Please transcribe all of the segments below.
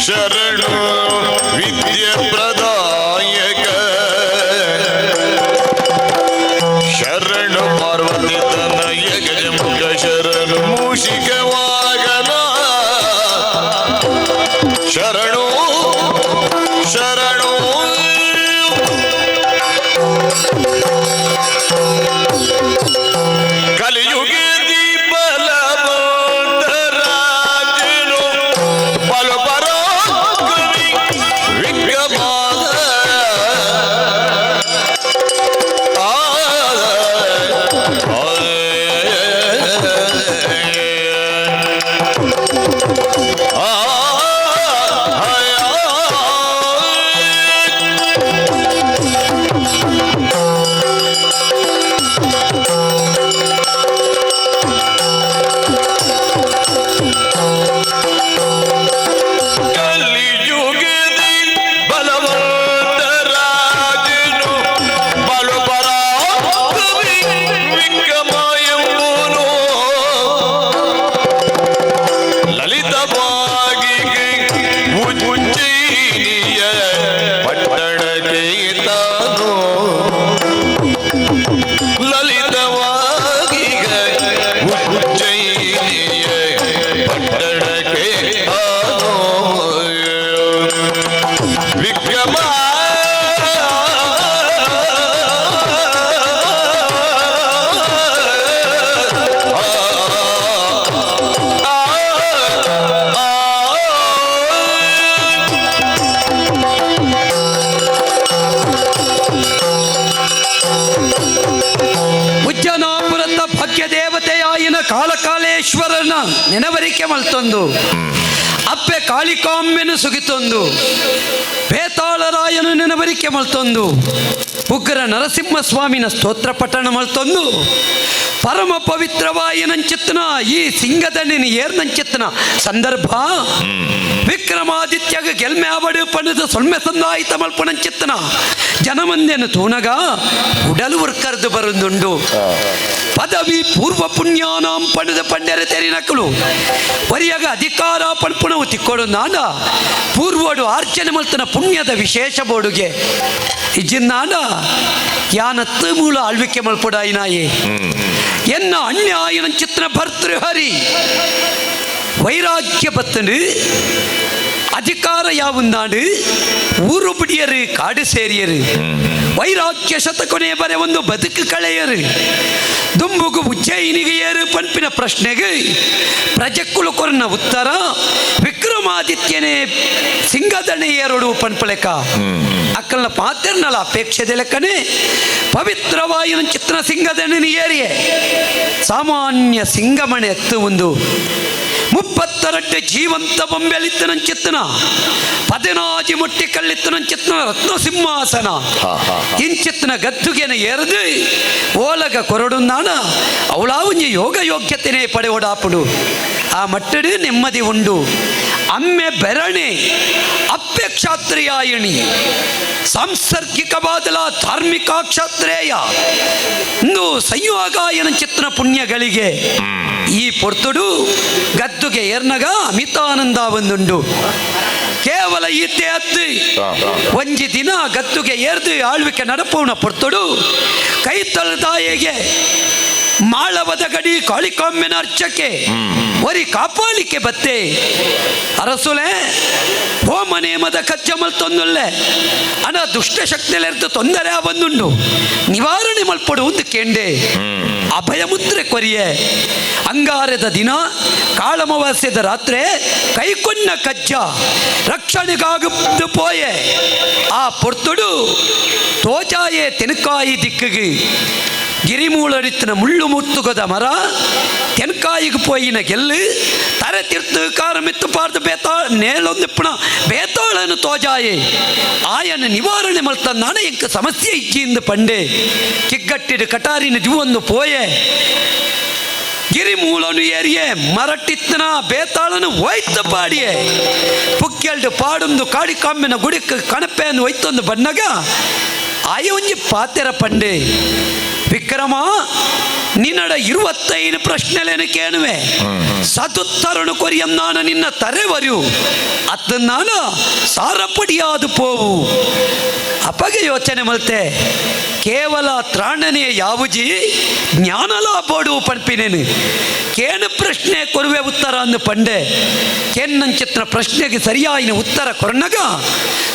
ಶರಣು ವಿದ್ಯೆ ಪ್ರದಾಯಕ ಶರಣು ಪಾರ್ವತಿ ತನಯ ಗಜಮುಖ ಶರಣು ಮೂಷಿಕ ವಾಗನ ಶರಣು ಶರಣು ಕಲಿಯುಗ ದೀಪಲರಾಜನು ಬಲ ಪರಾಕ್ರಮಿ ವಿಕ್ರಮಾದ ಆ ಆ ಕಲಿಯುಗದಿ ಬಲವಂತ ರಾಜನು ಬಲು ಪರಾಕ್ರಮಿ ವಿಕ್ರಮ ಎಂಬುನು ಲಲಿತವಾಗಿ ಉಜ್ಜಯಿನಿಯ ಪಟ್ಟಣಕ್ಕೆ ತಾನು ಲಲಿತವಾಗಿ ಉಜ್ಜಯಿನಿಯ ಪಟ್ಟಣಕ್ಕೆ ತಾನು ವಿಕ್ರಮ ಉಜ್ಜನಾಪುರದ ಭಾಗ್ಯ ದೇವತೆಯಾಯಿನ ಕಾಲಕಾಲೇಶ್ವರನ ನೆನವರಿಕೆ ಮಲ್ತೊಂದು ಅಪ್ಪೆ ಕಾಳಿಕಾಂಬೆನು ಸುಗಿತೊಂದು ಬೇತಾಳರಾಯನು ನೆನವರಿಕೆ ಮಲ್ತೊಂದು ಉಗ್ರ ನರಸಿಂಹಸ್ವಾಮಿನ ಸ್ತೋತ್ರ ಪಠಣ ಮಲ್ತೊಂದು ಪರಮ ಪವಿತ್ರವಾಯಿನಂಚಿತ್ನ ಈ ಸಿಂಗದಣ್ಣಿನ ಏರ್ನಂಚಿತ್ನ ಸಂದರ್ಭ ವಿಕ್ರಮಾದಿತ್ಯಗ ಗೆಲ್ಮೆ ಆವಡು ಪಣದ ಸೊಲ್ಮೆ ಸಂದಾಯಿತ ಮಲ್ಪಣಂಚಿತ್ನ ಜನಮಂದೆನು ತೂನಗ ಉಡಲು ಉರ್ಕರ್ದು ಬರುಂದುಂಡು ಪದವಿ ಪೂರ್ವ ಪುಣ್ಯಾನಾಂ ಪಣದ ಪಂಡ್ಯರ ತೆರಿನಕಲು ವರಿಯಾಗ ಅಧಿಕಾರ ಪಣ್ಪುಣವು ತಿಕ್ಕೊಡು ನಾಡ ಪೂರ್ವಡು ಆರ್ಚನೆ ಮಲ್ತನ ಪುಣ್ಯದ ವಿಶೇಷ ಬೋಡುಗೆ ಇಜ್ಜಿನ್ನಾಡ ಯಾನತ್ತು ಮೂಲ ಆಳ್ವಿಕೆ ಮಲ್ಪುಡಾಯಿನಾಯೇ ಎನ್ನ ಅನ್ಯಾಯನ ಚಿತ್ರ ಭರ್ತೃಹರಿ ವೈರಾಗ್ಯ ಬತ್ತನು ಅಧಿಕಾರ ಯಾವುಂದಾಡು ಊರು ಬಿಡಿಯರು ಕಾಡು ಸೇರಿಯರು ವೈರಾಗ್ಯ ಶತಕೊನೆ ಬರೆ ಒಂದು ಬದುಕು ಕಳೆಯರು ದುಂಬುಗು ಉಜ್ಜಯಿನಿಗೆ ಏರು ಪಂಪಿನ ಪ್ರಶ್ನೆಗೆ ಪ್ರಜಕ್ಕುಳು ಕೊರನ ಉತ್ತರ ವಿಕ್ರಮಾದಿತ್ಯನೇ ಸಿಂಗದಣೆ ಏರೊಡು ಪನ್ಪಲೆಕ ಅಕ್ಕಲ್ನ ಪಾತ್ರನಲ ಅಪೇಕ್ಷೆ ಲೆಕ್ಕನೆ ಪವಿತ್ರವಾಯಿನ ಚಿತ್ರ ಸಿಂಗದಣ್ಣನ ಏರಿಯೆ ಸಾಮಾನ್ಯ ಸಿಂಗಮಣೆ ಎತ್ತು ಒಂದು ಮುಪ್ಪತ್ತರಡ್ಡೆ ಜೀವಂತ ಬೊಂಬೆಲಿತ್ತನ ಚಿತ್ತನ ಪದಿನಾಜಿ ಮುಟ್ಟಿ ಕಳ್ಳಿತ್ತನ ಚಿತ್ತನ ರತ್ನ ಸಿಂಹಾಸನ ಇಂಚಿತ್ತನ ಗದ್ದುಗೆನ ಏರದು ಓಲಗ ಕೊರಡುಂದಾನ ಅವಳಾವುಂಜಿ ಯೋಗ ಯೋಗ್ಯತೆನೇ ಪಡೆವಡಾಪುಡು ಆ ಮಟ್ಟಡು ನೆಮ್ಮದಿ ಉಂಡು ಅಮ್ಮೆ ಬೆರಣೆ ಅಪ್ಪೆ ಕ್ಷಾತ್ರಿಯಾಯಣಿ ಸಾಂಸರ್ಗಿಕವಾದಲ ಧಾರ್ಮಿಕ ಕ್ಷಾತ್ರೇಯ ಇಂದು ಸಂಯೋಗಾಯನ ಚಿತ್ರ ಪುಣ್ಯಗಳಿಗೆ ಈ ಪೊರ್ತುಡು ಗದ್ದುಗೆ ಏರ್ನಗ ಅಮಿತಾನಂದ ಒಂದುಂಡು ಕೇವಲ ಈತೆ ಅತ್ತು ಒಂಜಿ ದಿನ ಗದ್ದುಗೆ ಏರ್ದು ಆಳ್ವಿಕೆ ನಡಪೋಣ ಪೊರ್ತುಡು ಕೈ ತಳದಾಯೆಗೆ ಮಾಳವದ ಗಡಿ ಕಾಳಿಕಾಂಬೆನ ಅರ್ಚಕೆ ಒರಿ ಕಾಪಾಲಿಕೆ ಬತ್ತೆ ಅರಸುಲೆ ಹೋಮ ನೇಮದ ಕಜ್ಜಮಲ್ ತೊಂದುಲ್ಲೆ ಅನ ದುಷ್ಟ ಶಕ್ತಿಲೆರ್ದು ತೊಂದರೆ ಬಂದುಂಡು ನಿವಾರಣೆ ಮಲ್ಪಡು ಒಂದು ಕೇಂಡೆ ಅಭಯ ಮುದ್ರೆ ಕೊರಿಯೆ ಅಂಗಾರದ ದಿನ ಕಾಳಮವಾಸ್ಯದ ರಾತ್ರಿ ಕೈಕೊನ್ನ ಕಜ್ಜ ರಕ್ಷಣೆಗಾಗದ್ದು ಪೋಯೆ ಆ ಪೊರ್ತುಡು ತೋಜಾಯೆ ತೆನಕಾಯಿ ದಿಕ್ಕಿಗೆ ಗಿರಿಮೂಳಡಿತ್ತಿನ ಮುಳ್ಳು ಮುತ್ತುಗದ ಮರ ತೆನ್ಕಾಯಿಗೆ ಪೋಯಿನ ಗೆಲ್ಲು ತರೆ ತಿರ್ತು ಕಾರ ಮೆತ್ತು ಪಾರ್ದು ಬೇತಾ ನೇಲೊಂದಿಪ್ಪಣ ಬೇತಾಳನು ತೋಜಾಯೆ ಆಯನ ನಿವಾರಣೆ ಮಲ್ತನ್ನಾಣ ಎಂಕ ಸಮಸ್ಯೆ ಇಚ್ಚಿಂದ ಪಂಡೆ ಕಿಗ್ಗಟ್ಟಿಡು ಕಟಾರಿನ ಜೀವೊಂದು ಪೋಯೆ ಗಿರಿಮೂಲನು ಏರಿಯೆ ಮರಟ್ಟಿತ್ತನ ಬೇತಾಳನು ಒಯ್ತ ಪಾಡಿಯೆ ಪುಕ್ಕೆಲ್ಡು ಪಾಡೊಂದು ಕಾಡಿಕಾಂಬಿನ ಗುಡಿಕ್ ಕಣಪೆಯನ್ನು ಒಯ್ತೊಂದು ಬನ್ನಗ ಆಯ ಒಂಜಿ ಪಾತೆರ ಪಂಡೆ. ವಿಕ್ರಮ ನಿನ್ನಡ 25 ಪ್ರಶ್ನೆಲೇನು ಕೇಳುವೆ ಸದುತ್ತರನು ಕೊರಿಯನ್ನಾನ ನಿನ್ನ ತರೆವರು ಅತ್ತನ್ನಾನ ಸಾರಪಡಿಯಾದು ಪೋವು. ಅಪಗೆ ಯೋಚನೆ ಮಲ್ತೆ ಕೇವಲ ತ್ರಾಣನೆಯ ಯಾವುಜಿ ಜ್ಞಾನಲಾಬೋಡು ಪನ್ಪಿನೇನು ಕೇನು ಪ್ರಶ್ನೆ ಕೊರುವೆ ಉತ್ತರ ಅಂದು ಪಂಡೆ ಕೆನ್ನಂಚಿತ್ನ ಪ್ರಶ್ನೆಗೆ ಸರಿಯಾಯಿನ ಉತ್ತರ ಕೊರ್ನಗ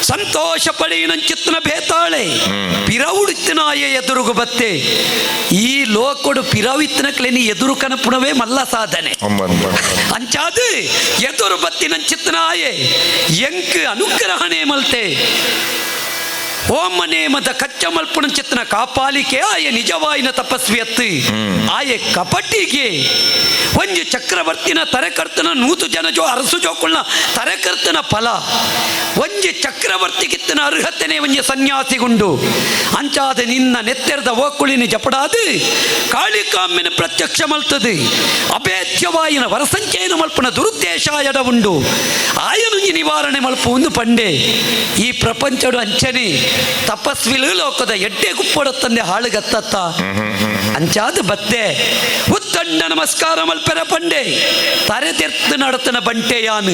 ಸಂತೋಷ ಪಡೆಯಿನಂಚಿತ್ನ ಬೇತಾಳೆ ಪಿರವುಡಿತ್ತಿನಾಯ ಎದುರುಗು ಬತ್ತೆ. ಈ ಲೋಕೊಡು ಪಿರವಿತ್ತಿನ ಕ್ಲೇನಿ ಎದುರು ಕನಪುಣವೇ ಮಲ್ಲ ಸಾಧನೆ. ಅಂಚಾದು ಎದುರು ಬತ್ತಿನಂಚಿತ್ನಾಯೆ ಎಂಕ್ ಅನುಗ್ರಹಣೆ ಮಲ್ತೆ ಓಮನೆ ಮದ ಕಚ್ಚ ಮಲ್ಪುಣ ಚಿತ್ನ ಕಾಪಾಲಿಕೆ ಆಯ ನಿಜವಾಯಿನ ತಪಸ್ವಿಯತ್ತು ಆಯೆ ಕಪಟಿಗೆ ಒಂಜಿ ಚಕ್ರವರ್ತಿನ ತರೆಕರ್ತನ ನೂತು ಜನ ಜೋ ಅರಸು ಜೋಕುಳ್ನ ತರೆಕರ್ತನ ಫಲ ಒಂಜಿ ಚಕ್ರವರ್ತಿಗಿತ್ತನ ಅರ್ಹತೆನೆ ಒಂಜಿ ಸನ್ಯಾಸಿಗುಂಡು ಅಂಚಾದ ನಿನ್ನ ನೆತ್ತೆರದ ಓಕುಳಿನ ಜಪಡಾದು ಕಾಳಿಕಾಮ್ಯನ ಪ್ರತ್ಯಕ್ಷ ಮಲ್ತದು ಅಭೇದ್ಯವಾಯಿನ ವರಸಂಚಯನ ಮಲ್ಪನ ದುರುದ್ದೇಶ ಎಡ ಉಂಡು ಆಯನುಂಜಿ ನಿವಾರಣೆ ಮಲ್ಪು ಒಂದು ಪಂಡೆ. ಈ ಪ್ರಪಂಚಡು ಅಂಚನೆ ತಪಸ್ವಿಲು ಲೋಕದ ಎಡ್ಡೆ ಗುಪ್ಪೊಡತ್ತಂದೆ ಹಾಳುಗತ್ತತ್ತ ಅಂಚಾದ ಬತ್ತೆ ಉತ್ತಂಡ ನಮಸ್ಕಾರ ಮಲ್ಪೆರ ಪಂಡೆ ತರೆ ತೆರ್ತು ನಡತನ ಬಂಟೆ ಯಾನು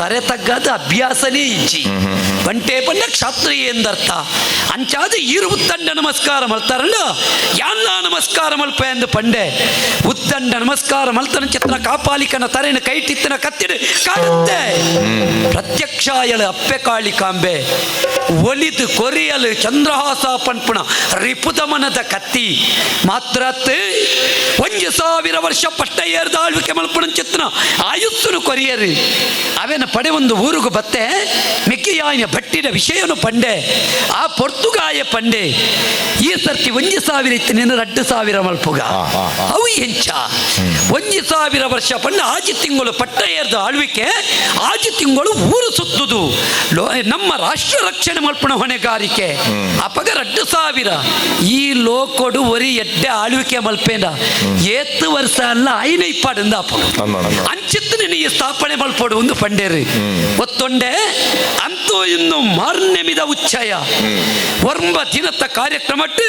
ತರೆ ತಗ್ಗದ ಅಭ್ಯಾಸನೇ ಇಜ್ಜಿ ಬಂಟೆ ಪಂಡ ಕ್ಷಾತ್ರಿಯ ಎಂದರ್ಥ ಅಂಚಾದ ಈರು ಉತ್ತಂಡ ನಮಸ್ಕಾರ ಮಲ್ತಾರಲ್ಲ ಯಾನ್ನ ನಮಸ್ಕಾರ ಮಲ್ಪ ಎಂದು ಪಂಡೆ ಉತ್ತಂಡ ನಮಸ್ಕಾರ ಮಲ್ತನ ಚಿತ್ರ ಕಾಪಾಲಿಕನ ತರೆನ ಕೈಟಿತ್ತನ ಕತ್ತಿಡು ಕಾಡುತ್ತೆ ಪ್ರತ್ಯಕ್ಷ ಎಳು ಅಪ್ಪೆ ಕಾಳಿ ಕಾಂಬೆ ಒಲಿದು ಕೊರಿಯಲು ಚಂದ್ರಹಾಸ ಪನ್ಪುಣ ರಿಪುದಮನದ ಕತ್ತಿ ಮಾತ್ರತ್ 1000 ವರ್ಷ ಪಟ್ಟ ಏರ್ದ ಆಳ್ವಿಕೆ ಮಲ್ಪುಣ ಚಿತ್ರನ ಆಯುಸ್ಸುನು ಕೊರಿಯರು ಅವೇನ ಪಡೆ ಒಂದು ಊರುಗು ಬತ್ತೆ ಮಿಕ್ಕಿಯಾಯಿನ ಭಟ್ಟಿನ ವಿಷಯನು ಪಂಡೆ ಆ ಪೊರ್ತುಗಾಯ ಪಂಡೆ ಈ ಸರ್ತಿ 1000 ಇತ್ತು ನೀನು 2000 ಮಲ್ಪುಗ ಅವು ಎಂಚ 1000 ವರ್ಷ ಪಂಡ ಆಜಿ ತಿಂಗಳು ಪಟ್ಟ ಏರ್ದ ಆಳ್ವಿಕೆ ಆಜಿ ತಿಂಗಳು ಊರು ಸುತ್ತುದು ನಮ್ಮ ರಾಷ್ಟ್ರ ರಕ್ಷಣೆ ಮಲ್ಪುಣ ಹೊಣೆಗಾರಿಕೆ ಅಪಗ 2000 ಈ ಲೋಕೊಡು ಒರಿ ಎಡ್ಡೆ ಆಳ್ವಿಕೆ ಮಲ್ಪೇಂದ ಏತ್ತು ವರ್ಷ ಅಲ್ಲ ಐನ ಇಪ್ಪಾಡಿಂದ ಅಪ್ಪನು ಅಂಚಿತ್ತು ಈ ಸ್ಥಾಪನೆ ಮಲ್ಪೋಡು ಒಂದು ಪಂಡೇರು ಒತ್ತೊಂಡೆ ಅಂತೂ ಇನ್ನು ಮಾರ್ನೆಮಿದ ಉಚ್ಚಯ ಒರ್ಂಬ ದಿನತ್ತ ಕಾರ್ಯಕ್ರಮಟ್ಟು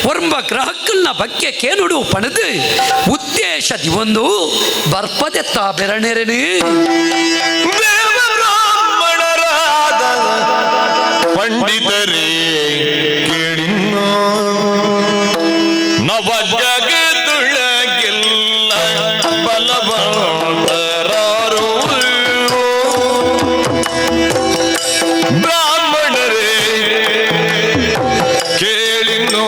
ಒರ್ಂಬ ಗ್ರಹಕ್ಕಲ್ನ ಬಗ್ಗೆ ಕೇನುಡು ಪಣದು ಉದ್ದೇಶ ಒಂದು ಬರ್ಪದೆ ತಾ ಬೆರಣೆರೆನು ಬ್ರಾಹ್ಮಣರಾದ ಪಂಡಿತರೇ ಕೇಳಿನ್ನು ನವ ಜಗದುಳಗೆಲ್ಲ ಬಲವಂತರಾರು ಬ್ರಾಹ್ಮಣರೇ ಕೇಳಿನ್ನು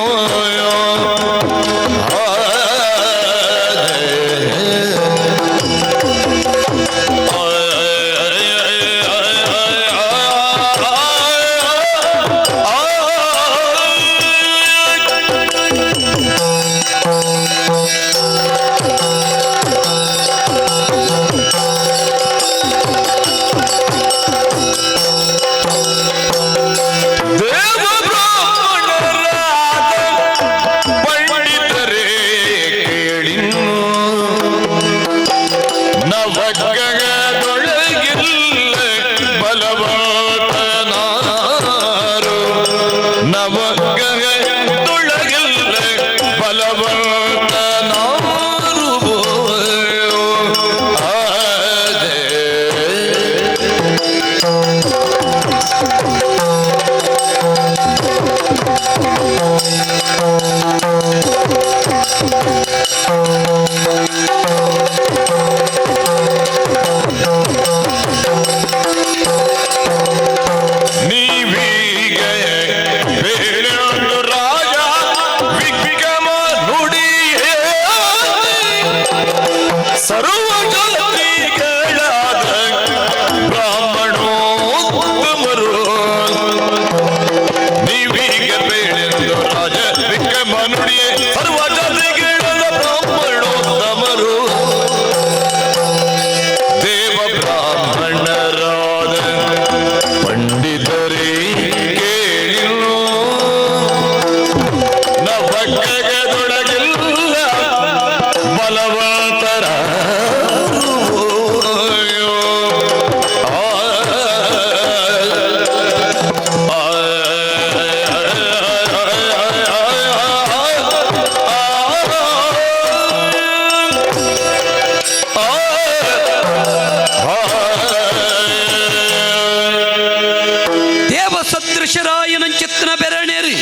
ಸದೃಶರಾಯನಂಚಿತ್ನ ಬೆರಣೆರಿ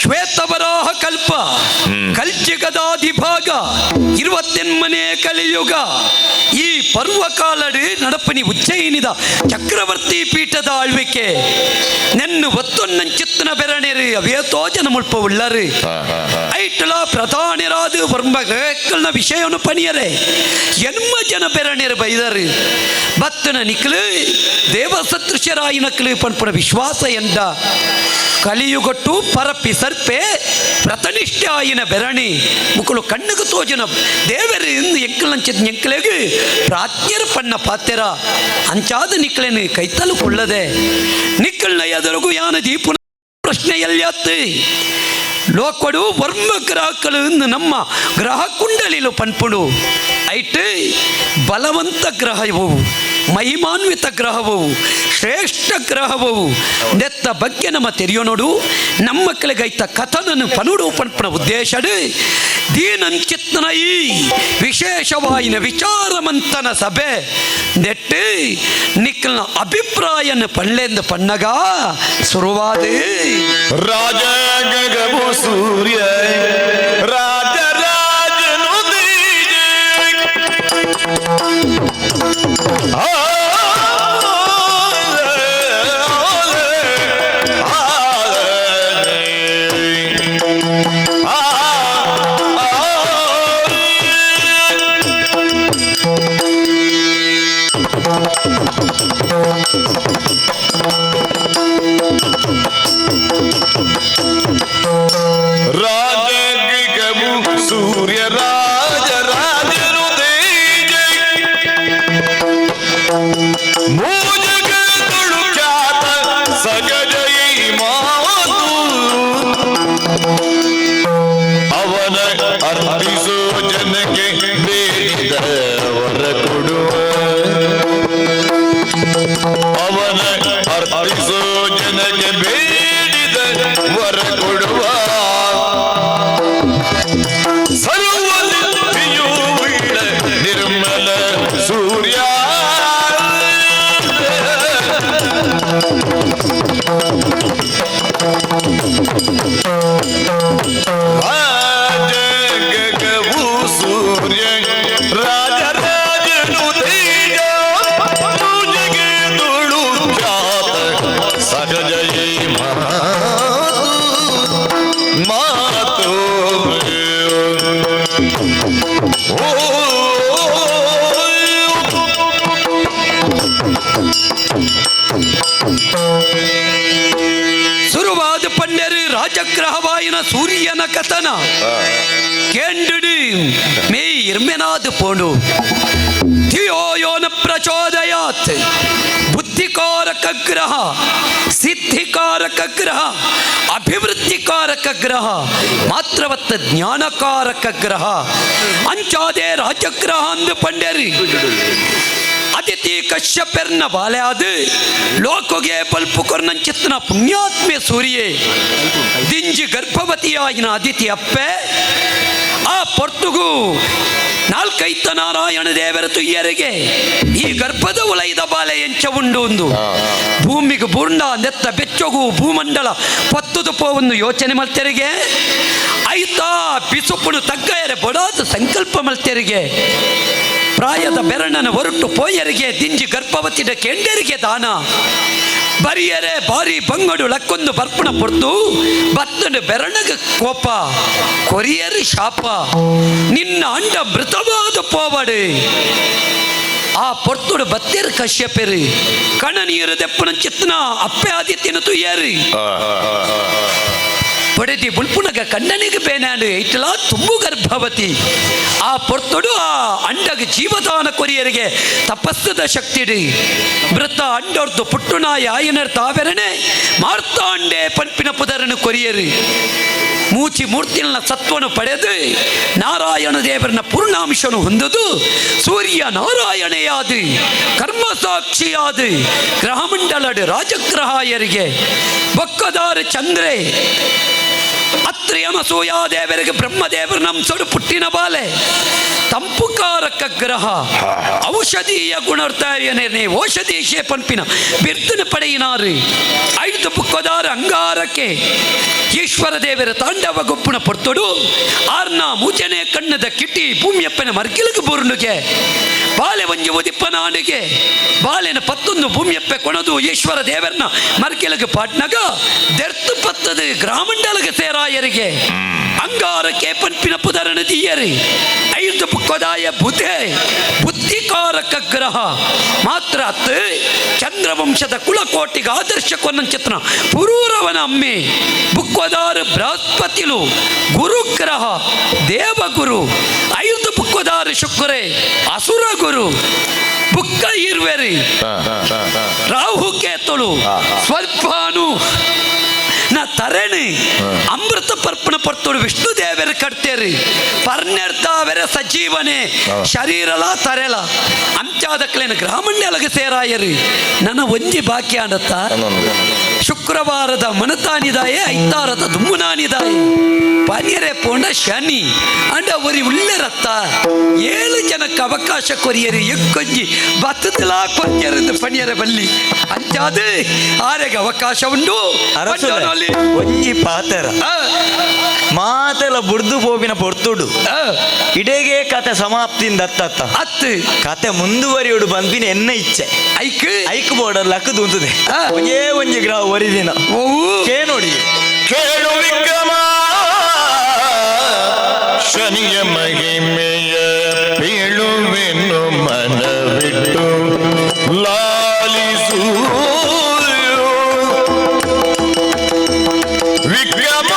ಶ್ವೇತವರಾಹ ಕಲ್ಪ ಕಲ್ಚಿಗದಾಧಿಭಾಗ ಇರುವತ್ತೆನ್ಮನೆ ಕಲಿಯುಗ ಈ ಪರ್ವಕಾಲಡು ನಡಪನಿ ಉಜ್ಜಯಿನಿದ ಚಕ್ರವರ್ತಿ ಪೀಠದ ಆಳ್ವಿಕೆ ನೆನ್ನು ಒತ್ತೊನ್ನಂಚಿತ್ನ ಬೆರಣೆರಿ ಅವೇತೋ ಜನ ಮುಲ್ಪ ಉಳ್ಳರು ಐಟಲ ಪ್ರಧಾನರಾದ ವರ್ಮ ಗ್ರಹಕ್ಕಲ್ನ ವಿಷಯವನ್ನು ಪಣಿಯರೆ ಎನ್ಮ ಜನ ಬೆರಣೆರು ಬೈದರು ಬತ್ತನ ನಿಕ್ಲು ದೇವಸದೃಶರಾಯಿನಕ್ಲು ಪನ್ಪುನ ವಿಶ್ವಾಸ ಎಂದ ಕಲಿಯುಗಟ್ಟು ಪರಪಿ ಸರ್ಪೆ ಪ್ರತನಿಷ್ಠಾಯಿನ ಬೆರಣಿ ಮುಕುಲು ಕಣ್ಣುకు ತೋಜನ ದೇವರು ಇಂದು ಎಂಕಲಂಚಿದ ಎಂಕಲೆಗು ಪ್ರಾಜ್ಞರ ಪಣ್ಣ ಪಾತೆರ ಅಂಚಾದ ನಿಕ್ಲೇನು ಕೈತಲು ಕೊಳ್ಳದೆ ನಿಕ್ಕಲ್ನ ಎದುರುಗು ಯಾನ ದೀಪುನ ಪ್ರಶ್ನೆಯಲ್ಯಾತ್ತು ಲೋಕಡು ವರ್ಮ ಗ್ರಹಗಳು ಇಂದು ನಮ್ಮ ಗ್ರಹ ಕುಂಡಲಿಲು ಪನ್ಪುಡು ಐಟ್ ಬಲವಂತ ಗ್ರಹವು ಮಹಿಮಾನ್ವಿತ ಗ್ರಹವು ಶ್ರೇಷ್ಠ ಗ್ರಹವು ನೆತ್ತ ಬಗ್ಗೆ ನಮ್ಮ ತೆರೆಯೋನೋಡು ನಮ್ಮ ಮಕ್ಕಳಿಗೈತ ಕಥನನು ಪನುಡು ಪನ್ಪುನ ಉದ್ದೇಶಡು ದೀನಂಚಿತ್ನ ಈ ವಿಶೇಷವಾಯಿನ ವಿಚಾರಮಂತನ ಸಭೆ ನೆಟ್ಟು ನಿಕ್ಕಲ್ನ ಅಭಿಪ್ರಾಯನ ಪಣ್ಲೆಂದು ಪಣ್ಣಗ ಶುರುವಾದ ರಾಜ ಗಗವು ಸೂರ್ಯ ರಾಜ ರಾಜನು ದೀಜೆ ಆ ರಾಜ ಗಗವು ಸೂರ್ಯ ರಾಜ ರಾಜನು ತೇಜ ಮೂಜಗಗಳು ಖ್ಯಾತ ಸಗಜೈ ಮಾತು ಅವನ ಅರ್ಪಿಸೋ ಜನಕ್ಕೆ ಬೇಡಿದ ವರ ಕೊಡುವ ಅವನ ಅರ್ಪಿಸೋ ಜನಕ್ಕೆ ಬೇಡಿದ ವರ ಕೊಡುವ ಸರ್ವಸಿದ್ಧಿಯೂ ಉಳ್ಳ ನಿರ್ಮಲ ಸೂರ್ಯ. ರಾಜ ಗಗವು ಸೂರ್ಯ ರಾಜ ರಾಜನು ತೇಜ ಪೂಜೆಗೆ ತುಳು ಖ್ಯಾತ ಸಹಜ ಮಾತು ಮಾತು ಸುರುವಾದ ಪಂಡ್ಯರು ರಾಜಗ್ರಹವಾಯಿನ ಸೂರ್ಯನ ಕಥನ ಕೇಂಡುಡು ಮೇ ಇರ್ಮೆನಾದ ಪೋಡು ಧಿಯೋ ಯೋನ ಪ್ರಚೋದಯಾತ್ ಬುದ್ಧಿಕಾರಕ ಗ್ರಹ ಸಿದ್ಧಿಕಾರಕ ಗ್ರಹ ಅಭಿವೃದ್ಧಿಕಾರಕ ಗ್ರಹ ಮಾತ್ರವತ್ತ ಜ್ಞಾನಕಾರಕ ಗ್ರಹ ಅಂಚಾದೆ ರಾಜಗ್ರಹ ಅಂದು ಪಂಡ್ಯರಿ ಅತಿಥಿ ಕಶ್ಯಪೆರ್ನ ಬಾಲ್ಯಾದು ಲೋಕೊಗೆ ಪಲ್ಪು ಕೊರ್ನಂಚಿತ್ನ ಪುಣ್ಯಾತ್ಮೆ ಸೂರ್ಯೆ ದಿಂಜಿ ಗರ್ಭವತಿಯಾಗಿನ ಅದಿತಿ ಅಪ್ಪೆ ಆ ಪೊರ್ತುಗು ನಾಲ್ಕೈತ ನಾರಾಯಣ ದೇವರ ತುಯ್ಯರಿಗೆ ಈ ಗರ್ಭದ ಉಲೈದ ಬಾಲೆ ಎಂಚ ಉಂಡು ಒಂದು ಭೂಮಿಗೆ ಬೂರ್ಣ ನೆತ್ತ ಬೆಚ್ಚಗು ಭೂಮಂಡಲ ಪತ್ತುದು ಪೋವನ್ನು ಯೋಚನೆ ಮಲ್ತೆರಿಗೆ ಐತಾ ಬಿಸುಪುಡು ತಗ್ಗಯರೆ ಬಡಾದ ಸಂಕಲ್ಪ ಮಲ್ತೆರಿಗೆ ಪ್ರಾಯದ ಬೆರಣನ ಹೊರಟು ಪೋಯರಿಗೆ ದಿಂಜಿ ಗರ್ಭವತಿದ ಕೆಂಡರಿಗೆ ದಾನ ಬರಿಯರೆ ಬಾರಿ ಬಂಗಡು ಲಕ್ಕೊಂದು ಬರ್ಪುಣ ಪೊರ್ತು ಬತ್ತನು ಬೆರಣಗ ಕೋಪ ಕೊರಿಯರು ಶಾಪ ನಿನ್ನ ಅಂಡ ಮೃತವಾದ ಪೋವಡು ಆ ಪೊರ್ತುಡು ಬತ್ತೇರು ಕಶ್ಯಪೆರು ಕಣ ನೀರು ದೆಪ್ಪನ ಚಿತ್ನ ಅಪ್ಪೆ ಆದಿತ್ಯನ ತುಯ್ಯರು ಪಡೆದಿ ಬುಲ್ಪುನಗ ಕಣ್ಣನಿಗೆ ಬೇನಾಡು ಐಟಲ ತುಂಬು ಗರ್ಭವತಿ ಆ ಪೊರ್ತುಡು ಆ ಅಂಡಗ ಜೀವದಾನ ಕೊರಿಯರಿಗೆ ತಪಸ್ಸದ ಶಕ್ತಿಡಿ ಮೃತ ಅಂಡೊರ್ದು ಪುಟ್ಟುನಾಯ ಆಯನರ್ ತಾವೆರನೆ ಮಾರ್ತಾಂಡೆ ಪನ್ಪಿನ ಪುದರನು ಕೊರಿಯರು ಮೂಚಿ ಮೂರ್ತಿನ ಸತ್ವನು ಪಡೆದು ನಾರಾಯಣ ದೇವರನ ಪೂರ್ಣಾಂಶನು ಹೊಂದುದು ಸೂರ್ಯ ನಾರಾಯಣೆಯಾದು ಕರ್ಮಸಾಕ್ಷಿಯಾದು ಗ್ರಹಮಂಡಲಡು ರಾಜಗ್ರಹಾಯರಿಗೆ ಬೊಕ್ಕದಾರ ಚಂದ್ರೆ. ಅತ್ರಿ ಅನಸೂಯಾ ದೇವರಿಗೆ ಬ್ರಹ್ಮದೇವರು ನಮ್ಸೊಡು ಪುಟ್ಟಿನ ಬಾಲೆ ತಂಪುಕಾರಕ ಗ್ರಹ ಔಷಧೀಯ ಗುಣರ್ತಾಯನೇ ಔಷಧಿ ಶೇಪನ್ಪಿನ ಬಿರ್ತನ ಪಡೆಯಿನಾರು ಐದು ಪುಕ್ಕದಾರ ಅಂಗಾರಕ್ಕೆ ಈಶ್ವರ ದೇವರ ತಾಂಡವ ಗೊಪ್ಪುನ ಪೊರ್ತೊಡು ಆರ್ನ ಮೂಜನೆ ಕಣ್ಣದ ಕಿಟಿ ಭೂಮಿಯಪ್ಪನ ಮರ್ಗಿಲಗ ಬೂರ್ನುಗೆ ಬಾಲೆ ಒಂಜಿ ಉದಿಪ್ಪನಾಣಿಗೆ ಬಾಲೆನ ಪತ್ತೊಂದು ಭೂಮಿಯಪ್ಪೆ ಕೊಣದು ಈಶ್ವರ ದೇವರನ್ನ ಮರ್ಗಿಲಗ ಪಾಟ್ನಗ ದೆರ್ತು ಪತ್ತದು ಗ್ರಾಮಂಡಲಗ ಸೇರಾಯರಿಗೆ ಅಂಗಾರಕ್ಕೆ ಪನ್ಪಿನ ಪುದರನ ದಿಯರಿ ಐದು ಪುಕ್ಕದಾಯ ಬುಧೆ ಬುದ್ಧಿಕಾರಕ ಗ್ರಹ ಮಾತ್ರ ಅತ್ತು ಚಂದ್ರವಂಶದ ಕುಲಕೋಟಿಗೆ ಆದರ್ಶ ಕೊನ್ನಂಚಿತ್ನ ಪುರೂರವನ ಅಮ್ಮೆ ಬುಕ್ಕೊದಾರು ಬೃಹಸ್ಪತಿಲು ಗುರುಗ್ರಹ ದೇವಗುರು ಐದು ಬುಕ್ಕೊದಾರು ಶುಕ್ರೆ ಅಸುರ ಗುರು ಬುಕ್ಕ ಇರ್ವೆರಿ ರಾಹು ಕೇತುಳು ಸ್ವಲ್ಪಾನು ನಾ ತರಣಿ ಅಮೃತ ಪರ್ಪಣ ಪರ್ತೋಡು ವಿಷ್ಣು ದೇವರು ಕಟ್ತೇರಿ ಪರ್ನೆರ್ತಾವೆರ ಸಜೀವನೆ ಶರೀರಲ ತರೆಲ ಅಂಚಾದಕ್ಲೇನ ಗ್ರಾಮಣ್ಯಲಗ ಸೇರಾಯರಿ ನನ್ನ ಒಂಜಿ ಬಾಕಿ ಆಡತ್ತ ಶುಕ್ರವಾರದ ಮನತಾನಿದಾಯೆ ಐತಾರದ ದುಮ್ಮುನಾನಿದಾಯೆ ಪನಿಯರೆ ಪೋಂಡ ಶನಿ ಅಂಡ ಒರಿ ಉಳ್ಳೆರತ್ತ 7 ಜನಕ್ಕೆ ಅವಕಾಶ ಕೊರಿಯರಿ ಎಕ್ಕೊಂಜಿ ಬತ್ತದಲಾ ಕೊರಿಯರಿಂದ ಪನಿಯರೆ ಬಲ್ಲಿ ಅಂಚಾದ ಆರೆಗೆ ಅವಕಾಶ ಉಂಡು ಅರಸುಲೆ ಪಂಡೋನಲ್ಲಿ. ಒಂಜಿ ಪಾತೆರ ಆ, ಮಾತೆಲ ಬುಡ್ದು ಪೋಪಿನ ಪೊರ್ತುಡು ಆ, ಇಡೇಗೆ ಕತೆ ಸಮಾಪ್ತಿಯಿಂದ ಅತ್ತತ್ತ ಅತ್ತು ಕತೆ ಮುಂದುವರಿಯುಡು ಬಂದ್ಪಿನ ಎನ್ನ ಇಚ್ಛೆ ಐಕ್ ಐಕ್ ಬೋರ್ಡರ್ ಲಕ್ಕ ದೂಂತದೆ ಆ. ಒಂಜೇ ಒಂಜಿ ಗ್ರಹ ಒರಿದಿನ ಓವು ಕೇ ನೋಡಿ ಕೇಳು ವಿಕ್ರಮ ಶನಿಯ ಮಹಿಮೆಯ ಬೀಳುವೆನು ಮನವಿಟ್ಟು ಲಾಲಿಸು ವಿಕ್ರಮ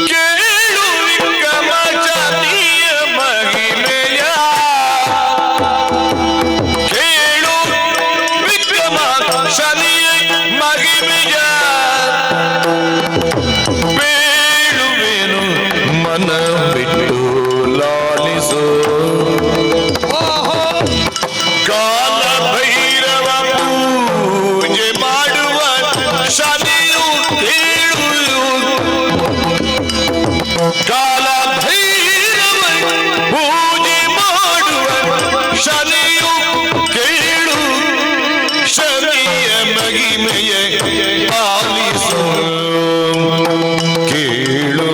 ಕೇಳು ವಿಕ್ರಮ ಜಾತಿಯ ಮಹಿಮೆಯ ಕೇಳು ವಿಕ್ರಮ ಶನಿಯ ಮಹಿಮೆಯ ಬೇಳುವೆನು ಮನ ಬಿಟ್ಟು ಲಾಲಿಸು ಓಹೋ ಕಾಲ ಭೈರವ ಪೂಜೆ ಮಾಡುವ ಶನಿಯು ಕೇಳು ಕಾಲ ಭೈರವ ಪೂಜೆ ಮಾಡುವ ಶನಿಯು ಕೇಳು ಶನಿಯ ಮಹಿಮೆಯ ಆಲಿಸು ಕೇಳು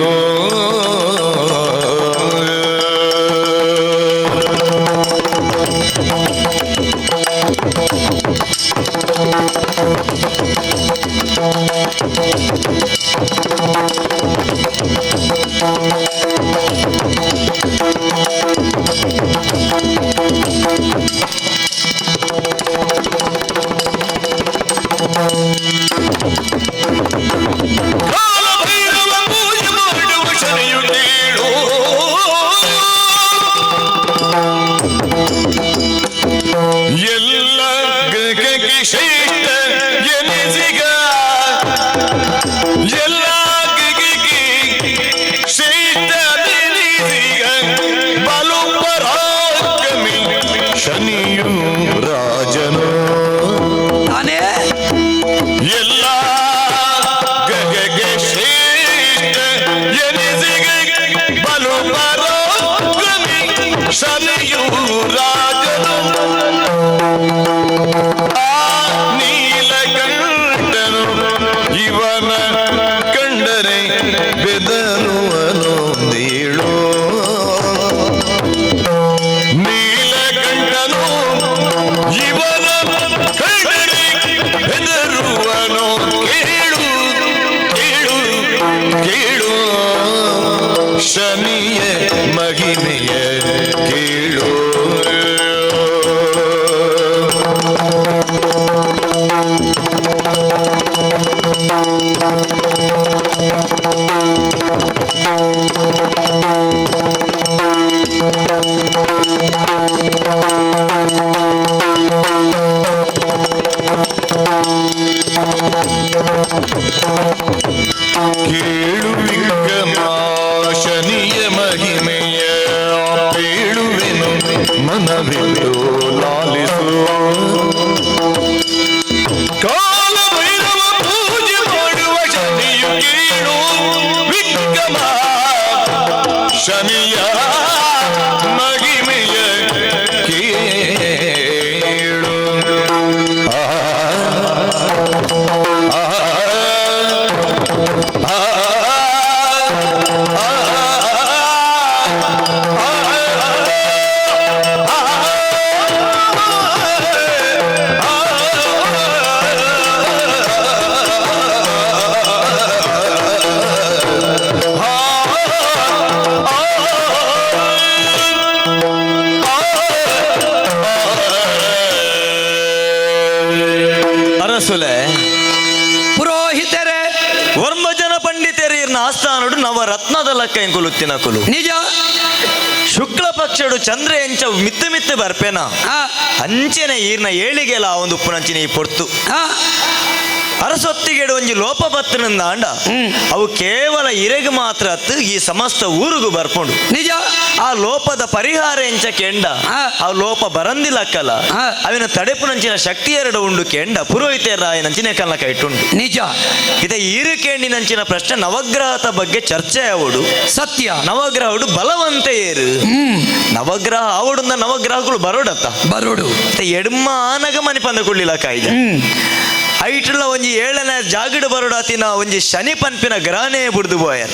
ಕಾಲ ಭೈರವ ಪೂಜೆ ಮಾಡುವ ಶನಿಯು ಕೇಳು ಎಲ್ಲ ಗ್ರಹಕ್ಕೆ ಶ್ರೇಷ್ಠ ಎನಿಸಿಗ ಎಲ್ಲ ಗ್ರಹಕ್ಕೆ ಶ್ರೇಷ್ಠ ಎನಿಸಿಗ ಬಲು ಪರಾಕ್ರಮಿ ಶನಿಯು ರಾಜನು ತಾನೇ ಎಲ್ಲ ಗಗಗೆ ಶ್ರೇಷ್ಠ ಎನಿಸಿಗೆ ಬಲು ಪರಾಕ್ರಮಿ ಶನಿಯು ರಾಜನು ಆ ನೀಲಕಂಠನ ಶನಿಯ ಮಹಿಮೆಯ ಕೇಳು. ಕೇಳು ವಿಕ್ರಮ ಶನಿಯ ಮಹಿಮೆಯ ಪೇಳುವೆನು ಮನವಿಟ್ಟು ಲಾಲಿಸು. ಕಾಲ ಭೈರವ ಪೂಜೆ ಮಾಡುವ ಶನಿಯು ಕೇಳು ವಿಕ್ರಮ ಶನಿಯ ಮಹಿಮೆಯ ಕೇಳು. ಆ ಆ ಆ ಅರಸುಲೆ ಪುರೋಹಿತರೆ ವರ್ಮಜನ ಪಂಡಿತರು ಆಸ್ಥಾನಡು ನವರತ್ನದ ಲಕ್ಕ ಎಂಕುಲುತ್ತಿನ ಕುಲು. ನಿಜ. ಶುಕ್ಲ ಪಕ್ಷಡು ಚಂದ್ರ ಎಂಚ ಮಿತ್ತು ಮಿತ್ತು ಬರ್ಪೇನ ಅಂಚೆನೆ ಈರ್ನ ಏಳಿಗೆಲ ಒಂದು ಉಪ್ಪುನಂಚಿನ ಈ ಪೊರ್ತು. ಅರಸೊತ್ತಿಗೆಡು ಒಂಜಿ ಲೋಪ ಬತ್ತನಂದಾಂಡ ಅವು ಕೇವಲ ಇರೆಗ್ ಮಾತ್ರ ಅತ್ತು ಈ ಸಮಸ್ತ ಊರುಗು ಬರ್ಪುಂಡು. ನಿಜ. ಆ ಲೋಪದ ಪರಿಹಾರ ಎಂಚ ಕೆಂಡ, ಆ ಲೋಪ ಬರಂದಿಲಕ್ಕಲ ಅವಿನ ತಡೆಪುನಂಚಿನ ಶಕ್ತಿ ಎರಡು ಉಂಡು ಕೆಂಡ ಪುರೋಹಿತೆಯರಾಯನಂಚಿನ ಕಲ್ಲ ಕೈಟುಂಡು. ನಿಜ. ಇದ ಈರು ಕೇಂಡಿನಂಚಿನ ಪ್ರಶ್ನೆ ನವಗ್ರಹದ ಬಗ್ಗೆ ಚರ್ಚೆ ಆವಡು. ಸತ್ಯ. ನವಗ್ರಹಡು ಬಲವಂತ ಏರು ನವಗ್ರಹ ಆವಡುಂದ ನವಗ್ರಹಗಳು ಬರೋಡತ್ತ ಬರೋಡು. ಎಡ್ಮ ಆನಗ ಮನಿ ಪಂದ ಕುಳ್ಳಿಲ ಕಾಯ್ದೆ ಐಟುള്ള ಒಂಜಿ ಏಳನೇ ಜಾಗಡು ಬರೋಡಾತಿನ ಒಂಜಿ ಶನಿ ಪನ್ಪಿನ ಗ್ರಹನೇ ಬುಡ್ದು ಬೋಯರ್.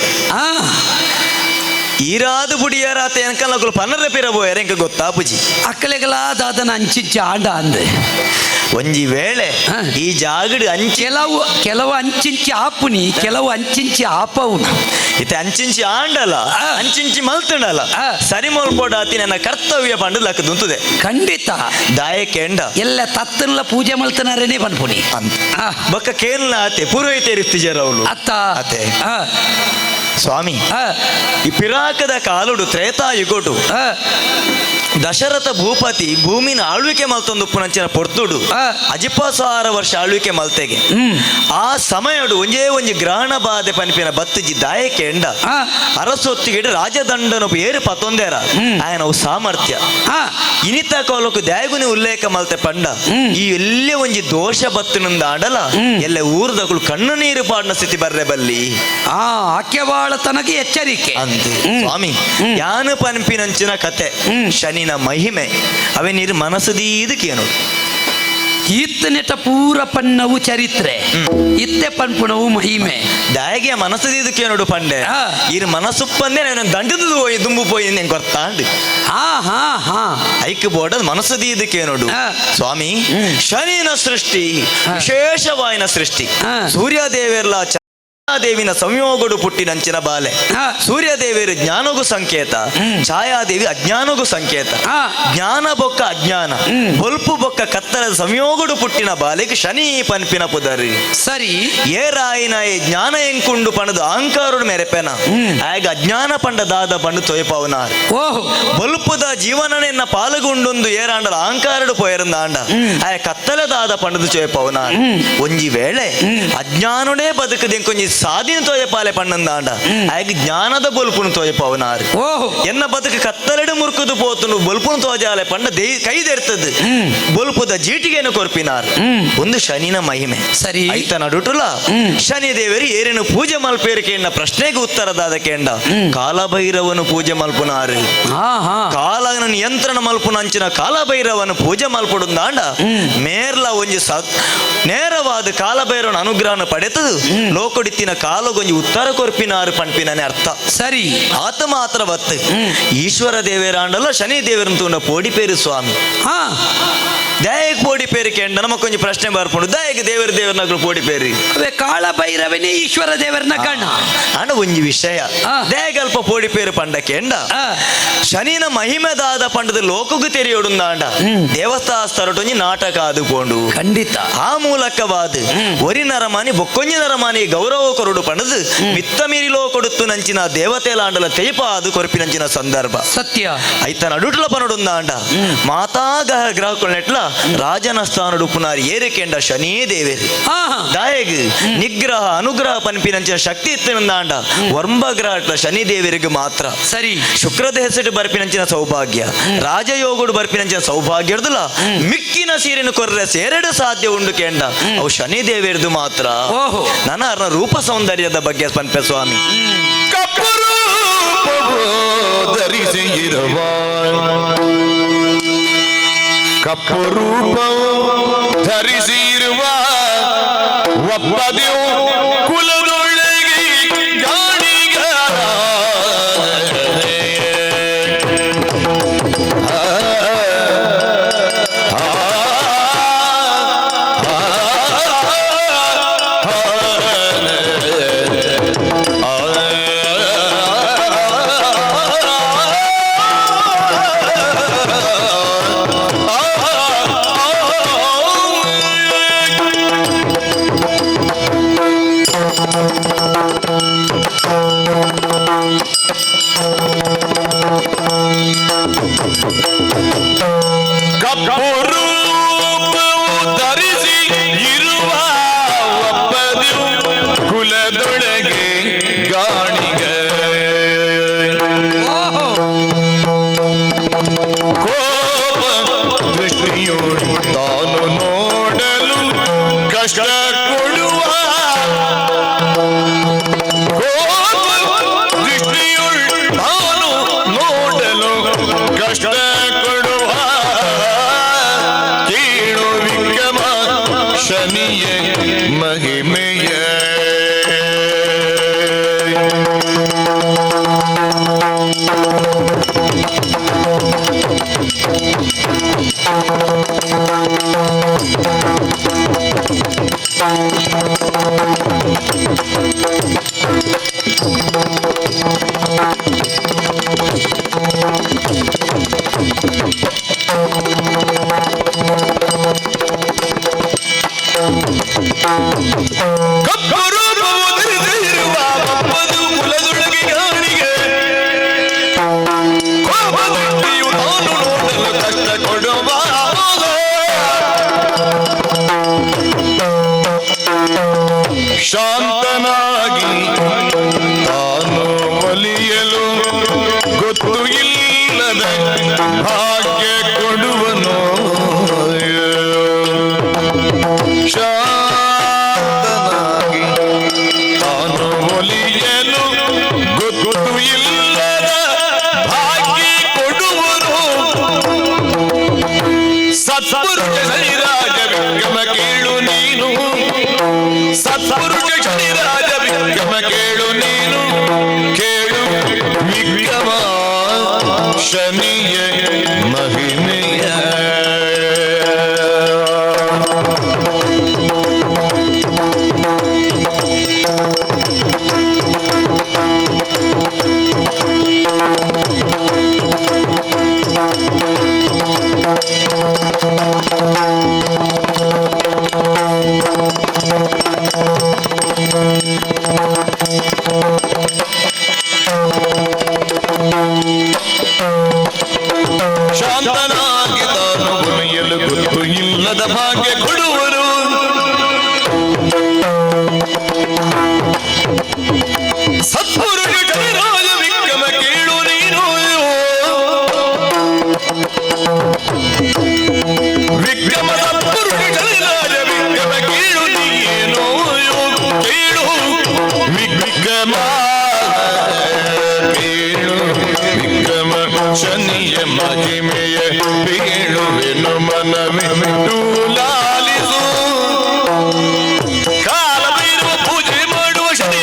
ಈರಾದು ಬುಡಿಯರಾತ ಎನ್ಕಲ್ಲಕುಲು ಪನ್ನರ ಪಿರ ಬೋಯರ್ ಎಂಕ ಗೊತ್ತಾಪುಜಿ. ಅಕ್ಕಲೆಗಲ ದಾದನ ಅಂಚಿಂಚಿ ಆಂಡ ಅಂದೆ. ಒಂಜಿ ವೇಳೆ ಈ ಜಾಗಡು ಅಂಚಿ ಕೆಲವು ಕೆಲವು ಅಂಚಿಂಚಿ ಆಪುನಿ, ಕೆಲವು ಅಂಚಿಂಚಿ ಆಪವುನ. ಇತ್ತೆ ಅಂಚಿಂಚಿ ಆಂಡಲ ಅಂಚಿಂಚಿ ಮಲ್ತುಂಡಲ ಸರಿ ಮಲ್ಪೋಡಾತಿ ನನ್ನ ಕರ್ತವ್ಯ ಪಂಡು ಲಕ್ಕದುಂತುದೆ. ಖಂಡಿತ. ದಾಯಕೆಂಡ ಎಲ್ಲ ತತ್ತನ್ಲ ಪೂಜೆ ಮಲ್ತನಾರೇನೆ ಪನ್ಪುನಿ ಅಂತ ಬೊಕ್ಕ ಕೇನ್ಲ ಆತೆ ಪುರೋಹಿತರಿತ್ತಿಜರ ಅವಳು ಅತ್ತ. ಅತ್ತೆ ಸ್ವಾಮಿ, ಈ ಪಿರಾಕದ ಕಾಲುಡು ತ್ರೇತಾಯುಗೊಡು ದಶರಥ ಭೂಪತಿ ಭೂಮಿನ ಆಳ್ವಿಕೆ ಮಲ್ತೊಂದು ಪುನಂಚಿನ ಪೊರ್ತುಡು ಅಜಿಪಸಾರ ವರ್ಷ ಆಳ್ವಿಕೆ ಮಲ್ತೆಗೆ. ಆ ಸಮಯಡು ಒಂಜೇ ಒಂಜಿ ಗ್ರಹಣ ಬಾಧೆ ಪನಿಪಿನ ಬತ್ತುಜಿ. ದಾಯಕೆಂಡ ಅರಸೊತ್ತಿಗೆ ರಾಜದಂಡನ ಏರು ಪತ್ತೊಂದೇರ ಆಯನ ಅವು ಸಾಮರ್ಥ್ಯ ಇನಿತ ಕೋಲಕು ದಾಯಗುನಿ ಉಲ್ಲೇಖ ಮಲ್ತೆ ಪಂಡ ಈ ಎಲ್ಲೇ ಒಂಜಿ ದೋಷ ಬತ್ತಿನಿಂದ ಆಡಲ ಎಲ್ಲ ಊರ್ದಗಳು ಕಣ್ಣು ನೀರು ಪಾಡಿನ ಸ್ಥಿತಿ ಬರ್ರೆ ಬಲ್ಲಿ. ಆಕೆವಾಳ ತನಗೆ ಎಚ್ಚರಿಕೆ ಅಂತ ಸ್ವಾಮಿ ಯಾನು ಪನ್ಪಿನಂಚಿನ ಕತೆ ಶನಿನ ಮಹಿಮೆ ಅವೇ ನೀರು ಮನಸ್ಸುದೀದಕ್ಕೇನು. ಈತ್ತನೆಟ ಪೂರ ಪನ್ನವು ಚರಿತ್ರೆ, ಇತ್ತೆ ಪನ್ಪುಣವು ಮಹಿಮೆ. ದಾಯಗೆ ಮನಸ್ಸುದೀದಕ್ಕೇನುಡು ಪಂಡೆ ಇರು ಮನಸ್ಸುಪ್ಪಂದೆ ನಾನು ದಂಡದ ಹೋಯಿ ದುಂಬು ಪೋಯಿ ನೆಂಗೆ ಗೊತ್ತಾಂಡು. ಹಾ ಹಾ ಹಾ ಐಕ್ ಬೋರ್ಡದ್ ಮನಸ್ಸುದೀದಕ್ಕೇನುಡು ಸ್ವಾಮಿ. ಶನಿನ ಸೃಷ್ಟಿ ವಿಶೇಷವಾಯಿನ ಸೃಷ್ಟಿ. ಸೂರ್ಯದೇವೆರ್ಲ ದೇವಿನ ಸಂಯೋಗಡು ಪುಟ್ಟಿನಂಚಿನ ಬಾಲೆ. ಸೂರ್ಯದೇವಿಯರು ಜ್ಞಾನಗೂ ಸಂಕೇತ, ಛಾಯಾದೇವಿ ಅಜ್ಞಾನಗೂ ಸಂಕೇತ. ಜ್ಞಾನ ಬೊಕ್ಕ ಅಜ್ಞಾನ, ಬೊಲ್ಪು ಬೊಕ್ಕ ಕತ್ತಲ ಸಂಯೋಗಡು ಪುಟ್ಟಿನ ಬಾಲೆಗೆ ಶನಿ ಪನ್ಪಿನ ಪುದರಿ. ಸರಿ. ಏ ರಾಯಿನ ಏ ಜ್ಞಾನ ಎಂಕುಂಡು ಪಣದು ಅಹಂಕಾರುಡು ಮೆರೆಪೆನ ಆಗ ಅಜ್ಞಾನ ಪಂಡ ದಾದ ಪಂಡು ತೊಯಪವನಾರ್. ಬೊಲ್ಪುದ ಜೀವನನೆನ್ನ ಪಾಲುಗುಂಡೊಂದು ಏರಾಂಡಲ ಅಹಂಕಾರುಡು ಪೋಯರಂದಾಂಡ ಆಯ ಕತ್ತಲೆ ದಾದ ಪಂಡದು ಚೋಯಪವನಾರ್. ಒಂಜಿ ವೇಳೆ ಅಜ್ಞಾನುಡೇ ಬದುಕದೆಂಕೊಂಜಿ ಸಾಧಿನ ತೋಯಪಾಲೆ ಪಣ್ಣಂದಾಂಡ ಆಯಗ ಜ್ಞಾನದ ಬೊಲ್ಪುನು ತೋಯಪವನಾರ್. ಎನ್ನ ಬದುಕು ಕತ್ತಲೆಡು ಮುರುಕುದು ಪೋತುನು ಬೊಲ್ಪುನು ತೋಜಾಲೆ ಪಂಡ they ಕೈದೆರ್ತದು ಬೊಲ್ಪುದ ಜೀಟಿಗೆನು ಕೊರ್ಪಿನಾರ್. ಒಂದು ಶನಿನ ಮಹಿಮೆ. ಸರಿ. ಐತ ನಡುಟುಲ ಶನಿ ದೇವರು ಏರೇನು ಪೂಜೆ ಮಲ್ಪೇರು ಕೇಂಡ ಪ್ರಶ್ನೆಗೆ ಉತ್ತರದಾದ ಕೇಂಡ ಕಾಲಭೈರವನು ಪೂಜೆ ಮಲ್ಪುನಾರು. ಕಾಲನ ನಿಯಂತ್ರಣ ಮಲ್ಪುನ ಅಂಚಿನ ಕಾಲಭೈರವನು ಪೂಜೆ ಮಲ್ಪುಡುಂದಾಂಡ ಮೇರ್ಲ ಒಂಜಿ ನೇರವಾದ ಕಾಲಭೈರವನ ಅನುಗ್ರಹನ ಪಡೆತದು ಲೋಕಡಿತಿ ಇತ್ತಿನ ಕಾಲಗೊಂಜಿ ಉತ್ತರ ಕೊರ್ಪಿನಾರು ಪನ್ಪಿನನೆ ಅರ್ಥ. ಸರಿ. ಆತ ಮಾತ್ರ ಬತ್ತು ಈಶ್ವರ ದೇವೇರಾಂಡಲ ಶನಿ ದೇವರಂತೂನ ಪೋಡಿ ಪೇರು ಸ್ವಾಮಿ. ದಯಕ್ ಪೋಡಿ ಪೇರು ಕೆಂಡ ನಮಕೊಂಜಿ ಪ್ರಶ್ನೆ ಬರ್ಪುಂಡು, ದಯಕ್ ದೇವರ ದೇವರನಗಳು ಪೋಡಿ ಪೇರು. ಅವೇ ಕಾಳ ಭೈರವನೇ ಈಶ್ವರ ದೇವರನ ಗಣ. ಅಣ್ಣ ಒಂಜಿ ವಿಷಯ, ದಯಗಲ್ಪ ಪೋಡಿ ಪೇರು ಪಂಡ ಕೆಂಡ ಶನಿನ ಮಹಿಮೆದಾದ ಪಂಡದ ಲೋಕಗೂ ತೆರೆಯೋಡುಂದಾಂಡ ದೇವಸ್ಥಾಸ್ತರಟೊಂಜಿ ನಾಟಕ ಅದು ಪೋಂಡು. ಖಂಡಿತ. ಆ ಮೂಲಕವಾದ ಒರಿ ನರಮಾನಿ ಬೊಕ್ಕೊಂಜಿ ನರಮಾನಿ ಗೌರವ ಕೊರಡು ಪಣದು ಮಿತ್ತ ಮೀರಿಲೋ ಕೊಡುತ್ತು ನಂಚಿನ ದೇವತೆಲಾಂಡಲ ತೇಪ ಅದು ಕೊರಪಿನಂಚಿನ ಸಂದರ್ಭ. ಸತ್ಯ. ಐತ ನಡುಟ್ಲ ಪನಡುಂದಾಂಡ ಮಾತಾ ಗ್ರಹకులನೆట్ల ರಾಜನ ಸ್ಥಾನಡು ಪುನಾರಿ ಏರಿಕೆಂಡ ಶನೇ ದೇವೇರಿ. ದಾಯಗ್ ನಿಗ್ರಹ ಅನುಗ್ರಹ ಪನ್ಪಿನಂಚಿನ ಶಕ್ತಿ ಇತ್ತಿನಂದಾಂಡ ವರ್ಂಬ ಗ್ರಹಟ್ಲ ಶನಿ ದೇವರಿಗೆ ಮಾತ್ರ. ಸರಿ. ಶುಕ್ರದ ಹೆಸರು ಬರ್ಪಿನಂಚಿನ ಸೌಭಾಗ್ಯ, ರಾಜಯೋಗುಡು ಬರ್ಪಿನಂಚಿನ ಸೌಭಾಗ್ಯ ಇರ್ದಲ್ಲ, ಮಿಕ್ಕಿನ ಸೀರೆನು ಕೊರ್ರೆ ಸೇರೆಡು ಸಾಧ್ಯ ಉಂಡು ಕೆಂಡ ಅವು ಶನಿ ದೇವೇರ್ದು ಮಾತ್ರ. ನನ್ನ ಅರ್ನ ರೂಪ ಸೌಂದರ್ಯದ ಬಗ್ಗೆ ಪನ್ಪೆ ಸ್ವಾಮಿ. ಕಪ್ಪು ರೂಪವು ಧರಿಸಿ ಇರುವ, ಕಪ್ಪು ರೂಪವು ಧರಿಸಿರುವ ಒಪ್ಪದೆಯು ಕುಲದೊಳಗೆ ಗಾಣಿಗ. ಕಪ್ಪು ರೂಪವು ಧರಿಸಿ ಇರುವ ಒಪ್ಪದೆಯು ಕುಲದೊಳಗೆ ಗಾಣಿಗ. ಕೋಪ ದೃಷ್ಟಿಯೋಡು ತಾನು ನೋಡಲು ಕಷ್ಟ ಕೊಡುವ, ಕೋಪ ದೃಷ್ಟಿಯುಳ್ ತಾನು ನೋಡಲು ಕಷ್ಟ ಕೊಡುವ. ಕೇಳು ವಿಕ್ರಮ ಶನಿಯ ಮಹಿಮೆಯ. ಕಪ್ಪು ರೂಪವು ಧರಿಸಿರುವ ಒಪ್ಪದು ಕುಲದೊಳಗೆ ಗಾಣಿಗೆ. ಕೋಪದೃಷ್ಟಿಯು ತಾನು ನೋಡಲು ಕಷ್ಟ ಕೊಡುವ. ಶಾಂತನಾಗಿ ತಾನು ಒಲಿಯಲು ಗೊತ್ತು ಇಲ್ಲದ ಭಾಗ್ಯ ಕೊಡುವನು. ಶಾಂತನಾಗಿ ತಾನು ಒಲಿಯಲು ಗೊತ್ತು ಇಲ್ಲದ ಭಾಗ್ಯ ಕೊಡುವನು. ಸತ್ಪುರುಷ ಶನಿರಾಜ ವಿಕ್ರಮ ಕೇಳು ನೀನು, ಸತ್ಪುರುಷ ಶನಿರಾಜ ವಿಕ್ರಮ ಕೇಳು ನೀನು, ಕೇಳು ವಿಕ್ರಮ ಶನಿಯ ಮಹಿಮೆಯ. ಶಾಂತನಾಗಿ ತಾನು ಒಲಿಯಲು ಗೊತ್ತು ಇಲ್ಲದ ಭಾಗ್ಯ ಕೊಡುವರು. ಸತ್ಪುರುಷ ಶನಿರಾಜ ವಿಕ್ರಮ ಕೇಳು ನೀನು, ವಿಕ್ರಮ ಸತ್ಪುರುಷ ಶನಿರಾಜ ವಿಕ್ರಮ ಕೇಳು ನೀನು, ಕೇಳು ವಿಕ್ರಮ, ಕೇಳು ವಿಕ್ರಮ ಶನಿಯ ಮಹಿಮೆಯ ಬೀಳುವೆನು ಮನವಿಟ್ಟು ಲಾಲಿಸು. ಕಾಲಭೈರವ ಪೂಜೆ ಮಾಡುವ ಶನಿ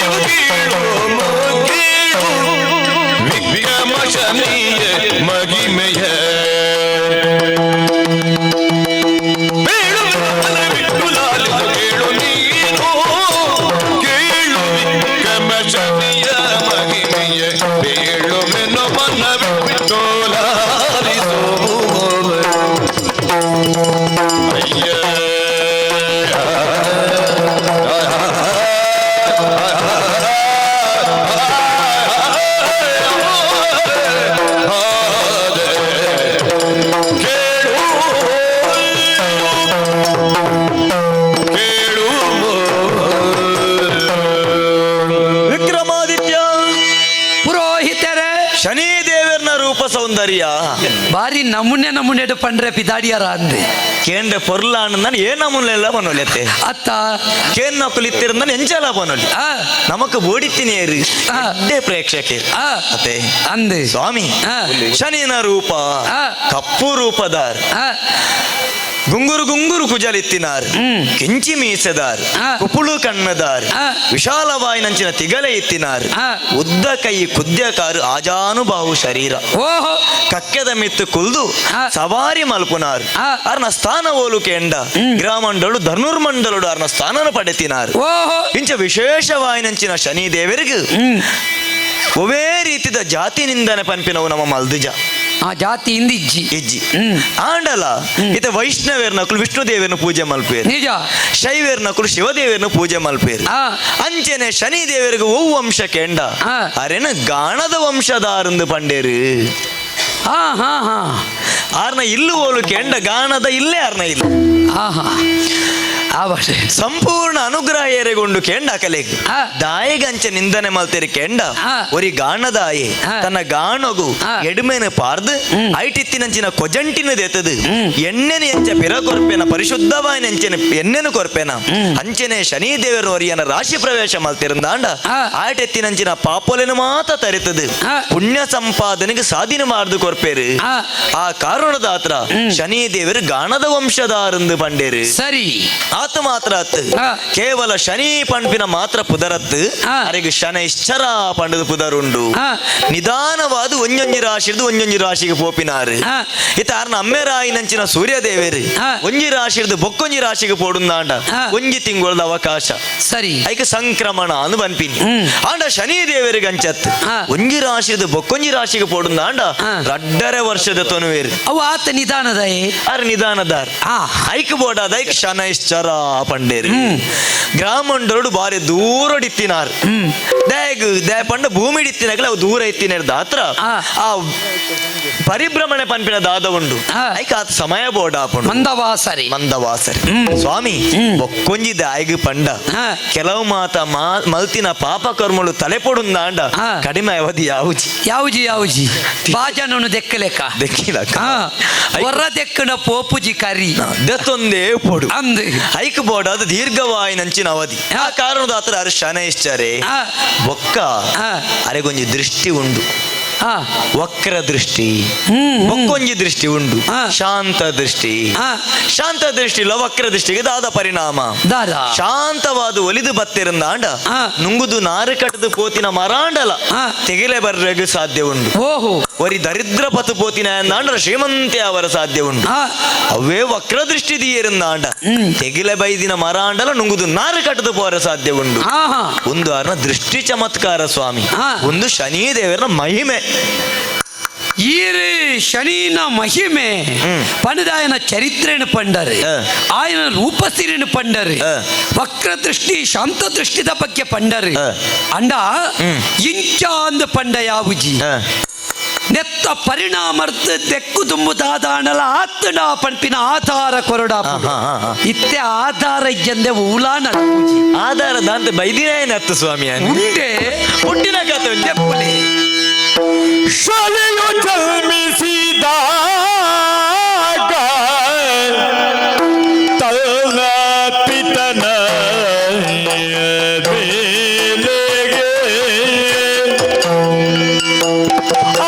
ಸೌಂದರ್ಯ ಬಾರಿ ನಮೂನೆ ನಮೂನೆಡು ಪಂಡ್ರೆ ಪಿದಾಡಿಯಾರ ಅಂದೆ ಕೇಂದ್ರ ಪೊರ್ಲಾಂಡ ಏ ನಮೂನೆಲ್ಲ ಬನ್ನೊಲೆತ್ತೆ ಅತ್ತ ಕೇನ್ ನಕುಲಿತ್ತಿರಂದ ಎಂಚಲ ಬನ್ನೊಲಿ ಆ ನಮಕ್ ಬೋಡಿತ್ತಿನೇರು ಆ. ಎಡ್ಡೆ ಪ್ರೇಕ್ಷಕರು ಆ. ಅತ್ತೆ ಅಂದೆ ಸ್ವಾಮಿ ಆ. ಶನಿನ ರೂಪ ಆ. ಕಪ್ಪು ರೂಪದಾರ್ ಆ ಗುಂಗುರು ಗುಂಗುರು ಕುಜಲಿತ್ತಿನಾರ್ ಹ್ಮ್. ಕೆಂಚಿ ಮೀಸೆದಾರ್ ಆ. ಕುಪುಳು ಕಣ್ಣದಾರ್ ಆ. ವಿಶಾಲವಾಯಿನಂಚಿನ ತಿಗಲೆ ಇತ್ತಿನಾರ್ ಆ. ಉದ್ದ ಕೈ ಕುದ್ಯಕಾರು ಆಜಾನುಬಾಹು ಶರೀರ ಓಹೋ ಕಕ್ಕೆದ ಮಿತ್ತು ಕುಲ್ದು ಆ. ಸವಾರಿ ಮಲ್ಪುನಾರ್ ಆ. ಅರ್ನ ಸ್ಥಾನ ಓಲು ಕೆಂಡ ಗ್ರಾಮಂಡಳು ಧನುರ್ಮಂಡಲುಡು ಅರ್ನ ಸ್ಥಾನನು ಪಡೆತಿನಾರ್ ಓಹೋ ಇಂಚ ವಿಶೇಷವಾಯಿನಂಚಿನ ಶನಿ ದೇವರಿಗೆ ಹ್ಮ್ ಒವೇ ರೀತಿದ ಜಾತಿ ನಿಂದನೆ ಪನ್ಪಿನವು ನಮ್ಮ ಮಲ್ದುಜ ಆ ಜಾತಿ ಇಂದ ಇಜ್ಜಿ ಇಜ್ಜಿ ಹ್ಮ್. ಆಂಡಲ ಇತ ವೈಷ್ಣವೇರ್ ನಕುಲು ವಿಷ್ಣು ದೇವರನ್ನು ಪೂಜೆ ಮಲ್ಪೇರು ನಿಜ ಶೈವೇರ್ ನಕುಲು ಶಿವದೇವರನ್ನು ಪೂಜೆ ಮಲ್ಪೇರು ಆ. ಅಂಚನೆ ಶನಿ ದೇವರಿಗೆ ಒವು ವಂಶ ಕೆಂಡ ಆ. ಅರೆನ ಗಾಣದ ವಂಶದಾರಂದು ಪಂಡೇರು ಹಾ ಹಾ ಹಾ ಆರ್ನ ಇಲ್ಲು ಓಲು ಕೆಂಡ ಗಾಣದ ಇಲ್ಲೇ ಆರ್ನ ಇಲ್ಲ ಹಾ ಹಾ ಆವಡೆ ಸಂಪೂರ್ಣ ಅನುಗ್ರಹ ಏರೆಗೊಂಡು ಕೆಂಡ ಅಕಲೆಗ್ ಆ. ದಾಯಗಂಚ ನಿಂದನೆ ಮಲ್ತೇರಿ ಕೆಂಡ ಆ. ಒರಿ ಗಾಣದಾಯೆ ಆ. ತನ್ನ ಗಾಣಗು ಆ. ಎಡ್ಮೆನ ಪಾರ್ದು ಐಟಿತ್ತಿನಂಚಿನ ಕೊಜಂಟಿನ ದೆತ್ತದು ಎಣ್ಣೆನ ಎಂಚ ಪಿರ ಕೊರ್ಪೆನ ಪರಿಶುದ್ಧವಾಯಿನ ಎಂಚೆನ ಎಣ್ಣೆನು ಕೊರ್ಪೆನ ಅಂಚನೆ ಶನಿ ದೇವರು ಒರಿಯನ ರಾಶಿ ಪ್ರವೇಶ ಮಲ್ತಿರಂದಾಂಡ ಆ. ಆಟೆತ್ತಿನಂಚಿನ ಪಾಪೊಲೆನ ಮಾತ ತರಿತದು ಆ. ಪುಣ್ಯ ಸಂಪಾದನೆಗೆ ಸಾಧನೆ ಮಾಡ್ದು ಕೊರ್ಪೇರು ಆ. ಆ ಕಾರಣದ ಆತ್ರ ಶನಿ ದೇವರು ಗಾಣದ ವಂಶದಾರಂದು ಪಂಡೇರು ಸರಿ ಆತ ಮಾತ್ರ ಅತ್ತು ಆ. ಕೇವಲ ಶನಿ ಪಂಪಿನ ಮಾತ್ರ ಪುದರತ್ತು ಆ. ಅರೆಗ್ ಶನೈಶ್ಚರ ಪಂಡದ ಪುದರುಂಡು ಆ. ನಿಧಾನವಾದ ಒಂಜೊಂಜಿ ರಾಶಿರ್ದು ಒಂಜೊಂಜಿ ರಾಶಿಗೆ ಪೋಪಿನಾರು ಆ. ಇತ ಆರ್ನ ಅಮ್ಮೆರಾಯಿನಂಚಿನ ಸೂರ್ಯದೇವೇರು ಆ. ಒಂಜಿ ರಾಶಿರ್ದು ಬೊಕ್ಕೊಂಜಿ ರಾಶಿಗೆ ಪೋಡುಂದಾಂಡ ಆ. ಒಂಜಿ ತಿಂಗಳದ ಅವಕಾಶ ಸರಿ ಐಕ ಸಂಕ್ರಮಣ ಅಂದು ಪನ್ಪಿನಿ ಹ್ಮ್. ಆಂಡ ಶನಿ ದೇವರಿಗೆ ಅಂಚತ್ ಆ. ಒಂಜಿ ರಾಶಿರ್ದು ಬೊಕ್ಕೊಂಜಿ ರಾಶಿಗೆ ಪೋಡುಂದಾಂಡ ಆ. ರಡ್ಡರೆ ವರ್ಷದ ತೊನುವೇರು ಅವು ಆತ ನಿಧಾನದಯೇ ಆರ್ ನಿಧಾನದಾರ್ ಆ ಐಕ್ ಬೋಡಾದ ಐಕ್ ಶನೈಶ್ಚರ ಪಂಡೇರು ಗ್ರಾಮಂಡೋಡು ಬಾರಿ ದೂರ ಇತ್ತಿನಾರ್ ದಾಯಗ್ ದಾಯ ಪಂಡ ಭೂಮಿ ಇತ್ತಿನಾಗಲ ಅವು ದೂರ ಇತ್ತಿನಾರ್ ದಾತ್ರ ಆ. ಆ ಪರಿಭ್ರಮಣೆ ಪನ್ಪಿನ ದಾದ ಉಂಡು ಆ. ಐಕ್ ಆತ ಸಮಯ ಬೋಡಾಪುಂಡು ಮಂದವಾಸರಿ ಮಂದವಾಸರಿ ಸ್ವಾಮಿ ಒಕ್ಕೊಂಜಿ ದಾಯಿಗ್ ಪಂಡ ಆ. ಕೆಲವು ಮಾತ ಮಲ್ತಿನ ಪಾಪ ಕರ್ಮಳು ತಲೆ ಪೊಡುಂದಾಂಡ ಆ. ಕಡಿಮೆ ಅವಧಿ ಯಾವುಜಿ ಯಾವುಜಿ ಯಾವುಜಿ ಬಾಜನನು ದೆಕ್ಕಲೆಕ್ಕ ದೆಕ್ಕಿಲ ಹಾ ಹೊರ ದೆಕ್ಕನ ಪೋಪುಜಿ ಕರಿ ದತ್ತೊಂದೇ ಪೊಡು ಅಂದು ಐಕ್ ಬೋರ್ಡ್ ಅದು ದೀರ್ಘವಾಯಿನಂಚಿನ ಅವಧಿ ಆ ಕಾರಣದ ಆತರ ಅರು ಶನೈಶ್ಚರೆ ಆ. ಬೊಕ್ಕ ಆ. ಅರೆಗೊಂಜಿ ದೃಷ್ಟಿ ಉಂಡು ಹಾ ವಕ್ರ ದೃಷ್ಟಿ ಹ್ಮ್, ಹ್ಮ್. ಬೊಕ್ಕೊಂಜಿ ದೃಷ್ಟಿ ಉಂಡು ಆ. ಶಾಂತ ದೃಷ್ಟಿ ಆ. ಶಾಂತ ದೃಷ್ಟಿ ಇಲ್ಲ ವಕ್ರ ದೃಷ್ಟಿಗೆ ದಾದ ಪರಿಣಾಮ ದಾದ ಶಾಂತವಾದ ಒಲಿದು ಬತ್ತಿರಂದಾಂಡ ಆ. ನುಂಗುದು ನಾರು ಕಟ್ಟದು ಪೋತಿನ ಮರಾಂಡಲ ಆ. ತೆಗಿಲೆ ಬರ್ರೆಗ್ ಸಾಧ್ಯ ಉಂಡು ಓಹೋ ಒರಿ ದರಿದ್ರ ಪತು ಪೋತಿನ ಅಂದಾಂಡ ಶ್ರೀಮಂತೆ ಅವರ ಸಾಧ್ಯ ಉಂಡು ಆ ಅವೇ ವಕ್ರ ದೃಷ್ಟಿ ದಿಯರಿಂದಾಂಡ ಹ್ಮ್. ತೆಗಿಲೆ ಬೈದಿನ ಮರಾಂಡಲ ನುಂಗುದು ನಾರು ಕಟ್ಟದು ಪೋರ ಸಾಧ್ಯ ಉಂಡು ಹಾ ಹಾ ಒಂದು ಆರ್ನ ದೃಷ್ಟಿ ಚಮತ್ಕಾರ ಸ್ವಾಮಿ ಆ. ಒಂದು ಶನಿ ದೇವರ ಮಹಿಮೆ ಈರು ಶನಿನ ಮಹಿಮೆ ಹ್ಮ್. ಪಣದಾಯನ ಚರಿತ್ರೆನು ಪಂಡರು ಆ. ಆಯನ ರೂಪಸಿರಿನು ಪಂಡರು ಆ. ವಕ್ರ ದೃಷ್ಟಿ ಶಾಂತ ದೃಷ್ಟಿದ ಬಗ್ಗೆ ಪಂಡರು ಆ. ಅಂಡ ಹ್ಮ್. ಇಂಚ ಅಂದ ಪಂಡ ಯಾವುಜಿ ಆ, ನೆತ್ತ ಪರಿಣಾಮರ್ಥ ತೆಕ್ಕು ತುಂಬುದಾದಾಣಲ ಆತ್ತಡ ಪಂಪಿನ ಆಧಾರ ಕೊರಡ ಆ, ಹಾ, ಹಾ, ಹಾ. ಇತ್ತೆ ಆಧಾರ ಇಜ್ಜಂದೆ ಊಲಾನ ಆಧಾರ ದಾಂತ ಬೈದಿನ ಸ್ವಾಮಿ ಉಂಡೆ ಹುಟ್ಟಿನ ಕಥೆ ಉಂಟು. ದೆಪ್ಪುಲೆ. ಶನಿಯು ಜನ್ಮಿಸಿದಾಗ ತನ್ನ ಪಿತನ ಮೇಲೆಗೆ ಆ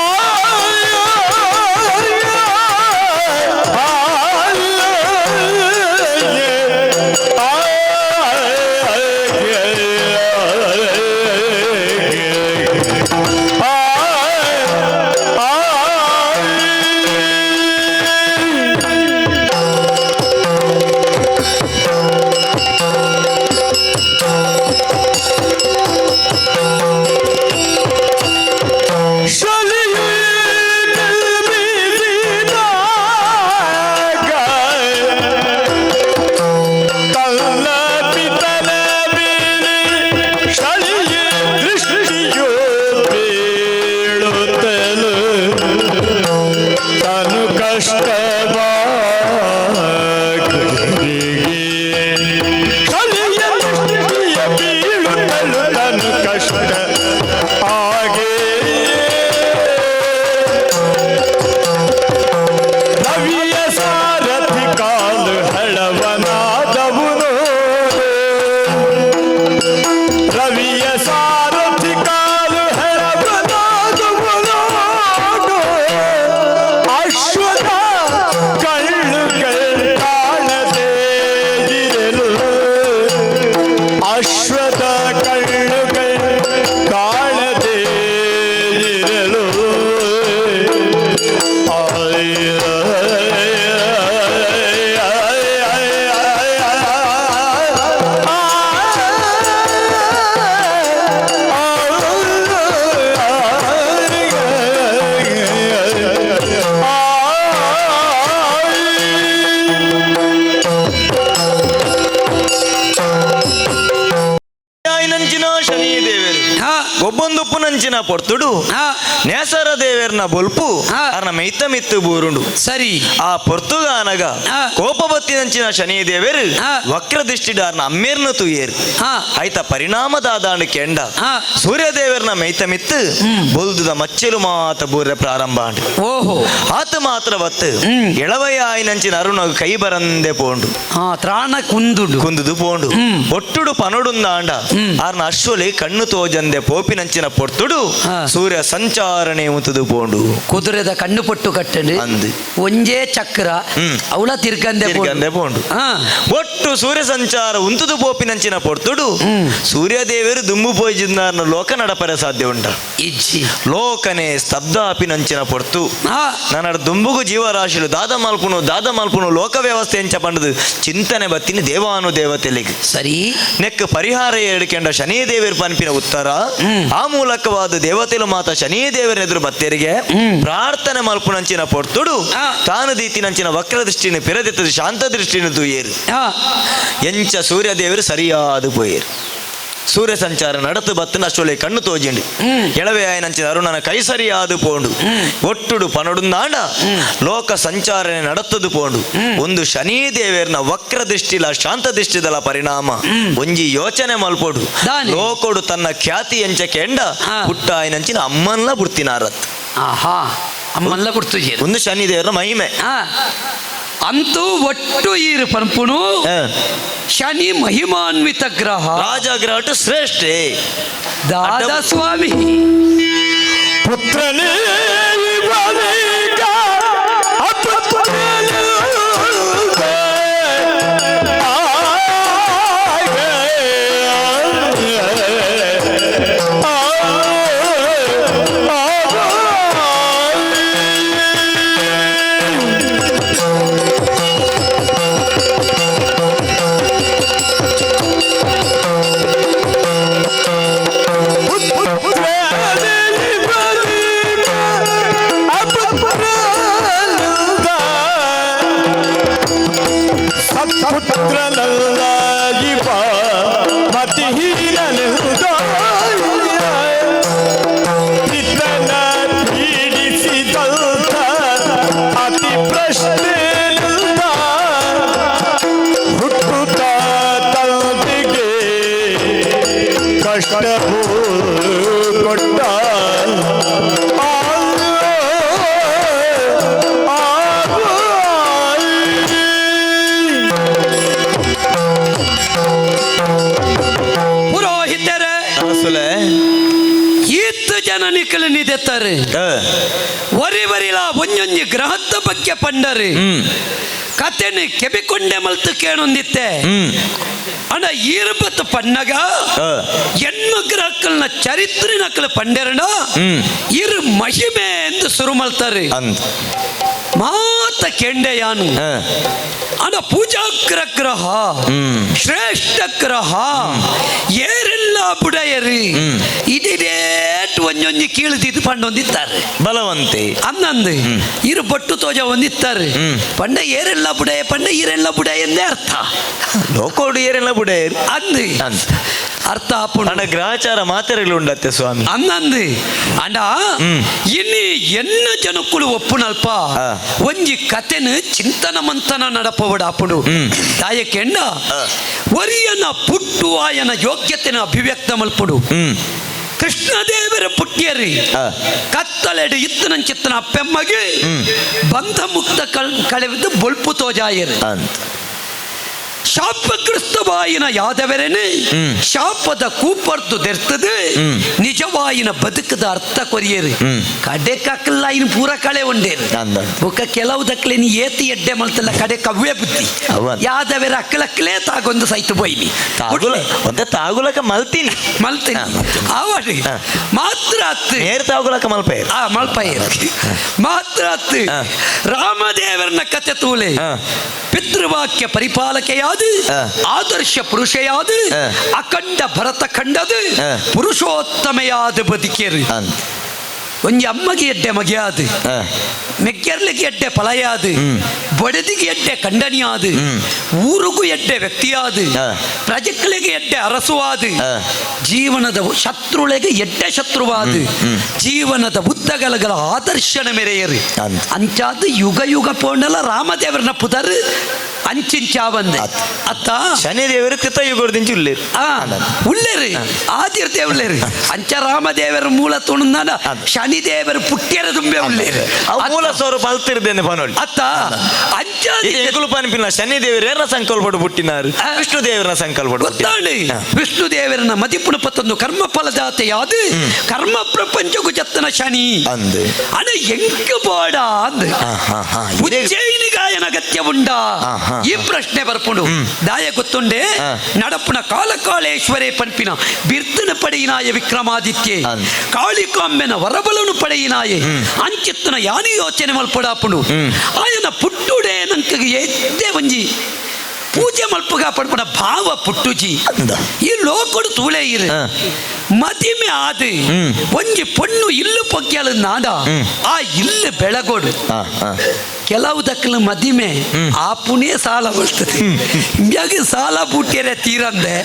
Shani ದೇವರು ಒಬ್ಬೊಂದುಪ್ಪುನಂಚಿನ ಪೊರ್ತುಡು ನೇಸರ ದೇವರ್ನ ಬೊಲ್ಪು ಅರ್ನ ಮೈತ ಮಿತ್ತು ಬೂರುಂಡು. ಸರಿ. ಆ ಪೊರ್ತುಗಾನಗ ಕೋಪಬತ್ತಿನಂಚಿನ ಶನಿ ದೇವರು ವಕ್ರ ದೃಷ್ಟಿಡ ಅರ್ನ ಅಮ್ಮೇರ್ನ ತುಯೇರು. ಆಯ್ತ ಪರಿಣಾಮ ದಾದಾಂಡು ಕೆಂಡ ಸೂರ್ಯದೇವರ್ನ ಮೈತ ಮಿತ್ತು ಬೊಲ್ದುದ ಮಚ್ಚಲು ಮಾತ ಬೂರ ಪ್ರಾರಂಭ ಆಂಡು. ಓಹೋ. ಆತ ಮಾತ್ರ ಬತ್ತು ಎಳವಯ್ಯಾಯಿನಂಚಿನ ಅರುಣ ಕೈ ಬರಂದೆ ಪೋಂಡು. ತ್ರಾಣ ಕುಂದುಡು ಕುಂದುದು ಪೋಂಡು. ಒಟ್ಟುಡು ಪನೊಡುಂದಾಂಡ ಆರ್ನ ಅಶ್ವಲಿ ಕಣ್ಣು ತೋಜಂದೆ ಪೋಪಿನಂಚಿನ ಪೊರ್ತುಡು ಸೂರ್ಯ ಸಂಚಾರಣೆ ಉಂತುದು ಪೋಂಡು. ಕುದುರೆದ ಕಣ್ಣು ಪೊಟ್ಟು ಕಟ್ಟಂಡು ಅಂದು ಒಂಜೇ ಚಕ್ರ ಅವಳ ತಿರ್ಗಂದೆ ತಿರ್ಗಂದೆ ಪೋಂಡು. ಒಟ್ಟು ಸೂರ್ಯ ಸಂಚಾರ ಉಂತುದು ಪೋಪಿನಂಚಿನ ಪೊರ್ತುಡು ಸೂರ್ಯದೇವರು ದುಂಬು ಪೋಯಿಜಿಂದಾರ್ನ ಲೋಕ ನಡಪರೆ ಸಾಧ್ಯ ಉಂಟ ಇಜ್ಜಿ. ಲೋಕನೆ ಸ್ತಬ್ಧ ಅಪಿನಂಚಿನ ಪೊರ್ತು ನನ್ನ ದುಂಬುಗು ಜೀವರಾಶಿಲು ದಾದ ಮಲ್ಪುನು ದಾದ ಮಲ್ಪುನು ಲೋಕ ವ್ಯವಸ್ಥೆ ಎಂಚ ಪಂಡದು ಚಿಂತನೆ ಬತ್ತಿನ ದೇವಾನು ದೇವತೆಲಿಗೆ. ಸರಿ. ನೆಕ್ ಪರಿಹಾರ ಎರಡ್ಕೆಂಡ ಶನಿದೇವರು ಪನ್ಪಿನ ಉತ್ತರ ಆ ಮೂಲಕವಾದ ದೇವತೆಲು ಮಾತ ಶನಿದೇವರ ಎದುರು ಬತ್ತೇರಿಗೆ ಪ್ರಾರ್ಥನೆ ಮಲ್ಪುನಂಚಿನ ಪೊರ್ತುಡು ತಾನು ದೀತಿನಂಚಿನ ವಕ್ರ ದೃಷ್ಟಿನ ಪಿರದಿತ್ತದ ಶಾಂತ ದೃಷ್ಟಿನ ತೂಯೇರು. ಎಂಚ ಸೂರ್ಯದೇವರು ಸರಿಯಾದ ಪೋಯೇರು. ಸೂರ್ಯ ಸಂಚಾರ ನಡತು ಬತ್ತನ ಅಷ್ಟೊಳೆ ಕಣ್ಣು ತೋಜಿಂಡು ಎಳವೆ ಆಯನಂಚಿನ ಅರುಣನ ಕೈ ಸರಿಯಾದ ಪೋಂಡು. ಒಟ್ಟುಡು ಪನೊಡುಂದಾಂಡ ಲೋಕ ಸಂಚಾರನೆ ನಡತದು ಪೋಂಡು. ಒಂದು ಶನಿ ದೇವೇರ್ನ ವಕ್ರ ದೃಷ್ಟಿಲ ಶಾಂತ ದೃಷ್ಟಿದಲ ಪರಿಣಾಮ ಒಂಜಿ ಯೋಚನೆ ಮಲ್ಪೋಡು. ಲೋಕೋಡು ತನ್ನ ಖ್ಯಾತಿ ಎಂಚ ಕೆಂಡ ಪುಟ್ಟ ಆಯನಂಚಿನ ಅಮ್ಮನ್ಲ ಬುಡ್ತಿನಾರತ್. ಆಹಾ, ಅಮ್ಮನ್ಲ ಬುಡ್ತು. ಒಂದು ಶನಿ ದೇವರ ಮಹಿಮೆ. ಅಂತೂ ಒಟ್ಟು ಈರು ಪಂಪುನು ಶನಿ ಮಹಿಮಾನ್ವಿತ ಗ್ರಹ ರಾಜಗ್ರಹ ಶ್ರೇಷ್ಠೆ ದಾದಾ ಸ್ವಾಮಿ. ಪುತ್ರನೇ ನಿದೆತ್ತಾರೆ ವರಿ ವರಿಲ ಒಂಜೊಂಜಿ ಗ್ರಹದ ಬಗ್ಗೆ ಪಂಡರು ಕತೆನು ಕೆಬಿಕೊಂಡೆ ಮಲ್ತು ಕೇಳೊಂದಿತ್ತೆ. ಅಣ್ಣ ಈರ್ಬತ್ತು ಪನ್ನಗ ಎಣ್ಮ ಗ್ರಹಕ್ಕಲ್ನ ಚರಿತ್ರೆ ನಕಲು ಪಂಡೆರಣ ಇರು ಮಹಿಮೆ ಎಂದು ಸುರು ಮಲ್ತಾರೆ. ಮಾತ ಕೆಂಡೆ ಯಾನು ಅಣ್ಣ ಪೂಜಾಗ್ರ ಗ್ರಹ ಶ್ರೇಷ್ಠ ಗ್ರಹ ಏರೆಲ್ಲ ಬುಡಯರಿ ಇದಿರೇಟ್ ಒಂಜೊಂಜಿ ಕೀಳ್ದಿದ್ದು ಪಂಡೊಂದಿತ್ತಾರೆ ಬಲವಂತೆ ಅನ್ನಂದು ಇರು ಬೊಟ್ಟು ತೋಜ ಒಂದಿತ್ತಾರೆ ಪಂಡ ಏರೆಲ್ಲ ಬುಡಯ ಪಂಡ ಈರೆಲ್ಲ ಬುಡಯ ಎಂದೇ ಅರ್ಥ. ಲೋಕೋಡು ಏರೆಲ್ಲ ಬುಡಯರು ಅಂದು ಅರ್ಥ ಆಪುಂಡು. ಅಣ್ಣ ಗ್ರಹಚಾರ ಮಾತೆರೆಗಳು ಉಂಡತ್ತೆ ಸ್ವಾಮಿ ಅನ್ನಂದು ಅಂಡ ಇನ್ನು ಎನ್ನ ಜನಕ್ಕುಲು ಒಪ್ಪುನಲ್ಪ ಒಂಜಿ ಕತೆನು ಚಿಂತನ ಮಂಥನ ನಡಪವಡ ಆಪುಂಡು. ತಾಯ ಕೆಂಡ ಒರಿಯನ ಪುಟ್ಟು ಆಯನ ಯೋಗ್ಯತೆನ ಅಭಿವ್ಯಕ್ತ ಮಲ್ಪುಡು. ಕೃಷ್ಣದೇವರ ಪುಟ್ಟಿಯರಿ ಕತ್ತಲೆಡು ಇತ್ತನಂಚಿತ್ತನ ಅಪ್ಪೆಮ್ಮಗೆ ಬಂಧ ಮುಕ್ತ ಕಳೆವಿದ್ದು ಬೊಲ್ಪು ತೋಜಾಯರು. ಶಾಪಗ್ರಸ್ತವಾಯಿನ ಯಾದವರೇನೆ ಶಾಪದ ಕೂಪರ್ದು ದೆರ್ತದೆ ನಿಜವಾಯಿನ ಬದುಕದ ಅರ್ಥ ಕೊರಿಯರು. ಕಡೆ ಕಕ್ಕಲ್ಲ ಇನ್ನು ಪೂರ ಕಳೆ ಉಂಡೇರು. ಬೊಕ್ಕ ಕೆಲವು ದಕ್ಕಲೆ ನೀ ಏತಿ ಎಡ್ಡೆ ಮಲ್ತಲ್ಲ ಕಡೆ ಕವ್ವೆ ಬುದ್ಧಿ ಯಾದವೆರ ಅಕ್ಕಲಕ್ಕಲೇ ತಾಗೊಂದು ಸೈತು ಬೈಲಿ ಒಂದೇ ತಾಗುಲಕ ಮಲ್ತೀನಿ ಮಲ್ತೀನಿ ಆವಡಿ ಮಾತ್ರ ಅತ್ತು ನೇರ ತಾಗುಲಕ ಮಲ್ಪೈರ್ ಆ ಮಲ್ಪೈರ್ ಮಾತ್ರ ಅತ್ತು ರಾಮದೇವರನ ಕತೆ ತೂಲೆ ಪಿತೃವಾಕ್ಯ ಪರಿಪಾಲಕೆಯಾದ ಆದರ್ಶ ಪುರುಷೆಯಾದ ಅಖಂಡ ಭರತ ಖಂಡದ ಪುರುಷೋತ್ತಮೆಯಾದ ಬದುಕಿಯರು. ಒಂಜಿ ಅಮ್ಮಗೆ ಎಡ್ಡೆ ಮಗೆಯಾದು, ಮೆಗ್ಗೆರ್ಲಿಗೆ ಎಡ್ಡೆ ಪಲಯಾದು, ಬಡದಿಗೆ ಎಡ್ಡೆ ಕಂಡನಿಯಾದು, ಊರುಗೂ ಎಡ್ಡೆ ವ್ಯಕ್ತಿಯಾದು, ಪ್ರಜೆಗಳಿಗೆ ಎಡ್ಡೆ ಅರಸುವಾದು, ಜೀವನದ ಶತ್ರುಳಿಗೆ ಎಡ್ಡೆ ಶತ್ರುವಾದು, ಜೀವನದ ಉದ್ದಗಲಗಳ ಆದರ್ಶನ ಮೆರೆಯರು. ಅಂಚಾದ ಯುಗ ಯುಗ ಪೋಂಡಲ ರಾಮದೇವರನ ಪುದರ್ ಅಂಚಿಂಚಾವಂದೆ ಅತ್ತ. ಶನಿದೇವರು ಕೃತಯುಗದಿಂಚ ಉಲ್ಲೇರು. ಉಲ್ಲೇರು, ಆದಿರ್ದೇ ಉಲ್ಲೇರು. ಅಂಚ ರಾಮದೇವರ ಮೂಲ ತುಣುಂದಾನ ಶನಿದೇವರು ಪುಟ್ಟಿಯರ ತುಂಬೆ ಉಲ್ಲೇರು. ಮೂಲ ಸ್ವರೂಪ ಅಲ್ತಿರ್ದೇನೆ ಪನೋಳಿ ಅತ್ತ ಅಂಚ. ಎಂಕುಲು ಪನ್ಪಿನ ಶನಿದೇವರ ಸಂಕಲ್ಪ ಪುಟ್ಟಿನಾರು, ವಿಷ್ಣು ದೇವರ ಸಂಕಲ್ಪ. ಗೊತ್ತಾಳಿ, ವಿಷ್ಣು ದೇವರನ ಮದಿಪುಣ ಪತ್ತೊಂದು ಕರ್ಮ ಫಲದಾತೆಯಾದ ಕರ್ಮ ಪ್ರಪಂಚಕ್ಕೂ ಜತ್ತನ ಶನಿ ಅಂದು ಅಣ ಎಂಕ್ ಬೋಡ ಅಂದ್ ಉಜ್ಜಯಿನಿಗಾಯನ ಅಗತ್ಯ ಉಂಡ? ಈ ಪ್ರಶ್ನೆ ಬರ್ಪುಂಡು. ದಾಯ ಗೊತ್ತುಂಡೆ? ನಡಪುನ ಕಾಲಕಾಳೇಶ್ವರೇ ಪನ್ಪಿನ ಬಿರ್ತನ ಪಡೆಯಿನಾಯ ವಿಕ್ರಮಾದಿತ್ಯೆ, ಕಾಳಿಕಾಂಬೆನ ವರಬಲನು ಪಡೆಯಿನಾಯೆ. ಅಂಚಿತ್ತನ ಯಾನಿ ಯೋಚನೆ ಮಲ್ಪಡಾಪುಂಡು. ಆಯನ ಪುಟ್ಟುಡೆ ನಂಕ ಎದ್ದೆ ಒಂಜಿ ಪೂಜೆ ಮಲ್ಪುಗ ಪಡ್ಪುನ ಭಾವ ಪುಟ್ಟುಜಿ. ಈ ಲೋಕಡು ತೂಳೆ ಇರು, ಮದಿಮೆ ಆದು ಒಂಜಿ ಪೊಣ್ಣು ಇಲ್ಲು ಪೊಗ್ಗ್ಯಾಲ ನಾಡ ಆ ಇಲ್ಲು ಬೆಳಗೋಡು. ಕೆಲವು ದಕ್ಕಲು ಮದಿಮೆ ಆ ಪುಣೆ ಸಾಲ ಬರ್ತದೆ. ಇಂಬ್ಯಾಗ ಸಾಲ ಬೂಟ್ಯರೆ ತೀರಂದೆ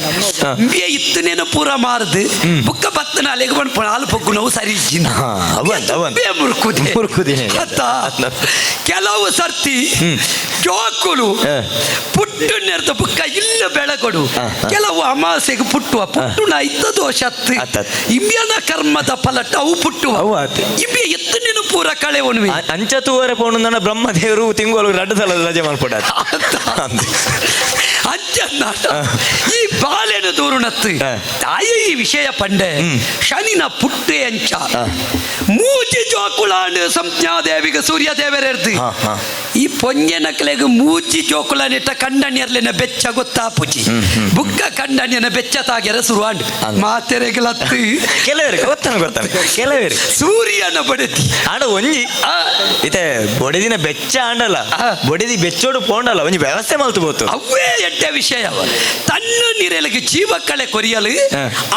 ಇಂಬ್ಯ ಇತ್ತನೇನ ಪೂರ ಮಾರದು ಬುಕ್ಕ ಬತ್ತನ ಅಲೆಗೆ ಬಂದು ಹಾಲು ಪೊಗ್ಗು ನೋವು ಸರಿ. ಮುರುಕುದೆ. ಕೆಲವು ಸರ್ತಿ ಜೋಕುಲು ಪುಟ್ಟು ನೆರ್ದ ಬುಕ್ಕ ಇಲ್ಲ ಬೆಳಗೊಡು. ಕೆಲವು ಅಮಾಸೆಗೆ ಪುಟ್ಟುವ ಪುಟ್ಟುನ ಇದ್ದ ದೋಷತ್ತು ಇಂಬ್ಯನ ಕರ್ಮದ ಫಲಟ ಅವು ಪುಟ್ಟುವ. ಇಂಬ್ಯ ಎತ್ತನೇನು ಪೂರ ಕಳೆ ಒಣುವೆ. ಅಂಚ ತೂವರೆ ಪೋಣು ನನ್ನ ಬ್ರಹ್ಮದೇವರು ತಿಂಗಳು ರಡ್ಡು ಸಲ ರಜೆ ಮಾಡ್ಕೊಡ. ಅಂಚ ಈ ಬಾಲೆನ ದೂರುಣತ್ತು ತಾಯಿ ಈ ವಿಷಯ ಪಂಡೆ ಶನಿನ ಪುಟ್ಟೆ ಅಂಚ ಮೂಜಿ ಜೋಕುಳಾಂಡು ಸಂಜ್ಞಾದೇವಿಗೆ ಸೂರ್ಯ ದೇವರೆರ್ದು. ಈ ಪೊಂಜೆನಕ್ಲೆಗ್ ಮೂಜಿ ಜೋಕುಳ ನೆಟ್ಟ ಕಂಡಣ್ಯರ್ಲೆನ ಬೆಚ್ಚ ಗೊತ್ತಾಪುಜಿ. ಬುಕ್ಕ ಕಂಡಣ್ಯನ ಬೆಚ್ಚ ತಾಗೆರ ಸುರುವಾಂಡ್ ಮಾತೆರೆಗ್ಲತ್ತು. ಕೆಲವರಿಗೆ ಗೊತ್ತಾನ ಗೊತ್ತಾನ ಕೆಲವರಿಗೆ ಸೂರ್ಯನ ಬಡತಿ. ಆಂಡ ಒಂಜಿ ಇತ್ತೆ ಬೊಡೆದಿನ ಬೆಚ್ಚ ಆಂಡಲ, ಬೊಡೆದಿ ಬೆಚ್ಚೋಡು ಪೋಂಡಲ ಒಂಜಿ ವ್ಯವಸ್ಥೆ ಮಲ್ತು ಬೋತು. ಅವೇ ಎಡ್ಡೆ ವಿಷಯ. ತನ್ನ ನಿರೆಲಗೆ ಜೀವಕ್ಕಳೆ ಕೊರಿಯಲು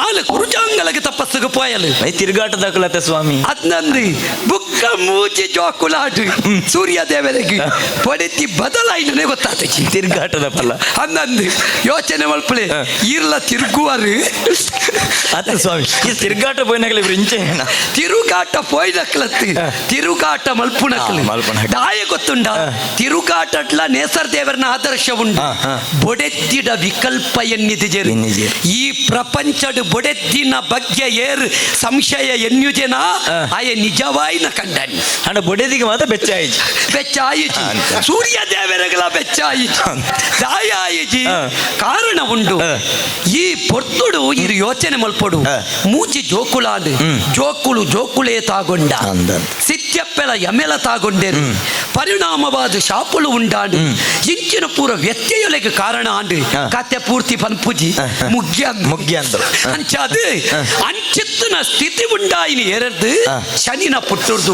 ಆಲು ಕುರುಜಾಂಗಲಗೆ ತಪಸ್ಸುಗೆ ಪೋಯಲು. ತಿರುಗಾಟ ದಾಖಲತೆ ಸ್ವಾಮಿ. ಅದ್ನಂದು ಬುಕ್ಕ ಮೂಜಿ ಜೋಕುಲಾಡು ಸೂರ್ಯ ದೇವರಿಗೆ ಪಡೆತಿ ಬದಲಾಯಿನೇ ಗೊತ್ತಾತಚಿ. ತಿರುಗಾಟದ ಫಲ. ಅನ್ನಂದು ಯೋಚನೆ ಮಲ್ಪಳೆ ಇರ್ಲ ತಿರುಗುವರು. ಅತ್ತ ಸ್ವಾಮಿ, ಈ ತಿರುಗಾಟ ಪೋಯಿನಕಲೆ ಇಬ್ರು ಇಂಚೆ. ತಿರುಗಾಟ ಪೋಯ್ನಕ್ಲತ್ತು ತಿರುಗಾಟ ಮಲ್ಪುನಕ್ಲು ದಾಯ ಗೊತ್ತುಂಡ? ತಿರುಗಾಟಟ್ಲ ನೇಸರ್ ದೇವರನ ಆದರ್ಶ ಉಂಡು. ಬೊಡೆತ್ತಿಡ ವಿಕಲ್ಪ ಎನ್ನಿದಿಜೆರು. ಈ ಪ್ರಪಂಚಡ್ ಬೊಡೆತ್ತಿನ ಬಗ್ಗೆ ಏರ್ ಸಂಶಯ ಎನ್ಯುಜೆನ ಆಯ ನಿಜವಾಯಿನ ಕಂಡನಿ. ಅಂಡ ಬೊಡೆದಿಗೆ ಮಾತ್ರ ಬೆಚ್ಚ ಆಯಿಜಿ. ಬೆಚ್ಚ ಆಯಿಜಿ, ಸೂರ್ಯ ದೇವರಗಳ ಬೆಚ್ಚ ಆಯಿಜಿ, ದಾಯ ಆಯಿಜಿ. ಕಾರಣ ಉಂಡು. ಈ ಪೊರ್ತುಡು ಇರು ಯೋಚನೆ ಮಲ್ಪೊಡು. ಮೂಜಿ ಜೋಕುಳಾಂಡ್ ಜೋಕುಳು ಜೋಕುಳೇ ತಾಗೊಂಡ ಸಿತ್ಯಪ್ಪೆಲ ಯಮೆಲ ತಾಗೊಂಡೇರು ಪರಿಣಾಮವಾದ ಶಾಪುಳು ಉಂಡಾಂಡು ಇಂಚಿನ ಪೂರ ವ್ಯತ್ಯಯೊಲೆಗೆ ಕಾರಣ ಆಂಡು. ಕತೆ ಪೂರ್ತಿ ಪನ್ಪುಜಿ, ಮುಗ್ಯ ಮುಗ್ಯ ಅಂಚಾದು ಅಂಚಿತ್ತನ ಸ್ಥಿತಿ ಉಂಡಾಯಿನಿ ಎರರ್ದು ಶನಿನ ಪುಟ್ಟುರ್ದು.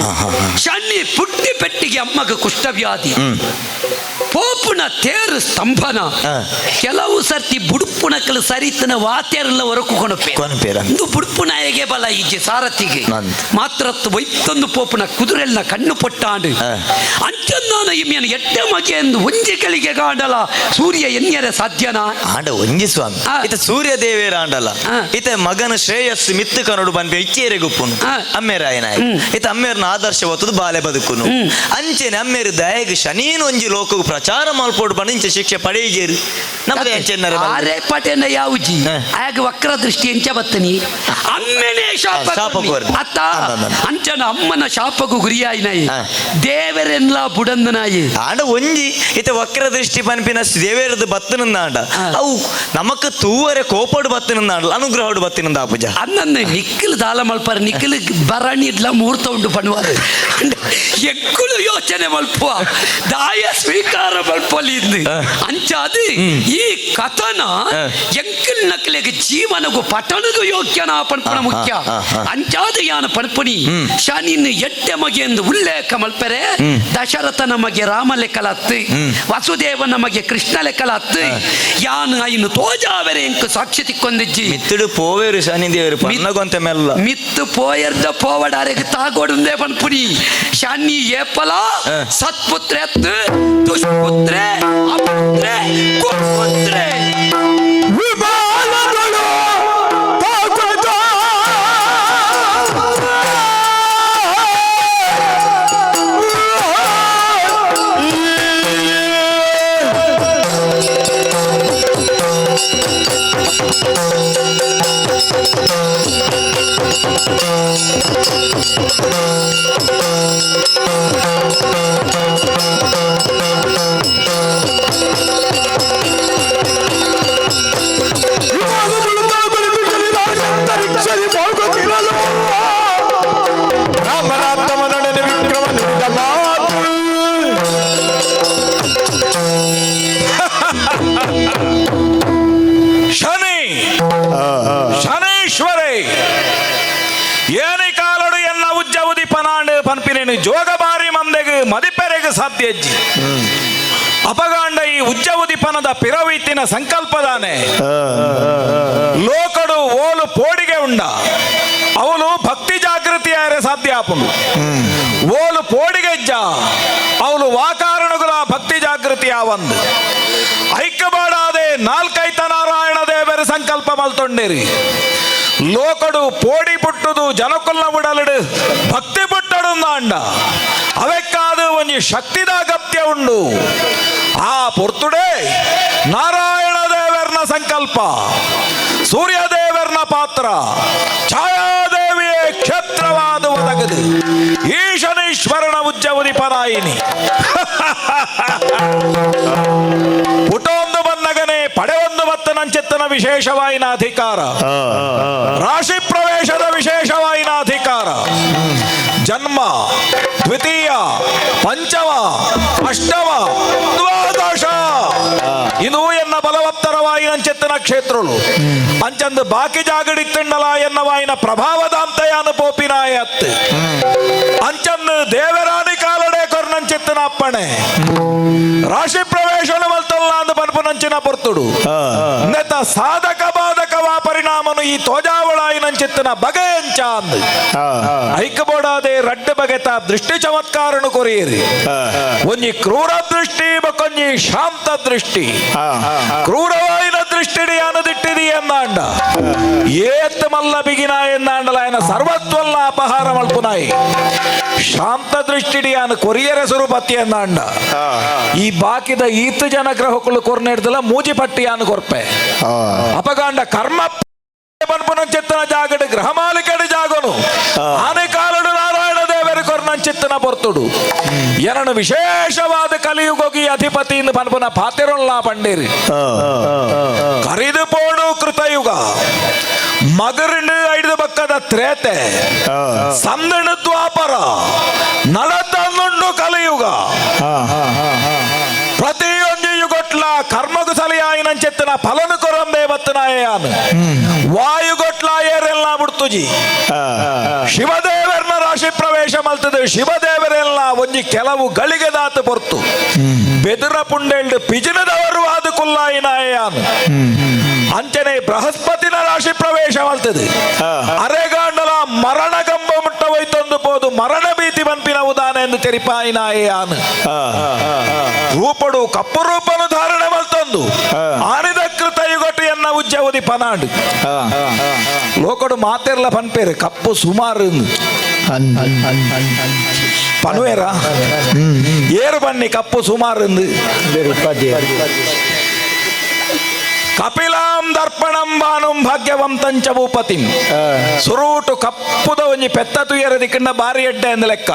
ಶನಿ ಪುಟ್ಟಿ ಪೆಟ್ಟಿಗೆ ಅಮ್ಮಗ ಕುಷ್ಠವ್ಯಾಧಿ, ಪೋಪುನ ತೇರು ಸ್ತಂಭನ. ಕೆಲವು ಸರ್ತಿ ಬುಡುಪುನಕಲು ಸರಿತನ ವಾತೇರಲ್ಲ ಹೊರಕು ಕೊಣಪೆ. ಇಂದು ಬುಡುಪುನಾಯಗೆ ಬಲ ಇಜ್ಜೆ ಸಾರಥಿಗೆ ಮಾತ್ರ ವೈತ್ತೊಂದು ಪೋಪುನ ಕುದುರೆಲ್ಲ ಕಣ್ಣು ಪೊಟ್ಟಾಂಡು. ಅಂಚನ್ನಾನ ಇಮ್ಯನ ಎಟ್ಟೆ ಮಗೆ ಎಂದು ಒಂಜಿ ಕಳಿಗೆ ಕಾಂಡಲ ಸೂರ್ಯ ಎನ್ಯರೆ ಸಾಧ್ಯನಾ? ಆಂಡ ಒಂಜಿ ಸ್ವಾಮಿ, ಇತ ಸೂರ್ಯ ದೇವೇರ ಆಂಡಲ ಇತ ಮಗನ ಶ್ರೇಯಸ್ಸು ಮಿತ್ತು ಕನೋಡು ಪನ್ಪೆ ಇಚ್ಚೇರೆ ಗುಪ್ಪುನು ಅಮ್ಮೇರಾಯನ. ಇತ ಅಮ್ಮೇರ್ನ ಆದರ್ಶ ಒತ್ತದು ಬಾಲೆ ಬದುಕುನು. ಅಂಚೆನೆ ಅಮ್ಮೇರು ದಯಗ್ ಶನೀನ್ ಒಂಜಿ ಲೋಕಗ್ ಪ್ರಚಾರ ಮಲ್ಪೋಡು ಪಂಡ ಇಂಚ ಶಿಕ್ಷೆ ಪಡೆಯಿಜೇರು ನಮ್ಮದೇ ಅಂಚೆನ್ನರೆ. ಆರೆ ಪಟೇನ ಯಾವುಜಿ ಆಗ ವಕ್ರ ದೃಷ್ಟಿ ಎಂಚ ಬತ್ತನಿ ಅಮ್ಮೆನೆ ಶಾಪ ಅತ್ತ. ಅಂಚನ ಅಮ್ಮನ ಶಾಪಗೂ ಗುರಿಯಾಯಿನಾಯಿ ದೇವರೆನ್ಲ ಬುಡಂದನಾಯಿ. ಆಂಡ ಒಂಜಿ ಇತ ವಕ್ರ ದೃಷ್ಟಿ ಪನ್ಪಿನ ದೇವೇರದು ಬತ್ತನಂದಾಂಡ ಅವು ನಮಕ್ ತೂವರೆ ಕೋಪಡು ಬತ್ತನಂದಾಂಡ ಅನುಗ್ರಹಡು ಬತ್ತಿನಂದ ಪೂಜಾ. ಅನ್ನನ್ನ ನಿಕ್ಕಲು ದಾಲ ಮಲ್ಪಾರ ನಿಕ್ಕಲು ಬರಣಿ ಇಡ್ಲ ಮುಹೂರ್ತ ಉಂಟು ಪಣುವಾರು. ಎಂಕುಲು ಯೋಚನೆ ಮಲ್ಪುವ ದಾಯ ಸ್ವೀಕಾರ ವಿಚಾರ ಬಲ್ಪೊಲಿ ಅಂಚಾದ ಈ ಕಥನ ಎಂಕಲ್ ನಕ್ಲೆಗ್ ಜೀವನಗು ಪಠಣಗು ಯೋಗ್ಯನ ಪನ್ಪುನ ಮುಖ್ಯ. ಅಂಚಾದ ಯಾನ ಪನ್ಪುನಿ ಶನಿನ್ ಎಡ್ಡೆ ಮಗೆ ಎಂದು ಉಲ್ಲೇಖ ಮಲ್ಪೆರೆ ದಶರಥನ ಮಗೆ ರಾಮ ಲೆಕ್ಕಲತ್ತು, ವಸುದೇವನ ಮಗೆ ಕೃಷ್ಣ ಲೆಕ್ಕಲತ್ತು. ಯಾನ್ ಐನು ತೋಜಾವೆರೆ ಎಂಕ್ ಸಾಕ್ಷಿ ತಿಕ್ಕೊಂದಿಜ್ಜಿ. ಮಿತ್ತುಡು ಪೋವೇರು ಶನಿದೇವರು ಪನ್ನಗೊಂತೆ ಮೆಲ್ಲ. ಮಿತ್ತು ಪೋಯರ್ದ ಪೋವಡಾರೆಗ್ ತಾಗೋಡುಂದೇ ಪನ್ಪುನಿ. ಶನಿ ಏಪಲ ಸತ್ಪುತ್ರೆ ಅತ್ತು, ದುಷ್ಪುತ್ರೆ, ಅಪುತ್ರೆ, ಕುಪುತ್ರೆ. ವಿಮಾನಗಳು ತಾಕದ ವಿಮಾನಗಳು ತಾಕಲು ಹೋಗುತ್ತಿರಲು ರಾಮನಾಥಮನೊಡನೆ ವಿಕ್ರಮ ನುಡಿದ ಮಾತು. ಶನಿ ಶನೀಶ್ವರೇ, ಏನಿ ಕಾಲಡು ಎನ್ನ ಉಜ್ಜ ಉದಿಪನಾಂಡ್ ಪನ್ಪಿನೇನು ಜೋಗಬಾರಿ ಮಂದೆಗ್ ಮದಿಪೆರೆಗ್ ಸಾಧ್ಯಜ್ಜಿ. ಅಪಗಾಂಡ ಈ ಉಜ್ಜ ಉದಿಪನದ ಪಿರವೀತಿನ ಸಂಕಲ್ಪದಾನೆ. ಲೋಕಡು ಓಲು ಪೋಡಿಗೆ ಉಂಡ ಅವಳು ಭಕ್ತಿ ಜಾಗೃತಿಯಾರೆ ಸಾಧ್ಯ ಆಪುಂಡು. ಓಲು ಪೋಡಿಗೆಜ್ಜ ಅವಳು ವಾಕಾರಣಗುಲ ಭಕ್ತಿ ಜಾಗೃತಿ ಆವಂದು. ಐಕ್ಯಬಾಡಾದೆ ನಾಲ್ಕೈತ ನಾರಾಯಣ ದೇವರ ಸಂಕಲ್ಪ ಮಲ್ತೊಂಡಿರಿ. ಲೋಕಡು ಪೋಡಿ ಪುಟ್ಟುದು ಜನಕುಲ್ನ ಉಡಲಿಡು ಭಕ್ತಿ ಪುಟ್ಟಡುಂದಾಂಡ ಅವೆಕ್ಕಾದ ಒಂಜಿ ಶಕ್ತಿದ ಅಗತ್ಯ ಉಂಡು. ಆ ಪೊರ್ತುಡೆ ನಾರಾಯಣ ದೇವರ್ನ ಸಂಕಲ್ಪ, ಸೂರ್ಯದೇವರ್ನ ಪಾತ್ರ, ಛಾಯಾದೇವಿಯೇ ಕ್ಷೇತ್ರವಾದ ಒದಗದು ಈ ಶನೀಶ್ವರನ ಉಜ್ಜ ಉದಿಪನಾಯಿನಿ. ಪುಟೊಂದು ಬನ್ನಗನೆ ಪಡೆಯೊಂದು ಮತ್ತು ನಂచెತ್ತನ ವಿಶೇಷವಾಯಿನ ಅಧಿಕಾರ, ರಾಶಿ ಪ್ರವೇಶದ ವಿಶೇಷವಾಯಿನ ಅಧಿಕಾರ. ಜನ್ಮ, ದ್ವಿತೀಯ, ಪಂಚಮ, ಅಷ್ಟಮ, ದ್ವಾದಶ ಇದು ಎನ್ನ ಬಲವತ್ತರವಾಯಿನ ಅಂಚೆತ್ತನ ಕ್ಷೇತ್ರಲು. ಅಂಚಂದು ಬಾಕಿ ಜಾಗಡಿತ್ತಂಡಲ ಎನ್ನ ವಾಯಿನ ಪ್ರಭಾವದಾಂತಯಾನು ಪೋಪಿನಾಯತ್. ಅಂಚಂದು ದೇವರಾಣಿ ಕಾಲಡೆ ಕೊರ್ನಂಚೆತ್ತನ ಅಪ್ಪಣೆ ರಾಶಿ ಪ್ರವೇಶನ ಮಲ್ತಲ್ಲ ಅಂದು ಪನ್ಪುನಂಚಿನ ಪೊರ್ತುಡು ನೆತ ಸಾಧಕ ಬಾಧಕವಾ ಪರಿಣಾಮನು ಈ ತೋಜಾವಳಾಯಿನಂಚಿತ್ತನ ಬಗೆ ಅಂಚ ಅಂದು ಐಕಬೋಡಾದೆ ರಡ್ಡ ಬಗೆತ ದೃಷ್ಟಿ ಚಮತ್ಕಾರನು ಕೊರಿಯಿರಿ. ಒಂಜಿ ಕ್ರೂರ ದೃಷ್ಟಿ, ಬೊಕೊಂಜಿ ಶಾಂತ ದೃಷ್ಟಿ. ಕ್ರೂರವಾಯಿನ ದೃಷ್ಟಿಡಿ ಅನದಿಟ್ಟಿದಿ ಎಂದಾಂಡ ಏತ್ ಮಲ್ಲ ಬಿಗಿನ ಎಂದಾಂಡಲ ఆయన ಸರ್ವತ್ವಲ್ಲ ಅಪಹಾರ ಮಲ್ಪುನಾಯಿ. ಶಾಂತ ದೃಷ್ಟಿಡಿ ಅನು ಕೊರಿಯರ ಸುರುಪತಿ ಎಂದಾಂಡ ಈ ಬಾಕಿದ ಈತು ಜನ ಗ್ರಹಕ್ಕಳು ಕೊರ್ನೆಡ್ದಲ ಮೂಜಿ ಪಟ್ಟಿಯಾನು ಕೊರ್ಪೆ. ಅಪಗಾಂಡ ಕರ್ಮ ಪನ್ಪುನಂಚಿತ್ತನ ಜಾಗಡು ಗ್ರಹ ಮಾಲಿಕಡು ಜಾಗನು ಆನೆ ಕಾಲಡು ನಾರಾಯಣ ದೇವರು ಕೊರ್ನಂಚಿತ್ತನ ಪೊರ್ತುಡು ಎರನು ವಿಶೇಷವಾದ ಕಲಿಯುಗೋಗಿ ಅಧಿಪತಿ ಪನ್ಪುನ ಪಾತಿರೊಲ್ಲ ಪಂಡೇರಿ. ಕರಿದು ಪೋಡು ಕೃತಯುಗ, ಮಗರಿಂಡು ಐದು ಬಕ್ಕದ ತ್ರೇತೆ, ಸಂದಣು ದ್ವಾಪರ, ನಡತನ್ನುಂಡು ಕಲಿಯುಗ. ಪ್ರತಿಯೊಂದು ಯುಗೊಟ್ಲ ಕರ್ಮಗು ಸಲಿಯಾಯಿನಂచెತ್ತನ ಫಲನು ಕೊರಂಬೆ ಬತ್ತನಾಯಾನು ವಾಯುಗೊಟ್ಲ ಏರೆಲ್ಲ ಬಿಡ್ತುಜಿ. ಶಿವದೇವರ್ನ ರಾಶಿ ಪ್ರವೇಶ ಮಲ್ತದೆ. ಶಿವದೇವರೆಲ್ಲ ಒಂಜಿ ಕೆಲವು ಗಳಿಗೆದಾತು ಪೊರ್ತು ಬೆದರ ಪುಂಡೆಲ್ಡು ಪಿಜಿನದವರು ಆದ ಕುಲ್ಲಾಯಿನಾಯಾನು. ಅಂಚನೆ ಬೃಹಸ್ಪತಿನ ರಾಶಿ ಪ್ರವೇಶ ಮಲ್ತದೆ. ಅರೆಗಾಂಡಲ ಮರಣ ಗಂಬ ಮುಟ್ಟ ಹೋಯ್ತೊಂದು ಪೋದು ಮರಣ ಭೀತಿ ಬನ್ಪಿನ ಉದಾನ ಎಂದು ತೆರಿಪಾಯಿನಾಯಾನು. ರೂಪಡು ಕಪ್ಪು ರೂಪನು ಧಾರಣೆ ಮಲ್ತೊಂದು ಆನಿದ ಕೃತ ಯುಗಟು ಎನ್ನ ಉಜ್ಜ ಉದಿ ಪನಾಂಡು. ಲೋಕಡು ಮಾತೆರ್ಲ ಪನ್ಪೇರು ಕಪ್ಪು ಸುಮಾರು ಪನುವೇರ ಏರು ಬನ್ನಿ ಕಪ್ಪು ಸುಮಾರು. ಕಪಿಲಾಂ ದರ್ಪಣಂ ಬಾನುಂ ಭಾಗ್ಯವಂತಂಚ ಭೂಪತಿಂ. ಸುರೂಟು ಕಪ್ಪುದ ಒಂಜಿ ಪೆತ್ತ ತುಯರ ದಿಕ್ಕಂಡ ಬಾರಿ ಎಡ್ಡೆ ಅಂದ ಲೆಕ್ಕ.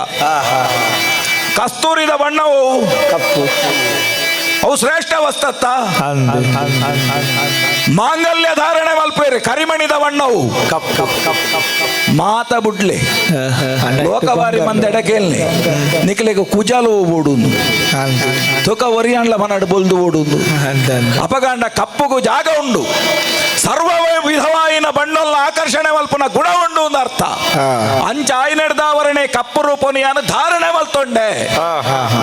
ಕಸ್ತೂರಿದ ಬಣ್ಣವು ಕಪ್ಪು. ಅವು ಶ್ರೇಷ್ಠ ವಸ್ತತ್ತ. ಮಾಂಗಲ್ಯ ಧಾರಣೆ ಮಲ್ಪೇರು ಕರಿಮಣಿದ ಬಣ್ಣವು ಮಾತ ಬುಡ್ಲೆ ಲೋಕಬಾರಿ ಮಂದೆಡ ಕೇಳ್ನೆ ನಿಕ್ಲೆಗ್ ಕುಜಾಲು ಓಡುಂದು ತುಕ ಒರಿಯನ್ಲ ಮನಡ್ ಬೊಲ್ದು ಓಡುಂದು ಅಪಗಾಂಡ ಕಪ್ಪುಗು ಜಾಗ ಉಂಡು ಸರ್ವ ವಿಧವಾಯಿನ ಬಣ್ಣೊಲ್ಲ ಆಕರ್ಷಣೆ ಮಲ್ಪುನ ಗುಣ ಉಂಡು ಒಂದು ಅರ್ಥ. ಅಂಚ ಆಯ್ನೆಡ್ದಾವರಣೆ ಕಪ್ಪು ರೂಪನಿಯಾನು ಧಾರಣೆ ಮಲ್ತೊಂಡೆ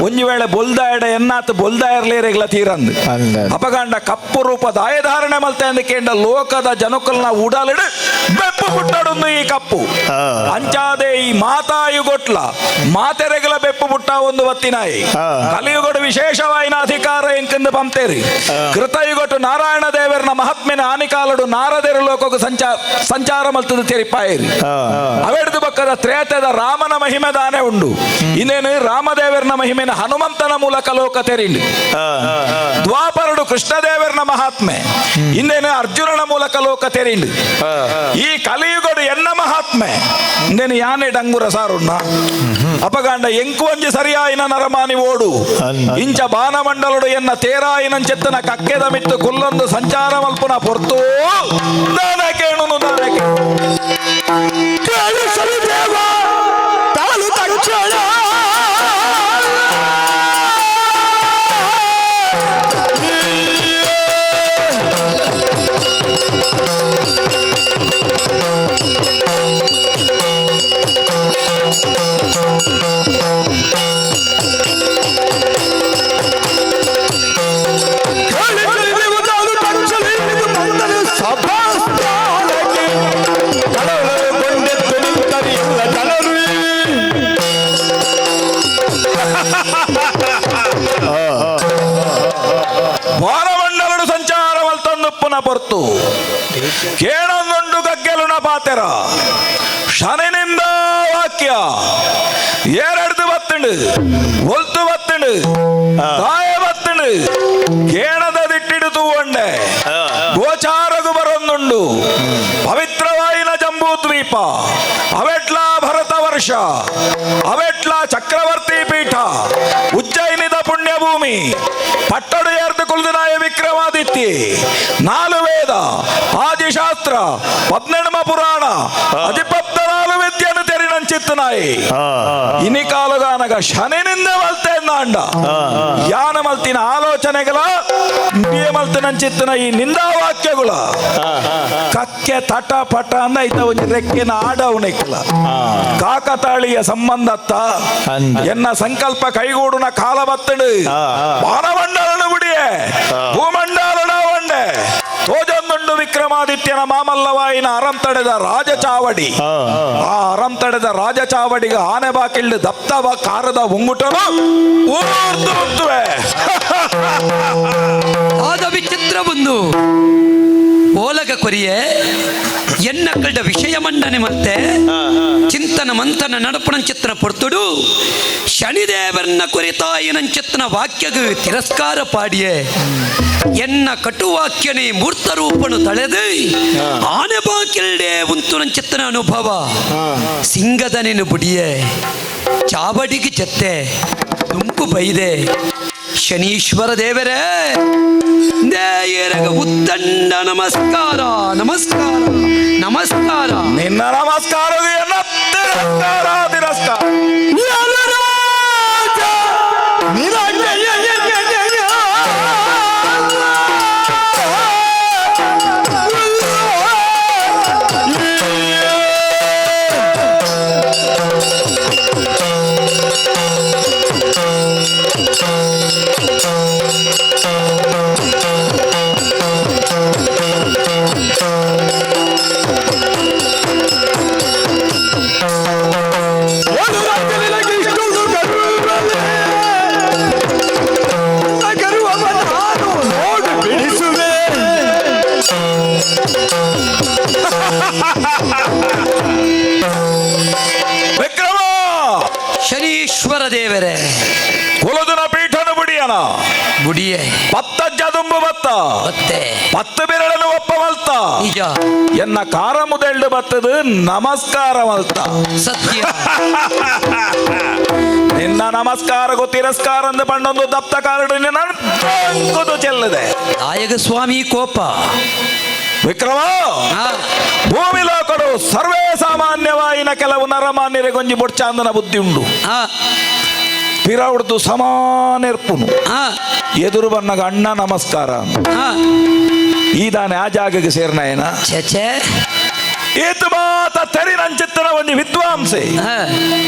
ಒಂಜಿ ವೇಳೆ ಬೊಲ್ದಾಯಡ ಎನ್ನಾತ್ ಬೊಲ್ದಾಯರ್ಲೇರೆಗ್ಲ ತೀರಂದು ಅಪಗಾಂಡ ಕಪ್ಪು ರೂಪ ದಾಯ ಧಾರಣೆ ಮಲ್ತೆ ಅಂದಕೇಂಡ ಲೋಕದ ಜನಕಲ್ನ ಉಡಲಿಡು ಬೆಪ್ಪು ಪುಟ್ಟಡುಂದು ಈ ಕಪ್ಪು. ಅಂಚಾದೆ ಈ ಮಾತಾಯುಗೊಟ್ಲ ಮಾತೆರೆಗಲ ಬೆಪ್ಪು ಪುಟ್ಟ ಒಂದು ಬತ್ತಿನಾಯಿ ಕಲಿಯುಗೊಡು ವಿಶೇಷವಾಯಿನ ಅಧಿಕಾರ ಎಂಕೆಂದು ಪಂತೇರಿ. ಕೃತಯುಗೊಟ್ಟು ನಾರಾಯಣ ದೇವರನ ಮಹಾತ್ಮೆನ ಆನಿಕಾಲಡು ನಾರದೇರು ಲೋಕకు ಸಂಚಾರ ಮಲ್ತದ ತೆರಿಪಾಯಿರಿ. ಅವೆಡ್ದು ಬಕ್ಕದ ತ್ರೇತದ ರಾಮನ ಮಹಿಮೆ ದಾನೆ ಉಂಡು. ಇನ್ನೇನು ರಾಮದೇವರನ ಮಹಿಮೆನ ಹನುಮಂತನ ಮೂಲಕ ಲೋಕ ತೆರಿಂಡು. ದ್ವಾಪರಡು ಕೃಷ್ಣದೇವರನ ಮಹಾತ್ಮೆ ಇನ್ನೇನು ಅರ್ಜುನನ ಮೂಲಕ ಲೋಕ ತೆರಿಂಡು. ಈ ಕಲಿಯುಗಡು ಎನ್ನ ಮಹಾತ್ಮೆ ಇನ್ನೇನು ಯಾನೆ ಡಂಗುರ ಸಾರುಣ್ಣ ಅಪಗಾಂಡ ಎಂಕು ಒಂಜಿ ಸರಿಯಾಯಿನ ನರಮಾನಿ ಓಡು ಇಂಚ ಬಾನಮಂಡಲುಡು ಎನ್ನ ತೇರಾಯಿನಂಚೆತ್ತನ ಕಕ್ಕೆದ ಮಿತ್ತು ಕುಲ್ಲೊಂದು ಸಂಚಾರ ಮಲ್ಪುನ ಪೊರ್ತು ದಾನ ಕೇಣುನು ದಾನ ಕೇಳು ತಾಳು ತಕ್ಷಣ ಬಾನಮಂಡಲಡು ಸಂಚಾರ ಮಲ್ತೊಂದುಪ್ಪುನ ಪೊರ್ತು ಕೇಣೊಂದುಂಡು ಗಗ್ಗೆಲುನ ಪಾತೆರ ಶನಿನಿಂದ ವಾಕ್ಯ ಏರಡ್ದು ಬತ್ತುಂಡು ಒಲ್ತು ಬತ್ತುಂಡು ದಾಯ ಬತ್ತುಂಡು ಕೇಣದ ದಿಟ್ಟಿಡು ತೂವಂಡೆ ಗೋಚಾರಗು ಬರೊಂದುಂಡು ಪವಿತ್ರವಾಯಿನ ಜಂಬೂ ದ್ವೀಪ ಅವೆಟ್ಲ ಭರತ ವರ್ಷ ಅವೆಟ್ಲ ಚಕ್ರವರ್ತಿ ಪೀಠ ಉಜ್ಜಯಿನಿದ ಪುಣ್ಯಭೂಮಿ ಪಟ್ಟಡು ಏರ್ದು ಕುಲ್ದನಾಯ ವಿಕ್ರಮಾದಿತ್ಯ ನಾಲು ವೇದ ಆದಿಶಾಸ್ತ್ರ ಪದ್ನೆಣಮ ಪುರಾಣ ಅಧಿಪತ್ತ ನಾಲು ವಿದ್ಯೆಯನ್ನು ತೆರಿನಂಚಿತ್ತನಾಯಿ ಇನಿಕಾಲುಗಾನಗ ಶನಿನಿಂದ ಮಲ್ತೆ ಅಂಡ ಯಾನ ಮಲ್ತಿನ ಆಲೋಚನೆಗಳ ಮಲ್ತಿನಂಚಿತ್ತನ ಈ ನಿಂದಾವಾಕ್ಯಗಳ ಕಕ್ಕೆ ತಟ ಪಟ ಅಂದ ಐತ ಒಂಜಿ ರೆಕ್ಕೆನ ಆಡವನಿಕ್ಕಲ ಕಾಕತಾಳಿಯ ಸಂಬಂಧತ್ತ ಎನ್ನ ಸಂಕಲ್ಪ ಕೈಗೂಡುನ ಕಾಲ ಬತ್ತಡು ಬಾನಮಂಡಲನು ಬಿಡಿಯೇ ಭೂಮಂಡಲನ ಒಂಡೆ ತೋಜೊಂದುಂಡು ವಿಕ್ರಮಾದಿತ್ಯನ ಮಾಮಲ್ಲವಾಯಿನ ಅರಂ ತಡೆದ ರಾಜಚಾವಡಿ. ಆ ಅರಂ ತಡೆದ ರಾಜಚಾವಡಿಗೆ ಆನೆ ಬಾಕಿಲ್ಡು ದಪ್ತವ ಕಾರದ ಉಂಗುಟನು ಊರ್ದು ಉಂತುವೆ. ಆದ ವಿಚಿತ್ರ ಒಂದು ಓಲಗ ಕೊರಿಯೆ ಎನ್ನಕ್ಕಳ್ದ ವಿಷಯ ಮಂಡನೆ ಮತ್ತೆ ಚಿಂತನ ಮಂಥನ ನಡಪಣಂಚಿತ್ತನ ಪೊರ್ತುಡು ಶನಿದೇವರನ್ನ ಕುರಿತಾಯಿನಂಚಿತ್ತನ ವಾಕ್ಯಗು ತಿರಸ್ಕಾರ ಪಾಡಿಯೆ ಎನ್ನ ಕಟುವಾಕ್ಯನೇ ಮೂರ್ತ ರೂಪನು ತಳೆದು ಆನೆ ಬಾಕಿಲ್ಡೆ ಉಂತು ನಂಚಿತ್ತನ ಅನುಭವ ಸಿಂಗದನೇನು ಬುಡಿಯೆ ಚಾವಡಿಗೆ ಚೆತ್ತೆ ದುಂಪು ಬೈದೆ ಶನೀಶ್ವರ ದೇವರೇ ದೇಯರಗ ಉತ್ತಂಡ ನಮಸ್ಕಾರ ನಮಸ್ಕಾರ ನಮಸ್ಕಾರ. ನಿನ್ನ ನಮಸ್ಕಾರ ತಿರಸ್ಕಾರ ತಿರಸ್ಕಾರ. ವಿಕ್ರಮ ಶನೀಶ್ವರ ದೇವರೇ ಕುಲದುನ ಪೀಠನು ಬುಡಿಯನ ಬುಡಿಯೆ ಪತ್ತ ಜದುಂಬು ಬತ್ತ ಮತ್ತೆ ಪತ್ತು ಬೆರಳನ್ನು ಒಪ್ಪ ಮಲ್ತ ನಿಜ ಎನ್ನ ಕಾರ ಮುದೆಲ್ಡು ಬತ್ತದು ನಮಸ್ಕಾರ ಮಲ್ತ ಸತ್ಯ ನಿನ್ನ ನಮಸ್ಕಾರಗೂ ತಿರಸ್ಕಾರ ಅಂದ ಪಂಡೊಂದು ದಪ್ತ ಕಾರಡು ನಿನ್ನ ಚೆಲ್ಲದೆ ನಾಯಕ ಸ್ವಾಮಿ ಕೋಪ ವಿಕ್ರಮ ಭೂಮಿ ಲೋಕಡು ಸರ್ವೇ ಸಾಮಾನ್ಯವಾಯಿನ ಕೆಲವು ನರಮಾನ್ಯರಿಗೆ ಗೊಂಜಿ ಬೊಡ್ಚಾಂದನ ಬುದ್ಧಿ ಉಂಡು ಪಿರವುಡ್ದು ಸಮಾನೆರ್ಪುನು ಎದುರು ಬನ್ನಗ ಅಣ್ಣ ನಮಸ್ಕಾರ ಈದಾನೆ ಆ ಜಾಗಕ್ಕೆ ಸೇರ್ನಾಯನ ಛೇ ಈತ ಮಾತ ತೆರಿನಂಚಿತ್ತನ ಒಂದು ವಿದ್ವಾಂಸೆ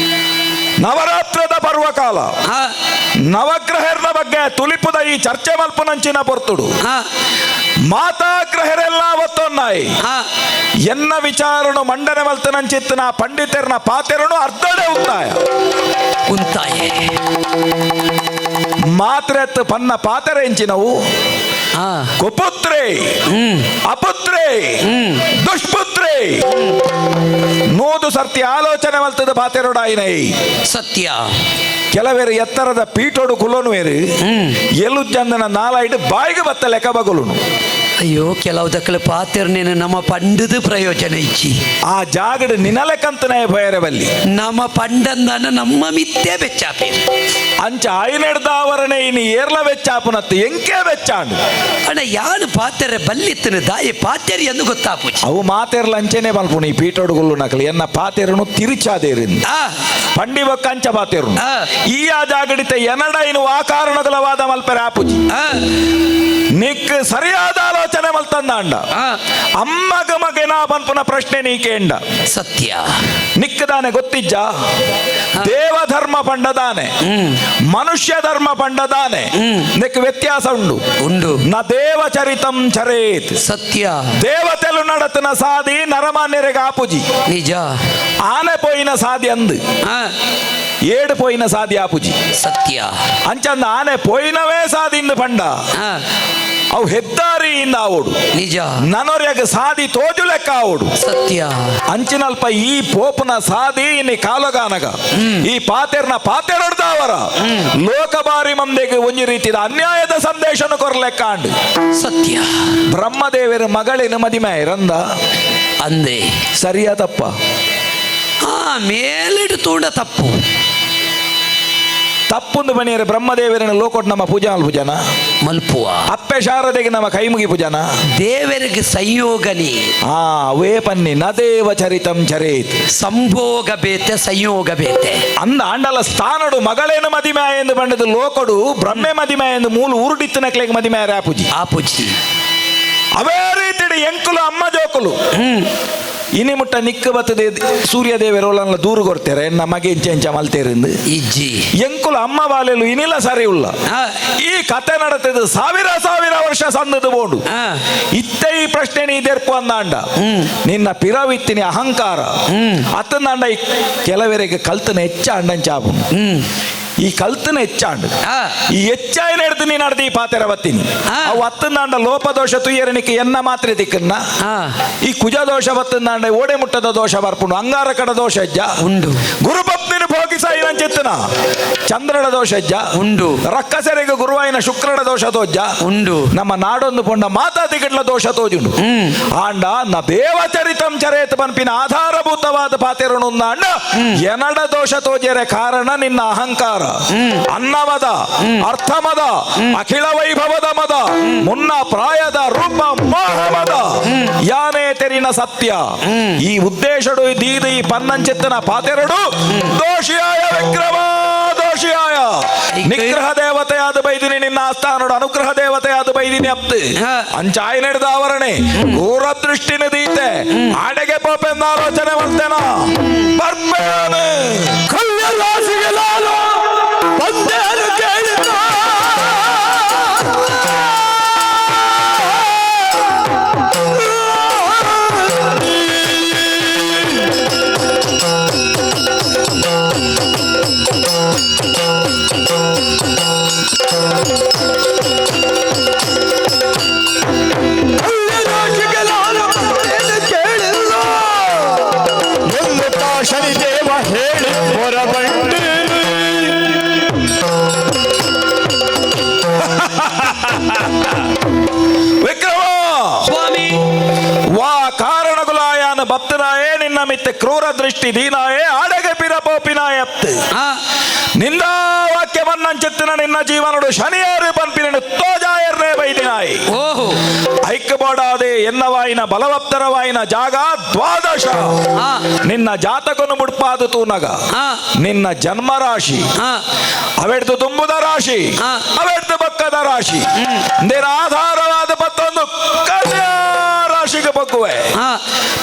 ನವರಾತ್ರದ ಪರ್ವಕಾಲ ನವಗ್ರಹರ್ನ ಬಗ್ಗೆ ತುಲಿಪುದ ಈ ಚರ್ಚೆ ಮಲ್ಪುನಂಚಿನ ಪೊರ್ತುಡು ಮಾತಾಗ್ರಹರೆಲ್ಲ ಒತ್ತೊನ್ನಾಯಿ ಎನ್ನ ವಿಚಾರನು ಮಂಡನೆ ಮಲ್ತನಂಚಿತ್ತನ ಪಂಡಿತರ್ನ ಪಾತೆರನು ಅರ್ಧಡೆ ಉತ್ತಾಯ ಉಂತಾಯೆ ಮಾತ್ರೆತ್ತು ಪನ್ನ ಪಾತೆರೆ ಎಂಚಿನವು ಕುಪುತ್ರೆ ಅಪುತ್ರೆ ದುಷ್ಪುತ್ರೆ ನೂದು ಸರ್ತಿ ಆಲೋಚನೆ ಮಲ್ತದ ಪಾತೆರೊಡಾಯಿನೈ ಸತ್ಯ ಕೆಲವೇರು ಎತ್ತರದ ಪೀಠೋಡು ಕುಲೋನುವೇರು ಎಲು ಚಂದನ ನಾಲಾಯ್ಡು ಬಾಯಿಗೆ ಬತ್ತ ಲೆಕ್ಕ ಬಗಲುನು ಅಯ್ಯೋ ಕೆಲವು ದಕ್ಕಲ ಪಾತೆರ್ನೇನು ನಮ್ಮ ಪಂಡದ ಪ್ರಯೋಜನ ಇಚ್ಚಿ ಆ ಜಾಗಡು ನಿನಲೆಕಂತನೇ ಬಯರೆ ಬಲ್ಲಿ ನಮ್ಮ ಪಂಡಂದನ ನಮ್ಮ ಮಿತ್ತೆ ಬೆಚ್ಚಾಪೇರು ಅಂಚ ಆಯ್ನೆಡ್ದಾವರಣೆ ಇನಿ ಏರ್ಲ ಬೆಚ್ಚಾಪುನತ್ತು ಎಂಕೆ ಬೆಚ್ಚಾಂಡು ಅಣ್ಣ ಯಾರು ಪಾತೆರೆ ಬಲ್ಲಿತ್ತನ ದಾಯಿ ಪಾತೆರಿ ಎಂದು ಗೊತ್ತಾಪುಜಿ ಅವು ಮಾತೆರ್ಲ ಅಂಚೆನೆ ಮಲ್ಪುನು ಈ ಪೀಠೋಡುಗುಲ್ಲು ನಕಲು ಎನ್ನ ಪಾತೆರನು ತಿರುಚಾದೇರಿಂದ ಪಂಡಿ ಬೊಕ್ಕ ಅಂಚ ಪಾತೆರುನು ಈ ಆ ಜಾಗಡಿತ ಎನಡ ಇನು ಆ ಕಾರಣಗಳವಾದ ಮಲ್ಪೆರೆ ಆಪುಜಿ ನಿಕ್ ಸರಿಯಾದ ಆಲೋಚನೆ ಮಲ್ತಂದಾಂಡ ಅಮ್ಮಗ ಮಗನ ಪನ್ಪುನ ಪ್ರಶ್ನೆ ನೀಕೇಂಡ ಸತ್ಯ ನಿಕ್ಕದಾನೆ ಗೊತ್ತಿಜ್ಜ ದೇವಧರ್ಮ ಪಂಡದಾನೆ ಮನುಷ್ಯ ಧರ್ಮ ಪಂಡದಾನೆ ನಿಕ್ ವ್ಯತ್ಯಾಸ ಉಂಡು ಉಂಡು ನ ದೇವಚರಿತಂ ಚರೇತ್ ಸತ್ಯ ದೇವತೆಲು ನಡತನ ಸಾದಿ ನರಮಾನ್ಯರಿಗೆ ಆಪುಜಿ ನಿಜ ಆನೆ ಪೋಯಿನ ಸಾದಿ ಅಂದು ಏಡು ಪೋಯಿನ ಸಾದಿ ಆಪುಜಿ ಸತ್ಯ ಅಂಚಂದ ಆನೆ ಪೋಯಿನವೇ ಸಾದಿಂದು ಪಂಡ ಅವು ಹೆದ್ದಾರಿಯಿಂದ ಆವೋಡು ನಿಜ ನನೊರ್ಯಗ ಸಾದಿ ತೋಜು ಲೆಕ್ಕ ಆವೋಡು ಸತ್ಯ ಅಂಚಿನಲ್ಪ ಈ ಪೋಪುನ ಸಾದಿ ಇನಿ ಕಾಲಗಾನಗ ಈ ಪಾತೆರ್ನ ಪಾತೆರೊಡ್ದಾವರ ಲೋಕಬಾರಿ ಮಂದೆಗೆ ಒಂಜಿ ರೀತಿಯ ಅನ್ಯಾಯದ ಸಂದೇಶನು ಕೊರ್ಲೆಕ್ಕಾಂಡು ಸತ್ಯ ಬ್ರಹ್ಮದೇವರ ಮಗಳಿನ ಮದಿಮೆ ರಂದ ಅಂದೆ ಸರಿಯಾ ತಪ್ಪ ಆ ಮೇಲಿಡು ತೂಂಡ ತಪ್ಪು ತಪ್ಪೊಂದು ಬಣಿಯರೆ ಬ್ರಹ್ಮದೇವರನ್ನ ಲೋಕೋಟ್ ನಮ್ಮ ಪೂಜಾ ಪೂಜಾನ ಮಲ್ಪುವ ಅಪ್ಪೆ ಶಾರದೆಗೆ ನಮ್ಮ ಕೈಮುಗಿ ಪೂಜಾನ ದೇವರಿಗೆ ಸಂಯೋಗನಿ ಆ ಅವೇ ಪನ್ನಿ ನ ದೇವ ಚರಿತಂ ಚರೇತ್ ಸಂಭೋಗ ಬೇತೆ ಸಂಯೋಗ ಬೇತೆ ಅಂದ ಆಂಡಲ ಸ್ಥಾನಡು ಮಗಳೇನು ಮದಿಮೆ ಎಂದು ಬಂಡದು ಲೋಕಡು ಬ್ರಹ್ಮೆ ಮದಿಮೆ ಎಂದು ಮೂಲು ಊರುಡಿತ್ತು ನಕ್ಲೆಗೆ ಮದಿಮೆ ಆಪುಜಿ ಆಪುಜಿ ಅವೇ ರೀತಿಡು ಎಂಕುಲು ಅಮ್ಮ ಜೋಕುಲು ಇನಿ ಮುಟ್ಟ ನಿಕ್ಕ ಬತ್ತದೆ ಸೂರ್ಯದೇವರೋಲನ್ನ ದೂರು ಕೊಡ್ತಾರೆ ನಮಗೆ ಇಂಚ ಇಂಚ ಮಲ್ತೇರಿಂದ ಇಜ್ಜಿ ಎಂಕುಲು ಅಮ್ಮ ಬಾಲೆಲು ಇನಿಲ ಸರಿ ಉಲ್ಲ ಈ ಕತೆ ನಡತದ ಸಾವಿರ ಸಾವಿರ ವರ್ಷ ಸಂದದ ಬೋಡು ಇತ್ತೆ ಈ ಪ್ರಶ್ನೆ ನೀ ದೆರ್ಪು ಅಂದಾಂಡ ನಿನ್ನ ಪಿರವಿತ್ತಿನಿ ಅಹಂಕಾರ ಅತ್ತಂದಾಂಡ ಈ ಕೆಲವರಿಗೆ ಕಲ್ತನ ಹೆಚ್ಚ ಅಂಡಂಚಾಪು ಈ ಕಲ್ತನ ಹೆಚ್ಚಾಂಡು ಈ ಹೆಚ್ಚಾಯಿನ ಹಿಡ್ದು ನೀನು ಅಡ್ದು ಈ ಪಾತೆರ ಬತ್ತೀನಿ ಅವು ಅತ್ತಂದಾಂಡ ಲೋಪದೋಷ ತುಯ್ಯರಣಿಕೆ ಎನ್ನ ಮಾತ್ರೆ ತಿಕ್ಕನ್ನ ಈ ಕುಜ ದೋಷ ಬತ್ತಂದಾಂಡ ಓಡೆ ಮುಟ್ಟದ ದೋಷ ಬರ್ಪುಂಡು ಅಂಗಾರಕಡ ದೋಷ ಹೆಜ್ಜ ಉಂಡು ಗುರುಪತ್ನಿನ ಭೋಗಿಸಾಯಿನ ಚೆತ್ತನ ಚಂದ್ರನ ದೋಷ ಹೆಜ್ಜ ಉಂಡು ರಕ್ಕಸರಿಗೆ ಗುರುವಾಯಿನ ಶುಕ್ರನ ದೋಷ ತೋಜ್ಜ ಉಂಡು ನಮ್ಮ ನಾಡೊಂದು ಪೊಂಡ ಮಾತಾ ತಿಕಟ್ಲ ದೋಷ ತೋಜುಂಡು ಆಂಡ ನ ದೇವಚರಿತಂ ಚರೇತ ಪನ್ಪಿನ ಆಧಾರಭೂತವಾದ ಪಾತೆರನುಂದಾಂಡ ಎನಡ ದೋಷ ತೋಜರೆ ಕಾರಣ ನಿನ್ನ ಅಹಂಕಾರ ಅನ್ನಮದ ಅರ್ಥಮದ ಅಖಿಲ ವೈಭವದ ಮದ ಮುನ್ನ ಪ್ರಾಯದ ರೂಪ ಮೋಹಮದ ಯಾನೇ ತೆರಿನ ಸತ್ಯ ಈ ಉದ್ದೇಶಡು ದೀದ ಈ ಪನ್ನಂಚಿತ್ತನ ಪಾತೆರಡು ದೋಷಿಯಾಯ ವಿಕ್ರಮ ದೋಷಿಯಾಯ ನಿಗ್ರಹ ದೇವತೆಯಾದ ಬೈದಿನಿ ನಿನ್ನ ಆಸ್ಥಾನಡು ಅನುಗ್ರಹ ದೇವತೆಯಾದ ಬೈದಿನಿ ಅಪ್ತು ಅಂಚಾಯ ನಡೆದ ಆವರಣೆ ಘೋರ ದೃಷ್ಟಿನ ದೀತೆ ಆಡೆಗೆ ಪೋಪೆಂದ ಆಲೋಚನೆ ಮಾಡ್ತೇನ ಬರ್ಬೇನೆ ಕಲ್ಯ ರಾಶಿಗೆ ನಾನು ಬಂದೇನು ಕೇಳಿದ ಕಲ್ಯ ರಾಶಿಗೆ ನಾನು ಬಂದೇನು ಕೇಳಿಲ್ಲ ಎನ್ನುತ್ತಾ ಶನಿದೇವ ಹೇಳಿ ಹೊರಬಂಡೇನು. ಬತ್ತನಾಯೇ ನಿನ್ನ ಮಿತ್ತೆ ಕ್ರೂರ ದೃಷ್ಟಿ ದೀನಾಯೇ ಆಡಗೆ ಪಿರಪೋಪಿನಾಯತ್ತು ನಿಂದ ವಾಕ್ಯವನ್ನಂಚಿತ್ತಿನ ನಿನ್ನ ಜೀವನಡು ಶನಿಯಾರು ಪನ್ಪಿನ ತೋಜಾಯರ್ನೇ ಬೈದಿನಾಯಿ. ಓಹೋ. ಐಕ್ಯಬೋಡಾದೆ ಎನ್ನವಾಯಿನ ಬಲವತ್ತರವಾಯಿನ ಜಾಗ ದ್ವಾದಶ. ನಿನ್ನ ಜಾತಕನು ಮುಡ್ಪಾದು ತೂನಗ ನಿನ್ನ ಜನ್ಮ ರಾಶಿ, ಅವೆಡ್ದು ತುಂಬುದ ರಾಶಿ, ಅವೆಡ್ದು ಬಕ್ಕದ ರಾಶಿ, ನಿನ್ನ ಆಧಾರವಾದ ಪತ್ತೊಂದು ಕನ್ಯಾ ರಾಶಿಗೆ ಬಗ್ಗುವೆ.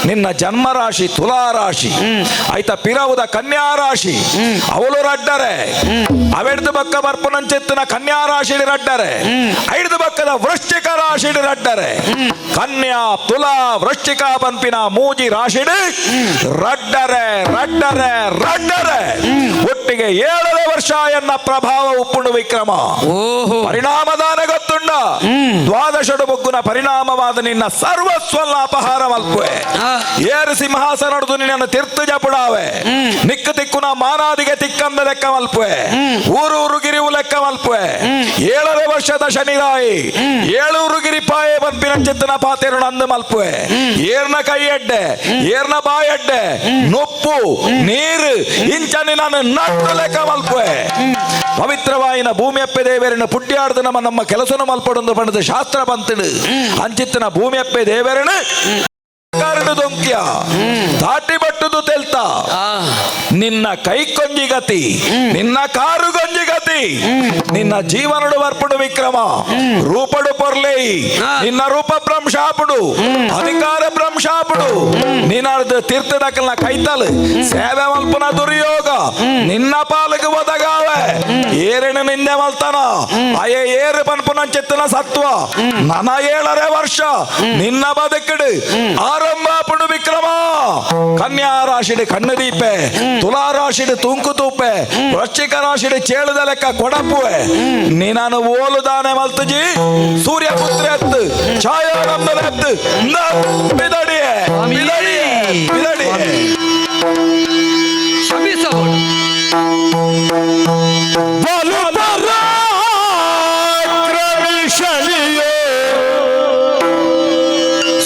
ನಿನ್ನ ಜನ್ಮ ರಾಶಿ ತುಲಾ ರಾಶಿ ಆಯ್ತಾ, ಪಿರವುದ ಕನ್ಯಾ ರಾಶಿ ಅವಳು ರಡ್ಡರೆ, ಅವೆಡ್ದು ಬಕ್ಕ ಬರ್ಪುನಂಚೆತ್ತಿನ ಕನ್ಯಾ ರಾಶಿ ರಡ್ಡರೆ, ಐದು ಬಕ್ಕದ ವೃಶ್ಚಿಕ ರಾಶಿ ರಡ್ಡರೆ, ಕನ್ಯಾ ತುಲಾ ವೃಶ್ಚಿಕ ಪನ್ಪಿನ ಮೂಜಿ ರಾಶಿಡು ರಡ್ಡರೆ ರಡ್ಡರೆ ರಡ್ಡರೆ ಒಟ್ಟಿಗೆ 7.5 ವರ್ಷ ಎನ್ನ ಪ್ರಭಾವ ಉಪ್ಪುಂಡು ವಿಕ್ರಮ. ಓಹೋ. ಪರಿಣಾಮದಾನ ಗೊತ್ತುಂಡ, ದ್ವಾದಶಡು ಬೊಗ್ಗುನ ಪರಿಣಾಮವಾದ ನಿನ್ನ ಸರ್ವಸ್ವಲ್ಲ ಅಪಹಾರ ಮಲ್ಪುವೆ. ಏರು ಸಿಂಹಾಸನಡ್ದು ನಿನ್ನನ್ನು ತಿರ್ತು ಜಪುಡಾವೆ, ನಿಕ್ಕು ತಿಕ್ಕುನ ಮಾನಾದಿಗೆ ತಿಕ್ಕಂದ ಲೆಕ್ಕ ಮಲ್ಪುವೆ, ಊರೂರು ಗಿರಿವು ಲೆಕ್ಕ ಮಲ್ಪುವೆ. 7.5 ವರ್ಷದ ಶನಿರಾಯಿ ಏಳೂರು ಗಿರಿಪಾಯೆ ಪನ್ಪಿನ ಚಿತ್ತನ ಪಾತೆರು ನಂದು ಮಲ್ಪುವೆ. ಏರ್ನ ಕೈ ಎಡ್ಡೆ ಏರ್ನ ಬಾಯಡ್ಡೆ ನೊಪ್ಪು ನೀರು ಇಂಚನಿ ನಾನು ನಟ್ಟು ಲೆಕ್ಕ ಮಲ್ಪುವೆ. ಪವಿತ್ರವಾಯಿನ ಭೂಮಿಯಪ್ಪೆ ದೇವರನ್ನು ಪುಡ್ಯಾಡ್ದು ನಮ್ಮ ನಮ್ಮ ಕೆಲಸನು ಮಲ್ಪಡೊಂದು ಪಂಡದ ಶಾಸ್ತ್ರ ಬಂತಿಡು. ಅಂಚಿತ್ತನ ಭೂಮಿಯಪ್ಪೆ ದೇವರನ್ನು ಕಾರಣ ದೊಂಕ್ಯ ದಾಟಿ ಬಟ್ಟುದು ತೆಲ್ತ, ನಿನ್ನ ಕೈ ಕೊಂಜಿ ಗತಿ, ನಿನ್ನ ಕಾರು ಗೊಂಜಿ ಗತಿ, ನಿನ್ನ ಜೀವನಡು ವರ್ಪುಡು ವಿಕ್ರಮ. ರೂಪಡು ಪೊರ್ಲೇಯಿ, ನಿನ್ನ ರೂಪ ಭ್ರಂಶಾಪುಡು, ಅಧಿಕಾರ ಭ್ರಂಶಾಪುಡು, ನಿನ್ನ ತೀರ್ಥದಕಲ್ನ ಕೈತಲ್ ಸೇವೆ ಮಲ್ಪುನ ದುರ್ಯೋಗ ನಿನ್ನ ಪಾಲಕ ಒದಗಾವೆ. ಏರಿನ ನಿಂದೆ ಮಲ್ತನ ಅಯೇ ಏರು ಪನ್ಪುನ ಚಿತ್ತನ ಸತ್ವ ನನ 7.5 ವರ್ಷ ನಿನ್ನ ಬದುಕಿಡು ಆರಂಭ ವಿಕ್ರಮ. ಕನ್ಯಾ ರಾಶಿಡು ಕಣ್ಣು ದೀಪೆ, ತುಲಾ ರಾಶಿಡು ತೂಂಕು ತೂಪೆ, ವೃಶ್ಚಿಕ ರಾಶಿಡು ಚೇಳುದ ಲೆಕ್ಕ ಕೊಡಪುವೆ. ನೀನಾನು ಓಲುದಾನೆ ಮಲ್ತುಜಿ ಸೂರ್ಯಪುತ್ರ ಎತ್ತು ಛಾಯಾನಂದನ ಎತ್ತು ಬಿದಡಿಯೇ ಬಿದಡಿಯೇ ಬಿದಡಿಯೇ. ಕ್ಷಮಿಸಬಹುದು. ಬಲು ಪರಾಕ್ರಮಿ ಶನಿಯೋ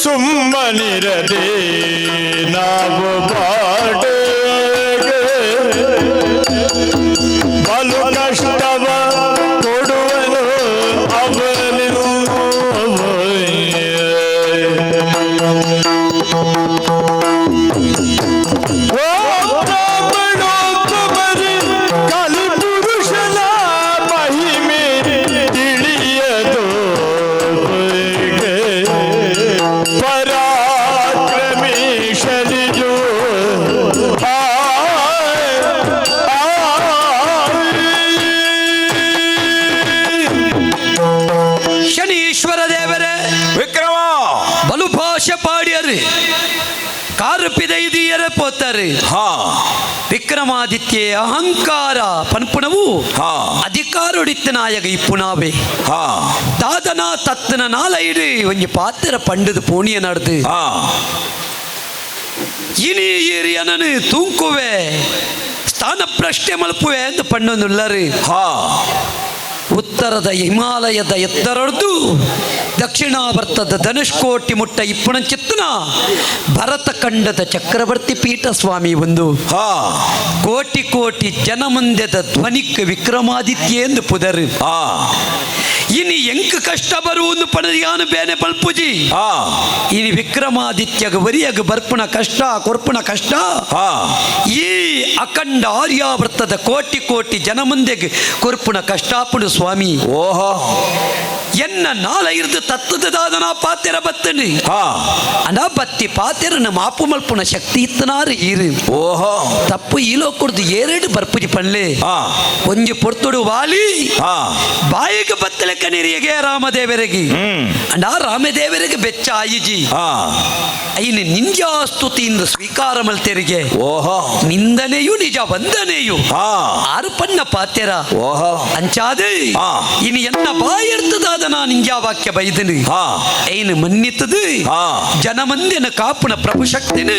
ಸುಮ್ಮನಿರದೆ ನಾವು ಬಾಡೆಗೆ ಬಲು ಕಷ್ಟವ ಕೊಡುವನು ಅವನು. ಕಲಿಪುರುಷನ ಮಹಿಮೆ ತಿಳಿಯದು ಪರಾಕ್ರಮಿ ಶನಿಯು. ಶನೀಶ್ವರ ದೇವರೇ ವಿಕ್ರಮ. ಬಲು ಭಾಷೆ ಪಾಡ್ಯರು ಕಾರು ಪಿದೈದೀಯರ ಪೋತಾರೆ. ವಿಕ್ರಮಾದಿತ್ಯ ಅಹಂಕಾರ ಪನ್ಪುಣವು ಅಧಿಕಾರೊಡಿತ್ತ ನಾಯಕ ಇಪ್ಪುನಾವೆ ದಾದನ ತತ್ತನ ನಾಲೈಡು ಒಂಜಿ ಪಾತ್ರ ಪಂಡದು ಪೋಣಿಯ ನಡ್ದು ಇನಿ ಏರಿಯನನು ತೂಂಕುವೆ ಸ್ಥಾನ ಪ್ರಶ್ನೆ ಮಲ್ಪುವೆ ಎಂದು ಪಣ್ಣೊಂದುಲ್ಲರು. ಉತ್ತರದ ಹಿಮಾಲಯದ ಎತ್ತರಡ್ದು ದಕ್ಷಿಣಾವರ್ತದ ಧನುಷ್ಕೋಟಿ ಮುಟ್ಟ ಇಪ್ಪುಣಂಚಿತ್ತನ ಭರತ ಖಂಡದ ಚಕ್ರವರ್ತಿ ಪೀಠ ಸ್ವಾಮಿ ಒಂದು ಕೋಟಿ ಕೋಟಿ ಜನ ಮುಂದೆದ ಧ್ವನಿಕ್ ವಿಕ್ರಮಾದಿತ್ಯ ಎಂದು ಪುದರು. ಇನಿ ಎಂಕ್ ಕಷ್ಟ ಬರುವುದು ಪಣದಿಯಾನು ಬೇನೆ ಪಲ್ಪುಜಿ. ಇನಿ ವಿಕ್ರಮಾದಿತ್ಯಗ ವರಿಯಗ ಬರ್ಪುಣ ಕಷ್ಟ ಕೊರ್ಪುಣ ಕಷ್ಟ ಈ ಅಖಂಡ ಆರ್ಯಾವೃತ್ತದ ಕೋಟಿ ಕೋಟಿ ಜನ ಮುಂದೆಗೆ ಕೊರ್ಪುಣ ಕಷ್ಟಾಪುಡು ಸ್ವಾಮಿ. ಓಹೋ. ಎನ್ನ ನಾಲೈರ್ದು ತತ್ತದಾದನ ಪಾತೆರ ಬತ್ತನಿ ಅನ ಬತ್ತಿ ಪಾತೆರನ ಮಾಪು ಮಲ್ಪುಣ ಶಕ್ತಿ ಇತ್ತನಾರು ಈರು. ಓಹೋ. ತಪ್ಪು ಈಲೋ ಕೊಡ್ದು ಏರೆಡು ಬರ್ಪುಜಿ ಪಣ್ಲೆ. ಒಂಜಿ ಪೊರ್ತುಡು ವಾಲಿ ಬಾಯಿಗೆ ಬತ್ತಲೆಕ್ಕ ನೀರಿಗೆ ರಾಮದೇವರಿಗೆ ಅಂಡ ರಾಮದೇವರಿಗೆ ಬೆಚ್ಚ ಆಯಿಜಿ. ಐನ ನಿಂಜಾಸ್ತುತಿಯಿಂದ ಸ್ವೀಕಾರ ಮಲ್ತೆರಿಗೆ. ಓಹೋ. ನಿಂದನೆಯು ನಿಜ ವಂದನೆಯು ಆರು ಪನ್ನ ಪಾತೆರ. ಓಹೋ. ಅಂಚಾದ ಇನಿ ಎನ್ನ ಬಾಯಿರ್ತದಾದ ನಾ ನಿಂಜಾ ವಾಕ್ಯ ಬೈದನು ಐನು ಮನ್ನಿತದು ಜನಮಂದಿನ ಕಾಪುನ ಪ್ರಭು ಶಕ್ತಿನ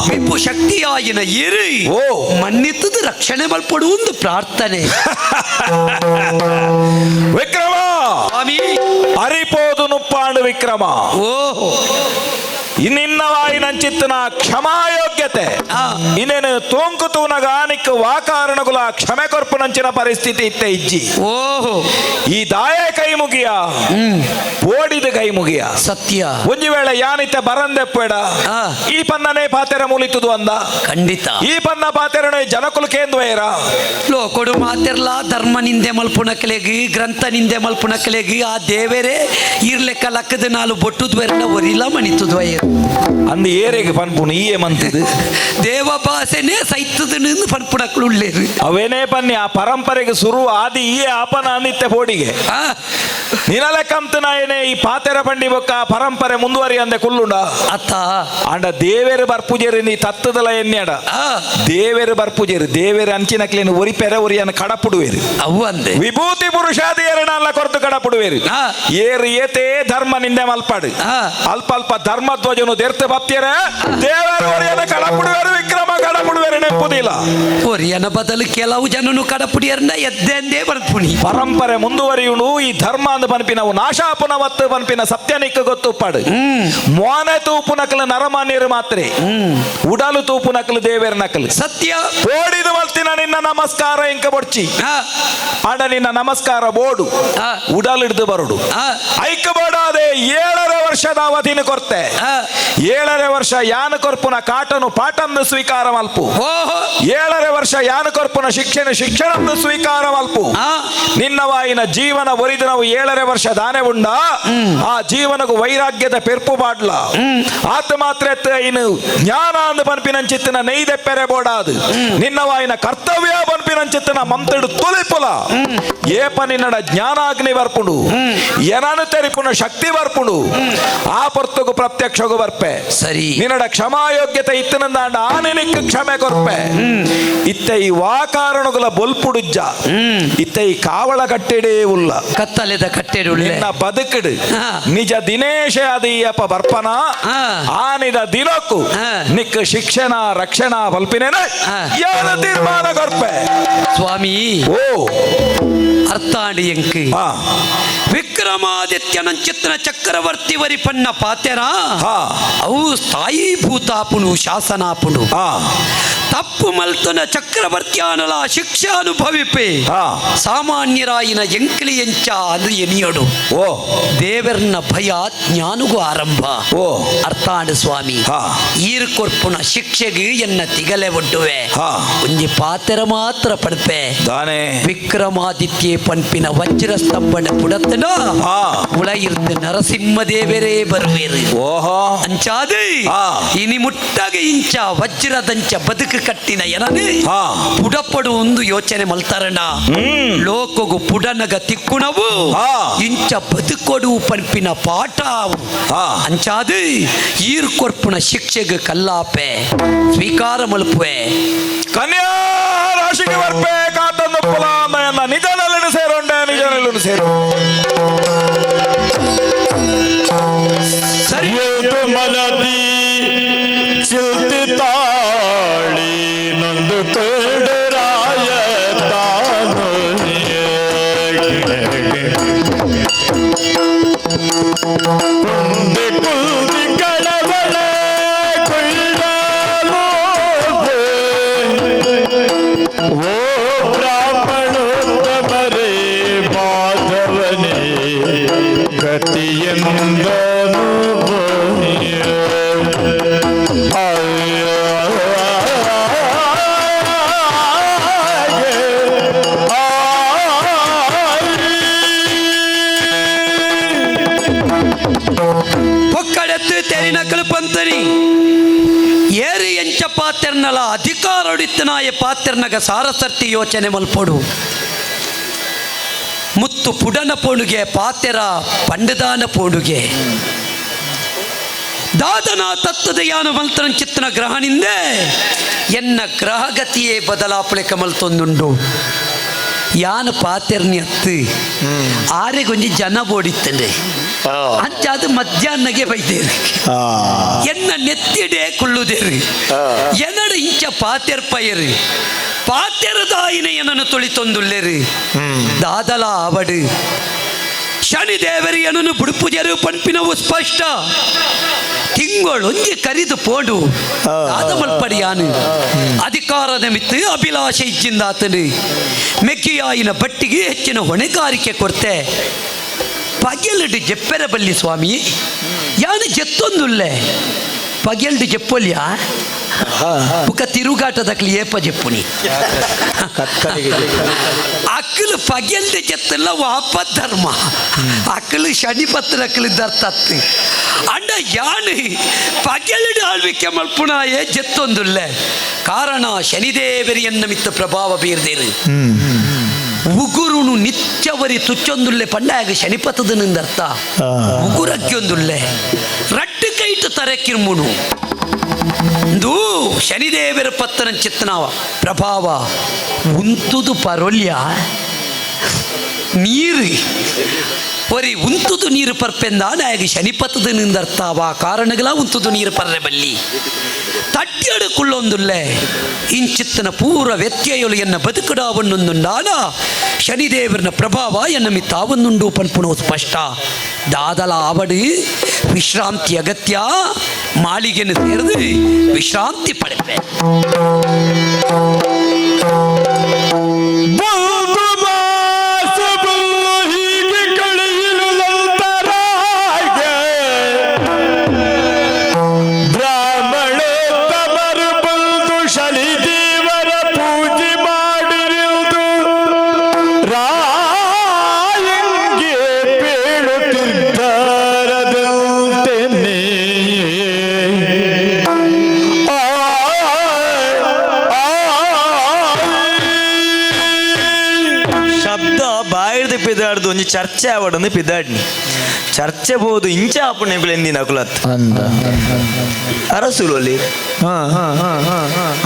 ವಿಪು ಶಕ್ತಿಯಾಯಿನ ಏರು ಓ. ಮನ್ನಿತದು ರಕ್ಷಣೆ ಮಲ್ಪಡುವಂದು ಪ್ರಾರ್ಥನೆ. ವಿಕ್ರಮ. ಸ್ವಾಮಿ. ಅರಿಪೋದು ನುಪ್ಪಾಂಡು ವಿಕ್ರಮ. ಓಹೋ. ಇನ್ನಿನ್ನವಾಯಿನಂಚಿತ್ತನ ಕ್ಷಮಾಯೋಗ್ಯತೆ ಇನ್ನೇನು ತೋಂಕು ತೂನಗ ನಿಕ್ಕ ವಾಕಾರಣಗುಲ ಕ್ಷಮೆ ಕೊರ್ಪುನಂಚಿನ ಪರಿಸ್ಥಿತಿ ಇತ್ತೆ ಇಜ್ಜಿ. ಓಹೋ. ಈ ದಾಯ ಕೈ ಮುಗಿಯ, ಓಡಿದ ಕೈ ಮುಗಿಯ. ಸತ್ಯ. ಒಂಜಿ ವೇಳೆ ಯಾನಿತ್ತೆ ಬರಂದೆಪ್ಪೇಡ ಈ ಪನ್ನನೇ ಪಾತೆರ ಮುಲಿತುದು ಅಂದ. ಖಂಡಿತ. ಈ ಪನ್ನ ಪಾತೆರನೆ ಜನಕುಲು ಕೇಂದ್ವೇರ. ಲೋಕೊಡು ಮಾತೆರ್ಲಾ ಧರ್ಮ ನಿಂದೆ ಮಲ್ಪುನಕಲೆಗ್, ಗ್ರಂಥ ನಿಂದೆ ಮಲ್ಪುನಕಲೆಗ್ ಆ ದೇವರೇ ಇರ್ಲೆಕ್ಕ ಲಕ್ಕದ ನಾಲು ಬೊಟ್ಟುದ್ವೆರ್ನ ಒರಿಲ ಮಣಿತುದ್ವಯರ್. ಅಂದ್ ಏರೆಗೆ ಪನ್ಪುನು ಈಯೆ ಮಂತಿದು. ದೇವ ಭಾಷೆನೇ ಸೈತದನು ಪನ್ಪುನಕಲು ಉಳ್ಳೇರು. ಅವೇನೇ ಪನ್ನಿ ಆ ಪರಂಪರೆಗೆ ಸುರು ಆದಿ ಈಯೆ ಆಪನ ಅಂದಿತ್ತೆ ಪೋಡಿಗೆ. ನಿನಲೆಕ್ಕಂತನಾಯನೆ ಈ ಪಾತೆರ ಬಂಡಿ ಬೊಕ್ಕ ಆ ಪರಂಪರೆ ಮುಂದುವರಿ ಅಂದೆ ಕುಲ್ಲುಂಡ. ಅತ್ತ. ಆಂಡ ದೇವೇರು ಬರ್ಪುಜೇರಿ ನೀ ತತ್ತದಲ ಎನ್ನೆಡ. ದೇವೇರು ಬರ್ಪುಜೇರು, ದೇವೇರು ಅಂಚಿನಕ್ಲೇನು ಒರಿ ಪೆರ ಒರಿಯನ್ನ ಕಡಪುಡುವೇರು. ಅವು ಅಂದೆ. ವಿಭೂತಿ ಪುರುಷಾದಿ ಎರಡಲ್ಲ ಕೊರತು ಕಡಪುಡುವೇರು. ಏರು ಏತೇ ಧರ್ಮ ನಿಂದೆ ಮಲ್ಪಾಡು. ಅಲ್ಪ ಅಲ್ಪ ಧರ್ಮಧ್ವಜನು ದೇರ್ತ ಬಪ್ತಿಯರ ದೇವರು ಒರಿಯನ ಕಡಪುಡುವೇರು, ವಿಕ್ರಮ ಕಡಪುಡುವೇರು ನೆಪ್ಪುದಿಲ್ಲ. ಒರಿಯನ ಬದಲು ಕೆಲವು ಜನನು ಕಡಪುಡಿಯರ್ನ ಎದ್ದೆಂದೇ ಬರ್ಪುಣಿ. ಪರಂಪರೆ ಮುಂದುವರಿಯುಣು ಈ ಧರ್ಮ ಅಂದ್ ಪನ್ಪಿನವು ನಾಶಾಪುನ ವತ್ತು ಪನ್ಪಿನ ಸತ್ಯನಿಕ್ಕ ಗೊತ್ತುಪ್ಪಾಡು. ಮೋನೆ ತೂಪು ನಕಲು ನರಮಾನ್ಯರು ಮಾತ್ರೆ, ಉಡಲು ತೂಪು ನಕಲು ದೇವೇರ ನಕಲು. ಸತ್ಯ. ಓಡಿದು ಮಲ್ತಿನ ನಿನ್ನ ನಮಸ್ಕಾರ ಇಂಕ ಬೊಡ್ಚಿ. ಆಡ ನಿನ್ನ ನಮಸ್ಕಾರ ಬೋಡು, ಉಡಲಿಡ್ದು ಬರುಡು. ಐಕ ಬೋಡಾದೆ 7.5 ವರ್ಷದ ಅವಧಿನ ಕೊರ್ತೆ. 7.5 ವರ್ಷ ಯಾನ ಕೊರ್ಪುನ ಕಾಟನು ಪಾಠಂದು ಸ್ವೀಕಾರ ಮಲ್ಪು. 7.5 ವರ್ಷ ಯಾನ ಕೊರ್ಪುನ ಶಿಕ್ಷಣ ಶಿಕ್ಷಣಂದು ಸ್ವೀಕಾರ ಮಲ್ಪು. ನಿನ್ನ ವಾಯಿನ ಜೀವನ ಒರಿದು ನಾವು 7.5 ವರ್ಷ ದಾನೆ ಉಂಡ ಆ ಜೀವನಗೂ ವೈರಾಗ್ಯದ ಪೆರ್ಪು ಬಾಡ್ಲ. ಆತ ಮಾತ್ರ ಇನ್ನು ಜ್ಞಾನ ಅಂದು ಪನ್ಪಿನಂಚಿತ್ತಿನ ನೈದೆಪ್ಪೆರೆ ಬೋಡಾದು ನಿನ್ನ ವಾಯಿನ ಕರ್ತವ್ಯ ಪನ್ಪಿನಂಚಿತ್ತಿನ ಮಂತಡು ತುಲಿಪುಲ. ಏಪ ನಿನ್ನಡ ಜ್ಞಾನಾಗ್ನಿ ಬರ್ಪುಂಡು, ಎನನು ತೆರಿಪುನ ಶಕ್ತಿ ಬರ್ಪುಂಡು, ಆ ಪೊರ್ತುಗು ಪ್ರತ್ಯಕ್ಷಗು ಬರ್ಪೆ. ಸರಿ. ನಿನ್ನಡ ಕ್ಷಮಾಯೋಗ್ಯತೆ ಇತ್ತನಂದಾಂಡ ಆ ನಿನಕ್ಕೆ ಕ್ಷಮೆ ಕೊರ್ಪೆ. ಇತ್ತ ಈ ವಾಕಾರಣಗುಲ ಬೊಲ್ಪುಡುಜ್ಜ, ಇತ್ತ ಈ ಕಾವಳ ಕಟ್ಟೆಡೇ ಉಲ್ಲ. ಕತ್ತಲೆದ ಕಟ್ಟೆಡುಳ್ಳೆ. ನಿನ್ನ ಬದುಕಿಡು ನಿಜ ದಿನೇಶ ಅದೀಯಪ್ಪ ಬರ್ಪನ ಆನಿದ ದಿನಕ್ಕೂ ನಿಕ್ಕ ಶಿಕ್ಷಣ ರಕ್ಷಣಾ ಬಲ್ಪಿನೇನ ಯಾರ ತೀರ್ಮಾನ ಕೊರ್ಪೆ. ಸ್ವಾಮಿ. ಓ. ಅರ್ಥಾಂಡಿ ಎಂಕ್. ವಿಕ್ರಮಾದಿತ್ಯನಂಚಿತ್ನ ಚಕ್ರವರ್ತಿ ವರಿ ಪನ್ನ ಪಾತೆರ ಅವು ಸ್ಥಾಯೀಭೂತಾಪುಣು ಶಾಸನಾಪುಣು. ತಪ್ಪು ಮಲ್ತನ ಚಕ್ರವರ್ತಿಯಾನಲ ಶಿಕ್ಷಾನುಭವಿಪೆ. ಸಾಮಾನ್ಯರಾಯಿನ ಎಂಕ್ಲಿ ಎಂಚ ಅದು ಎನಿಯಡು. ಓ. ದೇವರ್ನ ಭಯ ಜ್ಞಾನುಗು ಆರಂಭ. ಓ. ಅರ್ಥಾಂಡ ಸ್ವಾಮಿ. ಈರ್ ಕೊರ್ಪುನ ಶಿಕ್ಷೆಗೆ ಎನ್ನ ತಿಗಲೆ ಒಡ್ಡುವೆ. ಒಂಜಿ ಪಾತೆರ ಮಾತ್ರ ಪಡ್ಪೆ. ದಾನೆ. ವಿಕ್ರಮಾದಿತ್ಯ ಪನ್ಪಿನ ವಜ್ರ ಸ್ತಂಭನ ಪುಡತ್ತನ ಉಳಯಿರ್ದು ನರಸಿಂಹದೇವರೇ ಬರುವೇರು. ಓಹೋ. ಅಂಚಾದೆ ಇನಿ ಮುಟ್ಟಾಗ ಇಂಚ ವಜ್ರದಂಚ ಬದುಕು ಕಟ್ಟಿನ ಎನನೆ ಪುಡಪಡು ಒಂದು ಯೋಚನೆ ಮಲ್ತಾರಣ. ಲೋಕಗು ಪುಡನಗ ತಿಕ್ಕುಣವು ಇಂಚ ಬದುಕೊಡು ಪನ್ಪಿನ ಪಾಠ. ಅಂಚಾದು ಈರ್ ಕೊರ್ಪುನ ಶಿಕ್ಷೆಗೆ ಕಲ್ಲಾಪೆ ಸ್ವೀಕಾರ ಮಲ್ಪುವೆ. ಕನ್ಯಾ ರಾಶಿಗೆ ಬರ್ಪೆ ಕಾತಂದು ಪುಲಾಮಯನ್ನ ನಿಜ ನೆಲ್ಲನು ಸೇರುಂಡೆ, ನಿಜ ನೆಲ್ಲನು ಸೇರು. ಸರಿ. ಮನದಿ ಚಿಲ್ತಿತಾಳಿ ನೊಂದು ಕೇಡರಾಯ ತಾನು ಕುಂದಿ ಕುಲ್ದಿ ಕಳವಳ ಕುಳ್ಳೋ ಓ ಬ್ರಾಹ್ಮಣೋತ್ತಮರೇ ಮಾಧವನೇ ಗತಿಯೆಂದನು. ಪೊಕ್ಕಡೆತ್ತು ತೆರಿನಕಲು ಪಂತನಿ ಏರಿ ಎಂಚ ಪಾತೆರ್ನಲ ಅಧಿಕಾರೊಡಿತ್ತನಾಯ ಪಾತೆರ್ನಗ ಸಾರಸರ್ತಿ ಯೋಚನೆ ಮಲ್ಪೊಡು. ಮುತ್ತು ಪುಡನ ಪೋಣುಗೆ ಪಾತೆರ ಪಂಡದಾನ ಪೋಣುಗೆ ದಾದನ ತತ್ವದ ಯಾನ ಮಲ್ತನ ಚಿತ್ತನ ಗ್ರಹಣಿಂದೆ ಎನ್ನ ಗ್ರಹಗತಿಯೇ ಬದಲಾಪಳೆ ಕಮಲ್ತೊಂದುಂಡು. ಯಾನ ಪಾತೆರ್ನಿ ಅತ್ತು ಆರೆಗೊಂಜಿ ಜನ ಬೋಡಿತ್ತಂಡೆ ಅಂಚಾದ ಮಧ್ಯಾಹ್ನಗೆ ಬೈದೇರಿ ಎನ್ನ ನೆತ್ತಿಡೆ ಕುಳ್ಳುದೇರಿ ಎನ್ನಡ ಇಂಚ ಪಾತೆರ್ ಪಯರು ಪಾತೆರದಾಯಿನ ಏನನ್ನು ತೊಳಿತೊಂದುಲ್ಲೇರಿ. ದಾದಲ ಆವಡು ಶನಿ ದೇವರಿ ಏನನ್ನು ಬುಡುಪುಜರು ಪಂಪಿನವು ಸ್ಪಷ್ಟ. ತಿಂಗಳೊಂಜಿ ಕರಿದು ಪೋಡು ದಾದಮಲ್ಪಡಿಯಾನು ಅಧಿಕಾರದ ಮಿತ್ತು ಅಭಿಲಾಷೆ ಇಜ್ಜಿಂದಾತನು ಮೆಕ್ಕಿಯಾಯಿನ ಬಟ್ಟಿಗೆ ಹೆಚ್ಚಿನ ಹೊಣೆಗಾರಿಕೆ ಕೊರ್ತೆ ಪಗೆಲುಡು ಜೆಪ್ಪೆರ ಬಲ್ಲಿ ಸ್ವಾಮಿ ಯಾನು ಜೆತ್ತೊಂದುಲ್ಲೆ ಪಗೆಲ್ಡು ಜೆಪ್ಪೊಲಿಯ ಬುಕ ತಿರುಗಾಟದಕ್ಲಿ ಏಪ ಜೆಪ್ಪುನಿ ಅಕ್ಕಲು ಪಗೆಲ್ದು ಜೆತ್ತಲ್ಲ ವಾಪ ಧರ್ಮ ಅಕ್ಕಲು ಶನಿಪತ್ರ ಅಕ್ಕಲು ದರ್ತತ್ತು ಅಂಡ ಯಾನು ಪಗೆಲುಡು ಆಳ್ವಿಕೆ ಮಲ್ಪುಣಾಯೇ ಜೆತ್ತೊಂದುಲ್ಲೆ ಕಾರಣ ಶನಿದೇವರಿಯನ್ನ ಮಿತ್ತ ಪ್ರಭಾವ ಬೀರ್ದೇರು ಉಗುರುನು ನಿತ್ಯವರಿ ತುಚ್ಚೊಂದುಲ್ಲೆ ಪಂಡಾಗ ಶನಿಪತದ ನಿಂದರ್ಥ ಉಗುರಕ್ಕೊಂದುಲ್ಲೆ ರಡ್ಡು ಕೈಟು ತರೆಕಿರ್ಮುನು ದೂ ಶನಿದೇವರ ಪತ್ತನ ಚಿತ್ತನವ ಪ್ರಭಾವ ಉಂತುದು ಪರೊಲ್ಯ ನೀರು ಒರಿ ಉಂತುದು ನೀರು ಪರ್ಪೆಂದ ನಾಯಗ ಶನಿಪತದ ನಿಂದರ್ಥ ಆ ಕಾರಣಗಳ ಉಂತುದು ನೀರು ಪರ್ರೆ ಬಲ್ಲಿ ತಟ್ಟಿಯಡು ಕುಳ್ಳೊಂದುಲ್ಲೆ ಇಂಚಿತ್ತನ ಪೂರ ವ್ಯತ್ಯಯಲು ಎನ್ನ ಬದುಕುಡಾವನ್ನೊಂದುಂಡಾನ ಶನಿದೇವರನ ಪ್ರಭಾವ ಎನ್ನ ಮಿತ್ತಾವನ್ನುಂಡು ಪನ್ಪುಣೋ ಸ್ಪಷ್ಟ ದಾದಲ ಆವಡು ವಿಶ್ರಾಂತಿ ಅಗತ್ಯ ಮಾಳಿಗೆಯನ್ನು ಸೇರಿದು ವಿಶ್ರಾಂತಿ ಪಡೆಪೆ. ಹೀಗೆ ಕಳೆಯಲು ಬ್ರಾಹ್ಮಣೋತ್ತಮರು ಬಂದು ಶನಿದೇವರ ಪೂಜೆ ಮಾಡಿರುವುದು ರಾಯಂಗೆ ಬೀಳುತ್ತಿದ್ದಾರದಂತೆ ಶಬ್ದ ಬಾಯಿರ್ದು ಪಿದಾಡ್ದು ಒಂಜಿ ಚರ್ಚೆ ಆವಡಂದು ಪಿದಾಡ್ನಿ ಚರ್ಚೆ ಬೋದು ಇಂಚ ಆಪುಣ ಎಂದಿನ ಅಕುಲತ್ ಅರಸುಲು ಅಲ್ಲಿ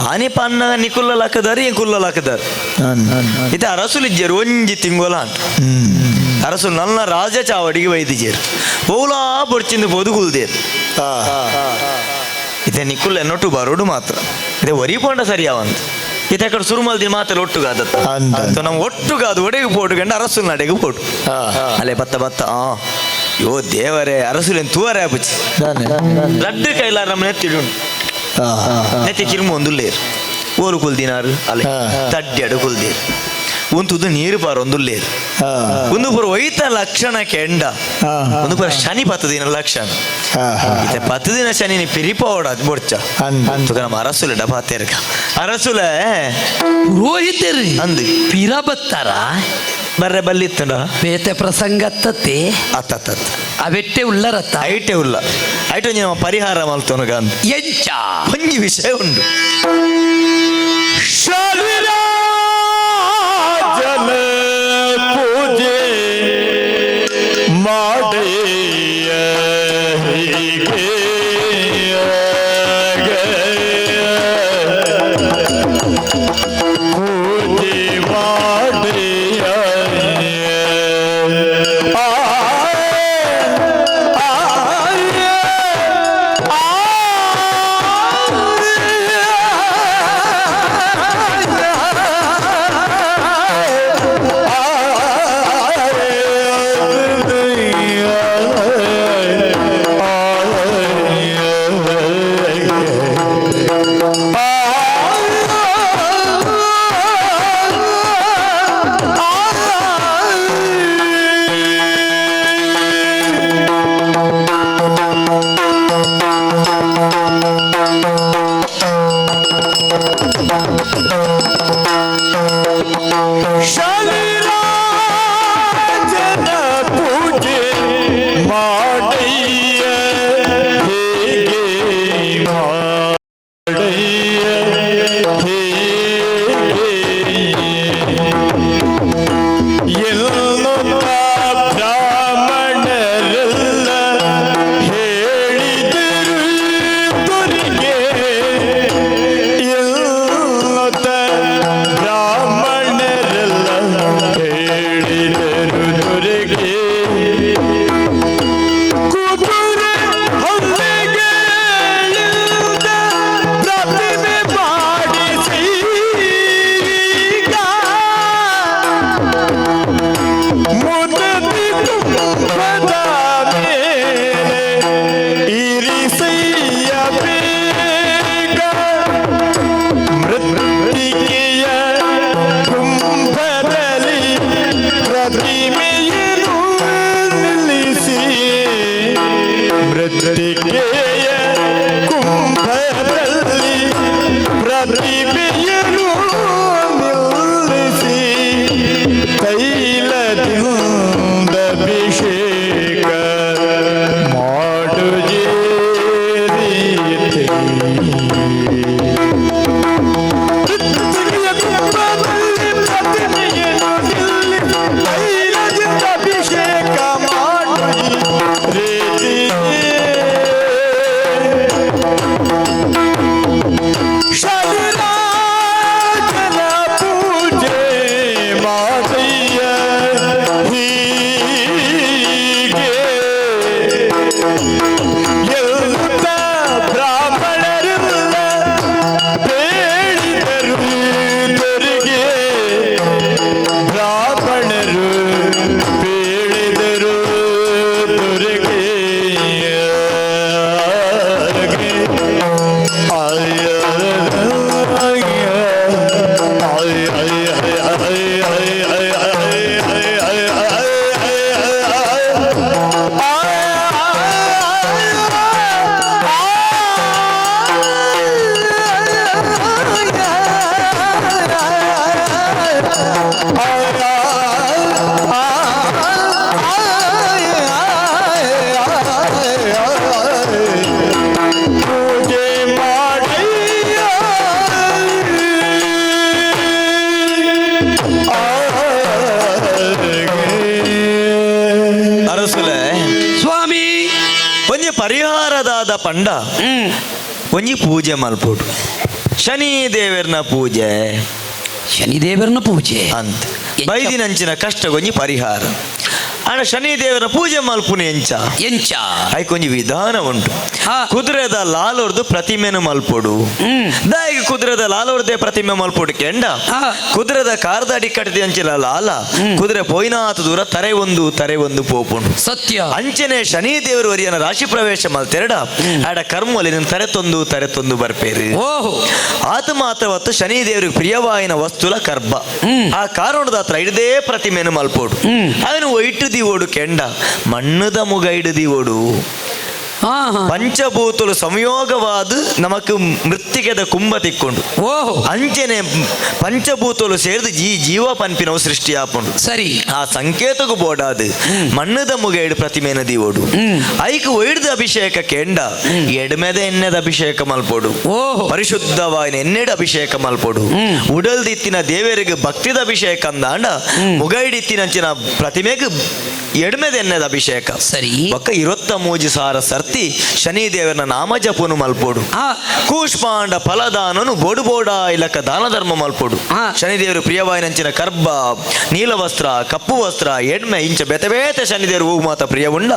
ಆನೆ ಪನ್ನ ನಿಕುಲ್ಲ ಲಕ್ಕದಾರ ಎಂಕುಲ್ಲ ಲಕ್ಕದಾರ ಇತ್ತೆ ಅರಸುಲು ಇಜ್ಜೇರು ಒಂಜಿ ತಿಂಗೋಲ ಅಂತ ಅರಸುಲು ನನ್ನ ರಾಜ ಚಾವಡಿಗೆ ವೈದಿಜೇರು ಓಲಾ ಬೊಡ್ಚಿಂದು ಬೋದು ಕುಲ್ದೇರು ಇತ್ತೆ ನಿಕುಲ್ಲ ಎನ್ನೊಟ್ಟು ಬರೋಡು ಮಾತ್ರ ಇದೆ ಒರಿ ಪೋಂಡ ಸರಿಯಾವಂತ ಇತ್ತೆ ಅಕಡೆ ಸುರುಮಲ್ದಿನ ಮಾತೆಲ್ಲ ಒಟ್ಟುಗಾದತ್ತ ನಮ್ಮ ಒಟ್ಟುಗಾದು ಒಡೆಗೆ ಪೋಟು ಗಂಡ ಅರಸುಲ್ ನಡೆಗೆ ಪೋಟು ಅಲ್ಲೇ ಬತ್ತ ಬತ್ತ ಆ ಯೋ ದೇವರೇ ಅರಸುಲೇನು ತೂವರೆ ಆಪುಚಿ ಲಡ್ಡು ಕೈಲಾರ ನಮ್ಮ ನೆತ್ತಿಡುಂಡು ನೆತ್ತಿ ಕಿರುಮು ಒಂದುಲ್ಲೇರು ಓರು ಕುಲ್ದಿನಾರು ಅಲೆ ತಡ್ಡಡು ಕುಲ್ದೇರು ಉಂತುದು ನೀರು ಪಾರ ಒಂದುಲ್ಲೇರು ಒಂದು ಪುರ ಒಯ್ತ ಲಕ್ಷಣ ಕೆಂಡ ಒಂದು ಪುರ ಶನಿ ಪತ್ತು ದಿನ ಲಕ್ಷಣ ಇತ್ತೆ ಪತ್ತು ದಿನ ಶನಿ ಪಿರಿಪೋಡ ಬೊಡ್ಚ ತುಕ ನಮ್ಮ ಅರಸುಲೆ ಡಬಾತೇರ್ಕ ಅರಸುಲೆ ಪುರೋಹಿತರು ಅಂದು ಪಿರ ಬತ್ತಾರ ಬರ್ರೆ ಬಲ್ಲಿತ್ತುಂಡ ಬೇತೆ ಪ್ರಸಂಗತ್ತತೆ ಅತ್ತತ್ತ ಅವೆಟ್ಟೆ ಉಳ್ಳರತ್ತ ಐಟೆ ಉಲ್ಲ ಐಟೆ ಒಂಜಿ ನಮ್ಮ ಪರಿಹಾರ ಮಲ್ತೊನುಗ ಅಂತ ಎಂಚ ಒಂಜಿ ವಿಷಯ ಉಂಡು ಶನಿರಾಜನ ಪೂಜೆ ಮಾಡಿಯ ಹೀಗೆ ಪೂಜೆ ಮಾಡಿಯ ಆ ಆ ಆ. ಪ್ರತಿಮೆಯನ್ನು ನಿಲ್ಲಿಸಿ ತೈಲದಿಂದ ಅಭಿಷೇಕ ತೈಲದಿಂದ ಅಭಿಷೇಕ ಮಾಡು ರೀತಿ. ಶನಿರಾಜನ ಪೂಜೆ ಮಾದಯ್ಯ ಹೀಗೆ ಎಲ್ಲ ಬ್ರಾಹ್ಮಣರೆಲ್ಲ ಬೇಡಿದರು ದೊರೆಗೆ, ಬ್ರಾಹ್ಮಣರು ಬೇಡಿದರು ದೊರೆಗೆ. ಪೂಜೆ ಮಾಡಯ್ಯ. ಅರಸುಲೆ, ಸ್ವಾಮಿ, ಒಂಜಿ ಪರಿಹಾರದಾದ ಪಂಡ ಒಂಜಿ ಪೂಜೆ ಮಲ್ಪೋಡು, ಶನಿ ದೇವರ್ನ ಪೂಜೆ. ಶನಿದೇವರನ ಪೂಜೆ ಅಂತ ಬೈದಿನಂಚಿನ ಕಷ್ಟಗೊಂಜಿ ಪರಿಹಾರ. ಆಂಡ ಶನಿ ದೇವರ ಪೂಜೆ ಮಲ್ಪುನಿ ಎಂಚ? ಎಂಚ? ಐಕೊಂಜಿ ವಿಧಾನ ಉಂಟು. ಕುದುರೆದ ಲಾಲೋರ್ದು ಪ್ರತಿಮೆನು ಮಲ್ಪೊಡು. ದಾಯಿಗೆ ಕುದುರೆದ ಲಾಲೋರ್ದೆ ಪ್ರತಿಮೆ ಮಲ್ಪೊಡು ಕೆಂಡ, ಕುದುರೆದ ಕಾರ್ದಡಿ ಕಟ್ಟಿದ ಅಂಚಿನ ಲಾಲ ಕುದುರೆ ಪೋಯಿನಾತ ದೂರ ತರೆ ಒಂದು ತರೆ ಒಂದು ಪೋಪುಂಡು. ಸತ್ಯ. ಅಂಚನೆ ಶನಿ ದೇವರು ವರಿಯನ ರಾಶಿ ಪ್ರವೇಶ ಮಲ್ತೆರಡ ಆಡ ಕರ್ಮಲಿ ತರೆ ತೊಂದು ತರೆ ತೊಂದು ಬರ್ಪೇರು. ಆತ ಮಾತ್ರವತ್ತು ಶನಿ ದೇವರಿಗೆ ಪ್ರಿಯವಾಯಿನ ವಸ್ತುಲ ಕರ್ಬ. ಆ ಕಾರಣದ ಹತ್ರ ಹಿಡದೇ ಪ್ರತಿಮೆನು ಮಲ್ಪೋಡು. ಅವನು ಒಯ್ಟು ದಿವೋಡು ಕೆಂಡ ಮಣ್ಣುದ ಮುಗ ಹಿಡಿದಿವೋಡು. ಪಂಚಭೂತಲು ಸಂಯೋಗವಾದ ನಮಕ್ ಮೃತ್ತಿಗೆದ ಕುಂಭ ತಿಕ್ಕೊಂಡು. ಅಂಚನೆ ಪಂಚಭೂತಲು ಸೇರಿದು ಈ ಜೀವ ಪನ್ಪಿನವು ಸೃಷ್ಟಿಯಾಪುಂಡು. ಸರಿ. ಆ ಸಂಕೇತಗೂ ಬೋಡಾದು ಮಣ್ಣದ ಮುಗೈಡು ಪ್ರತಿಮೆನ ದಿವೋಡು. ಐಕ್ ಒಯ್ದು ಅಭಿಷೇಕ ಕೆಂಡ ಎಡ್ಮೆದ ಎಣ್ಣೆದ ಅಭಿಷೇಕ ಮಲ್ಪೋಡು. ಪರಿಶುದ್ಧವಾಯಿನ ಎಣ್ಣೆಡ್ ಅಭಿಷೇಕ ಮಲ್ಪೋಡು. ಉಡಲ್ದಿತ್ತಿನ ದೇವರಿಗೆ ಭಕ್ತಿದ ಅಭಿಷೇಕ ಅಂದಾಂಡ ಮುಗೈಡಿತ್ತಿನಂಚಿನ ಪ್ರತಿಮೆಗೆ ಎಡ್ಮೆದ ಎಣ್ಣೆದ ಅಭಿಷೇಕ. ಸರಿ. ಒಕ್ಕ 23,000 ಸರ್ತಿ ಶನಿ ದೇವರನ ನಾಮಜಪನು ಮಲ್ಪೋಡು. ಕೂಷ್ಮಾಂಡ ಫಲದಾನನು ಬೋಡು ಬೋಡ ಇಲಕ್ಕ ದಾನ ಧರ್ಮ ಮಲ್ಪೋಡು. ಶನಿದೇವರು ಪ್ರಿಯವಾಯಿನಂಚಿನ ಕರ್ಬ, ನೀಲವಸ್ತ್ರ, ಕಪ್ಪು ವಸ್ತ್ರ, ಎಡ್ಮೆ ಇಂಚ ಬೇತೆ ಬೇತೆ ಶನಿದೇವರು ಹೂ ಮಾತ ಪ್ರಿಯ ಉಂಡ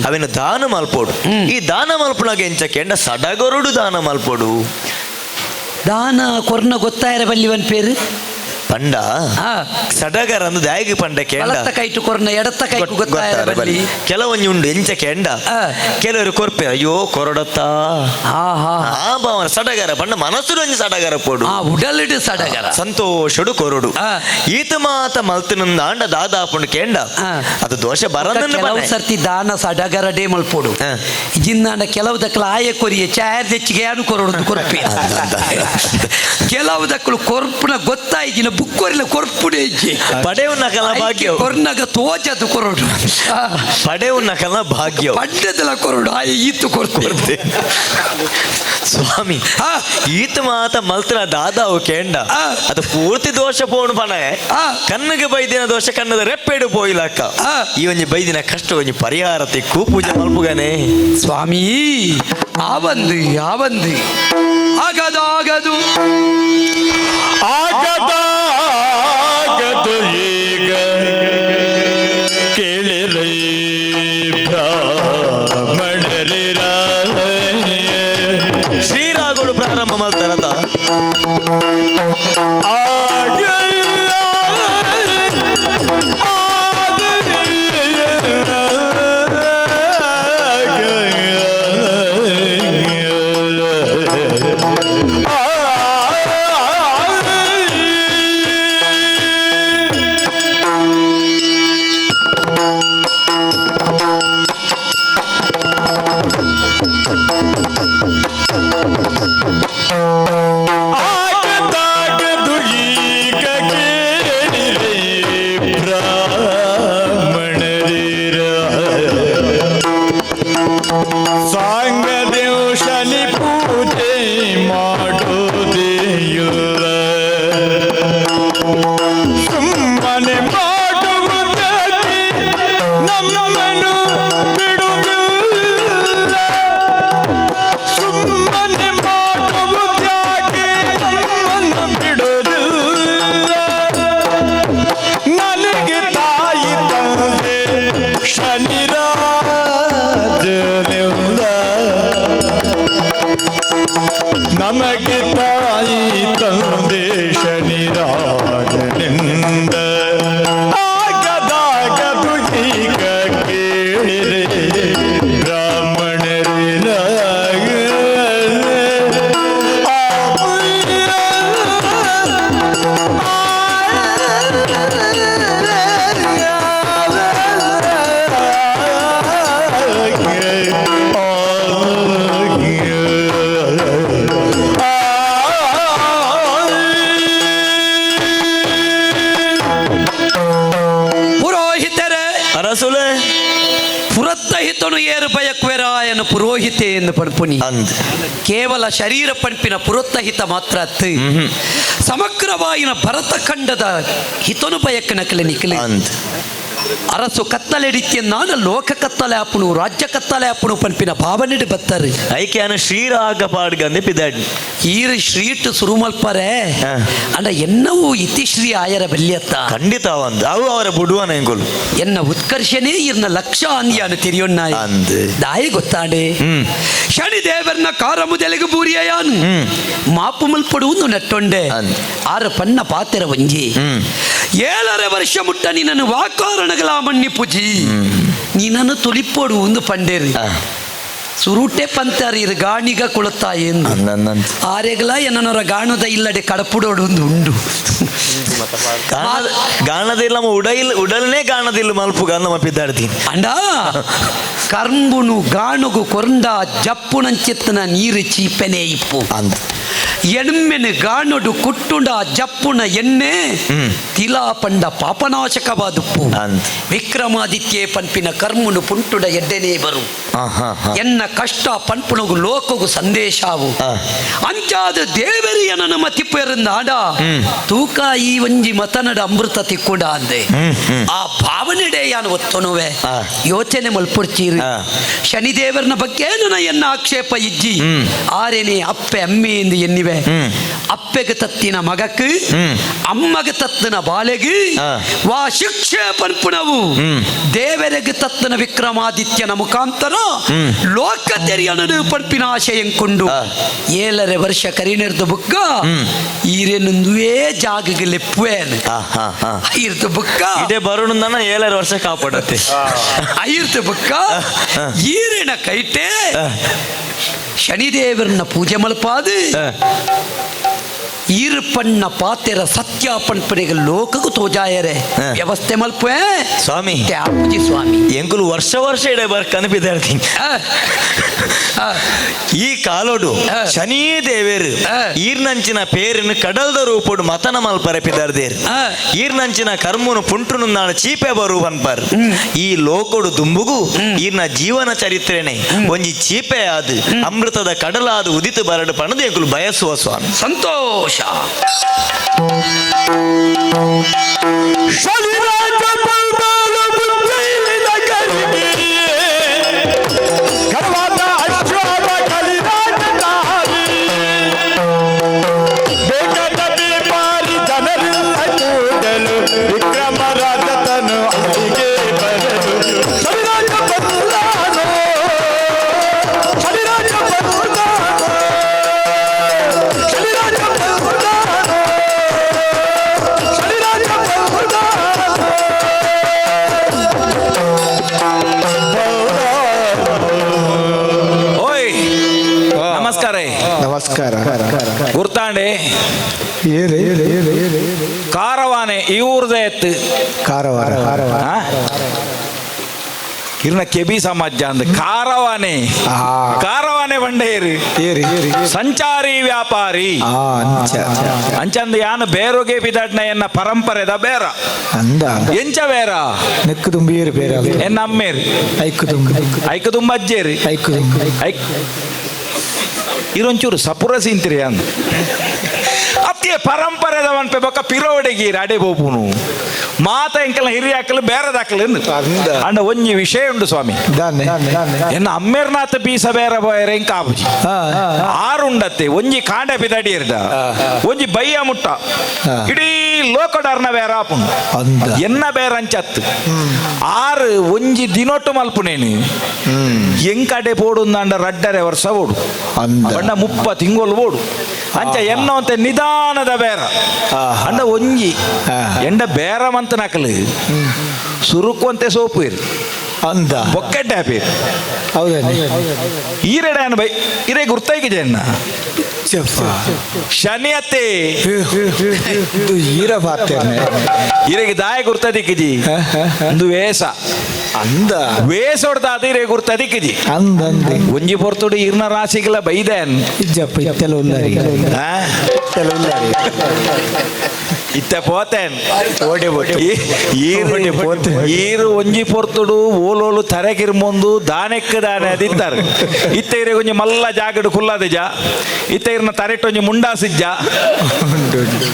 ಅವಿನ ದಾನ ಮಲ್ಪೋಡು. ಈ ದಾನ ಮಲ್ಪುನಾಗ ಎಂಚ ಕೆಂಡ ಸಡಗರುಡು ದಾನ ಮಲ್ಪೋಡು. ದಾನ ಕೊರ್ನ ಗೊತ್ತಾಯರ ಬಲ್ಲಿವನ್ ಪೇರು ಪಂಡ ಸಡಗರ ಅಂದು ದಾಯಿಗೆ ಪಂಡ ಕೆಂಡ ಬಲತ್ತ ಕೈಟು ಕೊರ್ನ ಎಡತ್ತ ಕೈಟು ಗೊತ್ತಾಯರ ಬಲ್ಲಿ. ಕೆಲವೊಂಜಿ ಉಂಡು ಎಂಚ ಕೆಂಡ ಕೆಲವರು ಕೊರ್ಪೆ ಅಯ್ಯೋ ಕೊರಡತ್ತಾ ಆ ಭಾವನ ಸಡಗರ ಪಂಡ ಮನಸ್ಸು ಒಂಜಿ ಸಡಗರ ಪೋಡು. ಉಡಲಿಡು ಸಡಗರ ಸಂತೋಷಡು ಕೊರಡು. ಈತ ಮಾತ ಮಲ್ತಿನಂದಾಂಡ ದಾದಾಪುಂಡು ಕೆಂಡ ಅದು ದೋಷ ಬರದನ್ನು ಕೆಲವು ಸರ್ತಿ ದಾನ ಸಡಗರಡೇ ಮಲ್ಪೋಡು. ಜಿನ್ನಾಂಡ ಕೆಲವು ದಕ್ಕಲ ಆಯ ಕೊರಿಯೆ ಚಾಯರ್ ದೆಚ್ಚಿಗೆ ಯಾನು ಕೊರಡು ಕೊರ್ಪೆ. ಕೆಲವು ದಕ್ಕಲು ಕೊರ್ಪುನ ಗೊತ್ತಾಯಿಜಿನ ಬುಕ್ಕೊರಿಲ ಕೊರ್ಪುಡೆ ಇಜ್ಜಿ. ಪಡೆವು ನಕಲ ಭಾಗ್ಯ ಕೊರ್ನಗ ತೋಜದು ಕೊರಡು. ಪಡೆವು ನಕಲ ಭಾಗ್ಯ ಪಡ್ಡದಲ ಕೊರಡು ಆಯ ಈತು ಕೊರ್ತೆ. ಸ್ವಾಮಿ, ಈತ ಮಾತ ಮಲ್ತನ ದಾದಾವು ಕೇಂಡ ಅದು ಪೂರ್ತಿ ದೋಷ ಪೋಣು ಪಣ ಕಣ್ಣಿಗೆ ಬೈದಿನ ದೋಷ ಕಣ್ಣದ ರೆಪ್ಪೆಡು ಪೋಯಿಲಕ್ಕ. ಈ ಒಂಜಿ ಬೈದಿನ ಕಷ್ಟ ಒಂಜಿ ಪರಿಹಾರ ತಿಕ್ಕು ಪೂಜೆ ಮಲ್ಪುಗನೆ. ಸ್ವಾಮಿ, ಆವಂದು ಯಾವಂದು ಆಗದಾಗದು ಆಗದಾಗದು ಈಗ ಕೇಳಿರೈ ಬ್ರಾಹ್ಮಣರಿರ. ಶ್ರೀರಾಗುಳು ಪ್ರಾರಂಭ ಮಲ್ತಾರದ. ನಮಗೆ ತಾಯಿ ತಂದೆ ಶನಿರಾಜನಿಂದ ಆಗದಾಗದು ಈಗ ಕೇಳಿರೆ ಬ್ರಾಹ್ಮಣರಿನ. ಪುರೋಹಿತರೇ, ಅರಸುಲೆ. ಪುರತ್ತಹಿತನು ಏರು ಬಯಕ್ವೆರಾಯನು ಪುರೋಹಿತೆ ಎಂದು ಪಡ್ಪುನಿ. ಅಂದ್. ಕೇವಲ ಶರೀರ ಪಂಪಿನ ಪುರೋತ್ತಹಿತ ಮಾತ್ರ ಅತ್ತು, ಸಮಗ್ರವಾಯಿನ ಭರತ ಖಂಡದ ಹಿತನು ಬಯಕ್ಕನಕಲೆ ನಿಖಲೆ. ಅಂದ್. ಅರಸು ಕತ್ತಲೆಡಿತ್ಯ ನಾನು ಲೋಕ ಕತ್ತಲೆ ಆಪುಣು, ರಾಜ್ಯ ಕತ್ತಲೆ ಆಪುಣು ಪಂಪಿನ ಭಾವನೆಡು ಬತ್ತಾರೆ. ಐಕ್ಯಾನ ಶ್ರೀರಾಗ ಪಾಡ್ಗಂದೆ ಪಿದಾಡ್. ಈರು ಶ್ರೀಟ್ ಸುರುಮಲ್ಪರೆ. ಅಂಡ ಎನ್ನವು ಇತಿಶ್ರೀ ಆಯರ ಬಲ್ಯತ್ತ. ಖಂಡಿತ ಒಂದು ಅವು ಅವರ ಬುಡುವನ ಎಂಗುಲು. ಎನ್ನ ಉತ್ಕರ್ಷನೇ ಇರ್ನ ಲಕ್ಷ ಅಂದ್ಯಾನು ತಿರಿಯೊನ್ನಾಯ. ಅಂದ್. ದಾಯಿ ಗೊತ್ತಾಂಡೆ, ಶನಿ ದೇವರ್ನ ಕಾರ ಮುದಲಿಗೆ ಬೂರಿಯಾನು ಮಾಪು ಮಲ್ಪಡುವುದು ನೆಟ್ಟೊಂಡೆ. ಅಂದ್. ಆರ ಪನ್ನ ಪಾತೆರ ಒಂಜಿ, 7.5 ವರ್ಷ ಮುಟ್ಟ ನಿನ್ನನ್ನು ವಾಕಾರಣಗಳ ಮಣ್ಣಿ ಪೂಜಿ ನಿನ್ನನ್ನು ತುಳಿಪೋಡು ಒಂದು ಪಂಡೇರಿ. ಸುರುಟೆ ಪಂತಾರಿ ಇರು ಗಾಣಿಗ ಕುಳತಾಯಿ ಎಂದು. ಅಂದಂದಂತ. ಆರೆಗಲ ಎನ್ನನವರ ಗಾಣದ ಇಲ್ಲಡೆ ಕಡಪುಡೋಡು ಒಂದು ಉಂಡು. ಗಾಣದಿಲ್ಲ ನಮ್ಮ ಉಡೈಲ್ ಉಡಲ್ನೇ ಗಾಣದಿಲ್ಲ ಮಲ್ಪು ನಮ್ಮ ಪಿದ್ದಾಡ್ತೀನಿ. ಅಂಡ ಕರ್ಂಬುನು ಗಾಣುಗು ಕೊರಂಡ ಜಪ್ಪುನಂಚಿತ್ತನ ನೀರು ಚೀಪೆನೆ ಇಪ್ಪು. ಅಂದ್. ಎಣ್ಮೆನು ಗಾಣುಡು ಕುಟ್ಟುಂಡ ಜಪ್ಪುನ ಎಣ್ಣೆ ತಿಲಾ ಪಂಡ ಪಾಪನಾಶಕವಾದುಪ್ಪು. ಅಂದ್. ವಿಕ್ರಮಾದಿತ್ಯೆ ಪನ್ಪಿನ ಕರ್ಮುನು ಪುಂಟುಡ ಎಡ್ಡೆನೇ ಬರು. ಎನ್ನ ಕಷ್ಟ ಪನ್ಪುಣಗು ಲೋಕಗು ಸಂದೇಶಾವು. ಅಂಚಾದ ದೇವರಿಯನ ನಮ್ಮ ತಿಪ್ಪೆರಿಂದ ಆಡ ತೂಕ ಈ ಒಂಜಿ ಮತನಡ ಅಮೃತ ತಿಕ್ಕುಂಡ ಅಂದೆ. ಆ ಭಾವನೆಡೆ ಯಾನು ಒತ್ತೊನುವೆ. ಯೋಚನೆ ಮಲ್ಪುಡ್ಚೀರು. ಶನಿದೇವರನ ಬಗ್ಗೆ ನನ್ನ ಎನ್ನ ಆಕ್ಷೇಪ ಇಜ್ಜಿ. ಆರೇನೆ ಅಪ್ಪೆ ಅಮ್ಮೆ ಎಂದು ಎನ್ನಿವೆ. ಅಪ್ಪೆಗೆ ತತ್ತಿನ ಮಗಕ್, ಅಮ್ಮಗೆ ತತ್ತಿನ ಬಾಲೆಗೆ ವಾ ಶಿಕ್ಷೆ ಪನ್ಪುಣವು ದೇವರಿಗೆ ತತ್ತನ ವಿಕ್ರಮಾದಿತ್ಯನ ಮುಖಾಂತರ ಲೋಕ ತೆರೆಯನಡು ಪನ್ಪಿನ ಆಶಯಂಕೊಂಡು 7.5 ವರ್ಷ ಕರಿನೆರ್ದು ಬುಕ್ಕ ಈರೇನೊಂದುವೇ ಜಾಗಗೆ ಲೆಪ್ಪುವೇನು. ಹಾ ಹಾ ಐರ್ದು ಬುಕ್ಕ ಇದೇ ಬರುಣ 7.5 ವರ್ಷ ಕಾಪಾಡತ್ತೆ. ಐರ್ದು ಬುಕ್ಕ ಈರಿನ ಕೈಟೆ ಶನಿದೇವರನ್ನ ಪೂಜೆ ಮಲ್ಪಾದು ಈರ್ಪಣ್ಣ ಪಾತೆರ ಸತ್ಯ ಪಣ್ಪನಿಗೆ ಲೋಕಕ್ಕೂ ತೋಜಾಯರೆ ವ್ಯವಸ್ಥೆ ಮಲ್ಪೆ. ಸ್ವಾಮಿ. ಅಪ್ಪುಜಿ ಸ್ವಾಮಿ. ಎಂಕುಲು ವರ್ಷ ವರ್ಷ ಇಡೆ ಬರ್ ಕನಪಿದಾಡ್ತೀನಿ. ಈ ಕಾಲೋಡು ಶನಿ ದೇವೇರು ಈರ್ನಂಚಿನ ಪೇರಿನ ಕಡಲ್ದ ರೂಪೋಡು ಮತನ ಮಲ್ಪರೆ ಪಿದಾರ್ದೇರು. ಈರ್ನಂಚಿನ ಕರ್ಮುನು ಪುಂಟುನು ನಾಳು ಚೀಪೆ ಬರು ಪನ್ಪರ್. ಈ ಲೋಕೋಡು ದುಂಬುಗು ಈರ್ನ ಜೀವನ ಚರಿತ್ರೆನೆ ಒಂಜಿ ಚೀಪೆ ಆದು ಅಮೃತದ ಕಡಲಾದ ಉದಿತು ಬರಡು ಪಣದು ಎಂಕುಲು ಬಯಸುವ ಸ್ವಾಮಿ. ಸಂತೋಷ. ಶನಿರಾಜ ಬಂದಾನು ಮುಂಜೈಲಿನ ಕರಿಗೆ ಗರ್ವಾದ ಅಶ್ವಾದ ಕಲಿರಾಜ ತಾಯಿ ಬೇಕಾದ ವ್ಯಾಪಾರಿ ಜನರಿಲ್ಲ ಕೂಡಲು ವಿಕ್ರಮರಾಜ ತನು ಅಲ್ಲಿಗೆ ಬರಲು ಶನಿರಾಜ ಬಂದಾನು, ಶನಿರಾಜ ಬಂದಾನು, ಶನಿರಾಜ ಬಂದಾನು, ಶನಿರಾಜ ಬಂದಾನು. ಓಯ್, ನಮಸ್ಕಾರ. ನಮಸ್ಕಾರ. ಗುರ್ತಾಂಡೆ? ಏರಿ. ಕಾರವಾನೆ ಈ ಊರ್ದ ಎತ್ತು. ಕಾರವಾರ. ಆ? ಇರ್ನ ಕೆಬಿ ಸಮಾಜ ಅಂದ್ ಕಾರವಾನೆ. ಕಾರವಾನೆ ಬಂಡೇರಿ. ಏರಿ. ಸಂಚಾರಿ ವ್ಯಾಪಾರಿ. ಅಂಚ. ಅಂಚಂದ ಯಾನು ಬೇರೋಗೆ ಬಿದಡ್ನ ಎನ್ನ ಪರಂಪರೆದ ಬೇರ. ಅಂದ. ಎಂಚ ಬೇರ? ನೆಕ್ಕು ತುಂಬಿ ಏರಿ ಬೇರೆ. ಎನ್ನ ಅಮ್ಮೇರಿ. ಐಕು ತುಂಬಿ. ಐಕ ತುಂಬ ಅಜ್ಜೇರಿ. ಐಕು ತುಂಬಿ. ಐಕ್ ಇರೊಂಚೂರು ಸಪುರ ಸಿಂತಿರಿ ಅಂದ. ಅತ್ತಿಯ ಪರಂಪರೆದ ಮನ್ಪೆ ಬೊಕ್ಕ ಪಿರೋಡೆಗಿ ಅಡೆ ಬೋಪುನು ಮಾತ ಎಂಕಲ್ನ ಹಿರಿಯಾಕಲು ಬೇರೆದಾಕಲು ಅಂದ. ಅಂಡ ಒಂಜಿ ವಿಷಯ ಉಂಡು ಸ್ವಾಮಿ. ದಾನೆ? ಎನ್ನ ಅಮ್ಮೇರ್ನಾಥ ಬೀಸ ಬೇರೆ ಬೋಯರೆ ಎಂಕ ಆಪುಜಿ. ಆರುಂಡತ್ತೆ ಒಂಜಿ ಕಾಂಡ ಪಿದಡಿಯರ್ದ ಒಂಜಿ ಬಯ್ಯ ಮುಟ್ಟ ಇಡೀ ಲೋಕಡರ್ನ ಬೇರೆ ಆಪುಂಡು. ಅಂದ. ಎನ್ನ ಬೇರೆ ಅಂಚತ್ತು ಆರು ಒಂಜಿ ದಿನೊಟ್ಟು ಮಲ್ಪುನೇನು ಎಂಕಡೆ ಪೋಡು ಅಂಡ ರಡ್ಡರೆ ವರ್ಷ ಓಡು. ಅಂದ. ಬಣ್ಣ 30 ತಿಂಗಳು ಓಡು ಅಂಚ ಎನ್ನವಂತೆ ನಿಧಾನದ ಬೇರ. ಅಂಡ ಒಂಜಿ ಎಂಡ ಬೇರ ಮಂತ ನಕಲು ಸುರುಕುವಂತೆ ಸೋಪು ಇರು. ಅಂದ. ಬೊಕ್ಕೆಡ್ಡೆ ಹಾಪಿ. ಹೌದೇನೆ? ಈರೆಡೆ ಬೈ ಇರೇ ಗುರ್ತೈಕಿದೆ ಎನ್ನ. ಚಪ್ಪ. ಶನಿ ಅತ್ತೆ. ಇದು ಈರ ಪಾತೇನೆ. ಇರೆಗೆ ದಾಯ ಗುರ್ತದಿಕ್ಕಿಜಿ ಒಂದು ವೇಷ. ಅಂದ. ವೇಷ ಹೊಡ್ದಾದ ಇರೆ ಗುರ್ತದಿಕ್ಕಿಜಿ. ಅಂದ ಅಂದ. ಒಂಜಿ ಪೊರ್ತುಡು ಇರ್ನ ರಾಶಿಗೆಲ್ಲ ಬೈದೇನ್. ಇಜ್ಜಪ್ಪ, ಇತ್ತೆಲ್ಲ ಉಲ್ಲರಿ. ಆ? ಇತ್ತೆಲ್ಲ ಉಲ್ಲರಿ. ಇತ್ತೆ ಪೋತೇನ್. ಓಡೆ ಬೋಟೆ. ಓಡೆ ಪೋತೆ. ಈರು ಒಂಜಿ ಪೊರ್ತುಡು ಓಲೋಲು ತರೆಕಿರ್ಮೊಂದು ದಾನೆಕ್ ದಾನೆ ಅದಿತ್ತಾರೆ. ಇತ್ತೆ ಇರೆ ಒಂಜಿ ಮಲ್ಲ ಜಾಗಡು ಕುಲ್ಲದಿಜ. ಇತ್ತೆ ಇರ್ನ ತರೆಟ್ ಒಂಜಿ ಮುಂಡಾಸಿಜ್ಜ. ಉಂಟು ಉಂಟು.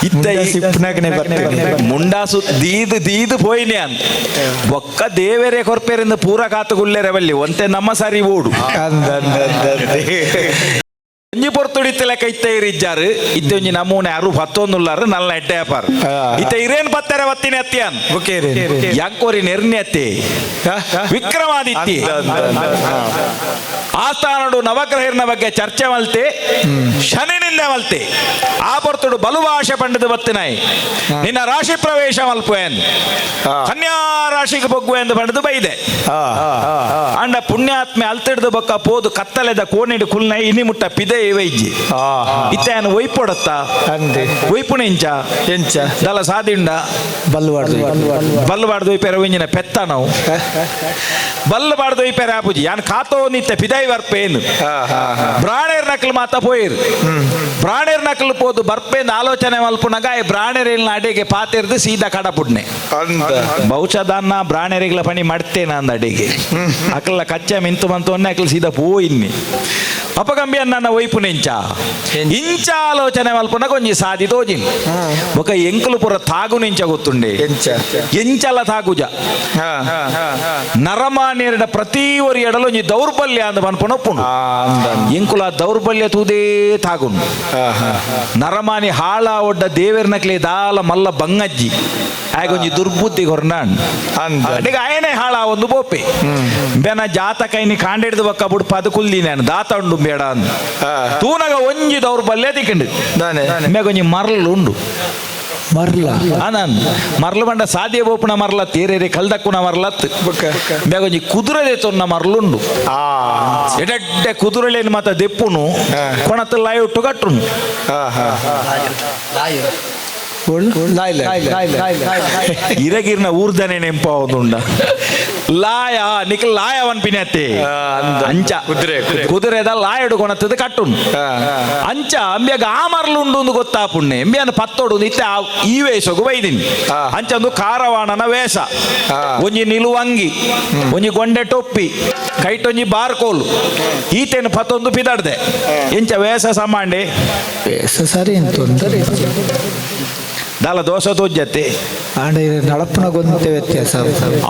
ಇತ್ತೆ ಮುಂಡಾಸು ಇಪ್ಪುನಾಗನೆ ಬರ್ತದೆ. ಮುಂಡಾಸು ದೀದು ದೀದು ಪೋಯಿನಿ ಅಂತ ಬೊಕ್ಕ ದೇವರೇ ಕೊರ್ಪೇರಿಂದ ಪೂರ ಕಾತುಗುಲ್ಲೆರೆ ಬಲ್ಲಿ ಒಂತೆ ನಮ್ಮ ಸರಿ ಓಡು. ಅಂದ ಅಂದ ಅಂದ ಅಂದ. ಒಂಜಿ ಪೊರ್ತುಡು ಇತ್ತೆ ಲೆಕ್ಕ ಇತ್ತೆ ಇರಿಜ್ಜಾರು. ಇತ್ತೆ ಒಂಜಿ ನಮೂನೆ ಅರು ಪತ್ತೊಂದುಲ್ಲಾರು ನಲ್ಲ ಎಡ್ಡೆ ವ್ಯಾಪಾರ. ಇತ್ತೆ ಇರೇನ್ ಪತ್ತೆರೆ ಬತ್ತಿನ ಅತ್ತಿಯಾನ್. ಬೊಕೇರಿ. ಯಾಂಕೋರಿ ನೆರ್ನಿ ಅತ್ತೆ ವಿಕ್ರಮಾದಿತ್ಯ. ಆಸ್ಥಾನಡು ನವಗ್ರಹಿರ್ನ ಬಗ್ಗೆ ಚರ್ಚೆ ಮಲ್ತೆ, ಶನಿನಿಂದ ಮಲ್ತೆ. ಆ ಪೊರ್ತುಡು ಬಲುಭಾಷೆ ಪಂಡದು ಬತ್ತಿನಾಯಿ ನಿನ್ನ ರಾಶಿ ಪ್ರವೇಶ ಮಲ್ಪು ಎಂದು, ಕನ್ಯಾ ರಾಶಿಗೆ ಬೊಗ್ಗು ಎಂದು ಪಂಡದು ಬೈದೆ. ಅಂಡ ಪುಣ್ಯಾತ್ಮೆ ಅಲ್ತಿಡ್ದು ಬೊಕ್ಕ ಪೋದು ಕತ್ತಲೆದ ಕೋಣಿಡು ಕುಲ್ನೈ ಇನಿ ಮುಟ್ಟ ಪಿದೆ ಇವೆ ಇಜ್ಜಿ. ಇತ್ತೆ ಏನು ಒಯ್ಪೊಡತ್ತ? ಅಂದೆ. ಒಯ್ಪುಣ ಇಂಚ. ಎಂಚ? ದಲ ಸಾದಿಂಡ. ಬಲ್ವಾಡ್ದು. ಬಲ್ಲು ಬಾಡ್ದು ಒಯ್ಪೆರ ಒಂಜಿನ ಪೆತ್ತ ನಾವು ಬಲ್ಲು ಬಾಡ್ದು ಒಯ್ಪೆರ ಆಪುಜಿ. ಯಾನ್ ಕಾತೋ ನಿತ್ತೆ ಪಿದೈ ಬರ್ಪೇನು. ಬ್ರಾಣೇರ್ ನಕಲು ಮಾತ ಪೋಯಿರು. ಬ್ರಾಣೇರ್ ನಕಲು ಪೋದು ಬರ್ಪೇಂದು ಆಲೋಚನೆ ಮಲ್ಪುನಗ ಈ ಬ್ರಾಣೇರಿಲ್ನ ಅಡಿಗೆ ಪಾತೆರ್ದು ಸೀದಾ ಕಡಪುಡ್ನೆ. ಅಂದ. ಬಹುಶಃ ದಾನ್ನ ಬ್ರಾಣೇರಿಗ್ಲ ಪಣಿ ಮಡ್ತೇನ ಅಂದ ಅಡಿಗೆ ಅಕಲ್ಲ ಕಚ್ಚ ಮಿಂತು ಮಂತು ಒನ್ನೆ ಅಕಲ್ ಸೀದಾ ಪೋಯಿನ್ನಿ. ಅಪಗಂಬಿ ನನ್ನ ಒಯ್ಪು ನೆಂಚ ಇಂಚ ಆಲೋಚನೆ ಮಲ್ಪುನಗ ಒಂಜಿ ಸಾದಿ ತೋಜಿನ್. ಬೊಕ ಎಂಕುಲು ಪೂರ ತಾಗು ನಿಂಚ ಗೊತ್ತುಂಡೆ? ಎಂಚ? ಎಂಚಲ ತಾಗುಜ. ನರಮಾನ್ಯರ ಪ್ರತಿ ಒರಿ ಎಡಲು ಒಂಜಿ ದೌರ್ಬಲ್ಯ ಅಂದ ಪನ್ಪುನ ಒಪ್ಪುಂಡು. ಎಂಕುಲ ದೌರ್ಬಲ್ಯ ತೂದೇ ತಾಗುನು. ನರಮಾನಿ ಹಾಳ ಒಡ್ಡ ದೇವೆರ್ನಕ್ಲೆ ದಾಲ ಮಲ್ಲ ಬಂಗಜ್ಜಿ ಆಗೊಂಜಿ ದುರ್ಬುದ್ಧಿ ಕೊರ್ನಾಣ್. ಅಂದ. ಅಡಿಗೆ ಆಯನೆ ಹಾಳ ಒಂದು ಬೋಪೆ ಬೆನ ಜಾತಕ ಇನಿ ಕಾಂಡಿಡ್ದು ಬಕ್ಕ ಬುಡ್ಪ ಅದು ಕುಲ್ಲಿ ನಾನು ದಾತ ಉಂಡು ಬೇಡ ಅಂದ್ ತೂನಗ ಒಂಜಿ ದೌರ್ಬಲ್ಯ ತಿಕ್ಕಂಡು. ದಾನೆ? ಮೇಗೊಂಜಿ ಮರಳು ಉಂಡು. ಮರ್ಲ? ಆನಂದ್ ಮರಳು ಬಂಡ ಸಾದಿಯ ಬೋಪುನ ಮರಲತ್ ಏರೇರೆ ಕಲ್ದಕ್ಕುನ ಮರಲತ್. ಬೊಕ್ಕ? ಮೇಗೊಂಜಿ ಕುದುರೆ ತೊನ್ನ ಮರಳುಂಡು. ಎಡೆಡ್ಡೆ ಕುದುರೆಲೇನು ಮಾತ ದೆಪ್ಪುನು ಕೊಣತ ಲಾಯುಟ್ಟು ಕಟ್ಟುನು. ಲಾಯ್ ಲಾಯ್. ಇರಗಿರ್ನ ಊರ್ದನೆ ನೆಂಪ ಒಂದುಂಡ ಲಾಯ ನಿಖಲ್ ಲಾಯ ವನ್ಪಿನತ್ತೆ. ಅಂಚ. ಕುದುರೆ, ಕುದುರೆ. ಕುದುರೆದ ಲಾಯಡು ಕೊಣತದ ಕಟ್ಟುನು. ಅಂಚ ಅಂಬ್ಯಾಗ ಆ ಮರಲು ಉಂಡು ಒಂದು ಗೊತ್ತಾಪುಣ್ಣೆ ಅಂಬ್ಯಾನ ಪತ್ತೊಡು ನಿತ್ಯ ಈ ವೇಷಗು ಬೈದಿನಿ. ಅಂಚ ಒಂದು ಕಾರವಾಣನ ವೇಷ, ಒಂಜಿ ನಿಲುವಂಗಿ, ಒಂಜಿ ಗೊಂಡೆ ಟೊಪ್ಪಿ, ಕೈಟೊಂಜಿ ಬಾರ್ಕೋಲು, ಈತೇನು ಪತ್ತೊಂದು ಪಿದಾಡ್ದೆ. ಎಂಚ ವೇಷ ಸಾಮಾಂಡೆ? ಸರಿ ಅಂತ. ದಾಲ ದೋಸೆ ತೋಜತ್ತೆ. ಆಂಡ ನಡಪುನ ಗೊಂತೆ ವ್ಯತ್ಯಾಸ.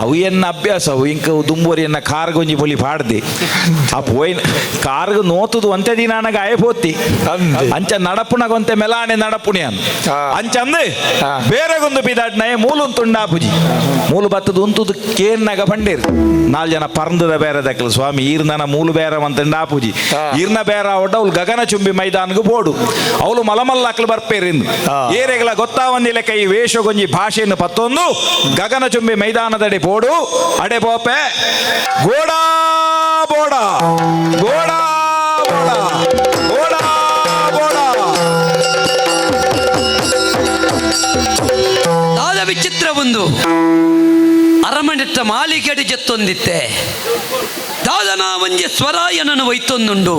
ಅವು ಎನ್ನ ಅಭ್ಯಾಸ. ಅವು ಇಂಕ ದುಂಬೋರಿ ಎನ್ನ ಕಾರ್ಗೊಂಜಿ ಪೊಲಿ ಪಾಡ್ದೆ. ಆ ಪೋಯಿನ ಕಾರ್ಗ್ ನೋತುದು ಒಂತೆ ದಿನ ಅನಗ ಆಯೆ ಪೋತಿ. ಅಂದೆ. ಅಂಚ ನಡಪುನಗೊಂತೆ ಮೆಲಾನೆ ನಡಪುಣಿ ಅನ್. ಅಂಚ ಅಂದ್ ಬೇರೆಗೊಂದು ಪಿದಾಡ್ನಯ ಮೂಲುನ್ ತುಂಡಾಪುಜಿ. ಮೂಲು ಬತ್ತದ ಉಂತುದು ಕೇನ್ನಗ ಪಂಡೇರು ನಾಲ್ ಜನ ಪರ್ಂದದ ಬೇರೆ ದಕ್ಕಲು, ಸ್ವಾಮಿ ಈರ್ನನ ಮೂಲು ಬೇರೆ ಮಂತಂಡಾಪುಜಿ. ಈರ್ನ ಬೇರೆ ಅವಟ ಅವ್ಲು ಗಗನ ಚುಂಬಿ ಮೈದಾನ್ಗ್ ಬೋಡು ಅವಳು ಮಲಮಲ್ಲಾಕ್ಲು ಬರ್ಪೇರಿಂದು. ಏರೆಗಳ ಗೊತ್ತಾವಂದಿಲ್ಲ ಕೈ ವೇಷಗೊಂಜಿ ಭಾಷೆಯನ್ನು ಪತ್ತೊಂದು ಗಗನಚುಂಬಿ ಮೈದಾನದಡಿ ಬೋಡು ಅಡೆ ಬೋಪೆ ಗೋಡಾ ಬೋಡ ಗೋಡಾ ಬೋಡ ಗೋಡಾ ಬೋಡ. ದಾದ ವಿಚಿತ್ರ ಒಂದು ಅರಮನೆಟ್ಟ ಮಾಲಿಗೆಡಿ ಜತ್ತೊಂದಿತ್ತೆ. ದಾದನ ಒಂಜಿ ಸ್ವರಾಯನನ್ನು ಒಯ್ತೊಂದುಂಡು.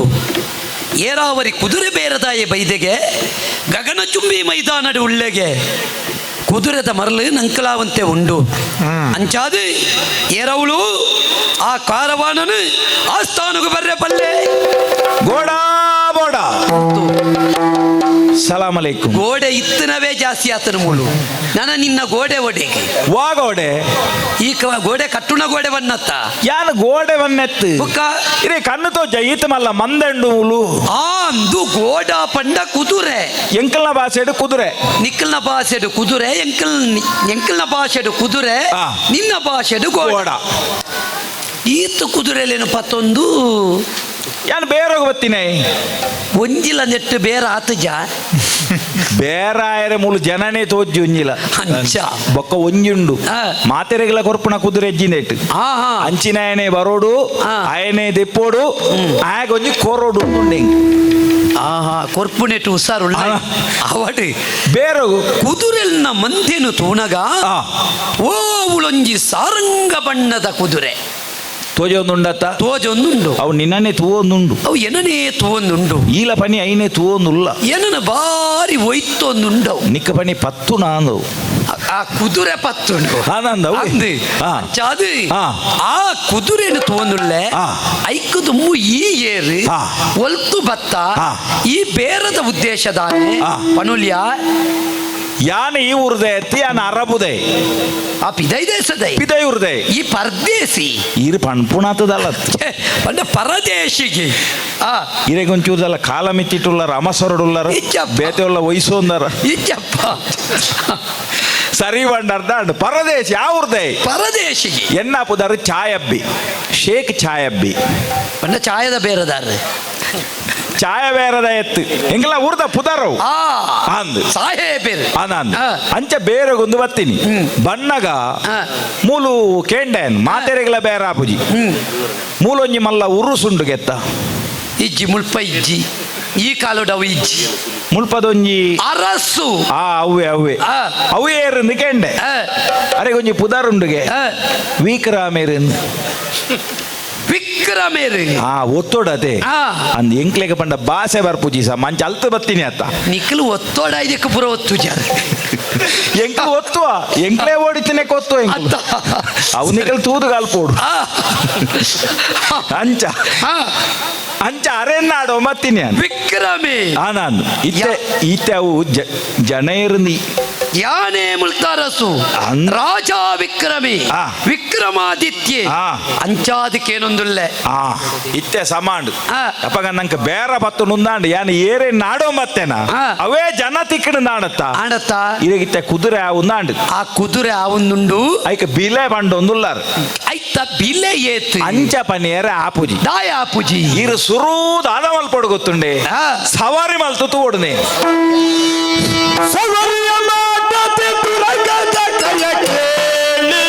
ಏರಾವರಿ ಕುದುರೆ ಬೇರದಾಯ ಬೈದೆಗೆ ಗಗನಚುಂಬಿ ಮೈದಾನಡು ಉಳ್ಳೆಗೆ ಕುದುರೆದ ಮರಳು ನಂಕಲಾವಂತೆ ಉಂಡು. ಅಂಚಾದು ಏರವಳು ಆ ಕಾರವಾನನು ಆಸ್ಥಾನಗು ಬರ್ರೆ ಪಲ್ಲೆ. ಗೋಡಾ ಬೋಡ. ಸಲಾಮ್ ಅಲೈಕುಂ. ಗೋಡೆ ಇತ್ತನವೇ ಜಾಸ್ತಿ ಆತನ ಮೂಲು ನನ್ನ ನಿನ್ನ ಗೋಡೆ ಒಡೆಗೆ. ವಾ ಗೋಡೆ? ಈ ಗೋಡೆ ಕಟ್ಟುಣ ಗೋಡೆ ಬನ್ನತ್ತ. ಯಾನ್ ಗೋಡೆ ಬನ್ನೆತ್ತು. ಬುಕ್ಕ ಇರೇ ಕಣ್ಣು ತೋಜ ಈತ ಮಲ್ಲ ಮಂದೆಂಡು ಮೂಲು. ಆ ಅಂದು ಗೋಡ ಪಂಡ ಕುದುರೆ. ಎಂಕಲ್ನ ಭಾಷೆಡು ಕುದುರೆ. ನಿಕ್ಕಲ್ನ ಭಾಷೆಡು ಕುದುರೆ, ಎಂಕಲ್ ಎಂಕಲ್ನ ಭಾಷೆಡು ಕುದುರೆ, ನಿನ್ನ ಭಾಷೆಡು ಗೋಡ. ಗೋಡ. ಈತ ಕುದುರೆಲೇನು ಪತ್ತೊಂದು. ಯಾನ್ ಬೇರೆ ಬತ್ತೀನಿ. ಒಂಜಿಲ ನೆಟ್ಟು ಬೇರೆ ಆತಜ. ಬೇರೆ ಮೂಲು ಜನನೇ ತೋಜ್ಜಿ ಒಂಜಿಲ. ಅಂಚ. ಬೊಕ್ಕ ಒಂಜುಂಡು. ಮಾತೆರೆಗಳ ಕೊರ್ಪುನ ಕುದುರೆ ಎಜ್ಜಿನೇಟ್. ಹಾ ಹಾ. ಅಂಚಿನ ಆಯನೆ ಬರೋಡು, ಆಯನೆ ದೆಪ್ಪೋಡು, ಆಯಗೊಂಜಿ ಕೋರೋಡು ಉಂಡೆ. ಆಹಾ, ಕೊರ್ಪುನೆಟ್ಟು ಹುಷಾರುಳ್ಳ ಅವಟಿ. ಬೇರೆ ಕುದುರೆಲ್ನ ಮಂದಿನು ತೂನಗ ಓ ಉಳೊಂಜಿ ಸಾರಂಗ ಬಣ್ಣದ ಕುದುರೆ. ತೋಜೊಂದುಂಡತ್ತ? ತೋಜೊಂದುಂಡು. ಅವು ನಿನ್ನನೆ ತೂವೊಂದುಂಡು. ಅವು ಏನನೇ ತೂವೊಂದುಂಡು. ಈಲ ಪನಿ ಐನೆ ತೂವೊಂದುಲ್ಲ. ಏನನ ಬಾರಿ ಒಯ್ತೊಂದುಂಡವು. ನಿಕ್ಕ ಪನಿ ಪತ್ತು ನಾಂದು. ಆ ಕುದುರೆ ಪತ್ತುಂಡು. ಆನಂದ ಅವು. ಅಂದು. ಅಂಚಾದು ಆ ಕುದುರೆನು ತೂವೊಂದುಳ್ಳೆ. ಐಕು ದುಮ್ಮು ಈ ಏರು ಒಲ್ತು ಬತ್ತ ಈ ಬೇರದ ಉದ್ದೇಶದಾನೆ ಪನುಲ್ಯ. ಯಾನ ಈ ಊರ್ದೆ ಎತ್ತಿ ಯಾನ ಅರಬುದೆ. ಆ ಪಿದೈ ದೇಶದೈ. ಪಿದೈ ಊರ್ದೆ. ಈ ಪರದೇಸಿ. ಈರು ಪಣ್ಪುಣಾತದಲ್ಲ. ಛೆ, ಪಂಡ ಪರದೇಶಿಗೆ ಆ ಇರೆಗೊಂಚೂರ್ದಲ್ಲ ಕಾಲ ಮಿತ್ತಿಟ್ಟುಳ್ಳಾರ ಅಮಸರಡುಳ್ಳಾರ. ಇಚ್ಚಪ್ಪ. ಬೇತೆ ಉಳ್ಳ ವಯಸ್ಸು ಇಚ್ಚಪ್ಪ. ಸರಿ ಬಂಡರ್ದ ಪರದೇಶ ಯಾವ ಊರ್ದೆ? ಪರದೇಶಿಗೆ. ಎನ್ನ ಪುದಾರು ಛಾಯಬ್ಬಿ, ಶೇಖ್ ಛಾಯಬ್ಬಿ. ಪಂಡ ಛಾಯದ ಬೇರದಾರ. ಛಾಯ ಬೇರದ ಎತ್ತು ಎಂಗಲ ಊರ್ದ ಪುದಾರವು. ಅಂದ್. ಸಾಹೇಬೇರು. ಆನಂದ್. ಅಂಚ ಬೇರೆ ಒಂದು ಬತ್ತೀನಿ ಬಣ್ಣಗ ಮೂಲು ಕೇಂಡೇನ್ ಮಾತೆರೆಗಳ ಬೇರ ಆಪುಜಿ ಮೂಲೊಂಜಿ ಮಲ್ಲ ಉರುಸುಂಡು ಗೆತ್ತ. ಇಜ್ಜಿ ಮುಲ್ಪ ಇಜ್ಜಿ ಈ ಕಾಲುಡವು ಇಜ್ಜಿ. ಮುಲ್ಪದೊಂಜಿ ಅರಸು. ಆ ಅವ್ವೆ ಅವ್ವೆ. ಅವ್ವೆ ಏರು ಕೇಂಡೆ. ಅರೆ ಒಂಜಿ ಪುದಾರುಂಡುಗೆ. ವೀಕರಾಮೇರು. ವಿಕ್ರಮೇರು. ಆ ಒತ್ತೋಡತೆ. ಅಂದ್ ಎಂಕ್ಲೆಗೆ ಪಂಡ ಬಾಸೆ ಬರ್ಪುಜಿ ಸ ಮಂಚ ಅಲ್ತು ಬತ್ತೀನಿ ಅತ್ತ. ನಿಖಲು ಒತ್ತೋಡ ಇದಕ್ಕೆ ಪುರ ಒತ್ತು ಜಾರ. ಎಂಕ್ಲು ಒತ್ತುವ ಎಂಕ್ಲೆ ಓಡಿತನೆ ಕೊತ್ತುವ ಎಂಕ್ಲು. ಅತ್ತ. ಅವು ನಿಕಲ್ ತೂದು ಕಾಲ್ಪೋಡು. ಅಂಚ. ಅಂಚ ಅರೆನ್ನಾಡೋ ಮತ್ತೀನಿ ಅನ್. ವಿಕ್ರಮೇ. ಆನಂದ್ ಇತ್ತೆ ಇತ್ತೆ ಅವು ಜನ ಇರುಂದಿ. ಯಾನೇ ಮುಲ್ತಾರಸು ರಾಜ ವಿಕ್ರಮಿ ವಿಕ್ರಮಾದಿತ್ಯ ಅಂಚಾದಕ್ಕೇನೊಂದುಲ್ಲೆ. ಇತ್ತೆ ಸಮಾಂಡು ಅಪ್ಪಗ ನಂಗೆ ಬೇರೆ ಬತ್ತು ನುಂದಾಂಡು ಯಾನ್ ಏರೆ ನಾಡೋ ಮತ್ತೇನ ಅವೇ ಜನ ತಿಕ್ಕಡು ನಾಡತ್ತ. ಆಡತ್ತ. ಇರಗಿತ್ತೆ ಕುದುರೆ ಆ ಉಂದಾಂಡು. ಆ ಕುದುರೆ ಆ ಒಂದುಂಡು. ಐಕ ಬಿಲೆ ಬಂಡೊಂದುಲ್ಲಾರು. ಐತ ಬಿಲೆ ಏತ್. ಅಂಚ ಪನಿಯರ ಆಪುಜಿ. ದಾಯ ಆಪುಜಿ. ಇರು ಸುರೂದ ಆದಮಲ್ ಪೊಡು ಗೊತ್ತುಂಡೆ. ಸವಾರಿ ಮಲ್ತು ತೂಡುನೆ. ಸವರಿಯ ಮಾಡದೆ ತುರಂಗದ ಕಯ ಕೇಳಿ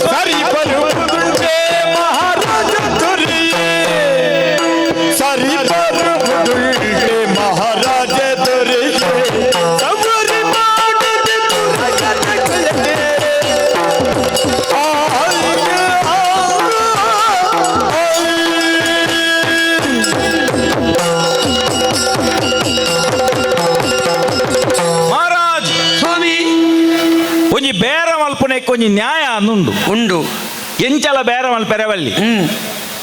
ಸರಿ ಬರುವುದುಂಟೆ ಮಹಾರಾಜ ದೊರೆಯೇ, ಸರಿ ಬರುವುದುಂಟೆ ಮಹಾರಾಜ ದೊರೆಯೇ, ಸವರಿ ಮಾಡದೆ ತುರಗದ ಕಯಗೆ. ಆ ಆ, ಆ, ಮಹಾರಾಜ್. ಸ್ವಾಮಿ. ಒಂಜಿ ಬೇರ ಮಲ್ಪುನೆಕ್ ಒಂಜಿ ನ್ಯಾಯ ಅನ್ನುಂಡು. ಉಂಡು. ಎಂಚಲ ಬೇರ ಮಲ್ಪೆರವಲ್ಲಿ.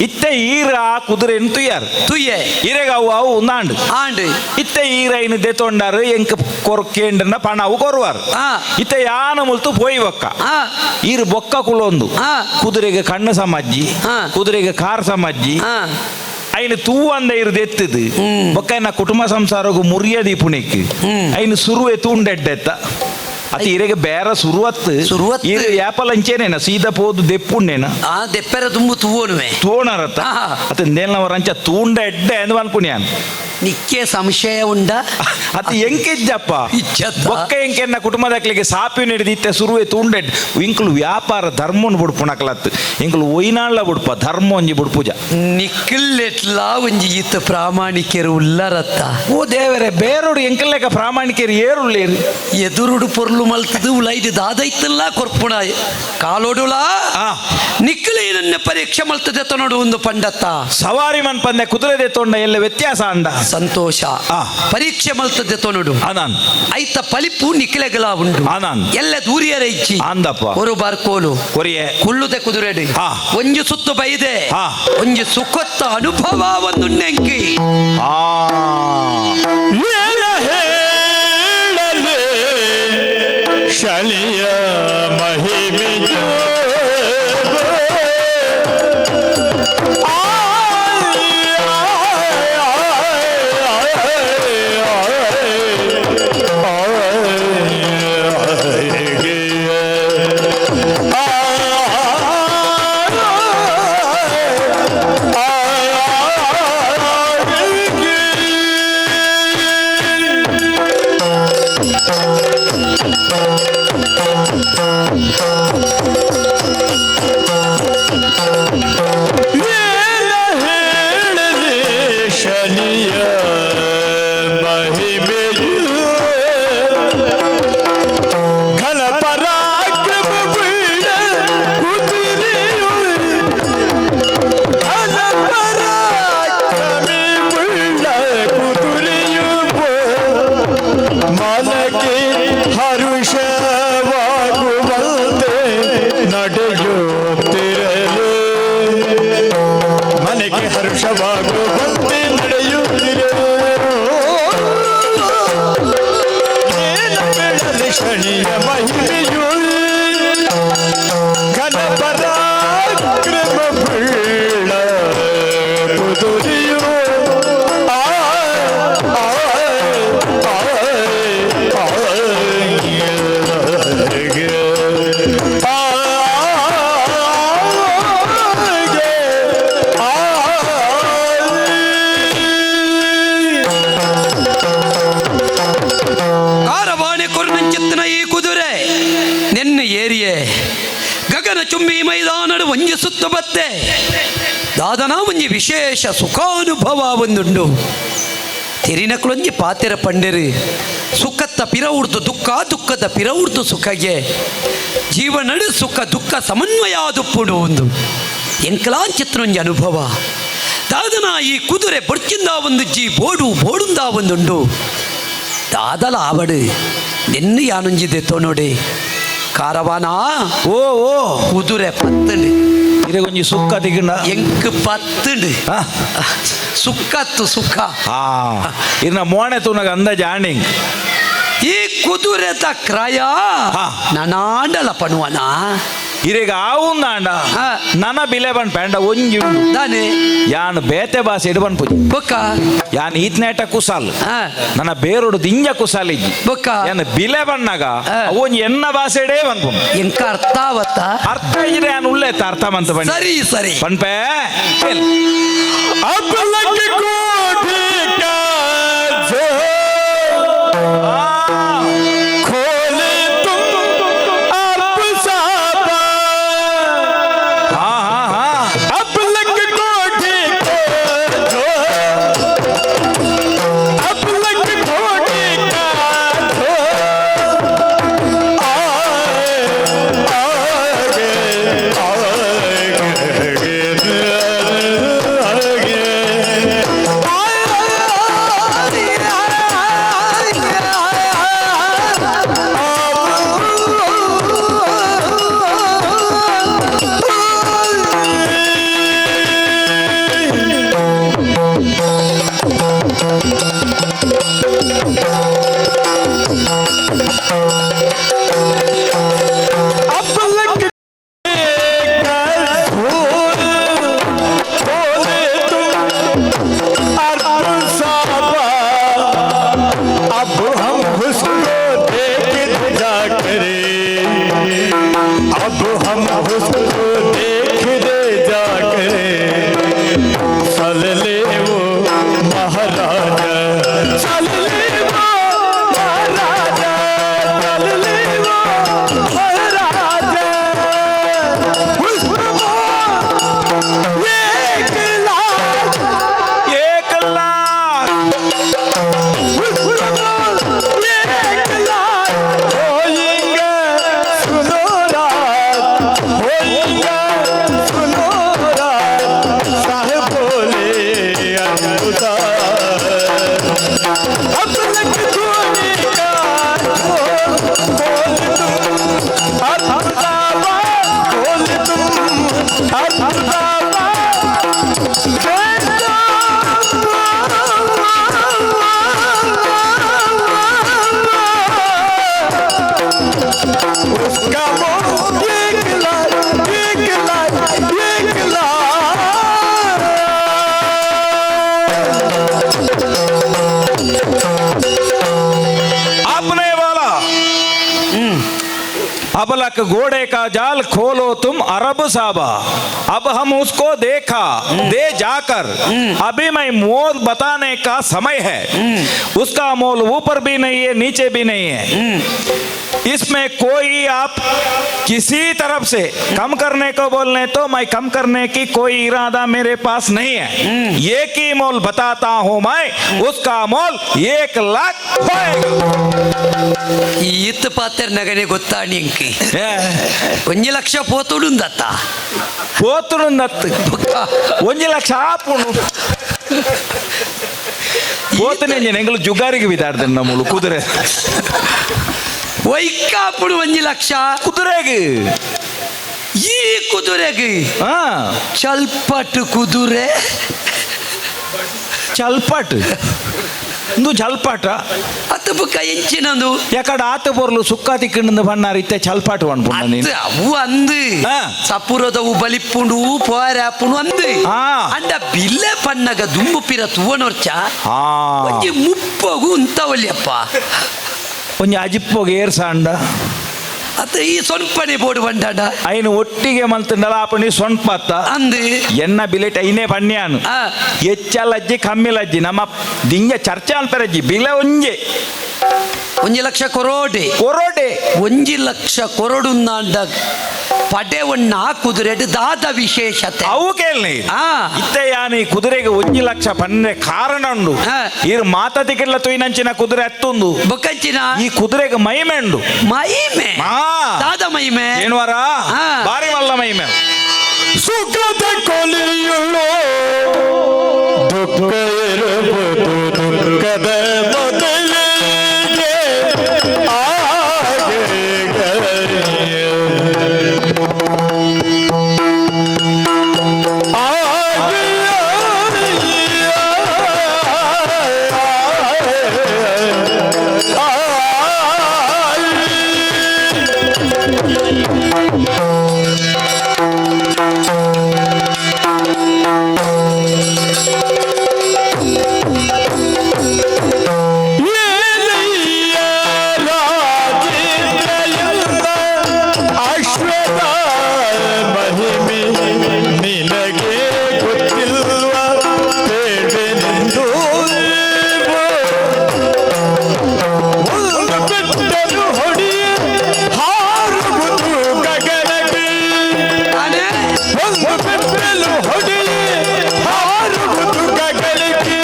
ಇತ್ತೆ ಈರ ಆ ಕುದುರೆ ತುಯ್ಯಾರ್. ತುಯ್ಯೆ. ಇರೆಗ ಅವು ಅವು ಉಂದಾಂಡು. ಆಂಡು. ಇತ್ತೆ ಈರ ಇನ್ನು ದೆತೊಂಡಾರು ಎಂಕ್ ಕೊರ್ಕೇಂಡನ ಪಣ ಅವು ಕೊರುವಾರು. ಇತ್ತೆ ಯಾನ ಮುಲ್ತು ಪೋಯಿ ಬೊಕ್ಕ. ಈರು ಬೊಕ್ಕ ಕುಲೊಂದು ಕುದುರೆಗೆ ಕಣ್ಣು ಸಮಜ್ಜಿ, ಕುದುರೆಗೆ ಕಾರ್ ಸಮಜ್ಜಿ, ಐನು ತೂವಂದ ಇರು ದೆತ್ತದು ಬೊಕ್ಕ ಎನ್ನ ಕುಟುಂಬ ಸಂಸಾರಗು ಮುರಿಯದಿ ಪುಣೆಕ್ ಐನು ಸುರುವೆ ತೂಂಡೆಡ್ಡೆತ್ತ ಅತಿ ಇರೆಗೆ ಬೇರ ಸುರುವತ್ತು. ಸುರುವತ್ತು. ಇರು ಯಾಪಲಂಚೇನೇನ ಸೀದಾ ಪೋದು ದೆಪ್ಪುಂಡೇನ. ಆ ದೆಪ್ಪೆರ ತುಂಬು ತೂವೋನುವೆ. ತೋಣರತ್ತ. ಅತ್ತ ನೇಲ್ನವರಂಚ ತೂಂಡ ಎಡ್ಡೆ ಎಂದು ಅನ್ಪುಣ್ಯಾನ್. ನಿಕ್ಕೆ ಸಂಶಯ ಉಂಡ ಅತಿ ಎಂಕಿಜ್ಜಪ್ಪ ಇಜ್ಜತ್ತ? ಬೊಕ್ಕ ಎಂಕೆನ್ನ ಕುಟುಂಬದಕ್ಲಿಗೆ ಸಾಪಿ ಹಿಡಿದಿತ್ತೆ ಸುರುವೆ ತೂಂಡೆಡ್ ಇಂಕುಲು ವ್ಯಾಪಾರ ಧರ್ಮನ್ ಬುಡ್ಪುಣಕ್ಲತ್ ಇಂಕುಲು ಒಯ್ನಾಳ್ಲ ಬುಡ್ಪ ಧರ್ಮ ಒಂಜಿ ಬುಡ್ಪೂಜ ನಿಕ್ಕಿಲ್ಲೆಟ್ಲಾ ಒಂಜಿ ಈತ ಪ್ರಾಮಾಣಿಕರು ಉಲ್ಲರತ್ತ. ಓ ದೇವರೇ, ಬೇರೋಡು ಎಂಕಲ್ಲೆಕ ಪ್ರಾಮಾಣಿಕರು ಏರುಳ್ಳೇರು. ಎದುರುಡು ಪೊರ್ಲು ಮಲ್ತದು ಉಲೈದು ದಾದೈತಲ್ಲ ಕೊರ್ಪುಣ ಕಾಲೋಡುಲಾ. ನಿಕ್ಕಲಿ ನನ್ನ ಪರೀಕ್ಷೆ ಮಲ್ತದೆ ತನೋಡು ಒಂದು ಪಂಡತ್ತ. ಸವಾರಿ ಮನ್ ಪಂದೆ ಕುದುರೆ ತೊಂಡ ಎಲ್ಲ ವ್ಯತ್ಯಾಸ ಅಂಡ. ಸಂತೋಷ. ಪರೀಕ್ಷೆ ಮಲ್ತದೆ ತನೋಡು. ಅದಾನ್. ಐತ ಪಲಿಪು ನಿಕ್ಲೆಗಲ ಉಂಡು. ಆನಾನ್. ಎಲ್ಲ ದೂರಿಯರ ಇಜ್ಜಿ. ಆಂದಪ್ಪ. ஒரு ಬಾರ್ಕೋಲು. ಕೊರಿಯೆ. ಕುಳ್ಳುದೆ ಕುದುರೆಡು. ಒಂಜಿ ಸುತ್ತು ಬೈದೆ. ಒಂಜಿ ಸುಖತ್ತ ಅನುಭವ ಒಂದು ನೆಂಕಿ. ಹೇಳಲೆ ಶನಿಯ ಮಹಿಮೆಯು ಶನಿಯ ಮಹಿಮೆಯು ಘನ ಪರಾಕ್ರಮವುಳ್ಳ ಕುದುರೆಯು ಘನ ಪರಾಕ್ರಮವುಳ್ಳ ಕುದುರೆಯು ಮನಕ್ಕೆ ಹರುಷವಾಗುವಂತೆ ನಡೆಯುತ್ತಿರಲು ಮನಕ್ಕೆ ಹರುಷವಾಗುವಂತೆ ನಡೆಯುತ್ತಿರಲು ಏನು ಶನಿಯ ಮಹಿಮೆಯು ಘನ ಪರಾಕ್ರಮವುಳ್ಳ ಕುದುರೆಯು ಆ ಆ ಆ ಕಾರವಾಣೆ ಕೊರ್ನಂಚಿತ್ತನ ಈ ಕುದುರೆ ನಿನ್ನ ಏರಿಯೆ ಗಗನ ಚುಂಬಿ ಮೈದಾನಡು ಒಂಜಿ ಸುತ್ತು ಬತ್ತೆ ದಾದನ ಒಂಜಿ ವಿಶೇಷ ಸುಖಾನುಭವ ಒಂದುಂಡು. ತೆರಿನಕ್ಲೊಂಜಿ ಪಾತೆರ ಪಂಡೆರು ಸುಖತ್ತ ಪಿರವುಡ್ದು ದುಃಖ, ದುಃಖದ ಪಿರವುಡ್ದು ಸುಖಗೆ ಜೀವನಡು ಸುಖ ದುಃಖ ಸಮನ್ವಯ ದುಪ್ಪುಡು ಒಂದು ಎಂಕಲಾಂಚಿತ್ರೊಂಜಿ ಅನುಭವ. ದಾದನ ಈ ಕುದುರೆ ಬೊಡ್ಚಿಂದ ಒಂದು ಜಿ ಬೋಡು ಬೋಡುಂದ ಒಂದುಂಡು. ದಾದಲ ಆವಡು ನಿನ್ನ ಯಾನೊಂಜಿದೆ ತೋನೋಡಿ ಕಾರವಾನ. ಓ ಓ. ಕುದುರೆ ಪತ್ತಂಡು. ಇರಗೊಂಜಿ ಸುಕ್ಕ ತಿಗಿಂಡ. ಎಂಕ್ ಪತ್ತಂಡು. ಸುಖತ್ತು ಸುಖ. ಇರ್ನ ಮೋಣೆ ತೂನಗ ಅಂದಾಜ ಆಣಿಂಗ್. ಈ ಕುದುರೆದ ಕ್ರಯ ನನಾಂಡಲ ಪಣುವನ. ಇರೆಗ ಆವುಂದಾಂಡ. ನನ ಬಿಲೆ ಬನ್ ಪೇಂಡ ಒಂಜಿ ಉಂಡು. ದಾನೆ? ಯಾನ್ ಬೇತೆ ಭಾಷೆ ಇಡು ಪೂಜೆ. ಬೊಕ್ಕ? ಯಾನ್ ಈತ್ನೇಟ ಕುಸಾಲ್. ನನ್ನ ಬೇರೋಡು ದಿಂಜ ಕುಸಾಲ್ ಇಜ್ಜಿ. ಬೊಕ್ಕ? ಯಾನ್ ಬಿಲೆ ಬಣ್ಣಗ ಒಂಜಿ ಎನ್ನ ಭಾಷೆಡೇ ಬನ್ಪುಂಡು. ಎಂಕ ಅರ್ಥ ಆವತ್ತ? ಅರ್ಥ ಇದ್ರೆ ಯಾನ್ ಉಲ್ಲೇತ ಅರ್ಥ ಮಂತ ಬನ್ನಿ. ಸರಿ ಸರಿ. ಪನ್ಪೆ. ಅಬಲಕ್ಕೆ ಕೋಟಿ ಖೋಲೆ ತುಮ್ ಅರ್ಪ ಸಾಪ. ಹಾ ಹಾ ಹಾ. ಅಬಲಕ್ ಕೋಟಿ ಅಬಲಕ್ ಕೋಟಿ ಅಬಲಕ್ अब हम उसको देख जा करे अब हम उसको देख दे जा करे सल ले वो महाराजा. सुनो साहेब बोले अद्भुत अब लग घोड़े का झोल बोल तुम अद्भुतावा बोल तुम अद्भुतावा उसका मोह एक लाख एक लाख एक लाख। अपने वाला अबलक घोड़े का जाल खोलो तुम अरब साबा। अब हम उसको देखा दे जाकर, अभी मैं मोल बताने का समय है। उसका मोल ऊपर भी नहीं है, नीचे भी नहीं है। इसमें कोई आप किसी तरफ से कम करने को बोलने तो मैं कम करने की कोई इरादा मेरे पास नहीं है। एक ही मोल बताता हूं मैं, उसका मोल 1 लाख होएगा। ಈ ಇತ್ತು ಪಾತ್ರ ನಗನೆ ಗೊತ್ತಾಣಿ ಅಂಕಿ ಒಂಜಿ ಲಕ್ಷ ಪೋತುಡುಂದತ್ತ. పోతునుందత్తు, 1 ಲಕ್ಷ ಆಪುಣು పోతునే. ಎಂಗಳು ಜುಗಾರಿಗೆ ಬಿದಾಡ್ತೇನೆ ನಮ್ಮಳು ಕುದುರೆ. ಒಯ್ಕಾಪುಡು 1 ಲಕ್ಷ. ಕುದುರೆಗೆ. ಈ ಕುದುರೆಗೆ? ಹಾ. ಚಲ್ಪಟ್ಟು ಕುದುರೆ. ಚಲ್ಪಾಟ್ ಇಂದು ಚಲ್ಪಾಟ. ಅತ್ತ ಬುಕ್ಕ ಎಂಚಿನಂದು? ಯಾಕಡೆ ಆತ ಬೋರ್ಲು ಸುಕ್ಕ ತಿಕ್ಕಂಡು ಬಣ್ಣಾರ ಇತ್ತೆ ಚಲ್ಪಾಟ್ ಅನ್ಪುಂಡ ನೀನು. ಅತ್ತು ಅವು ಅಂದು. ಆ. ಸಪುರದವು ಬಲಿಪುಂಡು ಪೋರಾಪುಂಡು ಅಂದು. ಆ. ಅಂಡ ಬಿಲ್ಲೆ ಪನ್ನಗ ದುಂಬು ಪಿರ ತುವನೊರ್ಚ. ಆ. ಒಂಜಿ ಮುಪ್ಪಗು ಉಂತವಲ್ಯಪ್ಪ. ಒಂಜಿ ಅಜಿಪ್ಪೋಗೆ ಏರ್ಸಾಂಡ. ಅತ್ತ ಈ ಸೊನ್ಪಣೆ ಬೋಡು ಬಂಡಾಡ. ಐನು ಒಟ್ಟಿಗೆ ಮಲ್ತಂಡಲ ಆಪಣಿ ಸೊನ್ಪತ್ತ. ಅಂದು. ಎನ್ನ ಬಿಲೆಟ್ ಐನೇ ಪಣ್ಯಾನು. ಆ. ಹೆಚ್ಚಲಜ್ಜಿ ಕಮ್ಮಿಲಜ್ಜಿ, ನಮ್ಮ ದಿಂಜ ಚರ್ಚೆ ಅನ್ಪರಜ್ಜಿ, ಬಿಲೆ ಒಂಜೆ. 1 ಲಕ್ಷ ಕೊರೋಡೆ. ಕೊರೋಡೆ. 1 ಲಕ್ಷ ಕೊರಡುಂದಾಂಡ ಪಡೆ ಒಣ್ಣ ಕುದುರೆ ದಾದ ವಿಶೇಷತೆ? ಅವು ಕೇಳ್ನಿ. ಆ. ಇತ್ತೆ ಯಾನಿ ಕುದುರೆಗೆ 1 ಲಕ್ಷ ಪನ್ನೆ ಕಾರಣ ಉಂಡು. ಆ. ಈರ್ ಮಾತಾತಿಕೆಲ್ಲ ತುಯ್ನಂಚಿನ ಕುದುರೆ ಅತ್ತುಂದು. ಬೊಕ್ಕಂಚಿನ. ಈ ಕುದುರೆಗೆ ಮೈಮೆಂಡು. ಮಹಿಮೆ? ಆ. ದಾದ ಮಹಿಮೆ? ಏನ್ವಾರ? ಆ. ಬಾರಿ ಮಲ್ಲ ಮೈಮೆ. ಸುಖದ ಕೊಲಿಯುಳು ದುಃಖ ಇರುವುದು ದುಃಖದ ಮೊದಲಿಗೆ ಆಗೆ. ಅಶ್ವದ ಮಹಿಮೆ ನಿನಗೆ ಗೊತ್ತಿಲ್ವ ಬೇಡವೆಂದು ಒಂದು ಬಿಟ್ಟನು ಹೊಡಿ ಹಾರುವುದು ಗಗನಕ್ಕೆ. ತಾನೇ? ಒಂದು ಬಿಟ್ಟಲು ಹೊಡಿ ಹಾರುವುದು ಗಗನಕ್ಕೆ,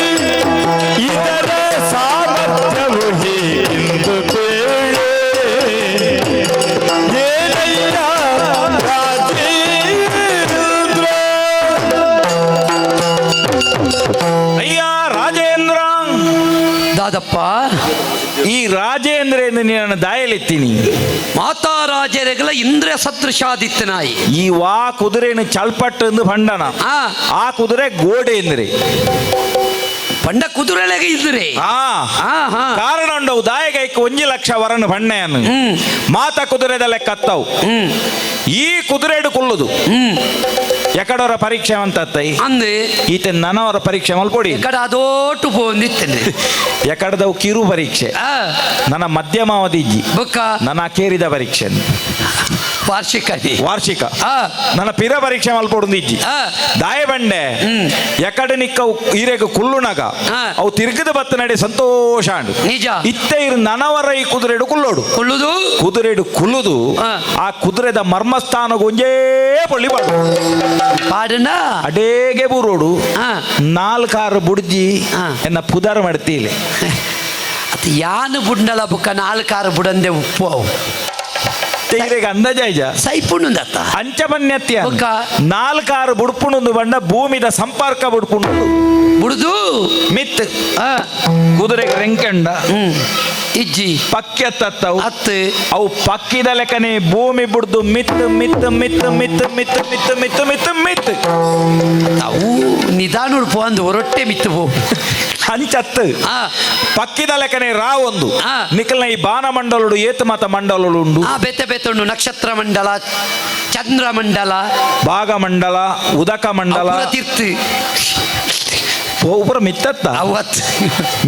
ಇದರ ಸಾಮರ್ಥ್ಯವು ಹೀಗೆಂದು ಕೇಳೆ ಏನಯ್ಯ ರಾಜೇಂದ್ರ. ಅಯ್ಯ ರಾಜೇಂದ್ರ. ದಾದಪ್ಪ. ಈ ರಾಜೇಂದ್ರ ಎಂದು ನೀನು ದಾಯಲಿತ್ತೀನಿ. ಮಾತಾರಾಜರೆಗಳ ಇಂದ್ರ ಸದೃಶಾದಿತ್ಯನಾಯಿ. ಈ ವಾ ಕುದುರೆಯನ್ನು ಚಲ್ಪಟ್ಟು ಎಂದು ಬಂಡನ. ಆ. ಆ ಕುದುರೆ ಗೋಡೆ ಎಂದ್ರೆ. ಪಂಡ ಕುದುರೆಲೆಗೆ ಇದ್ರೆ. ಆ. ಆ ಹಾ. ಕಾರಣ ಉಂಡವು ದಾಯಕೈಕ್ 1 ಲಕ್ಷ ವರನು ಬಣ್ಣೆಯನ್ನು ಮಾತ ಕುದುರೆದ ಲೆಕ್ಕತ್ತವು. ಈ ಕುದುರೆಡು ಕುಲ್ಲುದು ಎಕಡವರ ಪರೀಕ್ಷೆ ಅಂತತ್ತೈ. ಅಂದು. ಈತ ನನವರ ಪರೀಕ್ಷೆ ಮಲ್ಪೊಡಿ. ಎಕಡ ಅದೋಟು ಪೋಂದಿತ್ತನೆ. ಎಕಡದವು ಕಿರು ಪರೀಕ್ಷೆ. ಆ. ನನ್ನ ಮಧ್ಯಮಾವಧಿಜ್ಜಿ. ಬೊಕ್ಕ? ನನ್ನ ಕೇರಿದ ಪರೀಕ್ಷೆ. ವಾರ್ಷಿಕ. ವಾರ್ಷಿಕ. ಆ. ನನ್ನ ಪಿರ ಪರೀಕ್ಷೆ ಮಲ್ಪೊಡುಂದಿಜ್ಜಿ. ಆ. ದಾಯ ಬಂಡೆ ಎಕಡೆ ನಿಕ್ಕ ಈರೆಗ್ ಕುಳ್ಳುನಗ ಆ. ಅವು ತಿರುಗದ ಬತ್ತ ನಡೆ ಸಂತೋಷ ಅಂಡು. ನಿಜ. ಇತ್ತೆ ಇರು ನನವರ ಈ ಕುದುರೆಡು ಕುಲ್ಲೋಡು. ಕುಳ್ಳುದು. ಕುದುರೆಡು ಕುಲ್ಲುದು. ಆ. ಆ ಕುದುರೆದ ಮರ್ಮಸ್ಥಾನಗ ಒಂಜೇ ಪೊಳ್ಳಿ ಪಾಡು. ಪಾಡನ. ಅಡೇಗೆ ಬೂರೋಡು. ಆ. ನಾಲ್ಕಾರು ಬುಡ್ಜಿ. ಆ. ಎನ್ನ ಪುದರ್ ಮಾಡ್ತೀಲೆ. ಅದು ಯಾನು ಬುಂಡಲ ಬುಕ್ಕ ನಾಲ್ಕಾರು ಬುಡಂದೆ ಉಪ್ಪು ಅವು. ಇರೆಗ್ ಅಂದಾಜಾಯ್ಜ ಸೈಪುಣುಂದತ್ತ ಅಂಚ ಬನ್ಯತ್ಯ ಬೊಕ್ಕ? ನಾಲ್ಕಾರು ಬುಡ್ಪುಣುಂದು ಬಂಡ ಭೂಮಿದ ಸಂಪರ್ಕ ಬುಡ್ಪುಣು ಬುಡುದು ಮಿತ್ ಆ, ಕುದುರೆಗೆ ರೆಂಕೆಂಡ ಇಜ್ಜಿ ಪಕ್ಕೆತ್ತತ್ತವು ಅತ್ತು ಅವು ಪಕ್ಕಿದ ಲೆಕ್ಕನೆ ಭೂಮಿ ಬುಡ್ದು ಮಿತ್ ಮಿತ್ ಮಿತ್ ಮಿತ್ ಮಿತ್ ಮಿತ್ ಮಿತ್ ಮಿತ್ ಮಿತ್ ಅವು ನಿಧಾನ ಪೋ ಅಂದು ಒರೊಟ್ಟೆ ಮಿತ್ತು ಪೋ ಅಂಚತ್ತು ಆ ಪಕ್ಕಿದ ಲೆಕ್ಕನೆ ರಾ ಒಂದು ಆ. ನಿಖಲ್ನ ಈ ಬಾನ ಮಂಡಲುಡು ಏತು ಮಾತ ಮಂಡಲುಡು ಉಂಡು ಆ ಬೇತೆ ಬೇತೆ ಉಂಡು ನಕ್ಷತ್ರ ಮಂಡಲ ಚಂದ್ರಮಂಡಲ ಭಾಗಮಂಡಲ ಉದಕ ಮಂಡಲ ಅಪುರ ತೀರ್ಥ ಒಬ್ಬರ ಮಿತ್ತತ್ತ ಅವತ್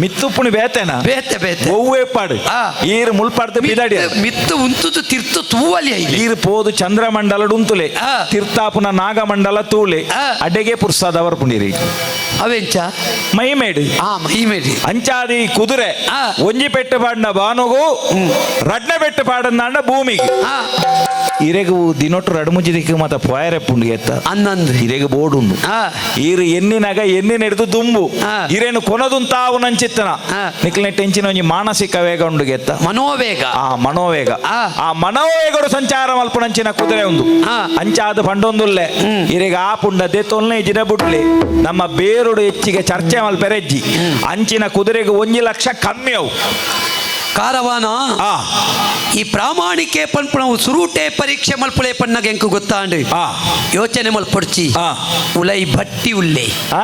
ಮಿತ್ತುಪ್ಪುಣಿ ಬೇತೆನ ಬೇತೆ ಬೇತೆ ಒವ್ವೇ ಪಾಡು ಆ. ಈರು ಮುಲ್ಪಾಡ್ದು ಬಿದಾಡಿ ಮಿತ್ತು ಉಂತುದು ತಿರ್ತು ತೂವಲಿ ಐಲಿ ಈರು ಪೋದು ಚಂದ್ರಮಂಡಲ ಉಂತುಲೆ ಆ. ತಿರ್ತಾಪುನ ನಾಗಮಂಡಲ ತೂಲೆ ಆ. ಅಡೆಗೆ ಪುರ್ಸಾದವರ್ ಪುಂಡಿರಿ ಅವೆಂಚ ಮೈಮೇಡು ಆ ಮೈಮೇಡಿ ಅಂಚಾದಿ ಕುದುರೆ ಆ. ಒಂಜಿ ಪೆಟ್ಟು ಪಾಡಿನ ಬಾನುಗು ರಡ್ನ ಪೆಟ್ಟು ಪಾಡಂದಾಂಡ ಭೂಮಿಗೆ ಆ ಇರೆಗು ದಿನೊಟ್ಟು ರಡ್ಮುಜಿದಿಕ್ಕು ಮಾತ ಪೋಯರೆ ಪುಂಡಿ ಎತ್ತ ಅನ್ನಂದು ಇರೆಗು ಬೋಡುಂಡು ಆ ಈರು ಎನ್ನಿನಾಗ ಎನ್ನಿನ ಹಿಡಿದು ದುಂಬು ಆ. ಇರೇನು ಕೊನದುಂತಾವು ನಂಚಿತ್ತನ ಆ. ನಿಕ್ಲಿನ ಟೆನ್ಷನ್ ಒಂಜಿ ಮಾನಸಿಕ ವೇಗ ಉಂಡು ಗೆತ್ತ ಮನೋವೇಗ ಆ ಮನೋವೇಗ ಆ. ಆ ಮನೋವೇಗಡು ಸಂಚಾರ ಮಲ್ಪುನಂಚಿನ ಕುದುರೆ ಒಂದು ಆ. ಅಂಚಾದ ಪಂಡೊಂದುಲ್ಲೆ ಇರೆಗ ಆ ಪುಂಡ ದೇತೊಲ್ನೆ ಇಜಿನ ಬುಡ್ಲೆ ನಮ್ಮ ಬೇರುಡು ಹೆಚ್ಚಿಗೆ ಚರ್ಚೆ ಮಲ್ಪೆರೆಜ್ಜಿ ಅಂಚಿನ ಕುದುರೆಗೆ ಒಂಜಿ ಲಕ್ಷ ಕಮ್ಮಿ ಅವು ಕಾರವಾನ ಆ ಈ ಪ್ರಾಮಾಣಿಕೆ ಪನ್ಪುನವು ಸುರೂಟೆ ಪರೀಕ್ಷೆ ಮಲ್ಪುಳೆ ಪಣ್ಣಗೆ ಎಂಕು ಗೊತ್ತಾಂಡು ಆ. ಯೋಚನೆ ಮಲ್ಪೊಡ್ಚಿ ಆ. ಉಲೈ ಭಟ್ಟಿ ಉಲ್ಲೆ ಆ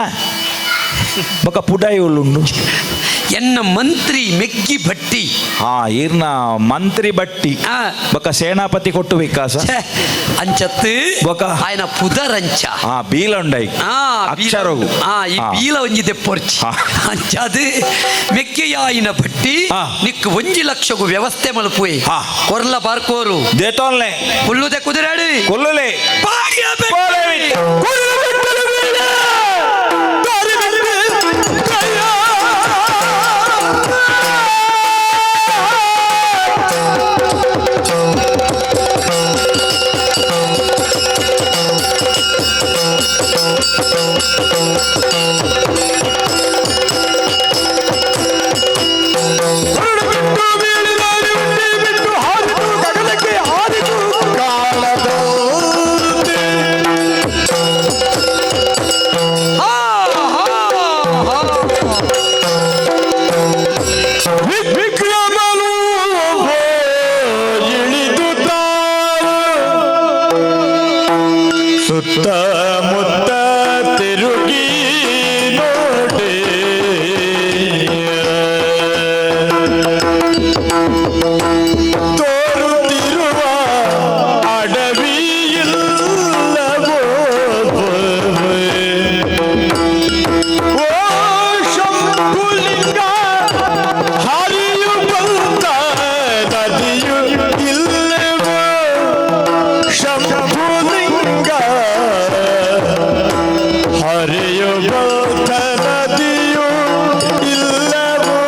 ಬೊಕ ಪುಡಾಯಿ ಉಳ್ಳುಂಡು ಎನ್ನ ಮಂತ್ರಿ ಮೆಗ್ಗಿ ಭಟ್ಟಿ ಆ ಈರ್ನ ಮಂತ್ರಿ ಬಟ್ಟಿ ಆ. ಬೊಕ ಸೇನಾಪತಿ ಕೊಟ್ಟು ವಿಕಾಸ ಛೆ, ಅಂಚತ್ತು ಬೊಕ? ఆయన ಪುದರಂಚ ಆ ಬೀಲೊಂಡೈ ಆ ಅಕ್ಷರಗು ಆ ಈ ಆ. ಬೀಲ ಒಂಜಿ ದೆಪ್ಪೊರ್ಚಿ ಆ. ಅಂಚಾದು ಮೆಕ್ಕೆಯಾಯಿನ ಭಟ್ಟಿ ಆ. ನಿಕ್ಕು ಒಂಜಿ ಲಕ್ಷಗೂ ವ್ಯವಸ್ಥೆ ಮಲ್ಪುವೆ ಆ. ಕೊರ್ಲ ಬಾರ್ಕೋರು ದೇತೋನ್ಲೆ ಕುಳ್ಳುದೆ ಕುದುರೆಡು ಕೊಲ್ಲುಲೆ ಪಾಡಿಯ ಕೋಲೆ ಬೆಟ್ಟ. ಬಿಟ್ಟು ಹಾರಿತು ಗಗನಕ್ಕೆ ಹಾರಿತು ಕಾಲದಂತೆ. ಹಾ, ಹಾ, ಹಾ. ವಿಕ್ರಮನು ಇಳಿದು ತಾನು ಸುತ್ತ ಮುತ್ತ ತಿರುಗಿ ನೋಡಿ ತೋರುತ್ತಿರುವ ಅಡವಿಯಿಲ್ಲವೋ ಓ ಶಂಭುಲಿಂಗ ಹರಿಯು ಬಂದ ನದಿಯು ಇಲ್ಲವೋ ಶಂಭುಲಿಂಗ ಹರಿಯು ಬಂದ ನದಿಯು ಇಲ್ಲವೋ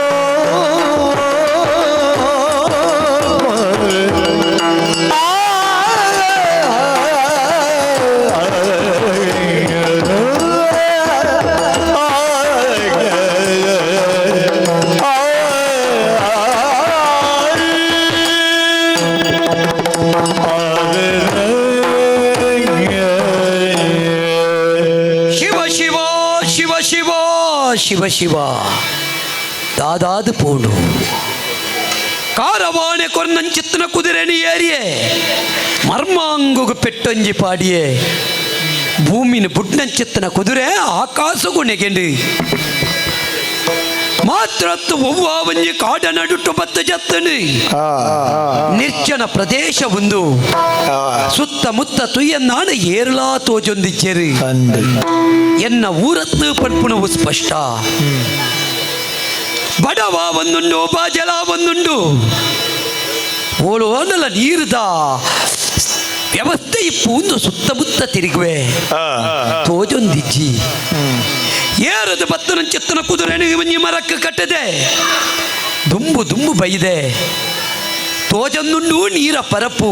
ಶಿವ ಶಿವ ಶಿವ ಶಿವ ಶಿವ ಶಿವ ದಾದಾದು ಪೋಂಡು ಕಾರವಾಣೆ ಕೊರ್ನಂಚಿತ್ತನ ಕುದುರೆನಿ ಏರಿಯೆ ಮರ್ಮಾಂಗುಗು ಪೆಟ್ಟೊಂಜಿ ಪಾಡಿಯೆ ಭೂಮಿನ ಬುಡ್ನಂಚಿತ್ತನ ಕುದುರೆ ಆಕಾಶಗು ನೆಗೆಂಡು ಮಾತ್ರತ್ತು ಒವ್ವ ಒಂಜಿ ಕಾಡ ನಡುಟು ಬತ್ತ ಜತ್ತನು ನಿರ್ಜನ ಪ್ರದೇಶ ಒಂದು ಸುತ್ತಮುತ್ತ ತುಯ್ಯನ್ನಾಣ ಏರ್ಲಾ ತೋಜೊಂದಿಚ್ಚೇರು ಅಂದು ಎನ್ನ ಊರತ್ತು ಪನ್ಪುಣವು ಸ್ಪಷ್ಟ ಬಡವ ಒಂದುಂಡು ಬಾಜಲ ಒಂದುಂಡು ಓಳು ಓನಲ ನೀರ್ದ ವ್ಯವಸ್ಥೆ ಇಪ್ಪು ಒಂದು ಸುತ್ತಮುತ್ತ ತಿರುಗುವೆ ತೋಜೊಂದಿಜ್ಜಿ ಏರದ ಬತ್ತನ ಚಿತ್ತನ ಕುದುರೆನು ಒಂಜಿ ಮರಕ್ಕೆ ಕಟ್ಟದೆ ದುಂಬು ದುಂಬು ಬೈದೆ ತೋಜೊಂದುಂಡು ನೀರ ಪರಪು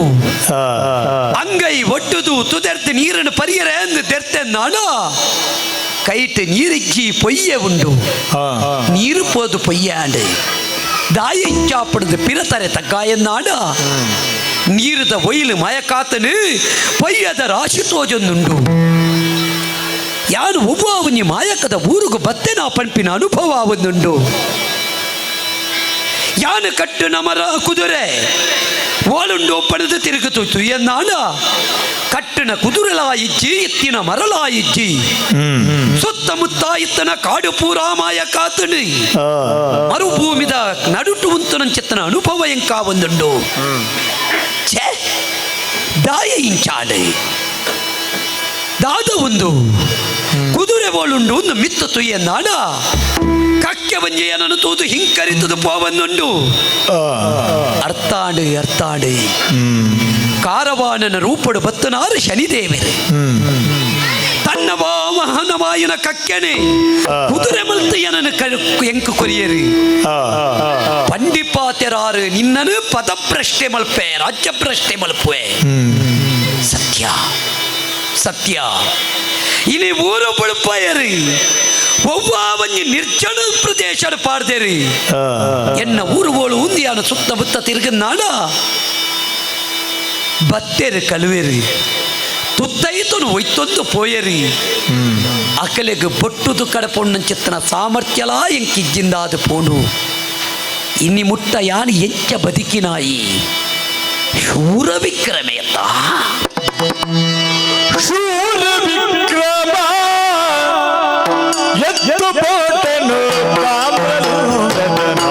ಅಂಗೈ ಒಡ್ಡುದು ತುದೆರ್ತು ನೀರನ್ನು ಪರಿಯರೆ ಎಂದು ತೆರ್ತೆ ನಾನು ಕೈಟ್ ನೀರಿಜ್ಜಿ ಪೊಯ್ಯೆ ಉಂಡು ನೀರು ಪೋದು ಪೊಯ್ಯಾಂಡು ದಾಯ ಇಚ್ಚಾಪಡದು ಪಿರತರೆ ತಗ್ಗಾಯನ್ನಾಡ ನೀರದ ಒಯ್ಲು ಮಯಕಾತನು ಪೊಯ್ಯದ ರಾಶಿ ತೋಜೊಂದುಂಡು. ಯಾರು ಒವ್ವಾವನಿ ಮಾಯಕದ ಊರುಗು ಬತ್ತೆನ ಪಂಪಿನ ಅನುಭವ ಒಂದುಂಡು. ಯಾನು ಕಟ್ಟು ನಮರ ಕುದುರೆ ಓಲುಂಡು ಪಡೆದು ತಿರುಗುತ್ತು ಎನ್ನಾಡ ಕಟ್ಟಿನ ಕುದುರೆಲಾಯಿಜ್ಜಿ ಎತ್ತಿನ ಮರಲಾಯಿಜ್ಜಿ ಸುತ್ತಮುತ್ತ ಇತ್ತನ ಕಾಡು ಪೂರಾ ಮಾಯಕಾತನು ಮರುಭೂಮಿದ ನಡುಟು ಉಂತನಂచెತ್ತನ ಅನುಭವ ಎಂಕಾ ಒಂದುಂಡು. ಛೇ ದಾಯ ಇಂಚಾಡು ದಾದ ಒಂದು ಕುದುರೆ ಬೋಳುಂಡು ಒಂದು ಮಿತ್ತ ತುಯ್ಯನ್ನಾಡ ಕಕ್ಕೆ ಬಂಜೆಯನನ್ನು ತೂದು ಹಿಂಕರಿತದು ಪೋವನ್ನುಂಡು. ಅರ್ತಾಡು ಅರ್ತಾಡು ಕಾರವಾನನ ರೂಪಡು ಬತ್ತನಾರು ಶನಿದೇವರು ತನ್ನ ವಾಹನವಾಯಿನ ಕಕ್ಕೆನೆ ಕುದುರೆ ಮಲ್ತಯ್ಯನನ್ನು ಎಂಕು ಕೊರಿಯರು ಪಂಡಿಪಾತೆರಾರು ನಿನ್ನನು ಪದಭ್ರಷ್ಟೆ ಮಲ್ಪೆ ರಾಜ್ಯಭ್ರಷ್ಟೆ ಮಲ್ಪುವೆ. ಸತ್ಯ ಸತ್ಯ ಇನಿ ಊರು ಬಳುಪಾಯರು ಒವ್ವಾವಂಜಿ ನಿರ್ಜನ ಪ್ರದೇಶ ಪಾಡ್ದೇರಿ ಎನ್ನ ಊರು ಬೋಳು ಉಂದಿಯಾನ ಸುತ್ತಮುತ್ತ ತಿರುಗನ್ನಾಡ ಬತ್ತೇರು ಕಲುವೇರಿ ತುತ್ತೈತನು ಒಯ್ತೊಂದು ಪೋಯರಿ ಅಕಲೆಗ್ ಬೊಟ್ಟುದು ಕಡಪೊಣ್ಣಂಚಿತ್ತನ ಸಾಮರ್ಥ್ಯಲಾ ಎಂಕಿಜ್ಜಿಂದಾದ ಪೋನು. ಇನ್ನಿ ಮುಟ್ಟ ಯಾನು ಎಂಚ ಬದುಕಿನಾಯಿ ಶೂರ ವಿಕ್ರಮೇತ ಶೂರ ವಿಕ್ರಮ ಎತ್ತು ಪೋಟನು ತಾಮ್ರಲಿಂಗನ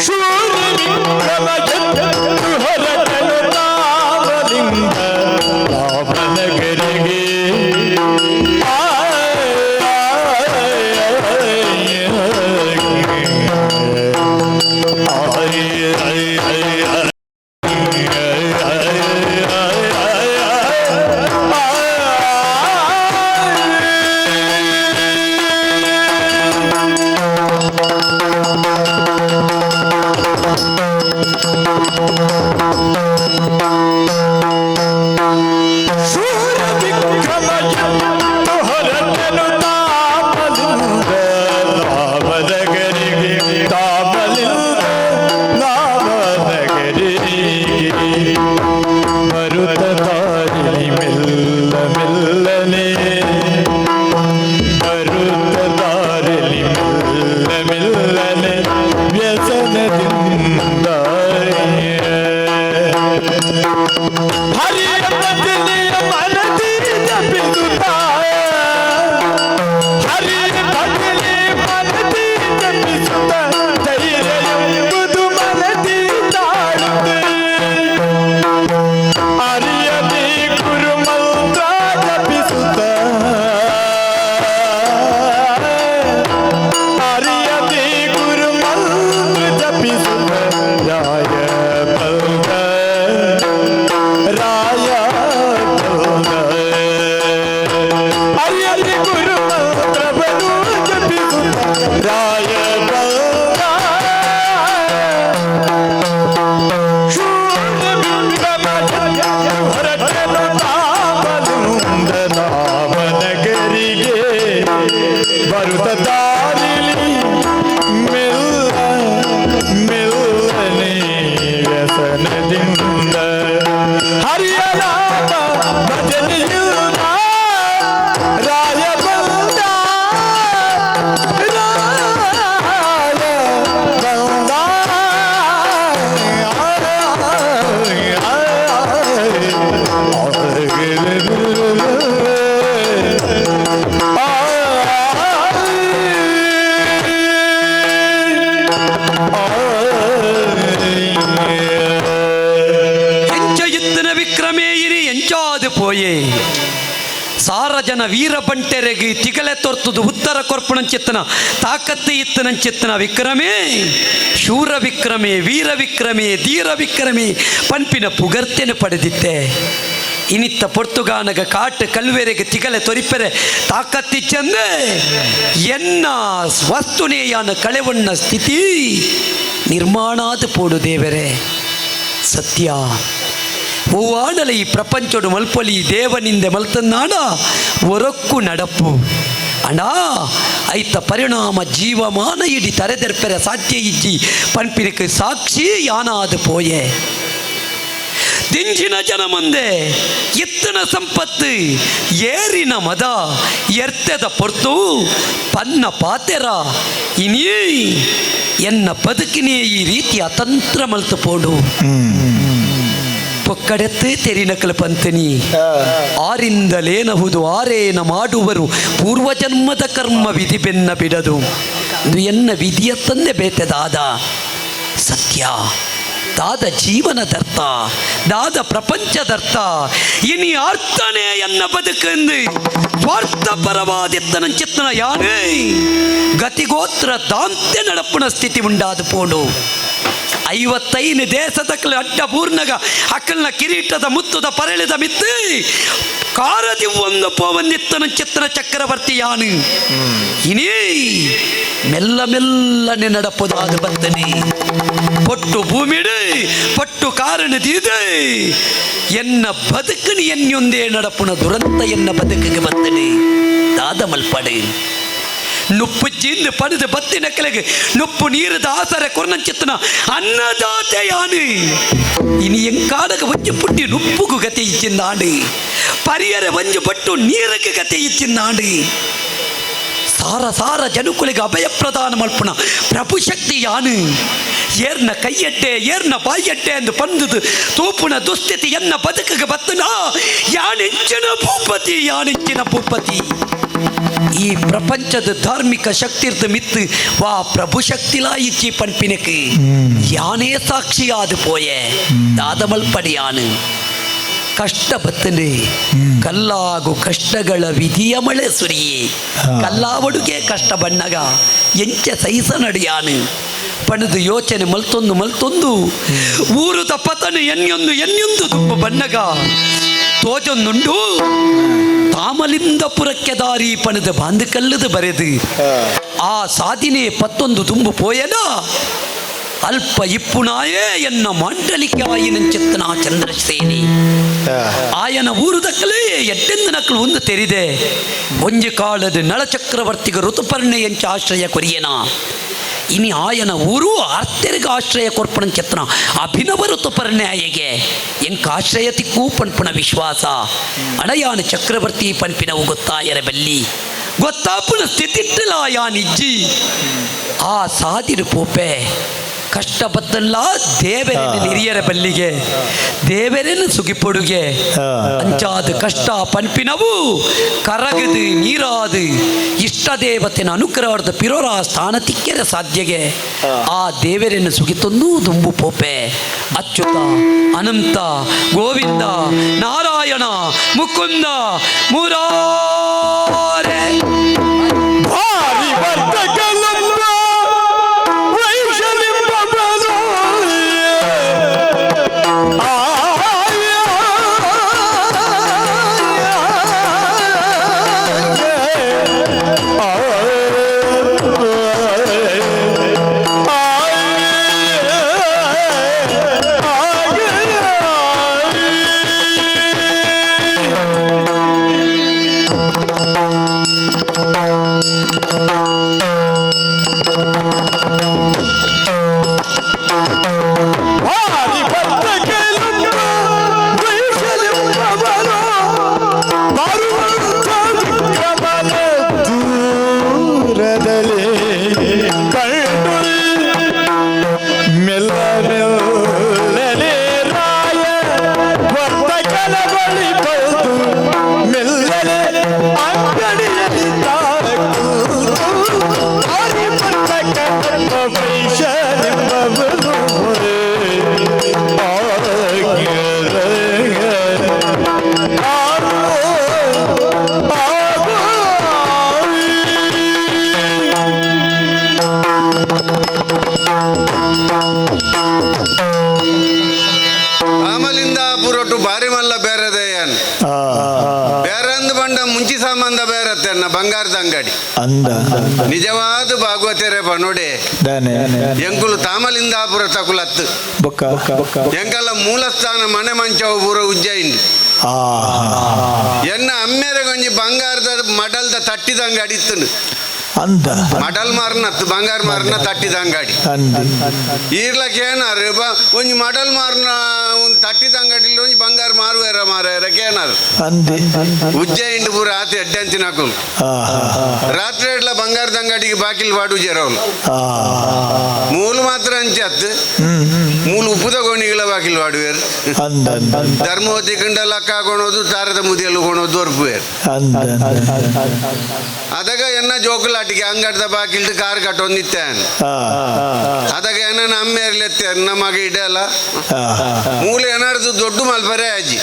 ಶೂರ ವಿಕ್ರಮ ಎತ್ತು ಹೊರಟನು ತಾಮ್ರಲಿಂಗ ರಾಮನಗರಿಗೆ. ಶೂರ ವಿಕ್ರಮ ಎತ್ತು ಹೊರಟನು ತಾಮಲಿಂಗ ರಾಮನಗರಿಗೆ ತಾಮಲಿಂಗ ರಾಮನಗರಿಗೆ ಬರುತ್ತ ದಾರಿ ಮೆಲ್ಲ ಮೆಲ್ಲನೆ ಬರುತ್ತ ದಾರಿಲಿ ಮೆಲ್ಲ ಮೆಲ್ಲನೆ ವ್ಯಸನದಿಂದ ಹರಿಯ ಭಜನೆಯ ಮನದಿ ಜಪಿಸುತ್ತ ಹರಿಯ ಭಜನೆ ಮನದಿ ಜಪಿಸುತ್ತ ಧೈರ್ಯ ಎಂಬುದು ಮನದಿ ತಾಳುತ್ತೆ ಅರಿಯದಿ ಗುರು ಮಂತ್ರ ಜಪಿಸುತ್ತ ಅರಿಯದಿ ಗುರು ಮಂತ್ರ ಜಪಿಸುತ್ತ ರಾಯ ಬಲ್ದ ರಾಯ ಬಲ್ದ ಅರಿಯದಿ ಗುರು ಮಂತ್ರವನ್ನು ಜಪಿಸುತ್ತ ರಾಯ ಬಲ್ದ ಶೂರ ವಿಕ್ರಮ ಹೊರಟನು ತಾಮಲಿಂದ ನಾಮನಗರಿಗೆ ಬರುತ್ತ ದಾರಿಲಿ ಮೆಲ್ಲ ಮೆಲ್ಲನೆ ವ್ಯಸನದಿಂದ ಹರಿಯ ನಾಮ ಭಜನೆಯುತ್ತ ರಾಯ ಬಂದ ರಾಯ ಬಂದ. ಎಂಚ ಇತ್ತನ ವಿಕ್ರಮೇ ಇರಿ ಎಂಚಾದು ಪೋಯೆ ಸಾರ ಜನ ವೀರ ಬಂಟೆರೆಗೆ ತಿಗಲೆ ತೊರ್ತುದು ಉತ್ತರ ಕೊರ್ಪಣಂಚಿತ್ತನ ತಾಕತ್ತು ಇತ್ತನಂಚಿತ್ತನ ವಿಕ್ರಮೇ ಶೂರ ವಿಕ್ರಮೇ ವೀರ ವಿಕ್ರಮೇ ಧೀರ ವಿಕ್ರಮೇ ಪನ್ಪಿನ ಪುಗರ್ತೆನು ಪಡೆದಿತ್ತೆ. ಇನಿತ್ತ ಪೊರ್ತುಗಾನಗ ಕಾಟು ಕಲ್ವೆರೆಗೆ ತಿಗಲೆ ತೊರಿಪೆರೆ ತಾಕತ್ತಿಚ್ಚಂದೆ ಎನ್ನ ವಸ್ತುನೇಯಾನ ಕಳೆವಣ್ಣ ಸ್ಥಿತಿ ನಿರ್ಮಾಣಾದ ಪೋಡು ದೇವರೇ. ಸತ್ಯ ಹೂವಾಡಲ ಈ ಪ್ರಪಂಚೋಡು ಮಲ್ಪೊಲಿ ದೇವನಿಂದೆ ಮಲ್ತನ್ನಾಡ ಒರಕ್ಕು ನಡಪು ಅಣ್ಣ ಐತ ಪರಿಣಾಮ ಜೀವಮಾನ ಇಡಿ ತರೆದೆರ್ಪೆರೆ ಸಾಧ್ಯ ಇಜ್ಜಿ ಪನ್ಪಿನಕ್ಕೆ ಸಾಕ್ಷಿ ಯಾನಾದ ಪೋಯೆ. ದಿಂಜಿನ ಜನ ಮುಂದೆ ಎತ್ತನ ಸಂಪತ್ತು ಏರಿನ ಮದ ಎರ್ತೆದ ಪೊರ್ತು ಪನ್ನ ಪಾತೆರ ಇನಿ ಎನ್ನ ಬದುಕಿನೇ ಈ ರೀತಿ ಅತಂತ್ರ ಮಲ್ತು ಪೋಡು. ಪೊಕ್ಕಡೆತ್ತು ತೆರಿನಕಲ ಪಂತನಿ ಆರಿಂದಲೇನಹುದು ಆರೇನ ಮಾಡುವರು ಪೂರ್ವಜನ್ಮದ ಕರ್ಮ ವಿಧಿ ಬೆನ್ನ ಬಿಡದು. ಇದು ಎನ್ನ ವಿಧಿಯ ತಂದೆ ಬೇತೆದಾದ ಸತ್ಯ, ದಾದ ಜೀವನದರ್ಥ, ದಾದ ಪ್ರಪಂಚದರ್ಥ. ಇನಿ ಅರ್ಥನೇ ಎನ್ನ ಬದುಕೆಂದು ಸ್ವಾರ್ಥ ಪರವಾದೆತ್ತನ ಚಿತ್ತನ ಯಾನೇ ಗತಿಗೋತ್ರ ದಾಂತೆ ನಡಪುನ ಸ್ಥಿತಿ ಉಂಡಾದ ಪೋಡು. 55 ದೇಶದಕ್ಕಲ ಅಡ್ಡ ಪೂರ್ಣಗ ಅಕ್ಕಲ್ನ ಕಿರೀಟದ ಮುತ್ತುದ ಪರಳಿದ ಮಿತ್ತು ಕಾರದಿ ಒಂದು ಪೋವನ್ನಿತ್ತನ ಚಿತ್ತನ ಚಕ್ರವರ್ತಿ ಯಾನು ಇನಿ ಮೆಲ್ಲ ಮೆಲ್ಲನೆ ನಡಪುದಾದ ಬತ್ತನೆ. ಪೊಟ್ಟು ಭೂಮಿಡು ಪಟ್ಟು ಕಾರಣ ದೀದೆ ಎನ್ನ ಬದುಕನಿ ಎನ್ಯೊಂದೇ ನಡಪುನ ದುರಂತ ಎನ್ನ ಬದುಕಿಗೆ ಬತ್ತನೆ. ದಾದ ಮಲ್ಪಡೆ ನುಪ್ಪು ಜಿಂದು ಪಡೆದು ಬತ್ತಿನ ಕೆಳಗೆ ನುಪ್ಪು ನೀರದ ಆಸರೆ ಕೊರ್ನಂಚಿತ್ತನ ಅನ್ನದಾತೆಯಾನು ಇನಿ ಎಂಕಾಡಗ ಒಂಜಿ ಪುಟ್ಟಿ ನುಪ್ಪುಗು ಗತಿ ಇಚ್ಚಿಂದಾಂಡು, ಪರಿಯರೆ ಒಂಜಿ ಪಟ್ಟು ನೀರಕ್ಕೆ ಗತಿ ಇಚ್ಚಿಂದಾಂಡು. ಸಾರ ಸಾರ ಜನುಕುಲಿಗೆ ಅಭಯ ಪ್ರದಾನ ಮಲ್ಪುನ ಪ್ರಭುಶಕ್ತಿ ಯಾನು ಏರ್ನ ಕೈಯಟ್ಟೆ ಏರ್ನ ಬಾಯಟ್ಟೆ ಎಂದು ಪಂದುದು ತೂಪುನ ದುಸ್ಥಿತಿ ಎನ್ನ ಬದುಕಿಗೆ ಬತ್ತನ. ಯಾನೆಂಚಿನ ಭೂಪತಿ, ಯಾನೆಂಚಿನ ಭೂಪತಿ. ಈ ಪ್ರಪಂಚದ ಧಾರ್ಮಿಕ ಶಕ್ತಿರ್ದ ಮಿತ್ತು ವಾ ಪ್ರಭು ಶಕ್ತಿಲಾ ಇಚ್ಚಿ ಪನ್ಪಿನಕ್ಕೆ ಯಾನೇ ಸಾಕ್ಷಿಯಾದ ಪೋಯೆ. ದಾದಮಲ್ಪಡಿಯಾನು ಕಷ್ಟ ಬತ್ತನೆ ಕಲ್ಲಾಗು ಕಷ್ಟಗಳ ವಿಧಿಯ ಮಳೆ ಸುರಿಯೇ ಕಲ್ಲಾವಡುಗೆ ಕಷ್ಟ ಬಣ್ಣಗ ಎಂಚ ಸೈಸ ನಡಿಯಾನು ಪಣದು ಯೋಚನೆ ಮಲ್ತೊಂದು ಮಲ್ತೊಂದು ಊರು ತಪ್ಪತನು ಎನ್ಯೊಂದು ಎನ್ಯೊಂದು ತುಂಬ ಬಣ್ಣಗ ತೋಜೊಂದುಂಡು ತಾಮಲಿಂದಪುರಕ್ಕೆ ದಾರಿ ಪಣದ ಬಾಂದು ಕಲ್ಲದು ಬರೆದು ಆ ಸಾಧಿನೆ ಪತ್ತೊಂದು ತುಂಬು ಪೋಯನ ಅಲ್ಪ ಇಪ್ಪುನಾಯೇ ಎನ್ನ ಮಾಂಡಲಿಕೆ ಆಯಿನಂಚಿತ್ತನ ಚಂದ್ರಸೇನಿ. ಆಯನ ಊರುದಕ್ಕಲೇ ಎಡ್ಡೆಂದು ನಕಲು ಒಂದು ತೆರಿದೆ ಒಂಜಿ ಕಾಲದ ನಳಚಕ್ರವರ್ತಿಗ ಋತುಪರ್ಣೆ ಎಂಚ ಆಶ್ರಯ ಕೊರಿಯನ. ಇನಿ ಆಯನ ಊರು ಆರ್ತೆರಿಗೆ ಆಶ್ರಯ ಕೊರ್ಪಣಂచెತ್ತನ ಅಭಿನವ ಋತುಪರ್ಣೆ ಆಯೆಗೆ ಎಂಕ ಆಶ್ರಯ ತಿಕ್ಕೂ ಪನ್ಪುಣ ವಿಶ್ವಾಸ. ಅಣಯಾನ ಚಕ್ರವರ್ತಿ ಪನ್ಪಿನವು ಗೊತ್ತಾಯರ ಬಲ್ಲಿ ಗೊತ್ತಾಪುನ ಸ್ಥಿತಿಟ್ಟಲ ಯಾನಿಜ್ಜಿ. ಆ ಸಾದಿರು ಪೋಪೆ ಕಷ್ಟ ಬತ್ತಲ್ಲ ದೇವರೇನು ಹಿರಿಯರ ಬಲ್ಲಿಗೆ ದೇವರೇನು ಸುಗಿಪೊಡುಗೆ ಅಂಚಾದ ಕಷ್ಟ ಪನ್ಪಿನವು ಕರಗದು ನೀರಾದು ಇಷ್ಟ ದೇವತೆನ ಅನುಗ್ರಹದ ಪಿರೋರ ಸ್ಥಾನ ತಿಕ್ಕೆರ ಸಾಧ್ಯಗೆ ಆ ದೇವರನ್ನು ಸುಗಿತೊಂದು ದುಂಬು ಪೋಪೆ. ಅಚ್ಯುತ ಅನಂತ ಗೋವಿಂದ ನಾರಾಯಣ ಮುಕುಂದ ಮುರಾರೆ. ಭಾರಿ ವರ್ತಕಲಂಬ ವೈಶಲಿಂಬ ಭಾರಿ ವರ್ತಕಲಂಬ ವೈಶಲಿಂಬ ಬರುವಂತ ವಿಕ್ರಮನ ದೂರದಲ್ಲಿ ಕಂಡು ಮೆಲ್ಲ ಮೆಲ್ಲನೆ ರಾಯ ವರ್ತಕನ ಬಳಿ ಬಂದು ಮೆಲ್ಲನೆ ಅಂಗಡಿಯಲ್ಲಿ ತಾಕು ಭಾರಿ ವರ್ತಕಲಂಬ ವೈಶಲಿಂಬವನು. ರಾಮಲಿಂದಾಪುರೊಟ್ಟು ಬಾರಿ ಮಲ್ಲ ಬೇರೆದಯ್ಯನ್ ಬೇರಂದು ಬಂಡ ಮುಂಚಿ ಸಾಮಾನ್ದ ಬೇರತ್ತೆನ್ನ ಬಂಗಾರದ ಅಂಗಡಿ. ಅಂದ. ನಿಜವಾದ ಭಾಗವತರೇ ನೋಡಿ. ದಾನೆ. ಎಂಕುಲು ತಾಮಲಿಂದಾಪುರ ತಕುಲತ್ತು. ಬೊಕ್ಕ ಎಂಕಲ್ಲ ಮೂಲಸ್ಥಾನ ಮನೆ ಮಂಚವು ಪೂರ ಉಜ್ಜಯಿನಿ. ಎನ್ನ ಅಮ್ಮೇರೆ ಒಂಜಿ ಬಂಗಾರದ ಮಡಲ್ದ ತಟ್ಟಿದ ಅಂಗಡಿ ಇತ್ತು. ಅಂದ. ಮಡಲ್ ಮಾರ್ನತ್ತು ಬಂಗಾರ ಮಾರ್ನ ತಟ್ಟಿದ ಅಂಗಡಿ. ಅಂದ. ಈರ್ಲಕ್ಕೆ ಏನಾರು ಒಂಜಿ ಮಡಲ್ ಮಾರ್ನ ಒಂದು ತಟ್ಟಿದ ಅಂಗಡಿ, ಒಂಜಿ ಬಂಗಾರ ಮಾರುವೇರ ಮಾರೇರ ಕೇನಾರು. ಅಂದೆ. ಉಜ್ಜಯಿಂಡು ಪೂರ ಆತ ಎಡ್ಡಂಚಿನ ಹಾಕುಲು. ರಾತ್ರಿ ಎಡ್ಲ ಬಂಗಾರದ ಅಂಗಡಿಗೆ ಬಾಕಿಲ್ ಬಾಡುಜೇರವನು. ಮೂಲು ಮಾತ್ರ ಅಂಚತ್ ಮೂಲು ಉಪ್ಪುದ ಗೋಣಿಗಳ ಬಾಕಿಲ್ ಬಾಡುವೇರು. ಅಂದ. ಧರ್ಮವತಿ ಕಂಡ ಲಕ್ಕ ಹಾಕೊಳೋದು, ತಾರದ ಮುದಿಯಲ್ಲಿ ಕೊಣೋದು ದೊರ್ಪುವೇರು. ಅಂದ. ಅದಗ ಎನ್ನ ಜೋಕುಲಾಟಿಗೆ ಅಂಗಡಿದ ಬಾಕಿಲ್ದು ಕಾರ್ ಕಟ್ಟೊಂದಿತ್ತೇನೆ. ಅದಗ ಏನ ನಮ್ಮೇರ್ಲೆತ್ತೆ ನಮ್ಮ ಮಗ ಇಡಲ್ಲ. ಮೂಲು ಏನಾರ್ದು ದೊಡ್ಡ ಮಲ್ಪರೆ ಅಜ್ಜಿ,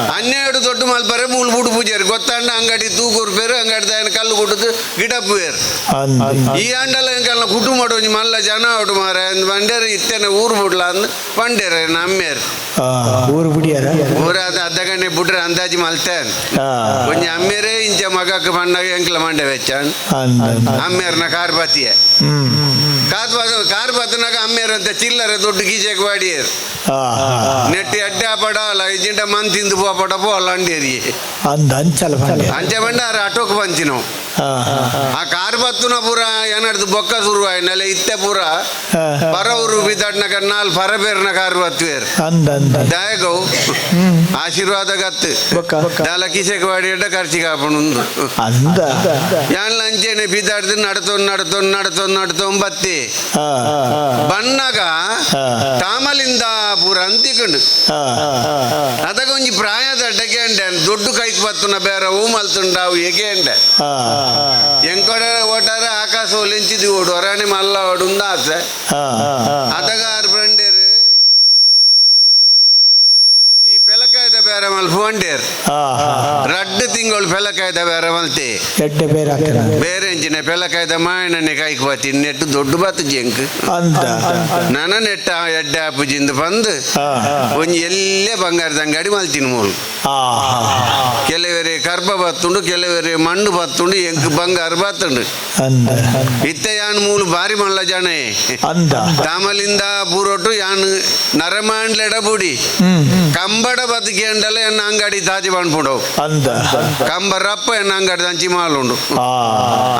12 ದೊಡ್ಡ ಮಲ್ಪರೆ ಮೂಲು ಬುಡು ಪೂಜಾರಿ ಗೊತ್ತಾಂಡ ಅಂಗಡಿ ತೂಕೂರು ಪೇರು, ಅಂಗಡಿ ದಾಯನ ಕಲ್ಲು ಕೊಟ್ಟದು ಗಿಡಪ್ಪುವೇರು. ಅಂದ. ಈ ಆಂಡಲ ಎಂಕಲ್ನ ಕುಟುಂಬ ಒಂಜಿ ಮಲ್ಲ ಜನ ಅವಡು ಮಾರ ಬಂಡೇರು ಇತ್ತೇನೆ ಊರು ಬಿಡ್ಲ ಅಂದ್ ಬಂಡೇರ ನಮ್ಮೇರು. ಊರು ಬಿಡಿಯಾರ. ಊರ ಅದ ಅರ್ಧ ಗಂಟೆ ಬಿಟ್ರೆ ಅಂದಾಜಿ ಮಲ್ತೇನೆ. ಒಂಜಿ ಅಮ್ಮೇರೇ ಇಂಚ ಮಗಕ್ಕೆ ಬಂಡಾಗ ಎಂಕ್ಲ ಮಂಡೆ ವೆಚ್ಚಾನ್. ಅಂದ. ಅಮ್ಮೇರ್ನ ಕಾರ್ ಬತ್ತಿಯೆ ಕಾರ್ ಕಾರ್ ಬತ್ತನಾಗ ಅಮ್ಮೇರ್ ಅಂತ ಚಿಲ್ಲರೆ ದೊಡ್ಡ ಗೀಜೆಗೆ ವಾಡಿಯರು. ನೆಟ್ಟಿ ಅಡ್ಡ ಪಡ ಅಲ್ಲ ಇಜಿಂಡ ಮನ್ ತಿಂದು ಪೋಪಡ ಪೋಲ ಅಂಡೇರಿ. ಅಂದ, ಅಂಚಲ ಬಂಡೆ. ಅಂಚೆ ಬಂಡ ಆರು ಆಟೋಕ್ ಬಂಚಿನವು. ಆ ಕಾರ್ ಬತ್ತುನ ಪೂರ ಏನಾಡ್ದು ಬೊಕ್ಕ ಶುರು ಆಯ್ನಲ್ಲ ಇತ್ತೆ ಪೂರ ಪರ ಊರು ಬಿದ್ದಾಡ್ನಕ ನಾಲ್ ಪರ ಬೇರ್ನ ಕಾರ್ ಬತ್ತುವೇರು. ಅಂದ ಅಂದ. ದಾಯಗವು ಆಶೀರ್ವಾದ ಗತ್ತು. ಬೊಕ್ಕ. ದಾಲ ಕಿಸೆಗೆ ವಾಡಿ ಅಡ್ಡ ಖರ್ಚಿಗೆ ಹಾಪಣುಂದು. ಅಂದ. ಯಾನ್ಲ ಅಂಚೆನೆ ಬಿದ್ದಾಡ್ದು ನಡತೊಂದು ನಡತೊಂದು ನಡತೊಂದು ನಡತೊಂದು ಬತ್ತಿ ಬಣ್ಣಗ ತಾಮಲಿಂದ ಪೂರ ಅಂತಿಕೊಂಡು. ಅದಕ್ಕೆ ಒಂಜಿ ಪ್ರಾಯದ ಅಡ್ಡಕ್ಕೆ ಅಂಡೆ ದೊಡ್ಡ ಕೈಕ್ ಬತ್ತುನ ಬೇರೆ ಹೂ ಮಲ್ತುಂಡಾವು ಏಕೆ ಅಂಡೆ. ಎಂಕೊಡೆ ಓಟಾರ ಆಕಾಶ ಒಲಿಂಚಿದಿ ಓಡು ಹೊರಾಣಿ ಮಲ್ಲ ಓಡುಂದ ಆಸೆ. ಅದಗ ಆರು ಬಂಡೇರು ಈ ಪೆಲಕಾಯ್ದ ಬೇರೆ ಮಲ್ಪ ಬಂಡೇರು. ರಡ್ಡು ತಿಂಗಳು ಪೆಲಕಾಯ್ದ ಬೇರೆ ಮಲ್ತೆ. ಎಡ್ಡೆ ಬೇರೆ ಹಾಕಿರ. ಬೇರೆ ಎಂಚಿನ ಪೆಲಕಾಯ್ದ ಮಾಯಣ್ಣನೆ ಕೈಕ್ ಬಾತಿ ನೆಟ್ಟು ದೊಡ್ಡ ಬಾತು ಜಂಕ್. ಅಂದ. ನನ ನೆಟ್ಟ ಎಡ್ಡೆ ಆಪುಜಿಂದ ಬಂದು ಒಂಜಿ ಎಲ್ಲೇ ಬಂಗಾರದ ಅಂಗಡಿ ಮಲ್ತೀನಿ ಮೂಲು. ಕೆಲವರೆ ಕರ್ಬ ಬತ್ತುಂಡು, ಕೆಲವರೆ ಮಣ್ಣು ಬತ್ತುಂಡು, ಎಂಕ್ ಬಂಗಾರ ಬತ್ತುಂಡು. ಅಂದ. ಇತ್ತೆ ಯಾನ್ ಮೂಲು ಬಾರಿ ಮಲ್ಲ ಜನ. ಅಂದ. ತಾಮಲಿಂದ ಪೂರೊಟ್ಟು ಯಾನ್ ನರಮಾಂಡ್ಲೆಡ ಬುಡಿ ಕಂಬಡ ಬದುಕೇಂಡಲ ಎನ್ನ ಅಂಗಡಿ ತಾಜಿ ಪನ್ಪುಂಡವು. ಅಂದ. ಕಂಬರಪ್ಪ ಎನ್ನ ಅಂಗಡಿ ದಂಚಿ ಮಾಲುಂಡು.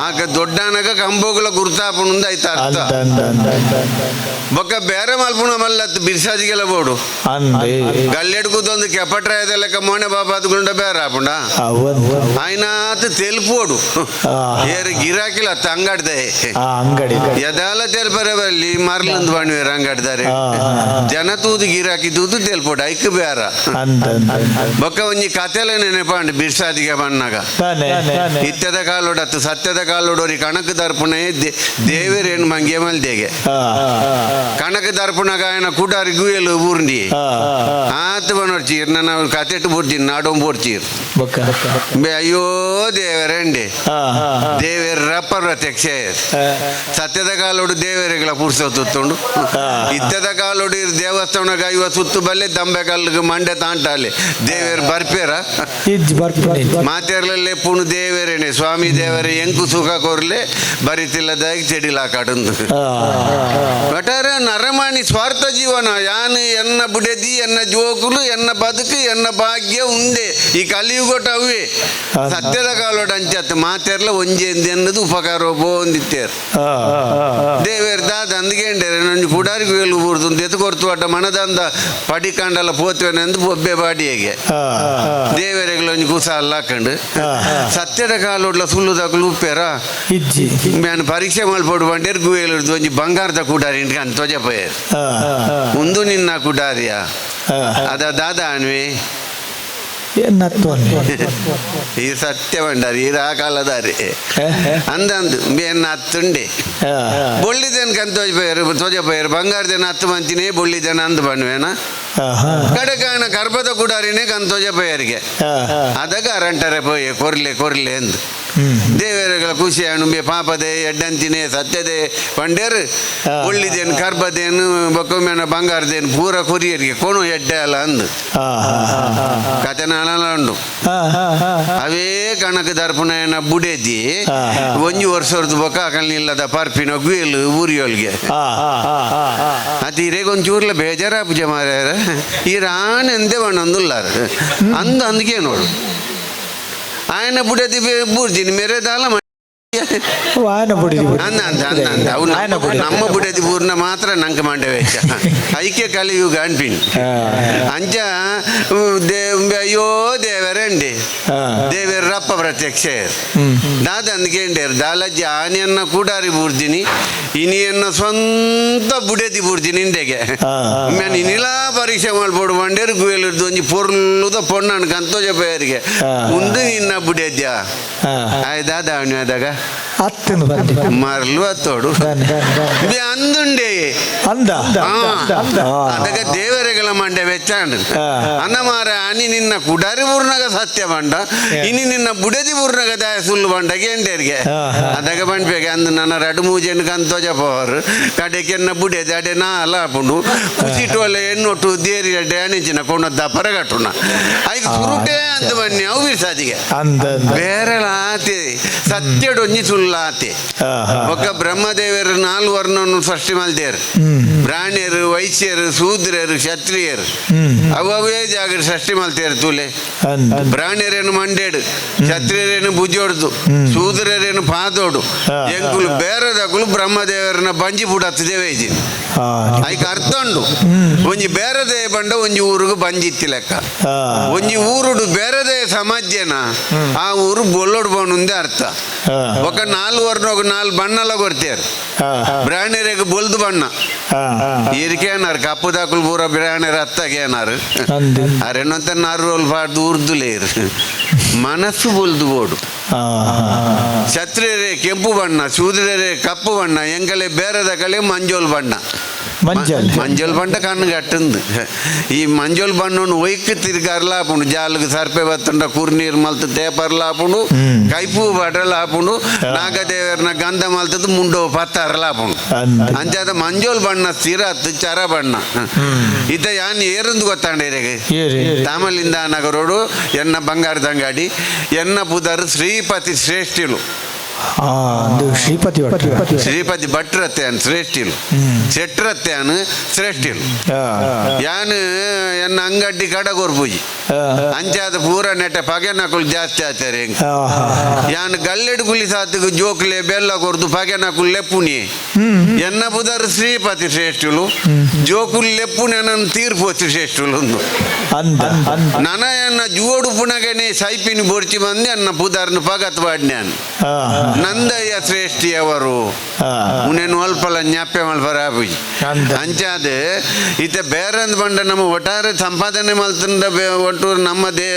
ಆಕ ದೊಡ್ಡನಗ ಕಂಬೋಗುಲ ಗುರ್ತಾಪುಂಡು ಐತ ಅರ್ಥ. ಅಂದ ಅಂದ ಅಂದ. ಬೊಕ್ಕ ಬೇರೆ ಮಲ್ಪುಣ ಮಲ್ಲತ್ತು ಬಿರ್ಸಾಜಿಗೆಲ್ಲ ಬೋಡು. ಅಂದೆ. ಗಲ್ಲೆಡ್ ಕೂತೊಂದು ಕೆಪಟ್ರಾಯದ ಲೆಕ್ಕ ಮೋನೆ ಬಾಬಾ ಅದ್ಕೊಂಡ ಬೇರೆ ಆಪುಂಡ. ಅವನ್ ಆಯ್ನಾತ್ ತೆಲ್ಪೋಡು. ಏರು ಗಿರಾಕಿಲ್ಲ ಅಂಗಡ್ದೆ. ಅಂಗಡಿ. ಎದಾಲ ತೆಲ್ಪರೆ ಬಲ್ಲಿ ಮರ್ಲಂದು ಬಣ್ವೇರು ಅಂಗಡ್ದಾರೆ. ಜನ ತೂದು ಗಿರಾಕಿ ತೂದು ತೆಲ್ಪೋಡು ಐಕ್ ಬೇರ. ಅಂದ. ಬೊಕ್ಕ ಒಂಜಿ ಕತೆಲ ನೆನಪಾಂಡು ಬಿರ್ಸಾದಿಗೆ ಬಣ್ಣಾಗ. ತಾನೆ. ಇತ್ಯದ ಕಾಲೋಡತ್ತು ಸತ್ಯದ ಕಾಲೋಡೋರಿ ಕಣಕ್ ದರ್ಪಣೆ ದೇವರೇನು ಮಂಗೆ ಮಲ್ದೇಗೆ. ಕಣಕ್ ದರ್ಪಣಗ ఆయన ಕುಡಾರಿ ಗುಯಲು ಊರ್ಂಡಿ ಆತ ಬನೋರ್ಚೀರ್ ನನ್ನ ಕತೆಟ್ಟು ಬೋರ್ಚೀರ್ ನಾಡೋಂ ಬೋರ್ಚೀರ್. ಬೊಕ್ಕ. ಬೆ ಅಯ್ಯೋ ದೇವರಂಡೆ ದೇವರ ಪ್ರತ್ಯಕ್ಷ. ಸತ್ಯದ ಕಾಲೋಡು ದೇವರಿಗಳ ಪುರ್ಸೊತ್ತುಂಡು. ಇತ್ತದ ಕಾಲೋಡು ದೇವಸ್ಥಾನ ಐವ ಸುತ್ತು ಬಲ್ಲೆ ದಂಬೆ ಕಲ್ಲಿಗೆ ಮಂಡೆ ತಾಂಟಾಲೆ ದೇವೇರ್ ಬರ್ಪೇರ. ಇಜ್ಜಿ ಬರ್ಪುನಿ. ಮಾತೆರ್ಲಲ್ಲೇ ಪುಣು ದೇವರೇನೆ ಸ್ವಾಮಿ ದೇವರೇ ಎಂಕು ಸುಖ ಕೊರ್ಲೆ ಬರಿತಿಲ್ಲದಾಗಿ ಚೆಡಿಲಾಕಾಡುಂದು. ಒಟ್ಟಾರೆ ನರಮಾಣಿ ಸ್ವಾರ್ಥ ಜೀವನ ಯಾನು ಎನ್ನ ಬುಡೆದಿ ಎನ್ನ ಜೋಕುಲು ಎನ್ನ ಬದುಕು ಎನ್ನ ಭಾಗ್ಯ ಉಂಡೆ ಈ ಕಲಿಯುಗೊಟ ಅವೇ. ಸತ್ಯದ ಕಾಲೋಡು ಅಂಚತ್ ಮಾತೆರ್ಲ ಒಂಜೆ ಎನ್ನದು ಉಪಕಾರ ಒಂದಿತ್ತೇರ್. ದೇವೇರ್ ದಾದ ಅಂದ್ಗೆಂಡೇರೆ ನಂಜು ಪುಡಾರಿಗೆ ವೇಲು ಬೂರ್ದು ಎತ್ತು ಕೊರ್ತು ಅಡ್ಡ ಮನದಂದ ಪಡಿಕಂಡಲ ಪೋತ್ವೆನೆಂದು ಬೊಬ್ಬೆ ಬಾಡಿಯಗೆ ದೇವರೆಗಳ ಒಂಜಿ ಕುಸ ಅಲ್ಲ ಹಾಕಂಡು. ಸತ್ಯದ ಕಾಲೋಡ್ಲ ಸುಳ್ಳುದಾಕಲು ಉಪ್ಪೇರ. ಇಜ್ಜಿ. ನಾನು ಪರೀಕ್ಷೆ ಮಲ್ಪೋಡು ಬಂಡೇರ್ ಗುವೇಲು ಒಂಜಿ ಬಂಗಾರದ ಕುಡಾರಿ ಅಂತ ತ್ವಜಪೇರ್ ಉಂದು ನಿನ್ನ ಕುಡಾರಿಯ ಅದ ದಾದ ಅನ್ವಿ. ಎನ್ನತ್ತು. ಈ ಸತ್ಯ ಬಂಡಾರಿ ಈ ಆ ಕಾಲದಾರಿ ಅಂದ ಅಂದು ಬೇನ್ ಹತ್ತುಂಡೆ ಬೊಳ್ಳಿದೇನು ಕಂತ ತೋಜಪೇರು ತೋಜಪೇರು ಬಂಗಾರದೇನ ಹತ್ತು ಮಂಚಿನೇ ಬೊಳ್ಳಿದೇನ ಅಂದು ಬಣ್ಣವೇನ ಕಡೆ ಕಾಣ ಕರ್ಬದ ಕುಡಾರಿನೇ ಕಂತೋಜಪೇರಿಗೆ ಅದಕ್ಕೆ ಅರಂಟರೆ ಪೋಯೆ ಕೊರ್ಲೆ ಕೊರ್ಲೆ ಎಂದು ದೇವರುಗಳ ಖುಷಿ ಅಣುಂಬೆ ಪಾಪದೆ ಎಡ್ಡಂತಿನೇ ಸತ್ಯದೆ ಪಂಡೇರು ಒಳ್ಳಿದೇನು ಕರ್ಬದೇನು ಬೊಕ್ಕಮೇನ ಬಂಗಾರದೇನು ಪೂರ ಕೊರಿಯರಿಗೆ ಕೋಣು ಎಡ್ಡೆ ಅಲ್ಲ ಅಂದು ಕತೆ ನಾಳ ಉಂಡು. ಅವೇ ಕಣಕ್ ದರ್ಪಣ ಬುಡೇದಿ ಒಂಜಿ ವರ್ಷದ ಬೊಕ್ಕ ಅಕಲ್ನಿಲ್ಲದ ಪರ್ಪಿನ ಗುಯಲು ಊರಿಯೊಲ್ಗೆ ಅದು ಇರೇಗ ಒಂಚೂರ್ಲ ಬೇಜಾರ ಪೂಜೆ ಮಾರ್ಯಾರ. ಈ ರಾಣೆ ಎಂದೇ ಬಣ್ಣೊಂದುಲ್ಲಾರು ಅಂದು ಅಂದಕ್ಕೆ ನೋಡು ಆಯನ ಬುಡದಿ ಬೂರ್ಜಿನಿ ಮೇರೆ ದಾಲ. ಆಯನ ಬುಡಿ. ಅಂದ ಅಂದ ಅಂದ ಅಂದ ಅವು ಆಯನ ಬುಡಿ. ನಮ್ಮ ಬುಡದಿ ಬೂರ್ನ ಮಾತ್ರ ನಂಗೆ ಮಂಡೆ ವೆಚ್ಚ ಐಕ್ಯ ಕಲಿಯುಗ ಅನ್ಪಿನಿ. ಅಂಚ ಅಯ್ಯೋ ದೇವರಂಡಿ ದೇವರಪ್ಪ ಪ್ರತ್ಯಕ್ಷ ದಾದ ಅಂದ್ಕೇಂಡೇರು ದಾಲಜ್ಜಿ ಆನೆಯನ್ನ ಕೂಡಾರಿ ಬೂರ್ದಿನಿ, ಇನಿಯನ್ನ ಸ್ವಂತ ಬುಡದಿ ಬೂರ್ದಿನಿ ಇಂದೆಗೆ. ನಾನು ಇನಿಲಾ ಪರೀಕ್ಷೆ ಮಾಡ್ಬೋಡು ಬಂಡೇರು ಗುಯಲಿರ್ದು ಒಂಜಿ ಪೊರ್ಲುದ ಪೊಣ್ಣನ್ ಕಂತೋಜ ಪೇರಿಗೆ ಉಂದು ನಿನ್ನ ಬುಡೆದ್ಯ ಆಯ್ದಾದ ಅವನು ಆದಾಗ ಅತ್ತನು ಬಂದೆ. ಮರ್ಲು ಅತ್ತೋಡು ಅಂದುಂಡೆ. ಅಂದ. ಅದಕ್ಕೆ ದೇವರೆಗಳ ಮಂಡೆ ವೆಚ್ಚಾಂಡ್ ಅನ್ನ ಮಾರ ಅನಿ ನಿನ್ನ ಕುಡಾರಿ ಬೂರ್ನಾಗ ಸತ್ಯ ಬಂಡ, ಇನಿ ನಿನ್ನ ಬುಡದಿ ಬೂರ್ನಾಗ ದಾಯ ಸುಳ್ಳು ಬಂಡ ಕೇಂಡೇರಿಗೆ. ಅದಕ್ಕೆ ಬಂಡ್ಪೇಗೆ ಅಂದ್ ನನ್ನ ರಡು ಮೂಜೆನ್ ಕಂತೋಜ ಪೋರು ಕಡೆಗೆ ಎನ್ನ ಬುಡೆದಿ ಅಡೆ ನಾ ಅಲ ಆಪುಂಡು ಕುಸಿಟೋಲೆ ಎಣ್ಣೊಟ್ಟು ದೇರಿ ಅಡ್ಡೆ ಅಣಿಚಿನ ಕೊಣದ ಪರಗಟ್ಟುನ ಐಕ್ ಸುರುಟೆ ಅಂತ ಬನ್ನಿ ಅವು ಬಿರ್ಸಾದಿಗೆ. ಅಂದ. ಬೇರೆಲಾತೆ ಸತ್ಯಡೊಂಜಿ ಸುಳ್ಳಾತೆ. ಒಕ್ಕ ಬ್ರಹ್ಮದೇವರು ನಾಲ್ ವರ್ಣವನ್ನು ಸೃಷ್ಟಿ ಮಲ್ದೇರು, ಬ್ರಾಹ್ಮಣರು, ವೈಶ್ಯರು, ಶೂದ್ರರು, ಕ್ಷತ್ರಿಯರು. ಅವು ಅವೇ ಜಾಗ ಸೃಷ್ಟಿ ಮಲ್ತೇರು ತೂಲೆ. ಬ್ರಾಹ್ಮಣರೇನು ಮಂಡೇಡು, ಕ್ಷತ್ರಿಯರೇನು ಭುಜೋಡ್ದು, ಶೂದ್ರರೇನು ಪಾದೋಡು, ಎಂಕುಲು ಬೇರೆದಕುಲು ಬ್ರಹ್ಮದೇವರನ್ನ ಬಂಜಿ ಬುಡತ್ತಿದೇವೆ ಇದ್ದೀನಿ. ಐಕ್ ಅರ್ಥ ಉಂಡು. ಒಂಜಿ ಬೇರೆದೇ ಬಂಡ ಒಂಜಿ ಊರುಗು ಬಂಜಿತ್ತಿ ಲೆಕ್ಕ. ಒಂಜಿ ಊರುಡು ಬೇರೆದೇ ಸಮಾಜನ ಆ ಊರು ಬೊಲ್ಲೋಡು ಬೋನುಂದೆ ಅರ್ಥ. ఒక ನಾಲ್ ವರ್ಣ ఒక ನಾಲ್ ಬಣ್ಣಲ ಕೊಡ್ತೇರು. ಬ್ರಾಹ್ಮಣರಿಗೆ ಬೊಲ್ದು ಬಣ್ಣ ಇರಿಕೇನಾರು ಕಪ್ಪು ದಾಕುಲು ಪೂರ ಬ್ರಾಹ್ಮಣರ ಅತ್ತಗೇನಾರು ಅರೆನಂತ ನಾರು ಪಾಡ್ದು ಉರ್ದುಲೇರು ಮನಸ್ಸು ಬೊಲ್ದು ಬೋಡು. ಕ್ಷತ್ರಿಯರೇ ಕೆಂಪು ಬಣ್ಣ, ಶೂದ್ರರೇ ಕಪ್ಪು ಬಣ್ಣ, ಎಂಕಲೆ ಬೇರೆದ ಕಲೆ ಮಂಜೋಲ್ ಬಣ್ಣ. ಮಂಜಲ್. ಮಂಜಲ್ ಬಣ್ಣ ಕಣ್ಣು ಕಟ್ಟಂದು. ಈ ಮಂಜೋಲ್ ಬಣ್ಣನು ಒಯ್ಕ್ ತಿರ್ಗಾರ್ಲ ಆಪುಂಡು, ಜಾಲುಗು ಸರ್ಪೆ ಬತ್ತುಂಡ ಕುರ್ನೀರು ಮಲ್ತು ತೇಪರ್ಲ ಆಪುಂಡು, ಕೈಪು ಬಡಲ ಆಪುಂಡು, ನಾಗದೇವರನ ಗಂಧ ಮಲ್ತದ್ದು ಮುಂಡೋ ಪತ್ತಾರಲ ಆಪುಂಡು. ಅಂಚಾದ ಮಂಜೋಲ್ ಬಣ್ಣ ಸ್ಥಿರ ಅತ್ತು ಚರ ಬಣ್ಣ. ಇತ್ತ ಯಾನ್ ಏರಂದು ಗೊತ್ತಾಂಡ ಇರೆಗೆ? ತಾಮಲಿಂದ ನಗರೋಡು ಎನ್ನ ಬಂಗಾರದಂಗಾಡಿ, ಎನ್ನ ಪುದರ್ ಶ್ರೀಪತಿ ಶ್ರೇಷ್ಠಿಲು. ಶ್ರೀಪತಿ ಭಟ್ರು. ಶ್ರೀಪತಿ ಭಟ್ರತ್ಯಾನ್ ಶ್ರೇಷ್ಠಿಲು, ಶೆಟ್ರತ್ಯಾನ್ ಶ್ರೇಷ್ಠಿಲು. ಯಾನ್ ಎನ್ನ ಅಂಗಡ್ಡಿ ಕಡಗೋರ್ ಪೂಜಿ ಅಂಚಾದ ಪೂರ ನೆಟ್ಟ ಪಗೆನಕುಲು ಜಾಸ್ತಿ ಆಚಾರೆ. ಯಾನ್ ಗಲ್ಲೆಡು ಗುಲಿ ಸಾತುಗು ಜೋಕ್ಲೆ ಬೆಲ್ಲ ಕೊರ್ದು ಪಗೆನಕುಲು ಲೆಪ್ಪುನಿ. ಎನ್ನ ಪುದರ್ ಶ್ರೀಪತಿ ಶ್ರೇಷ್ಠುಲು, ಜೋಕುಲು ಲೆಪ್ಪುನಿ ನನ್ನ ತೀರ್ಪೋತಿ ಶ್ರೇಷ್ಠುಲು ಒಂದು. ಅಂದ. ನನ ಎನ್ನ ಜುವೋಡು ಪುನಗನೆ ಸೈಪಿನಿ ಬೊರ್ಚಿ ಬಂದೆ ಅನ್ನ ಪುದರ್ನು ಪಗತ್ ಬಾಡ್ನ್ಯಾನ್ ನಂದಯ್ಯ ಶ್ರೇಷ್ಠಿಯವರು ಉನೇನು ಅಲ್ಪಲ ಜ್ಞಾಪ್ಯ ಮಲ್ಪರ ಆಪುಜಿ. ಅಂಚಾದ ಇತ್ತೆ ಬೇರಂದ್ ಬಂಡ ನಮ್ಮ ಒಟ್ಟಾರೆ ಸಂಪಾದನೆ ಮಲ್ತುಂಡ ಒಟ್ಟು ನಮ್ಮ they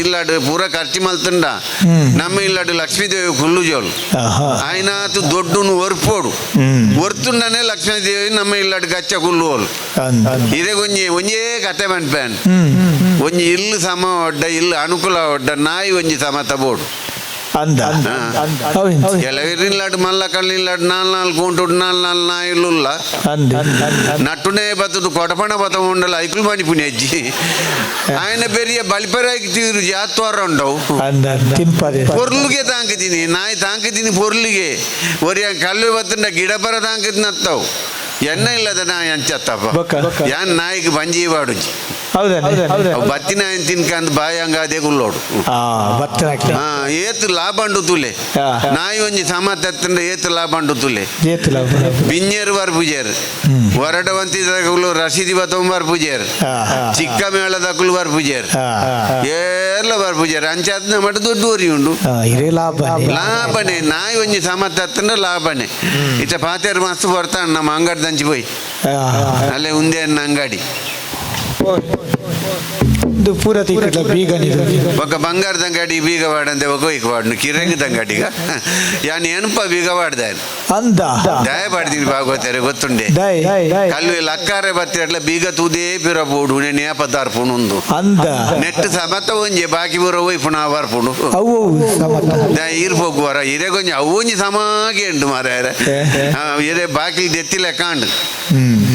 ಇಲ್ಲಾಡು ಪೂರ ಖರ್ಚು ಮಲ್ತುಂಡ ನಮ್ಮ ಇಲ್ಲಾಡು ಲಕ್ಷ್ಮೀದೇವಿ ಕುಲ್ಲು ಜೋಲು. ಆಯ್ನಾತು ದೊಡ್ಡುನು ಒರ್ಪೋಡು ಒರ್ತುಂಡನೆ ಲಕ್ಷ್ಮೀದೇವಿ ನಮ್ಮ ಇಲ್ಲಾಡು ಗಚ್ಚ ಕುಲ್ಲುವೋಲು. ಇದೇ ಒಂಜಿ ಒಂಜೇ ಕತೆ ಪನ್ಪೇನ್. ಒಂಜಿ ಇಲ್ಲು ಸಮ ಒಡ್ಡ ಇಲ್ಲು ಅನುಕೂಲ ಒಡ್ಡ ನಾಯಿ ಒಂಜಿ ಸಮ ತಬೋಡು. ಅಂದ. ಕೆಲವರು ಇಲ್ಲಾಡು ಮಲ್ಲ ಕಳ್ಳಿ ಇಲ್ಲಾಡು ನಾಲ್ ನಾಲ್ ಕೂಂಟು ನಾಲ್ ನಾಲ್ ನಾಯಿಲುಲ್ಲ. ನಟ್ಟುನೇ ಬತ್ತದು ಕೊಡಪಣ ಬತ್ತ ಉಂಡಲ ಐಕುಲು ಮಣಿ ಪುಣಿ ಅಜ್ಜಿ ఆయన పెరియ బలిపరాయికి తీరు జాత్వాರ ఉండవు. పొర్లుಗೆ ತಾಂಕತೀನಿ ನಾಯಿ ತಾಂಕತೀನಿ ಪೊರ್ಲಿಗೆ ಒರಿಯ ಕಲ್ಲು ಬತ್ತಂಡ ಗಿಡ ಬರ ತಾಂಕತೀನಿ ಅತ್ತವು ಎಣ್ಣ ಇಲ್ಲದ ನಾಯಿ ಅಂಚತ್ತಪ್ಪ. ಯಾನ್ ನಾಯಿಗೆ ಬಂಜಿ ಬಾಡುಜಿ. ಅವು ಬತ್ತಿನ ತಿನ್ಕಂದ್ ಬಾಯಿ ಹಂಗ ಅದೇ ಗುಲ್ಲೋಡು. ಏತು ಲಾಭ ಉಂಡು ತುಲೆ. ನಾಯಿ ಒಂಜಿ ಸಮ ತತ್ತಂಡ ಏತು ಲಾಭ ಉಂಡು ತುಲೆ. ಬಿಂಜೇರು ಬಾರ್ ಪೂಜೇರು ಹೊರಡವಂತಿದಕುಲು ರಸೀದಿ ಬತ್ತೊಂಬಾರ್ ಪೂಜೇರು ಚಿಕ್ಕ ಮೇಳದಕುಲು ಬಾರ್ ಪೂಜೇರು ಏರ್ಲ ಬಾರ್ ಪೂಜೇರು ಅಂಚಾದ ಮಟ್ಟ ದುಡ್ಡು ಒರಿ ಉಂಡು. ಲಾಭನೆ ನಾಯಿ ಒಂಜಿ ಸಮ ತತ್ತಂಡ ಲಾಭನೆ. ಇತ್ತ ಪಾತೇರು ಮಸ್ತ್ ಬರ್ತಾನೆ ನಮ್ಮ ಅಂಗಡಿ ದಂಚಿ ಪೋಯ್ ಅಲ್ಲೇ ಉಂದೆ ಅಂಗಡಿ. ಪೂರ ಬೀಗನಿದು. ఒక బంగారు ದಂಗಾಡಿ ಬೀಗ ವಾಡಂದೆ ఒక ಇಕ್ ವಾಡ್ನು ಕಿರಂಗ್ ದಂಗಾಡಿಗ ಯಾನ್ ಎನ್ಪ ಬೀಗ ವಾಡ್ದಾನ್. ಅಂದ. ದಯ ಪಾಡ್ತೀನಿ ಭಾಗವತಾರೆ ಗೊತ್ತುಂಡೆ. ಕಲ್ಲು ಲಕ್ಕಾರೆ ಬತ್ತಿರಟ್ಲ ಬೀಗ ತೂದೇ ಪಿರ ಪೋಡು ನೇಪ ತಾರ್ಪುಣುಂದು. ಅಂದ. ನೆಟ್ ಸಮತ ಒಂಜೆ ಬಾಕಿ ಬರೋ ಒಯ್ಪುಣ ಬರ್ಪುಣು. ಅವು ಸಮತ. ಈರ್ ಪೋಗುವರ ಇರೆ ಕೊಂಚ ಅವು ಒಂಜಿ ಸಮಾಗೆ ಉಂಡು ಮಾರಾಯರೆ. ಇರೆ ಬಾಕಿ ದೆತ್ತಿಲೆ ಕಾಂಡು.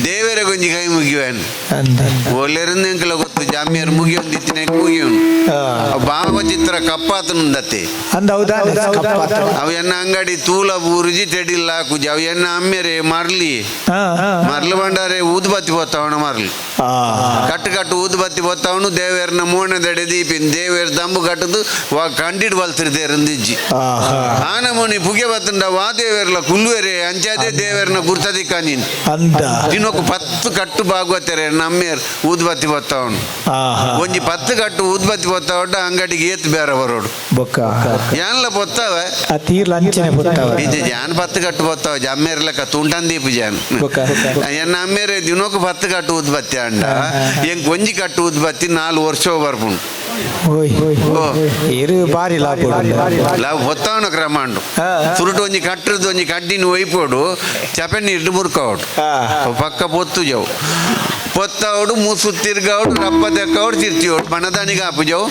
ದೇವರ ಗೊಂಜಿ ಕೈ ಮುಗಿಯುವನ್ ಅಂದ ಒಳ್ಳೆರಿಂದ ಎಂಕಲ ಗೊತ್ತು ಜಾಮಿಯರ್ ಮುಗಿಯೊಂದಿತ್ತಿನ ಮುಗಿಯೋನು ಭಾವಚಿತ್ರ ಕಪ್ಪಾತನುಂದತ್ತೆ ಅಂದ ಹೌದಾ ಕಪ್ಪಾತ. ಅವು ಎನ್ನ ಅಂಗಡಿ ತೂಲ ಬೂರುಜಿ ತೆಡಿಲ್ಲ ಹಾಕುಜಿ ಅವು ಎನ್ನ ಅಮ್ಮೆರೆ ಮರ್ಲಿ ಮರ್ಲು ಬಂಡಾರೆ ಊದುಬತ್ತಿ ಪೋತಾವಣ ಮರ್ಲು ಕಟ್ಟು ಕಟ್ಟು ಊದುಬತ್ತಿ ಪೋತಾವನು ದೇವೇರ್ನ ಮೋಣದೆಡೆ ದೀಪಿನ್ ದೇವೇರ್ ದಂಬು ಕಟ್ಟದು ವಾ ಕಂಡಿಡ್ ಬಲ್ತಿರ್ದೇರಂದಿಜ್ಜಿ ಆನಮೋನಿ ಪುಗೆ ಬತ್ತಂಡ ವಾ ದೇವೇರ್ಲ ಕುಲ್ವೇರೆ ಅಂಚಾದೆ ದೇವೇರ್ನ ಗುರ್ತದಿಕ್ಕ ನೀನು ಅಂದ ದಿನಕ್ಕೆ 10 ಕಟ್ಟು ಭಾಗವತರೆ ನಮ್ಮೇರ್ ಊದುಬತ್ತಿ ಪೋತಾವನು ಒಂಜಿ 10 ಕಟ್ಟು ಊದುಬತ್ತಿ ಪೋತಾವಡ ಅಂಗಡಿಗೆ ಏತ್ ಬೇರೆ ಬರೋಡು ಬೊಕ್ಕ ಏನ್ಲ ಪೊತ್ತವೆ ಆ ತೀರ್ಲ ಅಂಚನೆ ಪೊತ್ತವ ಇಜ್ಜಿ ಜಾನ್ 10 ಕಟ್ಟು ಪೊತ್ತವ ಜಮ್ಮೇರ್ಲಕ್ಕ ತುಂಟನ್ ದೀಪು ಜಾನ್ ಬೊಕ್ಕ ಎನ್ನ ಅಮ್ಮೇರೆ ದಿನಕ್ಕೆ 10 ಕಟ್ಟು ಊದುಬತ್ತಿ ಅಂಡ ಎಂಕ್ ಒಂಜಿ ಕಟ್ಟು ಊದುಬತ್ತಿ 4 ವರ್ಷ ಬರ್ಪುಂಡು ಓಯ್ ಇರು ಬಾರಿ ಲಾಭ ಲಾವ್ ಹೊತ್ತಾವನ ಕ್ರಮ ಉಂಡು ಸುರುಟು ಒಂಜಿ ಕಟ್ಟುದು ಒಂಜಿ ಕಡ್ಡಿನ ಒಯ್ಪೋಡು ಚಪೆ ನೀರು ಮುರ್ಕವಡು ಪಕ್ಕ ಪೊತ್ತು ಜವು ಪೊತ್ತವಡು ಮೂಸು ತಿರ್ಗಾವಡು ರಪ್ಪ ತೆಕ್ಕವಡು ತಿರ್ತಿವಡು ಮನದಾನಿಗೆ ಆಪುಜವು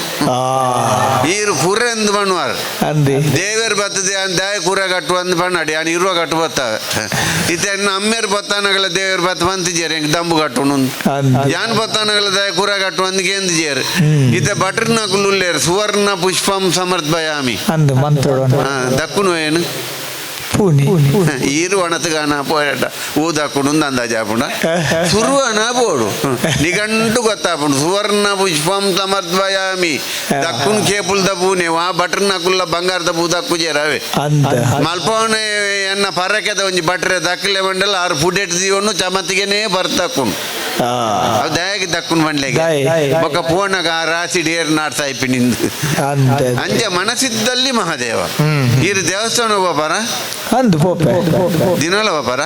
ಈರು ಕುರೆ ಎಂದು ಬಣ್ಣವಾರ ಅಂದೆ ದೇವೇರ್ ಬರ್ತದೆ ದಾಯ ಕೂರ ಕಟ್ಟು ಅಂದ್ ಬಣ್ಣಾಡಿ ಯಾನ್ ಇರುವ ಕಟ್ಟು ಬತ್ತಾವೆ ಇತ್ತೆ ಅಮ್ಮೇರ್ ಬತ್ತಾನಗಳ ದೇವೇರ್ ಬತ್ತ ಬಂತಿಜೇರ್ ಹೆಂಗ್ ದಂಬು ಕಟ್ಟು ಅಂದೆ. ಯಾನ್ ಬತ್ತಾನಗಳ ದಾಯ ಕೂರ ಕಟ್ಟು ಅಂದ್ ಕೇಂದಿಜೇರ್ ಇತ್ತೆ ಬಟ್ರನ ಕುಲ್ಲುಲ್ಲೇರ್ ಸುವರ್ಣ ಪುಷ್ಪಂ ಸಮರ್ಪಯಾಮಿ ಅಂದು ಮಂತ್ರೋಡ ದಕ್ಕುನು ಏನು ಪೂನಿ ಈರು ಒಣತುಗಾನ ಪೋಯಟ ಊದಕ್ಕುಡು ಅಂದಾಜಾಪುಂಡ ಸುರುವನ ಬೋಡು ನಿಗಂಟು ಗೊತ್ತಾಪುಂಡು ಸುವರ್ಣ ಪುಷ್ಪಂ ಸಮರ್ಪಯಾಮಿ ದಕ್ಕುನ್ ಕೇಪುಲ್ದ ಪೂನೆ ವಾ ಬಟ್ರನ ಕುಲ್ಲ ಬಂಗಾರದ ಪೂ ದಕ್ಕು ಜೇರವೆ ಅಂದ ಮಲ್ಪವನೆ ಎನ್ನ ಪರಕೆದ ಒಂಜಿ ಬಟ್ರೆ ದಕ್ಕಲೆ ಬಂಡಲ ಆರು ಫುಡೆಟ್ ದೀವನು ಚಮತಿಗೆನೇ ಬರ್ತಕ್ಕುಂಡು ಅವು ದಯಾಗಿ ದಕ್ಕುನ್ ಬಂಡ್ಲೆಗೆ ದಾಯೆ. ಬೊಕ್ಕ ಪೋನಗ ಆ ರಾಸಿ ಡೇರ್ ನಾಡ್ತಾ ನಿಂದು ಅಂದ ಅಂಚ ಮನಸ್ಸಿದ್ದಲ್ಲಿ ಮಹಾದೇವ ಈರು ದೇವಸ್ಥಾನ ಬಾಪಾರ ಅಂದು ಪೋಪೆ ದಿನಲ ಬಾಪಾರ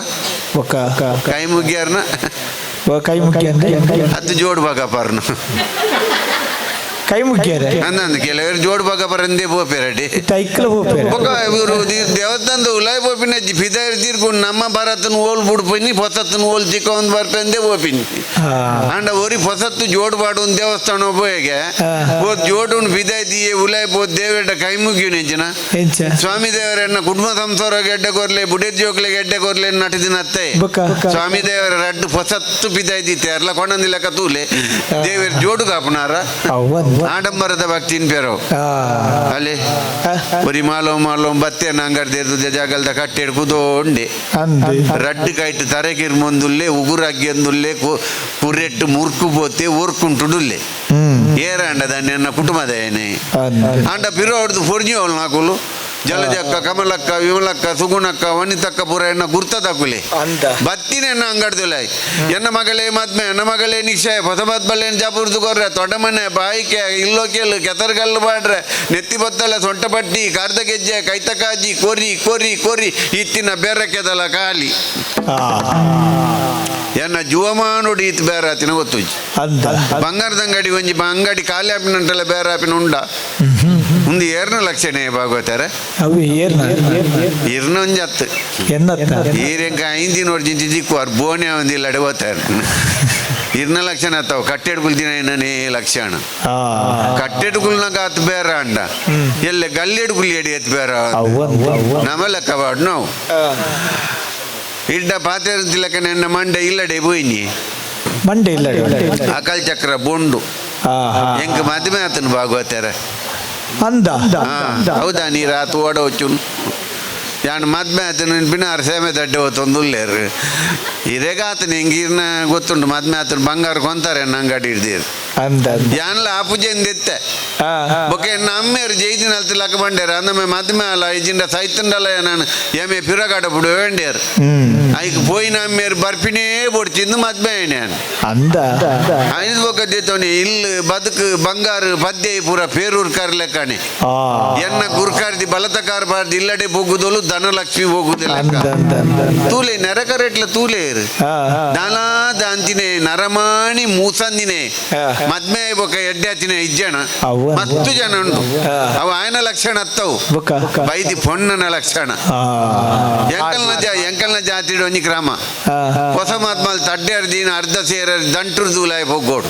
ಬೊಕ್ಕ ಕೈ ಮುಗಿಯಾರ್ನ ಕೈ ಮುಗ್ಗಿ ಅಂದ್ರೆ ಅದು ಜೋಡ್ ಬಾಗಪಾರ್ನ ಕೈ ಮುಗ್ಗಿಯಾರೆ ಅಂದಂದು ಕೆಲವರು ಜೋಡ್ ಬಾಗಪಾರಂದೇ ಪೋಪೆರಡಿ ಟೈಕ್ಲ ಪೋಪೆ ಬೊಕ್ಕ ಇವರು ದೇವಸ್ಥಾನದ ಉಲಾಯ್ ಪೋಪಿನ ಫಿದಾರ್ ತೀರ್ಕೊಂಡು ನಮ್ಮ ಭಾರತನ ಓಲ್ ಬುಡ್ಪಿನಿ ಹೊಸತ್ತನ ಓಲ್ ಚಿಕ್ಕವನ್ ಬರ್ಪೆಂದೇ ಪೋಪಿನಿ ಅಂಡ ಒರಿ ಹೊಸತ್ತು ಜೋಡ್ ಬಾಡು ದೇವಸ್ಥಾನ ಪೋಯಗೆ ಪೋ ಜೋಡುನ್ ಫಿದಾಯ್ ದಿಯೆ ಉಲಾಯ್ ಪೋ ದೇವೇಟ ಕೈ ಮುಗಿಯುನಿ ಜನ ಎಂಚ ಸ್ವಾಮಿ ದೇವರನ್ನ ಕುಟುಂಬ ಸಂಸಾರ ಗೆಡ್ಡೆ ಕೊರ್ಲೆ ಬುಡೆ ಜೋಕ್ಲೆ ಗೆಡ್ಡೆ ಕೊರ್ಲೆ ನಟಿದಿನ ಅತ್ತೆ ಬೊಕ್ಕ ಸ್ವಾಮಿ ದೇವರ ರಡ್ಡು ಹೊಸತ್ತು ಪಿದಾಯ್ ದಿತ್ತೆ ಅರ್ಲ ಕೊಂಡಂದಿಲ್ಲ ತೂಲೆ ದೇವರ ಜೋಡು ಕಾಪುನಾರ ಅವ್ವ ಆಡಂಬರದ ಭಕ್ತಿನ್ ಪೇರೋ ಅಲ್ಲಿ ಒರಿ ಮಾಲೋ ಮಾಲೋ ಬತ್ತೆ ನಂಗರ್ ದೇರ್ದು ಜಾಗಲ್ದ ಕಟ್ಟೆಡ್ ಕುದೋಂಡೆ ಅಂದು ರಡ್ಡು ಕೈಟ್ ತರೆಕಿರ್ ಮುಂದುಲ್ಲೆ ಉಗುರಗ್ಗಿಂದುಲ್ಲೆ ಕುರೆಟ್ಟು ಮುರ್ಕು ಪೋತೆ ಊರ್ಕುಂಟುಡುಲ್ಲೆ ಏರಾಂಡ ದಾన్ని ಕುಟುಂಬದ ಏನೇ ಅಂದ ಅಂಡ ಪಿರೋ ಹೊಡ್ದು ಫೊರ್ಜಿ ಅವಳು ನಾಕುಲು ಜಲಜಕ್ಕ ಕಮಲಕ್ಕ ವಿಮಲಕ್ಕ ಸುಗುಣಕ್ಕ ವನಿತಕ್ಕ ಪೂರ ಎನ್ನ ಗುರ್ತ ತಕುಲೆ ಅಂದ. ಬತ್ತಿನ ಎನ್ನ ಅಂಗಡ್ದುಲೈ ಎನ್ನ ಮಗಳೇ ಮದ್ಮೆ ಎನ್ನ ಮಗಳೇ ನಿಕ್ಷಯ ಹೊಸಬತ್ ಬಲ್ಲೇನ್ ಜಾಪುರ್ದು ಕೊರ್ರೆ ತೊಡಮನೆ ಬಾಯಿಕೆ ಇಲ್ಲೋ ಕೇಳು ಕೆತರ್ಗಲ್ಲು ಬಾಡ್ರೆ ನೆತ್ತಿ ಬತ್ತಲ ಸೊಂಟಪಟ್ಟಿ ಕಾರ್ದ ಗೆಜ್ಜೆ ಕೈತಕಾಜಿ ಕೋರಿ ಕೋರಿ ಕೋರಿ ಇತ್ತಿನ ಬೇರೆ ಕೆದಲ ಖಾಲಿ ಎನ್ನ ಜುವಮಾನೋಡಿ ಇತ್ತು ಬೇರೆ ಆತಿನ ಗೊತ್ತುಜ್ಜಿ ಅಂದ ಬಂಗಾರದ ಅಂಗಡಿ ಒಂಜಿ ಅಂಗಡಿ ಖಾಲಿ ಆಪಿನಂಟಲ್ಲ ಬೇರೆ ಆಪಿನ ಉಂಡ ಒಂದು ಏರ್ನ ಲಕ್ಷಣ ಭಾಗವತಾರ ಅವು ಏರ್ನ ಇರ್ನ ಒಂಜಿ ಅತ್ತು ಎನ್ನತ್ತ ಈರೆಂಕ ಐಂದಿನ ಜಿಂಚಿ ದಿಕ್ಕು ಬೋಣೆ ಒಂದಿಲ್ಲ ಅಡೆ ಹೋಗ್ತಾರೆ ಇರ್ನ ಲಕ್ಷಣ ಅತ್ತವು ಕಟ್ಟೆಡ್ಕುಲ್ ದಿನ ಏನನೇ ಲಕ್ಷಣ ಕಟ್ಟೆಡ್ಕುಲ್ನಾಗ ಆತ್ ಬೇರೆ ಅಂಡ ಎಲ್ಲ ಗಲ್ಲೆಡ್ಕುಲ್ ಎಡಿ ಎತ್ ಬೇರೆ ನಮ್ಮ ಲೆಕ್ಕ ಬಾಡ್ ನಾವು ಇಡ್ಡ ಪಾತೆ ಲೆಕ್ಕ ನನ್ನ ಮಂಡೆ ಇಲ್ಲಡೆ ಪೋಯಿನಿ ಮಂಡೆ ಇಲ್ಲ ಅಕಲ್ ಚಕ್ರ ಬೊಂಡು ಎಂಕ್ ಮದ್ಮೆ ಆತನ ಭಾಗವತಾರ ಅಂದ ಹೌದಾ ನೀರು ಆತು ಓಡ ಹೊಚ್ಚುನ್ ಯಾನ್ ಮದ್ಮೆ ಆತನ ಪಿನ ಆರು ಸೇಮೆ ದಡ್ಡೆ ಹೋತೊಂದುಲ್ಲೇರು ಇದೇಗ ಆತನ ಹಿಂಗೀರ್ನ ಗೊತ್ತುಂಟು ಮದ್ಮೆ ಆತನ ಬಂಗಾರ ಕೊಂತಾರೆ ನಂಗೆ ಹಿಡ್ದೀರು ಅಂದ ಯಾನ್ಲ ಆ ಪೂಜೆಯಿಂದ ಎತ್ತೆ ಬೊಕ್ಕೆ ಅಮ್ಮೇರು ಜೈದಿನ ಅಲ್ತ ಲಕ್ಕ ಬಂಡೇರು ಅಂದಮೆ ಮದ್ಮೆ ಅಲ್ಲ ಇಜಿಂಡ ಸೈತಂಡಲ್ಲ ನಾನು ಎಮೆ ಪಿರಗಾಡ ಬಿಡು ವೇಂಡೇರು ಐಕ್ ಪೋಯಿನ ಅಮ್ಮೇರು ಬರ್ಪಿನೇ ಬೊಡ್ಚಿಂದು ಮದ್ಮೆ ನಾನು ಅಂದ ಐದು ಬೊಕ್ಕ ದೇತವನಿ ಇಲ್ಲು ಬದುಕು ಬಂಗಾರು ಪದ್ಯ ಪೂರ ಪೇರೂರ್ ಕರ್ಲೆಕ್ಕಣೆ ಎನ್ನ ಗುರ್ಕಾರ್ದಿ ಬಲತಕಾರ ಬಾರ್ದಿ ಇಲ್ಲಡೆ ಹೋಗುದೋಲು ಧನಲಕ್ಷ್ಮಿ ಹೋಗುದಿಲ್ಲ ಅಂದ ಅಂದ ಅಂದ ತೂಲೆ ನೆರಕರೆಟ್ಲ ತೂಲೆ ಇರು ದಾಲಾ ದಾಂತಿನೆ ನರಮಾಣಿ ಮೂಸಂದಿನೆ ಮದ್ಮೆ ಬೊಕ್ಕ ಎಡ್ಡೆ ಹತ್ತಿನ ಇಜ್ಜಣ ಮತ್ತು ಜನ ಉಂಟು ಅವ ಆಯನ ಲಕ್ಷಣ ಅತ್ತವು ಬೈದಿ ಪೊಣ್ಣನ ಲಕ್ಷಣ ಎಂಕಲ್ನ ಎಂಕಲ್ನ ಜಾತಿ ಒಂಜಿ ಕ್ರಮ ಹೊಸ ಮಾತ್ಮಾಲ್ ತಡ್ಡೆ ದಿನ ಅರ್ಧ ಸೇರ ದಂಟುರ್ ದೂಲಾಯ್ ಹೋಗೋಡು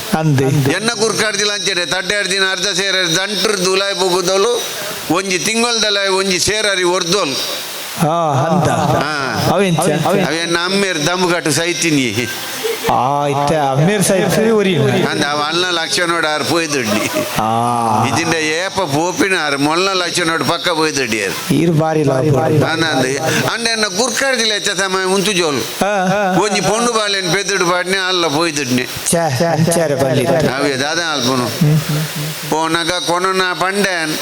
ಎನ್ನ ಗುರ್ಕಾರ್ದಿಲ್ಲ ಅಂಚನೆ ತಡ್ಡೆ ದಿನ ಅರ್ಧ ಸೇರ ದಂಟುರ್ ದೂಲಾಯ್ ಹೋಗುದೋಲು ಒಂಜಿ ತಿಂಗೊಲ್ದಲ ಒಂಜಿ ಸೇರರಿ ಒರ್ದೋಲು ಅವೇನ್ ಅಮ್ಮೇರ್ ದಮ್ಮುಗಟ್ಟು ಸೈತಿನಿ ಆ ಇತ್ತೆ ಅಮ್ಮೇರ್ ಸೈತ್ ಒರಿ ಅಂದ ಅಲ್ಲ ಲಕ್ಷಣೋಡು ಆರು ಪೋಯ್ದುಡ್ಡಿ. ಆ. ಇದಿಂದ ಏಪ ಪೋಪಿನ ಆರು ಮೊಲ್ಲ ಲಕ್ಷಣೋಡು ಪಕ್ಕ ಪೋಯ್ದುಡ್ಡಿ ಆರು. ಈರ್ ಬಾರಿ ಲಾಭ. ಅಂದ ಅಂಡ ಎನ್ನ ಗುರ್ಕಾರ್ದಿಲ್ಲ ಹೆಚ್ಚ ಸಮಯ ಉಂತು ಜೋಲು. ಒಂಜಿ ಪೊಣ್ಣು ಬಾಳೆನ್ ಪೆದ್ದುಡು ಪಾಡ್ನೆ ಅಲ್ಲ ಪೋಯ್ದುಡ್ನೆ. ಛೇ, ಅಂಚಾರೆ ಬಲ್ಲಿ. ಅವೇ ದಾದ ಅಲ್ಪನು ಪೋನಗ ಕೊನನ ಪಂಡೆನ್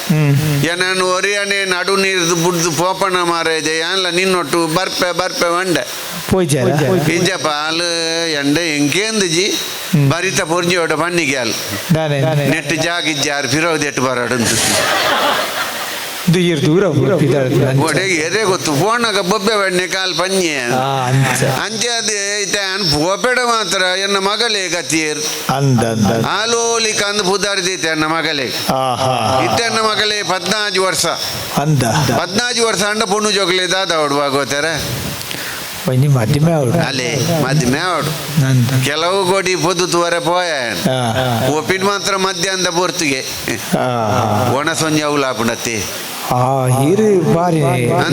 ಏನನ್ನು ಒರಿಯನೆ ನಡು ನೀರ್ದು ಬುಡ್ದು ಪೋಪಣ ಮಾರೇಜೆ ಏನ್ಲ ನಿನ್ನೊಟ್ಟು ಬರ್ಪೆ ಬರ್ಪೆ వంಡೆ. ಪೋಯ್ಜಾರ? ಇಂಜಪ್ಪ ಆಲು ಎಂಡೆ ಎಂಕೇಂದಿಜಿ ಬರಿತ ಪೊರ್ಜಿ ಪನ್ನಿಗೆ ಅಲ್. ದಾನೆ? ನೆಟ್ಟು ಜಾಗಿಜ್ಜಾರು ಫಿರೋದ್ ಎಟ್ಟು ಬರಾಡು. ಈರ್ ದೂರ ಒಡೆಗೆ ಎದೆ ಗೊತ್ತು ಫೋನಾಗ ಬೊಬ್ಬೆ ಬಣ್ಣೆ ಕಾಲ್ ಪಂಜೆ. ಆ, ಅಂಚ. ಅಂಚೆ ಅದು ಐತೆ ಅನ್ ಪೋಪೆಡ ಮಾತ್ರ ಎನ್ನ ಮಗಳೇ ಗತಿಯರ್. ಅಂದ ಅಂದ. ಆಲೋಲಿ ಕಂದು ಪುದಾರ್ದೈತೆ ಎನ್ನ ಮಗಳೇ. ಆಹಾ. ಇತ್ತೆನ್ನ ಮಗಳೇ 14 ವರ್ಷ. ಅಂದ. 14 ವರ್ಷ ಅಂಡ ಪೊಣ್ಣು ಜೋಗಲಿ ದಾದ ಅವಡು ಭಾಗವತಾರ. ಒಂಜಿ ಮದಿಮೆ ಅವಳು. ಅಲ್ಲಿ ಮದ್ಮೆ ಅವಡು. ನಂದ. ಕೆಲವು ಕೋಟಿ ಪೊದ್ದು ತುವರೆ ಪೋಯ. ಆ. ಒಪ್ಪಿನ ಮಾತ್ರ ಮಧ್ಯಾಹ್ನದ ಪೊರ್ತುಗೆ. ಆ. ಒಣ ಸೊಂಜೆ ಅವಲಾಪುಣತಿ. ಆ, ಈರು ಬಾರಿ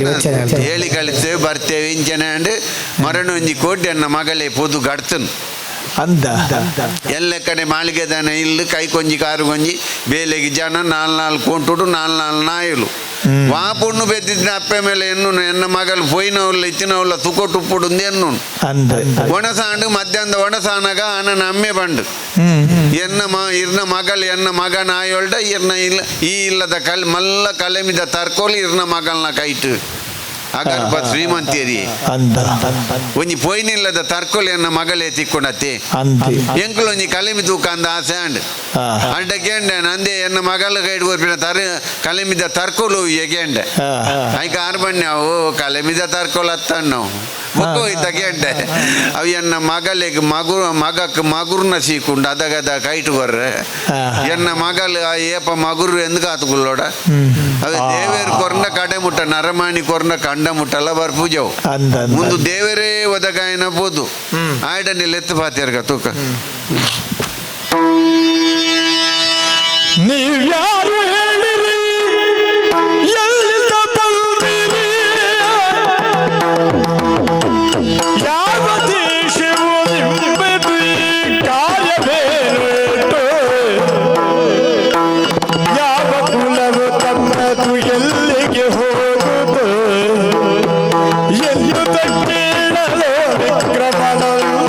ಯೋಚನೆ ಅಲ್ತ. ಹೇಳಿ ಕಳಿಸ್ತೇವೆ ಬರ್ತೇವೆ ಇಂಚನೆ ಅಂಡ್ ಮರಣ ಒಂಜಿ ಕೋಟಿ ಅನ್ನ ಮಗಳೇ ಪೊದು ಗಡ್ತನು. ಅಂದ. ಎಲ್ಲ ಕಡೆ ಮಾಳಿಗೆ ದನ ಇಲ್ಲು ಕೈ ಕೊಂಜಿ ಕಾರು ಕೊಂಜಿ ಬೇಲೆಗೆ ಜನ ನಾಲ್ ನಾಲ್ ಕೊಂಟುಡು ನಾಲ್ ನಾಲ್ ನಾಯಿಲು. ವಾ ಪೊಣ್ಣು ಬೆದ್ದಿದ್ದ ಅಪ್ಪೆ ಮೇಲೆ ಎನ್ನು ಎನ್ನ ಮಗಳು ಪೊಯ್ನವಲ್ಲ ಇತ್ತಿನವಲ್ಲ ತುಕೊಟುಪ್ಪುಡು ಎನ್ನು. ಅಂದ. ಒಣಸಾಂಡು ಮಧ್ಯಾಹ್ನದ ಒಣಸಾನಗ ಆನನ ಅಮ್ಮೆ ಬಂಡು. ಹ್ಮ್ ಎನ್ನ ಮ ಇರ್ನ ಮಗಳು ಎನ್ನ ಮಗ ನಾಯೊಲ್ಡ ಇರ್ನ ಇಲ್ಲ ಈ ಇಲ್ಲದ ಕಲ್ ಮಲ್ಲ ಕಲೆಮಿದ ತರ್ಕೋಲಿ ಇರ್ನ ಮಗಳನ್ನ ಕೈಟು ಅಗಲ್ಪ ಶ್ರೀಮಂತಿಯರಿ. ಅಂದ. ಒಂಜಿ ಪೊಯ್ನಿಲ್ಲದ ತರ್ಕೋಲಿ ಎನ್ನ ಮಗಳೇ ತಿಕ್ಕೊಂಡತ್ತೆ. ಅಂದ. ಎಂಕುಲು ಒಂಜಿ ಕಲೆಮಿ ತೂಕ ಅಂದ ಆಸೆ ಅಂಡ್. ಆ. ಅಂಡ ಕೇಂಡೆ ನಂದೆ ಎನ್ನ ಮಗಳ ಕೈಡ್ ಕೊರ್ಪಿನ ತರ್ ಕಲೆಮಿದ ತರ್ಕೋಲು ಎಗೆಂಡೆ. ಆ. ಐಕ ಆರು ಬಣ್ಣೆ ಅವು ಕಲೆಮಿದ ತರ್ಕೋಲು ಅತ್ತಣ್ಣವು ಬೊಕ್ಕ ಹೋಯ್ತ ಕೇಂಡೆ ಅವು ಎನ್ನ ಮಗಳಿಗೆ ಮಗು ಮಗಕ್ಕೆ ಮಗುರ್ನ ಸೀಕುಂಡು ಅದಗದ ಕೈಟು ಕೊರ್ರೆ. ಆ. ಎನ್ನ ಮಗಲು ಆ ಏಪ ಮಗುರು ಎಂದು ಕಾತುಕೊಳ್ಳೋಡ ಅವೆ ದೇವೇರು ಕೊರ್ನ ಕಡೆ ಮುಟ್ಟ ನರಮಾಣಿ ಕೊರ್ನ ಕಂಡ ಮುಟ್ಟಲ್ಲ ಬರ್ಪೂಜವು. ಅಂದ ಅಂದ. ಮುಂದು ದೇವರೇ ಒದಗಾಯನ ಪೋದು ಆಯ್ಡನ್ನೆಲ್ಲ ಎತ್ತು ಪಾತಿಯರ್ಗ ತೂಕ. ನೀವ್ಯಾರು ಹೇಳಿರಿ, ಎಲ್ಲಿಂದ ಬಂದಿರಿ, ಯಾವ ದೇಶವು ನಿಮ್ಮದು, ಈ ಕಾರ್ಯವೇನು ಇಟ್ಟು, ಯಾವ ಕುಲವು ತಮ್ಮದು, ಎಲ್ಲಿಗೆ ಹೋಗುವುದು ಎಂದು ಕೇಳಲು ವಿಕ್ರಮನನ್ನು.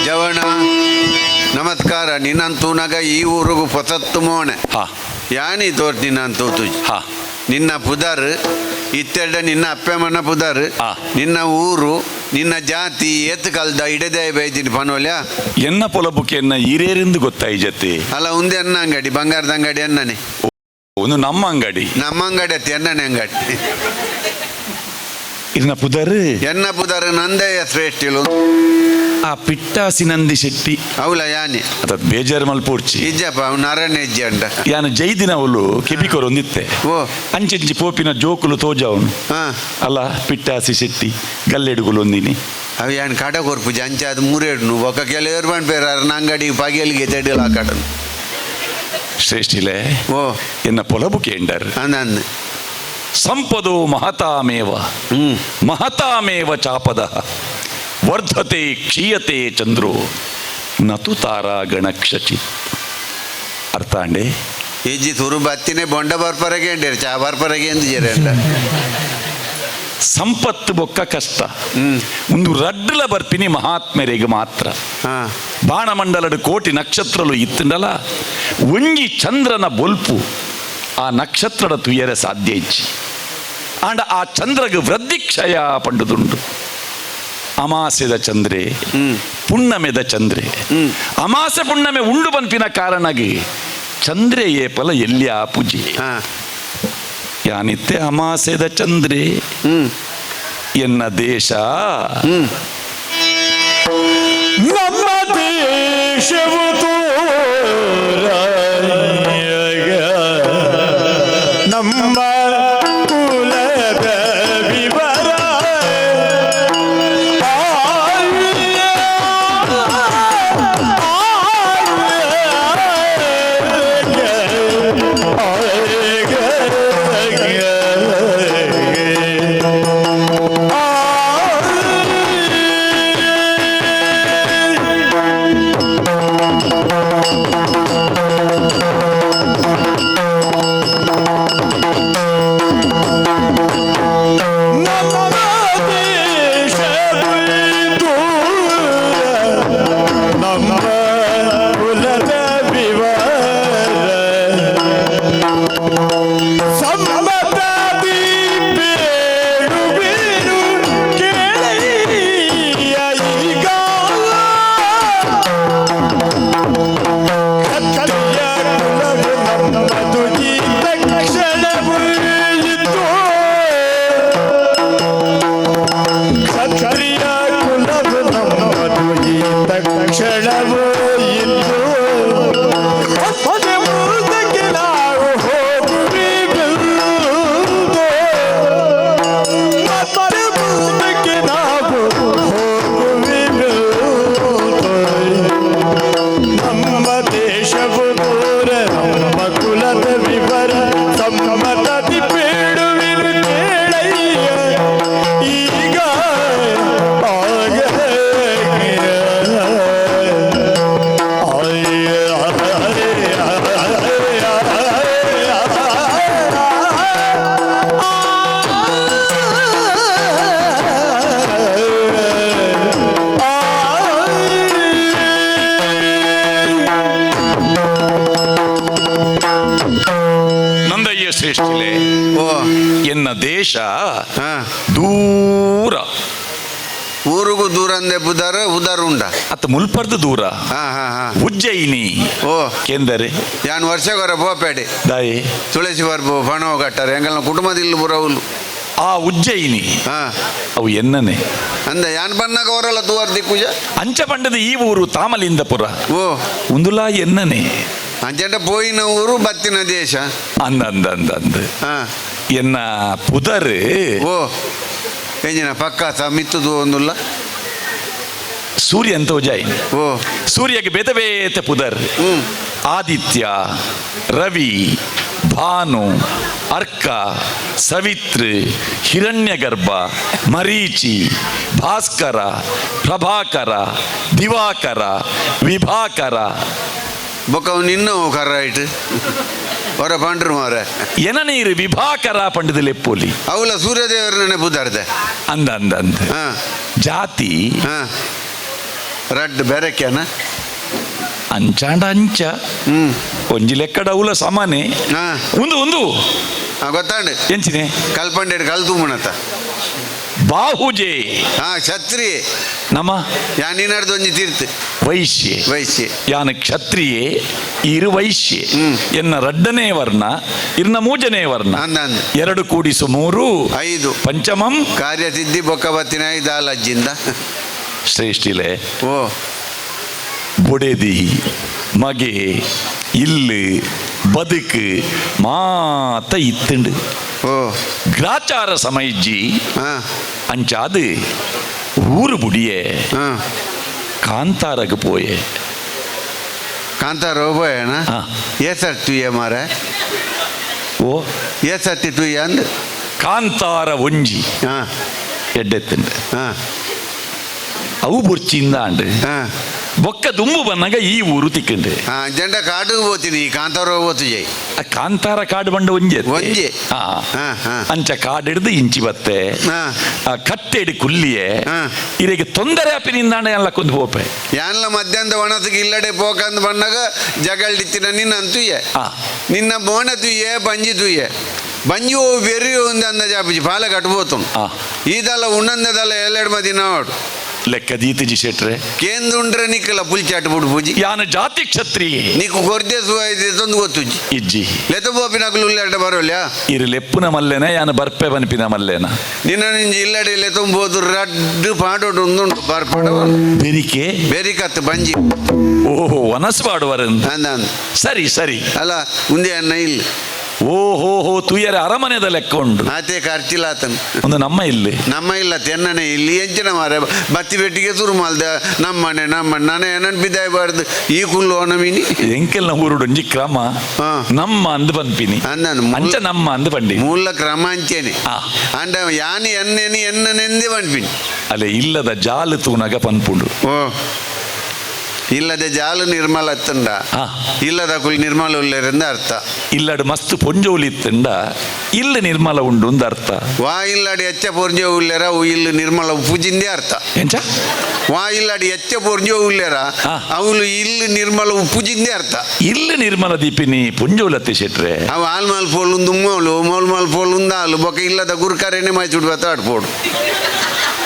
ಜವಣ ನಮಸ್ಕಾರ. ನಿನ್ನಂತೂನಗ ಈ ಊರುಗು ಪೊಸತ್ತು ಮೋಣೆ. ಯಾನಿ ತೋರ್ ನಿನ್ನಂತೂ ತುಜ್. ನಿನ್ನ ಪುದರ್ ಇತ್ತೆರಡ ನಿನ್ನ ಅಪ್ಪೆಮ್ಮನ ಪುದರ್. ನಿನ್ನ ಊರು ನಿನ್ನ ಜಾತಿ ಏತ್ ಕಲ್ದ ಇಡದೆ ಬೈದಿನಿ ಪನೋಲ್ಯ. ಎನ್ನ ಪೊಲಬುಕ್ಕೆ ಎನ್ನ ಹಿರಿಯರಿಂದ ಗೊತ್ತಾಯ್ಜತ್ತೆ. ಅಲ್ಲ, ಉಂದೆ ಎನ್ನ ಅಂಗಡಿ ಬಂಗಾರದ ಅಂಗಡಿ ಎನ್ನನೆ. ಒಂದು ನಮ್ಮ ಅಂಗಡಿ. ನಮ್ಮ ಅಂಗಡಿ ಅತ್ತಿ ಎನ್ನನೆ ಅಂಗಡಿ. ಇದನ್ನ ಪುದರ್. ಎನ್ನ ಪುದರ್ ನಂದೆಯ ಶ್ರೇಷ್ಠಿಲು. ಆ ಪಿಟ್ಟಾಸಿ ನಂದಿ ಶೆಟ್ಟಿ. ಅವಲ ಯಾನಿ. ಅದ ಬೇಜಾರು ಮಲ್ಪೋಡ್ಚಿ. ಇಜ್ಜಪ್ಪ ಅವ್ನು ಅರಣ್ಯ ಇಜ್ಜೆ ಅಂಡ. ಯಾನ ಜೈದಿನ ಅವಳು ಕೆಬಿಕೊರ್ ಒಂದಿತ್ತೆ. ಓ. ಅಂಚೆಂಚಿ ಪೋಪಿನ ಜೋಕುಲು ತೋಜ ಅವನು. ಅಲ್ಲ, ಪಿಟ್ಟಾಸಿ ಶೆಟ್ಟಿ ಗಲ್ಲೆಡುಗುಲು ಒಂದಿನಿ. ಅವು ಯಾನ್ ಕಡ ಕೊರ್ಪುಜಿ ಅಂಚೆ ಅದು ಮೂರೇಡ್ನು ಒಕ್ಕ ಕೆಲವರು ಪೇರ ಅಂಗಡಿ ಪಗೆಲ್ಗೆ ತೆಡಿಲ ಕಡನು. ಶ್ರೇಷ್ಠಿಲೆ. ಓ. ಎನ್ನ ಪೊಲಬು ಕೇಂಡರ್. ಅಂದ ಅಂದ. ಸಂಪದೋ ಮಹತಾಮೇವ ಮಹತಾಮೇವ ಚಾಪದ ವರ್ಧತೆ ಕ್ಷೀಯತೆ ಚಂದ್ರೋ ನತು ತಾರಾ ಗಣಕ್ಷಚಿ ಅರ್ಥ ಅಂಡೆ. ಇಜ್ಜಿ ತುರು ಬತ್ತಿನೇ ಬೊಂಡ ಬರ್ಪರಗೆ ಅಂಡೇರು ಚಾ ಬರ್ಪರಗೆ ಎಂದು ಜೇರಂಡ. ಸಂಪತ್ತು ಬೊಕ್ಕ ಕಷ್ಟ ಒಂದು ರಡ್ಡಲ ಬರ್ಪಿನಿ ಮಹಾತ್ಮೆರೆಗೆ ಮಾತ್ರ. ಬಾಣಮಂಡಲದ ಕೋಟಿ ನಕ್ಷತ್ರಲು ಇತ್ತಂಡಲ ಒಂಜಿ ಚಂದ್ರನ ಬೊಲ್ಪು ಆ ನಕ್ಷತ್ರದ ತುಯರೆ ಸಾಧ್ಯ ಇಚ್ಚಿ ಆಂಡ ಆ ಚಂದ್ರಗ ವೃದ್ಧಿ ಕ್ಷಯ ಪಂಡುದುಂಡು. ಅಮಾಸೆದ ಚಂದ್ರೆ ಪುಣ್ಣಮೆದ ಚಂದ್ರೆ ಅಮಾಸೆ ಪುಣ್ಣಮೆ ಉಂಡು ಪನ್ಪಿನ ಕಾರಣಗೆ ಚಂದ್ರೆ ಏಪಲ ಎಲ್ಲಿ ಆ ಪೂಜೆ. ಯಾನಿತ್ತೆ ಅಮಾಸೆದ ಚಂದ್ರೆ ಎನ್ನ ದೇಶ. ನಮ್ಮ ದೇಶವು ತೋರ ನಮ್ಮ ಕುಲದ ವಿವರ. ದೇಶವು ಇಂದು ಮತ್ತೆ ಮುಂದಕ್ಕೆ ನಾವು ಹೋಗುವಿವೆಂದು, ಮತ್ತೆ ಮುಂದಕ್ಕೆ ನಾವು ಹೋಗುವಿವೆಂದು. ನಮ್ಮ ದೇಶವು ದೂರ, ನಮ್ಮ ಕುಲದ ವಿವರ ಸಮ್ಮತದಿ ಬೇಡುವಿರು ಕೇಳಯ್ಯ. ಈಗ ಆಗ ನಂದಯ್ಯ ಶ್ರೇಷ್ಠಿಲೆ, ಓ ಎನ್ನ ದೇಶ ಹಾ ದೂರ. ಊರಿಗೂ ದೂರ ಅಂದೆ ಬುದಾರ ಉದಾರ ಉಂಡ. ಅತ್ತ ಮುಲ್ಪರ್ದು ದೂರ. ಹಾ ಹಾ ಹಾ ಉಜ್ಜಯಿನಿ. ಓ ಕೆಂದರೆ ಯಾನ್ ವರ್ಷಗೊರ ಪೋಪೇಡೆ. ದಾಯಿ? ತುಳಸಿ ಬರ್ಬು ಪಣವು ಕಟ್ಟಾರೆ ಎಂಗಲ್ನ ಕುಟುಂಬದಿಲ್ಲ ಬುರವುಲು. ಆ ಉಜ್ಜಯಿನಿ ಹಾ ಅವು ಎನ್ನನೆ. ಅಂದ ಯಾನ್ ಬನ್ನಾಗ ಅವರಲ್ಲ ತೂವರ್ ದಿಕ್ಕುಜ. ಅಂಚ ಪಂಡದ ಈ ಊರು ತಾಮಲಿಂದಪುರ. ಓ ಉಂದುಲಾ ಎನ್ನನೆ. ಅಂಚಂಡ ಪೋಯಿನ ಊರು ಬತ್ತಿನ ದೇಶ. ಅಂದ ಅಂದ ಅಂದ ಅಂದ. ಹಾ ಎನ್ನ ಪುದರ್ ಓ ಎಂಜಿನ ಪಕ್ಕ ಸಮಿತ್ತದು ಒಂದುಲ್ಲ. ಸೂರ್ಯ ಅಂತ ಉಜ್ಜಯಿನಿ. ಓ ಸೂರ್ಯಗೆ ಬೇತೆ ಬೇತೆ ಪುದರ್. ಹ್ಮ್ ಆದಿತ್ಯ, ರವಿ, ಭಾನು, ಅರ್ಕ, ಸವಿತ್ರು, ಹಿರಣ್ಯಗರ್ಭ, ಮರೀಚಿ, ಭಾಸ್ಕರ, ಪ್ರಭಾಕರ, ದಿವಾಕರ, ವಿಭಾಕರ. ಬೊಕ್ಕ ನಿನ್ನ ಕರ್ರಾಯ್ಟ್ ಹೊರ ಪಾಂಡ್ರು ಮಾರ. ಎನನೀರು ವಿಭಾಕರ ಪಂಡದ ಲೆಪ್ಪೋಲಿ. ಅವಲ ಸೂರ್ಯದೇವರ ನೆಪುದಾರ್ದೆ. ಅಂದ ಅಂದ ಅಂದ. ಹಾ ಜಾತಿ ಹಾ ರಡ್ಡ್ ಬೆರಕೆನ. ಅಂಚಾಂಡ ಅಂಚ. ಹ್ಮ್ ಒಂಜಿ ಲೆಕ್ಕಡ ಅವಲ ಸಾಮಾನೆ. ಹಾ ಒಂದು ಒಂದು ಹಾ ಗೊತ್ತಾಂಡು. ಎಂಚಿನೆ? ಕಲ್ಪಂಡೇಡು ಕಲ್ ತೂಮಣತ. ಬಾಹುಜೆ. ಹಾ ಕ್ಷತ್ರಿ. ನಮ್ಮ ಯಾ ನೀನಾಡ್ದು ಒಂಜಿ ತೀರ್ತು. ವೈಶ್ಯೆ. ವೈಶ್ಯ. ಯಾನ ಕ್ಷತ್ರಿಯೆ, ಇರು ವೈಶ್ಯೆ. ಹ್ಮ್. ಎನ್ನ ರಡ್ಡನೇ ವರ್ಣ, ಇರ್ನ ಮೂಜನೇ ವರ್ಣ. ಅಂದ ಅಂದ. 2 ಕೂಡಿಸು 3 5. ಪಂಚಮಂ. ಕಾರ್ಯಸಿದ್ಧಿ ಬೊಕ್ಕ ಬತ್ತಿನ ಐದು ಅಜ್ಜಿಂದ. ಶ್ರೇಷ್ಠಿಲೆ, ಓ ಬೊಡೆದಿ ಮಗೆ ಇಲ್ಲು ಬದುಕು ಮಾತ ಇತ್ತುಂಡು. ಓ ಗ್ರಾಚಾರ ಸಮಯಜ್ಜಿ. ಹಾ ಅಂಚಾದು ಊರು ಬುಡಿಯೆ. ಹಾ ಕಾಂತಾರಗ ಪೋಯೆ. ಕಾಂತಾರ ಹೋಗೋಣ. ಹಾ. ಏ ಸರ್ ತುಯ್ಯ ಮಾರ. ಓ ಏ ಸತ್ತಿ ತುಯ್ಯ ಅಂದ್. ಕಾಂತಾರ ಒಂಜಿ ಹಾ ಎಡ್ಡೆತ್ತುಂಡು. ಹಾ ಅವು ಬುರ್ಚಿಂದ ಅಂಡು. ಹಾ ಬೊಕ್ಕ ದುಂಬು ಬಂದಾಗ ಈ ಊರು ತಿಕ್ಕಂಡು. ಹಾ ಜಂಡ ಕಾಡುಗೆ ಹೋಗ್ತೀನಿ ಈ ಕಾಂತಾರ ಹೋಗ್ತು ಜೈ. ಆ ಕಾಂತಾರ ಕಾಡು ಬಂಡ ಒಂಜಿ ಅತ್ತೆ. ಒಂಜಿ. ಹಾ ಹಾ, ಹಾ. ಅಂಚ ಕಾಡಿಡ್ದು ಇಂಚಿ ಬತ್ತೆ. ಹಾ. ಆ ಕಟ್ಟೆಡು ಕುಲ್ಲಿಯೆ. ಹಾ. ಇರೆಗೆ ತೊಂದರೆ ಆಪಿನಿಂದಾಂಡ ಎಲ್ಲ ಕೊಂದು ಪೋಪೆ. ಯಾನ್ಲ ಮಧ್ಯಾಹ್ನದ ಒಣತಿಗೆ ಇಲ್ಲಡೆ ಪೋಕಂದ್ ಬಂದಾಗ ಜಗಳಿತ್ತಿನ ನಿನ್ನ ಅಂತುಯ್ಯ. ಆ. ನಿನ್ನ ಬೋಣ ತುಯ್ಯೆ ಬಂಜಿ ತುಯ್ಯೆ ಬಂಜಿ ಓ ಬೆರಿ ಒಂದು ಅಂದಾಜು ಆಪುಜಿ ಪಾಲ ಕಟ್ಬೋತು. ಆ. ಇದಲ್ಲ ಉಣ್ಣಂದದಲ್ಲ ಎಲ್ಲೆರಡು ಮದಿ ನಾಡು. ಲೆಕ್ಕ ದೀತಜಿ ಶೆಟ್ರೆ. ಕೇಂದ್ರ ಉಂಡ್ರೆ ನಿಕ್ಕಲ್ಲ ಪುಲ್ಚಾಟ್ ಬಿಡು ಪೂಜಿ. ಯಾನ ಜಾತಿ ಕ್ಷತ್ರಿಯೆ. ನೀಕು ಕೊರ್ದೆ ಸುವಾಯ್ತು ಗೊತ್ತುಜ್ಜಿ. ಇಜ್ಜಿ. ಲೆತ ಬೋಪಿನಕಲು ಉಲ್ಲಾಟ ಬರೋಲ್ಯಾ. ಇರು ಲೆಪ್ಪುನ ಮಲ್ಲೆನ ಯಾನ ಬರ್ಪೆ ಬನ್ಪಿನ ಮಲ್ಲೆನ. ನಿನ್ನ ನಿಂಜಿ ಇಲ್ಲಡೆ ಲೆತೊಂಬೋದು ರಡ್ಡು ಪಾಡೋಡು ಉಂದುಂಡು ಬರ್ಪಾಡ. ಬೆರಿಕೆ. ಬೆರಿಕತ್ತು ಬಂಜಿ. ಓಹೋ ವನಸ್ ಪಾಡುವರನ್. ಅಂದ ಅಂದ. ಸರಿ ಸರಿ. ಅಲ್ಲ ಉಂದೆ ಅನ್ನ ಇಲ್ಲ. ಓಹೋ ಹೋ ತುಯ್ಯರ ಅರಮನೆದ ಲೆಕ್ಕ ಉಂಡು. ಆತೆ ಖರ್ಚಿಲ್ಲ ಆತನು. ಒಂದು ನಮ್ಮ ಇಲ್ಲಿ. ನಮ್ಮ ಇಲ್ಲ ತೆನ್ನನೆ ಇಲ್ಲಿ ಎಂಚಿನ ಮಾರೆ ಬತ್ತಿ ಬೆಟ್ಟಿಗೆ ಶುರು ಮಾಲ್ದ ನಮ್ಮನೆ ನಮ್ಮ ನಾನೇ ನೆನಪಿದ್ದಾಯಬಾರ್ದು ಈ ಕುಲ್ಲು ಒಣಮಿನಿ. ಎಂಕೆಲ್ನ ಊರುಡು ಒಂಜಿ ಕ್ರಮ. ಹಾ. ನಮ್ಮ ಅಂದ್ ಪನ್ಪಿನಿ. ಅಂದನು ಅಂಚ ನಮ್ಮ ಅಂದ್ ಪಂಡಿ. ಮೂಲ ಕ್ರಮ ಅಂಚೇನೆ. ಆ. ಅಂಡ ಯಾನಿ ಎನ್ನೆನಿ ಎನ್ನನೆಂದೇ ಪನ್ಪಿನಿ. ಅಲ್ಲೇ ಇಲ್ಲದ ಜಾಲು ತೂನಗ ಪನ್ಪುಂಡು. ಓ ಇಲ್ಲದೆ ಜಾಲು ನಿರ್ಮಲ ಅತ್ತಂಡ. ಆ. ಇಲ್ಲದ ಕುಲ್ ನಿರ್ಮಲ ಉಳ್ಳರಿಂದ ಅರ್ಥ. ಇಲ್ಲಡು ಮಸ್ತ್ ಪೊಂಜೋಲಿ ಇತ್ತಂಡ ಇಲ್ಲ ನಿರ್ಮಲ ಉಂಡು ಅಂದ ಅರ್ಥ. ವಾ ಇಲ್ಲಡಿ ಎಚ್ಚ ಪೊರ್ಜೋ ಉಲ್ಲೇರ ಇಲ್ಲು ನಿರ್ಮಲ ಉಪ್ಪುಜಿಂದೇ ಅರ್ಥ. ಎಂಚ? ವಾ ಇಲ್ಲಡಿ ಎಚ್ಚ ಪೊರ್ಜೋ ಉಲ್ಲೇರ ಆ. ಅವಳು ಇಲ್ಲು ನಿರ್ಮಲ ಉಪ್ಪುಜಿಂದೇ ಅರ್ಥ. ಇಲ್ಲ ನಿರ್ಮಲ ದೀಪಿನಿ ಪೊಂಜೋಲತ್ತೆ ಶೆಟ್ರೆ. ಅವು ಆಲ್ ಮಾಲ್ ಪೋಲುಂದು ಉಮ್ಮೋಲು ಮೋಲ್ ಮಾಲ್ ಪೋಲುಂದು ಆಲು ಬೊಕ ಇಲ್ಲದ ಗುರ್ಕಾರೇನೆ ಮಾಯ್ಚುಡು ಬತ್ತ ಆಡ್ಪೋಡು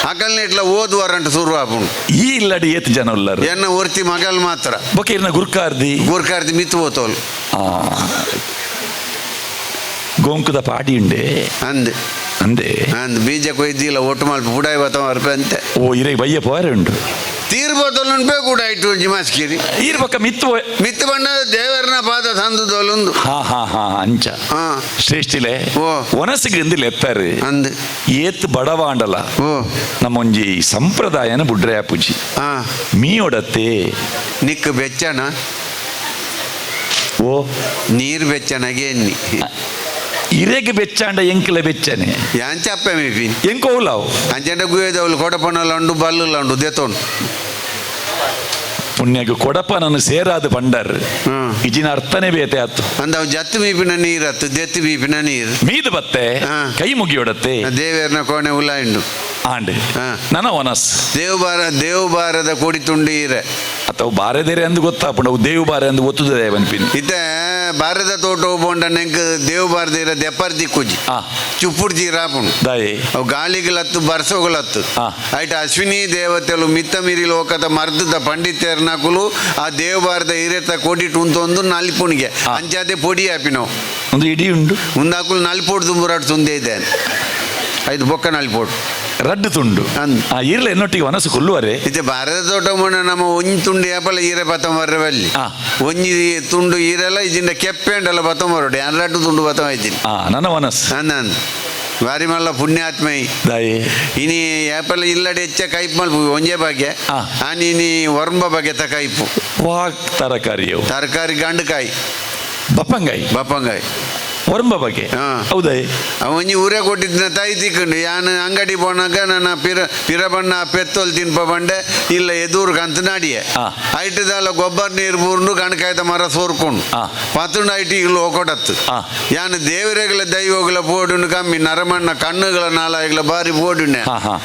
ಅಕಲ್ನ ಇಟ್ಲ ಓದು ವಾರಂಟ್ ಶುರು ಆಪುಂಡು. ಈ ಇಲ್ಲಡಿ ಏತ್ ಜನ ಉಲ್ಲರು? ಎನ್ನ ಒರ್ತಿ ಮಗಲ್ ಮಾತ್ರ. ಬೊಕ ಇರ್ನ ಗುರ್ಕಾರ್ದಿ? ಗುರ್ಕಾರ್ದಿ ಮಿತ್ತು ಹೋತೋಲು. ಆ ಗೋಂಕುದ ಪಾಡಿ ಉಂಡೆ. ಅಂದ್. ಅಂದೆ. ಅಂದ್ ಬೀಜ ಕೊಯ್ದಿಲ್ಲ ಒಟ್ಟು ಮಲ್ಪ ಪುಡಾಯಿ ಬತ್ತ ಅರ್ಪೆ ಅಂತೆ. ಓ ಇರೈ ಬಯ್ಯ ಪೋರೆ ಉಂಡು. ತೀರ್ಬೋತೊಲುಂಪೆ ಕೂಡ ಇಟ್ಟು ಒಂಜಿ ಮಸ್ಕಿರಿ. ಈರ್ ಬೊಕ್ಕ ಮಿತ್ತು. ಮಿತ್ತು ಬಣ್ಣ ದೇವರನ ಪಾದ ಸಂದುದೊಲುಂದು. ಹಾ ಹಾ ಹಾ, ಅಂಚ. ಹಾ. ಶ್ರೇಷ್ಠಿಲೆ. ಓ. ಒನಸಿಗೆ ಇಂದಿಲ್ಲ ಎತ್ತಾರೆ. ಅಂದ್. ಏತ್ ಬಡವಾಂಡಲ ಓ. ನಮ್ಮೊಂಜಿ ಸಂಪ್ರದಾಯನ ಬುಡ್ರೆ ಪೂಜಿ. ಹಾ. ಮೀಯೊಡತ್ತೆ. ನಿಕ್ ಬೆಚ್ಚನ. ಓ. ನೀರು ಬೆಚ್ಚನಗೆ ಎನ್ನಿ. ಇರೆಗ್ ಬೆಚ್ಚಾಂಡ ಎಂಕಲ ಬೆಚ್ಚನೆ. ಯಾಂಚ ಅಪ್ಪೆ ಮೇಪಿನ್. ಎಂಕೋಲಾವು. ಅಂಚಂಡ ಗುಯದವಳು ಕೊಡಪನಲ ಉಂಡು, ಬಲ್ಲುಲ ಉಂಡು, ದೆತೋನು. ಪುಣ್ಯಗ್ ಕೊಡಪ ನನ್ನ ಸೇರಾದ ಪಂಡರ್. ಹ್ಮ್. ಇಜಿನ ಅರ್ಥನೇ ಬೇತೆ ಆತು. ಅಂದ ಅವು ಜತ್ತು ಮೀಪಿನ ನೀರತ್ತು, ದೆತ್ತು ಮೀಪಿನ ನೀರು. ಮೀದು ಬತ್ತೆ. ಹಾ. ಕೈ ಮುಗಿಯೊಡತ್ತೆ. ದೇವೇರ್ನ ಕೋಣೆ ಉಲಾಯಿಂಡು. ಆಂಡ್. ಹಾ. ನನ ಒನಸ್. ದೇವಬಾರ ದೇವಬಾರದ ಕೊಡಿ ತುಂಡು ಈರೆ. ಅಥವಾ ಬಾರೆದೇರೆ ಅಂದು ಗೊತ್ತಾಪುಂಡು, ಅವು ದೇವು ಬಾರೆ ಅಂದು ಒತ್ತುತ್ತದೆ ಪನ್ಪಿನಿ. ಇತ್ತೆ ಬಾರದ ತೋಟ ಹೋಗ್ಬೋಂಡ ನೆಂಕ್ ದೇವಬಾರದ ಇರ ದೆಪ್ಪರ್ ದಿಕ್ಕುಜಿ. ಚುಪ್ಪುಡ್ ಜೀರಾಪುಂಡು. ದಾಯೆ? ಅವು ಗಾಳಿಗಳತ್ತು, ಬರ್ಸೋಗಳತ್ತು. ಐಟ ಅಶ್ವಿನಿ ದೇವತೆಲು ಮಿತ್ತ ಮೀರಿ ಲೋಕದ ಮರ್ದದ ಪಂಡಿತರ್ನಕುಲು ಆ ದೇವಬಾರದ ಇರೆತ ಕೊಡಿ ಟುಂತೊಂದು ನಲಿಪುಣಿಗೆ. ಅಂಚಾದೆ ಪೊಡಿ ಆಪಿನವು. ಒಂದು ಇಡೀ ಉಂಡು. ಮುಂದಾಕುಲು ನಲಿಪೋಡು ದುಂಬುರಾಟ್ ತುಂದೇ ಇದೆ, ಐದು ಬೊಕ್ಕ ನಲಿಪೋಡು. ರಡ್ಡು ತುಂಡು. ಅಂದ್. ಆ ಇರ್ಲ ಎನ್ನೊಟ್ಟಿಗೆ ಮನಸ್ಸು ಕೊಲ್ಲುವರೆ. ಇತ್ತೆ ಭಾರತ ತೋಟ ಮುಣ್ಣ ನಮ್ಮ ಒಂಜಿ ತುಂಡು ಏಪಲ ಈರೆ ಬತ್ತಂಬರ್ರೆ ಬಲ್ಲಿ. ಒಂಜಿ ತುಂಡು ಈರೆಲ್ಲ ಇಜಿಂದ ಕೆಪ್ಪೆಂಡಲ್ಲ ಬತ್ತಂಬರೋಡು, ರಡ್ಡು ತುಂಡು ಬತ್ತಮ ಇದ್ದೀನಿ. ಆ ನನ್ನ ಮನಸ್ಸು. ಅಂದ ಅಂದ್ ಬಾರಿ ಮಲ್ಲ ಪುಣ್ಯಾತ್ಮಯಿ. ದಾಯೆ? ಇನಿ ಏಪಲ ಇಲ್ಲಡೆ ಹೆಚ್ಚ ಕೈಪ್ ಮಲ್ಪು ಒಂಜೇ ಬಗ್ಗೆ. ಆನಿ ಇನಿ ಒರ್ಂಬ ಬಗೆತ ಕೈಪು. ವಾ ತರಕಾರಿಯವು? ತರಕಾರಿ ಗಂಡುಕಾಯಿ. ಬಪ್ಪಂಗಾಯಿ. ಬಪ್ಪಂಗಾಯಿ. ಒರಂಬ ಬಗ್ಗೆ. ಹೌದಾ? ಅವ ಒಂಜಿ ಊರೇ ಕೊಟ್ಟಿದ್ನ ತಾಯಿ ತಿಕ್ಕಂಡು ಯಾನ್ ಅಂಗಡಿ ಪೋನಾಗ ನನ್ನ ಪಿರ ಪಿರ ಬಣ್ಣ ಪೆತ್ತೋಲ್ ತಿನ್ಪ ಬಂಡೆ ಇಲ್ಲ ಎದೂರು ಕಂತ ನಾಡಿಯೆ. ಐಟದಾಲ ಗೊಬ್ಬರ ನೀರು ಬೂರ್ನು ಗಣಕಾಯ್ದ ಮರ ಸೋರ್ಕೊಂಡು ಪತ್ತುಂಡು ಐಟಿ ಈಗಲೂ ಹೋಗೋಡತ್ತು. ಯಾನ್ ದೇವರೆಗಳ ದೈವಗಳ ಬೋಡುನು ಕಮ್ಮಿ, ನರಮಣ್ಣ ಕಣ್ಣುಗಳ ನಾಲಾಯಿಗಳ ಬಾರಿ ಬೋಡುನೆ. ಹಾ ಹಾ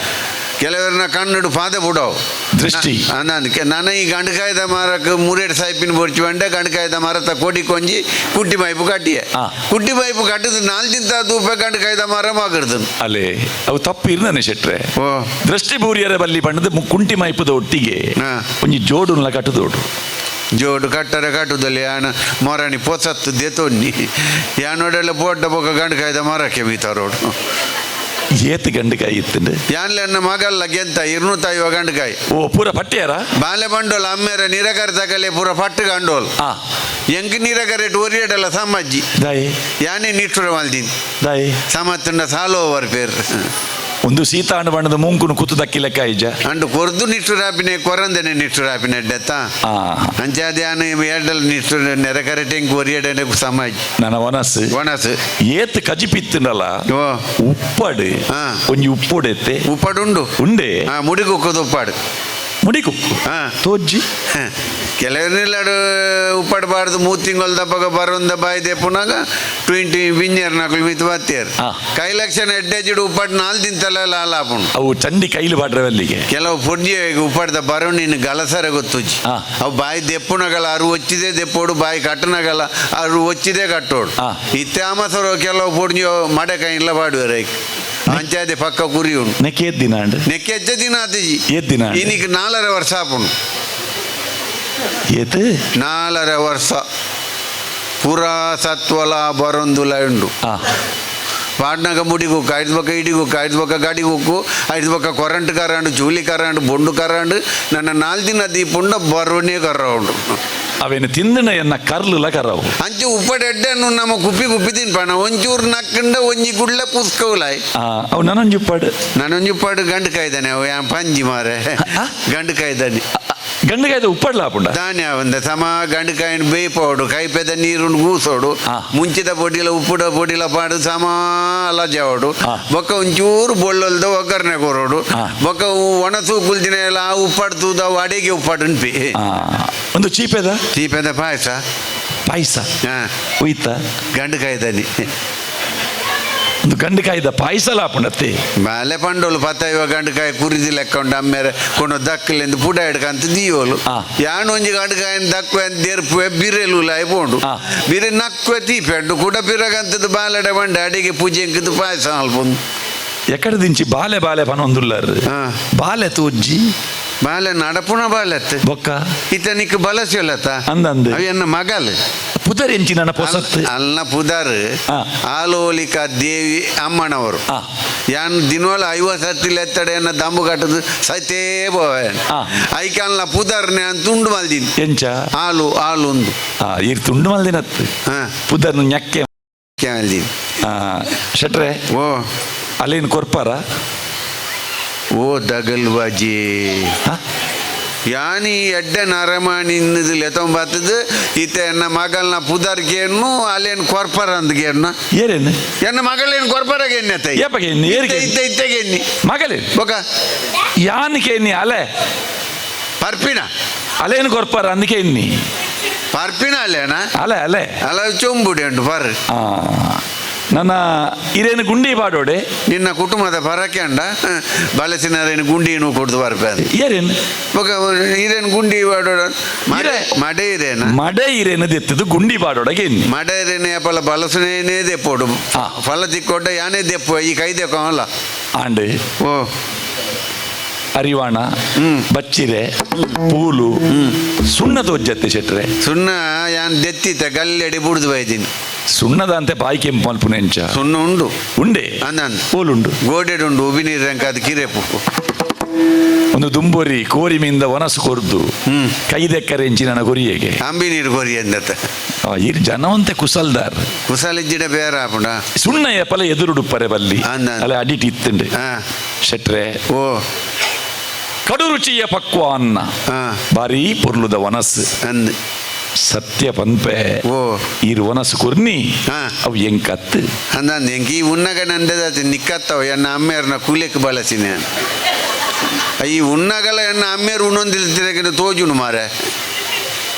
ಕೆಲವರನ್ನ ಕಣ್ಣುಡು ಪಾದ ಬಿಡವು. ದೃಷ್ಟಿ. ನಾನು ನಾನು ಈ ಗಂಡಕಾಯ್ದ ಮರಕ್ಕೆ ಮೂರೇಡು ಸಾಯ್ಪಿನ ಬೊರ್ಚಿ ಬಂಡೆ ಗಂಡಕಾಯ್ದ ಮರತ ಕೊಡಿ ಕೊಂಜಿ ಕುಟ್ಟಿ ಪೈಪು ಕಟ್ಟಿಯೆ. ಕುಟ್ಟಿ ಪೈಪು ಕಟ್ಟಿದ್ ನಾಲ್ ತಿಂತ ದೂಪ ಗಂಡಕಾಯ್ದ ಮರ ಮಗರ್ದು. ಅಲ್ಲೇ ಅವು ತಪ್ಪು ಇರ್ದಾನೆ ಶೆಟ್ರೆ. ಓ. ದೃಷ್ಟಿ ಬೂರಿಯರ ಬಲ್ಲಿ ಬಣ್ಣದ ಕುಂಟಿ ಮೈಪುದ ಒಟ್ಟಿಗೆ ಒಂಜಿ ಜೋಡುನ್ಲ ಕಟ್ಟುದೋಡು. ಜೋಡು ಕಟ್ಟರೆ ಕಟ್ಟುದಲ್ಲಿ ಯಾನ ಮೊರಣಿ ಪೊಸತ್ತು ದೇತೊನ್ನಿ ಯಾನೋಡೆಲ್ಲ ಪೋಡ್ಡ ಬೊಕ್ಕ ಗಂಡಕಾಯ್ದ ಮರಕ್ಕೆ ಬೀತಾರೋಡು. ಏತ್ ಗಂಡಕಾಯಿ ಇತ್ತಂಡು? ಯಾನ್ಲೆನ್ನ ಮಗಲ್ಲ ಗೆಂತ ಇರ್ನೂತೈವ ಗಂಡಕಾಯಿ. ಓ, ಪೂರ ಪಟ್ಟಿಯಾರ? ಬಾಲೆ ಬಂಡೋಲ್ ಅಮ್ಮೇರ ನಿರಕರ ತಗಲೆ ಪೂರ ಪಟ್ಟು ಗಂಡೋಲ್. ಎಂಕ್ ನಿರಕರೇಟ್ ಒರಿಯಡಲ್ಲ ಸಮಾಜಿ. ದಾಯೆ? ಯಾನೇ ನಿಷ್ಠುರ ಮಲ್ದಿನ್. ದಾಯೆ? ಸಮತ್ತುಂಡ ಸಾಲೋ ಓವರ್ ಪೇರ್. ಒಂದು ಸೀತಾಂಡ ಬಣ್ಣದ ಮೂಂಕುನು ಕೂತು ದಕ್ಕಿ ಲೆಕ್ಕ ಇಜ್ಜ. ಅಂಡು ಕೊರ್ದು ನಿಷ್ಠುರಾಪಿನೆ, ಕೊರಂದನೆ ನಿಷ್ಠುರಾಪಿನೆ ಡೆತ್ತ. ಅಂಚಾದ್ಯಾನ ಏಡಲ್ ನಿಷ್ಠುರ ನೆರಕರೆಟ್ ಎಂಕ್ ಒರಿಯಡನೆ ಸಮಾಜ್. ನನ್ನ ವನಸ್ಸು. ಒಣಸು. ಏತ್ ಕಜಿಪಿತ್ತುಂಡಲ್ಲ. ಓ. ಉಪ್ಪಡು. ಒಂಜಿ ಉಪ್ಪುಡೆತ್ತೆ. ಉಪ್ಪಡುಂಡು. ಉಂಡೆ. ಹಾ, ಮುಡಿಗುಕ್ಕದ ಉಪ್ಪಾಡು. ಮುಡಿಕುಕ್ಕು. ತೋಜ್ಜಿ. ಕೆಲವರಿಲ್ಲಾಡು ಉಪ್ಪಾಡು ಬಾರ್ದು ಮೂರು ತಿಂಗಳು ದಪ್ಪಗ ಬರೋಂದ ಬಾಯಿ ದೆಪ್ಪುನಾಗ ಟ್ವೆಂಟಿ ವಿಂಜರ್ ನಕಲು ಮಿತ್ ಬತ್ತೇರು. ಕೈ ಲಕ್ಷಣ ಎಡ್ಡೆಜಿಡು ಉಪ್ಪಾಡು ನಾಲ್ ತಿಂತಲ್ಲ ಲಾಲಾಪುಂಡು. ಅವು ಚಂಡಿ ಕೈಲು ಬಾಡ್ರವಲ್ಲಿಗೆ. ಕೆಲವು ಪೊಡ್ಜಿ ಉಪ್ಪಾಡ್ದ ಬರೋ ನೀನು ಗಲಸರ ಗೊತ್ತುಜ್ಜಿ. ಅವು ಬಾಯಿ ದೆಪ್ಪುನಗಲ ಅರು ಒಚ್ಚಿದೆ ದೆಪ್ಪೋಡು, ಬಾಯಿ ಕಟ್ಟನಗಲ ಅರು ಒಚ್ಚಿದೆ ಕಟ್ಟೋಡು. ಇತ್ತೆ ಆಮಸರು ಕೆಲವು ಪೊಡ್ಜಿ ಮಡೆ ಕೈ ಇಲ್ಲ ಬಾಡುವರೆ ಅಂಚಾದೆ ಪಕ್ಕ ಕುರಿ ಉಂಡು. ನೆಕ್ಕೆ ಏತ್ ದಿನ ಅಂಡ್? ನೆಕ್ಕೆ ಹೆಚ್ಚ ದಿನ ಆತಿಜಿ. ಏತ್ ದಿನ ಆಂಡ್? ಇನ್ನಿಗೆ 4.5 ವರ್ಷ ಆಪುಂಡು. ಏತ್? 4.5 ವರ್ಷ ಪೂರಾ ಸತ್ವಲ ಬರೊಂದುಲ ಉಂಡು. ಪಾಡ್ನಾಗ ಮುಡಿಗುಕ್ಕು, ಐದು ಬಕ್ಕ ಇಡಿಗುಕ್ಕು, ಐದು ಬಕ್ಕ ಗಾಡಿಗುಕ್ಕು, ಐದು ಬಕ್ಕ ಕೊರಂಟು ಕರಾಂಡು, ಚೂಲಿ ಕರಾಂಡು, ಬೊಂಡು ಕರಾಂಡು, ನನ್ನ ನಾಲ್ ದಿನ ದೀಪುಂಡ ಬರೋನೇ ಕರ್ರ ಉಂಡು. ಅವೇನು ತಿಂದಿನ ಎನ್ನ ಕರ್ಲುಲ ಕರವು. ಅಂಚೆ ಉಪ್ಪಡೆ ಎಡ್ಡೆನು ನಮ್ಮ ಕುಪ್ಪಿ ಕುಪ್ಪಿ ತಿನ್ಪಣ ಒಂಚೂರು ನಕ್ಕಂಡ ಒಂಜಿ ಗುಳ್ಳೆ ಪುಸ್ಕವುಲಾಯ್. ಅವು ನನೊಂಜಿ ಉಪ್ಪಾಡು. ನಾನೊಂಜಿ ಉಪ್ಪಾಡು ಗಂಡು ಕಾಯ್ದಾನೆ ಅವು ಯಾ ಪಂಜಿ ಮಾರೆ. ಗಂಡು ಕಾಯ್ದಾನೆ. ಗಂಡುಗಾಯ್ದ ಉಪ್ಪಡ್ಲ ಆಪುಂಡ? ದಾನ್ಯ ಒಂದ ಸಮ ಗಂಡುಕಾಯಿನ ಬೇಯ್ಪೋಡು, ಕೈಪೆದ ನೀರುಂಡು ಗೂಸೋಡು. ಮುಂಚಿದ ಪೊಡಿಲ ಉಪ್ಪುಡ ಪೊಡಿಲ ಪಾಡು ಸಮ ಅಲಜಾವಡು. ಬೊಕ್ಕ ಒಂಚೂರು ಬೊಳ್ಳೊಲ್ದ ಒಗ್ಗರಣೆ ಕೊರೋಡು. ಬೊಕ್ಕ ಒಣಸು ಕುಲ್ದಿನ ಎಲ್ಲ ಆ ಉಪ್ಪಾಡು ತೂದ ಅವು ಅಡಿಗೆ ಉಪ್ಪಾಡು ಉನ್ಪಿ. ಒಂದು ಚೀಪೆದ? ಚೀಪೆದ ಪಾಯಸ. ಪಾಯಸ. ಹಾ. ಉಯ್ತ? ಗಂಡುಕಾಯ್ದಾನೆ. ಒಂದು ಗಂಡುಕಾಯ್ದ ಪಾಯಸಲ ಆಪುಂಡತ್ತೆ. ಬಾಲೆ ಪಂಡೋಲು ಪತ್ತೈವ ಗಂಡುಕಾಯಿ ಕುರಿದಿ ಲೆಕ್ಕ ಉಂಡು ಅಮ್ಮೇರೆ ಕೊನು ದಕ್ಕಲೆಂದು ಪುಡ ಹಿಡ್ಕಂತ ದೀಯೋಲು. ಯಾನ್ ಒಂಜಿ ಗಂಡುಕಾಯಿನ ದಕ್ಕುವೆ ಅಂತ ದೇರ್ಪುವೆ ಬಿರೆಲು ಪೋಂಡು. ಬಿರೆ ನಕ್ಕುವೆ ತೀಪೆಂಡು ಕುಡ ಪಿರಗಂತದ್ದು ಬಾಲೆಡೆ ಬಂಡೆ ಅಡಿಗೆ ಪೂಜೆ ಅಂಕದ್ದು ಪಾಯಸ ಅಲ್ಪೊಂದು. ಎಕಡೆ ದಿಂಚಿ ಬಾಲೆ ಬಾಲೆ ಪನೊಂದುಲ್ಲರ್. ಬಾಲೆ ತೋಜ್ಜಿ. ಬಾಲೆ ನಡಪುಣ ಬಾಲೆತ್. ಬೊಕ್ಕ? ಇತನಿಕ್ ಬಲಸಿಯೊಲತ. ಅಂದಂದ್. ಅವು ಎನ್ನ ಮಗಲ್. ಪುದರ್ ಎಂಚಿನ ಪೊಸತ್? ಅಲ್ನ ಪುದರ್ ಆಲೋಲಿಕ ದೇವಿ ಅಮ್ಮನವರು. ಯಾನ್ ದಿನೋಲ 50 ಸರ್ತಿ ಲೆತ್ತಡೆ, ಎನ್ನ ದಂಬು ಕಟ್ಟದು ಸೈತೇ ಪೋವೆ. ಐಕಲ್ನ ಪುದರ್ನೆ ಅಂತ ತುಂಡು ಮಲ್ದಿನಿ. ಎಂಚ? ಆಲು ಆಲು ಒಂದು. ಈರ್ ತುಂಡು ಮಲ್ದಿನತ್ತು. ಪುದರ್ನು ñಕ್ಕೆ. ಮಲ್ದಿನಿ. ಶೆಟ್ರೆ. ಓ. ಅಲ್ಲೇನು ಕೊರ್ಪಾರ? ಓ ದಗಲ್ಬಾಜಿ. ಯಾನಿ ಎಡ್ಡೆ ನರಮಾಣಿ ಇನ್ನದು ಲೆತೊಂಬತ್ತದು ಇತ್ತೆ ಎನ್ನ ಮಗಲ್ನ ಪುದರ್ಗೇನು ಅಲ್ಲೇನು ಕೊರ್ಪರ ಅಂದ್ಗೇನು. ಏರೇನು? ಎನ್ನ ಮಗಳೇನು ಕೊರ್ಪರಗೆ ಎಣ್ಣೆ. ಏಪಗೆ ಎಣ್ಣೆ? ಏರಿಗೆ? ಇತ್ತೆ ಇತ್ತೆಗೆ ಎಣ್ಣಿ. ಮಗಲೇ. ಬೊಕ. ಯಾನಿಕೆ ಎನ್ನಿ ಅಲೆ? ಪರ್ಪಿನ. ಅಲೇನು ಕೊರ್ಪಾರ ಅಂದಕ್ಕೆ ಎನ್ನಿ. ಪರ್ಪಿನ ಅಲ್ಲೇನಾ? ಅಲೆ ಅಲೆ. ಅಲ್ಲ, ಚೊಂಬುಡಿ ಉಂಟು ಪರ್. ನನ್ನ ಇರೇನು ಗುಂಡಿ ಪಾಡೋಡೆ. ನಿನ್ನ ಕುಟುಂಬದ ಪರಕೆ ಅಂಡ ಬಲಸಿನರೇನು ಗುಂಡಿನು ಕೊಡ್ದು ಬರ್ಪೆ. ಏರೇನು? ಬೊಕ ಇರೇನು ಗುಂಡಿ ಪಾಡೋಡ? ಮಡೆ ಮಡೆ ಇರೇನ? ಮಡೆ ಇರೇನು ದೆತ್ತದು ಗುಂಡಿ ಪಾಡೋಡಗೆ ಎನ್ನಿ. ಮಡೆ ಇರೇನೆ ಪಲ ಬಲಸುನೇನೇ ದೆಪ್ಪೋಡು. ಫಲ ತಿಕ್ಕೊಡ್ಡ ಯಾನೇ ದೆಪ್ಪು ಈ ಕೈ ದೆಕ್ಕಲ್ಲ. ಆಂಡ್. ಓ. ಅರಿವಾಣ, ಬಚ್ಚಿರೆ, ಪೂಲು, ಸುಣ್ಣದ ಒಜ್ಜತ್ತೆ ಶೆಟ್ರೆ. ಸುಣ್ಣ ಯಾನ್ ದೆತ್ತಿತ್ತ ಗಲ್ಲೆಡಿ ಬುಡ್ದು ಬೈದಿನಿ. ಸುಣ್ಣದ ಅಂತೆ ಬಾಯಿ ಕೆಂಪು ಮಲ್ಪುನ ಎಂಚ? ಸುಣ್ಣ ಉಂಡು. ಉಂಡೆ? ಅಂದಂದು. ಪೂಲುಂಡು. ಗೋಡೆಡು ಉಂಡು, ಉಬಿ ನೀರು ಅದು ಕಿರೆಪು. ಒಂದು ದುಂಬೊರಿ ಕೋರಿ ಮೀಂದ ವನಸು ಕೊರ್ದು ಕೈದೆಕ್ಕರೆ ಎಂಚಿನ ಕೊರಿಯೆಗೆ. ಅಂಬಿ ನೀರು ಕೊರಿ ಎಂದತ್ತ. ಈ ಜನವಂತೆ ಕುಸಲ್ದಾರ್. ಕುಸಲಿಜ್ಜಿಡ ಬೇರೆ ಆಪುಂಡ. ಸುಣ್ಣ ಎಪಲ ಎದುರುಡುಪ್ಪರೆ ಬಲ್ಲಿ. ಅಂದ. ಅಲ್ಲ, ಅಡಿಟ್ ಇತ್ತುಂಡೆ. ಶೆಟ್ರೆ. ಓ. ಕಡು ರುಚಿಯ ಪಕ್ವ ಅನ್ನ. ಬಾರಿ ಪೊರ್ಲುದ ವನಸ್ಸು. ಅಂದ್. ಸತ್ಯ ಪನ್ಪೆ. ಓ. ಈರು ವನಸ್ಸು ಕೊರ್ನಿ. ಅವು ಎಂಕತ್ತು. ಅಂದಂದು ಎಂಕ್ ಈ ಉನ್ನಗ ನಂದದ ನಿಕ್ಕತ್ತವ ಎನ್ನ ಅಮ್ಮೇರ್ನ ಕೂಲೆಕ್ ಬಳಸಿನ ಈ ಉನ್ನಗಲ ಎನ್ನ ಅಮ್ಮೇರು ಉಣ್ಣೊಂದಿಲ್ತಿರಕ್ಕೆ ತೋಜುನು ಮಾರೆ.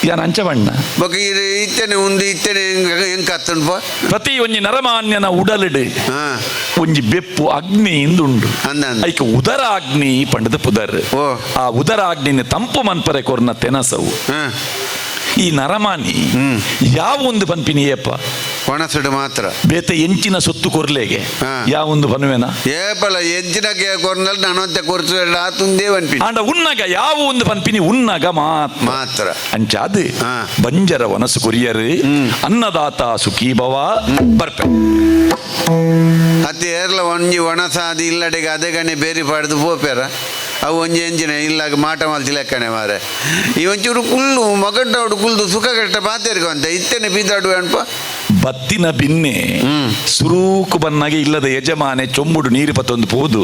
ಯಾನ್ ಅಂಚ ಬಣ್ಣ. ಬೊಕ ಇದು ಇತ್ತನೆ ಉಂದು ಇತ್ತನೆ ಎಂಕತ್ತುಂಡು ಪೋ. ಪ್ರತಿ ಒಂಜಿ ನರಮಾನ್ಯನ ಉಡಲಿಡು ಒಂಜಿ ಬೆಪ್ಪು ಅಗ್ನಿ ಇಂದುಂಡು. ಅಂದಂದು. ಐಕ ಉದರ ಅಗ್ನಿ ಪಂಡದ ಪುದರ್. ಓ. ಆ ಉದರ ಅಗ್ನಿನ ತಂಪು ಮನ್ಪರೆ ಕೊರ್ನ ತೆನಸವು. ಈ ನರಮಾನಿ ಯಾವ ಒಂದು ಪನ್ಪಿನಿ ಏಪ? ಒಣಸುಡು ಮಾತ್ರ. ಬೇತೆ ಎಂಚಿನ ಸೊತ್ತು ಕೊರ್ಲೆಗೆ. ಯಾವೊಂದು ಪನ್ವೇನ? ಏಪಲ ಎಂಚಿನ ಕೊರ್ನಲ್ ನಾನೊಂತೆ ಕೊರ್ಸು ಆತುಂದೇ ಪನ್ಪಿನಿ. ಆಂಡ ಉನ್ನಗ ಯಾವ ಒಂದು ಪನ್ಪಿನಿ? ಉನ್ನಗ ಮಾತ್ರ. ಮಾತ್ರ. ಅಂಚಾದ್ ಬಂಜರ ವನಸು ಕೊರಿಯರು ಅನ್ನದಾತ ಸುಖೀ ಭವ ಬರ್ಪೆ. ಅತ್ತೆ ಏರ್ಲ ಒಂಜಿ ಒಣಸಾದಿ ಇಲ್ಲಡೆಗೆ ಅದಗನೆ ಬೇರಿ ಪಾಡ್ದು ಪೋಪೆರ ಅವು ಒಂಜಿ ಎಂಜಿನ ಇಲ್ಲಾಗ ಮಾಟ ಮಲ್ತಿ ಲೆಕ್ಕನೆ ಮಾರೆ. ಈ ಒಂಚೂರು ಕುಲ್ಲು ಮಗಡ್ಡವಡು ಕುಲ್ದು ಸುಖ ಕಟ್ಟ ಪಾತೇರ್ಗ ಅಂತ ಇತ್ತನೆ ಬೀದಾಡು ಅನ್ಪ. ಬತ್ತಿನ ಬಿನ್ನೆ ಸುರೂಕು ಬನ್ನಾಗೆ ಇಲ್ಲದ ಯಜಮಾನೆ ಚೊಂಬುಡು ನೀರು ಪತ್ತೊಂದು ಪೋದು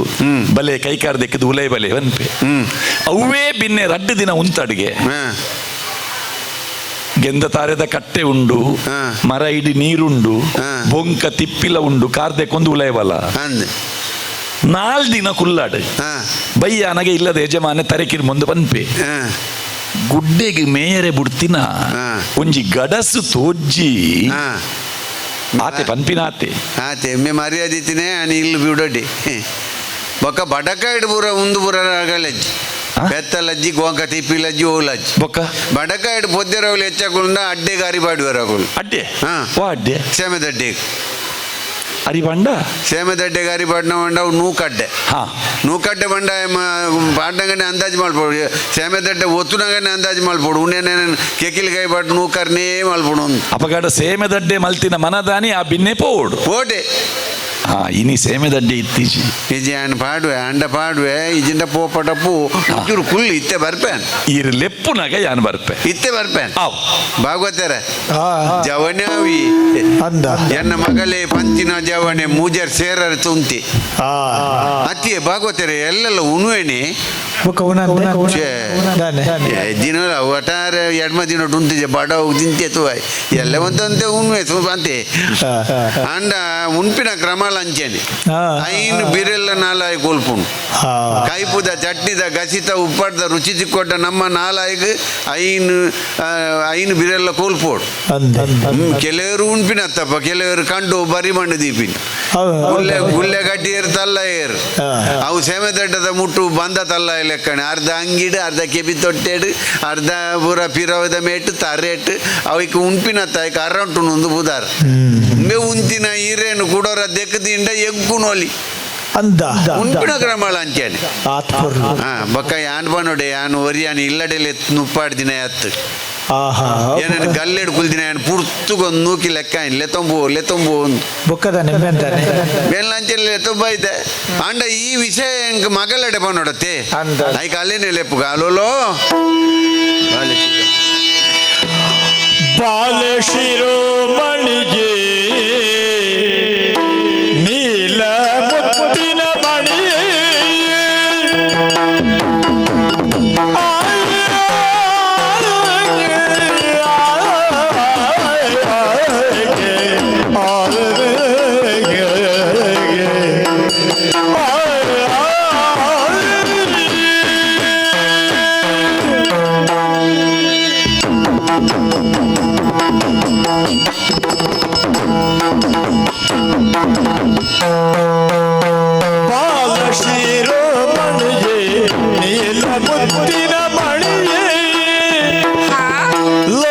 ಬಲೆ ಕೈಕಾರ್ ದೆಕ್ಕದು ಉಲೈ ಬಲೆ ವನ್ಪೆ. ಅವೇ ಬಿನ್ನೆ ರಡ್ಡು ದಿನ ಉಂತಡುಗೆ. ಗೆಂದ ತಾರೆದ ಕಟ್ಟೆ ಉಂಡು, ಮರ ಇಡಿ ನೀರುಂಡು, ಬೊಂಕ ತಿಪ್ಪಿಲ ಉಂಡು, ಕಾರ್ದೆಕ್ಕೊಂದು ಉಲೈವಲ. ಅಂದ್. ನಾಲ್ ದಿನ ಕುಲ್ಲಾಡು. ಬಯ್ಯಾನಗೆ ಇಲ್ಲದ ಯಜಮಾನೆ ತರೆಕಿರ್ ಮುಂದೆ ಪನ್ಪೆ, ಗುಡ್ಡೆಗೆ ಮೇಯರೆ ಬುಡ್ತಿನ ಒಂಜಿ ಗಡಸು ತೋಜ್ಜಿ. ಆತೆ ಪನ್ಪಿನಾತೆ. ಆತೆ ಎಮ್ಮೆ ಮರ್ಯಾದೆ ತಿನೇ అని ಇಲ್ಲು ಬಿಡೋಡಿ. ಬೊಕ್ಕ ಬಡಕ ಪೂರ ಉಂದು ಪೂರ ರಗಲಜ್ಜಿ. ಪೆತ್ತಲಜ್ಜಿ, ಗೋಂಕ ತಿಪ್ಪಿಲಜ್ಜಿ, ಓಲಜ್ಜಿ. ಬೊಕ್ಕ? ಬಡಕ ಇಡು ಪೊದ್ದೆರವಳು ಹೆಚ್ಚకుండా ಅಡ್ಡೆ ಗಾರಿ ಬಾಡುವರಗಳು. ಅಡ್ಡೆ? ಹಾ. ವಾ ಅಡ್ಡೆ? ಸೇಮೆದಡ್ಡೆ. ಅರಿ ಬಂಡ. ಸೇಮೆದಡ್ಡೆ ಗಾರಿ ಪಾಡ್ನ ಬಂಡ ಅವು ನೂಕಡ್ಡೆ. ನೂಕಡ್ಡೆ ಬಂಡ ಪಾಡ್ನಗನೆ ಅಂದಾಜು ಮಾಡ್ಬೋದು, ಸೇಮೆದಡ್ಡೆ ಒತ್ತುನಗನೆ ಅಂದಾಜು ಮಾಡ್ಬೋದು. ಉಣ್ಣೆ ಕೆಕಿಲ್ ಕೈ ಪಾಟ್ ನೂಕರ್ನೇ ಮಲ್ಪಡು. ಅಪಗಾಡ ಸೇಮೆದಡ್ಡೆ ಮಲ್ತಿನ ಮನದಾನಿ ಆ ಬಿನ್ನೆ ಪೋಡು. ಓಟೆ. ಇನಿ ಸೇಮೆದಡ್ಡೆ ಇತ್ತೀಚಿ. ಇಜಿ ಪಾಡುವೆ ಅಂಡ ಪಾಡುವೆ ಇಜಿಂದ ಪೋಪಟ ಪೂ ಒಂಚೂರು ಕುಲ್ಲು ಇತ್ತೆ ಬರ್ಪೇನ್. ಈರ್ ಲೆಪ್ಪುನಗ ಯಾನ್ ಬರ್ಪೆ. ಇತ್ತೆ ಬರ್ಪೇನ್. ಆವ್. ಭಾಗವತರ ಜವನ್ಯಾವಿ. ಅಂದ. ಎನ್ನ ಮಗಳೇ ಪಂಚಿನ ಜವನೆ ಮೂಜರ್ ಸೇರರ್ ತುಂತಿ. ಅತ್ತಿಯೇ ಭಾಗವತರ ಎಲ್ಲೆಲ್ಲ ಉಣುವೇನೆ. ಬೊಕ ಉನಂದೆ. ಛೇ. ದಾನೆ. ದಿನ ಒಟ್ಟಾರೆ ಎಡ್ಮ ದಿನ ಉಂತಿಜೆ ಬಡ ತಿಂತೆ ತುವಾಯ್ ಎಲ್ಲ ಒಂದಂತೆ ಉಣ್ವೆ ಅಂತೆ. ಅಂಡ ಉಣ್ಪಿನ ಕ್ರಮ ಲಂಚೇನೆ. ಐನು ಬಿರೆಲ್ಲ ನಾಲಾಯಿ ಕೊಲ್ಪುಂಡು. ಕೈಪುದ ಚಟ್ನಿದ ಗಸಿತ ಉಪ್ಪಡ್ದ ರುಚಿ ತಿಕ್ಕೊಟ್ಟ ನಮ್ಮ ನಾಲಾಯಿಗ್ ಐನು ಐನು ಬಿರೆಲ್ಲ ಕೋಲ್ಪೋಡು. ಅಂದೆ. ಕೆಲವರು ಉಣ್ಪಿನತ್ತಪ್ಪ, ಕೆಲವರು ಕಂಡು ಬರಿ ಮಣ್ಣು ದೀಪಿನ. ಗುಲ್ಲೆ ಗುಲ್ಲೆ ಗಟ್ಟಿ ಏರು ತಲ್ಲ ಏರು. ಅವು ಸೇಮೆ ದಡ್ಡದ ಮುಟ್ಟು ಬಂದ ತಲ್ಲ ಲೆಕ್ಕಣೆ ಅರ್ಧ ಅಂಗಿಡು, ಅರ್ಧ ಕೆಬಿ ತೊಟ್ಟೆಡು, ಅರ್ಧ ಪೂರ ಪಿರವದ ಮೇಟು ತರೇಟು. ಅವಕ್ಕೆ ಉಣ್ಪಿನತ್ತ ಐಕ್ ಅರಂಟು ಒಂದು ಬುದಾರ್ ಉಂಬೆ ಉಂತಿನ ಈರೇನು ಕುಡೋರ ದೆಕ್ಕ ದಿಂಡ ಎಗ್ಗುನೋಲಿ. ಅಂದ ಉನ್ಪಿನ ಕ್ರಮಳ ಅಂಚೇನೆ ಆತ್ ಪೊರ್ಲು ಹಾ ಬೊಕ್ಕ ಯಾನ್ ಪನೋಡೆ ಯಾನ್ ಒರಿಯಾನ್ ಇಲ್ಲಡೆಲೆ ನುಪ್ಪಾಡ್ದಿನ ಅತ್ತು ಆಹಾ ಏನೇನು ಗಲ್ಲೆಡ್ ಕುಲ್ದಿನ ಯಾನ್ ಪುರ್ತುಗೊಂದು ನೂಕಿ ಲೆಕ್ಕ ಲೆತೊಂಬು ಲೆತೊಂಬು ಬೊಕ್ಕದ ನಿಮ್ಮೆಂತಾನೆ ಬೆಲ್ಲಂಚೆಲ್ಲಿ ಲೆತೊಂಬ ಐತೆ ಅಂಡ ಈ ವಿಷಯ ಎಂಕ್ ಮಗಲಡೆ ಪನೋಡತ್ತೆ ಅಂದ. ಐಕ ಅಲ್ಲೇನೆ ಲೆಪ್ಪುಗ ಅಲೋಲೋ ಬಾಲ ಶಿರೋಮಣಿಗೆ ನೀಲ ಮುತ್ತಿನ ಮಣಿ ಬಾಲ ಶಿರೋಮಣಿಯೇ ನೀಲ ಮುತ್ತಿನ ಮಣಿಯೇ ಲೋಲ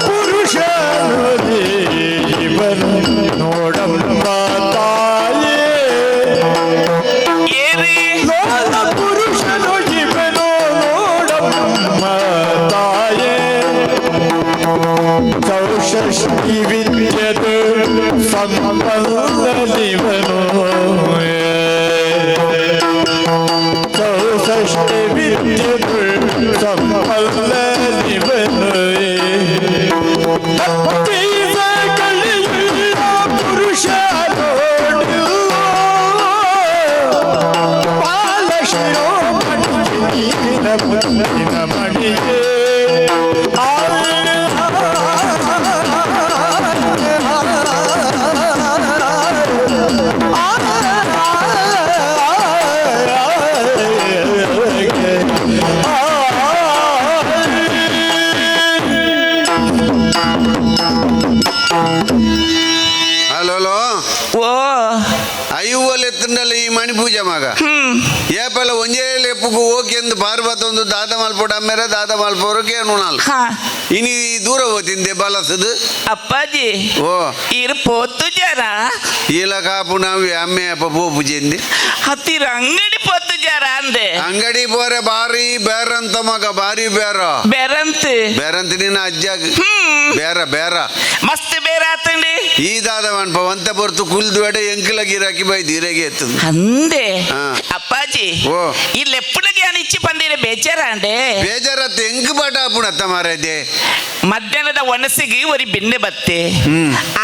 ಪುರುಷನು ಇವನು ನೋಡಮ್ಮ ತಾಯೇ ಲೋಲ ಪುರುಷನು ಇವನು ನೋಡಮ್ಮ ತಾಯೇ ಚೌಷಷ್ಟಿ ವಿದ್ಯದು ಸಂಪನ್ನನಿವನು ಚೌಷಷ್ಟಿ ವಿದ್ಯದು ಸಂಪನ್ನನಿವನು ಪುರುಷ ಬಾಲ ಶಿರೋಮಣಿ ಮಣಿಯೇ ಅಲೋಲೋ ಓ ಐವಲ್ ಎತ್ತಂಡಲ್ಲ ಈ ಮಣಿ ಪೂಜೆ ಮಗ ಏಪಲ ಒಂಜೇ ಲೆಪ್ಪುಗು ಓಕೆಂದು ಪಾರ್ವತ ಒಂದು ದಾದ ಮಲ್ಪೋಡು ಅಮ್ಮೇರ ದಾದ ಮಲ್ಪೋರು ಕೇನು ಹಾ ಇನಿ ದೂರ ಹೋತಿಂದೆ ಬಲಸದು ಅಪ್ಪಾಜಿ ಓ ಇರು ಪೋತು ಜರ ಈಲ ಕಾಪು ನಾವು ಅಮ್ಮೆ ಅಪ್ಪ ಪೋಪು ಚೆಂದಿ ಹತ್ತಿರ ಅಂಗಡಿ ಪೋತು ಜರ ಅಂದೆ ಅಂಗಡಿ ಪೋರೆ ಬಾರಿ ಬೇರಂತ ಮಗ ಬಾರಿ ಬೇರ ಬೆರಂತ್ ಬೇರಂತ ನಿನ್ನ ಅಜ್ಜಾಗ ಬೇರ ಬೇರ ಮಸ್ತ್ ಬೇರೆ ಆತಂಡಿ ಈ ದಾದ ಮನ್ಪ ಒಂತ ಪೊರ್ತು ಕುಲ್ದು ಬೇಡ ಎಂಕಲ ಗಿರಾಕಿ ಬೈದು ಇರೆಗೆ ಎತ್ತದು ಅಂದೆ ಹಾ. ಅಪ್ಪಾಜಿ ಓ. ಈ ಲೆಪ್ಪುಲಗೆ ನಾನು ಇಚ್ಚಿ ಬಂದಿರ ಬೇಜಾರಾಂಡೆ ಬೇಜಾರತ್ತ ಎಂಕ್ ಪಾಠ ಆಪುಣತ್ತ ಮಾರಾಯ್ದೆ ಮಧ್ಯಾಹ್ನದ ಒಣಸಿಗೆ ಒರಿ ಬಿನ್ನೆ ಬತ್ತೆ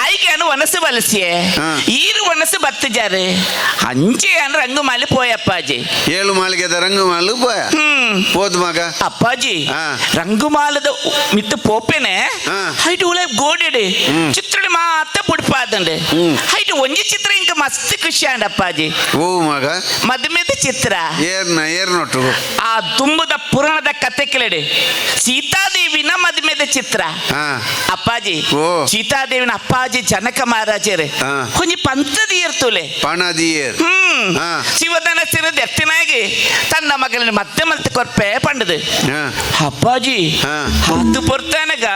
ಆಯ್ಕೆ ಅನು ಒಣಸು ಬಲಸಿಯೆ ಹಾ. ಈರು ಒಣಸು ಬತ್ತು ಜಾರೆ ಅಂಚೆ ಅನ್ ರಂಗು ಮಾಲಿ ಪೋಯ್ ಅಪ್ಪಾಜಿ ಏಳು ಮಾಳಿಗೆದ ರಂಗು ಮಾಲು ಪೋಯ ಪೋದು ಮಗ ಅಪ್ಪಾಜಿ ಹಾ. ರಂಗುಮಾಲದ ಮಿತ್ತು ಪೋಪೆನೆ ಹಾ. ಹೈಟ್ ಉಳೆ ಗೋಡೆಡೆ ಚಿತ್ರಣ ಮಾತ್ರ ಬುಡ್ಪಾದಂಡೆ ಹೈಟ್ ಒಂಜಿ ಚಿತ್ರ ಇಂಕ ಮಸ್ತ್ ಖುಷಿ ಅಂಡ ಅಪ್ಪಾಜಿ ಓ ಮಗ ಮದುಮೆದ ಚಿತ್ರ ಏರ್ನ ಏರ್ನೊಟ್ಟು ಆ ತುಂಬುದ ಪುರಾಣದ ಕತೆ ಕೆಳಡೆ ಸೀತಾದೇವಿನ ಮದುಮೆದ ಚಿತ್ರ ಹಾ ಅಪ್ಪಾಜಿ ಓ. ಸೀತಾದೇವಿನ ಅಪ್ಪಾಜಿ ಜನಕ ಮಹಾರಾಜರೇ ಹಾ. ಕೊಂಚ ಪಂಥದ ಏರ್ತುಲೆ ಪಣದಿ ಏರ್ ಹ್ಮ್ ಹಾ. ಶಿವದನ ಸಿರದ ಎತ್ತಿನಾಗಿ ತನ್ನ ಮಗಳನ್ನ ಮಧ್ಯೆ ಮಲ್ತ ಕೊರ್ಪೆ ಪಂಡದು ಹಾ. ಅಪ್ಪಾಜಿ ಹಾ. ಹತ್ತು ಪೊರ್ತನಗ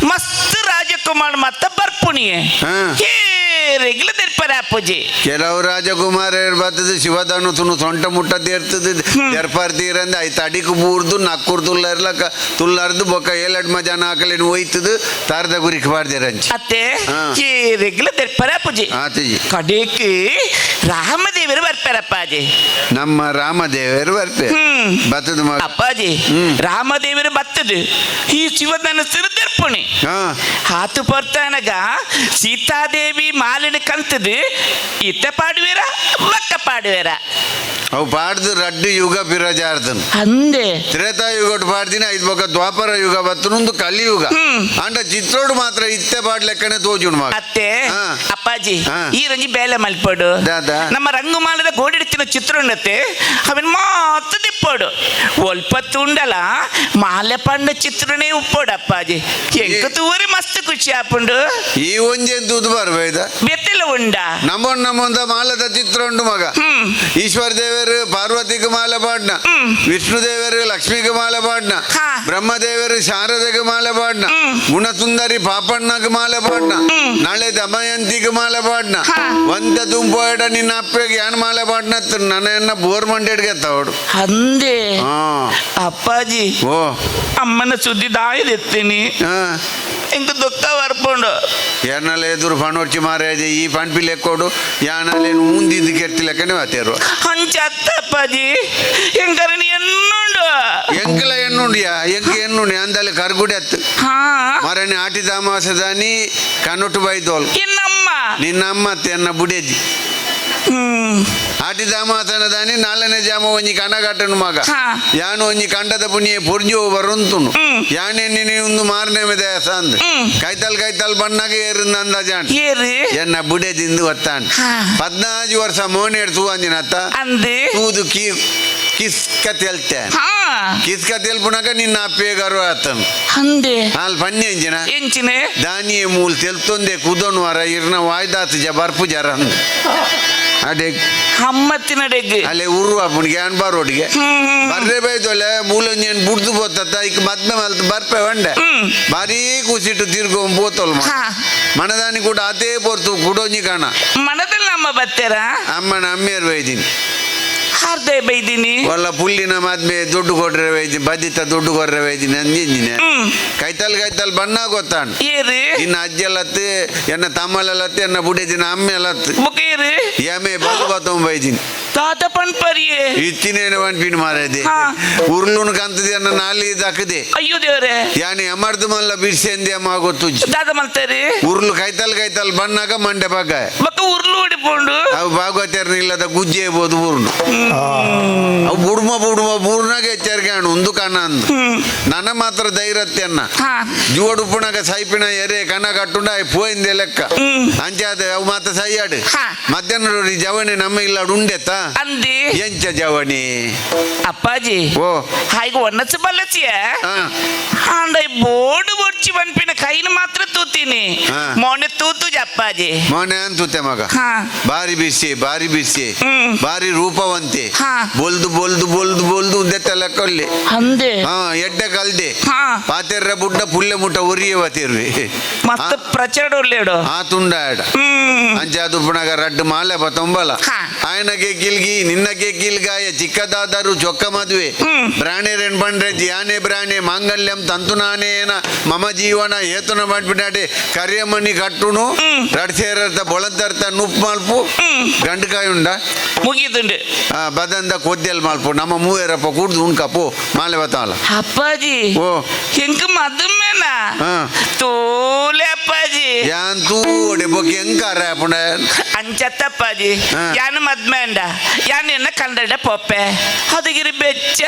ಮಸ್ತ್ ರಾಜಕುಮಾರ್ ಮತ್ತ ಬರ್ಪುಣಿಯೆ ಹಾ. ಹೇರೆಗ್ಲ ತಿರ್ಪರೆ ಅಪ್ಪಾಜಿ ಕೆಲವು ರಾಜಕುಮಾರ ಬರ್ತದೆ ಶಿವಧನು ತುನು ಸೊಂಟ ಮುಟ್ಟ ಇರ್ತದೆ ದರ್ಪಾರ್ ತೀರಂದ ಐತ ಅಡಿಕು ಬೂರ್ದು ನಕ್ಕೂರ್ ತುಲ್ಲರ್ಲಕ ತುಲ್ಲರ್ದು ಬೊಕ್ಕ ಏಳಡ್ಮ ಜನ ಆಕಲೇನು ಒಯ್ತದು ತಾರದ ಗುರಿಕ್ ಪಾಡ್ದಿರಂಚಿ ಅತ್ತೆ ಹಾ. ಹೇರೆಗ್ಲ ತಿರ್ಪರೆ ಅಪ್ಪಾಜಿ ಆತಿಜಿ ಕಡೆಗೆ ರಾಮದೇವರು ಬರ್ಪಾರ ಅಪ್ಪಾಜಿ ನಮ್ಮ ರಾಮದೇವರು ಬರ್ಪೆ ಹ್ಮ್. ಬತ್ತದ ಮಗ ಅಪ್ಪಾಜಿ ರಾಮದೇವರು ಬತ್ತದು ಈ ಶಿವಧನಸ್ಸಿನ ದರ್ಪಣಿ ಹಾ ಆತು ಪೊರ್ತನಗ ಸೀತಾದೇವಿ ಮಾಲಿನ ಕಂತದು ಇತ್ತ ಪಾಡುವೇರ ಬಕ್ಕ ಪಾಡುವೇರ ಅವು ಪಾಡ್ದು ರಡ್ಡು ಯುಗ ಪಿರಜಾರ್ದನ್ ಅಂದೆ ತ್ರೇತಾಯುಗಟ್ಟು ಪಾಡ್ದಿನ ಐದು ಬೊಕ್ಕ ದ್ವಾಪರ ಯುಗ ಬತ್ತನೊಂದು ಕಲಿಯುಗ ಅಂಡ ಚಿತ್ರೋಡು ಮಾತ್ರ ಇತ್ತೆ ಪಾಡ್ಲೆಕ್ಕನೆ ತೋಜುಣ್ ಮಗ ಅತ್ತೆ ಹಾ. ಅಪ್ಪಾಜಿ ಹಾ. ಈ ರಂಜಿ ಬೇಲೆ ಮಲ್ಪಡು ದಾದಾ. ನಮ್ಮ ರಂಗುಮಾಲದ ಗೋಡಿಡ್ತಿನ ಚಿತ್ರ ಉಂಡತ್ತೆ ಅವನ್ ಮಾತ್ರ ಮಲ್ತು ದಿಪ್ಪೋಡು ಒಲ್ಪ ತುಂಡಲ ಮಾಲೆ ಪಂಡ ಚಿತ್ರನೇ ಉಪ್ಪೋಡು ಅಪ್ಪಾಜಿ ಎಂಕ ತೂರಿ ಮಸ್ತ್ ಖುಷಿ ಆಪುಂಡು ಈ ಒಂಜೇನ್ ತೂದು ಬರ್ಬೇದ ಬೆತ್ತಿಲ ಉಂಡ ನಮ್ಮನ್ ನಮ್ಮೊಂದ ಮಾಲದ ಚಿತ್ರ ಉಂಡು ಮಗ. ಈಶ್ವರ ದೇವರು ಪಾರ್ವತಿಗೆ ಮಾಲೆ ಪಾಡ್ನ, ವಿಷ್ಣು ದೇವರು ಲಕ್ಷ್ಮಿಗೆ ಮಾಲೆ ಪಾಡ್ನ, ಬ್ರಹ್ಮದೇವರು ಶಾರದೆಗೆ ಮಾಲೆ ಪಾಡ್ನ, ಗುಣಸುಂದರಿ ಪಾಪಣ್ಣಗೆ ಮಾಲೆ ಪಾಡ್ನ, ನಾಳೆ ದಮಯಂತಿಗೆ ಮಾಲೆ ಪಾಡ್ನ, ಒಂದ ತುಂಬೋಡ ನಿನ್ನ ಅಪ್ಪಗೆ ಯಾನ್ ಮಾಲೆ ಪಾಡ್ನ ನನ್ನ ಬೋರ್ ಮಂಡೇಡ್ಗೆ ಎತ್ತವಡು ಅಂದೆ ಅಪ್ಪಾಜಿ. ಓ ಅಮ್ಮನ ಸುದ್ದಿ ದಾಯದೆತ್ತೀನಿ ಎಂಕ ದುಃಖ ಬರ್ಪುಂಡು. ಯಾನಲೆ ಎದುರು ಪಣೊರ್ಚಿ ಮಾರಾಜೆ ಈ ಪಣ್ಪಿ ಲೆಕ್ಕೋಡು ಯಾನಲೆ ಉಂದಿದ್ದು ಕೆಟ್ಟಿ ಲೆಕ್ಕನೆ ಮಾತೇರು. ಅಂಚ ಅತ್ತ ಅಪ್ಪಾಜಿ ಎಂಕರನಿ ಎನ್ನುಂಡು ಎಂಕಲ ಎನ್ನುಂಡಿಯಾ ಎಂಕ ಎನ್ನುಂಡಿ ಅಂದಲ್ಲಿ ಕರ್ಗುಡಿ ಅತ್ತು ಮರಣಿ ಆಟಿ ತಾಮಾಸದಾನಿ ಕನೊಟ್ಟು ಬೈದೋಲ್ ಇನ್ನಮ್ಮ ನಿನ್ನಮ್ಮ ಎನ್ನ ಬುಡೇಜಿ ಆಟಿ ದಾಮಾಸನದಾನಿ ನಾಲ್ನೇ ಜಾಮ ಒಂಜಿ ಕನಗಟ್ಟನು ಮಗ ಯಾನು ಒಂಜಿ ಕಂಡದ ಪುಣ್ಯ ಪುರ್ಜು ಬರುಂತುನು ಯಾನೆ ನಿನ್ನ ಒಂದು ಮಾರನೇ ದೇಸಾಂದ್ ಕೈತಲ್ ಕೈತಲ್ ಬಣ್ಣಗೆ ಏರಿಂದ ಅಂದಾಜಾನ್ ಎನ್ನ ಬುಡೇಜಿಂದು ಒತ್ತಾನ್ 14 ವರ್ಷ ಮೋನೇಡ್ ತೂವಂಜಿನತ್ತ ತೂದು ಕಿ ಕಿಸ್ಕ ತೆಲ್ತೆ ಕಿಸ್ಕ ತೆಲ್ಪುನಕ ನಿನ್ನ ಅಪ್ಪೆ ಗರ್ವ ಆತನು ಹಾಲ್ ಪನ್ನೆ ಎಂಜಿನ ಎಂಚಿನೆ ದಾನಿಯೇ ಮೂಲ್ ತೆಲ್ತೊಂದೆ ಕುದೋನು ವರ ಇರ್ನ ವಾಯ್ದಾತು ಜ ಬರ್ಪು ಜರ ಅಡೆ ಅಮ್ಮತ್ತಿನಡೆಗ್ ಅಲ್ಲೇ ಉರು ಅಪ್ಪನಿಗೆ ಅನ್ ಬಾರೋಟಿಗೆ ಬರ್ರೆ ಬೈದೊಲೆ ಮೂಲೊಂಜೇನು ಬುಡ್ದು ಪೋತತ್ತ ಇಕ್ ಮದ್ಮೆ ಮಲ್ತು ಬರ್ಪೆ వంಡೆ ಭಾರೀ ಕೂಸಿಟ್ಟು ತಿರ್ಗೊ ಪೋತೋಲ್ ಮನದಾನಿ ಕೂಡ ಅದೇ ಪೋರ್ತು ಕುಡೋಂಜಿ ಕಾಣ ಮನದಲ್ಲಿ ಅಮ್ಮ ಬತ್ತೆರ ಅಮ್ಮನ ಅಮ್ಮಿಯರ್ ಬೈದಿನಿ ಹಾರ್ದೆ ಬೈದಿನಿ ಒಲ್ಲ ಪುಲ್ಲಿನ ಮದ್ಮೆ ದುಡ್ಡು ಕೊಡ್ರೆ ಬೈದಿನಿ ಬದಿತ ದುಡ್ಡು ಕೊಡ್ರೆ ಬೈದಿನಿ ಅಂದಿನಿ ಕೈತಲ್ ಕೈತಲ್ ಬಣ್ಣ ಗೊತ್ತಾಣ ನಿನ್ನ ಅಜ್ಜಲತ್ತು ಎನ್ನ ತಮ್ಮಲತ್ತು ಎನ್ನ ಬುಡೇದಿನ ಅಮ್ಮೆಲತ್ತು ಎಮೆ ಬದು ಬತ್ತೊಂಬ ಬೈದಿನಿ ತಾತ ಪನ್ಪರಿಯೇ ಇತ್ತಿನೇನು ಪನ್ಪಿನ ಮಾರೇದೆ ಉರ್ಲುನು ಕಂತದೆ ಅನ್ನ ನಾಲಿ ದಕ್ಕದೆ ಅಯ್ಯೋ ದೇವರೇ ಯಾನಿ ಅಮರ್ದು ಮಲ್ಲ ಬಿರ್ಸೆಂದೆ ಅಮ್ಮ ಗೊತ್ತು ದಾದ ಮಲ್ತಾರೆ ಉರ್ಲು ಕೈತಲ್ ಕೈತಲ್ ಬಣ್ಣಾಗ ಮಂಡೆ ಬಾಗ ಬಕ್ಕ ಉರ್ಲು ಹೊಡಿಪೋಂಡು ಅವು ಭಾಗವತರ್ನ ಇಲ್ಲದ ಗುಜ್ಜೆ ಬೋದು ಊರ್ನು ಅವು ಬುಡ್ಮ ಬುಡ್ಮ ಬೂರ್ನಾಗ ಎಚ್ಚರಿಕೆ ಅಣ್ಣ ಒಂದು ಕಣ ಅಂದು ನನ್ನ ಮಾತ್ರ ಧೈರ್ಯತ್ಯನ್ನ ಜುವಡುಪುಣಗ ಸೈಪಿನ ಎರೆ ಕಣ ಕಟ್ಟುಂಡ ಪೋಯಿಂದೆ ಲೆಕ್ಕ ಅಂಚಾದ ಅವು ಮಾತ್ರ ಸೈಯಾಡು ಮಧ್ಯಾಹ್ನ ನೋಡಿ ಜವಣಿ ನಮ್ಮ ಇಲ್ಲ ಉಂಡೆತ್ತ ಅಂದಿ ಎಂಚ ಜವಣಿ ಅಪ್ಪಾಜಿ ಓ ಹಾಗೆ ಒನ್ನಚ ಬಲ್ಲಚಿಯ ಆಂಡ ಬೋರ್ಡು ಬೊಡ್ಚಿ ಬನ್ಪಿನ ಕೈನ ಮಾತ್ರ ತೂತೀನಿ ಮೊನ್ನೆ ತೂತು ಅಪ್ಪಾಜಿ ಮೊನ್ನೆ ಅಂತೂತೆ ಮಗ ಬಾರಿ ಬಿಸಿ ಬಾರಿ ಬಿಸಿ ಬಾರಿ ರೂಪವಂತೆ ಬೊಲ್ದು ಬೊಲ್ದು ಬೊಲ್ದು ಬೊಲ್ದು ಉಂದೆತ್ತ ಲೆಕ್ಕಲ್ಲಿ ಅಂದೆ ಎಡ್ಡೆ ಕಲ್ದೆ ಪಾತೆರ್ರ ಬುಡ್ಡ ಪುಲ್ಲೆ ಮುಟ್ಟ ಒರಿಯವ ತಿರ್ವಿ ಮತ್ತ ಪ್ರಚಂಡ ಉಲ್ಲೇಡು ಆ ತುಂಡ ಆಡ ಅಂಚಾದು ಪುಣಗ ರಡ್ಡು ಮಾಲೆ ಪತೊಂಬಲ ಆಯನಗೆ ಗಿಲ್ಗಿ ನಿನ್ನಗೆ ಗಿಲ್ಗಾಯ ಚಿಕ್ಕದಾದರು ಚೊಕ್ಕ ಮದುವೆ ಬ್ರಾಣೆರೆನ್ ಬಂಡ್ರೆ ಜಿಯಾನೆ ಬ್ರಾಣೆ ಮಾಂಗಲ್ಯಂ ತಂತುನಾನೇನ ಮಮ ಜೀವನ ಏತುನ ಮಾಡ್ಬಿಟ್ಟಾಡೆ ಕರಿಯಮಣಿ ಕಟ್ಟುನು ರಡ್ಸೇರರ್ಥ ಬೊಳಂತರ್ಥ ನುಪ್ಪು ಮಲ್ಪು ಗಂಡಕಾಯಿ ಉಂಡ ಮುಗಿದುಂಡು ಬದಂದ ಕೊದ್ದೆಲ್ ಮಲ್ಪು ನಮ್ಮ ಮೂವೇರಪ್ಪ ಕುಡ್ದು ಉಣ್ಕಪ್ಪು ಮಾಲೆ ಬತ್ತಾವಲ್ಲ ಅಪ್ಪಾಜಿ ಓ ಎಂಕ ಮದುಮೆನಾ ತೋಲೆ ಅಪ್ಪಾಜಿ ಯಾನ್ ತೂಡೆ ಬೊಕ್ಕೆ ಎಂಕಾರ ಪುಣ ಅಂಚತ್ತಪ್ಪಾಜಿ ಯಾನು ಮದ್ಮೆ ಅಂಡ ಯಾನ್ ಎನ್ನ ಕಂಡಡ ಪೊಪ್ಪೆ ಅದಗಿರಿ ಬೆಚ್ಚ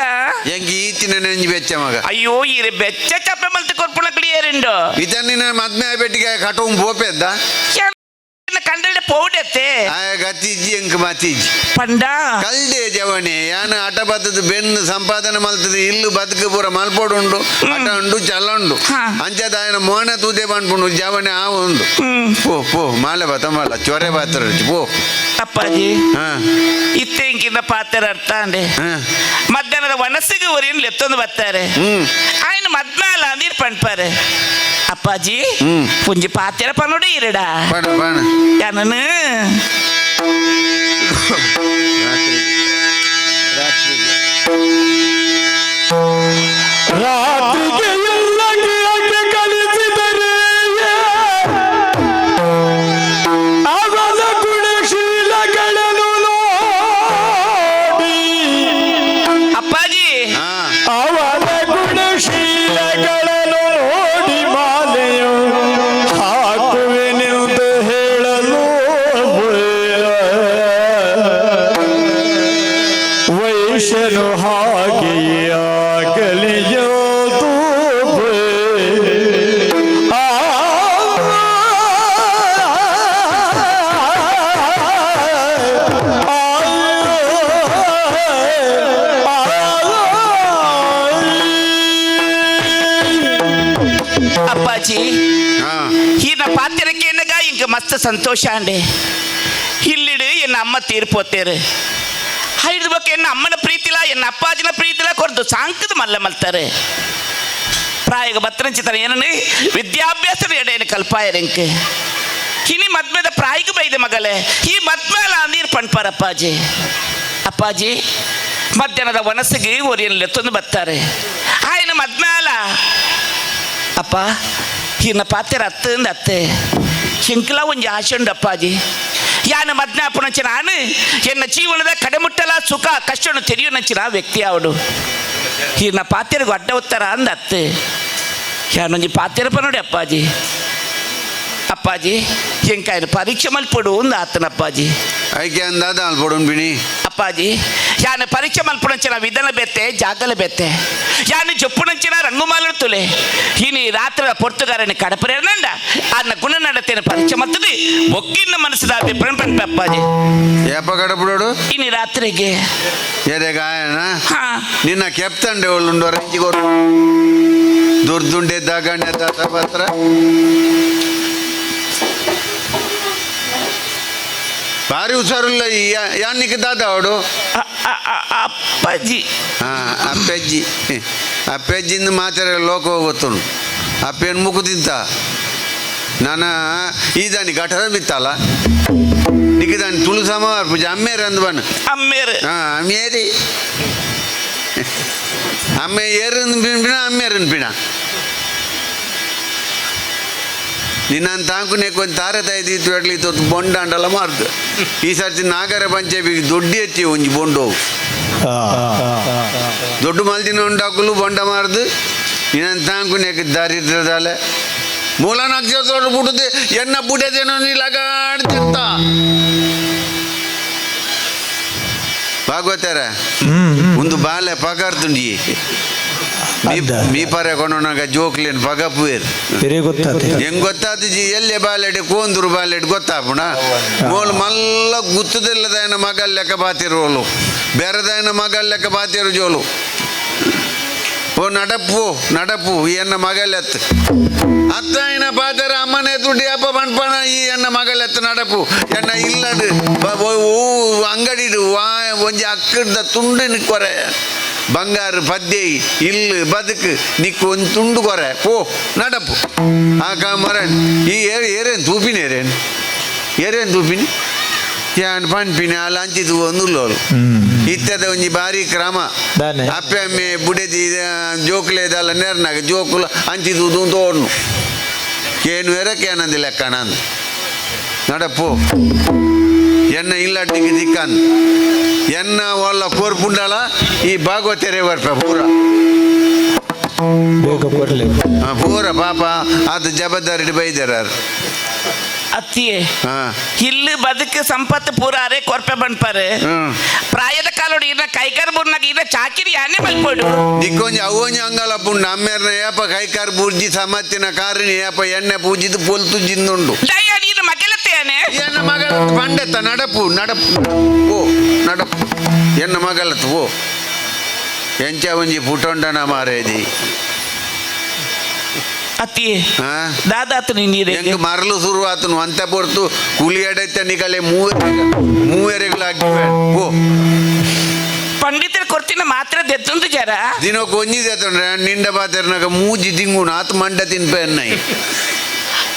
ಎಂಕ್ ಈತಿನ ನೆಂಜಿ ಬೆಚ್ಚ ಮಗ ಅಯ್ಯೋ ಇರಿ ಬೆಚ್ಚ ಚಪ್ಪೆ ಮಲ್ತು ಕೊರ್ಪುಣ ಕ್ಲಿಯರ್ ಉಂಡು ಇತನ್ನಿನ ಮದ್ಮೆ ಬೆಟ್ಟಿಗೆ ಕಟುಂ ಪೋಪೆದ್ದ ಕಂಡಡ ಪೌಡತ್ತೆ ಆಯ ಗತಿಜ್ಜಿ ಎಂಕ್ ಮತಿಜ್ಜಿ ಪಂಡ ಕಲ್ದೆ ಜವಣಿ ಯಾನ ಆಟ ಬತ್ತದ ಬೆನ್ನು ಸಂಪಾದನೆ ಮಲ್ತದೆ ಇಲ್ಲು ಬದುಕು ಪೂರ ಮಲ್ಪೋಡುಂಡು ಆಟ ಉಂಡು ಚಲ ಉಂಡು ಅಂಚದ ಆಯನ ಮೋನ ತೂದೆ ಪನ್ಪುಂಡು ಜವಣಿ ಆ ಉಂಡು ಪೋ ಪೋ ಮಾಲೆ ಬತ್ತ ಮಾಲ ಚೊರೆ ಬಾತ್ರ ಪೋ ಅಪ್ಪಾಜಿ ಇತ್ತೆಂಕಿಂದ ಪಾತ್ರ ಅರ್ಥ ಅಂಡೆ ಮಧ್ಯಾಹ್ನದ ವನಸ್ಸಿಗೆ ಒರಿಯನ್ ಲೆತ್ತೊಂದು ಬರ್ತಾರೆ ಆಯ್ನ ಮದ್ಮೇಲ ಅಂದಿರ್ ಪಣ್ಪಾರೆ ಅಪ್ಪಾಜಿ ಪುಂಜಿ ಪಾತ್ರ ಪನ್ನೋಡಿ ಇರಡ ಪಣ ಪಣ ಯಾನನು ರಾತ್ರಿಗೆ ಎಲ್ಲ ಗಿಡಕ್ಕೆ ಕಲಿಸಿದರೆ ಅವನ ಗುಣಶೀಲಗಳನ್ನು ನೋಡಿ ಅಪ್ಪಾಜಿ ಅವನ ಗುಣಶೀಲಗಳನ್ನು ನೋಡಿ ಮಾಲೆಯು ಹಾಕುವೆನೆಂದು ಹೇಳಲು ವೈಶ್ಯನು ಹಾಗೆಯೇ ಆಗಲಿಯೋದು ಅಪ್ಪಾಜಿ ಈನ ಪಾತ್ರಕ್ಕೇನಗ ಇಂಕ ಮಸ್ತ್ ಸಂತೋಷ ಅಂಡೆ ಇಲ್ಲಿಡು ಎನ್ನ ಅಮ್ಮ ತೀರ್ಪೋತೇರು ಐದು ಬೊಕ್ಕ ಎನ್ನ ಅಮ್ಮನ ಪ್ರೀತಿಲ ಎನ್ನ ಅಪ್ಪಾಜಿನ ಪ್ರೀತಿಲ ಕೊರ್ದು ಸಾಂಕದ ಮಲ್ಲ ಮಲ್ತಾರೆ ಪ್ರಾಯಗ ಬತ್ತರಂಚಿತನ ಏನನ್ನು ವಿದ್ಯಾಭ್ಯಾಸದ ಎಡೆಯನ್ನು ಕಲ್ಪಾಯರಿಂಕೆ ಕಿನಿ ಮದ್ಮೆದ ಪ್ರಾಯಿಗ ಬೈದೆ ಮಗಲೇ ಈ ಮದ್ಮೇಲ ನೀರು ಪಣ್ಪಾರ ಅಪ್ಪಾಜಿ ಅಪ್ಪಾಜಿ ಮಧ್ಯಾಹ್ನದ ವನಸ್ಸಿಗೆ ಒರಿಯನ್ ಲೆತ್ತೊಂದು ಬರ್ತಾರೆ ಆಯ್ನ ಮದ್ಮೇಲ ಅಪ್ಪ ಇನ್ನ ಪಾತ್ರೆ ಅತ್ತಂದ ಅತ್ತೆ ಎಂಕಲ ಒಂಜಿ ಆಶೆ ಉಂಡು ಅಪ್ಪಾಜಿ ಯಾನ ಮದ್ನಾಪುಣಂಚ ನಾನು ಎನ್ನ ಜೀವನದ ಕಡೆಮುಟ್ಟಲ ಸುಖ ಕಷ್ಟನು ತೆರೆಯುನಂಚಿನ ವ್ಯಕ್ತಿ ಅವಡು ಇನ್ನ ಪಾತ್ರೆಗೂ ಅಡ್ಡ ಉತ್ತರ ಅಂದ ಅತ್ತೆ ಯಾನೊಂಜಿ ಪಾತ್ರೆಪ್ಪ ನೋಡಿ ಅಪ್ಪಾಜಿ ಅಪ್ಪಾಜಿ ಎಂಕಾಯನ ಪರೀಕ್ಷೆ ಮಲ್ಪಡು ಅಂದ ಆತನ ಅಪ್ಪಾಜಿ ಐಕೆ ಅಂದಾದ ಅಲ್ಪಡು ಬಿಣಿ ಅಪ್ಪಾಜಿ ಯಾನ ಪರೀಕ್ಷೆ ಮಲ್ಪುಣಂಚಿನ ವಿಧನ ಬೆತ್ತೆ ಜಾಗಲ ಬೆತ್ತೆ ಯಾನ ಜೊಪ್ಪುಣಂಚಿನ ರಂಗುಮಾಲ ತುಲೆ ಇನಿ ರಾತ್ರಿ ಪೊರ್ತುಗಾರನ ಕಡಪರೇನಂಡ ಅನ್ನ ಗುಣ ನಡತೇನೆ ಪರೀಕ್ಷೆ ಮತ್ತದು ಒಕ್ಕಿನ ಮನಸ್ಸದ ಅಭಿಪ್ರಾಯ ಪನ್ಪೆ ಅಪ್ಪಾಜಿ ಏಪ ಕಡಪಡೋಡು ಇನಿ ರಾತ್ರಿಗೆ ಏರೆ ಗಾಯನ ಹಾ ನಿನ್ನ ಕೆಪ್ತಂಡೆ ಒಳ್ಳುಂಡು ರಂಜಿ ಕೊರು ದುರ್ದುಂಡೆ ದಾಗಂಡೆ ದಾಸ ಪತ್ರ ಭಾರಿ ಹುಷಾರಿಲ್ಲ ಯಾನಿಗೆ ದಾದ ಅವಡು ಅಪ್ಪಾಜಿ ಅಪ್ಪಜ್ಜಿ ಅಪ್ಪಜ್ಜಿಂದ ಮಾತಾಡ ಲೋಕ ಗೊತ್ತುಂಡು ಅಪ್ಪೇನು ಮುಕ್ಕು ತಿಂತ ನಾನ ಈ ದಾನಿ ಗಠರ ಬಿತ್ತಲ್ಲ ನಿಕ್ಕೆ ದಾನಿ ತುಳು ಸಮವಾರ್ ಪೂಜೆ ಅಮ್ಮೇರು ಅಂದ್ ಬಣ್ಣ ಅಮ್ಮೇರು ಹಾಂ ಅಮ್ಮೇರಿ ಅಮ್ಮೆ ಏರನ್ ಪಿಣ ಅಮ್ಮೇರನ್ ಪಿಣ ನಿನ್ನ ತಾಂಕುನೆಕ್ ಒಂದು ತಾರೆ ತಾಯ್ದಿತ್ತು ಎಡ್ಲಿ ತೊತ್ತು ಬೊಂಡ ಅಂಡಲ ಮಾರ್ದು ಈ ಸರ್ತಿ ನಾಗರ ಪಂಚಾಯತಿಗೆ ದೊಡ್ಡ ಎತ್ತಿ ಒಂಜಿ ಬೊಂಡು ದೊಡ್ಡ ಮಲ್ದಿನ ಉಂಡಾಕುಲು ಬೊಂಡ ಮಾರ್ದು ನಿನ್ನ ತಾಂಕುನೆಕ್ ದಾರಿದ್ರದಾಲೆ ಮೂಲ ನಕ್ಷತ್ರ ಬಿಡುತ್ತೆ ಎನ್ನ ಬುಡದೇನೋ ಲಗಾಡ್ತಿರ್ತ ಭಾಗವತಾರ ಒಂದು ಬಾಲೆ ಪಗಾರ್ತುಂಡಿ ಮೀ ಪರೆ ಕೊಂಡೋನಾಗ ಜೋಕ್ಲೇನ್ ಪಗಪುವೇರ್ ತೆರೆ ಗೊತ್ತಾತೆ ಹೆಂಗ್ ಗೊತ್ತಾತಿಜಿ ಎಲ್ಲೆ ಬಾಲೆಡ್ ಕೋಂದೂರು ಬಾಲೆಡ್ ಗೊತ್ತಾಪುಣ ಮೋಲ್ ಮಲ್ಲ ಗುತ್ತದಿಲ್ಲದಾಯನ ಮಗಲ್ ಲೆಕ್ಕ ಬಾತಿರೋಲು ಬೇರೆದಾಯನ ಮಗಲ್ ಲೆಕ್ಕ ಬಾತಿರು ಜೋಲು ಓ ನಡಪ್ಪು ನಡಪ್ಪು ಈ ಎನ್ನ ಮಗಲೆತ್ತು ಅತ್ತಾಯಿನ ಪಾತರ ಅಮ್ಮನೆ ತುಡಿ ಅಪ್ಪ ಪಣ್ಪಣ ಈ ಎನ್ನ ಮಗಲೆತ್ತು ನಡಪು ಎನ್ನ ಇಲ್ಲಡು ಓ ಅಂಗಡಿಡು ವಾ ಒಂಜಿ ಅಕ್ಕಡ್ದ ತುಂಡು ನಿಕ್ಕೊರೆ ಬಂಗಾರು ಪದ್ಯ ಇಲ್ಲು ಬದುಕು ನಿಕ್ಕು ಒಂದು ತುಂಡು ಕೊರೆ ಪೋ ನಡಪು ಆ ಕಾಮರನ್ ಈ ಏರ್ ಏರೇನು ತೂಪಿನ ಏರೇನು ಏರೇನು ತೂಪಿನಿ ಯಾನ್ ಪನ್ಪಿನ ಅಲ್ಲ ಅಂಚಿತು ಒಂದು ಇತ್ತದ ಒಂಜಿ ಬಾರಿ ಕ್ರಮ ದಾನೆ. ಅಪ್ಪೆ ಅಮ್ಮೆ ಬುಡೆದಿ ಜೋಕುಲೇದಲ್ಲ ನೇರ್ನಾಗ ಜೋಕುಲು ಅಂಚಿತು ತೋಡ್ನು ಕೇನು ಬೇರೆ ಕೇನಂದಿ ಲೆಕ್ಕಣಂದು ನಡಪು ಎನ್ನ ಇಲ್ಲಡ್ಡಿಗೆ ದಿಕ್ಕಂದು ಎನ್ನ ಒಲ್ಲ ಕೋರ್ಪುಂಡಲ ಈ ಭಾಗವತೆರೆ ಬರ್ಪ ಪೂರ ಬೇಗ ಕೊಡ್ಲಿ ಪೂರ ಪಾಪ ಅದು ಜವಾಬ್ದಾರಿ ಬೈದಾರ ಅತ್ತಿಯೇ ಹಾ ಇಲ್ಲಿ ಬದುಕು ಸಂಪತ್ತು ಪೂರಾರೆ ಕೊರ್ಪೆ ಬಂಡ್ಪಾರೆ ಪ್ರಾಯದ ಕಾಲೋಡು ಇನ್ನ ಕೈಕಾರ್ ಬುರ್ನಾಗ ಇನ್ನ ಚಾಕಿರಿ ಯಾನೇ ಮಲ್ಪೋಡು ನಿಕ್ಕೊಂಜಿ ಅವೊಂಜಿ ಅಂಗಲ ಪುಂಡ ಅಮ್ಮೇರ್ನ ಏಪ ಕೈಕಾರ್ ಬೂರ್ಜಿ ಸಮತ್ತಿನ ಕಾರಿನ ಏಪ ಎಣ್ಣೆ ಪೂಜಿದು ಪೊಲ್ತು ಜಿಂದುಂಡು ದಯ್ಯ ನೀನು ಮಗಲತ್ತೇನೆ ಎನ್ನ ಮಗಳ ಪಂಡೆತ್ತ ನಡಪು ನಡಪು ಓ ನಡಪು ಎನ್ನ ಮಗಳತ್ತು ಓ ಎಂಚ ಒಂಜಿ ಪುಟೊಂಡನ ಮಾರೇದಿ ಅತ್ತಿಯೇ ಹಾ ದಾದಾತು ನೀರು ಹೆಂಗ್ ಮರಲು ಶುರು ಆತನು ಅಂತ ಪೊರ್ತು ಕೂಲಿ ಎಡೈತೆ ನಿಕಲೆ ಮೂವೆರೆಗಳಾಗಿ ಓ ಪಂಡಿತರ ಕೊರ್ತಿನ ಮಾತ್ರ ದೆತ್ತೊಂದು ಜರ ದಿನಕ್ಕೆ ಒಂಜಿ ದೇತಂಡ್ರೆ ನಿಂಡ ಬಾತೆರ್ನಾಗ ಮೂಜಿ ತಿಂಗುಣ ಆತ ಮಂಡ ತಿನ್ಪೆ ಅನ್ನೈ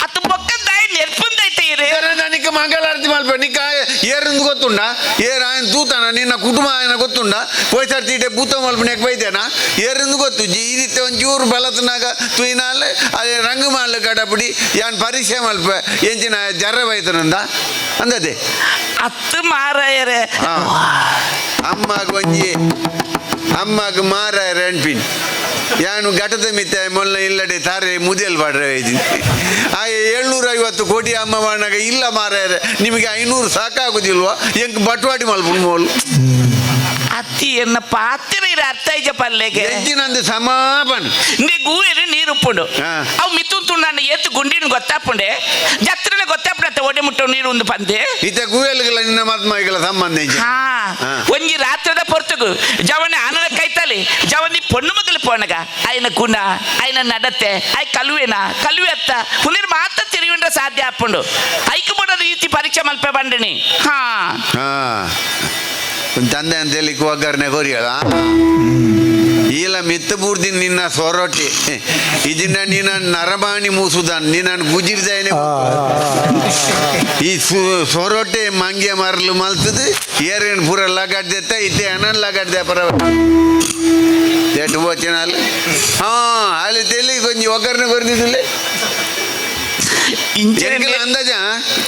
ಅತ್ತು ಬೊಕ್ಕದಾಯಿ ನೆರ್ಪುಂದೈತೆ ಇರು ನಿಕ್ಕ ಮಂಗಳಾರತಿ ಮಲ್ಪ ನಿಕ್ಕ ಏರಂದು ಗೊತ್ತುಂಡ ಏರ್ ಆಯನ ತೂತಾನ ನಿನ್ನ ಕುಟುಂಬ ಆಯನ ಗೊತ್ತುಂಡ ಪೋಯ್ಸಾರ್ ತೀಟೆ ಭೂತ ಮಲ್ಪನೆಕ್ ಬೈತೇನ ಏರಂದು ಗೊತ್ತು ಜಿ ಈ ರೀತಿ ಒಂಚೂರು ಬಲತನಾಗ ತುಯಿನಾಲೆ ಅದೇ ರಂಗು ಮಾಲು ಕಡಪುಡಿ ಯಾನ್ ಪರೀಕ್ಷೆ ಮಲ್ಪ ಎಂಚಿನ ಜರ ಬೈತನಂದ ಅಂದದೆ ಅತ್ತು ಮಾರಾಯರೆ ಅಮ್ಮಗ ಒಂಜಿ ಅಮ್ಮಗ ಮಾರ ರೆಂಪಿನ್ ಯಾನು ಘಟದ ಮಿತ್ತ ಮೊಲ್ಲ ಇಲ್ಲಡೆ ತಾರೆ ಮುದೆಲ್ ಬಾಡ್ರೆ ಇದ್ದೀನಿ ಆ 750 ಕೋಟಿ ಅಮ್ಮ ಮಾಡಾಗ ಇಲ್ಲ ಮಾರಾಯರೆ ನಿಮಗೆ 500 ಸಾಕಾಗುದಿಲ್ವಾ ಎಂಕ್ ಬಟ್ವಾಡಿ ಮಲ್ಪುಂಡು ಮೋಲು ಅತ್ತು ಎನ್ನ ಪಾತ್ರ ಇರ ಅರ್ಥ ಇಜ ಪಲ್ಲೆಗೆ ಎಂಚಿನಂದು ಸಮಾಪನ ನೀ ಗೂವೆರು ನೀರು ಉಪ್ಪುಂಡು. ಹಾ. ಅವು ಮಿತ್ತುಂತು ನಾನು ಏತು ಗುಂಡಿನ ಗೊತ್ತಾಪುಂಡೆ ಜತ್ರನೆ ಗೊತ್ತಾಪುಡತ್ತ ಒಡೆ ಮುಟ್ಟು ನೀರು ಒಂದು ಪಂದೆ. ಇತ್ತೆ ಗುವೆಲ್ಗಳ ನಿನ್ನ ಮದ್ಮೈಗಳ ಸಂಬಂಧ ಇಂಚ. ಹಾ. ಹಾ. ಒಂಜಿ ರಾತ್ರಿದ ಪೊರ್ತುಗು ಜವನ ಆನನ ಕೈತಲಿ ಜವನಿ ಪೊಣ್ಣು ಮಗಲು ಪೋಣಗ ಆಯ್ನ ಗುಣ ಆಯ್ನ ನಡತೆ ಆಯ್ ಕಲುವೆನ ಕಲುವೆ ಅತ್ತ ಹುನಿರ್ ಮಾತ್ರ ತಿರುವಿಂಡ್ರ ಸಾಧ್ಯ ಆಪುಂಡು ಐಕು ಬಡ ರೀತಿ ಪರೀಕ್ಷೆ ಮಲ್ಪೆ ಬಂಡಿನಿ. ಹಾ. ಹಾ ಒಂದ್ ತಂದೆ ಅಂತೇಳಿ ಒಗ್ಗರಣೆ ಕೊರಿಯಳ ಈಲ ಮಿತ್ತ ಪೂರ್ತಿ ನಿನ್ನ ಸೊರೊಟ್ಟಿ ಇದನ್ನ ನೀನ ನರಬಾಣಿ ಮೂಸುದಾನ್ ನೀನ ಗುಜಿರ್ದಾಯನೆ ಈ ಸೊರೊಟ್ಟೆ ಮಂಗೆ ಮರಲು ಮಲ್ತದು ಏರೇನು ಪೂರ ಲಗಾಡ್ದೆತ್ತ ಇತ್ತೆ ಅನನ್ ಲಗಾಡ್ದೆ ಪರ ಎಟ್ಟು వచ్చినాలు ಹಾ ಅಲ್ಲಿ ತೆಲಿ ಕೊಂಚ ಒಗ್ಗರಣೆ ಕೊರ್ದಿದ್ದಿಲ್ಲ. ಇಂಚನೆ ಎಂಕಲ ಅಂದಾಜ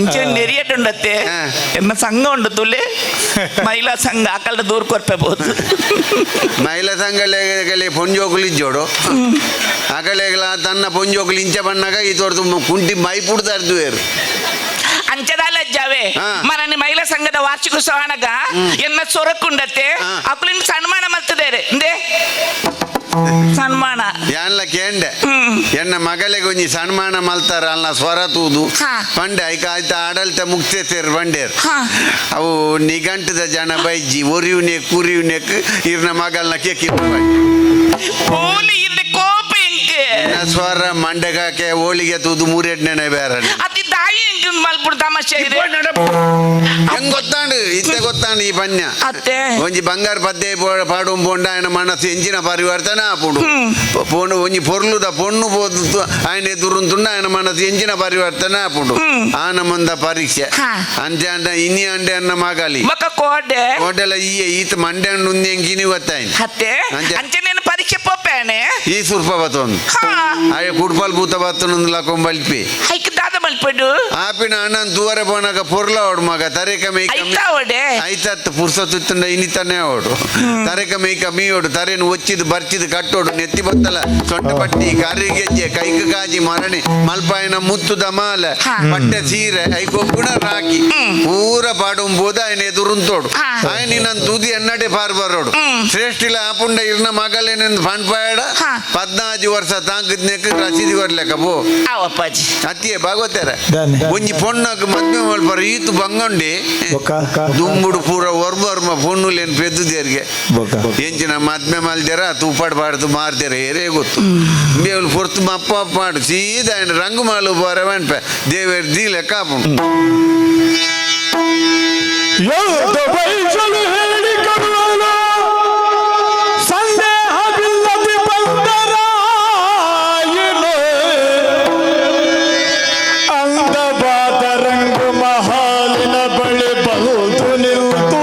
ಇಂಚನೆ ನೆರಿಯಟುಂಡತ್ತೆ. ಹಾ. ಎನ್ನ ಸಂಘ ಉಂಡು ತುಲೆ ಮಹಿಳಾ ಸಂಘ ಆಕಲ್ದ ದೂರ ಕೊರ್ಪೆಬಹುದು. ಮಹಿಳಾ ಸಂಘ ಪೊಂಜೋಕುಲು ಇಜ್ಜೋಡು ಅಕಲೆಗಳ ತನ್ನ ಪೊಂಜೋಕುಲು ಇಂಚ ಬಣ್ಣಗ ಈ ತೋರ್ದು ಕುಂಟಿ ಮೈ ಪುಡ್ದಾರ್ದು ಬೇರು. ಅಂಚದಾಲ ಜಾವೆ. ಹಾ. ಮರನಿ ಮಹಿಳಾ ಸಂಘದ ವಾರ್ಷಿಕೋತ್ಸವ ಅನಗ ಎನ್ನ ಸೊರಕುಂಡತ್ತೆ. ಹಾ. ಅಕುಲಿನ ಸನ್ಮಾನ ಮಲ್ತದೇರೆ ಇಂದೆ ಸನ್ಮಾನ. ಯಾನ್ಲ ಕೇಂಡೆ ಎನ್ನ ಮಗಳಿಗೆ ಒಂಜಿ ಸನ್ಮಾನ ಮಲ್ತಾರ ಅಲ್ಲ ಸ್ವರ ತೂದು. ಹಾ. ಪಂಡೆ ಐಕ ಆಯ್ತ ಆಡಳಿತ ಮುಕ್ತೇರು ಬಂಡೇರು. ಹಾ. ಅವು ನಿಘಂಟದ ಜನ ಬೈಜಿ ಒರಿಯುನೆ ಕುರಿಯುನೆಕ್ ಇರ್ನ ಮಗಲ್ನ ಕೇಕಿ. ಪೋಲಿ ಇರ್ನ ಕೋಪ ಎಂಕ್. ಸ್ವರ ಮಂಡೆಗಾಕೆ ಹೋಳಿಗೆ ತೂದು ಮೂರೆಡ್ನೆ ಬೇರೆ. ಅತಿ ತಾಯಿ ಎಂಕ್ ಮಲ್ಪುಡು ತಮಾಷೆ ಇದೆ. ಹೆಂಗ್ ಗೊತ್ತಾಂಡು ಇತ್ತೆ ಗೊತ್ತಾಂಡು ಈ ಪನ್ಯ. ಅತ್ತೆ. ಒಂಜಿ ಬಂಗಾರ ಪದ್ದೆ ಪಾಡು ಪೋಂಡ ఆయన ಮನಸ್ಸು ಎಂಚಿನ ಪರಿವರ್ತನೆ ಆಪುಂಡು ಪೋಂಡು ಒಂಜಿ ಪೊರ್ಲುದ ಪೊಣ್ಣು ಪೋದು ఆయన ಎದುರುಂತುಂಡ ఆయన ಮನಸ್ಸು ಎಂಚಿನ ಪರಿವರ್ತನೆ ಆಪುಂಡು ಆನ ಮಂದ ಪರೀಕ್ಷೆ. ಹಾ. ಅಂಚೆ ಅಂಡ ಇನಿ ಅಂಡೆ ಅನ್ನ ಮಗಲಿ. ಬೊಕ ಕೋಡೆ. ಹೋಟೆಲ ಈ ಈತ ಮಂಡೆ ಹಣ್ಣು ಎಂಕಿನಿ ಗೊತ್ತಾಯ್ತು. ಅತ್ತೆ. ಅಂಚೆ. ಅಂಚೆ ಪರೀಕ್ಷೆ ಪೋಪೇನೆ. ಈ ಸುರ್ಪ ಬತ್ತೊಂದು. ಹಾ. ಆಯ ಕುಡ್ಪಲ್ ಪೂತ ಬತ್ತೊಂದು ಲಕೊಂಬಲ್ಪಿ. ಐಕ್ ದಾದ ಮಲ್ಪಡು. ಆಪಿನ ಅಣ್ಣನ್ ತೂವರೆ ಪೋನಾಗ ಪೊರ್ಲ ಓಡು ಮಗ ತರೇಕ ಮೇಯ್ಕ ಐತಾ ಓಡೆ. ಐತತ್ತು ಪುರ್ಸೊತ್ತಿತ್ತುಂಡ ಇನಿತಾನೆ ಓಡು ತರೇಕ ಮೇಯ್ಕ ಮೀಯೋಡು ತರೇನು ಒಚ್ಚಿದು ಬರ್ಚಿದು ಕಟ್ಟೋಡು ನೆತ್ತಿ ಬತ್ತಲ ಸೊಂಟ ಪಟ್ಟಿ ಕಾರಿಗೆ ಕೈಕ ಕಾಜಿ ಮರಣೆ ಮಲ್ಪಾಯನ ಮುತ್ತುದ ಮಾಲೆ. ಹಾ. ಪಟ್ಟೆ ಸೀರೆ ಐಕೊಬ್ಬುಣ ರಾಕಿ ಪೂರ ಪಾಡುಂಬೋದ ఆయన ಎದುರುಂತೋಡು. ಹಾ. ఆయన ನಿನ್ನ ತುದಿ ಎನ್ನಡೆ ಪಾರ್ ಬರೋಡು ಶ್ರೇಷ್ಠಿಲ ಆಪುಂಡ ಇರ್ನ ಮಗಲೇನೆಂದು ಫಂಡ್ಪಾಯಡ. ಹಾ. 14 ವರ್ಷ ತಾಂಕದ್ನೆಕ್ ರಸೀದಿ ಬರ್ಲೆಕ್ಕ ಪೋ. ಆವ್ ಅಪ್ಪಾಜಿ. ಅತ್ತಿಯೇ ಭಾಗವತರ. ದಾನೆ. ಒಂಜಿ ಪೊಣ್ಣಗ್ ಮದ್ಮೆ ಮಲ್ಪರ ಈತು ಬಂಗಂಡಿ. ಬೊಕ್ಕ ದುಂಬುಡು ಪೂರ ಒರ್ಮ ಒರ್ಮ ಪೊಣ್ಣುಲೇನು ಪೆದ್ದುದೇರ್ಗೆ. ಬೊಕ್ಕ ಎಂಚಿನ ಮದ್ಮೆ ಮಲ್ದೇರ ತೂಪಾಡು ಪಾಡ್ದು ಮಾರ್ದೇರ ಏರೇ ಗೊತ್ತು ಬೇವು ಪೊರ್ತು ಮಪ್ಪ ಪಾಡು ಸೀದಾ ఆయన ರಂಗು ಮಾಲು ಬೋರೆ ಮನ್ಪೆ ದೇವೇರ್ ದೀಲೆ ಕಾಪುಂಡು. ಯೋಧ ಬೈಸಲು ಹೇಳಿ ಕರುಳು ಸಂದೇಹವಿಲ್ಲದೆ ಬಂದರಾಯಿನು ಅಂದವಾದ ರಂಗು ಮಹಾಲಿನ ಬಳಿ ಬಂದು ನಿಂತು.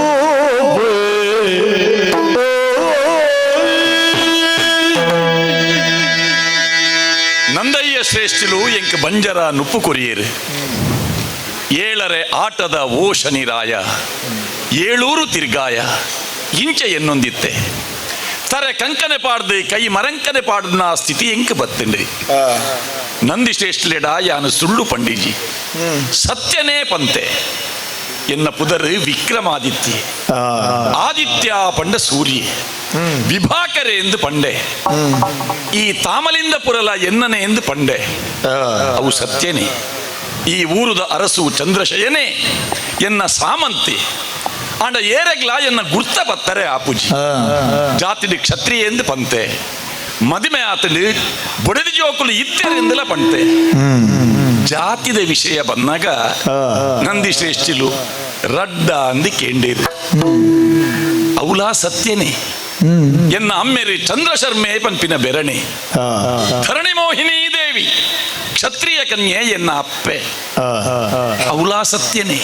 ನಂದಯ್ಯ ಶ್ರೇಷ್ಠಿಲು ಎಂಕ್ ಬಂಜರ ನುಪ್ಪು ಕೊರಿಯೇರು ಏಳರೆ ಆಟದ ಓ ಶನಿರಾಯ ಏಳೂರು ತಿರ್ಗಾಯ ಇಂಚ ಎನ್ನೊಂದಿತ್ತೆ ತರೆ ಕಂಕನೆ ಪಾಡ್ದು ಕೈ ಮರಂಕನೆ ಪಾಡ್ನ ಸ್ಥಿತಿ ಎಂಕ್ ಬತ್ತಂಡ್ರಿ ನಂದಿ ಶ್ರೇಷ್ಠಲೆಡ ಯಾನು ಸುಳ್ಳು ಪಂಡಿಜಿ ಸತ್ಯನೇ ಪಂತೆ ಎನ್ನ ಪುದರ್ ವಿಕ್ರಮಾದಿತ್ಯ ಆದಿತ್ಯ ಪಂಡ ಸೂರ್ಯ ವಿಭಾಕರೆ ಎಂದು ಪಂಡೆ ಈ ತಾಮಲಿಂದ ಪುರಲ ಎನ್ನನೆ ಎಂದು ಪಂಡೆ ಅವು ಸತ್ಯನೇ ಈ ಊರುದ ಅರಸು ಚಂದ್ರಶಯನೇ ಎನ್ನ ಸಾಮಂತಿ ಆಂಡ ಏರೆಗ್ಲ ಎನ್ನ ಗುರ್ತ ಬತ್ತರೆ ಆಪುಜಿ ಜಾತಿಡಿ ಕ್ಷತ್ರಿಯ ಎಂದು ಪಂತೆ ಮದಿಮೆ ಆತಂಡು ಬೊಡೆದಿ ಜೋಕುಲು ಇತ್ತೆರೆಂದಲ ಪಂತೆ ಜಾತಿದ ವಿಷಯ ಬಂದಾಗ ನಂದಿ ಶ್ರೇಷ್ಠಿಲು ರಡ್ಡ ಅಂದಿ ಕೇಂಡೇರು ಅವಲಾ ಸತ್ಯನೇ ಎನ್ನ ಅಮ್ಮೆರಿ ಚಂದ್ರಶರ್ಮೆ ಪನ್ಪಿನ ಬೆರಣೆ ಧರಣಿ ಮೋಹಿನಿ ದೇವಿ ಕ್ಷತ್ರಿಯ ಕನ್ಯೆ ಎನ್ನ ಅಪ್ಪೆ ಅವಲಾ ಸತ್ಯನೇ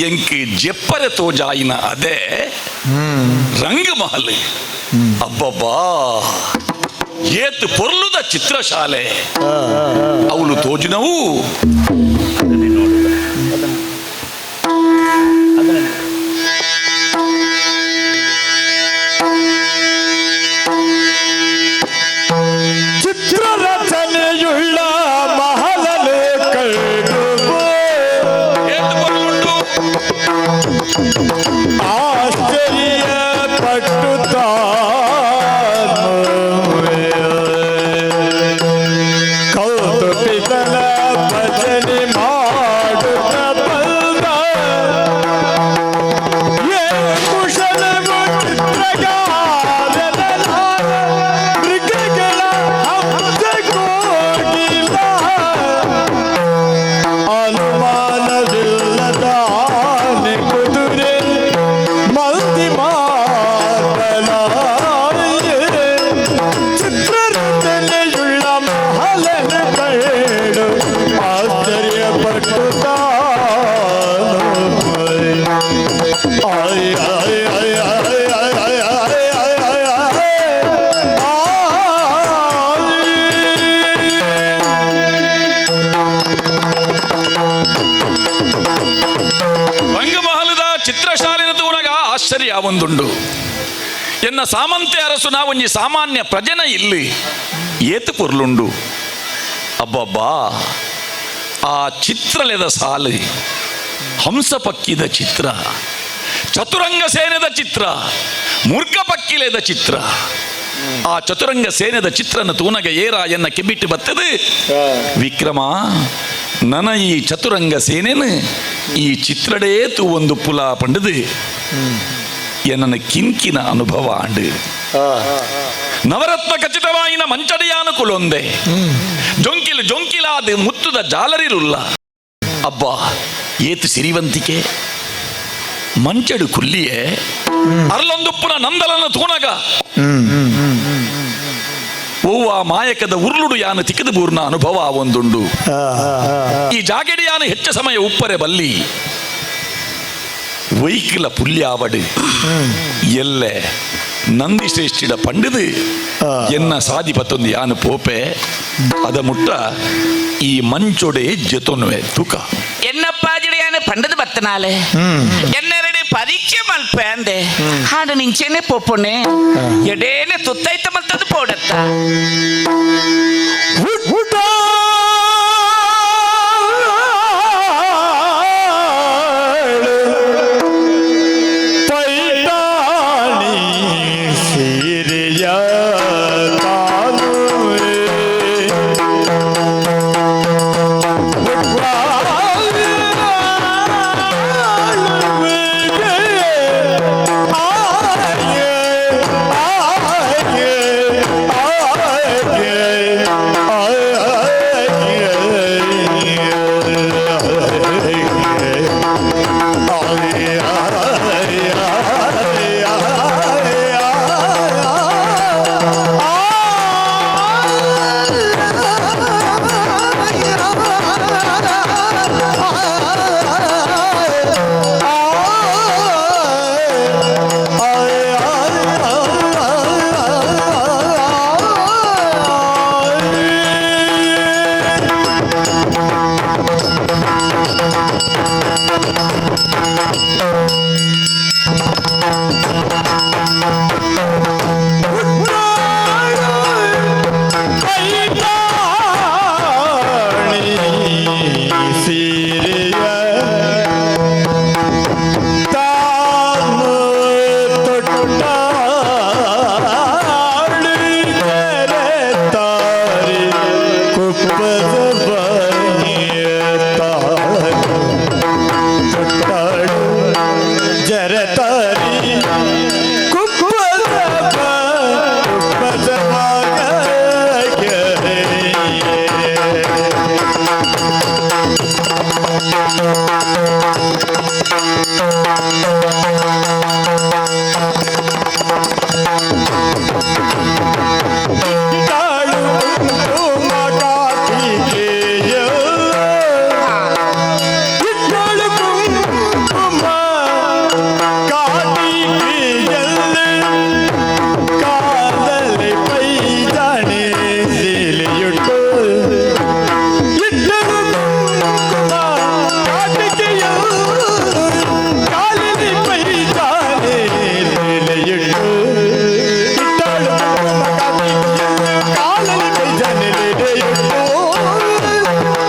ಎಂಕ್ ಜೆಪ್ಪರೆ ತೋಜಾಯಿನ ಅದೇ ರಂಗಮಹಲ್ ಅಬ್ಬಬ್ಬಾ ಏತ್ ಪೊರ್ಲುದ ಚಿತ್ರಶಾಲೆ ಅವಳು ತೋಜಿನವು. ಚಿತ್ರ ರಚನೆಯುಳ್ಳ ಮಹಲನು ಕಂಡು ಏತ್ ಪೊರ್ಲುಂಡು. ಆಶ್ಚರ್ಯ. ಯಾವೊಂದುಂಡು ಎನ್ನ ಸಾಮಂತೆ ಅರಸು ನಾವೊಂಜಿ ಸಾಮಾನ್ಯ ಪ್ರಜನ ಇಲ್ಲಿ ಏತು ಪೊರ್ಲುಂಡು ಅಬ್ಬಬ್ಬಾ ಆ ಚಿತ್ರಲೆದ ಸಾಲು ಹಂಸ ಪಕ್ಕಿದ ಚಿತ್ರ ಚತುರಂಗ ಸೇನೆದ ಚಿತ್ರ ಮೂರ್ಖ ಪಕ್ಕಿಲೆದ ಚಿತ್ರ ಆ ಚತುರಂಗ ಸೇನೆದ ಚಿತ್ರನ ತೂನಗ ಏರ ಎನ್ನ ಕೆಬಿಟ್ಟು ಬತ್ತದು ವಿಕ್ರಮ ನನ ಈ ಚತುರಂಗ ಸೇನೆನು ಈ ಚಿತ್ರಡೇ ತೂ ಒಂದು ಪುಲ ಪಂಡದು ಎನ್ನನ ಕಿಂಕಿನ ಅನುಭವ ಆಂಡು ನವರತ್ನ ಖಚಿತವಾಯಿನ ಮಂಚಡಿಯಾನು ಕುಲೊಂದೆ ಜೊಂಕಿಲು ಜೊಂಕಿಲಾದ ಮುತ್ತುದ ಜಾಲರಿರುಲ್ಲ ಅಬ್ಬಾ ಏತು ಸಿರಿವಂತಿಕೆ ಮಂಚಡು ಕುಲ್ಲಿಯೇ ಅರ್ಲೊಂದುಪ್ಪುನ ನಂದಲನ ತೂನಗ ಓವ್ವ ಮಾಯಕದ ಉರ್ಲುಡು ಯಾನು ತಿಕ್ಕದು ಬೂರ್ನ ಅನುಭವ ಒಂದುಂಡು ಈ ಜಾಗೆಡಿ ಯಾನು ಹೆಚ್ಚ ಸಮಯ ಉಪ್ಪರೆ ಬಲ್ಲಿ ವೈಕಿಲ ಪುಲ್ಯಾವಡು ಎಲ್ಲೆ ನಂದಿ ಶ್ರೇಷ್ಠಿಡ ಪಂಡಿದು ಎನ್ನ ಸಾದಿ ಪತ್ತೊಂದು ಯಾನು ಪೋಪೆ ಅದ ಮುಟ್ಟ ಈ ಮಂಚೊಡೆ ಜೆತೊನ್ವೆ ತುಕ ಎನ್ನಪ್ಪಾಜಿಡ ಯಾನು ಪಂಡದ ಬತ್ತನಾಲೆ ಎನ್ನೆರಡು ಪರೀಕ್ಷೆ ಮಲ್ಪೆ ಅಂದೆ ಹಾಡು ನಿಂಚೇನೆ ಪೋಪೊಣೆ ಎಡೇನೆ ತುತ್ತೈತ ಮಲ್ತದ್ದು ಪೋಡತ್ತ. ಪೈಠಾಣಿ ಸೀರೆಯ ತಾನುವೆ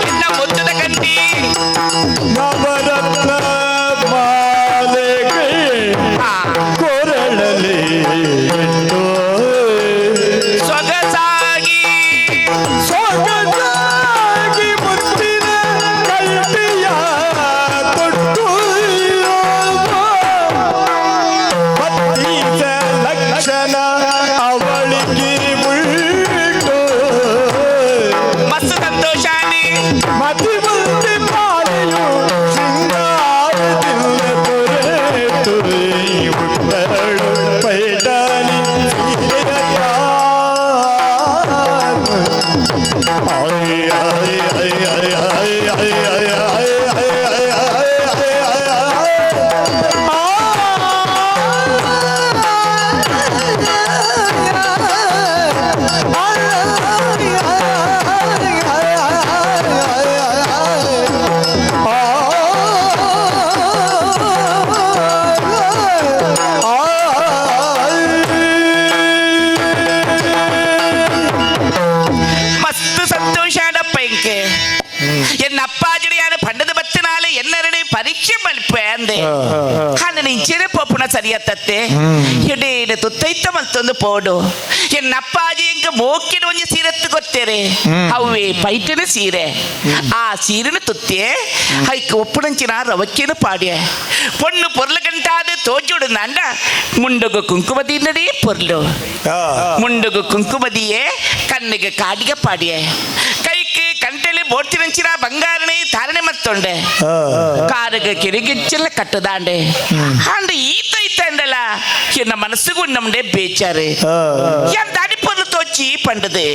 ಎನ್ನ ಮುತ್ತದ ಕಂಟಿ ನವರತ್ನ ಮಾಲೆಗೆ ಕೊರಳಲಿ ಇಟ್ಟು ಸೊಗಸಾಗಿ ಸೊಗಸಾಗಿ ಮುತ್ತಿನ ಕಲ್ಪಿಯ ತೊಟ್ಟು ಪತ್ತೀಸ ಲಕ್ಷಣ ಅವಳಿಗೆ ಉಂಟು. ಮಸ್ತ್ ಸಂತೋಷಾನಿ. ಮತಿ ಮುಂದೆ ಪಾಲಿಯು ಶೃಂಗಾರದಿಂದ ದೊರೆತು ಉಟ್ಟಳು ಪೈಠಾನಿ ಸೀರೆಯ ತಾನು. ಆಯ್ ಆಯ್ ಆಯ್ ಆಯ್ ಆಯ್ ಆಯ್ ಆಯ್ ಆಯ್ ಆಯ್ ಆಯ್ ಆಯ್ ಆಯ್ ಆಯ್. ಸಂತೋಷ ಆಡಪ್ಪ ಇಂಕೆ. ಎನ್ನ ಅಪ್ಪಾಜಿಡಿಯಾನ ಪಂಡದ ಬತ್ತಿನಾಲೆ ಎನ್ನರಡೆ ಪರೀಕ್ಷೆ ಮಲ್ಪೆ ಅಂದೆ. ಹಣ್ಣು ನಿಂಚೆನೆ ಪೋಪುಣ ಸರಿಯತ್ತತ್ತೆ ಎಡೇನು ತುತ್ತೈತ ಮಲ್ತೊಂದು ಪೋಡು. ಎನ್ನ ಅಪ್ಪಾಜಿ ಇಂಕ ಮೋಕಿನ ಒಂಜಿ ಸೀರೆತ್ತು ಗೊತ್ತೇರೆ, ಅವ್ವೇ ಪೈಟನ ಸೀರೆ. ಆ ಸೀರೆನ ತುತ್ತೆ ಹೈಕ್ ಒಪ್ಪುಣಂಚಿನ ರವಕ್ಕಿನ ಪಾಡ್ಯ ಪೊಣ್ಣು ಪೊರ್ಲು ಗಂಟಾದ ತೋಜುಡು ನಂಡ ಮುಂಡುಗು ಕುಂಕುಮದಿಲ್ಲದೇ ಪೊರ್ಲು. ಮುಂಡುಗು ಕುಂಕುಮದಿಯೇ, ಕಣ್ಣಿಗೆ ಕಾಡಿಗೆ ಪಾಡಿಯೆ, ಕೈക്ക് ಕಂಟೆಲೆ ಬೋರ್ತಿನಂಚಿನ ಬಂಗಾರನೆ ತಾರಣೆ ಮತ್ತೊಂಡೆ, ಕಾರುಗೆ ಕಿರಿಗಿಚ್ಚಲ್ಲ ಕಟ್ಟದಾಂಡೆ. ಅಂಡ್ ಈತ ಇತ್ತಂಡಲ ಎನ್ನ ಮನಸ್ಸುಗೂ ನಮ್ಡೆ ಬೇಚಾರು ಎಂತ ಅಡಿಪೊರ್ಲು ತೋಚಿ ಪಂಡದು.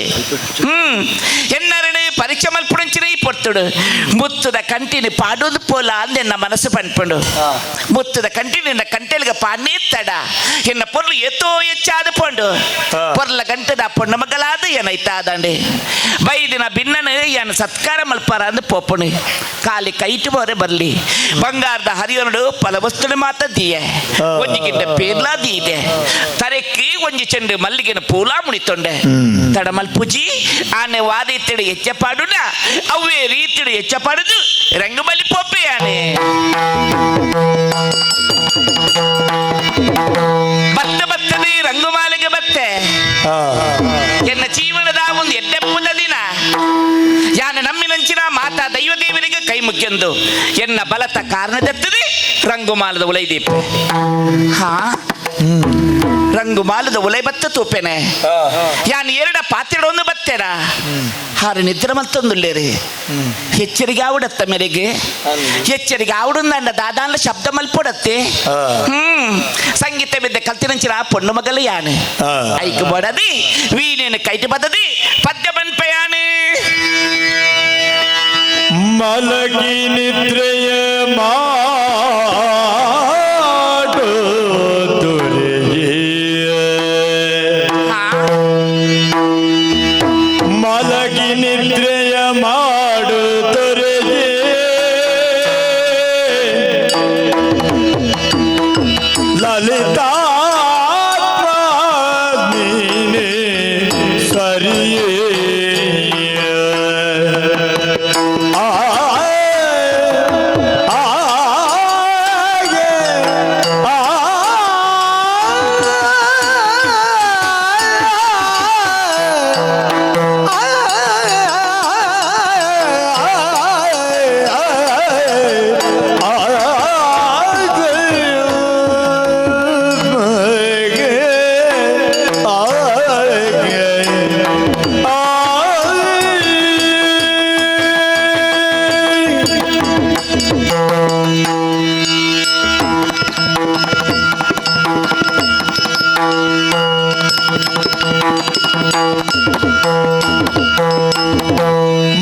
ಎನ್ನರಡು ಪರೀಕ್ಷೆ ಮಲ್ಪುಣಂಚಿನ ಈ ಪೊರ್ತುಡು ಮುತ್ತುದ ಕಂಟಿನಿ ಪಾಡೋದು ಪೋಲ ಅಂದ ಎನ್ನ ಮನಸ್ಸು ಪನ್ಪುಂಡು. ಮುತ್ತುದ ಕಂಟಿನಿ ಎನ್ನ ಕಂಟೆಲ್ಗ ಪಾಡೇ ತಡ ಎನ್ನ ಪೊರ್ಲು ಎತ್ತೋ ಹೆಚ್ಚಾದ ಪೊಂಡು ಪೊರ್ಲ ಗಂಟದ ಪೊಣ್ಣ ಮಗಲಾದ ಏನೈತಾದಂಡೆ. ಬೈದಿನ ಬಿನ್ನನು ಏನ ಸತ್ಕಾರ ಮಲ್ಪಾರ ಅಂದ್ ಪೋಪಣು. ಖಾಲಿ ಕೈಟು ಬೋರೆ ಬರ್ಲಿ ಬಂಗಾರದ ಹರಿಯನುಡು ಫಲವಸ್ತುನ ಮಾತ ದೀಯೆ, ಒಂಜಿ ಗಿಡ್ಡ ಪೇರ್ಲಾ ದೀದೆ, ತರೆಕ್ಕೆ ಒಂಜಿ ಚೆಂಡು ಮಲ್ಲಿಗೆನ ಪೂಲಾ ಮುಣಿತೊಂಡೆ. ತಡ ಮಲ್ಪುಜಿ ಆನೆ ವಾದಿತ್ತಿಡು ಎಚ್ಚ ಪಾಡುನ ಅವೇ ರೀತಿಡು ಎಚ್ಚ ಪಾಡುದು ರಂಗಮಲ್ಲಿ ಪೋಪೆ ಆನೆ. ಬತ್ತ ಬತ್ತದೆ ರಂಗುಮಾಲೆಗೆ ಬತ್ತೆ. ಎನ್ನ ಜೀವನದ ಒಂದು ಎಡ್ಡೆಪ್ಪುದ ದಿನ. ಯಾನ ನಮ್ಮಿನಂಚಿನ ಮಾತಾ ದೈವದೇವರಿಗೆ ಕೈ ಮುಗ್ಗೆಂದು ಎನ್ನ ಬಲತ ಕಾರಣದತ್ತದೆ ರಂಗುಮಾಲದ ಉಲೈ ದೀಪ. ಹಾ, ರಂಗುಮಾಲದ ಉಲೈ ಬತ್ತ ತೂಪೆನೆ. ಯಾನ್ ಎರಡ ಪಾತ್ರೆಡೊಂದು ಬತ್ತೇರ ಹಾರು ನಿದ್ರೆ ಮಲ್ತೊಂದುಲ್ಲೇರಿ. ಎಚ್ಚರಿಗೆ ಆವುಡತ್ತ ಮೇರೆಗೆ ಎಚ್ಚರಿಗೆ ಆವುಡುಂದಂಡ ದಾದಾನ್ಲ ಶಬ್ದ ಮಲ್ಪೊಡತ್ತೆ. ಸಂಗೀತ ಬಿದ್ದ ಕಲ್ತಿನಂಚಿನ ಪೊಣ್ಣು ಮಗಲು ಯಾನು ಐಕ್ ಬಡದಿ ವೀಣೇನು ಕೈಟು ಬದದಿ ಪದ್ಯ ಬನ್ಪೆಯಾನು. ಮಲಗಿ ನಿದ್ರೆಯ ಮಾಡು ದೊರೆಯೇ, ಮಲಗಿ ನಿದ್ರೆಯ ಮಾಡು ದೊರೆಯೇ, ಲಲಿತಾತ್ಮ ನೀನೇ ಸರಿಯೇ. ಆ ಆ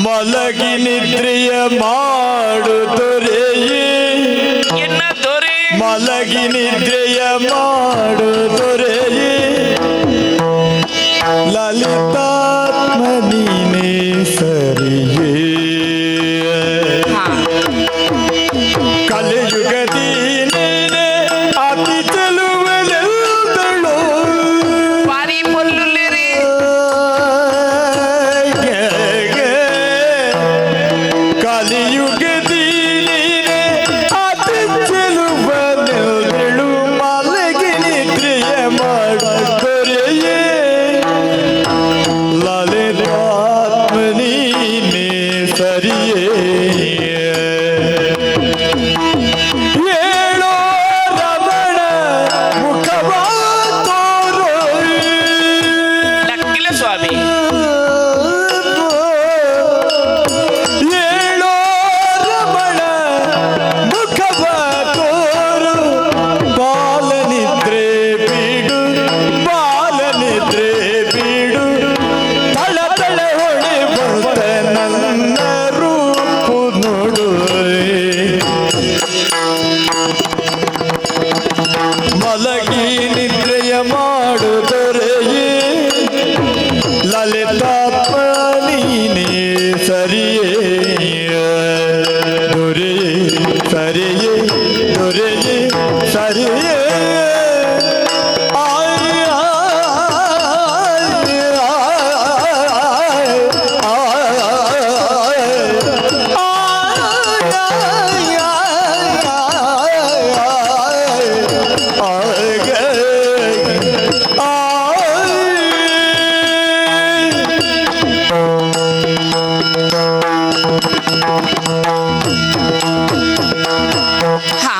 ಮಲಗಿ ನಿದ್ರೆಯ ಮಾಡು ದೊರೆಯೇ, ಎನ್ನ ದೊರೆ, ಮಲಗಿ ನಿದ್ರೆಯ ಮಾಡು ದೊರೆಯೇ, ಲಲಿತಾತ್ಮ ನೀನೇ ಸರಿಯೇ. ಕಲಿಯುಗದಿ ನೀನೇ ಅತಿ ಚೆಲುವಳೆಲ್ದಳು. ಬಾರಿ ಪೊಲ್ಲುಲ್ಲೇರಿ. ಕಲಿಯುಗದಿ ನೀನೇ ಅತಿ ಚೆಲುವನೆಲ್ದಳು, ಮಲಗಿ ನಿದ್ರೆಯ ಮಾಡು ದೊರೆಯೇ, ಲಲಿತಾತ್ಮ ನೀನೇ ಸರಿಯೇ. ಏಳೋ ರಮಣ ಮುಖವ ತೋರೋ, ಲಕ್ಕಿಲ ಸ್ವಾಮಿ. ಏಳೋ ರಮಣ ಮುಖವ ತೋರು, ಬಾಲನಿದ್ರೆ ಬೀಡು, ಬಾಲನಿದ್ರೆ ಬೀಡು, ತಳ ತಳ ಹೊಳೆ ಬಂತ ನನ್ನ ರೂಪು ನೋಡು. ಮಲಗಿ ನಿದ್ರೆಯ ಮಾಡು ದೊರೆಯೇ, ಲಲಿತಾತ್ಮ ನೀನೇ ಸರಿಯೇ. ದೊರೆಯೇ ಸರಿಯೇ, ದೊರೆಯೇ ಸರಿಯೇ. ಆಯ್ ಆಯ್ ಆಯ್ ಆಯ್. ಹಾ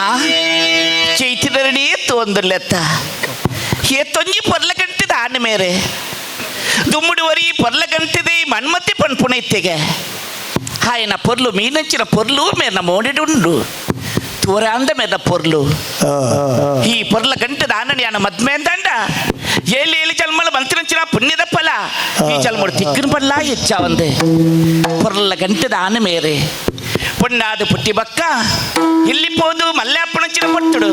ಚೈತಿನರಣಿ ತೋಂದುಲ್ಲೆತ್ತ ಏತೊಂಜಿ ಪೊರ್ಲ ಗಂಟಿದ ಆನೆ ಮೇರೆ ದುಮ್ಮುಡಿ ವರಿ ಪೊರ್ಲ ಗಂಟಿದೆ ಮಣ್ಮತಿ ಪಣ್ಪುಣೈತೆಗೆ ಹಾಯನ ಪೊರ್ಲು ಮೀನಂಚಿನ ಪೊರ್ಲು ಮೇರ್ನ ಮೋಡಿಡುಂಡು ತೂರಾಂದ ಮೇರ್ನ ಪೊರ್ಲು ಈ ಪೊರ್ಲ ಗಂಟದ ಆನಂದ ಯಾನ ಮದ್ಮೆ ಅಂತಂಡ ಏಳು ಏಳು ಜನ್ಮಲ ಮಂತಿನಂಚಿನ ಪುಣ್ಯದ ಫಲ ಈ ಜನ್ಮಡು ತಿಕ್ಕಿನ ಪಲ್ಲ ಹೆಚ್ಚಾವಂದೆ ಪೊರ್ಲ ಗಂಟದ ಆನೆ ಮೇರೆ ಪೊಣ್ಣಾದ ಪುಟ್ಟಿ ಬಕ್ಕ ಇಲ್ಲಿ ಪೋದು ಮಲ್ಲಾಪಣಂಚಿನ ಪಟ್ಟುಡು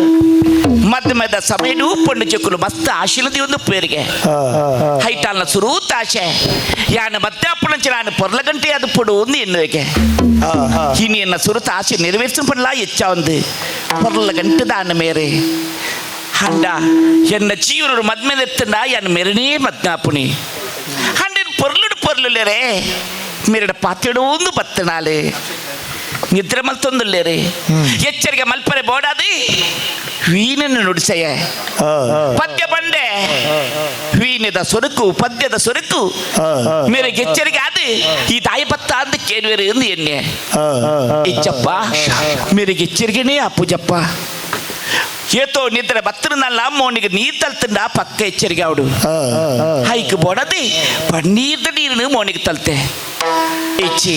ಮದ್ಮದ ಸಮಯಡು ಪೊಣ್ಣು ಚಿಕ್ಕಲು ಮಸ್ತ್ ಆಶೀಲದಿ ಒಂದು ಪೇರಿಗೆ ಹೈಟಾಲ್ನ ಸುರೂತ ಆಶೆ ಯಾನ ಮದ್ದಾಪಣಂಚಿನ ಆನೆ ಪೊರ್ಲ ಗಂಟೆ ಅದು ಪೊಡು ಒಂದು ಎನ್ನುವೆಗೆ ಇನಿ ಎನ್ನ ಸುರುತ ಆಸೆ ನೆರವೇರಿಸ ಪಡಲ ಹೆಚ್ಚಾವಂದು ಪೊರ್ಲ ಗಂಟದ ಆನೆ ಮೇರೆ ಅಂಡ ಎನ್ನ ಜೀವನಡು ಮದ್ಮೆದೆತ್ತಂಡ ಎನ್ನ ಮೆರನೇ ಮದ್ನಾಪುಣಿ ಅಂಡಿನ ಪೊರ್ಲುಡು ಪೊರ್ಲುಲೇರೆ ಮೇರೆಡ ಪಾತೆಡು ಒಂದು ಬತ್ತನಾಲೆ ನಿದ್ರೆ ಮಲ್ತೊಂದುಲ್ಲೇರೆ ಎಚ್ಚರಿಕೆ ಮಲ್ಪರೆ ಬೋಡಾದಿ ವೀಣನ್ನು ನುಡಿಸೆಯ ಪದ್ಯ ಬಂಡೆ ವೀಣದ ಸೊರಕು ಪದ್ಯದ ಸೊರಕು ಮೇರೆಗೆ ಎಚ್ಚರಿಕೆ ಅದು ಈ ತಾಯಿ ಪತ್ತ ಅಂದ ಕೇಳುವೆರು ಎಂದು ಎಣ್ಣೆ ಇಚ್ಚಪ್ಪ ಮೇರೆಗೆ ಎಚ್ಚರಿಕೆನೇ ಅಪ್ಪುಜಪ್ಪ ಏತೋ ನಿದ್ರೆ ಬತ್ತಿರನಲ್ಲ ಮೋನಿಗೆ ನೀರು ತಲ್ತಂಡ ಪಕ್ಕ ಎಚ್ಚರಿಕೆ ಅವಡು ಹೈಕ್ ಬೋಡದಿ ಪನ್ನೀರ್ದ ನೀರನ್ನು ಮೋನಿಗೆ ತಲ್ತೆ ಇಚ್ಚಿ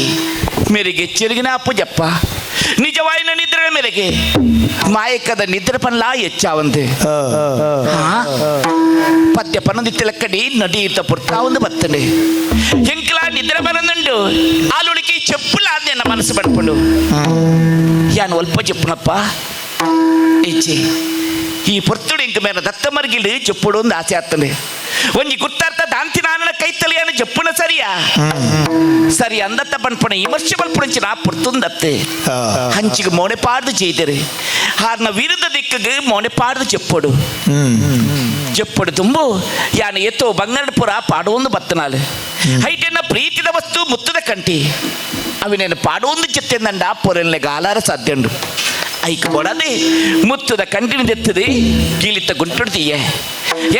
ಮೇರೆಗೆ ಎಚ್ಚರಿಗೆನ ಅಪ್ಪುಜಪ್ಪ ನಿಜವಾಯಿನ ನಿದ್ರೆ ಮೇರೆಗೆ ಮಾಯಕದ ನಿದ್ರೆ ಪನ್ಲ ಹೆಚ್ಚಾವಂದು ಪದ್ಯ ಪನ್ನೊಂದು ನಡಿ ಇರ್ತ ಪುರ್ತಾ ಒಂದು ಬತ್ತಂಡೆ ಎಂಕಲ ನಿದ್ರೆ ಬರಂದುಂಡು ಆಲುಳಿಕೆ చెప్పుల ನನ್ನ ಮನಸ್ಸು ಪಡ್ಕೊಂಡು ಯಾನು ಒಲ್ಪ చెప్పునಪ್ಪ ಇಚ್ಚಿ ಈ ಪೊರ್ತುಡು ಇಂಕ ಮೇರ ದತ್ತ ಮರ್ಗಿಲು చెప్పుడు ಒಂದು ಆಸೆ ಆಗ್ತದೆ ಒಂಜಿ ಗುರ್ತಾರ್ಥ ದಾಂತಿ ನಾನನ ಕೈತಲಿಯಾನ చెప్పున ಸರಿಯಾ ಸರಿ ಅಂದತ್ತ ಪನ್ಪಣ ವಿಮರ್ಶೆ ಮಲ್ಪುಣಂಚಿನ ಆ ಪೊರ್ತುಂದತ್ತೆ ಹಂಚಿಗೆ ಮೋನೆ ಪಾಡ್ದು ചെയ്തರು ಆರ್ನ ವಿರುದ್ಧ ದಿಕ್ಕಿಗೆ ಮೋನೆ ಪಾಡ್ದು చెప్పుడు చెప్పుడు తుంಬು ಯಾನ ಎತ್ತೋ ಬಂಗಾರದ ಪುರ ಪಾಡೋಂದು ಬತ್ತನಾಲು ಹೈಟೆನ್ನ ಪ್ರೀತಿದ ವಸ್ತು ಮುತ್ತದ ಕಂಟಿ ಅವಿ నేను ಪಾಡೋಂದು చెత్తేందంಡ పొరల్ని గాలార సాధ్యండు ಐಕ್ ಕೊಡದೆ ಮುತ್ತುದ ಕಂಟಿನ ದೆತ್ತದೆ ಗೀಳಿತ ಗುಂಟುಡು ತೀಯ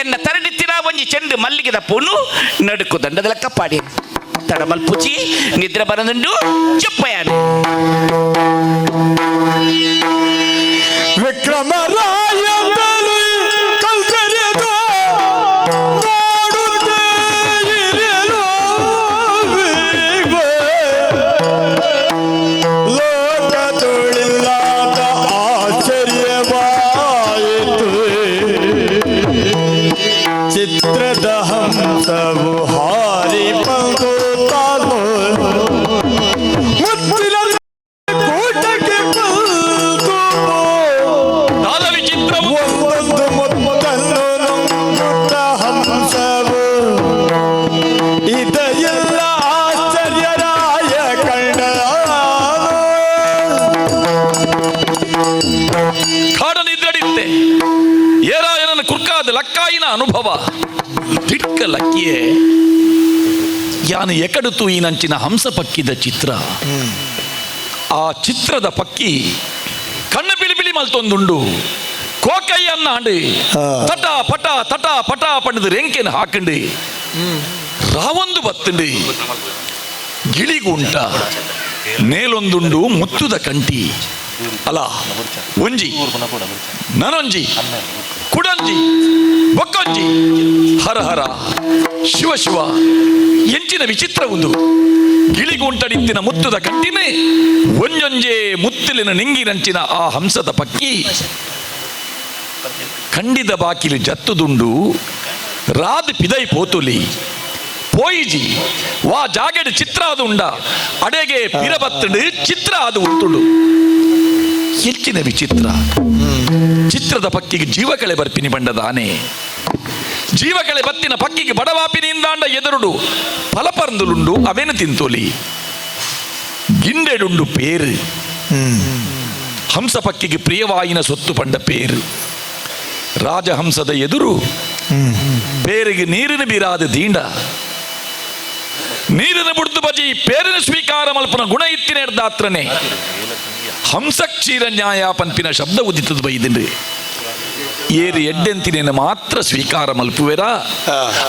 ಎನ್ನ ತರಡಿತ್ತಿನ ಒಂಜಿ ಚೆಂಡು ಮಲ್ಲಿಗೆದ ಪೂನು ನಡುಕು ದಂಡದ ಲೆಕ್ಕ ಪಾಡಿ ತಡಮಲ್ಪುಚಿ ನಿದ್ರೆ ಬರದುಂಡು చెప్పయాను ವಿಕ್ರಮರಾಯದಲ್ಲಿ ಕಲ್ಕರಿದ ನೋಡುತ್ತೇ ಇರಲು ಲೋಕದೊಳಿಲ್ಲಾದ ಆಶ್ಚರ್ಯವಾಯಿತು. ಚಿತ್ರದ ಹಂಸವು ಹಾರಿ ಬಂದು ತಾನು ಮುತ್ತಿನ ಕೂಟಕ್ಕೆ ಬಂದು ದಾದ ವಿಚಿತ್ರವು ಒಂದೊಂದು ಮುತ್ತನ್ನು ನುಂಗುತ್ತ ಹಂಸವು ಇದೆಲ್ಲ ಆಶ್ಚರ್ಯರಾಯ ಕಂಡ. ಕಾಡನಿದ್ದಡಿತ್ತೆ ಏರಾಯನನ ಕುರ್ಕಾದ ಲಕ್ಕಾಯಿನ ಅನುಭವ ತಿಕ್ಕ ಲಕ್ಕಿಯೇ ಯಾನು ಎಕಡುತು ಈ ನಂಚಿನ ಹಂಸ ಪಕ್ಕಿದ ಚಿತ್ರ. ಆ ಚಿತ್ರದ ಪಕ್ಕಿ ಕಣ್ಣು ಬಿಳಿ ಬಿಳಿ ಮಲ್ತೊಂದುಂಡು ಕೋಕಯ್ಯನ್ನ ಅಂಡು ತಟ ಪಟ ತಟ ಪಟ ಪಂಡದು ರೆಂಕೆನ ಹಾಕಂಡು ರಾವೊಂದು ಬತ್ತುಂಡು ಗಿಳಿಗುಂಟ ನೇಲೊಂದುಂಡು ಮುತ್ತುದ ಕಂಟಿ ಅಲ ಒಂಜಿ ನನೊಂಜಿ ಕುಡಂಜಿ ಬೊಕ್ಕೊಂಜಿ ಹರ ಹರ ಶಿವ ಶಿವ ಎಂಚಿನ ವಿಚಿತ್ರ ಒಂದು ಗಿಳಿಗುಂಟಡಿತ್ತಿನ ಮುತ್ತುದ ಕಂಟಿನೇ ಒಂಜೊಂಜೆ ಮುತ್ತಿಲಿನ ನಿಂಗಿನಂಚಿನ ಆ ಹಂಸದ ಪಕ್ಕಿ ಖಂಡಿದ ಬಾಕಿಲು ಜತ್ತುದುಂಡು ರಾದ್ ಪಿದೈ ಪೋತುಲಿ ಪೋಯಿಜಿ ವಾ ಜಾಗೆಡ್ ಚಿತ್ರ ಅದು ಉಂಡ ಅಡೆಗೆ ಪಿರಬತ್ತುಂಡು ಚಿತ್ರ ಅದು ಉಂಟುಂಡು ಹೆಚ್ಚಿನ ವಿಚಿತ್ರ ಚಿತ್ರದ ಪಕ್ಕಿಗೆ ಜೀವಕಳೆ ಬರ್ಪಿನಿ ಬಂಡದಾನೆ ಜೀವಕಳೆ ಬತ್ತಿನ ಪಕ್ಕಿಗೆ ಬಡವಾಪಿನಿಂದಾಂಡ ಎದುರುಡು ಫಲಪರ್ಂದುಲುಂಡು ಅವೇನು ತಿಂತೋಲಿ ಗಿಂಡೆಡುಂಡು ಪೇರು ಹಂಸ ಪಕ್ಕಿಗೆ ಪ್ರಿಯವಾಯಿನ ಸೊತ್ತು ಪಂಡ ಪೇರು ರಾಜಹಂಸದ ಎದುರು ಪೇರಿಗೆ ನೀರಿನ ಬೀರಾದ ದೀಂಡ ನೀರಿನ ಬುಡ್ದು ಬಜಿ ಪೇರಿನ ಸ್ವೀಕಾರ ಮಲ್ಪನ ಗುಣ ಇತ್ತಿನ ಎಡ್ದಾತ್ರನೆ ಹಂಸಕ್ಷೀರ ನ್ಯಾಯ ಪಂಪಿನ ಶಬ್ದ ಉದಿತದ ಬೈದಿಂಡ್ರಿ ಏರು ಎಡ್ಡೆಂತಿನೇನು ಮಾತ್ರ ಸ್ವೀಕಾರ ಮಲ್ಪುವೆರ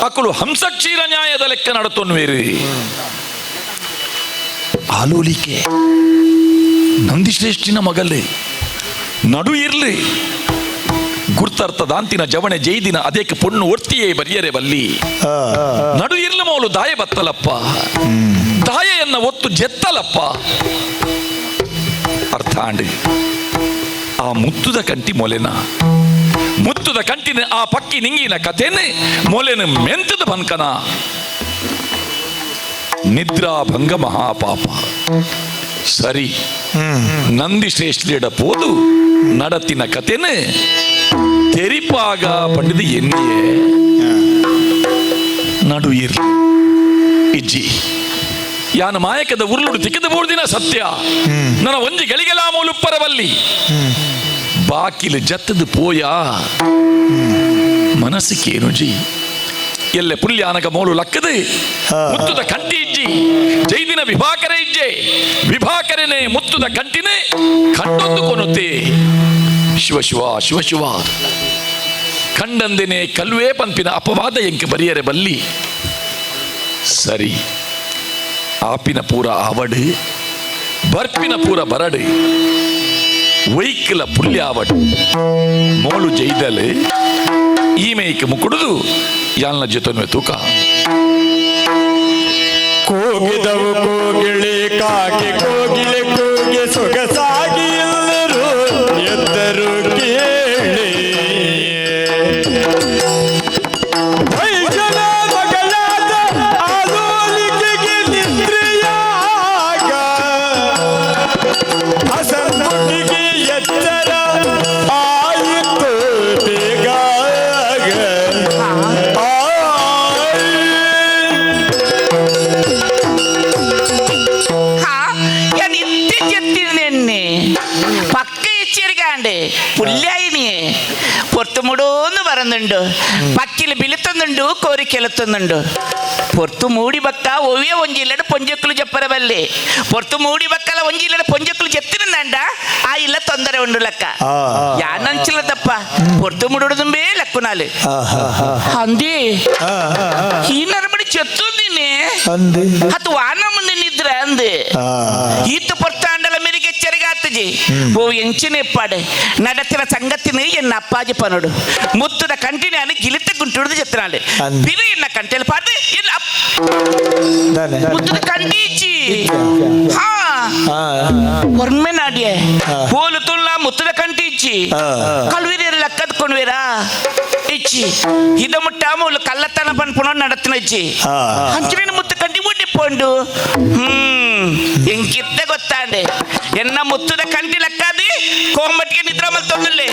ಅಕುಲು ಹಂಸಕ್ಷೀರ ನ್ಯಾಯದ ಲೆಕ್ಕ ನಡತೊನ್ವೇರು. ಆಲೋಲಿಕೆ ನಂದಿಶ್ರೇಷ್ಠಿನ ಮಗಲೇ ನಡು ಇರ್ಲಿ ಗುರ್ತರ್ಥ ದಾಂತಿನ ಜವಣೆ ಜೈದಿನ ಅದೇಕ ಪೊಣ್ಣು ಒರ್ತಿಯೇ ಬರಿಯರೆ ಬಲ್ಲಿ ನಡು ಇರ್ಲು ಮೌಲು ದಾಯ ಬತ್ತಲಪ್ಪ ದಾಯೆಯನ್ನ ಒತ್ತು ಜೆತ್ತಲಪ್ಪ ಅರ್ಥಾಂಡ್ ಆ ಮುತ್ತುದ ಕಂಟಿ ಮೊಲೆನ ಮುತ್ತುದ ಕಂಟಿನ ಆ ಪಕ್ಕಿ ನಿಂಗಿನ ಕಥೆನೆ ಮೊಲೆನ ಮೆಂತದ ಬನ್ಕನ ನಿದ್ರಾ ಭಂಗ ಮಹಾಪಾಪ ಸರಿ ನಂದಿ ಶ್ರೇಷ್ಠಿಡ ಪೋದು ನಡತಿನ ಕಥೆನೆ ತೆರಿಪಾಗ ಪಂಡಿದ ಎನ್ನಿಯೇ ನಡು ಇರ್ಲಿ ಇಜ್ಜಿ ಯಾನ ಮಾಯಕದ ಉರುಳುಡು ತಿಕ್ಕಿದ ಬೋರ್ದಿನ ಸತ್ಯ ನನ್ನ ಒಂಜಿ ಗಳಿಗೆಲ ಮೂಲುಪ್ಪರವಲ್ಲಿ ಬಾಕಿಲು ಜತ್ತದು ಪೋಯ ಮನಸ್ಸಿಗೇನು ಜಿ ಎಲ್ಲೆ ಪುಲ್ಯಾನಕ ಮೋಲು ಲಕ್ಕದು ಮುತ್ತುದ ಕಂಟಿ ಇಜ್ಜಿ ಜೈದಿನ ವಿಭಾಕರ ಇಜ್ಜೆ ವಿಭಾಕರನೆ ಮುತ್ತುದ ಕಂಟಿನೇ ಕಂಡೊಂದು ಕೊನುತ್ತೆ ಶಿವ ಶಿವ ಶಿವ ಶಿವ ಕಂಡಂದಿನೇ ಕಲ್ವೇ ಪಂಪಿನ ಅಪವಾದ ಎಂಕ ಬರಿಯರೆ ಬಲ್ಲಿ ಸರಿ ಆಪಿನ ಪೂರ ಆವಡು ಬರ್ಪಿನ ಪೂರ ಬರಡು ವೈಕಲ ಪುಲ್ಯಾವಡು ಮೋಳು ಜೈದಲು ಈ ಮೇಯ್ಕ ಮುಕ್ಕುಡುದು ಯಾಲ್ನ ಜೊತೆನುವೆ ತೂಕ ಕೂಗಿದವು ಕೋಗಿಳೆ ಕಾಗೆ ಕೋಗಿಲೆ ಕೂಗಿ ಸೊಗಸಾಗಿ ಎಲ್ಲರೂ ಎದ್ದರು ಕೇಳಿ ವೈಶನ ಮಗಳಾದ ಆಲೋಲಿಕೆಗೆ ನಿದ್ರೆಯಾಗ ಹಸನ್ಮುಖಿಗೆ ಎಚ್ಚರ ಆಯಿತು ಬೇಗ ಹಾ ഞാൻ ഇത്തിച്ചെത്തിരുന്നെന്നെ പക്ക ഇച്ചിരിക്കാണ്ട് പുല്ലായിനിയെ പൊറത്തു മൂടൂന്ന് പറയുന്നുണ്ട് പക്കിൽ ബിലുത്തുന്നുണ്ട് കോരി കെലുത്തുന്നുണ്ട് പൊറത്തു മൂടി ബക്ക ഒവ്യ ഒഞ്ചില്ലട് പൊഞ്ചക്കുలు చెప్పరవల్లే పొత్తు మూడి బక్కల ಒಂಜಿಲ್ಲಡ ಪೊಂಜಕ್ಕಲು చెత్తినందండ ಆ ಇಲ್ಲ ತೊಂದರೆ ಉಂಡು ಲಕ್ಕ ಯಾನಂಚಿಲ್ಲ ತಪ್ಪ పొత్తు ముడుడుదుంబే లక్కునాలు అంది ಈ ನರಮಡಿ చెత్తుంది ಅಂದು ಅದು ವಾನ ಮುಂದೆ ನಿದ್ರೆ ಅಂದು ಈತ ಪೊರ್ತಾಂಡಲ ಮೇರೆಗೆ ಎಚ್ಚರಿಗಾತಜಿ ಓ ಎಂಚಿನ ಎಪ್ಪಾಡೆ ನಡತಿನ ಸಂಗತಿನ ಎನ್ನ ಅಪ್ಪಾಜಿ ಪನಡು ಮುತ್ತುದ ಕಂಟಿನ ಗಿಲಿತ ಗುಂಟುಡ್ದು చెప్తున్నాడు ಅಂದ್. ಬಿರು ಎನ್ನ ಕಂಟೆಲ್ ಪಾಡ್ದು ಎನ್ನ ದಾನೆ ಮುತ್ತುದ ಕಂಟೀಚಿ ಹಾ ಹಾ ಒರ್ಮೆ ನಾಡಿಯೆ ಹೋಲು ತುಳ್ಳ ಮುತ್ತುದ ಕಂಟೀಚಿ ಕಲ್ವಿರ ಲಕ್ಕದ್ಕೊಂಡ್ವೀರಾ ಇಚ್ಚಿ ಇದ ಮುಟ್ಟ ಮೂಲು ಕಲ್ಲತನ ಪನ್ಪುಣ ನಡತಿನ ಇಚ್ಚಿ ಅಂಚಿನ ಮುತ್ತು ಕಂಟಿ ಉಂಡಿಪೋಂಡು ಎಂಕಿತ್ತೆ ಗೊತ್ತಾಂಡೆ ಎನ್ನ ಮುತ್ತುದ ಕಂಟಿ ಲಕ್ಕಾದಿ ಕೋಮಟ್ಟಿಗೆ ನಿದ್ರ ಮಲ್ತೊಂದುಲ್ಲೆ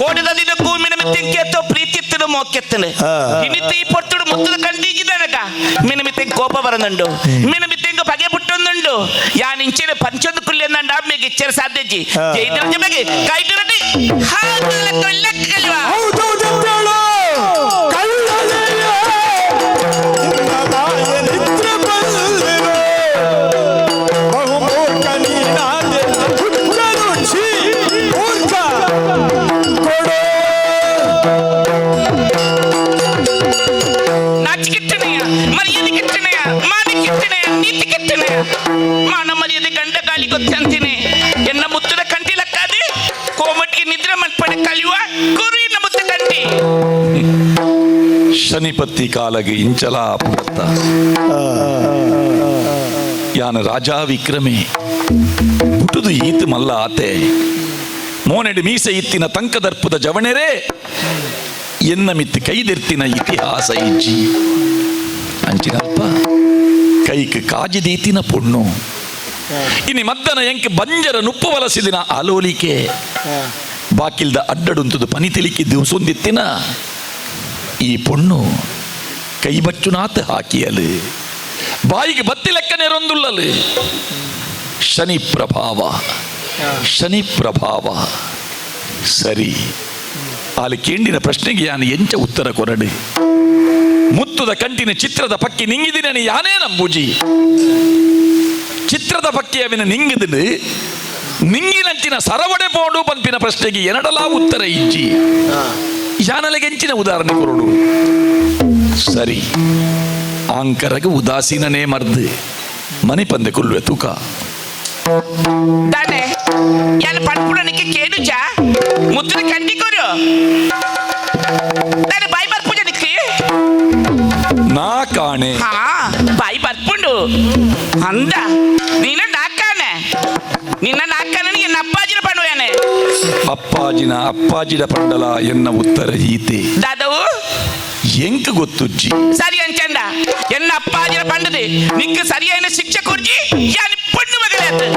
ಕೋಡಿದ ದಿನ ಕೂಮಿನ ಮಿತ್ತಿಂಕೆತ್ತೋ ಪ್ರೀತಿತ್ತನು ಮೋಕೆತ್ತನು ಇನಿತ ಈ ಪೊರ್ತುಡು ಮುತ್ತುದ ಕಂಟಿ ಇದ್ದಾನಕ ಮಿನ ಮಿತ್ತಿಂಗ್ ಕೋಪ ಬರನುಂಡು ಮಿನ ಮಿತ್ತಿಂಗ್ ಪಗೆ ಪುಟ್ಟೊಂದುಂಡು ಯಾನ್ ಇಂಚಿನ ಪಂಚೊಂದು ಕುಲ್ಲೆಂದಂಡ ಅಮ್ಮೆಗೆ ಇಚ್ಚರ ಸಾಧ್ಯಜಿ ಜೈದಿನ ಜಮೆಗೆ ಕೈಟಿರಟಿ ಹಾಗೆ ಲೆಕ್ಕ ಲೆಕ್ಕಲ್ವಾ ಹೌದೌದಂತೇಳು ಕಳ್ಳನೆಯ ನಿನ್ನ ಮಾಯ ನಿದ್ರೆ ಬಲ್ಲೆನು. ಬಹುಮೂರ್ಖ ನೀನಾದೆ ಹುಟ್ಟನು ಛೀ ಮೂರ್ಖ ಕೊಡು ನಾಚಿಕೆಟ್ಟನೆಯ ಮರ್ಯಾದೆ ಕೆಟ್ಟನೆಯ ಮಾನ ಕೆಟ್ಟನೆಯ ನೀತಿ ಕೆಟ್ಟನೆಯ ಮಾನ ಮರ್ಯಾದೆ ಗಂಡ ಗಾಳಿ ಗೊತ್ತಂತೀನಿ ಎನ್ನ ಮುತ್ತದ ಕಂಟಿ ಲಕ್ಕಾದೆ ಕೋಮಟ್ಟಿಗೆ ನಿದ್ರೆ ಮಲ್ಪಡೆ ಕಲಿಯುವ ಗುರು ಎನ್ನ ಮುತ್ತ ಕಂಟಿ ಶನಿಪತ್ತಿ ಕಾಲಗೆ ಇಂಚಲ ಪುರತ್ತ ಯಾನ ರಾಜಾ ವಿಕ್ರಮೆ ಪುಟುದು ಈತ ಮಲ್ಲ ಆತೆ ಮೋನೆಡು ಮೀಸೆ ಇತ್ತಿನ ತಂಕದರ್ಪದ ಜವಣೆರೇ ಎನ್ನ ಮಿತ್ತು ಕೈದೆರ್ತಿನ ಇತಿಹಾಸ ಇಜ್ಜಿ ಅಂಚಿನಲ್ಪ ಕೈಕ್ ಕಾಜಿದೀತಿನ ಪೊಣ್ಣು ಇನಿ ಮದ್ದನ ಎಂಕ್ ಬಂಜರ ನುಪ್ಪು ವಲಸಿದಿನ ಆಲೋಲಿಕೆ ಬಾಕಿಲ್ದ ಅಡ್ಡಡುಂತುದು ಪನಿ ತಿಳಿಕಿ ದಿವಸೊಂದಿತ್ತಿನ ಈ ಪೊಣ್ಣು ಕೈ ಬಚ್ಚುನಾತ್ ಹಾಕಿಯಲು ಬಾಯಿಗೆ ಬತ್ತಿ ಲೆಕ್ಕ ನೆರೊಂದುಳ್ಳಲು ಶನಿ ಪ್ರಭಾವ ಶನಿ ಪ್ರಭಾವ ಸರಿ ಅಲ್ಲಿ ಕೇಂಡಿನ ಪ್ರಶ್ನೆಗೆ ಯಾನು ಎಂಚ ಉತ್ತರ ಕೊರಡು ಮುತ್ತುದ ಕಂಟಿನ ಚಿತ್ರದ ಪಕ್ಕಿ ನಿಂಗಿದಿನ ಯಾನೇ ನಂಬುಜಿ ಚಿತ್ರದ ಪಕ್ಕಿ ಅವಿನ ನಿಂಗಿದಿನ ನಿಂಗಿನಂಚಿನ ಸರವಡೆ ಪೋಂಡು ಪಂಪಿನ ಪ್ರಶ್ನೆಗೆ ಎನಡಲಾ ಉತ್ತರ ಇಜ್ಜಿ ಯಾನಲೆಗೆಂಚಿನ ಉದಾಹರಣೆ ಕೊರಡು ಸರಿ ಆಂಕರಗ ಉದಾಸೀನನೇ ಮರ್ದು ಮನೆ ಪಂದೆ ಕೊಲ್ಲುವೆ ತೂಕ. ದಾನೆ ಯಾನ್ ಪನ್ಪುಡನಿಕ್ಕೆ ಕೇನುಜ ಮುದ್ದುದ ಕಂಡಿಕೊರು ದಾನೆ ಬಾಯಿ ಬರ್ಪುಜ ನಿಕ್ಕೆ ನಾ ಕಾಣೆ ಹಾ ಬಾಯಿ ಬರ್ಪುಂಡು ಅಂದ ನೀನು ನಾಕಾನೆ ನಿನ್ನ ನಾಕಾನೆ ನಿನ್ನ ಅಪ್ಪಾಜಿನ ಪಣುವೇನೆ ಅಪ್ಪಾಜಿನ ಅಪ್ಪಾಜಿಡ ಪಂಡಲ ಎನ್ನ ಉತ್ತರ ಈತೆ ದಾದವು ಎಂಕ್ ಗೊತ್ತುಜ್ಜಿ ಸರಿ ಅಂಚಂಡ ಎನ್ನ ಅಪ್ಪಾಜಿನ ಪಂಡದೆ ನಿಕ್ಕ ಸರಿಯಾದ ಶಿಕ್ಷೆ ಕೊರ್ಜಿ ಯಾನ್ ಪೊಣ್ಣು ಮಗಳೇ ಆತು.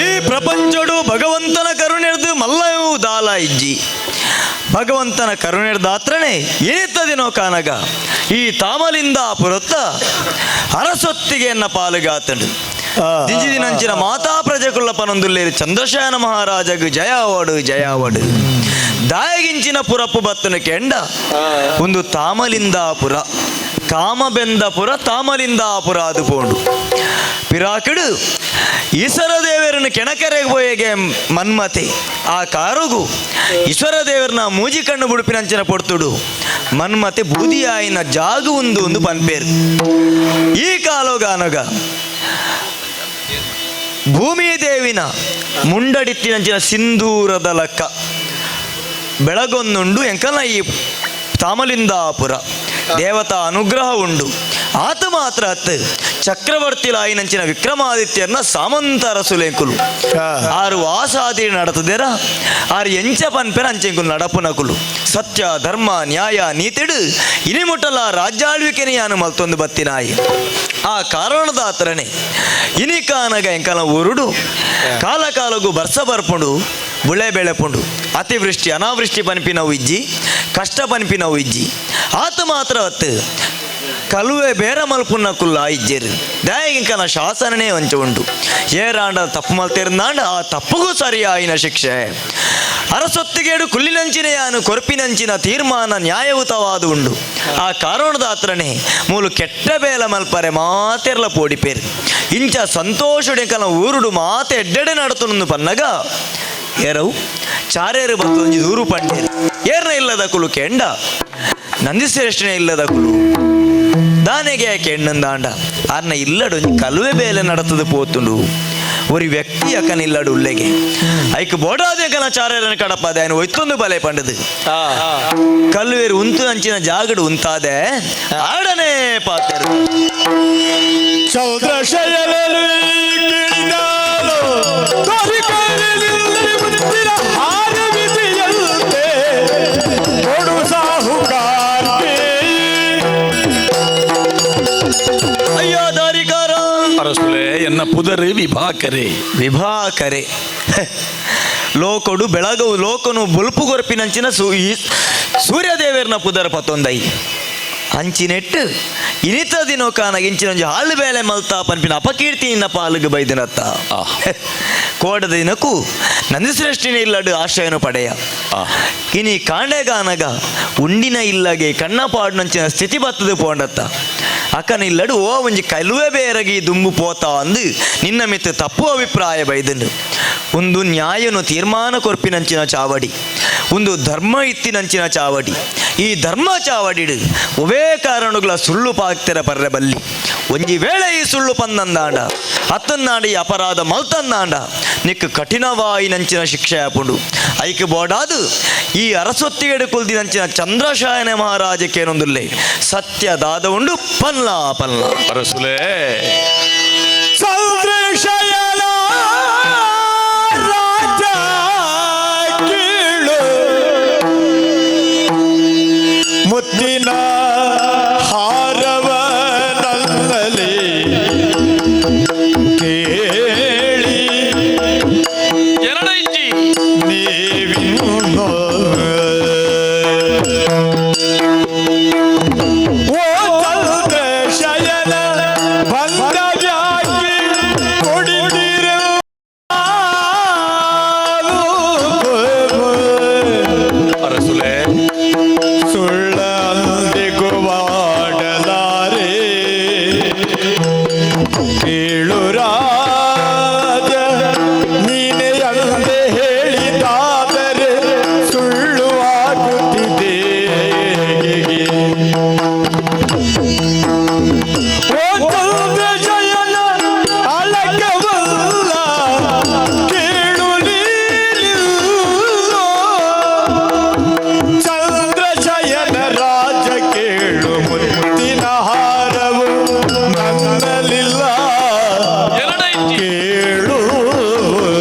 ಈ ಪ್ರಪಂಚಡು ಭಗವಂತನ ಕರುಣೆರ್ದು ಮಲ್ಲಯು ದಾಲ ಇಜ್ಜಿ ಭಗವಂತನ ಕರುಣೆರ್ದಾತ್ರನೆ ಏನಿತ್ತದಿನೋ ಕಾನಗ ಈ ತಾಮಲಿಂದ ಪುರತ್ತ ಅರಸೊತ್ತಿಗೆ ಎನ್ನ ಪಾಲುಗಾತಂಡು ದಿಂಜಿದಿನಂಚಿನ ಮಾತಾ ಪ್ರಜೆಕುಲ್ಲ ಪನೊಂದುಲ್ಲೇರು ಚಂದ್ರಶಯನ ಮಹಾರಾಜಗ್ ಜಯಾವಡು ಜಯಾವಡು ದಾಯಗಿಂಚಿನ ಪುರಪ್ಪು ಬತ್ತನ ಕೆಂಡ ಒಂದು ತಾಮಲಿಂದಾಪುರ ಕಾಮಬೆಂದಪುರ ತಾಮಲಿಂದಾಪುರ ಅದು ಪೋಂಡು ಪಿರಾಕಿಡು ಈಶ್ವರದೇವರನ್ನು ಕೆಣಕರೆಗೆ ಪೋಯೆಗೆ ಮನ್ಮತೆ ಆ ಕಾರುಗು ಈಶ್ವರದೇವರನ ಮೂಜಿ ಕಣ್ಣು ಬುಡುಪಿನಂಚಿನ ಪೊಡ್ತುಡು ಮನ್ಮತೆ ಬೂದಿಯಾಯಿನ ಜಾಗು ಒಂದು ಒಂದು ಪನ್ಪೇರು ಈ ಕಾಲೋಗಾನಗ ಭೂಮಿ ದೇವಿನ ಮುಂಡಡಿತ್ತಿನಂಚಿನ ಸಿಂಧೂರದ ಲಕ್ಕ ಬೆಳಗೊಂದುಂಡು ಎಂಕಲ್ನ ಈ ತಾಮಲಿಂದಾಪುರ ದೇವತಾ ಅನುಗ್ರಹ ಉಂಡು ಆತ ಮಾತ್ರ ಅತ್ತು ಚಕ್ರವರ್ತಿ ಲಾಯಿನಂಚಿನ ವಿಕ್ರಮಾದಿತ್ಯರ್ನ ಸಾಮಂತರ ಸುಲೇಂಕುಲು ಆರು ವಾಸಾದಿ ನಡತದೇರ ಆರು ಎಂಚ ಪನ್ಪೆರ ಅಂಚೆಂಕುಲು ನಡಪುನಕುಲು ಸತ್ಯ ಧರ್ಮ ನ್ಯಾಯ ನೀತಿಡು ಇನಿಮುಟ್ಟಲ ರಾಜ್ಯಾಳ್ವಿಕೆನೆ ಯಾನು ಮಲ್ತೊಂದು ಬತ್ತಿನಾಯಿ ಆ ಕಾರಣದಾತರನೆ ಇನಿಕಾನಗ ಎಂಕಲ ಊರುಡು ಕಾಲ ಕಾಲಗು ಬರ್ಸ ಬರ್ಪುಂಡು ಬುಳೆ ಬೆಳೆಪುಂಡು ಅತಿವೃಷ್ಟಿ ಅನಾವೃಷ್ಟಿ ಪನ್ಪಿನವು ಇಜ್ಜಿ ಕಷ್ಟ ಪನ್ಪಿನವು ಇಜ್ಜಿ ಆತ ಮಾತ್ರ ಅತ್ತು ಕಲುವೆ ಬೇರ ಮಲ್ಪುನ್ನ ಕುಲ್ಲ ಇಜ್ಜೇರು ದಾಯಗಿಂಕನ ಶಾಸನನೇ ಒಂಚ ಉಂಡು ಏರಾಂಡ ತಪ್ಪು ಮಲ್ತಿರ್ನಾಂಡ ಆ ತಪ್ಪುಗೂ ಸರಿಯಾಯಿನ ಶಿಕ್ಷೆ ಅರಸೊತ್ತಿಗೇಡು ಕುಲ್ಲಿನಂಚಿನ ಯಾನು ಕೊರ್ಪಿನಂಚಿನ ತೀರ್ಮಾನ ನ್ಯಾಯಯುತವಾದ ಉಂಡು ಆ ಕಾರಣದಾತ್ರನೆ ಮೂಲು ಕೆಟ್ಟ ಬೇಲ ಮಲ್ಪರೆ ಮಾತೆರ್ಲ ಪೋಡಿಪೇರು ಇಂಚ ಸಂತೋಷಡೆಂಕನ ಊರುಡು ಮಾತೆ ಎಡ್ಡೆಡೆ ನಡತುನಂದು ಪನ್ನಗ ಏರವು ಚಾರೇರು ಬತ್ತೊಂಜಿ ದೂರು ಪಂಡೇರು ಏರ್ನ ಇಲ್ಲದ ಕುಲು ಕೆಂಡ ನಂದಿಶ್ರೇಷ್ಠನೇ ಇಲ್ಲದ ಕುಲು ದಾನೆಗೆ ಕೆಣ್ಣಂದಾಂಡ ಅರ್ನ ಇಲ್ಲಡು ಒಂಜಿ ಕಲುವೆ ಬೇಲೆ ನಡತದ ಪೋತುಂಡು ಒರಿ ವ್ಯಕ್ತಿ ಅಕ್ಕನ ಇಲ್ಲಡು ಉಲ್ಲೆಗೆ ಐಕ್ ಬೋಡಾದೆ ಕನ ಚಾರೇರನ ಕಡಪದೆ ఆయన ಒಯ್ತೊಂದು ಬಲೆ ಪಂಡದು ಕಲ್ಲುವೇರು ಉಂತು ಅಂಚಿನ ಜಾಗಡು ಉಂತಾದೆ ಆಡನೆ ಪಾತೆರು ಅಯ್ಯೋ ದಾರಿಕಾರ ಅರಸುಲೆ ಎನ್ನ ಪುದರು ವಿಭಾಕರೆ ವಿಭಾಕರೆ ಲೋಕೊಡು ಬೆಳಗವು ಲೋಕನು ಬುಲ್ಪು ಗೊರ್ಪಿನಂಚಿನ ಸೂರ್ಯದೇವರ್ನ ಪುದರ ಪತ್ತೊಂದೈ ಅಂಚಿನೆಟ್ಟು ಇನಿತ ದಿನೋಕಾನ ಇಂಚಿನೊಂಜಿ ಹಾಳು ಬೇಲೆ ಮಲ್ತಾ ಪನ್ಪಿನ ಅಪಕೀರ್ತಿ ನಿನ್ನ ಪಾಲುಗು ಬೈದಿನತ್ತ ಕೋಡದ ದಿನಕ್ಕೂ ನಂದಿಶ್ರೇಷ್ಠಿನ ಇಲ್ಲಡು ಆಶ್ರಯನು ಪಡೆಯ ಇನಿ ಕಾಂಡೆಗಾನಗ ಉಂಡಿನ ಇಲ್ಲಗೆ ಕಣ್ಣ ಪಾಡುನಂಚಿನ ಸ್ಥಿತಿ ಬತ್ತದು ಪೋಂಡತ್ತ ಅಕ್ಕನ ಇಲ್ಲಡು ಓ ಒಂಜಿ ಕಲುವೆ ಬೇರಗಿ ದುಂಬು ಪೋತ ಅಂದು ನಿನ್ನ ಮಿತ್ತ ತಪ್ಪು ಅಭಿಪ್ರಾಯ ಬೈದನು ಒಂದು ನ್ಯಾಯನು ತೀರ್ಮಾನ ಕೊರ್ಪಿನಂಚಿನ ಚಾವಡಿ ಒಂದು ಧರ್ಮ ಇತ್ತಿನಂಚಿನ ಚಾವಡಿ ಈ ಧರ್ಮ ಚಾವಡಿಡು ಒವೇ ಕಾರಣಗಳ ಸುಳ್ಳು ಪಾಕ್ತಿರ ಪರ್ರೆ ಬಲ್ಲಿ ಒಂಜಿ ವೇಳೆ ಈ ಸುಳ್ಳು ಪಂದಂದಾಂಡ ಅತ್ತನ್ನಾಂಡ ಈ ಅಪರಾಧ ಮಲ್ತನ್ನಾಂಡ ನಿಕ್ ಕಠಿಣವಾಯಿನಂಚಿನ ಶಿಕ್ಷೆ ಆಪುಂಡು. ಐಕ್ ಬೋಡಾದು ಈ ಅರಸೊತ್ತಿಗೆಡು ಕುಲ್ದಿನಂಚಿನ ಚಂದ್ರಶಯನ ಮಹಾರಾಜಕ್ಕೇನೊಂದುಲ್ಲೆ ಸತ್ಯ ದಾದ ಉಂಡು ಪನ್ಲ ಪನ್ಲ. ಅರಸುಲೇ ಚಂದ್ರಶಯನ ರಾಜ ಕೇಳು ಮುತ್ತಿನ ಹಾರವ ನಲ್ಲಲಿ ಕೇಳಿ ಎರಡ ಇಂಚಿ ನೀವಿನ್ನು ಓ ಚಂದ್ರಶಯನ ಬಂದ ವ್ಯಾಕಿ ಕೊಡಿದಿರು. ಅರಸುಲೇ ಸುಳ್ಳಂದಿಗುವಾಡಲಾರೆ ಕೇಳು ರಾಜ ನೀನೆ ಅಂದೆ ಹೇಳಿದಾದರೆ ಸುಳ್ಳು ಆಗುತ್ತಿದೆ. ಓ ಚಂದ್ರಶಯನ ಅಲಕವಲ್ಲ ಕೇಳು ನೀನು. ಚಂದ್ರಶಯನ ರಾಜ ಕೇಳು ಮುತ್ತಿನ ಹಾರವು ನನ್ನಲಿಲ್ಲ ಎರಡ ಇಂಚಿ ಕೇಳು.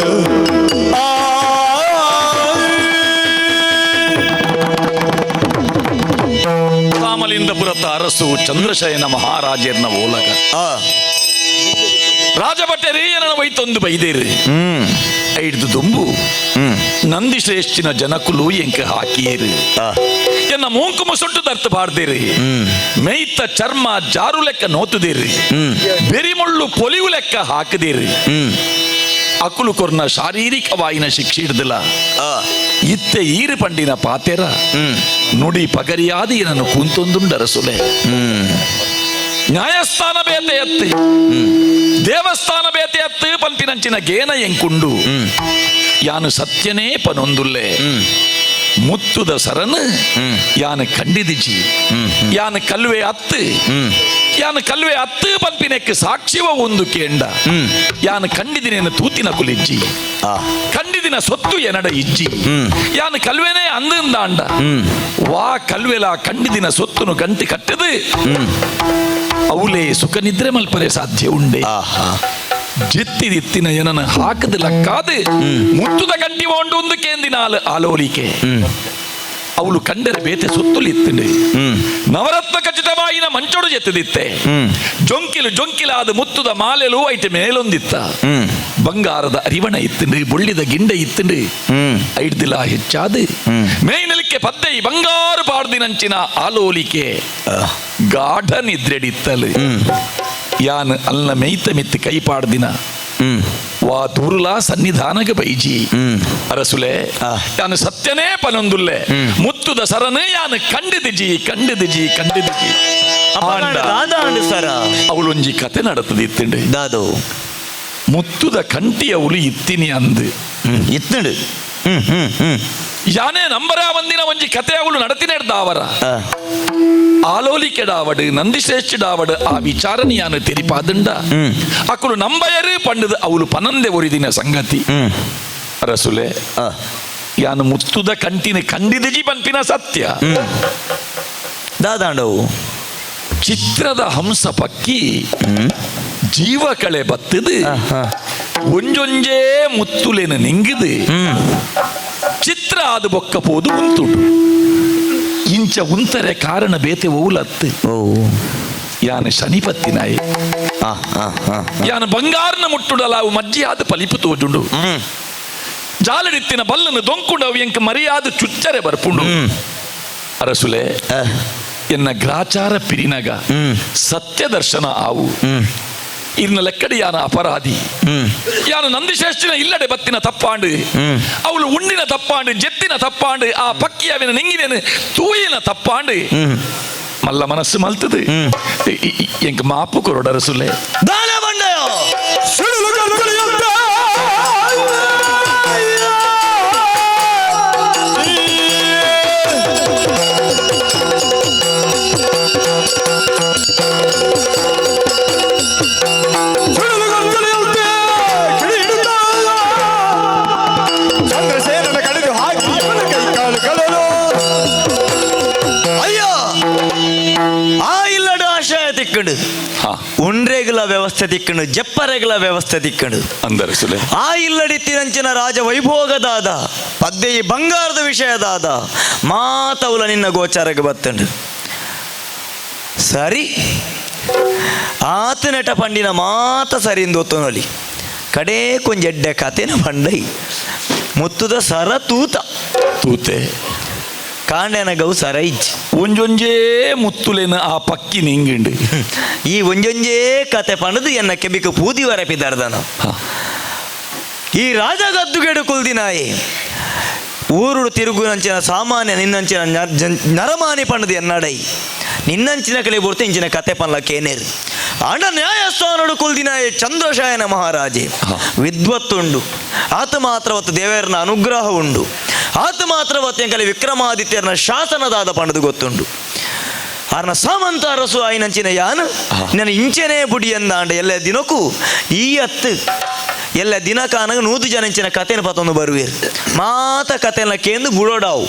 ಆ ರಾಮಲಿಂಗಪುರತ ಅರಸು ಚಂದ್ರಶಯನ ಮಹಾರಾಜರ್ನ ಓಲಗ ರಾಜಭಟ್ಟರೇ ಏನನ ವೈತೊಂದು ಬೈದೇರಿ ಐಡ್ದು ದುಂಬು ನಂದಿ ಶ್ರೇಷ್ಠಿನ ಜನಕುಲು ಎಂಕ ಹಾಕಿಯೇರು ಎನ್ನ ಮೂಂಕು ಮುಸುಂಟು ದರ್ತು ಪಾಡ್ದೇರಿ ಮೇಯ್ತ ಚರ್ಮ ಜಾರು ಲೆಕ್ಕ ನೋತುದೇರಿ ಬೆರಿಮುಳ್ಳು ಪೊಲಿವು ಲೆಕ್ಕ ಹಾಕದೇರಿ ಅಕುಲು ಕೊರ್ನ ಶಾರೀರಿಕವಾಯಿನ ಶಿಕ್ಷೆ ಹಿಡ್ದಿಲ್ಲ ಇತ್ತೆ ಈರು ಪಂಡಿನ ಪಾತೆರ ನುಡಿ ಪಗರಿಯಾದ ಏನನ್ನು ಕೂಂತೊಂದುಂಡರಸುಲೆ ನ್ಯಾಯಸ್ಥಾನ ಬೇತೆ ಎತ್ತಿ ದೇವಸ್ಥಾನ ಬೇತೆ ಎತ್ತು ಪಂಪಿನಂಚಿನ ಗೇನ ಎಂಕುಂಡು ಯಾನು ಸತ್ಯನೇ ಪನೊಂದುಲ್ಲೆ ಮುತ್ತುದ ಸರನು ಯಾನು ಕಂಡಿದಿಜಿ ಯಾನು ಕಲ್ವೆ ಅತ್ತು ಯಾನು ಕಲ್ವೆ ಅತ್ತು ಪಂಪಿನೆಕ್ಕೆ ಸಾಕ್ಷಿವ ಒಂದು ಕೇಂಡ ಯಾನು ಕಂಡಿದಿನೇನು ತೂತಿನ ಕುಲಿಜ್ಜಿ ಕಂಡಿದಿನ ಸೊತ್ತು ಎನಡ ಇಜ್ಜಿ ಯಾನು ಕಲ್ವೆನೇ ಅಂದಂದಾಂಡ ವಾ ಕಲ್ವೆಲ ಕಂಡಿದಿನ ಸೊತ್ತುನು ಗಂಟಿ ಕಟ್ಟದು ಅವಲೇ ಸುಖ ನಿದ್ರೆ ಮಲ್ಪರೆ ಸಾಧ್ಯ ಉಂಡೆ ಜಿತ್ತಿದಿತ್ತಿನ ಏನನ ಹಾಕದ ಲಕ್ಕಾದು ಮುತ್ತುದ ಗಂಟಿ ಓಂಡು ಒಂದು ಕೇಂದಿನ ಆಲೋಲಿಕೆ ಅವಳು ಕಂಡರೆ ಬೇತೆ ಸುತ್ತುಲಿತ್ತಂಡು ನವರತ್ನ ಖಚಿತವಾಯಿನ ಮಂಚೊಡು ಜೆತ್ತದಿತ್ತೆ ಜೊಂಕಿಲು ಜೊಂಕಿಲಾದ ಮುತ್ತುದ ಮಾಲೆಲು ಐಟೆ ಮೇಲೊಂದಿತ್ತ ಬಂಗಾರದ ಅರಿವಣ ಇತ್ತಂಡು ಬೊಳ್ಳಿದ ಗಿಂಡೆ ಇತ್ತಂಡು ಐಡ್ದಿಲ ಹೆಚ್ಚಾದ ಮೇಯ್ನಲಿಕ್ಕೆ ಪದ್ದೈ ಬಂಗಾರು ಪಾಡ್ದಿನಂಚಿನ ಆಲೋಲಿಕೆ ಗಾಢ ನಿದ್ರೆಡಿತ್ತಲು ಯಾನ್ ಅಲ್ಲ ಮೇಯ್ತ ಮಿತ್ತು ಕೈ ಪಾಡ್ದಿನ ವಾ ದೂರುಲಾ ಸನ್ನಿಧಾನಗ ಬೈಜಿ ಅರಸುಲೆ ಯಾನು ಸತ್ಯನೇ ಪನೊಂದುಲ್ಲೆ ಮುತ್ತುದ ಸರನು ಯಾನು ಕಂಡಿದಿಜಿ ಕಂಡಿದಿಜಿ ಕಂಡಿದಿಜಿ. ದಾದಾಂಡು ಸರ ಅವಳೊಂಜಿ ಕತೆ ನಡತದಿತ್ತಂಡು ದಾದು ಮುತ್ತುದ ಕಂಟಿ ಅವಳು ಇತ್ತಿನಿ ಅಂದು ಇತ್ತಂಡು ಯಾನೇ ನಂಬರ ಒಂದಿನ ಒಂಜಿ ಕತೆ ಅವಳು ನಡತಿನೆಡ್ದಾವರ ಆಲೋಲಿಕೆಡಾವಡು ನಂದಿಶ್ರೇಷ್ಠಡಾವಡು ಆ ವಿಚಾರನಿ ಯಾನು ತೆರಿಪಾದಂಡ ಅಕುಲು ನಂಬಯರು ಪಂಡದು ಅವಳು ಪನಂದೆ ಒರಿದಿನ ಸಂಗತಿ. ಅರಸುಲೆ ಯಾನು ಮುತ್ತುದ ಕಂಟಿನ ಕಂಡಿದಜಿ ಪನ್ಪಿನ ಸತ್ಯ. ದಾದಾಂಡವು ಚಿತ್ರದ ಹಂಸ ಪಕ್ಕಿ ಜೀವ ಕಳೆ ಬತ್ತದು ಒಂಜೊಂಜೇ ಮುತ್ತುಲೇನು ನಿಂಗಿದು ಚಿತ್ರ ಆದ ಬೊಕ್ಕ ಪೋದು ಉಂತುಂಡು ಇಂಚ ಉಂತರೆ ಕಾರಣ ಬೇತೆ ಓಲತ್ತು ಯಾನು ಶನಿಪತ್ತಿನಾಯಿ ಯಾನು ಬಂಗಾರನ ಮುಟ್ಟುಡಲ ಅವು ಮಜ್ಜಿಯಾದ ಪಲಿಪು ತೋಜುಂಡು ಜಾಲಡಿತ್ತಿನ ಬಲ್ಲನು ದೊಂಕುಂಡು ಅವು ಎಂಕ್ ಮರಿಯಾದ ಚುಚ್ಚರೆ ಬರ್ಪುಂಡು. ಅರಸುಲೆ ಎನ್ನ ಗ್ರಾಚಾರ ಪಿರಿನಗ ಸತ್ಯ ದರ್ಶನ ಆವು ಇರ್ನ ಲೆಕ್ಕಡಿ ಯಾನ ಅಪರಾಧಿ ಯಾನು ನಂದಿಶ್ರೇಷ್ಠನ ಇಲ್ಲಡೆ ಬತ್ತಿನ ತಪ್ಪಾಂಡು ಅವಳು ಉಂಡಿನ ತಪ್ಪಾಂಡು ಜೆತ್ತಿನ ತಪ್ಪಾಂಡು ಆ ಪಕ್ಕಿಯವಿನ ನಿಂಗಿನೇನು ತೂಯಿನ ತಪ್ಪಾಂಡು ಮಲ್ಲ ಮನಸ್ಸು ಮಲ್ತದು ಎಂಕ್ ಮಾಪು ಕೊರಡರಸುಲೆ ದಾನ ಬಂಡಯೋ. ಸುಡುಲು ತಿಕ್ಕಂಡು, ಉಂಡ್ರೆಗಳ ವ್ಯವಸ್ಥೆ ತಿಕ್ಕಂಡು, ಜಪ್ಪರೆಗಳ ವ್ಯವಸ್ಥೆ ತಿಕ್ಕಂಡು. ಅಂದರೆ ಸುಲೆ ಆ ಇಲ್ಲಡಿತ್ತಿನಂಚಿನ ರಾಜ ವೈಭೋಗದಾದ ಪದ್ದೆಯಿ ಬಂಗಾರದ ವಿಷಯದಾದ ಮಾತವುಲ ನಿನ್ನ ಗೋಚಾರಕ್ಕೆ ಬತ್ತಂಡು. ಸರಿ ಆತನೆಟ ಪಂಡಿನ ಮಾತ ಸರಿ ಒತ್ತೊನೊಲಿ ಕಡೇ ಕೊಂಜ ಎಡ್ಡೆ ಕತೆನ ಪಂಡೈ ಮುತ್ತುದ ಸರ ತೂತ ತೂತೆ ಕಾಂಡೆನ ಗೌ ಸರ ಇಜ್ಜಿ ಒಂಜೊಂಜೇ ಮುತ್ತುಲೇನ ಆ ಪಕ್ಕಿ ನಿಂಗಿಂಡು. ಈ ಒಂಜೊಂಜೇ ಕತೆ ಪಂಡದು ಎನ್ನ ಕೆಬಿಕ ಪೂದಿ ವರಪಿದಾರ್ದನ. ಈ ರಾಜಗದ್ದುಗೆಡು ಕುಲ್ದಿನಾಯಿ ಊರುಡು ತಿರುಗುನಂಚಿನ ಸಾಮಾನ್ಯ ನಿನ್ನಂಚಿನ ನರಮಾನಿ ಪಂಡದು ಎನ್ನಡೈ ನಿನ್ನಂಚಿನ ಕಡೆ ಬುರ್ತು ಇಂಚಿನ ಕತೆ ಪನ್ಲ ಕೇನೇರು. ಆಂಡ ನ್ಯಾಯಸ್ಥಾನಡು ಕುಲ್ದಿನಾಯಿ ಚಂದ್ರಶಯನ ಮಹಾರಾಜೆ ವಿದ್ವತ್ತುಂಡು, ಆತ ಮಾತ್ರವತ್ತು ದೇವರನ ಅನುಗ್ರಹ ಉಂಡು, ಆತ ಮಾತ್ರವತ್ತು ಎಂಕಲೆ ವಿಕ್ರಮಾದಿತ್ಯರನ ಶಾಸನದಾದ ಪಂಡದು ಗೊತ್ತುಂಡು. ಆರ್ನ ಸಾಮಂತ ಅರಸು ಆಯಿನಂಚಿನ ಯಾನು ನನ್ನ ಇಂಚೆನೇ ಬುಡಿ ಎಂದಾಂಡ ಎಲ್ಲ ದಿನಕ್ಕೂ ಈ ಅತ್ತು ಎಲ್ಲ ದಿನ ಕಾನಗ 100 ಜನ ಇಂಚಿನ ಕತೆನ ಪತ್ತೊಂದು ಬರುವೇರು ಮಾತ ಕತೆನ ಕೇಂದು ಬುಡೋಡಾವು.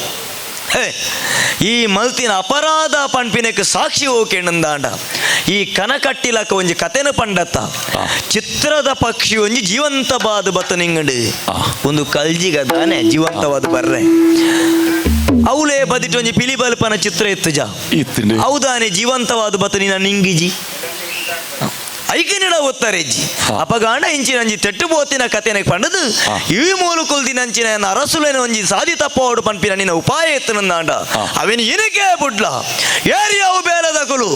ಈ ಮಲ್ತಿನ ಅಪರಾಧ ಪಂಪಿನಕ್ಕೆ ಸಾಕ್ಷಿ ಹೋಕೆಂಡಂದಾಂಡ ಈ ಕನಕಟ್ಟಿಲಕ ಒಂಜಿ ಕತೆನ ಪಂಡತ್ತ ಚಿತ್ರದ ಪಕ್ಷಿ ಒಂಜಿ ಜೀವಂತ ಬಾದು ಬತ್ತ ನಿಂಗಂಡು ಒಂದು ಕಲ್ಜಿಗ ದಾನೆ ಜೀವಂತವಾದ ಬರ್ರೆ ಅವಳೇ ಬದಿಟ್ ಒಂಜಿ ಪಿಲಿ ಬಲ್ಪನ ಚಿತ್ರ ಇತ್ತು ಜಾ ಹೌದಾನೆ ಜೀವಂತವಾದ ಬತ್ತ ನಿನ್ನ ನಿಂಗಿಜಿ ಐಕನಿಡ ಒತ್ತರೆಜ್ಜಿ ಅಪಗಾಂಡ ಇಂಚಿನಂಜಿ ತೆಟ್ಟು ಬೋತಿನ ಕತೆನ ಪಂಡದು ಈ ಮೂಲಕುಲ್ದಿನಂಚಿನ ಅರಸುಲೇನ ಒಂಜಿ ಸಾದಿ ತಪ್ಪೋಡು ಪನ್ಪಿನ ನಿನ್ನ ಉಪಾಯ ಎತ್ತನಂದಾಂಡ ಅವಿನ ಇನಕೆ ಬುಡ್ಲ ಏರಿಯಾವು ಬೇಲದಕುಲು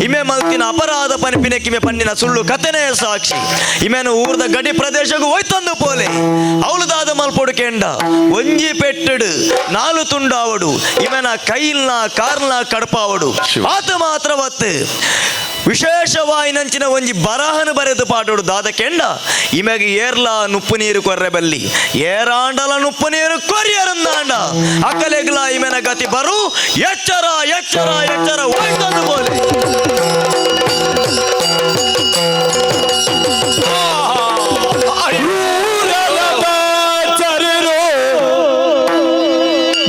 ಇಮೆ ಮಲ್ತಿನ ಅಪರಾಧ ಪನ್ಪಿನ ಕಿಮೆ ಪನ್ನಿನ ಸುಳ್ಳು ಕತೆನೇ ಸಾಕ್ಷಿ ಇಮೆನು ಊರ್ದ ಗಡಿ ಪ್ರದೇಶಗೂ ಹೋಯ್ತಂದು ಪೋಲೆ ಅವಳುದಾದ ಮಲ್ಪೊಡು ಕೆಂಡ ಒಂಜಿ ಪೆಟ್ಟಡು 4 ತುಂಡಾವಡು ಇಮೆನ ಕೈಲ್ನ ಕಾರ್ನ ಕಡಪಾವಡು ಆತ ಮಾತ್ರ ಒತ್ತು ವಿಶೇಷವಾಯಿನಂಚಿನ ಒಂಜಿ ಬರಹನ ಬರೆದು ಪಾಟೋಡು ದಾದ ಕೆಂಡ ಇಮೆಗೆ ಏರ್ಲ ನುಪ್ಪು ನೀರು ಕೊರ್ರೆ ಬಲ್ಲಿ ಏರಾಂಡಲ ನುಪ್ಪು ನೀರು ಕೊರಿಯರಂದಾಂಡ ಅಕ್ಕಲೆಗ್ಲ ಇಮೆನ ಗತಿ ಬರು ಎಚ್ಚರ ಎಚ್ಚರ ಎಚ್ಚರ ಹೋಯ್ತಂದು ಬೋಲೆ.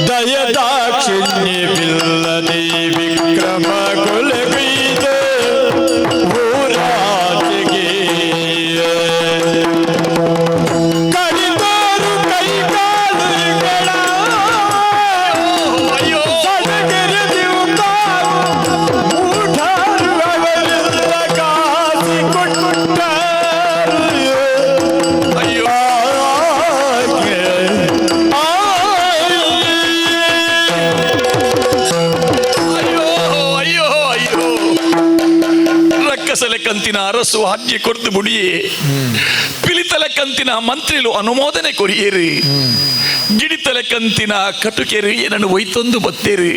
ದಯದಾಕ್ಷಿಣ್ಯವಿಲ್ಲದೆ ವಿಕ್ರಮ ಕೊಲೆಗೈದ ಊರಾಚೆಗೆ ಕಡಿದಾರು ಕೈಕಾಲುಗಳ ಸಡಗರದಿಯುತ್ತಾರು ಮೂಢರು ಅವರೆಲ್ಲ ಕಾಸಿ ಕೊಟ್ಟರು. ಅಯ್ಯೋ ಅಯ್ಯೋ ಅಯ್ಯೋ ಅಯ್ಯೋ ರಕ್ಕಸಲೆ ಕಂತಿನ ಅರಸು ಆಜ್ಞೆ ಕೊರ್ದು ಬುಡಿಯೇ ಪಿಲಿತಲೆ ಕಂತಿನ ಮಂತ್ರಿಲು ಅನುಮೋದನೆ ಕೊರಿಯೇರಿ ಗಿಡಿತಲೆ ಕಂತಿನ ಕಟುಕೆರಿ ಏನನ್ನು ಒಯ್ತೊಂದು ಬತ್ತೇರಿ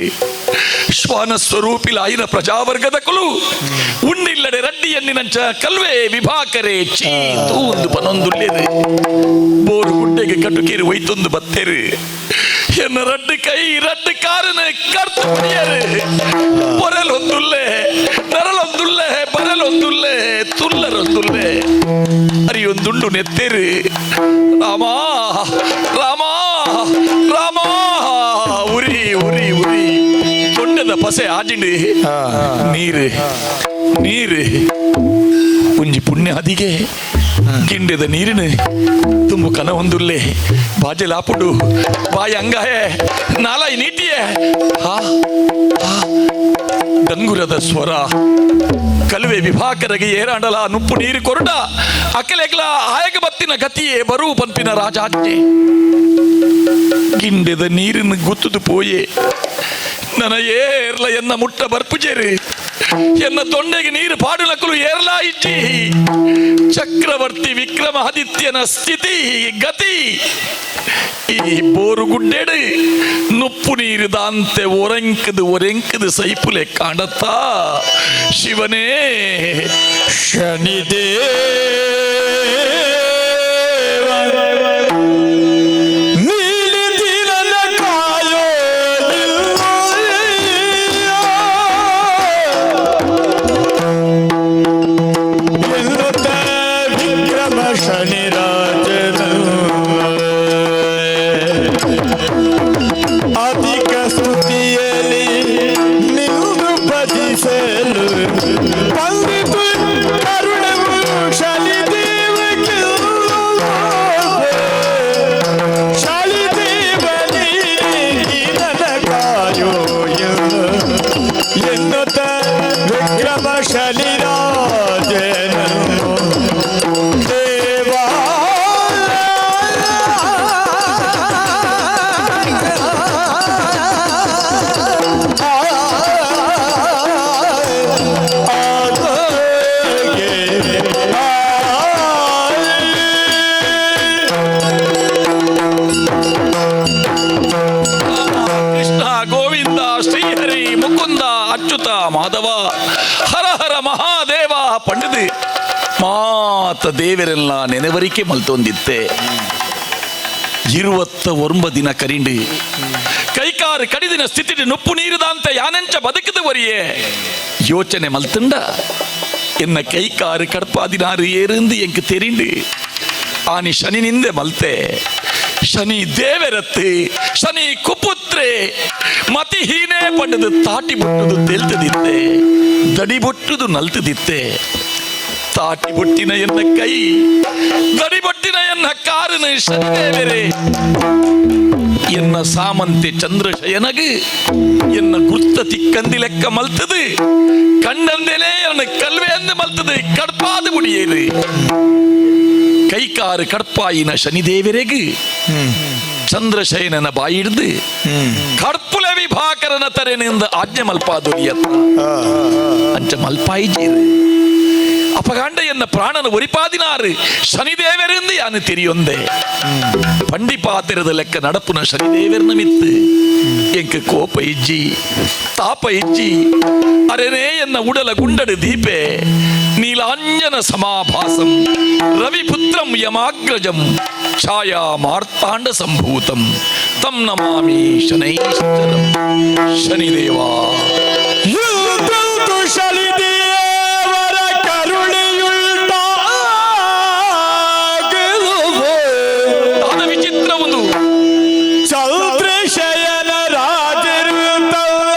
ಶ್ವಾನ ಸ್ವರೂಪಿಲ ಆಯಿನ ಪ್ರಜಾವರ್ಗದ ಕುಲು ಉಣ್ಣಿಲ್ಲಡೆ ರಡ್ಡಿಯನ್ನಿನಂಚ ಕಲ್ವೆ ವಿಭಾಕರೆ ಚೀ ತೂಂದು ಪನೊಂದುಲ್ಲೇರಿ ಬೋರು ಗುಡ್ಡೆಗೆ ಕಟುಕೇರಿ ಒಯ್ತೊಂದು ಬತ್ತೇರಿ ಎನ್ನ ರಡ್ಡು ಕೈ ರಡ್ಡು ಕಾರನ ಕರ್ತು ಬುಡಿಯರು ಪೊರಲೊಂದುಲ್ಲೆ ನರಲೊಂದುಲ್ಲೆ ಬರಲೊಂದುಲ್ಲೆ ತುಲ್ಲರೊಂದುಲ್ಲೆ ಅರಿಯೊಂದುಂಡು ನೆತ್ತೇರಿ ರಾಮ ರಾಮ ರಾಮ ಉರಿ ಉರಿ ಉರಿ ತೊಂಡದ ಪಸೆ ಆಜಿಂಡು ನೀರು ನೀರು ಒಂಜಿ ಪುಣ್ಯ ಅದಿಗೆ ಗಿಂಡೆದ ನೀರಿನ ತುಂಬು ಕನ ಹೊಂದುಲ್ಲೆ ಬಾಜೆ ಲಾಪುಡು ಬಾಯಿ ಅಂಗಾಯೆ ನಾಲಾಯಿ ನೀಟಿಯೇ ಹಾ ಹಾ ಡಂಗುರದ ಸ್ವರ ಕಲುವೆ ವಿಭಾಕರಗೆ ಏರಾಂಡಲ ನುಪ್ಪು ನೀರು ಕೊರಡ ಅಕಲೆಗ್ಲ ಆಯಗ ಬತ್ತಿನ ಗತಿಯೇ ಬರು ಪಂಪಿನ ರಾಜಾಜ್ಞೆ ಗಿಂಡೆದ ನೀರಿನ ಗುತ್ತುದು ಪೋಯೆ ನನ್ನ ಏರ್ಲ ಎನ್ನ ಮುಟ್ಟ ಬರ್ಪುಜೇರಿ ಎನ್ನ ತೊಂಡೆಗೆ ನೀರು ಪಾಡುನಕಲು ಏರ್ಲಾ ಇಜ್ಜಿ ಚಕ್ರವರ್ತಿ ವಿಕ್ರಮಾದಿತ್ಯನ ಸ್ಥಿತಿ ಗತಿ ಈ ಬೋರು ಗುಡ್ಡೆಡು ನುಪ್ಪು ನೀರು ದಾಂತೆ ಒರೆಂಕದು ಒರೆಂಕದು ಸೈಪುಲೆ ಕಾಣತ್ತಾ ಶಿವನೇ ಶನಿದೇವ ನೀಲಿ ದಿನನ ಕಾಯೋ ಎನ್ನುತ್ತ ವಿಕ್ರಮ ಶನಿರಾಜನ ಅಧಿಕ ಸ್ತುತಿಯಲ್ಲಿ ನಿಂದು ಭಜಿಸಲು. ಪಂಡದು ಮಾತ ದೇವರೆಲ್ಲ ನೆನವರಿಕೆ ಮಲ್ತೊಂದಿತ್ತೆ. 29 ದಿನ ಕರಿಂಡು ಕೈಕಾರು ಕಡಿದಿನ ಸ್ಥಿತಿ ನುಪ್ಪು ನೀರುದಾಂತ ಯಾನೆಂಚ ಬದುಕಿದ ಒರಿಯೇ ಯೋಚನೆ ಮಲ್ತುಂಡ ಎನ್ನ ಕೈಕಾರು ಕಡ್ಪಾದಿನಾರು ಏருந்து ಎಂಕ್ ತೆರಿಂಡು. ಆನಿ ಶನಿ ನಿಂದೆ ಮಲ್ತೆ, ಶನಿ ದೇವರತ್ತೆ, ಶನಿ ಕುಪುತ್ರೆ ಮತಿಹೀನೇ ಪಂಡದು ತಾಟಿ ಬುಟ್ಟುದು ತೆಲ್ತದಿತ್ತೆ, ದಡಿ ಬೊಟ್ಟುದು ನಲ್ತದಿತ್ತೆ. ತಾಟಿ ಬೊಟ್ಟಿನ ಎನ್ನ ಕೈ, ದಡಿ ಬೊಟ್ಟಿನ ಎನ್ನ ಕಾರನ ಶನಿ ದೇವರೇ ಎನ್ನ ಸಾಮಂತೆ ಚಂದ್ರಶಯನಗು ಎನ್ನ ಗುರ್ತ ತಿಕ್ಕಂದಿ ಲೆಕ್ಕ ಮಲ್ತದು, ಕಂಡಂದೇನೆ ಎನ್ನ ಕಲ್ವೆ ಅಂದು ಮಲ್ತದು ಕಡ್ಪಾದ ಮುಡಿಯೇರು. ಕೈಕಾರು ಕಡ್ಪಾಯಿನ ಶನಿದೇವರೆಗು ಚಂದ್ರಶಯನನ ಬಾಯಿಡ್ದು ಕಡ್ಪುಲ ವಿಭಾಕರನ ತರೆನಿಂದ ಆಜ್ಞೆ ಮಲ್ಪಾದೊಲಿಯತ್ತ ಅಂಚ ಮಲ್ಪಾಯಿಜೇರು. ಅಪಗಾಂಡ ಎನ್ನ ಪ್ರಾಣನ ಒರಿಪಾದಿನಾರು ಶನಿದೇವರಿಂದ ಯಾನು ತೆರಿಯೊಂದೆ. ಪಂಡಿಪಾತಿರದ ಲೆಕ್ಕ ನಡಪುನ ಶನಿದೇವರನ ಮಿತ್ತು ಎಂಕ ಕೋಪ ಇಜ್ಜಿ ತಾಪ ಇಜ್ಜಿ. ಅರೆನೇ ಎನ್ನ ಉಡಲ ಗುಂಡಡು ದೀಪೆ ನೀಲಾಂಜನ ಸಮಾಭಾಸಂ ರವಿಪುತ್ರಂ ಯಮಾಗ್ರಜಂ ಛಾಯಾ ಮಾರ್ತಾಂಡ ಸಂಭೂತಂ ತಂ ನಮಾಮಿ ಶನೈಶ್ಚರಂ. ಶನಿದೇವಾ ಶನಿದೇವರ ಕರುಣೆಯುಳ್ಳ ದಾದ ವಿಚಿತ್ರ ಒಂದು ಚೌದ್ರಶಯನ ರಾಜರು ತಲ್ಲ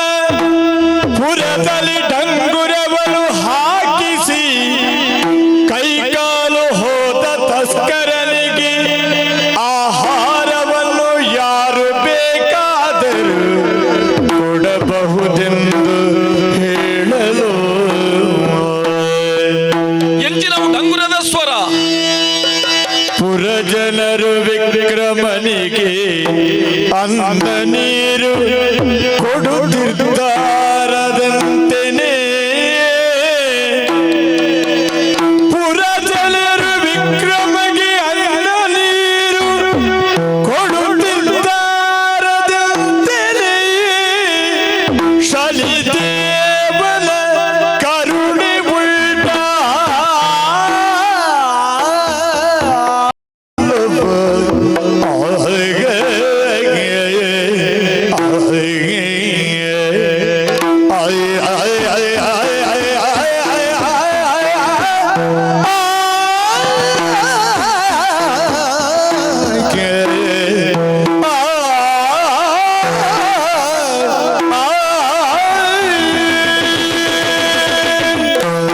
ಪುರದಲ್ಲಿ ಡಂಗುರವನ್ನು ಹಾಕಿಸಿ ಕೈಕಾಲು ಹೋದ ತಸ್ಕರನಿಗೆ ಆಹಾರವನ್ನು ಯಾರು ಬೇಕಾದರೂ ಕೊಡಬಹುದೆಂದು ಹೇಳಲು ಎಂಚಿನವು ಡಂಗುರದ ಸ್ವರ. ಪುರಜನರು ವಿಕ್ರಮನಿಗೆ ಅಂದ ನೀರು ಕೊಡುತ್ತಿದ್ದಾರದಂತೆಯೇ ಪುರಜನರು ವಿಕ್ರಮಗೆ ಅಂದ ನೀರು ಕೊಡುತ್ತಿದ್ದಾರದಂತೆಯೇ ಶನಿದೇವನ ಕರುಣೆ ಉಳ್ಳ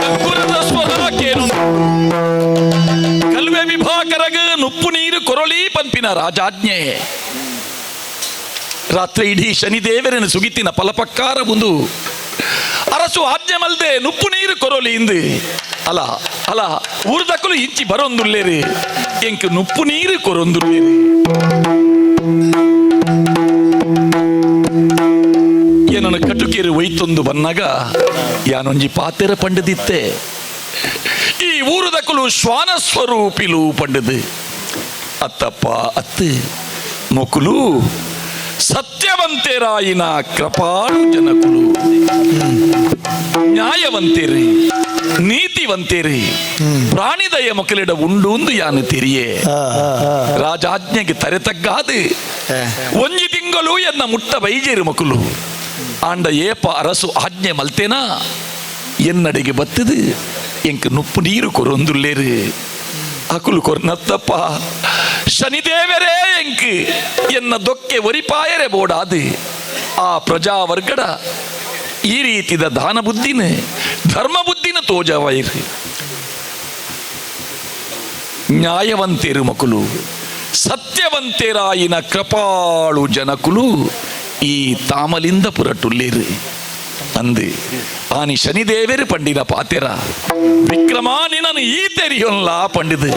ಡಂಗುರದ ಸ್ವರ ಕೇನು ಕಲ್ವೆ ವಿಭಾಕರಗ ನುಪ್ಪು ನೀರು ಕೊರಳಿ ಪಂಪಿನ ರಾಜಾಜ್ಞೆ. ರಾತ್ರಿ ಇಡೀ ಶನಿದೇವರನ್ನು ಸುಗಿತಿನ ಫಲಪಕ್ಕಾರ ಒಂದು ಅರಸು ಆಜ್ಞೆ ಮಲ್ದೆ ನುಪ್ಪು ನೀರು ಕೊರೊಲಿ ಇಂದು ಅಲ ಅಲ ಊರ್ದಕ್ಕಲು ಇಂಚಿ ಬರೊಂದುಲ್ಲೇರಿ ಎಂಕ್ ನುಪ್ಪು ನೀರು ಕೊರೊಂದುಲ್ಲೇರಿ. ಏನನ ಕಟುಕೇರು ಒಯ್ತೊಂದು ಬನ್ನಾಗ ಯಾನೊಂಜಿ ಪಾತೆರ ಪಂಡದಿತ್ತೆ. ಈ ಊರುದಕ್ಕಲು ಶ್ವಾನ ಸ್ವರೂಪಿಲು ಪಂಡದು ಅತ್ತಪ್ಪ ಅತ್ತು ಮೊಕುಲು ಸತ್ಯವಂತೆರಾಯಿನ ಕೃಪಾಳು ಜನಕುಲು, ನ್ಯಾಯವಂತೇರಿ ನೀತಿವಂತೇರಿ ಪ್ರಾಣಿದಯ ಮೊಕಲಿಡ ಉಂಡು ಯಾನು ತೆರಿಯೇ. ರಾಜಾಜ್ಞೆಗೆ ತರೆ ತಗ್ಗಾದು ಒಂಜಿ ತಿಂಗಳು ಎನ್ನ ಮುಟ್ಟ ಬೈಜೇರು ಮಕುಲು. ಆಂಡ ಏಪ ಅರಸು ಆಜ್ಞೆ ಮಲ್ತೇನಾ ಎನ್ನಡೆಗೆ ಬತ್ತದು ಎಂಕ್ ನುಪ್ಪು ನೀರು ಕೊರೊಂದುಲ್ಲೇರು. ಅಕುಲು ಕೊರ್ನತ್ತಪ್ಪ ಶನಿದೇವರೇ ಎಂಕ್ ಎನ್ನ ದೊಕ್ಕೆ ಒರಿಪಾಯರೆ ಬೋಡಾದು ಆ ಪ್ರಜಾವರ್ಗಡ ಈ ರೀತಿದ ದಾನ ಬುದ್ಧಿನ ಧರ್ಮ ಬುದ್ಧಿನ ತೋಜವೈರು. ನ್ಯಾಯವಂತೇರು ಮಕುಲು ಸತ್ಯವಂತೇರಾಯಿನ ಕೃಪಾಳು ಜನಕುಲು ಈ ತಾಮಲಿಂದ ಪುರಟುಲ್ಲೇರು ಅಂದು ಆನಿ ಶನಿದೇವರು ಪಂಡಿನ ಪಾತೆರ ವಿಕ್ರಮ ನಿನನು ಈ ತೆರಿಯೊಲ್ಲ ಪಂಡಿದು.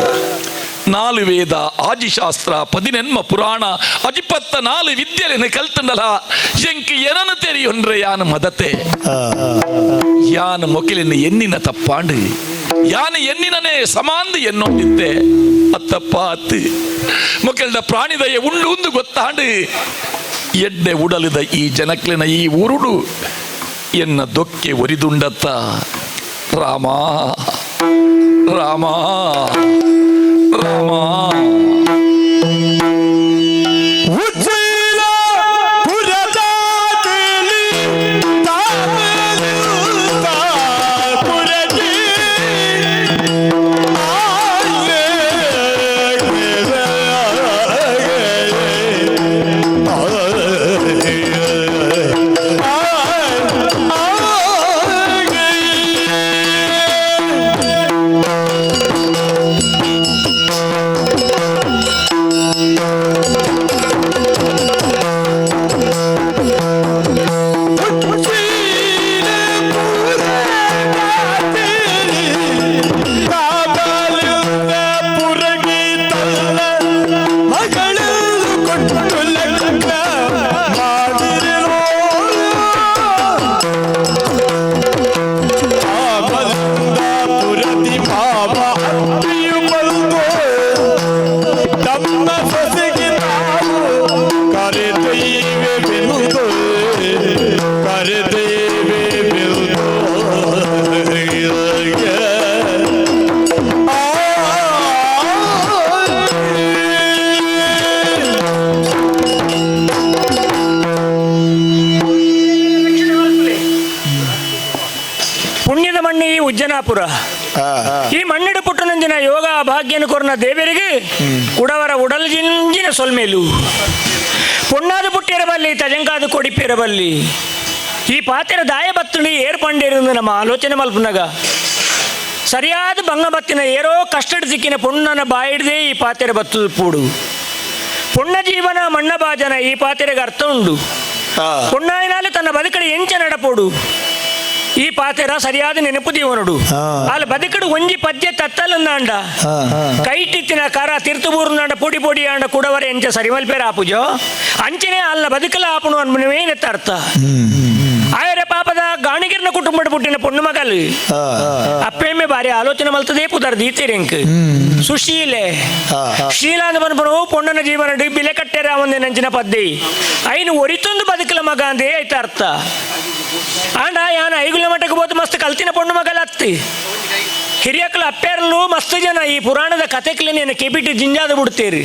4 ವೇದ ಆಜಿಶಾಸ್ತ್ರ 18 ಪುರಾಣ 84 ವಿದ್ಯೆಲೆನು ಕಲ್ತಂಡಲ ಎಂಕ್ ಏನನು ತೆರಿಯೊನ್ರೆ ಯಾನು ಮದತೆ ಯಾನು ಮೊಕಿಲಿನ ಎನ್ನಿನ ತಪ್ಪಾಂಡು ಯಾನು ಎನ್ನಿನನೇ ಸಮಾಂದು ಎನ್ನೊಂದಿತ್ತೆ. ಅತ್ತಪ್ಪ ಅತ್ತು ಮೊಕಲ್ದ ಪ್ರಾಣಿದಯ ಉಂಡು ಉಂದು ಗೊತ್ತಾಂಡು ಎಡ್ಡೆ ಉಡಲಿದ ಈ ಜನಕ್ಲಿನ ಈ ಊರುಡು ಎನ್ನ ದೊಕ್ಕೆ ಒರಿದುಂಡತ್ತ ರಾಮ. Rama Rama ಪುಣ್ಯದ ಮಣ್ಣು ಈ ಉಜ್ಜನಾಪುರ. ಈ ಮಣ್ಣಿಡು ಪುಟ್ಟನಂಜಿನ ಯೋಗ ಭಾಗ್ಯನ ಕೊರ್ನ ದೇವರಿಗೆ ಉಡವರ ಉಡಲ್ ಜಿಂಜಿನ ಸೊಲ್ಮೇಲು. ಪೊಣ್ಣಾದ ಪುಟ್ಟಿರಬಲ್ಲಿ ತಜಂಕಾದ ಕೊಡಿಪಿರಬಲ್ಲಿ ಈ ಪಾತೆರ ದಾಯ ಬತ್ತುಳಿ ಏರ್ಪಂಡೇರಿಂದ ನಮ್ಮ ಆಲೋಚನೆ ಮಲ್ಪುನಗ ಸರಿಯಾದ ಬಂಗ ಬತ್ತಿನ ಏರೋ ಕಷ್ಟಡ್ ಸಿಕ್ಕಿನ ಪೊಣ್ಣನ ಬಾಯಿಡ್ದೆ ಈ ಪಾತೆರ ಬತ್ತು ಪೂಡು. ಪೊಣ್ಣ ಜೀವನ ಮಣ್ಣ ಬಾಜನ ಈ ಪಾತೆರೆಗೆ ಅರ್ಥ ಉಂಡು. ಪೊಣ್ಣಾಯಿನಾಲೆ ತನ್ನ ಬದುಕಡೆ ಎಂಚ ನಡಪೋಡು ಈ ಪಾತೆರ ಸರಿಯಾದ ನೆನಪು ದೀವನುಡು. ಅಲ್ಲಿ ಬದುಕಡು ಒಂಜಿ ಪದ್ಯ ತತ್ತಲಂದಾಂಡ ಕೈಟಿತ್ತಿನ ಕರ ತಿರ್ತುಬೂರುನಾಂಡ ಪೊಡಿ ಪೊಡಿ ಆಂಡ ಕುಡವರ ಎಂಚ ಸರಿಮಲ್ಪೇರ ಆಪುಜೋ ಅಂಚನೆ ಅಲ್ಲ ಬದುಕಲ ಆಪುಣು ಅನ್ಮುನವೇನೆತ್ತ ಅರ್ಥ. ಆಯರೆ ಪಾಪದ ಗಾಣಿಗಿರ್ನ ಕುಟುಂಬ ಪುಟ್ಟಿನ ಪೊಣ್ಣು ಮಗಲು ಅಪ್ಪೇಮೆ ಬಾರಿ ಆಲೋಚನೆ ಮಲ್ತದೇ ಪುದರ್ ದೀತಿರಿಂಕ್ ಸುಶೀಲೆ ಶೀಲಾಂದ ಬನ್ಪನು ಪೊಣ್ಣನ ಜೀವನ ಬಿಲೆ ಕಟ್ಟೆರ ಒಂದೇ ನಂಚಿನ ಪದ್ದಿ ಐನು ಒರಿತೊಂದು ಬದುಕಲ ಮಗ ಅಂದೇ ಆಯ್ತ ಅರ್ಥ. ಆಂಡ ಯಾನ ಐಗುಲ ಮಠಕ್ಕೆ ಬೋದು ಮಸ್ತ್ ಕಲ್ತಿನ ಪೊಣ್ಣು ಮಗಲ ಅತ್ತಿ ಹಿರಿಯಕ್ಲು ಅಪ್ಪೇರಲು ಮಸ್ತ್ ಜನ ಈ ಪುರಾಣದ ಕಥೆಕ್ಲೆ ನೀನು ಕೆಬಿಟ್ಟು ಜಿಂಜಾದ ಬಿಡ್ತೀರಿ.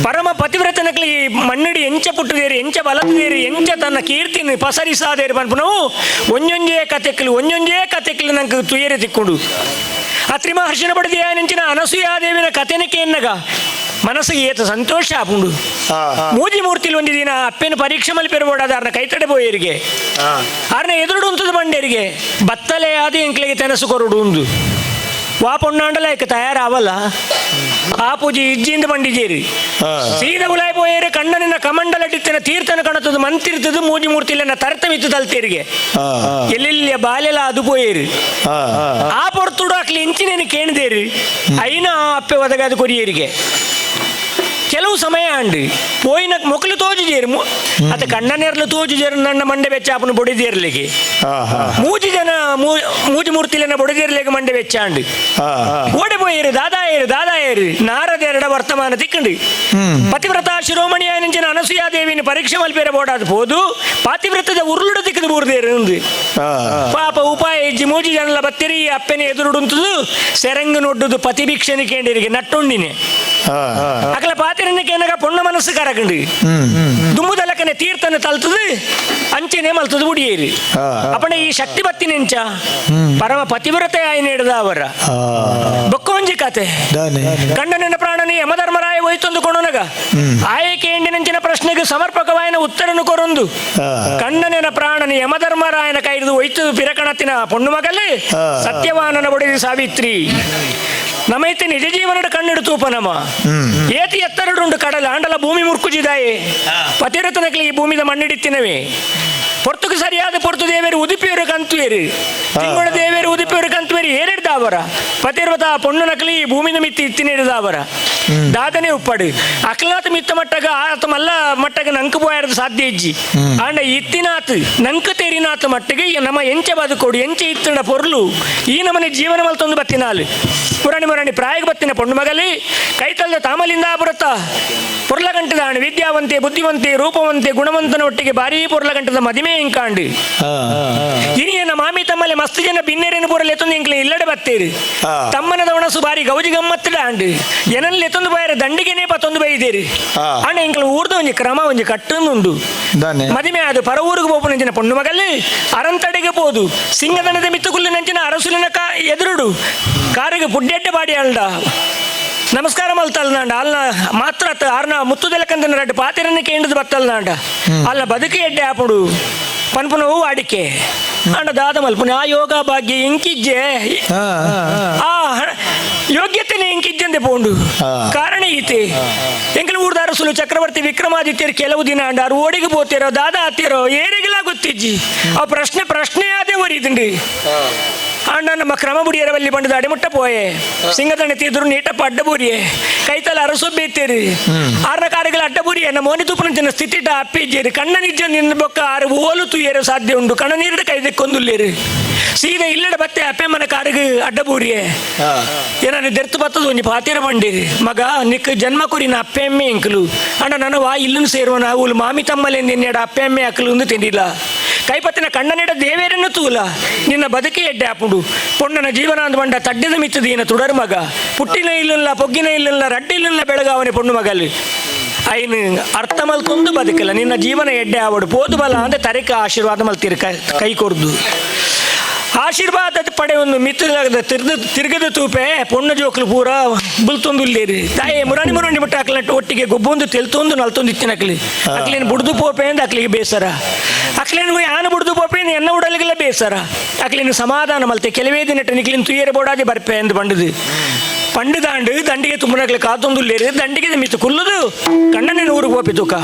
ಪರಮ ಪತಿವ್ರತನಕ್ಲಿ ಈ ಮಣ್ಣಿಡಿ ಎಂಚ ಪುಟ್ಟದೇರಿ ಎಂಚ ಬಲತದೇರಿ ಎಂಚ ತನ್ನ ಕೀರ್ತಿನ ಪಸರಿಸಾದೇರಿ ಪನ್ಪುನವು ಒಂಜೊಂಜೇ ಕಥೆಕ್ಲು ಒಂಜೊಂಜೇ ಕಥೆಕ್ಲು ನಂಗೆ ತುಯರೆ ತಿಕ್ಕೊಂಡು. ಅತ್ರಿ ಮಹರ್ಷಿನ ಪಡೆದ ನೆಂಚಿನ ಅನಸೂಯಾದೇವಿನ ಕಥೆನಕ್ಕೆ ಎನ್ನಗ ಮನಸ್ಸಿಗೆ ಏತ ಸಂತೋಷ ಆಪುಂಡು. ಮೂಜಿ ಮೂರ್ತಿಲಿ ಒಂದು ದಿನ ಅಪ್ಪನ ಪರೀಕ್ಷೆ ಮಲ್ಲಿ ಪೆರಬೋಡಾದ ಅರ್ನ ಕೈತಡೆ ಪೋಯರಿಗೆ ಅರ್ನ ಎದುರುಡು ಉಂತದ ಬಂಡೇರಿಗೆ ಬತ್ತಲೆ ಆದ ಎಂಕ್ಲೆಗೆ ತೆನಸು ಕೊರಡು ಉಂದು ವಾ ಪೊಣ್ಣಾಂಡಲ ಏಕ ತಯಾರಾವಲ್ಲ ಆ ಪೂಜೆ ಇಜ್ಜಿಂದ ಬಂಡಿಜೇರಿ ಸೀದ ಗುಲಾಯ್ ಪೋಯೇರು ಕಣ್ಣನಿನ ಕಮಂಡಲಟಿತ್ತಿನ ತೀರ್ಥನ ಕಣತದ ಮಂತಿರ್ತದ ಮೂಜಿ ಮೂರ್ತಿಲನ್ನ ತರತಮಿತ್ತು ತಲ್ತೇರಿಗೆ ಎಲ್ಲೆಲ್ಲಿಯ ಬಾಲೆಲ ಅದು ಪೋಯೇರು ಆ ಪೊರ್ತುಡು ಅಕ್ಲಿ ಇಂಚಿನೇನು ಕೇಣಿದೇರಿ ಐನ ಅಪ್ಪೆ ಒದಗಾದ ಕೊರಿಯೇರಿಗೆ ಕೆಲವು ಸಮಯ ಅಂಡು ಪೋಯಿನ ಮೊಕಲು ತೋಜುಜೇರು ಅತ ಕಣ್ಣನೇರ್ಲು ತೋಜುಜೇರು ನನ್ನ ಮಂಡೆ ಬೆಚ್ಚಾಪನ ಬೊಡಿದೇರ್ಲಿಗೆ ಮೂಜಿ ಜನ ಮೂಜಿ ಮೂರ್ತಿಲೆನ ಬೊಡಿದೇರ್ಲಿಗೆ ಮಂಡೆ ಬೆಚ್ಚಾಂಡು ಓಡಿ ಪೋಯೇರು ದಾದಾಯೇರು ದಾದಾಯೇರು ನಾರದೇರಡ ವರ್ತಮಾನ ತಿಕ್ಕಂಡು ಪತಿವ್ರತ ಶಿರೋಮಣಿಯ ನಿಂಚಿನ ಅನಸೂಯಾದೇವಿನ ಪರೀಕ್ಷೆ ಮಲ್ಪೇರೆ ಬೋಡಾದ ಪೋದು ಪಾತಿವ್ರತದ ಉರುಳುಡು ತಿಕ್ಕದು ಬೂರ್ದೇರು ಪಾಪ ಉಪಾಯ ಇಜ್ಜಿ ಮೂಜಿ ಜನಲ ಬತ್ತಿರಿ ಅಪ್ಪೆನೆ ಎದುರುಡುಂತದು ಸೆರಂಗು ನೊಡ್ಡುದು ಪತಿಭಿಕ್ಷೆನಿ ಕೇಂಡಿರಿಗೆ ನಟ್ಟುಂಡಿನಿ ಅಕಲ ಪಾತಿರನಕೇನಗ ಪೊಣ್ಣ ಮನಸ್ಸು ಕರಕಂಡು ದುಮ್ಮುದಲಕನೆ ತೀರ್ಥನ ತಲ್ತದು ಅಂಚೆನೆ ಮಲ್ತದು ಬುಡಿಯೇರಿ ಅಪ್ಪಣೆ ಈ ಶಕ್ತಿ ಬತ್ತಿ ನೆಂಚ ಪರಮ ಪತಿವ್ರತೆ ಆಯ್ನ ಹಿಡ್ದ ಅವರ ಬೊಕ್ಕೊಂಜಿ ಕತೆ ಗಂಡನ ಪ್ರಾಣನಿ ಯಮಧರ್ಮರಾಯ ಹೋಯ್ತೊಂದು ಕೊಣನಗ ಆಯಕೆ ಎಂಡಿನಂಚಿನ ಪ್ರಶ್ನೆಗೆ ಸಮರ್ಪಕವಾಯನ ಉತ್ತರನು ಕೊರೊಂದು ಕಣ್ಣನೆನ ಪ್ರಾಣನಿ ಯಮಧರ್ಮರಾಯನ ಕೈದು ಒಯ್ತು ಪಿರಕಣತಿನ ಪೊಣ್ಣು ಮಗಲಿ ಸತ್ಯವಾನನ ಬಡಿದಿ ಸಾವಿತ್ರಿ ನಮೈತೆ ನಿಜ ಜೀವನದ ಕಣ್ಣಿಡು ತೂಪ ನಮ ಏತಿ ಎತ್ತರಡುಂಡು ಕಡಲ ಆಂಡಲ ಭೂಮಿ ಮುರ್ಕುಜಿದಾಯೆ ಪತಿರತನಕ್ಲಿ ಈ ಭೂಮಿದ ಮಣ್ಣಿಡಿತ್ತಿನವೇ ಪೊರ್ತುಗೆ ಸರಿಯಾದ ಪೊರ್ತು ದೇವೇರು ಉದುಪಿಯವರು ಕಂತುವೇರು ತಿಂಗಳ ದೇವೇರು ಉದುಪಿಯವರು ಕಂತುವೇರು ಏರಿಡ್ದಾವರ ಪತಿರ್ವತ ಪೊಣ್ಣು ನಕಲಿ ಈ ಭೂಮಿನ ಮಿತ್ತಿ ಇತ್ತಿನಿಡ್ದಾವರ. ದಾದನೆ ಉಪ್ಪಡು ಅಕ್ಲಾತ್ ಮಿತ್ತ ಮಟ್ಟಗ ಆತ ಮಲ್ಲ ಮಟ್ಟಗ ನಂಕು ಬೋಯರ್ದು ಸಾಧ್ಯ ಇಜ್ಜಿ. ಆಂಡ ಇತ್ತಿನಾತ್ ನಂಕು ತೆರಿನಾತ್ ಮಟ್ಟಿಗೆ ನಮ್ಮ ಎಂಚೆ ಬದುಕೋಡು ಎಂಚೆ ಇತ್ತಂಡ ಪೊರ್ಲು ಈ ನಮ್ಮನೆ ಜೀವನ ಮಲ್ತೊಂದು ಬತ್ತಿನಾಲು ಪುರಾಣಿ ಮುರಾಣಿ ಪ್ರಾಯಕ್ಕೆ ಬತ್ತಿನ ಪೊಣ್ಣು ಮಗಲಿ ಕೈತಲ್ದ ತಾಮಲಿಂದ ಬರುತ್ತ ಪೊರ್ಲಗಂಟದ ಹಣ ವಿದ್ಯಾವಂತೆ ಬುದ್ಧಿವಂತೆ ರೂಪವಂತೆ ಗುಣವಂತನ ಒಟ್ಟಿಗೆ ಭಾರೀ ಪೊರ್ಲಗಂಟದ ಮದಿಮೆ ಇಂಕಾಂಡು ಹಿರಿಯನ ಮಾಮಿ ತಮ್ಮಲೆ ಮಸ್ತ್ ಜನ ಬಿನ್ನೆರೇನು ಪೂರಲೆ ಎತ್ತೊಂದು ಇಂಕ್ಲೆ ಇಲ್ಲಡೆ ಬತ್ತೇರು ತಮ್ಮನದ ಒಣಸು ಬಾರಿ ಗೌಜಿ ಗಮ್ಮತ್ತದ ಆಂಡು ಎನಲ್ಲಿ ಎತ್ತೊಂದು ಬಾಯರ ದಂಡಿಗೆನೇ ಪತ್ತೊಂದು ಬೈದೇರು ಅಣ್ಣ ಇಂಕ್ಲ ಊರ್ದ ಒಂಜಿ ಕ್ರಮ ಒಂಜಿ ಕಟ್ಟೊಂದುಂಡು ಮದಿಮೆ ಅದು ಪರ ಊರಿಗೆ ಪೋಪುನಂಚಿನ ಪೊಣ್ಣು ಮಗಲ್ ಅರಂತಡೆಗೆ ಪೋದು ಸಿಂಗದನದ ಮಿತ್ತುಕುಲ್ಲು ನಂಚಿನ ಅರಸುಲಿನ ಕಾ ಎದುರುಡು ಕಾರಿಗೆ ಪುಡ್ಡೆಡ್ಡೆ ಬಾಡಿ ಅಲ್ಡ ನಮಸ್ಕಾರ ಮಲ್ತಲ್ನಾಂಡ ಅಲ್ಲ ಮಾತ್ರ ಆರ್ನ ಮುತ್ತುದೆಲಕಂದನ ರಡ್ಡು ಪಾತಿರನ್ನ ಕೇಂದ್ರದ ಬತ್ತಲ್ನಾಂಡ ಅಲ್ಲ ಬದುಕು ಎಡ್ಡೆ ಆಪುಡು ಪನ್ಪುನವು ವಾಡಿಕೆ ಅಂಡ ದಾದ ಮಲ್ಪುನ ಆ ಯೋಗ ಭಾಗ್ಯ ಇಂಕಿಜ್ಜೆ ಆ ಯೋಗ್ಯತೆನೆ ಇಂಕಿಜ್ಜಂದೆ ಪೋಂಡು ಕಾರಣ ಈತೆ ಎಂಕಲ್ ಊರ್ದಾರ ಸುಲು ಚಕ್ರವರ್ತಿ ವಿಕ್ರಮಾದಿತ್ಯರು ಕೆಲವು ದಿನ ಅಂಡ ಆರು ಓಡಿಗೆ ಪೋತಿರೋ ದಾದ ಆತಿರೋ ಏರಿಗೆಲ್ಲ ಗೊತ್ತಿಜ್ಜಿ ಆ ಪ್ರಶ್ನೆ ಪ್ರಶ್ನೆ ಆದೇ ಒರಿದುಂಡು ಅಣ್ಣ ನಮ್ಮ ಕ್ರಮ ಬುಡಿಯರವಲ್ಲಿ ಬಂಡದ ಅಡಿಮುಟ್ಟ ಪೋಯೆ ಸಿಂಗದಣ್ಣ ತೀದ್ರು ನೀಟಪ್ಪ ಅಡ್ಡಬೂರಿಯೆ ಕೈತಲ ಅರಸೊಬ್ಬೆತ್ತೇರಿ ಆರ್ನ ಕಾರುಗಳ ಅಡ್ಡಬೂರಿಯೆ ನಮ್ಮ ಮೋನಿ ತುಪ್ಪನ ಸ್ಥಿತಿಟ ಅಪ್ಪಿಜ್ಜೇರಿ ಕಣ್ಣ ನಿಜ್ಜ ನಿನ್ನ ಬೊಕ್ಕ ಆರು ಓಲು ತುಯ್ಯರು ಸಾಧ್ಯ ಉಂಡು ಕಣ್ಣ ನೀರಿಡ ಕೈ ದೆಕ್ಕೊಂದುಲ್ಲೇರು ಸೀದಾ ಇಲ್ಲಡ ಬತ್ತೆ ಅಪ್ಪೆಮ್ಮನ ಕಾರಿಗೆ ಅಡ್ಡಬೂರಿಯೆ ಏನಾನು ದೆರ್ತು ಬತ್ತದ ಒಂಜಿ ಪಾತಿರ ಬಂಡಿರಿ ಮಗ ನಿಕ್ ಜನ್ಮ ಕುರಿನ ಅಪ್ಪೆಮ್ಮೆ ಇಂಕಲು ಅಣ್ಣ ನನ್ನ ವಾ ಇಲ್ಲೂ ಸೇರುವ ನಾವು ಮಾಮಿ ತಮ್ಮಲೆ ನಿನ್ನೆಡ ಅಪ್ಪೆಮ್ಮೆ ಅಕ್ಕಲು ಒಂದು ತಿಂದಿಲ್ಲ ಕೈಪತ್ತಿನ ಕಣ್ಣನಿಡ ದೇವೇರನ್ನು ತೂಲ ನಿನ್ನ ಬದುಕಿ ಎಡ್ಡೆ ಆಪುಂಡು ಪೊಣ್ಣನ ಜೀವನ ಅಂದ ಬಂಡ ತಡ್ಡಿದ ಮಿತ್ತದೀನ ತುಡರ್ ಮಗ ಪುಟ್ಟಿನ ಇಲ್ಲಲ್ಲ ಪೊಗ್ಗಿನ ಇಲ್ಲಲ್ಲ ರಡ್ಡಿ ಇಲ್ಲಲ್ಲ ಬೆಳಗಾವನೆ ಪೊಣ್ಣು ಮಗಲ್ಲಿ ಐನು ಅರ್ಥ ಮಲ್ತೊಂದು ಬದುಕಲ್ಲ ನಿನ್ನ ಜೀವನ ಎಡ್ಡೆ ಆವಡು ಪೋದು ಬಲ ಅಂದ್ರೆ ತರಿಕ ಆಶೀರ್ವಾದ ಮಲ್ತೀರಿ ಕೈ ಕೊರ್ದು ಆಶೀರ್ವಾದ ಪಡೆ ಒಂದು ಮಿತ್ತದ ತಿರ್ದು ತಿರ್ಗದ ತೂಪೆ ಪೊಣ್ಣು ಜೋಕ್ಲು ಪೂರ ಬುಲ್ತೊಂದು ತಾಯಿ ಮುರಾಣಿ ಮುರಾಣಿ ಬಿಟ್ಟು ಅಕ್ಲಟ್ಟು ಒಟ್ಟಿಗೆ ಗೊಬ್ಬೊಂದು ತೆಲ್ತೊಂದು ನಲ್ತೊಂದು ಇತ್ತಿನ ಅಕ್ಲಿ ಅಕ್ಲೇನು ಬುಡ್ದು ಪೋಪೆ ಅಂದ ಅಕ್ಲಿಗೆ ಬೇಸರ ಅಕ್ಲೇನು ಆನ ಬುಡ್ದು ಪೋಪೆ ಎನ್ನ ಉಡಲಿಗೆಲ್ಲ ಬೇಸರ ಅಕ್ಲೇನು ಸಮಾಧಾನ ಮಲ್ತೆ ಕೆಲವೇ ದಿನಟ ನಿಕ್ಲಿನ ತುಯ್ಯರ ಬೋಡಾದಿ ಬರ್ಪೆ ಎಂದು ಬಂಡದು ಪಂಡು ದಾಂಡು ದಂಡಿಗೆ ತುಂಬನಕ್ಲೆ ಕಾತೊಂದುಲ್ಲೇರು ದಂಡಿಗೆ ಮಿತ್ತು ಕುಲ್ಲುದು ಕಣ್ಣನೇ ಊರಿಗೆ ಹೋಪಿ ತೂಕ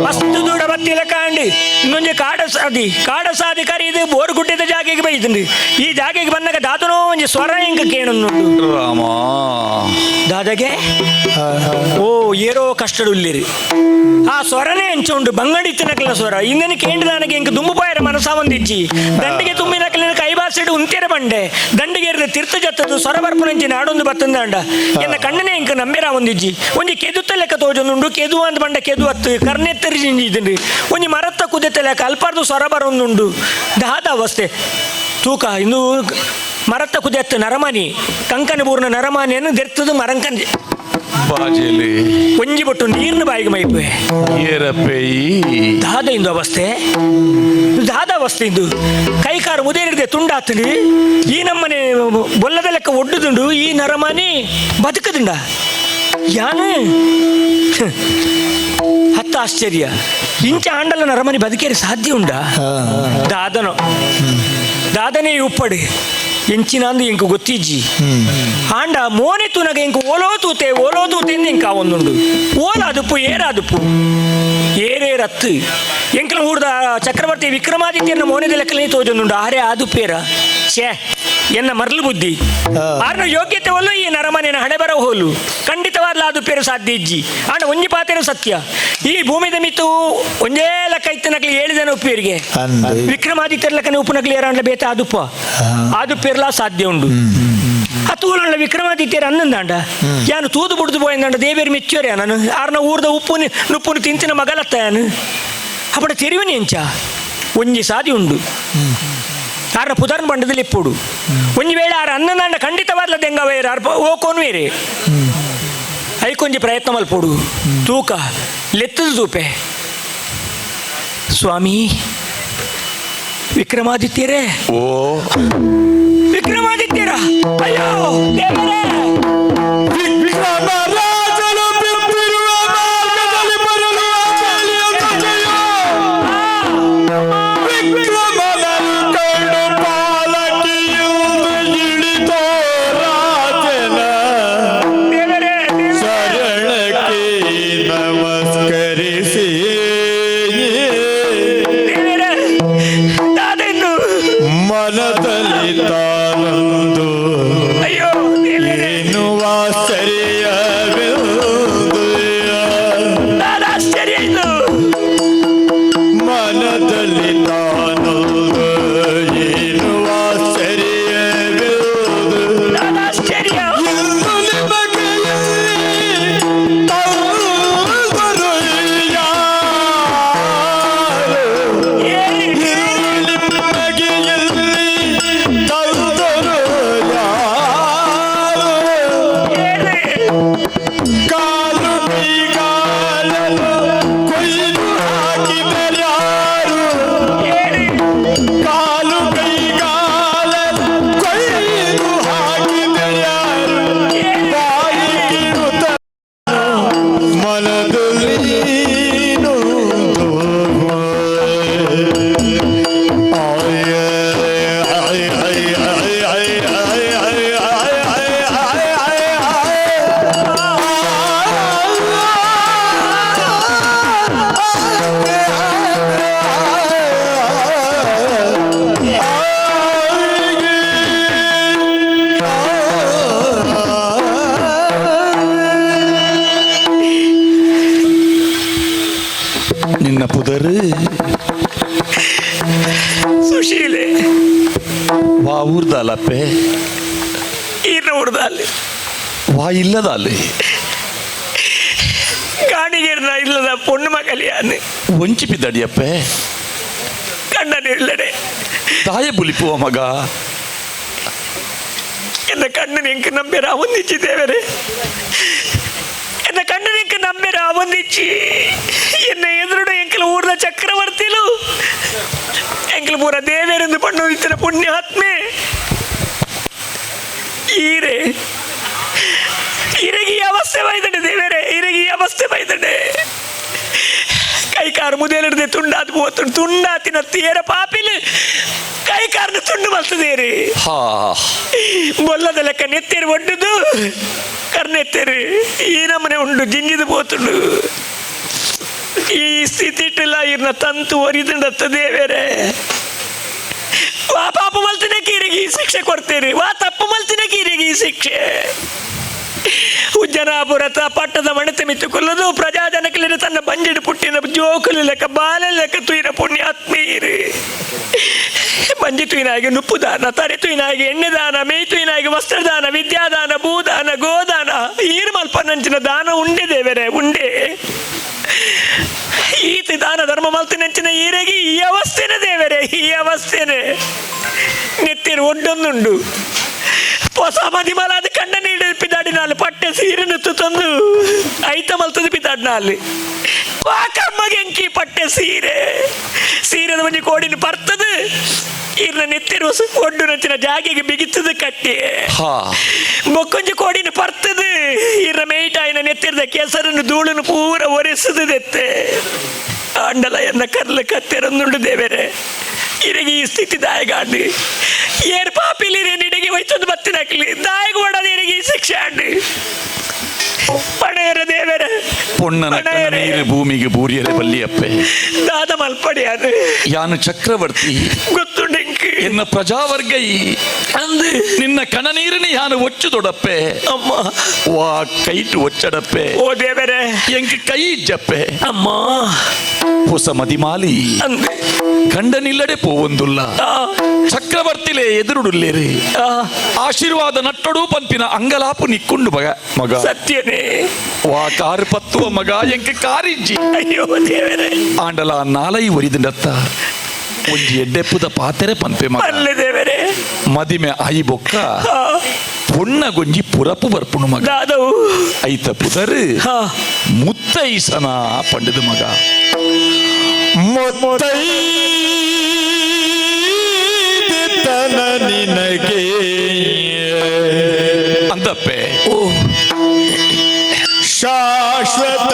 ಮಸ್ತ್ ದೂರ ಬತ್ತಿಲ ಕಾಂಡಿ ಇನ್ನೊಂದು ಕಾಡ ಸಾದಿ ಕಾಡ ಸಾದಿ ಕರೀದು ಬೋರ್ ಗುಡ್ಡದ ಜಾಗೆಗೆ ಬೈದುಂಡು ಈ ಜಾಗೆಗೆ ಬಂದಾಗ ದಾತನೋ ಒಂಜಿ ಸ್ವರ ಇಂಕ ಕೇಣುಂಡು ರಾಮ ದಾದಾಗೆ ಓ ಏರೋ ಕಷ್ಟಡುಲ್ಲಿರಿ ಆ ಸ್ವರನೇ ಎಂಚುಂಡು ಬಂಗಡಿ ತಿನ್ನಕಲ ಸ್ವರ ಇಂದನ ಕೇಂದ್ರ ಇಂಕ ದುಂಬು ಪಾಯರ ಮನಸ ಒಂದಿಜ್ಜಿ ದಂಡಿಗೆ ತುಂಬಿನಕಲಿನ ಕೈಬಾಸಿಡು ಉಂತೆರ ಬಂಡೆ ದಂಡಿಗೆ ಎರ್ದ ತಿರ್ತ ಜತ್ತದು ಸ್ವರ ಬರ್ಪುನಂಚಿ ನಾಡೊಂದು ಬತ್ತಂದಾಂಡ ಎನ್ನ ಕಣ್ಣನೇ ಇಂಕ ನಂಬೆರ ಒಂದಿಜ್ಜಿ ಒಂಜಿ ಕೆದುತ್ತ ಲೆಕ್ಕ ತೋಜೊಂದುಂಡು ಕೆದು ಅಂತ ಬಂಡ ಕೆದು ಅತ್ತು ಕರ್ನೆತ್ತರಿ ಇದ್ರಿ ಒಂಜಿ ಮರತ್ತ ಕುದೆತ್ತ ಲೆಕ್ಕ ಅಲ್ಪಾರ್ದು ಸ್ವರ ಬರೊಂದುಂಡು ದಾದ ಅವಸ್ಥೆ ತೂಕ ಇನ್ನು ಮರತ್ತ ಕುದೆತ್ತ ನರಮಾನಿ ಕಂಕನ ಬೂರ್ನ ನರಮಾನಿಯನ್ನು ದೆರ್ತದು ಮರಂಕನ್ ಬಾಜೆಲಿ ಒಂಜಿ ಬೊಟ್ಟು ನೀರ್ನ ಬಾಯಿಗೆ ಮೈಪೆ ಏರಪ್ಪೆಯಿ ದಾದ ಇಂದು ಅವಸ್ಥೆ ದಾದ ಅವಸ್ಥೆ ಇಂದು ಕೈಕಾರು ಮುದೇರಿದೆ ತುಂಡಾತನು ಈ ನಮ್ಮನೆ ಬೊಲ್ಲದ ಲೆಕ್ಕ ಒಡ್ಡುದುಂಡು ಈ ನರಮಾನಿ ಬದುಕದುಂಡ ಯಾನು ಹತ್ತ ಆಶ್ಚರ್ಯ ಇಂಚ ಆಂಡಲ ನರಮನಿ ಬದುಕೇರಿ ಸಾಧ್ಯ ಉಂಡ ದಾದನೋ ದಾದನೇ ಉಪ್ಪಡು ಎಂಚಿನಾಂದು ಇಂಕ ಗೊತ್ತಿಜ್ಜಿ ಆಂಡ ಮೋನೆ ತುನಗ ಇಂಕ ಓಲೋ ತೂತೆ ಓಲೋ ತೂತೆ ಇಂಕ ಒಂದುಂಡು ಓಲ ಅದುಪ್ಪು ಏರಾದುಪ್ಪು ಏರೇರತ್ತು ಎಂಕಲ ಊರ್ದ ಚಕ್ರವರ್ತಿ ವಿಕ್ರಮಾದಿತ್ಯನ ಮೋನೆದ ಲೆಕ್ಕಲೇ ತೋಜೊಂದುಂಡು ಆರೆ ಆದುಪ್ಪೇರ ಛೇ ಎನ್ನ ಮರಳು ಬುದ್ಧಿ ಆರ್ನ ಯೋಗ್ಯತೆ ಒಲ್ಲು ಈ ನರಮನೆಯ ಹಣೆ ಬರ ಹೋಲು ಖಂಡಿತವಾದ್ಲ ಅದು ಪೇರು ಸಾಧ್ಯ ಇಜ್ಜಿ ಆಂಡ ಒಂಜಿ ಪಾತೆರ ಸತ್ಯ ಈ ಭೂಮಿದ ಮಿತ್ತು ಒಂಜೇ ಲೆಕ್ಕ ಇತ್ತನಕ್ಲಿ ಏಳು ಉಪ್ಪಿರಿಗೆ ವಿಕ್ರಮಾದಿತ್ಯರ ಲೆಕ್ಕನೆ ಉಪ್ಪುನಕ್ಲಿ ಏರಾಂಡ್ಲ ಬೇತ ಆದುಪ್ಪ ಆದುಪ್ಪೇರ್ಲಾ ಸಾಧ್ಯ ಉಂಡು ಆ ತೂಲಂಡ ವಿಕ್ರಮಾದಿತ್ಯರ ಅನ್ನಂದಾಂಡ ಯಾನು ತೂದು ಬುಡ್ದು ಪೋಯಿಂದಾಂಡ ದೇವೇರು ಮೆಚ್ಚೋರೆ ನಾನು ಆರ್ನ ಊರ್ದ ಉಪ್ಪು ನುಪ್ಪುನು ತಿಂತಿನ ಮಗಲತ್ತ ಯಾನು ಅಪ್ಪಡ ತೆರಿವನಿ ಎಂಚ ಒಂಜಿ ಸಾದಿ ಉಂಡು ಆರ್ನ ಪುದರ್ನ ಬಂಡದಲ್ಲಿ ಇಪ್ಪುಡು ಒಂಜಿ ವೇಳೆ ಆರ ಅನ್ನದಾಂಡ ಖಂಡಿತವಾದ್ಲ ದೆಂಗವೇರು ಆರ್ ಓಕೋನು ಬೇರೆ ಐಕೊಂಜಿ ಪ್ರಯತ್ನ ಮಲ್ಪೋಡು ತೂಕ ಲೆತ್ತದ ತೂಪೆ ಸ್ವಾಮಿ ವಿಕ್ರಮಾದಿತ್ಯರೇ ಓ ವಿಕ್ರಮಾದಿತ್ಯರ ಅಯ್ಯೋ ದೇವರೇ ವಿಕ್ರಮರಾಜನು ಬಿದ್ದಿರುವ ಮಾರ್ಗದಲ್ಲಿ ಬರಲು ವಿಕ್ರಮನನ್ನು ಕಂಡು ಪಾಲಕಿಯುವುದು ಇಳಿತೋ ರಾಜನ ದೇವರೇ ಶರಣಕ್ಕೆ ನಮಸ್ಕರಿಸಿ ದೇವರೇ ದಾದೆನ್ನು ಮನದಲ್ಲಿ ಊರುದಾಲಪ್ಪೆ? ಈರ್ನ ಊರ್ದಾಲೆ. ವಾ ಇಲ್ಲದಾಲೆ? ಕಾಣಿಗೇರ್ನ ಇಲ್ಲದ ಪೊಣ್ಣು ಮಗಲಿಯಾನೆ. ಒಂಚಿ ಪಿದಡಿಯಪ್ಪೆ. ಕಣ್ಣನಿಲ್ಲಡೆ. ತಾಯ ಬುಲಿಪುವ ಮಗ. ಎನ್ನ ಕಣ್ಣು ನಿಂಕ ನಂಬೇರ ಒಂದಿಚ್ಚಿ ದೇವರೇ, ಎನ್ನ ಕಣ್ಣು ನಿಂಕ ನಂಬೇರ ಒಂದಿಚ್ಚಿ. ಎನ್ನ ಎದುರುಡು ಎಂಕಲ ಊರ್ದ ಚಕ್ರವರ್ತಿಲು ಎಂಕಲ ಪೂರ ದೇವೇರೆಂದು ಪಣ್ಣು ಇತ್ತಿನ ಪುಣ್ಯಾತ್ಮೆ ಈರೆ. ಇರಗಿ ಅವಸ್ಥೆ ಬೈದಂಡೆ ದೇವೇರೆ, ಇರಗಿ ಅವಸ್ಥೆ ಬೈದಂಡೆ. ಕೈಕಾರು ಮುದೇಲಿಡದೆ ತುಂಡಾದ ಪೋತು ತುಂಡಾತಿನ ತೀರ ಪಾಪಿಲು ಕೈಕಾರನ ತುಂಡು ಬರ್ತದೇರಿ. ಬೊಲ್ಲದ ಲೆಕ್ಕ ನೆತ್ತೇರಿ ಒಡ್ಡುದು ಕರ್ನೆತ್ತೇರಿ ಈ ನಮ್ಮನೆ ಉಂಡು ಜಿಂಜಿದು ಪೋತುಂಡು. ಈ ಸ್ಥಿತಿ ಇಟ್ಟಿಲ್ಲ ಇರ್ನ ತಂತು ಒರಿದುಂಡತ್ತ ದೇವೇರೆ. ವಾ ಪಾಪ ಮಲ್ತಿನ ಕೀರಿಗೆ ಈ ಶಿಕ್ಷೆ ಕೊಡ್ತೀರಿ, ವಾ ತಪ್ಪು ಮಲ್ತಿನ ಕೀರಿಗೆ ಈ ಶಿಕ್ಷೆ. ಉಜ್ಜನಾಪುರತ ಪಟ್ಟದ ಮಣತೆ ಮಿತ್ತುಕೊಳ್ಳದು ಪ್ರಜಾಜನಕಲಿನ ತನ್ನ ಬಂಜಿಡು ಪುಟ್ಟಿನ ಜೋಕುಲು ಲೆಕ್ಕ ಬಾಲ ಲೆಕ್ಕ ತುಯಿನ ಪುಣ್ಯಾತ್ಮೀರು. ಬಂಜಿ ತುಯಿನಾಗಿ ನುಪ್ಪುದಾನ, ತರೆ ತುಯಿನಾಗಿ ಎಣ್ಣೆದಾನ, ಮೇಯ್ ತುಯಿನಾಗಿ ವಸ್ತ್ರದಾನ, ವಿದ್ಯಾದಾನ, ಭೂದಾನ, ಗೋದಾನ, ಈರು ಮಲ್ಪನಂಚಿನ ದಾನ ಉಂಡೆ ದೇವರೇ ಉಂಡೆ. ಈತ ದಾನ ಧರ್ಮ ಮಲ್ತಿನಂಚಿನ ಈರೆಗೆ ಈ ಅವಸ್ಥೆನೆ ದೇವರೇ, ಈ ಅವಸ್ಥೆನೆ. ನೆತ್ತಿರು ಒಡ್ಡೊಂದುಂಡು ಹೊಸ ಮದಿಮಲಾದ ಕಣ್ಣ ನೀಡು ಪಿದಾಡಿನಾಲು ಪಟ್ಟೆ ಸೀರೆ ನುತ್ತು ತಂದು ಐತ ಮಲ್ತದ ಪಿದಾಡಿನಾಲು ವಾ ಕರ್ಮಗೆಂಕಿ ಪಟ್ಟೆ ಸೀರೆ ಸೀರೆದ ಒಂಜಿ ಕೋಡಿನ ಪರ್ತದ ಈರ್ನ ನೆತ್ತಿರು ಒಡ್ಡು ನಚ್ಚಿನ ಜಾಗೆಗೆ ಬಿಗಿತದ ಕಟ್ಟಿ ಬೊಕ್ಕೊಂಜಿ ಕೋಡಿನ ಪರ್ತದ ಈರ್ನ ಮೇಯ್ಟಾಯಿನ ನೆತ್ತಿರದ ಕೆಸರನ್ನು ಧೂಳನ್ನು ಪೂರ ಒರೆಸದೆತ್ತೆ. ಅಂಡಲ ಎನ್ನ ಕರ್ಲ ಕತ್ತೆರನ್ನುಂಡು ದೇವರೇ. ಇರಗಿ ಈ ಸ್ಥಿತಿ ದಾಯಗಾಂಡು ಏರ್ ಪಾಪಿಲಿ ನಿಡಗಿ ಹೋಯ್ತೊಂದು ಬತ್ತಿನಕ್ಲಿ ದಾಯಗ ಓಡದ ಇರಗಿ ಈ ಶಿಕ್ಷೆ ಆಂಡು ಪಣೆಯರ ದೇವರೇ. ಪೊಣ್ಣನ ಕಣ್ಣೀರು ಭೂಮಿಗೆ ಬೂರಿಯರೆ ಬಲ್ಲಿಯಪ್ಪೆ. ದಾದ ಮಲ್ಪಡಿಯಾನು ಯಾನು ಚಕ್ರವರ್ತಿ ಗೊತ್ತುಂಡೆಂಕ್ ಎನ್ನ ಪ್ರಜಾವರ್ಗ ಅಂದು ನಿನ್ನ ಕಣನೀರನೆ ಯಾನು ಒಚ್ಚು ದೊಡಪ್ಪೆ. ಅಮ್ಮ ವಾ ಕೈಟು ಒಚ್ಚಡಪ್ಪೆ. ಓ ದೇವರೇ ಎಂಕ್ ಕೈ ಇಜ್ಜಪ್ಪೆ. ಅಮ್ಮ ಹೊಸ ಮದಿಮಾಲಿ ಅಂದು ಕಂಡನಿಲ್ಲಡೆ ಪೋವೊಂದುಲ್ಲ ಚಕ್ರವರ್ತಿಲೆ ಎದುರುಡುಲ್ಲೇರಿ ಆಶೀರ್ವಾದ ನಟ್ಟೊಡು ಪಂಪಿನ ಅಂಗಲಾಪು ನಿಕ್ಕೊಂಡು ಮಗ ಮಗ ಸತ್ಯನೇ ವಾ ಕಾರು ಪತ್ತುವ ಮಗ ಎಂಕ್ ಕಾರಿಜ್ಜಿ. ಅಯ್ಯೋ ದೇವರೇ ಆಂಡಲ ನಾಲೈ ಒರಿದಿಂಡತ್ತ ಒಂಜಿ ಎಡ್ಡೆಪ್ಪುದ ಪಾತೆರೆ ಪನ್ಪೆ ಮಗ. ಅಲ್ಲ ದೇವರೇ ಮದಿಮೆ ಆಯಿ ಬೊಕ್ಕ ಪೊಣ್ಣ ಗೊಂಜಿ ಪುರಪು ಬರ್ಪುಣು ಮಗ. ದಾದವು ಐತ ಪುದರ್ ಮುತ್ತೈಸನ ಪಂಡದ ಮಗ. ಮುತ್ತೈದೆತನ ನಿನಗೆ ಅಂತಪ್ಪೆ ಶಾಶ್ವತ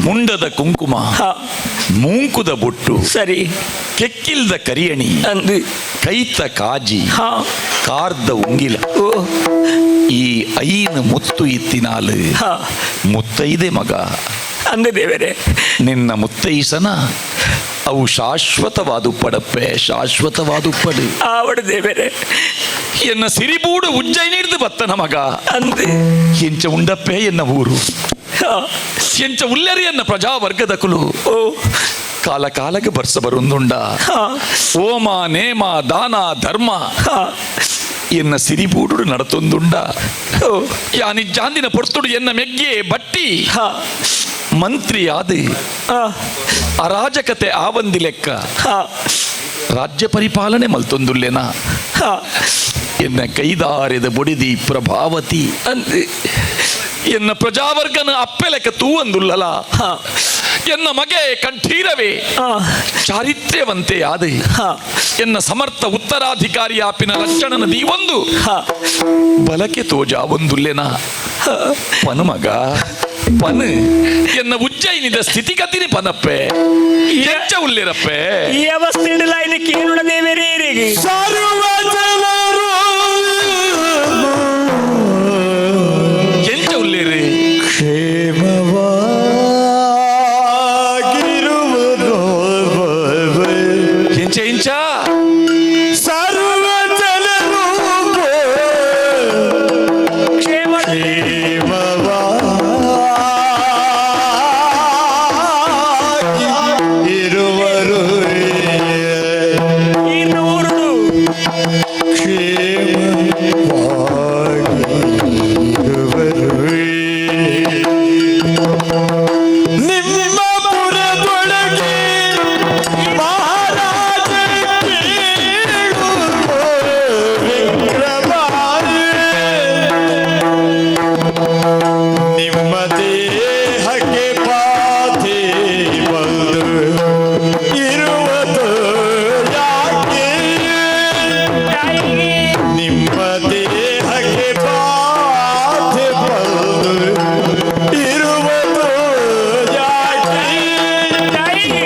ಮುಂಡದ ಕುಂಕುಮ, ಮೂಂಕುದ ಬೊಟ್ಟು, ಸರಿ, ಕೆಕ್ಕಿಲ್ದ ಕರಿಯಣಿ, ಅಂದು ಕೈತ ಕಾಜಿ, ಕಾರ್ದ ಉಂಗಿಲ, ಈ ಐನ ಮುತ್ತು ಇತ್ತಿನಾಲು ಮುತ್ತೈದೆ ಮಗ ಅಂದ ದೇವರೇ. ನಿನ್ನ ಮುತ್ತೈಸನ ಅವು ಶಾಶ್ವತವಾದುಪ್ಪಡಪ್ಪೆ, ಶಾಶ್ವತವಾದುಪ್ಪಡು ಆವಡು ದೇವರೇ. ಎನ್ನ ಸಿರಿಬೂಡು ಉಜ್ಜಯಿನಿಡ್ದು ಬತ್ತನ ಮಗ ಅಂದು ಎಂಚ ಉಂಡಪ್ಪೆ ಎನ್ನ ಊರು, ಎಂಚ ಉಲ್ಲರಿ ಎನ್ನ ಪ್ರಜಾವರ್ಗದ ಕುಲು, ಕಾಲ ಕಾಲಕ್ಕೆ ಬರ್ಸ ಬರುಂದುಂಡ ಓಮ ನೇಮ ದಾನ ಧರ್ಮ ಎನ್ನ ಸಿರಿಬೂಡು ನಡತೊಂದುಂಡ. ಯಾನಿಜ್ಜಾಂದಿನ ಪೊರ್ತುಡು ಎನ್ನ ಮೆಗ್ಗೆ ಬಟ್ಟಿ ಮಂತ್ರಿಯಾದ ಅರಾಜಕತೆ ಆವಂದಿ ಲೆಕ್ಕ ರಾಜ್ಯ ಪರಿಪಾಲನೆ ಮಲ್ತೊಂದುಲ್ಲೇನಾ ಎನ್ನ ಕೈದಾರಿದ ಬೊಡಿದಿ ಪ್ರಭಾವತಿ ಎನ್ನ ಪ್ರಜಾವರ್ಗನ ಅಪ್ಪೆ ಲೆಕ್ಕ ತೂವಂದುಲ್ಲಲ ಎನ್ನ ಮಗೆ ಕಂಠೀರವೇ ಚಾರಿತ್ರ್ಯವಂತೆ ಆದೆ ಎನ್ನ ಸಮರ್ಥ ಉತ್ತರಾಧಿಕಾರಿ ಆಪಿನ ಲಕ್ಷಣನ ದೀವೊಂದು ಬಲಕೆ ತೋಜ ಒಂದುಲ್ಲೇನಾ ಪನು ಮಗ ಪನು ಎನ್ನ ಉಜ್ಜಯಿನಿದ ಸ್ಥಿತಿಗತಿನಿ ಪನಪ್ಪೆ ಎಂಚ ಉಲ್ಲಿರಪ್ಪೆ ಈ ಅವಸ್ಥೆ ಇಡಲ ಕೇಳುಣ ದೇವರೇ ಸರ್ವ ಜನರು ಎಂಚ ಉಲ್ಲೇರಿ ಕ್ಷೇಮವಾಗಿರುವುದು ಎಂಚ ಇಂಚ ಸರ್ವ ಜನರು ಕ್ಷೇಮ ಕ್ಷೇಮವಾಗಿ ಇರುವರು ಈರ್ನ ಊರುಡು ಕ್ಷೇಮವಾಗಿರುವರು ನಿಮ್ಮ ಪುರದೊಳಗೆ ಮಹಾರಾಜ ಕೇಳುವ ವಿಕ್ರಮ ನಿಮ್ಮ ದೇಹಕ್ಕೆ ಪಾಥಿ ಬಂದು ಇರುವುದು ಯಾಕೆ ನಿಮ್ಮ ದೇಹಕ್ಕೆ ಬಾಧೆ ಬಂದು ಇರುವುದು ಯಾಕೆ ನಮಗೆ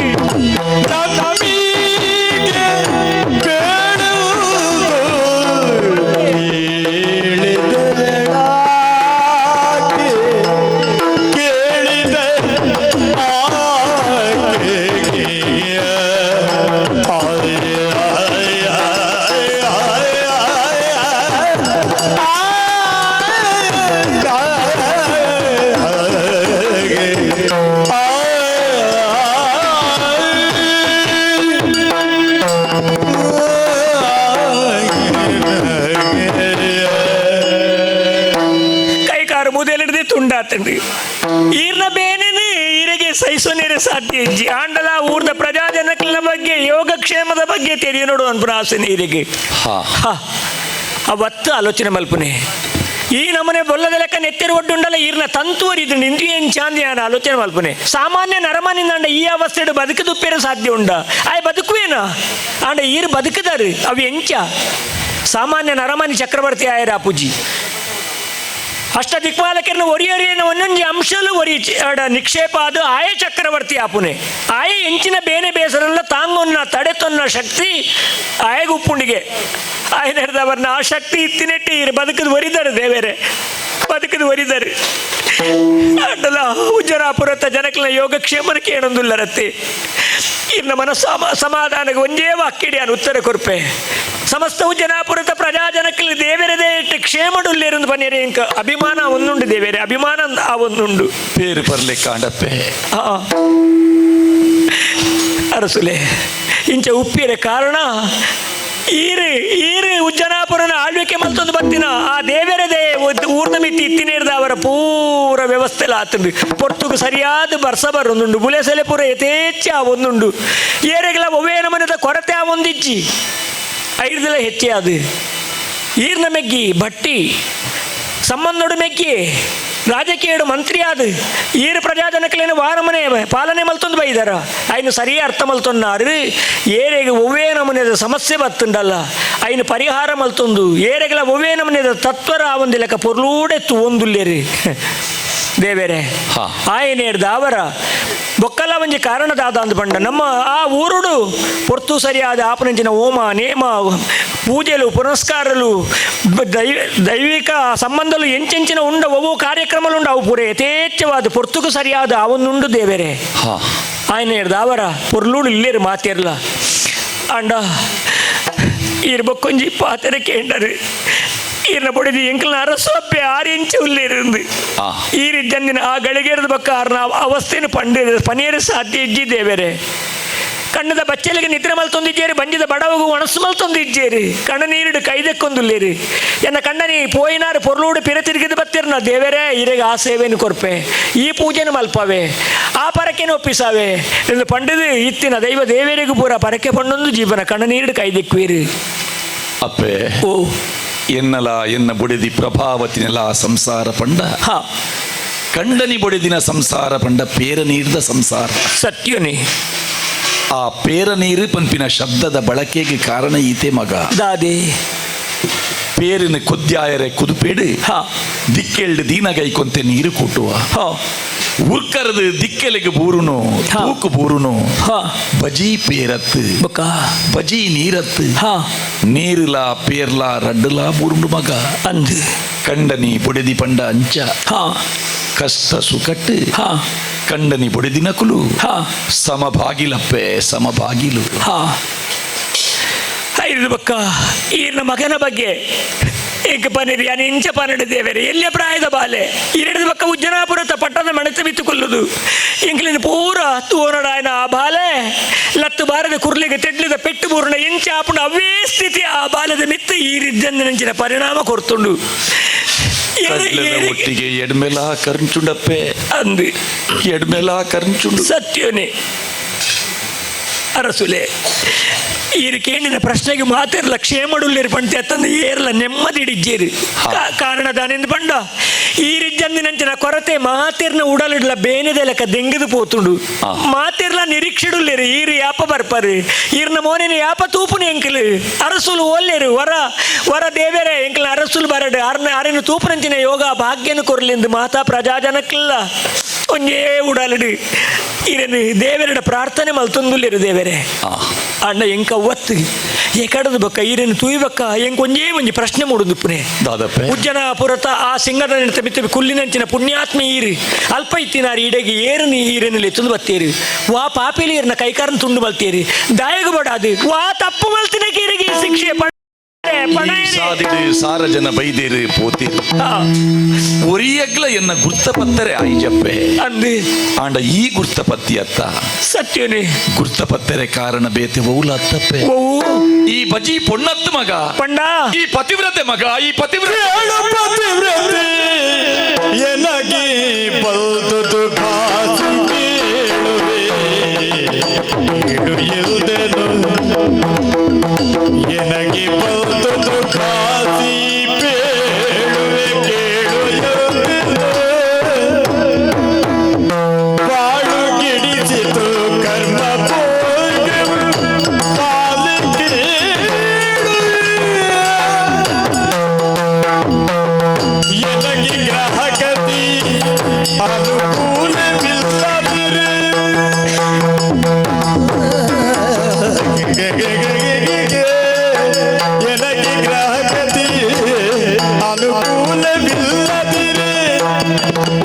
ಬೇಡುವುದು ಕೇಳಿದರೆ ಕೇಳಿದ ಕೈಕಾರು ಮುದೆಲಿಡ್ದೆ ತುಂಡಾತಂಡ್ರಿ ಈರ್ನ ಬೇನೇನೆ ಈರಿಗೆ ಸಹಿಸೋನೇರೆ ಸಾಧ್ಯ ಇಜ್ಜಿ ಆಂಡಲ ಊರ್ದ ಪ್ರಜಾಜನಕಲ ಬಗ್ಗೆ ಯೋಗಕ್ಷೇಮದ ಬಗ್ಗೆ ತೆರಿಯ ನೋಡು ಅನ್ಪುನ ಆಸೆ ಈರಿಗೆ ಅವತ್ತು ಆಲೋಚನೆ ಮಲ್ಪುನೆ ಈ ನಮನೆ ಬೊಲ್ಲದ ಲೆಕ್ಕ ನೆತ್ತೆರು ಒಡ್ಡುಂಡಲ ಈರ್ನ ತಂತುವರಿದು ನಿಂತು ಏನ್ ಚಾಂದಿ ಆಲೋಚನೆ ಮಲ್ಪುನೆ ಸಾಮಾನ್ಯ ನರಮನಿಂದ ಈ ಅವಸ್ಥೆಡು ಬದುಕದುಪ್ಪೇರು ಸಾಧ್ಯ ಉಂಡ ಆಯ್ ಬದುಕುವೇನ ಆಂಡ ಈರು ಬದುಕುದಾರು ಅವು ಎಂಚ ಸಾಮಾನ್ಯ ನರಮನಿ ಚಕ್ರವರ್ತಿ ಆಯರ ಅಪುಜಿ ಅಷ್ಟ ದಿಕ್ಪಾಲಕರನ್ನ ಒರಿಯೊರಿಯನ ಒಂದೊಂದು ಅಂಶಲು ಒರಿ ನಿಕ್ಷೇಪ ಅದು ಆಯೆ ಚಕ್ರವರ್ತಿ ಆಪುನೆ ಆಯೆ ಎಂಚಿನ ಬೇನೆ ಬೇಸರಲ್ಲ ತಾಂಗೊನ್ನ ತಡೆತೊನ್ನ ಶಕ್ತಿ ಆಯೆಗೆ ಉಪ್ಪುಂಡಿಗೆ ಆಯೆ ಹಿಡ್ದವರ್ನ ಆ ಶಕ್ತಿ ಇತ್ತಿನೆಟ್ಟಿ ಇರು ಬದುಕದು ಒರಿದರು ದೇವೇರೆ ಬದುಕದು ಒರಿದರು ಅಡ್ಡಲ ಉಜ್ಜರಾಪುರತ ಜನಕಲ ಯೋಗಕ್ಷೇಮನ ಕೇಳೊಂದುಲ್ಲರತ್ತೆ ಇರ್ನ ಮನಸ್ಸ ಸಮಾಧಾನಕ್ಕೆ ಒಂದೇ ವಾಕ್ಯಡಿ ಉತ್ತರ ಕೊರ್ಪೆ ಸಮಸ್ತ ಉಜ್ಜನಾಪುರತ ಪ್ರಜಾಜನಕಲಿ ದೇವರದೇ ಇಟ್ಟು ಕ್ಷೇಮಡುಲ್ಲೇರೊಂದು ಬನ್ನಿರಿ ಇಂಕ ಅಭಿಮಾನ ಒಂದುಂಡು ದೇವೇರೆ ಅಭಿಮಾನ ಆ ಒಂದುಂಡು ಪೇರು ಬರ್ಲಿಕ್ಕೆ ಕಾಂಡಪ್ಪೆ ಅರಸುಲೆ ಇಂಚ ಉಪ್ಪಿರ ಕಾರಣ ಈರು ಈರು ಉಜ್ಜನಾಪುರನ ಆಳ್ವಿಕೆ ಮತ್ತೊಂದು ಬತ್ತಿನ ಆ ದೇವರದೇ ಊರ್ನ ಮಿತಿ ಇತ್ತಿನೇರ್ದ ಅವರ ಪೂರ ವ್ಯವಸ್ಥೆ ಆತಂದು ಪೊರ್ತುಗು ಸರಿಯಾದ ಬರ್ಸ ಬರೊಂದುಂಡು ಬುಲೆಸೆಲೆ ಪೂರ ಯಥೇಚ್ಛ ಆ ಒಂದುಂಡು ಏರೆಗಳ ಒವ್ವೇ ನಮನದ ಕೊರತೆ ಆ ಒಂದಿಜ್ಜಿ ಐರ್ದಲ ಹೆಚ್ಚೆ ಅದು ಈರ್ನ ಮೆಗ್ಗಿ ಭಟ್ಟಿ ಸಂಬಂಧೋಡು ಮೆಗ್ಗಿ ರಾಜಕೀಯಡು ಮಂತ್ರಿ ಆದು ಈರು ಪ್ರಜಾಜನಕಲೇನು ವಾರಮನೆ ಪಾಲನೆ ಮಲ್ತೊಂದು ಬೈದಾರ ಆಯ್ನ ಸರಿಯೇ ಅರ್ಥ ಮಲ್ತೊನ್ನಾರು ಏರೆಗೆ ಒವ್ವೇ ನಮೂನೆದ ಸಮಸ್ಯೆ ಬತ್ತುಂಡಲ್ಲ ಆಯ್ನ ಪರಿಹಾರ ಮಲ್ತೊಂದು ಏರೆಗಳ ಒವ್ವೇ ನಮೂನೆದ ತತ್ವರ ಆ ಒಂದು ಲೆಕ್ಕ ಪೊರ್ಲೂಡೆತ್ತು ಒಂದುಲ್ಲೇರಿ ದೇವೇರೆ ಆಯನೇರ್ದ ಅವರ ಬೊಕ್ಕಲ ಒಂಜಿ ಕಾರಣದಾದ ಅಂದ್ ಪಂಡ ನಮ್ಮ ಆ ಊರುಡು ಪೊರ್ತು ಸರಿಯಾದ ಆಪನಂಚಿನ ಹೋಮ ನೇಮ ಪೂಜೆಲು ಪುನಸ್ಕಾರಲು ದೈವಿಕ ಸಂಬಂಧಲು ಎಂಚೆಂಚಿನ ಉಂಡ ಒವ್ವು ಕಾರ್ಯಕ್ರಮಲು ಉಂಡ ಅವು ಪೂರ ಯಥೇಚ್ಛವಾದ ಪೊರ್ತುಕು ಸರಿಯಾದ ಅವನುಂಡು ದೇವೇರೆ ಆಯನ ಹಿಡ್ದ ಅವರ ಪೊರ್ಲೂಡು ಇಲ್ಲೇರು ಮಾತಿರ್ಲ ಅಂಡ ಈರ್ ಬೊಕ್ಕೊಂಜಿ ಪಾತೆರೆ ಕೇಂಡರು ಈರ್ನ ಬೊಡಿದಿ ಎಂಕಲ್ನ ಅರಸೊಪ್ಪೆ ಆರು ಇಂಚು ಉಲ್ಲೇರಿಂದು ಈರಿ ಜಂದಿನ ಆ ಗಳಿಗೆರದ ಬಕ್ಕ ಆರ್ನ ಅವಸ್ಥೆನ ಪಂಡಿರ ಪನೀರು ಸಾಧ್ಯ ಇಜ್ಜಿ ದೇವೇರೆ. ಕಣ್ಣದ ಬಚ್ಚಲಿಗೆ ನಿದ್ರೆ ಮಲ್ತೊಂದಿದ್ದೇರಿ, ಬಂಜಿದ ಬಡವಗು ಒಣಸು ಮಲ್ತೊಂದಿದ್ದೇರಿ, ಕಣ್ಣ ನೀರುಡು ಕೈದಕ್ಕೊಂದುಲ್ಲೇರಿ. ಎನ್ನ ಕಣ್ಣನಿ ಪೋಯಿನಾರು ಪೊರ್ಲೂಡು ಪಿರ ತಿರುಗಿದ ಬತ್ತಿರ್ನ ದೇವರೇ ಇರೆಗೆ ಆ ಸೇವೆಯನ್ನು ಕೊರ್ಪೆ, ಈ ಪೂಜೆನ ಮಲ್ಪವೆ, ಆ ಪರಕೆನ ಒಪ್ಪಿಸಾವೆ ಎಂದು ಪಂಡದು ಇತ್ತಿನ ದೈವ ದೇವರಿಗೂ ಪೂರ ಪರಕೆ ಪಣ್ಣೊಂದು ಜೀವನ ಕಣ್ಣ ನೀರುಡು ಕೈದೆಕ್ಕುವೀರು. ಅಪ್ಪೆ ಓ ಎನ್ನಲ ಎನ್ನ ಬುಡೆದಿ ಪ್ರಭಾವತಿನೆಲ ಸಂಸಾರ ಪಂಡ ಹಾ ಕಂಡನಿ ಬೊಡೆದಿನ ಸಂಸಾರ ಪಂಡ ಪೇರ ನೀರ್ದ ಸಂಸಾರ. ಸತ್ಯನೇ. ಆ ಪೇರ ನೀರು ಪಂಪಿನ ಶಬ್ದದ ಬಳಕೆಗೆ ಕಾರಣ ಈತೆ ಮಗ. ದಾದೆ? ಪೇರಿನ ಕೊದ್ಯಾಯರೆ ಕುದುಪೇಡು ಹಾ ದಿಕ್ಕೆಲ್ಡು ದೀನಗೈ ಕೊಂತೆ ನೀರು ಕೂಟುವ ಹಾ ಉರ್ಕರದು ದಿಕ್ಕೆಲಿಗೆ ಬೂರುನು ಹಾ. ತೂಕು ಬೂರುನು ಹಾ ಬಜಿ ಪೇರತ್ತು ಬೊಕ್ಕ ಬಜಿ ನೀರತ್ತು ಹಾ ನೀರುಲಾ ಪೇರ್ಲಾ ರಡ್ಡುಲಾ ಬೂರುಂಡು ಮಗ. ಅಂದು ಕಂಡನಿ ಬೊಡೆದಿ ಪಂಡ ಅಂಚ ಹಾ ಕಷ್ಟ ಸುಖಟ್ಟು ಹಾ ಕಂಡನಿ ಬೊಡೆದಿನಕುಲು ಹಾ ಸಮಭಾಗಿಲಪ್ಪೆ ಸಮಭಾಗಿಲು. ಹಾ ಐದು ಬಕ್ಕ ಈರ್ನ ಮಗನ ಬಗ್ಗೆ ಏಕ ಪನಿರಿ ಯಾನ್ ಇಂಚ ಪನ್ನಡು ದೇವರೇ ಎಲ್ಲೇ ಪ್ರಾಯದ ಬಾಲೆ ಎರಡು ಬಕ್ಕ ಉಜ್ಜನಾಪುರತ ಪಟ್ಟಣ ಮಣತೆ ಬಿತ್ತುಕೊಳ್ಳುದು ಇಂಕ್ಲಿನ ಪೂರ ತೂನಡಾಯನ ಆ ಬಾಲೆ ಲತ್ತು ಬಾರದ ಕುರ್ಲಿಗೆ ತೆಡ್ಲಿದ ಪೆಟ್ಟು ಬೂರ್ಣ ಇಂಚ ಆಪುಣ ಅವೇ ಸ್ಥಿತಿ ಆ ಬಾಲದ ಮಿತ್ತ ಈ ರೀತಿಯಂದಿನ ಪರಿಣಾಮ ಕೊರ್ತುಂಡು. ಕಡ್ಲೆದ ಒಟ್ಟಿಗೆ ಎಡ್ಮೆಲ ಕರ್ಂಚುಂಡಪ್ಪೆ ಅಂದು ಎಡ್ಮೆಲ ಕರ್ಂಚುಂಡು. ಸತ್ಯನೇ ಅರಸುಲೆ, ಈರು ಕೇಳಿನ ಪ್ರಶ್ನೆಗೆ ಮಾತಿರ್ಲ ಕ್ಷೇಮಡುಲ್ಲೇರು ಪಂತೆ ಅತ್ತಂದು ಏರ್ಲ ನೆಮ್ಮದಿ ಇಡಿಜ್ಜೇರು. ಕಾರಣ ದಾನೆಂದು ಪಂಡ ಈರಿಜ್ಜಂದಿನಂಚಿನ ಕೊರತೆ ಮಾತಿರ್ನ ಉಡಲಿಡ್ಲ ಬೇನೆದ ಲೆಕ್ಕ ದೆಂಗದು ಪೋತುಂಡು. ಮಾತಿರ್ಲ ನಿರೀಕ್ಷೆಡುಲ್ಲೇರು ಈರು ಯಾಪ ಬರ್ಪಾರು ಈರ್ನ ಮೋನಿನ ಯಾಪ ತೂಪುನ ಎಂಕಲು ಅರಸುಲು ಓಲ್ಲೇರು ವರ ವರ ದೇವೇರೆ ಎಂಕಲ್ ಅರಸುಲು ಬರಡು ಅರ್ನ ಅರಿನ ತೂಪುನಂಚಿನ ಯೋಗ ಭಾಗ್ಯನ ಕೊರ್ಲಿಂದು ಮಾತಾ ಪ್ರಜಾಜನಕ್ಕಿಲ್ಲ ಒಂಜೇ ಉಡಲಿಡು ಈರನು ದೇವರಡ ಪ್ರಾರ್ಥನೆ ಮಲ್ತೊಂದುಲ್ಲೇರು ದೇವರೇ. ಅಣ್ಣ ಎಂಕ ಒತ್ತು ಎಕಡದು ಬಕ್ಕ ಈರನ್ನು ತೂಯ್ಬಕ್ಕ ಎಂಕ ಒಂಜೇ ಒಂಜಿ ಪ್ರಶ್ನೆ ಮೂಡುದುಪ್ಪುನೆ. ದಾದಪ್ಪೆ? ಉಜ್ಜನಾಪುರತ ಆ ಸಿಂಗದ ಮಿತ್ತ ಕುಲ್ಲಿನಂಚಿನ ಪುಣ್ಯಾತ್ಮ ಈರು ಅಲ್ಪ ಇತ್ತಿನಾರು ಇಡಗಿ ಏರುನಿ ಈರನ್ನು ಎತ್ತುಂದು ಬತ್ತೇರು ವಾ ಪಾಪಿಲಿ ಈರ್ನ ಕೈಕಾರನ್ ತುಂಡು ಬಲ್ತೇರಿ ದಾಯಗು ಬಡಾದು ವಾ ತಪ್ಪು ಮಲ್ತಿನ ಕೀರಿಗೆ ಶಿಕ್ಷೆ ಈ ಸಾದಿಡು ಸಾರ ಜನ ಬೈದೇರು ಪೋತೇರು ಒರಿಯಗ್ಲ ಎನ್ನ ಗುರ್ತ ಪತ್ತರೆ ಆಯಿಜಪ್ಪೆ ಅಂದು ಆಂಡ ಈ ಗುರ್ತ ಪತ್ತಿ ಅತ್ತ ಸತ್ಯನೇ. ಗುರ್ತ ಪತ್ತರೆ ಕಾರಣ ಬೇತೆ ಒೌಲ ಅತ್ತಪ್ಪೆ ಓ ಈ ಬಜಿ ಪೊಣ್ಣತ್ತು ಮಗ ಪಂಡ ಈ ಪತಿವ್ರತೆ ಮಗ ಈ ಪತಿವ್ರತೆ ಪತಿವ್ರತೆ ಎನಗೆ ಬಲ್ದುದು ಕಾಸು ಕೇಳುವೆ ಕೇಳು ಇಲ್ದೆನು ಎನಗೆ ಬಲ್ದುದು ಕಾಸಿ ಪೇಳುವೆ ಕೇಳು ಇಲ್ದೆನು ಬಾಳು ಗಿಡಿಸಿತು ಕರ್ಮ ಪೋಗೆ ಪಾಲು ಕೇಳುವೆ ಎನಗೆ ಗ್ರಹಗತಿ ಅನುಕೂಲವಿಲ್ಲದಿರೆ ಎನಗೆ ಗ್ರಹಗತಿ ಅನುಕೂಲವಿಲ್ಲದಿರೆ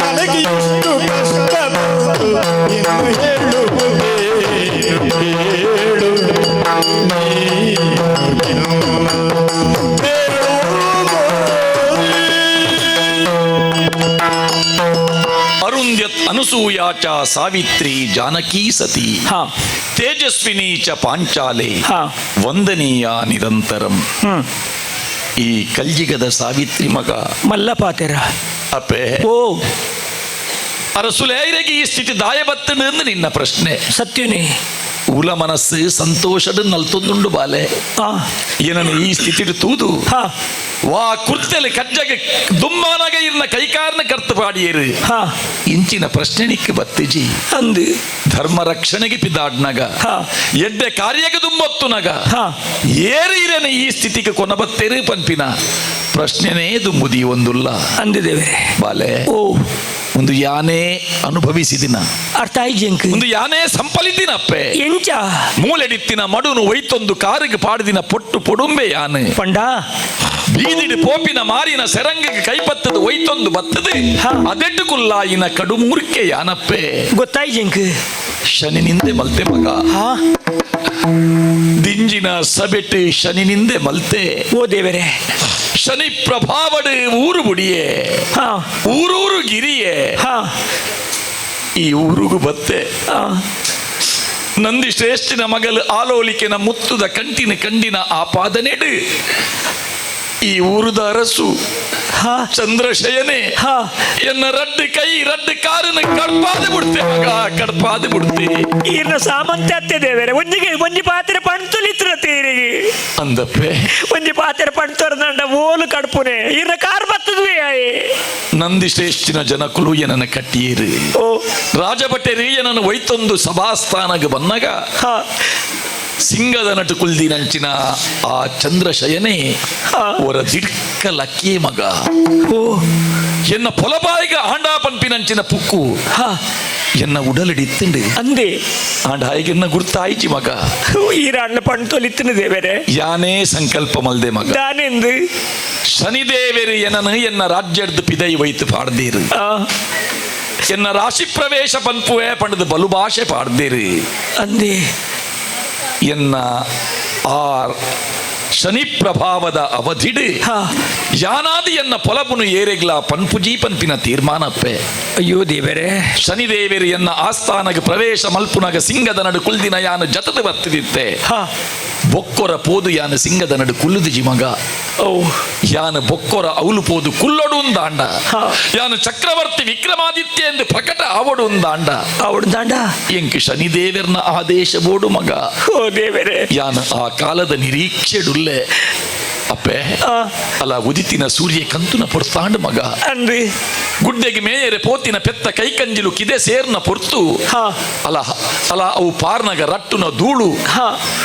ನನಗೆ ಇಷ್ಟು ಕಷ್ಟ ಬಂತು ಇನ್ನು ಹೇಳುವುದೇನು ಕೇಳು ನೀನು ಅರುಂಧ್ಯತ್ ಅನುಸೂಯಾ ಚ ಸಾವಿತ್ರಿ ಜಾನಕಿ ಸತಿ ಹಾ ತೇಜಸ್ವಿನಿ ಚ ಪಾಂಚಾಲೆ ಹಾ. ವಂದನೀಯ ನಿರಂತರಂ. ಈ ಕಲ್ಜಿಗದ ಸಾವಿತ್ರಿ ಮಗ ಮಲ್ಲಪಾತೆರ ಅಪ್ಪೆ ಓ ಅರಸುಲೇರೆಗೆ ಈ ಸ್ಥಿತಿ ದಾಯ ಬತ್ತನು ಎಂದು ನಿನ್ನ ಪ್ರಶ್ನೆ. ಸತ್ಯನೇ. ಉಲ ಮನಸ್ಸು ಸಂತೋಷದ ನಲ್ತೊಂದುಂಡು ಬಾಲೆ. ಏನನ್ನು ಈ ಸ್ಥಿತಿ ತೂದು ಹಾ ವಾ ಕುರ್ತೆಲೆ ಕಜ್ಜಗೆ ದುಮ್ಮಾನಗ ಇರ್ನ ಕೈಕಾರನ ಕರ್ತು ಪಾಡಿಯೇರು ಹಾ ಇಂಚಿನ ಪ್ರಶ್ನೆ ನಿಕ್ಕೆ ಬತ್ತಿಜಿ. ಅಂದು ಧರ್ಮ ರಕ್ಷಣೆಗೆ ಪಿದಾಡ್ನಗ ಹಾ. ಎಡ್ಡೆ ಕಾರ್ಯಗೆ ದುಂಬೊತ್ತುನಗ ಹಾ. ಏರು ಇರನೆ ಈ ಸ್ಥಿತಿಗೆ ಕೊನಬತ್ತೇರು ಪನ್ಪಿನ ಪ್ರಶ್ನೆನೇ ದುಂಬುದಿ ಒಂದುಲ್ಲ. ಅಂದಿದ್ದೇವೆ. ಬಾಲೆ ಓ ಒಂದು ಯಾನೇ ಅನುಭವಿಸಿದಿನ ಅರ್ಥ ಆಯ್ಜೆಂಕ್ ಒಂದು ಯಾನೇ ಸಂಪಲಿದಿನಪ್ಪೆ. ಎಂಚ? ಮೂಲೆಡಿತ್ತಿನ ಮಡುನು ಒಯ್ತೊಂದು ಕಾರಿಗೆ ಪಾಡಿದಿನ ಪೊಟ್ಟು ಪೊಡುಂಬೆ ಯಾನೆ ಪಂಡ ಬೀದಿಡು ಪೋಪಿನ ಮಾರಿನ ಸೆರಂಗಿಗೆ ಕೈಪತ್ತದು ಒಯ್ತೊಂದು ಬತ್ತದು ಹಾ. ಅದೆಟ್ಟು ಕುಲ್ಲಾಯಿನ ಕಡುಮೂರ್ಕೆ ಯಾನಪ್ಪೆ. ಗೊತ್ತಾಯ್ಜೆಂಕ್. ಶನಿ ನಿಂದೆ ಮಲ್ತೆ ಮಗ. ಹಾ ದಿಂಜಿನ ಸಬೆಟ್ಟು ಶನಿ ನಿಂದೆ ಮಲ್ತೆ. ಓ ದೇವರೇ. ಶನಿ ಪ್ರಭಾವಡು ಊರು ಬುಡಿಯೇ ಹಾ ಊರೂರು ಗಿರಿಯೇ ಹಾ ಈ ಊರುಗು ಬತ್ತೆ. ಹಾ Nandi ಶ್ರೇಷ್ಠನ ಮಗಲು ಆಲೋಲಿಕೆನ ಮುತ್ತುದ ಕಂಟಿನ ಕಂಡಿನ ಆಪಾದನೆಡು ಈ ಊರುದ ಅರಸು ಚಂದ್ರಶಯನೆ ಎನ್ನ ರಡ್ಡು ಕೈ ರಡ್ಡು ಕಾರನ ಕಡ್ಪಾದ ಬಿಡ್ತೆ ಮಗ ಕಡ್ಪಾದ ಬಿಡ್ತೆ. ಈರ್ನ ಸಾಮಂತ್ಯ ಅತ್ತೆ ದೇವರೇ ಒಂಜಿಗೆ ಒಂಜಿ ಪಾತ್ರೆ ಪಣ್ತುಲಿತ್ರ ತೀರಿಗೆ ಅಂದಪ್ಪೆ ಒಂಜಿ ಪಾತ್ರೆ ಪಣ್ತೊರ್ದಂಡ ಓಲು ಕಡ್ಪುನೆ ಈರ್ನ ಕಾರ್ ಬತ್ತದ್ವಿ ಆಯೆ. ನಂದಿ ಶ್ರೇಷ್ಠಿನ ಜನಕುಲು ಏನನ್ನ ಕಟ್ಟಿಯೇರು ರಾಜಭಟೆರು ಏನನ್ನು ಒಯ್ತೊಂದು ಸಭಾಸ್ಥಾನಗೆ ಬಂದಾಗ ಸಿಂಗದ ನಟು ಕುಲ್ದಿನಂಚಿನ ಆ ಚಂದ್ರಶಯನೆ ಅವರ ದಿಡ್ಕ ಲಕ್ಕಿ ಮಗ ಎನ್ನ ಪೊಲಬಾಯಿಗ ಆಂಡ ಪನ್ಪಿನಂಚಿನ ಪುಕ್ಕು ಎನ್ನ ಉಡಲಿಡಿತ್ತುಂಡು ಅಂದೆ ಆಂಡ ಹಾಯಿಗೆನ್ನ ಗುರ್ತಾಯಿಚಿ ಮಗ ಈರಾಣ್ಣ ಪಣ್ತೊಲಿತ್ತಿನ ದೇವರೇ ಯಾನೇ ಸಂಕಲ್ಪ ಮಲ್ದೆ ಮಗ ದಾನೆಂದು ಶನಿದೇವರು ಎನ್ನನು ಎನ್ನ ರಾಜ್ಯಡ್ದು ಪಿದೈ ವೈತು ಪಾಡ್ದೀರು ಎನ್ನ ರಾಶಿ ಪ್ರವೇಶ ಪನ್ಪುವೆ ಪಂಡದು ಬಲು ಭಾಷೆ ಪಾಡ್ದೀರು ಅಂದೆ ಎನ್ನ ಆ ಶನಿ ಪ್ರಭಾವದ ಅವಧಿಡು ಯಾನಾದಿ ಎನ್ನ ಪೊಲಬುನು ಏರೆಗ್ಲ ಪನ್ಪುಜಿ ಪನ್ಪಿನ ತೀರ್ಮಾನಪ್ಪೆ. ಅಯ್ಯೋ ದೇವರೇ ಶನಿದೇವರು ಎನ್ನ ಆಸ್ಥಾನಗ ಪ್ರವೇಶ ಮಲ್ಪುನಗ ಸಿಂಗದ ನಡು ಕುಲ್ದಿನ ಯಾನು ಜತದ ಬರ್ತಿದಿತ್ತೆ ಬೊಕ್ಕೊರ ಪೋದು ಯಾನು ಸಿಂಗದ ನಡು ಕುಲ್ಲುದಿಜಿ ಮಗ ಯಾನು ಬೊಕ್ಕೊರ ಅವಲು ಪೋದು ಕುಲ್ಲೊಡು ಉಂದಾಂಡ ಯಾನು ಚಕ್ರವರ್ತಿ ವಿಕ್ರಮಾದಿತ್ಯ ಎಂದು ಪ್ರಕಟ ಆವಡು ಉಂದಾಂಡ ಅವಡು ದಾಂಡ ಎಂಕ್ ಶನಿದೇವರ್ನ ಆದೇಶ ಬೋಡು ಮಗ ಓ ದೇವರೇ ಯಾನು ಆ ಕಾಲದ ನಿರೀಕ್ಷೆಡುಲ್ಲೆ ಅಪ್ಪೆ ಅಲ್ಲ ಉದಿತಿನ ಸೂರ್ಯ ಕಂತುನ ಪೊರ್ತಾಂಡು ಮಗ ಅಂದು ಗುಡ್ಡೆಗೆ ಮೇಯರೆ ಪೋತಿನ ಪೆತ್ತ ಕೈಕಂಜಿಲು ಕಿದೆ ಸೇರ್ನ ಪೊರ್ತು ಅಲ್ಲ ಅಲ್ಲ ಅವು ಪಾರ್ನಗ ರಟ್ಟುನ ಧೂಳು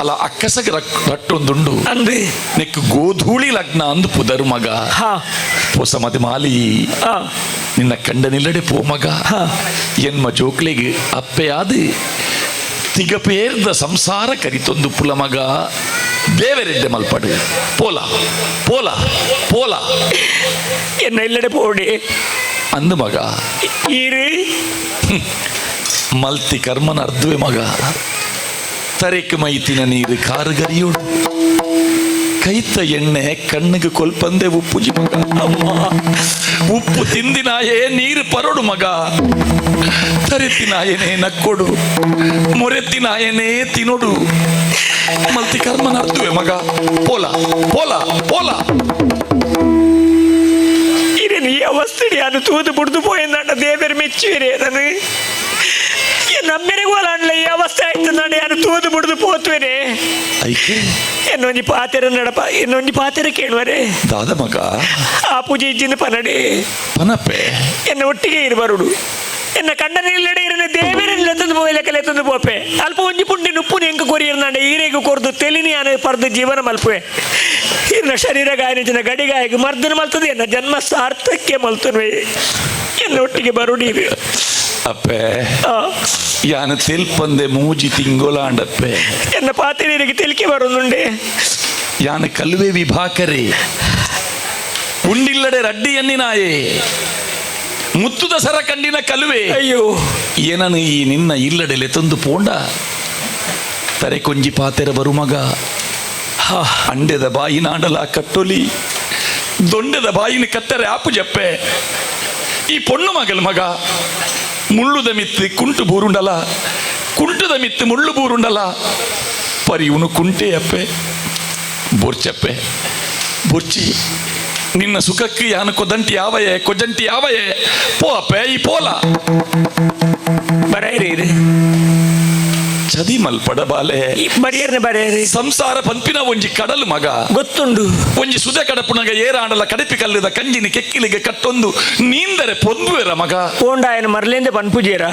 ಅಲ್ಲ ಅಕ್ಕಸಗ ರಟ್ಟೊಂದುಂಡು ಅಂದು ನೆಕ್ ಗೋಧೂಳಿ ಲಗ್ನ ಅಂದು ಪುದರು ಮಗ ಪೊಸ ಮದೆ ಮಾಲಿ ನಿನ್ನ ಕಂಡನಿಲ್ಲಡೆ ಪೋ ಮಗ ಎನ್ಮ ಜೋಕ್ಲೆಗೆ ಅಪ್ಪೆಯಾದ ತಿಗಪೇರ್ದ ಸಂಸಾರ ಕರಿತೊಂದು ಪುಲ ಮಗ ದೇವರೆಡ್ಡೆ ಮಲ್ಪಡು ಪೋಲ ಪೋಲ ಪೋಲ ಎನ್ನ ಇಲ್ಲಡೆ ಪೋಡಿ ಅಂದು ಮಗ ಈರು ಮಲ್ತಿ ಕರ್ಮನ ಅರ್ಧುವೆ ಮಗ ತರೆಕ್ ಮೈತಿನ ನೀರು ಕಾರುಗರಿಯೋಡು ಕೈತ ಎಣ್ಣೆ ಕಣ್ಣಿಗೆ ಕೊಲ್ಪಂದೆ ಉಪ್ಪು ಜಿ ಮಗ ಅಮ್ಮ ಉಪ್ಪು ತಿಂದಿನಾಯೇ ನೀರು ಪರೋಡು ಮಗ ತರೆತಿನಾಯನೇ ನಕ್ಕೊಡು ಮೊರೆತಿನಾಯನೇ ತಿನೊಡು ಮಲ್ತಿ ಕರ್ಮನ ಅರ್ಧುವೆ ಮಗ ಪೋಲ ಪೋಲ ಪೋಲ ಇರೇನು ಈ ಅವಸ್ಥೆ ಅದು ತೂದು ಬುಡ್ದು ಪೋಯಿಂದಂಡ ದೇವರು ಮೆಚ್ಚುವಿರೇ ನಾನು ನಮ್ಮೆರೆಗೂ ಅಲ್ಲ ಈ ಅವಸ್ಥೆ ಆಯ್ತು ನಾನು ಯಾರು ತೂದು ಬುಡ್ದು ಪೋತ್ವೇನೆ എന്നൊഞ്ചി പാത്തിര നടപ്പ എന്നൊഞ്ചി പാത്തിര ಕೇಳುವರೆ ದಾದ ಮಗ ಆ ಪೂಜೆ ಇಜ್ಜಿನ ಪನಡೆ ಪನಪೆ ಎನ್ನ ಒಟ್ಟಿಗೆ ಇರಬರುಡು ಎನ್ನ ಕಂಡನಿಲ್ಲಡೆ ಇರನ ದೇವರಿಲ್ಲ ತಂದು ಪೋಯ್ಲಕ್ಕಲೆ ತಂದು ಪೋಪೆ ಅಲ್ಪ ಒಂಜಿ ಪುಂಡಿ ನುಪ್ಪು ಎಂಕ ಕೊರಿಯರ್ನಾಂಡ ಈರೆಗು ಕೊರ್ದು ತೆಲಿನಿ ಆನೆ ಪರ್ದು ಜೀವನ ಮಲ್ಪುವೆ ಇನ್ನ ಶರೀರ ಗಾಯನ ಗಡಿಗಾಯಕ ಮರ್ದನ ಮಲ್ತದೆ ಎನ್ನ ಜನ್ಮ ಸಾರ್ಥಕ್ಕೆ ಮಲ್ತುವೆ ಎನ್ನ ಒಟ್ಟಿಗೆ ಬರುಡಿ ಅಪ್ಪೆ ಯಾನು ತೆಲ್ಪಂದೆ ಮೂಜಿ ತಿಂಗೊಲಾಂಡಪ್ಪೆ ಎನ್ನ ಪಾತಿರಿಗೆ ತೆಲಿಕೆ ಬರುದುಂಡೆ ಯಾನು ಕಲ್ವೆ ವಿಭಾಕರೆ ಉಂಡಿಲ್ಲಡೆ ರಡ್ಡಿ ಎನ್ನಿನಾಯೇ ಮುತ್ತುದ ಸರ ಕಂಡಿನ ಕಲುವೆ ಅಯ್ಯೋ ಏನನು ಈ ನಿನ್ನ ಇಲ್ಲಡೆಲೆ ತಂದು ಪೋಂಡ ತರೆ ಕೊಂಜಿ ಪಾತೆರ ಬರುಮಗ ಅಂಡೆದ ಬಾಯಿ ನಾಡಲ ಕಟ್ಟೊಲಿ ದೊಂಡೆದ ಬಾಯಿನ ಕತ್ತರೆ ಆಪು ಜಪ್ಪೆ ಈ ಪೊಣ್ಣು ಮಗಲ್ ಮಗ ಮುಳ್ಳುದ ಮಿತ್ತು ಕುಂಟು ಬೂರುಂಡಲ ಕುಂಟುದ ಮಿತ್ತು ಮುಳ್ಳು ಬೂರುಂಡಲ ಪರಿಯುನು ಕುಂಟೆ ಅಪ್ಪೆ ಬೊರ್ಚಪ್ಪೆ ಬೊರ್ಚಿ ನಿನ್ನ ಸುಖಕ್ಕೆ ಯಾನು ಕೊದಂಟಿ ಯಾವಯೇ ಕೊಜಂಟಿ ಯಾವಯೇ ಪೋ ಅಪ್ಪೆ ಈ ಪೋಲ ಬರೈರಿ ಚದಿ ಮಲ್ಪಡ ಬಾಲೆ ಬರಿಯರ್ನೆ ಬರೆಯರಿ ಸಂಸಾರ ಪಂಪಿನ ಒಂಜಿ ಕಡಲು ಮಗ ಗೊತ್ತುಂಡು ಒಂಜಿ ಸುದೆ ಕಡಪುನಗ ಏರಾಂಡಲ ಕಡಪಿ ಕಲ್ಲದ ಕಂಜಿನಿ ಕೆಕ್ಕಿಲಿಗೆ ಕಟ್ಟೊಂದು ನೀಂದರೆ ಪೊಂದುವೆರ ಮಗ ಪೋಂಡಾಯನ ಮರ್ಲೇಂದೆ ಪನ್ಪುಜೇರ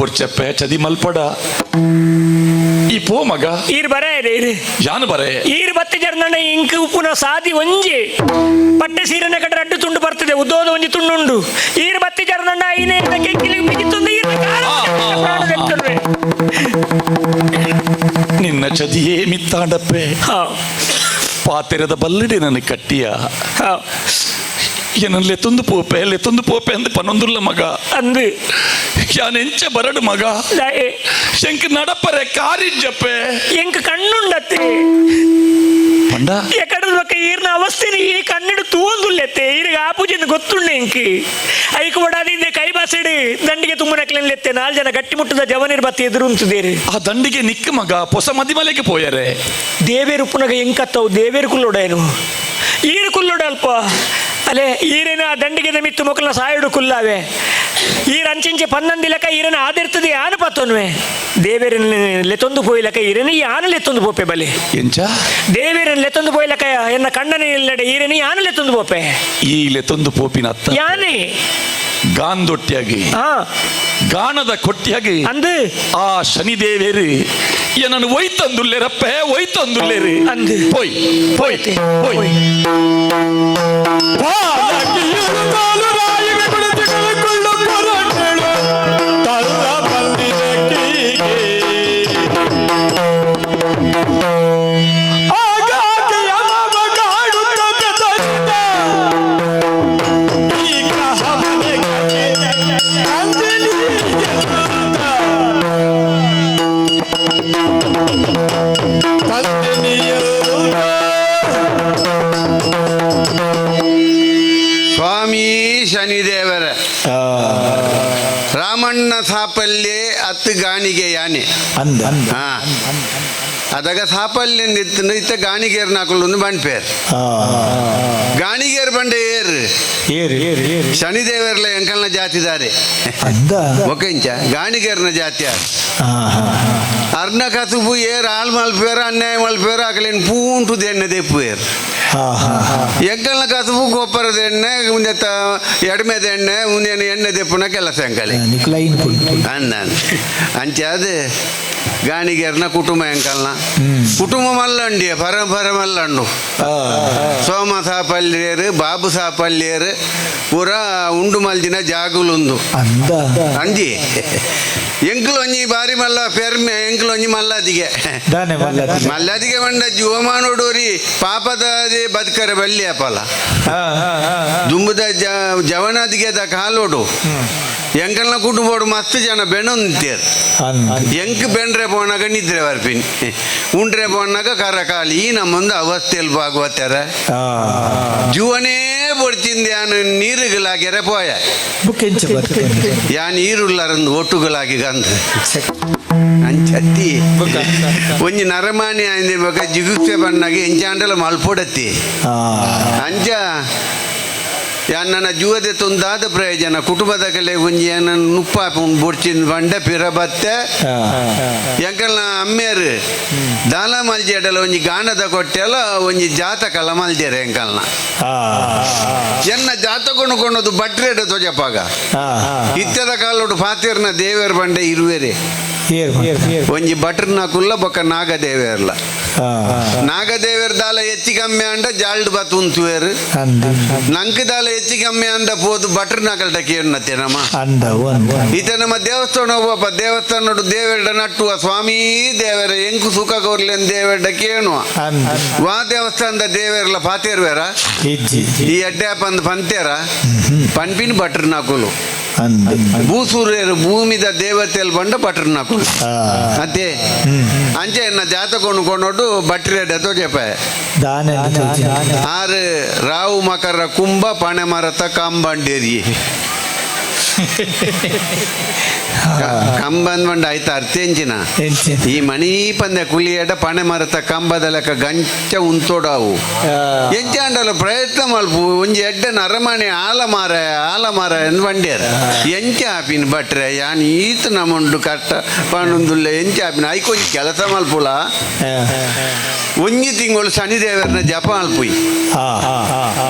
ಬೊರ್ಚಪ್ಪೆ ಚದಿ ಮಲ್ಪಡ ಈ ಪೋ ಮಗ ಈರ್ ಬರೆಯರಿ ಇರು ಯಾನು ಬರೆ ಈರ್ ಬತ್ತಿ ಜರ್ನಣ್ಣ ಇಂಕ್ ಉಪ್ಪುನ ಸಾದಿ ಒಂಜಿ ಪಟ್ಟೆ ಸೀರೆನ ಕಡೆ ರಡ್ಡು ತುಂಡು ಬರ್ತದೆ ಉದ್ದೋದ ಒಂಜಿ ತುಂಡುಂಡು ಈರ್ ಬತ್ತಿ ಜರ್ನಣ್ಣ ಐನೇ ಕೆಕ್ಕಿಲಿಗೆ ಮಿಗಿತ್ತೊಂದು ಈರ್ನ ಪ್ರಾಣ ತೆತ್ತುಂಡ್ವೆ. ನಿನ್ನ ಚದಿಯೇ ಮಿತ್ತಾಂಡಪ್ಪೆ ಪಾತೆರದ ಬಲ್ಲಡೆ ನನ್ನ ಕಟ್ಟಿಯ ಏನಲ್ಲೇ ತುಂದು ಪೋಪೆ ಅಲ್ಲೇ ತುಂದು ಪೋಪೆ ಅಂದ್ ಪನ್ನೊಂದುಲ್ಲ ಮಗ ಅಂದು ಯಾನೆಂಚ ಬರಡು ಮಗ ಶಂಕ ನಡಪರೆ ಕಾರಿಜ್ಜಪ್ಪೆ ಎಂಕ್ ಕಣ್ಣುಂಡತ್ತೆ ಪಂಡ ಎಕಡದ ಬಕ್ಕ ಈರ್ನ ಅವಸ್ಥೆನ ಈ ಕಣ್ಣಿಡು ತೂಂದುಲ್ಲೆತ್ತೆ ಈರ್ಗ ಆಪುಜಿನ ಗೊತ್ತುಂಡೆ ಇಂಕಿ ಐಕು ಬಡಾದಿಂದೆ ಕೈ ಬಾಸಿಡಿ ದಂಡಿಗೆ ತುಂಬ ನಕ್ಲೆನ್ ಲೆತ್ತೆ ನಾಲ್ ಜನ ಗಟ್ಟಿ ಮುಟ್ಟದ ಜವನಿರ್ ಬತ್ತಿ ಎದುರುಂತುದೇರು. ಆ ದಂಡಿಗೆ ನಿಕ್ಕ ಮಗ ಪೊಸ ಮದಿಮಲೆಗೆ ಪೋಯರೆ. ದೇವೇರು ಪುನಗ ಎಂಕತ್ತವು ದೇವೇರು ಕುಲ್ಲೋಡೇನು ಈರು ಕುಲ್ಲೋಡ ಅಲ್ಪ ಅಲೆ ಈರೇನ ಆ ದಂಡಿಗೆ ಮಿತ್ತು ಮೊಕ್ಕಲ ಸಾಯುಡು ಕುಲ್ಲಾವೆ ಈರ ಅಂಚಿಂಚೆ ಪನ್ನೊಂದಿಲಕ ಈರನ ಆದಿರ್ತದೆ ಯಾನು ಪತ್ತೊನ್ವೆ ದೇವೇರನ ಲೆತ್ತೊಂದು ಪೋಯ್ಲಕ ಈರನ ಯಾನು ಲೆತ್ತೊಂದು ಪೋಪೆ ಬಲೆ. ಎಂಚ? ದೇವೇರನ ಲೆತ್ತೊಂದು ಪೋಯ್ಲಕ ಎನ್ನ ಕಣ್ಣನ ಇಲ್ಲಡೆ ಈರನ ಯಾನು ಲೆತ್ತೊಂದು ಪೋಪೆ. ಈ ಲೆತ್ತೊಂದು ಪೋಪಿನ ಅತ್ತ ಯಾನೆ ಗಾಂದೊಟ್ಟಿಯಾಗಿ ಗಾಣದ ಕೊಟ್ಟಿಯಾಗಿ ಅಂದು ಆ ಶನಿದೇವೇರು ಏನನ್ನು ಒಯ್ತಂದುಲ್ಲೇರಪ್ಪೆ ಒಯ್ತಂದುಲ್ಲೇರಿ ಅಂದು. ಪೋಯ್ ಪೋಯ್ ಪೋಯ್. ಸ್ವಾಮಿ ಶನಿದೇವರ ರಾಮಣ್ಣ ಸಾಪಲ್ಯೆ ಅತ್ತು ಗಾಣಿಗೆ ಯಾನೆ. ಅಂದ. ಹಾ ಅದಾಗ ಸಾಪಲ್ಯ ಇತ್ತು ಇತ್ತ ಗಾಣಿಗೇರ್ ನಾಕುಲು ಬಂಡ್ಪೇರ್ ಗಾಣಿಗೇರ್ ಬಂಡೆ ಏರ್. ಏರು ಏರು ಏರು. ಶನಿದೇವರ್ಲ ಎಂಕಲ್ನ ಜಾತಿದಾರೆ. ಅಂದ. ಒಕೆಂಚ ಗಾಣಿಗೇರ್ನ ಜಾತಿಯ ಅರ್ನ ಕಸುಬು ಏರ್ ಆಳ್ ಮಲ್ಪೇರು ಅನ್ಯಾಯ ಮಲ್ಪೇರು ಅಕಲೇನು ಪೂಂಟು ದೆಣ್ಣೆ ದೆಪ್ಪುವೇರು. ಎಂಕಲ್ನ ಕಸುಬು ಗೊಬ್ಬರದ ಎಣ್ಣೆ ಮುಂದೆ ಎಡ್ಮೆದ ಎಣ್ಣೆ ಮುಂದೆ ಎಣ್ಣೆ ದೆಪ್ಪುನ ಕೆಲಸ ಎಂಕಲೆ. ನಿಕ್ಲೈನ್ ಅಂದ ಅಂಚೆ ಅದು ಗಾಣಿಗೇರ್ನ ಕುಟುಂಬ ಎಂಕಲ್ನ ಕುಟುಂಬ ಮಲ್ಲಂಡಿ ಪರಂಪರೆ ಮಲ್ಲಂಡು ಸೋಮ ಸಾಪಲ್ಯರು ಬಾಬು ಸಾಪಲ್ಯರು ಪೂರ ಉಂಡು ಮಲ್ದಿನ ಜಾಗುಲುಂದು. ಅಂದ. ಅಂಜಿ ಎಂಕುಲು ಒಂಜಿ ಬಾರಿ ಮಲ್ಲ ಪೆರ್ಮೆ ಎಂಕುಲು ಒಂಜಿ ಮಲ್ಲಾದಿಗೆ. ದಾನೆ ಮಲ್ಲ ಮಲ್ಲಾದಿಗೆ ಬಂಡ ಜೀವಮಾನೋಡೋರಿ ಪಾಪದ ಬದುಕರೆ ಬಲ್ಲಿ ಅಪಲ ದುಂಬುದ ಜವನಾದಿಗೆ the ಕಾಲೋಡು ಎಂಕಲ್ನ ಕುಟುಂಬೋಡು ಮಸ್ತ್ ಜನ ಬೆಣೊಂತೇರ್. ಎಂಕ್ ಬೆಂಡ್ರೆ ಪೋನಾಗ ನಿದ್ರೆ ಬರ್ಪಿನಿ ಉಂಡ್ರೆ ಪೋನಾಗ ಕರ ಕಾಲಿ ಈ ನಮ್ಮೊಂದು ಅವಸ್ಥೆಯಲ್ಲಿ ಭಾಗವತರ ಜೀವನೇ ಬೊಡ್ಚಿಂದ ಯಾನು ನೀರುಗಳಾಗ್ಯರೆ ಪೋಯ. ಯಾನ್ ಈರುಳ್ಳರಂದು ಒಟ್ಟುಗಳಾಗಿ ಗಂಧ ಅಂಚತ್ತಿ ಒಂಜಿ ನರಮಾನಿ ಆಯ್ದೆ ಬೊಕ ಜಿಗುಪ್ಸೆ ಬಣ್ಣಗೆ ಎಂಚಾಂಡಲ ಮಲ್ಪೊಡತ್ತಿ ಅಂಚ ಯಾನ್ ನನ್ನ ಜೀವದ ತೊಂದಾದ ಪ್ರಯೋಜನ ಕುಟುಂಬದ ಕಲೆ ಒಂಜಿ ಏನ ನುಪ್ಪಾಪ ಬೊಡ್ಚಿನ ಬಂಡ ಪಿರ ಬತ್ತೆ ಎಂಕಲ್ನ ಅಮ್ಮೇರು ದಾಲ ಮಲ್ಜೆಡಲ ಒಂಜಿ ಗಾನದ ಕೊಟ್ಟೆಲ ಒಂಜಿ ಜಾತಕಲ ಮಲ್ಜೆರೆ ಎಂಕಲ್ನ ಎನ್ನ ಜಾತಕೊಂಡು ಕೊಂಡದು ಬಟ್ರೇಡ ತೊಜಪಾಗ ಇತ್ಯದ ಕಾಲೋಡು ಫಾತಿರ್ನ ದೇವೇರ್ ಬಂಡೆ ಇರುವೆರೆ. ಒಂಜಿ ಬಟ್ರನ ಕುಲ್ಲ ಬೊಕ್ಕ ನಾಗದೇವೇರ್ಲ ನಾಗದೇವೇರ್ ದಾಲ ಹೆಚ್ಚಿ ಕಮ್ಮಿ ಅಂಡ ಜಾಲ್ಡ್ ಬತ್ ಉಂತುವೇರು. ನಂಕ್ ದಾಲ ಹೆಚ್ಚಿ ಕಮ್ಮಿ ಅಂಡ ಪೋದು ಬಟ್ರ ನಕಲ್ಟ ಕೇಳುನತ್ತೆ ನಮ್ಮ. ಈತ ನಮ್ಮ ದೇವಸ್ಥಾನ ಒಬ್ಬ ದೇವಸ್ಥಾನ ದೇವೇರ್ಡ ನಟ್ಟುವ ಸ್ವಾಮಿ ದೇವರ ಎಂಕು ಸುಖ ಕೋರ್ಲೆನ್ ದೇವೇರ್ಡ ಕೇಣುವ ವಾ ದೇವಸ್ಥಾನದ ದೇವೇರ್ಲ ಪಾತೇರ್ವೇರ ಈ ಅಡ್ಡೆ ಪಂದ್ ಪಂತೇರ ಪನ್ಪಿನ ಬಟ್ರ ನಾಕುಲು ಭೂಸೂರ್ಯರು ಭೂಮಿದ ದೇವತೆಯಲ್ಲಿ ಬಂಡ ಬಟ್ರ ನಾಕುಲು ಅದೇ ಅಂಚೆ ಎನ್ನ ಜಾತಕೊಂಡು ಕೊಂಡೊಡ್ಡು ಬಟ್ರೆಡ ತೋಜಪ ಆರು ರಾವು ಮಕರ ಕುಂಭ ಪಣೆ ಮರತ ಕಂಬಂಡೇರಿ ಕಂಬನ್ ಬಂಡ ಆಯ್ತ ಅರ್ಥೆಂಚಿನ ಈ ಮಣಿ ಪಂದೆ ಕುಲಿಯಡ ಪಣೆ ಮರತ ಕಂಬದ ಲೆಕ್ಕ ಗಂಚ ಉಂತೋಡಾವು ಎಂಚಾಂಡಲ ಪ್ರಯತ್ನ ಮಲ್ಪು ಒಂಜಿ ಎಡ್ಡ ನರಮಣೆ ಆಲ ಮಾರ ಆಲ ಮಾರ ಎಂದು ಬಂಡ್ಯಾರ ಎಂಚ ಆಪಿನ ಬಟ್ರೆ ಯಾನ್ ಈತ ನಮುಂಡು ಕಟ್ಟ ಪಣೊಂದುಲ್ಲ ಎಂಚ ಆಪಿನ ಐಕೊಂಜಿ ಕೆಲಸ ಮಲ್ಪುಲ ಒಂಜಿ ತಿಂಗಳು ಶನಿದೇವರನ ಜಪ ಮಲ್ಪುಯ್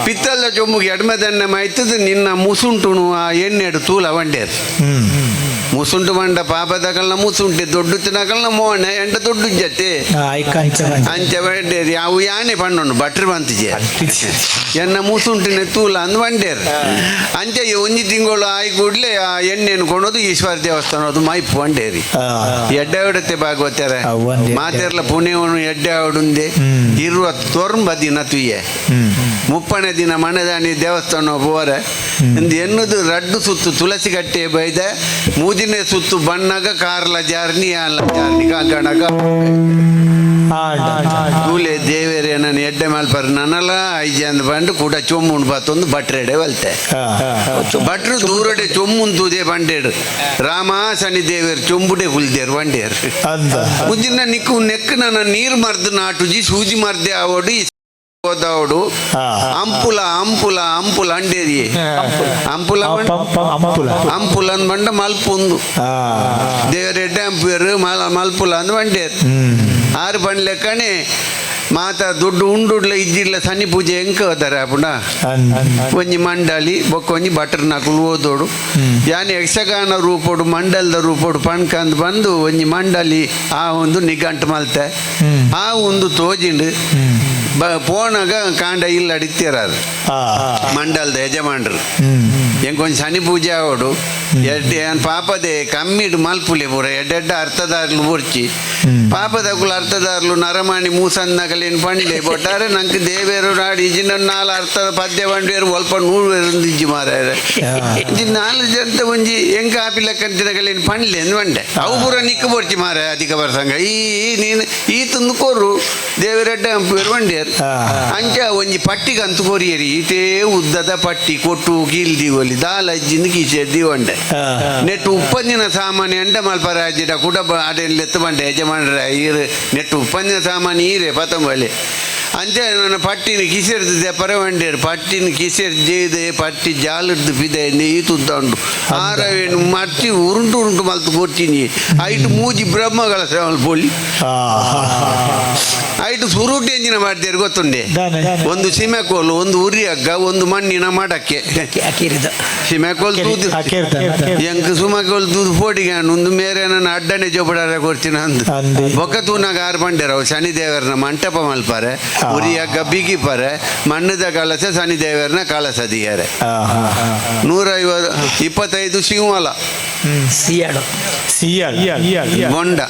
ಪಿತ್ತಲ್ಲ ಚೊಂಬುಗೆ ಎಡ್ಮೆದೆಣ್ಣೆ ಮೈತದ ನಿನ್ನ ಮುಸುಂಟುನು ಆ ಎಣ್ಣೆಡು ತೂಲ ವಂಡೇರ್ ಮುಸುಂಟು ಮಂಡ ಪಾಪದಕಲ್ನ ಮುಸುಂಟೆ ದೊಡ್ಡ ತಿನಕಲ್ನ ಮೋಣೆ ಎಂಟ ದೊಡ್ಡ ಜತೆ ಅಂಚ ಬಂಡೇರಿ ಅವು ಯಾನೆ ಪಣ್ಣುಂಡು ಬಟ್ರ್ ಬಂತಿಜೆ ಎನ್ನ ಮುಸುಂಟಿನ ತೂಲ ಅಂದ್ ಬಂಡೇರ್ ಅಂಚೆ ಈ ಒಂಜಿ ತಿಂಗಳು ಆಯಿ ಕೂಡ್ಲೆ ಆ ಎಣ್ಣೆಯನ್ನು ಕೊಂಡೋದು ಈಶ್ವರ ದೇವಸ್ಥಾನದ ಮೈಪು ಬಂಡೇರಿ ಎಡ್ಡೆ ಹೊಡತೆ ಭಾಗವತರ ಮಾತೆರ್ಲ ಪುಣ್ಯವನ್ನು ಎಡ್ಡೆ ಹೊಡುಂದೆ ಇರುವ ತೊರ್ಂಬ ದಿನ ತುಯ್ಯೆ ಮುಪ್ಪನೇ ದಿನ ಮನೆದಾಣಿ ದೇವಸ್ಥಾನ ಪೋರೆ ಇಂದು ಎನ್ನುದು ರಡ್ಡು ಸುತ್ತು ತುಳಸಿ ಕಟ್ಟೆ ಬೈದ. ಮೂಜಿನೇ ಸುತ್ತು ಬಣ್ಣಗ ಕಾರ್ಲ ಜಾರ್ನಿ ಆನ್ಲ ಜಾರ್ನಿ ಕಾಂಕಣಗ ತೂಲೆ ದೇವೇರೆ ನನ್ನ ಎಡ್ಡೆ ಮಲ್ಪರ್ ನನಲ ಐಜಿ ಅಂದ್ ಬಂಡು ಕೂಡ ಚೊಮ್ಮುಂಡು ಬತ್ತೊಂದು ಬಟ್ರೆಡೆ ವಲ್ತೆ ಭಟ್ರು ದೂರಡೆ ಚೊಮ್ಮುಂತುದೇ ಬಂಡೇಡು ರಾಮ ಶನಿ ದೇವೇರು ಚೊಂಬುಡೆ ಕುಲ್ದೇರು ಬಂಡೇರು ಮುಜಿನ ನಿಕ್ಕು ನೆಕ್ ನನ್ನ ನೀರು ಮರ್ದು ನಾಟುಜಿ ಸೂಜಿ ಮರ್ದೆ ಆವಡು ಈ ಹೋದವಡು ಅಂಪುಲ ಅಂಪುಲ ಅಂಪುಲ ಅಂಡೇರಿ ಅಂಪುಲ ಅಂಪುಲ ಅಂಪುಲ ಅಂದ್ ಬಂಡ ಮಲ್ಪುಂದು ದೇವರ ಎಡ್ಡೆ ಅಂಪುವೇರು ಮಲ್ ಮಲ್ಪುಲ ಅಂದ್ ಬಂಡೇರು ಆರು ಬಂಡ್ಲೆಕ್ಕಣೆ ಮಾತ ದುಡ್ಡು ಉಂಡುಡ್ಲ ಇಜ್ಜಿಡ್ಲ ಸನ್ನಿ ಪೂಜೆ ಎಂಕ ಹೋದಾರೆ ಅಪುಣ ಒಂಜಿ ಮಂಡಳಿ ಬೊಕ್ಕ ಒಂಜಿ ಬಟರ್ ನಕುಲು ಓದೋಡು ಯಾನ್ ಯಕ್ಷಗಾನ ರೂಪೋಡು ಮಂಡಲದ ರೂಪೋಡು ಪಣ್ಕಂದ್ ಬಂದು ಒಂಜಿ ಮಂಡಳಿ ಆ ಒಂದು ನಿಘಂಟು ಮಲ್ತೆ ಆ ಒಂದು ತೋಜಿಂಡು ಪೋನಾಗ ಕಾಂಡ ಇಲ್ಲ ಅಡಿತೀರಾರು ಮಂಡಲದ ಯಜಮಾನ್ರು ಎಂಕೊಂಜಿ ಶನಿ ಪೂಜೆ ಆವಡು ಎಡ್ಡೆ ಏನ್ ಪಾಪದೆ ಕಮ್ಮಿಡು ಮಲ್ಪುಲೆ ಪೂರ ಎಡ್ಡೆಡ್ಡ ಅರ್ಥದಾರ್ಲು ಬೊರ್ಚಿ ಪಾಪದಕುಲು ಅರ್ಥದಾರ್ಲು ನರಮಾಣಿ ಮೂಸನ್ನಗಲೇನು ಪಂಡ್ಲೆ ಬೊಟ್ಟಾರೆ ನಂಗೆ ದೇವೇರು ನಾಡಿ ಇಜಿನ ನಾಲ್ ಅರ್ಥದ ಪದ್ಯ ಬಂಡೇರು ಒಲ್ಪ ನೂರು ಇಜ್ಜಿ ಮಾರಾರೆ ಇಜ್ಜಿ ನಾಲ್ ಜಂತ ಒಂಜಿ ಎಂಕ ಆಪಿಲಕ್ಕಂತಿನಗಲೇನು ಪಂಡ್ಲೆ ಅಂದ್ ಬಂಡೆ ಅವು ಪೂರ ನಿಕ್ಕು ಬೊರ್ಚಿ ಮಾರ ಅಧಿಕ ಬರ್ಸಂಗ ಈ ಈ ನೀನು ಈ ತಂದು ಕೊರು ದೇವರೆಡ್ಡ ಅಂಪುವೇರು ಬಂಡೇರು ಅಂಚ ಒಂಜಿ ಪಟ್ಟಿಗೆ ಅಂತು ಕೊರಿಯರಿ ಇತೇ ಉದ್ದದ ಪಟ್ಟಿ ಕೊಟ್ಟು ಕೀಲ್ ದೀವಲಿ ದಾಲ ಅಜ್ಜಿಂದ ಕೀಚೆ ದೀವಂಡೆ ನೆಟ್ಟು ಉಪ್ಪಂದಿನ ಸಾಮಾನ್ಯ ಅಂಡ ಮಲ್ಪರಾಜಿಡ ಕೂಡ ಅಡೆನ್ ಲೆತ್ತು ಬಂಡೆ ಯಜಮಾನ್ರ ಈರು ನೆಟ್ಟು ಉಪ್ಪಂದಿನ ಸಾಮಾನು ಈರೆ ಪತಂಬಳಿ ಅಂಚೆ ನನ್ನ ಪಟ್ಟಿನ ಕಿಸೆರ್ದು ದೆಪ್ಪರೆ ಬಂಡೇರು ಪಟ್ಟಿನ ಕಿಸೆರ್ ಜೇದೆ ಪಟ್ಟಿ ಜಾಲದ್ದು ಪಿದೆ ಈ ತುದ್ದ ಉಂಟು ಆರವೇನು ಮಟ್ಟಿ ಉರುಂಟು ಉರುಂಟು ಮಲ್ತು ಕೊಡ್ತೀನಿ ಐಟು ಮೂಜಿ ಬ್ರಹ್ಮಗಳ ಸೇವಲ್ ಪೋಲಿ ಐಟು ಸುರುಟು ಎಂಜಿನ ಮಾಡ್ತೀರಿ ಗೊತ್ತುಂಡೆ ಒಂದು ಸಿಮೆಕೋಲು ಒಂದು ಉರಿ ಹಗ್ಗ ಒಂದು ಮಣ್ಣಿನ ಮಡಕೆ ಸಿಮೆಕೋಲ್ ತೂದು ಎಂಕ್ ಸುಮಕೋಲ್ ತೂದು ಫೋಟಿಗೆ ಒಂದು ಮೇರೆ ನನ್ನ ಅಡ್ಡನೆ ಜೋಪಡಾರೆ ಕೊಡ್ತೀನಿ ಅಂದು ಬೊಕ್ಕ ತೂನಾಗ ಆರು ಬಂಡೇರವು ಶನಿದೇವರನ ಮಂಟಪ ಮಲ್ಪಾರೆ ಉರಿ ಹಗ್ಗ ಬಿಗಿಪಾರೆ ಮಣ್ಣದ ಕಳಸ ಶನಿದೇವರನ ಕಳಸ ದಿಯಾರೆ 150 25 ಸಿಂಹಲ ಸಿಯಾಳು ಬೊಂಡ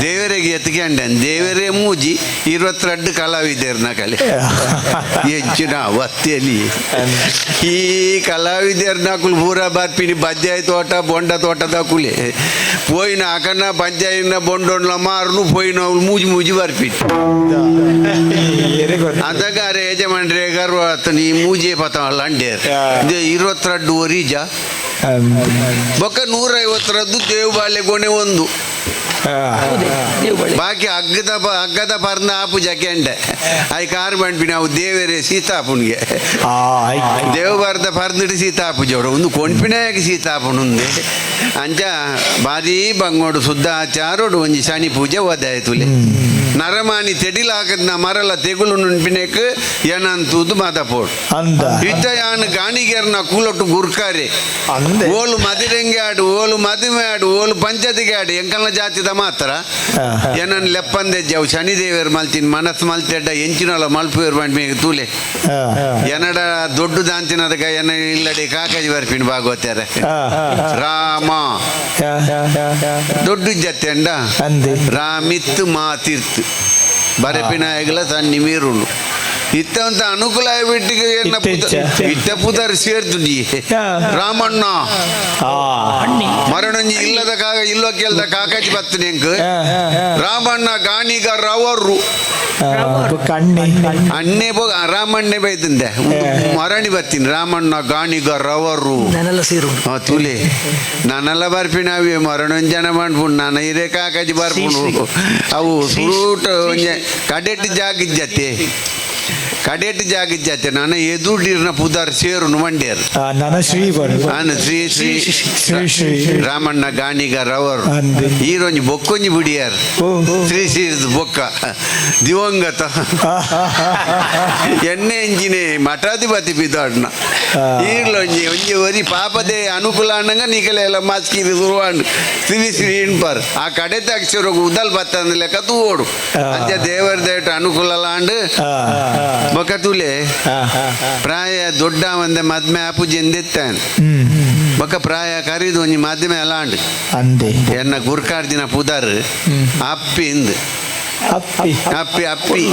ದೇವರಿಗೆ ಎತ್ಕೊಂಡೆ ದೇವರೇ ಮೂಜಿ 22 ಕಲಾವಿದರ್ನ ಕಲೆ ಹೆಚ್ಚಿನ ಅವಸ್ಥೆಯಲ್ಲಿ ಈ ಕಲಾವಿದರ್ನ ಕುಲ್ ಪೂರ ಬರ್ಪಿನಿ ಬಜ್ಜಾಯಿ ತೋಟ ಬೊಂಡ ತೋಟದ ಕುಲೆ ಪೋಯಿನ ಅಕನ ಬಜ್ಜಾಯಿನ ಬೊಂಡೊಂಡ್ಲ ಮಾರುನು ಪೋಯಿನ ಅವ್ಲು ಮೂಜಿ ಮೂಜಿ ಬರ್ಪಿನಿ ಅದಗಾರೆ ಯಜಮಾನ್ರೆ ಗರ್ವ ಆತನಿ ಮೂಜೆ ಪತವಲ್ಲ ಅಂಡೇರ್ 22 ಒರಿಜ ಬೊಕ್ಕ 150ರದ್ದು ದೇವಬಾಳೆ ಗೊನೆ ಒಂದು ಬಾಕಿ ಹಗ್ಗದ ಹಗ್ಗದ ಪರ್ನ ಆಪು ಜಕೆಂಡೆ I car ಬಂಡ್ಪಿನ ಅವು ದೇವರೇ ಸೀತಾಪುನ್ಗೆ ದೇವಬಾರದ ಪರ್ನಿಡು ಸೀತಾಪು ಜೋಡು ಒಂದು ಕೊಂಡ್ಪಿನಾಯಕ ಸೀತಾಪುನುಂದೆ ಅಂಚ ಬಾರಿ ಬಂಗೋಡು ಶುದ್ಧ ಆಚಾರೋಡು ಒಂಜಿ ಶನಿ ಪೂಜೆ ಓದಾಯ್ತುಲೆ ನರಮಾನಿ ತೆಡಿಲಾಕದ್ನ ಮರಲ ತೆಗುಲು ನುಂಪಿನೇಕ್ ಏನಂತೂದು ಮಾತಾಪೋಡು ಇತ್ತ ಯಾನ್ ಗಾಣಿಗೆರ್ನ ಕೂಲೊಟ್ಟು ಗುರ್ಕಾರೆ ಓಲು ಮದಿರೆಂಗೆ ಆಡು ಓಲು ಮದುವೆ ಆಡು ಓಲು ಪಂಚಾಯತಿಗೆ ಆಡು ಎಂಕಲ್ನ ಜಾತಿದ ಮಾತ್ರ ಏನನ್ ಲೆಪ್ಪಂದೆಜ್ಜವು ಶನಿದೇವರು ಮಲ್ತಿನ ಮನಸ್ಸು ಮಲ್ತೆಡ್ಡ ಎಂಚಿನಲ್ಲ ಮಲ್ಪುವೇರು ಬಂಡ್ಮಿ ತೂಲೆ ಎನ್ನಡ ದೊಡ್ಡ ದಾಂತಿನದಕ ಎನ್ನ ಇಲ್ಲಡೆ ಕಾಕಾಜಿ ಬರ್ಪಿನ ಭಾಗವತ್ಯಾರೆ ರಾಮ ದೊಡ್ಡ ಜತ್ತೆಂಡ ರಾಮಿತ್ತು ಮಾತಿರ್ತು ಬರೆಪಿನಾಯಗಲ ಸಣ್ಣ ಮೀರುಂಡು ಇತ್ತಂತ ಅನುಕೂಲ ಆಗಿಬಿಟ್ಟಿಗೆ ಏನ ಇತ್ತ ಪುದರ್ ಸೇರ್ದುಂಡಿ ರಾಮಣ್ಣ ಮರಣಂಜಿ ಇಲ್ಲದ ಕಾಗ ಇಲ್ಲೋ ಕೇಳ್ದ ಕಾಕಾಜಿ ಬತ್ತನೆ ಎಂಕ್ ರಾಮಣ್ಣ ಗಾಣಿಗ ರವರು ಅಣ್ಣೆ ಬೋಗ ರಾಮಣ್ಣೆ ಬೈತಂದೆ ಮರಣಿ ಬತ್ತೀನಿ ರಾಮಣ್ಣ ಗಾಣಿಗ ರವರು ತುಲೆ ನಾನೆಲ್ಲ ಬರ್ಪಿನ ಅವೇ ಮರಣಂಜನ ಮಾಡ್ಪುಂಡು ನಾನು ಹಿರೇ ಕಾಕಾಜಿ ಬರ್ಪುಂಡು ಅವು ಸುರೂಟ ಒಂಜೆ ಕಡೆಟ್ ಜಾಗಿಜ್ಜತೆ ಕಡೆಟ್ ಜಾಗಿಜ್ಜತೆ ನಾನು ಎದುಡಿರ್ನ ಪುದಾರ್ ಸೇರುನು ಮಂಡ್ಯರು ನನ್ನ ಶ್ರೀ ನಾನು ಶ್ರೀ ಶ್ರೀ ಶ್ರೀ ಶ್ರೀ ರಾಮಣ್ಣ ಗಾಣಿಗ ರವರು ಈರೊಂಜಿ ಬೊಕ್ಕೊಂಜಿ ಬಿಡಿಯಾರ್ ಶ್ರೀ ಶ್ರೀ ಬೊಕ್ಕ ದಿವಂಗತ ಎಣ್ಣೆ ಇಂಜಿನೆ ಮಠಾಧಿಪತಿ ಬಿದ್ದಾಡ್ನ ಈರ್ಲೊಂಜಿ ಒಂಜಿ ಒರಿ ಪಾಪದೆ ಅನುಕೂಲ ಅನ್ನಂಗ ನೀಕಲೆ ಎಲ್ಲ ಮಾಸ್ಕಿರಿ ಶುರುವಾಂಡ್ ಶ್ರೀ ಶ್ರೀ ಇನ್ಪರ್ ಆ ಕಡೆತ ಅಕ್ಷರ ಉದಲ್ ಬತ್ತಂದ ಲೆಕ್ಕ ತೂವೋಡು ಅಂಚ ದೇವರ ದೇಟ ಅನುಕೂಲ ಲಾಂಡ್ ಬೊಕ್ಕ ತೂಲೆ ಪ್ರಾಯ ದೊಡ್ಡ ಒಂದೆ ಮದ್ಮೆ ಆಪುಜಿ ಎಂದೆತ್ತಾನೆ ಬೊಕ್ಕ ಪ್ರಾಯ ಕರಿದು ಒಂಜಿ ಮಾಧ್ಯಮ ಅಲಾಂಡ್ ಅಂದೆ ಎನ್ನ ಗುರ್ಕಾರ್ಜಿನ ಪುದರ್ ಅಪ್ಪಿಂದ್ ಅಪ್ಪಿ ಅಪ್ಪಿ ಅಪ್ಪಿ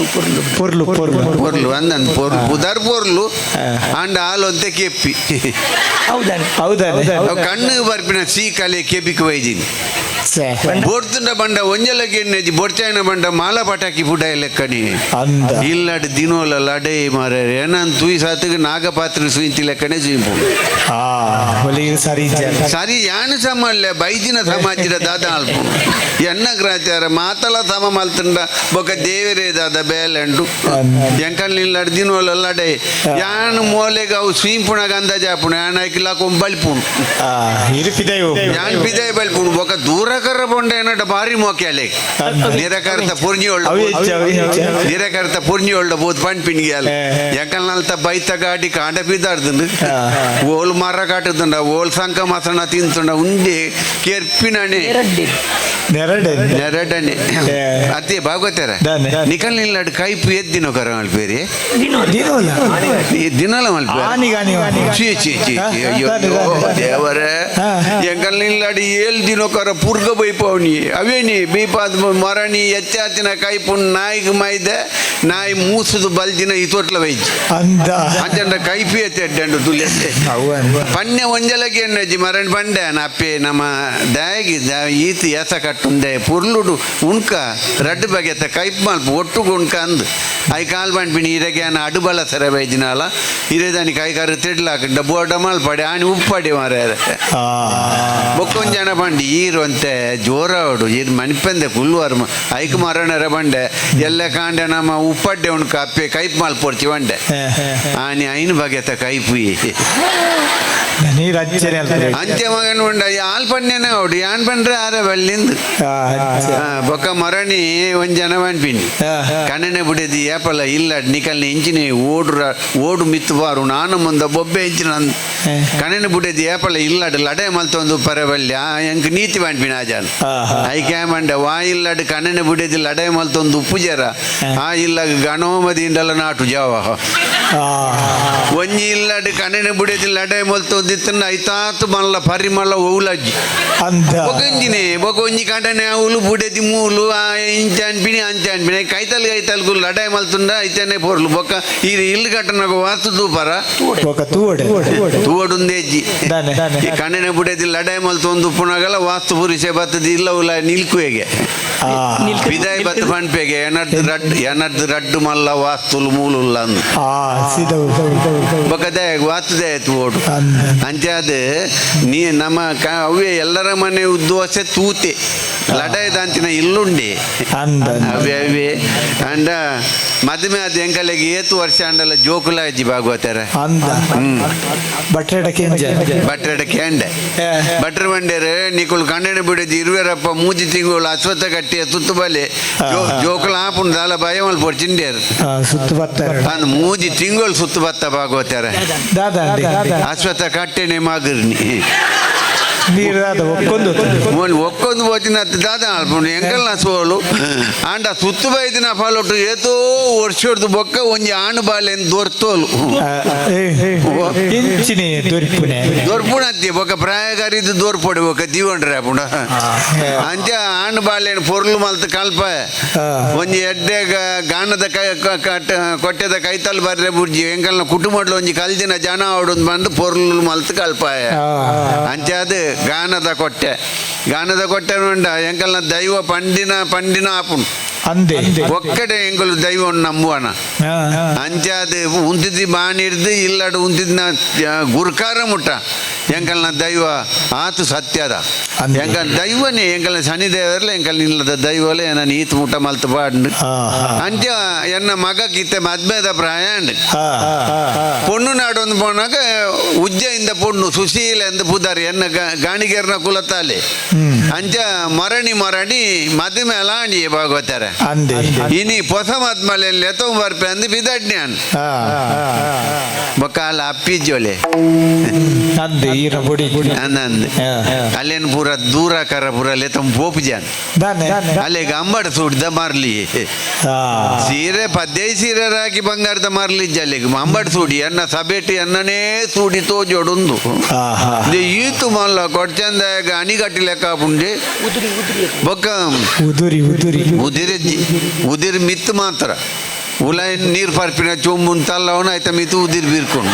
ಪೊರ್ಲು ಪೊರ್ಲು ಪೊರ್ಲು ಅಂದನ್ ಪೊರ್ಲು ಪುದರ್ ಪೊರ್ಲು ಆಂಡ ಹಾಲು ಅಂತೆ ಕೆಪ್ಪಿ. ಹೌದಾನೆ ಹೌದಾನೆ. ಅವು ಕಣ್ಣು ಬರ್ಪಿನ ಸೀಕಲೆ ಕೆಬಿಕ್ ವೈಜಿನಿ. ಬೊಡ್ತುಂಡ ಬಂಡ ಒಂಜಲಕ್ಕೆ ಎಣ್ಣೆಜಿ ಬೊಡ್ಚಾಯಿನ ಬಂಡ ಮಾಲ ಪಟಾಕಿ ಪುಟಾಯಿ ಲೆಕ್ಕನಿ. ಅಂದ ಇಲ್ಲಡ್ ದಿನೋಲ ಲಡೈ ಮಾರ ಏನನ್ ತೂಯಿ ಸಾತಿಗೆ ನಾಗಪಾತ್ರ ಸುಯಿಂತಿ ಲೆಕ್ಕನೆ ಸುಯಿಂಪು. ಆ ಹೊಲಿಗೆ ಸರಿ ಇಜ್ಜ. ಸರಿ ಯಾನು ಸಮಲ್ಲೆ ಬೈದಿನ ಸಮಾಜದ ದಾದ ಅಲ್ಪ ಎನ್ನ ಗ್ರಾಚಾರ ಮಾತಲ ಸಮ ಮಲ್ತುಂಡ ಬೊಕ ದೇವರೇ ದಾದ ಬೇಲೆಂಡು ಎಂಕಲ್ ಇಲ್ಲಡ್ ದಿನೋಲ ಲಡೈ ಯಾನು ಮೋಲೆಗೆ ಅವು ಸುಯಿಂಪುಣಗ ಅಂದಾಜ ಆಪುಣ ಯಾನ್ ಐಕಿಲ್ಲ ಕೊಂಬಲ್ಪುಣು. ಆ ಇರುಪಿದೈ ಯಾನ್ ಪಿದಾಯಿ ಬಲ್ಪುಣು ಬೊಕ ದೂರ ಕರ್ರ ಪೊಂಡ ಏನಟ ಭಾರಿ ಮೋಕ್ಯಾಲೆ ನಿರಕರ್ತ ಪುರ್ಜಿ ಒಳ್ಳ ಅವಿ ಹೆಚ್ಚು, ಅವಿ ಹೆಚ್ಚು. ನಿರಕರ್ತ ಪುರ್ಜಿ ಒಳ್ಳ ಬೋತ್ ಪಂಪಿನಿಗೆ ಅಲ್ಲ ಎಂಕಲ್ ನಲ್ತ ಬೈತ ಗಾಡಿ ಕಾಂಡ ಪಿದಾಡ್ದುಂಡು ಓಲ್ ಮರ ಕಾಟುದುಂಡ ಓಲ್ ಸಂಕ ಮಸಣ ತಿಂತುಂಡ ಉಂಡೆ ಕೆರ್ಪಿನಣೆ ನೆರಡೆ ನೆರಡನೆ ಅತ್ತೆ ಭಾಗವತರ ದಾನೆ. ನಿಕಲ್ ನಿಲ್ಲಾಡ್ ಕೈಪು ಎದ್ದಿನೋ ಕರ ಮಲ್ಪೇರಿ ದಿನೋಲ ಈ ದಿನಲ ಮಲ್ಪೇರಿ ಆನಿಗ ಆನಿಗ ಚೀ ಚೀ ಚೀ ಚೀ ಅಯ್ಯೋ ದಾನೆ, ದಾನೆ. ದೇವರೇ ಹಾ, ಹಾ. ಎಂಕಲ್ ನಿಲ್ಲಾಡಿ ಏಳ್ ದಿನೋ ಕರ ಪುರ್ಗ ಬೈಪವನಿ ಅವೇನಿ ಬೀಪಾದ ಮರಣಿ ಎಚ್ಚಾತಿನ ಕೈಪುಣ್ ನಾಯಿಗೆ ಮೈದೆ ನಾಯಿ ಮೂಸುದು ಬಲ್ದಿನ ಈ ತೋಟ್ಲ ವೈಜ್ ಅಂದ ಅಂಚಂಡ ಕೈಪಿ ಎತ್ತೆಡ್ಡು ತುಲೆ ಪನ್ನೆ ಒಂಜಲಕ್ಕೆ ಎಣ್ಣೆಜ್ಜಿ ಮರಣ್ ಪಂಡೆ ಅಪ್ಪೆ ನಮ್ಮ ದಾಯಗಿ ಈತ ಎಸ ಕಟ್ಟುಂದೆ ಪುರ್ಲುಡು ಉಣ್ಕ ರಡ್ಡು ಬಗೆತ ಕೈಪ್ ಮಲ್ಪ ಒಟ್ಟುಗು ಉಣ್ಕ ಅಂದು I call ಪಂಪಿನಿ ಇರಗೆ ಆನ ಅಡುಬಲ ಸರ ಬೈಜಿನಾಲ ಇರೇದಾನಿ ಕೈ ಕರು ತಿಡ್ಲಾಕ ಬೋಡ ಮಲ್ಪಡೆ ಆನಿ ಉಪ್ಪಡೆ ಮಾರ ಆ ಬೊಕ್ಕೊಂಜನ ಬಂಡಿ ಈರು ಅಂತೆ ಜೋರಾವಡು ಇದು ಮನಿಪಂದೆ ಕುಲ್ವಾರ್ ಐಕ್ ಮರಣರ ಬಂಡೆ ಎಲ್ಲ ಕಾಂಡೆ ನಮ್ಮ ಉಪ್ಪಡ್ಡೆ ಉಣ್ಕ ಅಪ್ಪೆ ಕೈಪ್ ಮಲ್ಪೊರ್ಚಿ ಬಂಡೆ ಆನಿ ಐನು ಬಗೆತ ಕೈಪು ನೀರು ಅಂಚನೆ ಅಲ್ಪುರೆ. ಅಂಚೆ ಮಗನ ಉಂಡ ಆಲ್ ಪಣ್ಣೆನೆ ಅವಡು ಯಾನ್ ಪಂಡ್ರೆ ಆರ ಬಲ್ಲಿಂದು ಆ, ಅಂಚೆ. ಬೊಕ್ಕ ಮರಣಿ ಒಂಜನ ಪನ್ಪಿನಿ ಆ, ಕಣ್ಣನೆ ಬುಡೆದಿ ಏಪಲ ಇಲ್ಲ ನಿಕಲ್ನ ಇಂಚಿನ ಓಡು ಓಡು ಮಿತ್ತು ಬಾರು ನಾನು ಮುಂದ ಬೊಬ್ಬೆ ಇಂಚಿನ ಕಣ್ಣನೆ ಬುಡೆದಿ ಏಪಲ ಇಲ್ಲಡ್ ಲಡೆ ಮಲ್ತೊಂದು ಪರಬಲ್ಯ ಎಂಕ್ ನೀತಿ ಪನ್ಪಿನ ಆಜಾನ್ ಆ, ಹಾ. ಐಕೆ ಮಂಡೆ ವಾ ಇಲ್ಲಡ್ ಕಣ್ಣನೆ ಬುಡೆದಿ ಲಡೆ ಮಲ್ತೊಂದು ಉಪ್ಪು ಜರ ಆ ಇಲ್ಲ ಗಣೋಮದಿ ಇಂಡಲ ನಾಟು ಜಾವ ಆ, ಒಂಜಿ ಇಲ್ಲಡ್ ಕಣ್ಣನೆ ಬುಡೆದಿ ಲಡೆ ಮಲ್ತೊಂದು ಇತ್ತಂಡ ಐತಾತು ಮಲ್ಲ ಪರಿಮಳ ಓಲಜ್ಜಿ ಅಂದ ಬೊಕೊಂಜಿನೆ ಬೊಕೊಂಜಿ ಕಂಡನೆ ಅವಳು ಬುಡೆದಿ ಮೂಲು ಆ ಇಂಚ ಅನ್ಪಿನಿ ಅಂಚ ಅನ್ಪಿನಿ ಕೈತಲ್ ಕೈತಲ್ಗು ಲಡಾಯಿ ಮಲ್ತುಂಡ ಐತನೆ ಪೊರ್ಲು ಬೊಕ್ಕ ಈ ಇಲ್ಲು ಕಟ್ಟನಗ ವಾಸ್ತು ತೂಪರ ಬೊಕ ತೂವಡೆ ತೂವಡುಂದೇಜ್ಜಿ ದಾನೆ. ಈ ಕಣ್ಣನೆ ಬುಡೆದಿ ಲಡಾಯಿ ಮಲ್ತೊಂದು ಉಪ್ಪುನಗಲ ವಾಸ್ತು ಪುರುಷ ಬತ್ತದ ಇಲ್ಲ ಉಲ್ಲ ನಿಲ್ಕುವೆಗೆ ಆ ಬಿದಾಯಿ ಬತ್ತ ಪನ್ಪೆಗೆ ಎನರ್ದು ರಡ್ಡು ಎನರ್ದು ರಡ್ಡು ಮಲ್ಲ ವಾಸ್ತುಲು ಮೂಲುಲ್ಲ ಅಂದು ಆ ಸೀದಾ ಬೊಕ್ಕ ದಯ ವಾಸ್ತುದೇ ಆಯ್ತು ಓಡು ಅಂದ. ಅಂಚೆ ಅದು ನೀ ನಮ್ಮ ಅವೇ ಎಲ್ಲರ ಮನೆ ಉದ್ದೋಸೆ ತೂತೆ ಲಡಾಯಿ ಇಲ್ಲುಂಡೆ ಅಂದ ಅವೇ ಅವೇ ಅಂಡ ಮದುವೆ ಆದ ಎಂಕಲೆಗೆ ಏತು ವರ್ಷ ಅಂಡಲ ಜೋಕುಲಾಜಿ ಭಾಗವತರ ಅಂದ ಬಟ್ರೆಡ ಕೆಂಜ ಬಟ್ರೆಡ ಕೇಂಡೆ ಬಟ್ರ ಬಂಡೇರು ನಿಕುಲು ಕಣ್ಣನೆ ಬಿಡದು ಇರುವೆರಪ್ಪ ಮೂಜಿ ತಿಂಗಳು ಅಶ್ವತ್ಥ ಕಟ್ಟಿಯ ಸುತ್ತು ಬಲೆ ಜೋಕುಲ ಆಪುಂಡು ದಾಲ ಭಯ ಮಲ್ಪ ಚಿಂಡೇರು ಸುತ್ತು ಬರ್ತಾರೆ ಅಂದ್ ಮೂಜಿ ತಿಂಗಳು ಸುತ್ತು ಬತ್ತ ಭಾಗವತರ ದಾದಾ ಅಶ್ವತ್ಥ ಕಟ್ಟೆನೆ ಮಗರ್ನಿ ನೀರು ದಾದ ಒಕ್ಕೊಂದು ಮೋಲ್ ಒಕ್ಕೊಂದು ಪೋತಿನ ದಾದ ಅಲ್ಪುಂಡು ಎಂಕಲ್ನ ಸೋಲು ಆಂಡ ಸುತ್ತು ಬೈದಿನ ಫಾಲೊಟ್ಟು ಏತೋ ವರ್ಷೊಡ್ದು ಬೊಕ್ಕ ಒಂಜಿ ಆಣು ಬಾಲೆನ್ ದೊರ್ತೋಲು ಇಂಚಿನಿ ದೊರಿಪುನೆ ದೊರ್ಪುಣತ್ತಿ ಬೊಕ್ಕ ಪ್ರಾಯಗಾರಿದ್ದು ದೊರ್ಪೊಡಿ ಬೊಕ್ಕ ದೀವಣ್ರೆ ಅಪುಂಡ ಅಂಚ ಆಣು ಬಾಲೆನ್ ಪೊರ್ಲು ಮಲ್ತ್ ಕಲ್ಪ ಒಂಜಿ ಎಡ್ಡೆ ಗಾಣದ ಕೈ ಕೊಟ್ಟೆದ ಕೈತಲ್ ಬರ್ರೆ ಬುರ್ಜಿ ಎಂಕಲ್ನ ಕುಟುಂಬಡ್ಲು ಒಂಜಿ ಕಲ್ದಿನ ಜನ ಅವಡೊಂದು ಬಂದು ಪೊರ್ಲು ಮಲ್ತ್ ಕಲ್ಪಾಯ ಅಂಚ ಅದು ಗಾನದ ಕೊಟ್ಟೆ ಗಾನದ ಕೊಟ್ಟೆ ಉಂಡ ಎಂಕಲ್ನ ದೈವ ಪಂಡಿನ ಪಂಡಿನ ಆಪುಂಡು ಅಂದೆ ಒಕ್ಕಡೆ ಎಂಕಲು ದೈವವನ್ನು ನಂಬುವನ ಅಂಚ ಅದು ಉಂತಿದ್ದಿ ಬಾಣಿರ್ದು ಇಲ್ಲಡು ಉಂತಿದ್ನ ಗುರ್ಕಾರ ಮುಟ್ಟ ಎಂಕಲ್ನ ದೈವ ಆತು ಸತ್ಯದ ಅಂದೆ. ಎಂಕಲ್ ದೈವನೇ ಎಂಕಲ್ನ ಶನಿ ದೇವರ್ಲ ಎಂಕಲ್ ಇಲ್ಲದ ದೈವಲೇ ನಾನು ಈತ್ ಮುಟ್ಟ ಮಲ್ತು ಪಾಡ್ನು ಅಂಚ ಎನ್ನ ಮಗ ಕಿತ್ತೆ ಮದ್ಮೆದ ಪ್ರಾಯ ಅಂಡ್ ಪೊಣ್ಣು ನಾಡೊಂದು ಪೋನಾಗ ಉಜ್ಜಯಿಂದ ಪೊಣ್ಣು ಸುಶೀಲ ಎಂದು ಪುದಾರಿ ಎನ್ನ ಗಾಣಿಗೇರ್ನ ಕುಲತಾಲೆ ಅಂಚ ಮರಣಿ ಮರಣಿ ಮದುವೆ ಅಲಾಂಡಿ ಭಾಗವತಾರೆ ಅಂದೆ ಇನಿ ಪೊಸ ಮದ್ಮಲೆ ಎತ್ತೊ ಬರ್ಪೆ ಅಂದು ಬಿದಡ್ನ್ಯಾನ್ ಬೊಕ್ಕ ಅಲ್ಲ ಅಪ್ಪಿಜ್ಜೋಲೆ ಅಂದೆ ಈರ ಬೊಡಿ ಅಂದಂದು ಅಲ್ಲೇನು ಪೂರ ದೂರ ಕರ ಪೂರ ಲೆತ್ತಂ ಪೋಪು ಜಾನ್ ದಾನೆ ಅಲ್ಲಿಗೆ ಅಂಬಡ ಸೂಡ್ದ ಮಾರ್ಲಿ ಸೀರೆ ಪದ್ಯ ಸೀರೆ ರಾಕಿ ಬಂಗಾರದ ಮಾರ್ಲಿ ಅಲ್ಲಿಗೆ ಅಂಬಡ್ ಸೂಡಿ ಎನ್ನ ಸಬೇಟಿ ಎನ್ನನೇ ಸೂಡಿ ತೋಜೋಡುಂದು ಈತು ಮಲ್ಲ ಕೊಡ್ಚಂದ ಅಣಿಗಟ್ಟಿ ಲೆಕ್ಕ ಪುಂಡಿ ಬೊಕ್ಕ ಉದುರಿ ಉದುರಿ ಉದಿರಿ ಉದಿರಿ ಮಿತ್ತು ಮಾತ್ರ ಉಲಾಯಿನ್ ನೀರು ಪರ್ಪಿನ ಚೊಂಬುನ್ ತಲ್ಲವನ ಆಯ್ತ ಮಿತ್ತು ಉದಿರಿ ಬೀರ್ಕೊಂಡು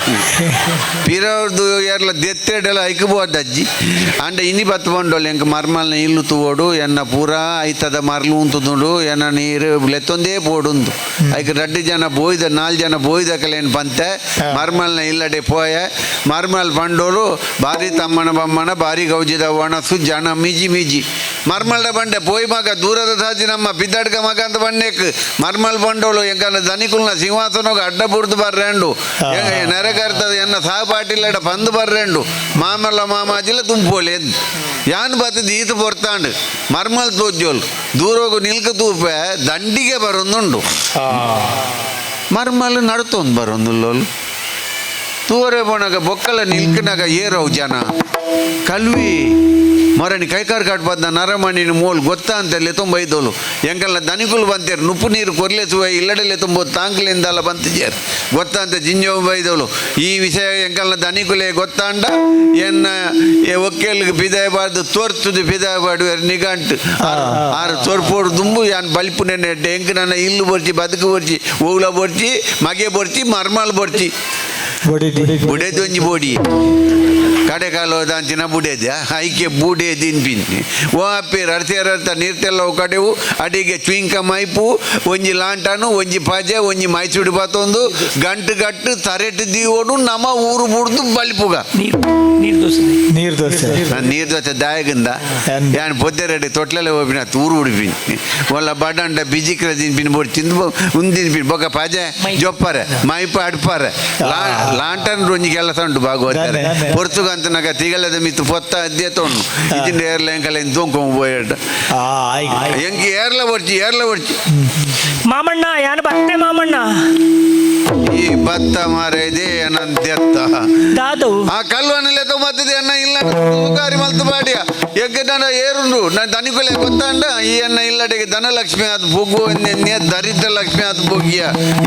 ಪಿರವ್ರದ್ದು ಏರ್ಲ ದೆತ್ತೆಡೆಲ್ಲ ಐಕಬೋದು ಅಜ್ಜಿ ಅಂಡ ಇನಿ ಬತ್ತು ಬಂಡೋಳು ಎಂಕ ಮರ್ಮಲ್ನ ಇಲ್ಲು ತೂವೋಡು ಎನ್ನ ಪೂರಾ ಐತದ ಮರ್ಲು ಉಂತುದುಂಡು ಎನ್ನ ನೀರು ಲೆತ್ತೊಂದೇ ಪೋಡುಂದು ಐಕ್ ರಡ್ಡು ಜನ ಬೋಯ್ದ ನಾಲ್ ಜನ ಬೋಯ್ದಕಲೇನು ಪಂತೆ ಮರ್ಮಲ್ನ ಇಲ್ಲಡೆ ಪೋಯ ಮರ್ಮಲ್ ಬಂಡೋಳು ಭಾರಿ ತಮ್ಮನ ಬಮ್ಮನ ಭಾರಿ ಗೌಜಿದ ಒಣಸು ಜನ ಮಿಜಿ ಮಿಜಿ ಮರ್ಮಲ್ಡ ಬಂಡೆ ಪೋಯ್ ಮಗ ದೂರದ ಸಾಜಿ ನಮ್ಮ ಪಿದ್ದಾಡ್ಕ ಮಗ ಅಂತ ಬಂಡೇಕ್ ಮರ್ಮಲ್ ಬಂಡೋಳು ಎಂಕನ ದನಿಕುಲ್ನ ಸಿಂಹಾಸನೋಗ ಅಡ್ಡ ಬುಡ್ದು ಬರ್ರೇಂಡು ನೆರೆಕರ್ತದ ಎನ್ನ ಸಹಪಾಠಿಲ್ಲಡ ಬಂದು ಬರ್ರೇಂಡು ಮಾಮಲ್ಲ ಮಾಮಾಜಿಲ ತುಂಬೋಲೆ ಯಾನ್ ಬತ್ತದ ಈತ ಪೊರ್ತಾಂಡು ಮರ್ಮಲ್ ತೋಜೋಲ್ ದೂರೋಗು ನಿಲ್ಕ ತೂಪೆ ದಂಡಿಗೆ ಬರೊಂದುಂಡು ಮರ್ಮಲ್ ನಡ್ತೊಂದು ಬರೊಂದುಲ್ಲೋಲು ತೂವರೆ ಪೋನಾಗ ಬೊಕ್ಕಲ ನಿಲ್ಕನಾಗ ಏರವು ಜನ ಕಲ್ವಿ ಮೊರಣಿ ಕೈಕಾರ್ ಕಾಟ್ ಬಂದ ನರಮಣಿನ ಮೋಲ್ ಗೊತ್ತಾ ಅಂತಲ್ಲಿ ತುಂಬ ಇದ್ದೋಲು ಎಂಕಲ್ಲ ದನಿಕುಲು ಬಂತೇರು ನುಪ್ಪು ನೀರು ಕೊರ್ಲೆ ಸುವ ಇಲ್ಲಡಲೆ ತುಂಬ ತಾಂಕ್ಲಿಂದಲ್ಲ ಬಂತಿಜೇರು ಗೊತ್ತಾ ಅಂತ ಜಿಂಜೋ ಬೈದೋಲು ಈ ವಿಷಯ ಎಂಕಲ್ಲ ದನಿಕುಲೆ ಗೊತ್ತಾಂಡ ಎನ್ನ ಒಕ್ಕೇಲಿಗೆ ಪಿದಾಯಬಾರ್ದು ತೋರ್ತುದು ಪಿದಾಯಬಾರ್ದು ನಿಗಂಟು ಆರು ತೋರ್ಪೋಡು ದುಂಬು ಯಾನ್ ಬಲಿಪು ನೆನೆ ಎಂಕ್ ನನ್ನ ಇಲ್ಲು ಬೊರ್ಚಿ ಬದುಕು ಬೊರ್ಚಿ ಓಲ ಬೊರ್ಚಿ ಮಗೆ ಬೊರ್ಚಿ ಮರ್ಮಾಲ್ ಬೊರ್ಚಿ ಬುಡೇದು ಒಂಜಿ ಬೋಡಿ ಕಡೆಕಾಲು ದಾಂಚಿನ ಬುಡೇದ ಐಕೆ ಬುಡೆ ತಿನ್ಪಿನಿ ಓ ಅಪ್ಪೇರು ಅರ್ಥ ಅರ್ಥ ನೀರ್ತೆಲ್ಲ ಕಡೆವು ಅಡಿಗೆ ಚುಯಿಂಕ ಮೈಪು ಒಂಜಿ ಲಾಂಟಾನು ಒಂಜಿ ಪಾಜೆ ಒಂಜಿ ಮೈಸೂಡು ಬಾತೊಂದು ಗಂಟು ಗಟ್ಟು ತರೆಟು ದೀವೋಡು ನಮ್ಮ ಊರು ಬುಡ್ದು ಬಲಿಪುಗ ನೀರು ದೋಸೆ ನೀರು ದೋಸೆ ನೀರು ದೋಸೆ ದಾಯಗಂದ ಯಾನ್ ಪೊದ್ದೆರಡೆ ತೊಟ್ಲಲ್ಲೇ ಹೋಪಿನ ಊರು ಉಡುಪಿನಿ ಒಲ್ಲ ಬಡಂಡ ಬಿಜಿಕ್ರ ತಿನ್ಪಿನಿ ಬೋಡು ತಿಂದು ಉಂದಿನ್ಪಿನಿ ಬೊಕ್ಕ ಪಾಜೆ ಜೊಪ್ಪರೆ ಮೈಪ ಅಡ್ಪಾರೆ ಲಾಂಟನ್ ಒಂಜಿ ಕೆಲಸ ಉಂಟು ಭಾಗವತಾರೆ ಪೊರ್ತುಗಂತನಗ ತಿಗಲದ ಮಿತ್ತು ಪೊತ್ತ ಅದ್ದೇ ತೊಣ್ಣು ಇದಿಂದ ಏರ್ಲ ಎಂಕಲ ತೂಂಕೊಂಡ್ ಪೋಯಟ ಎಂಕ್ ಏರ್ಲ ಬೊರ್ಚಿ ಏರ್ಲ ಬೊರ್ಚಿ ಮಾಮಣ್ಣ ಯಾನ್ ಬತ್ತೆ ಮಾಮಣ್ಣ ಈ ಭತ್ತ ಮಾರೇದೆ ಏನಂತ್ಯತ್ತ ದಾದವು ಆ ಕಲ್ವನಲ್ಲೇ ಮತ್ತದೆ ಅನ್ನ ಇಲ್ಲ ಉಗಾರಿ ಮಲ್ತು ಬಾಡಿಯ ಎಗ್ಗೆ ನನ್ನ ಏರುಂಡು ನಾನು ದನಿಕುಲೆ ಗೊತ್ತಾಂಡ ಈ ಅನ್ನ ಇಲ್ಲಡೆಗೆ ಧನಲಕ್ಷ್ಮಿ ಆದ್ ಬೊಗ್ಗು ಎನ್ನೆ ದರಿದ್ರ ಲಕ್ಷ್ಮಿ ಆದ್ ಬೊಗ್ಗಿಯ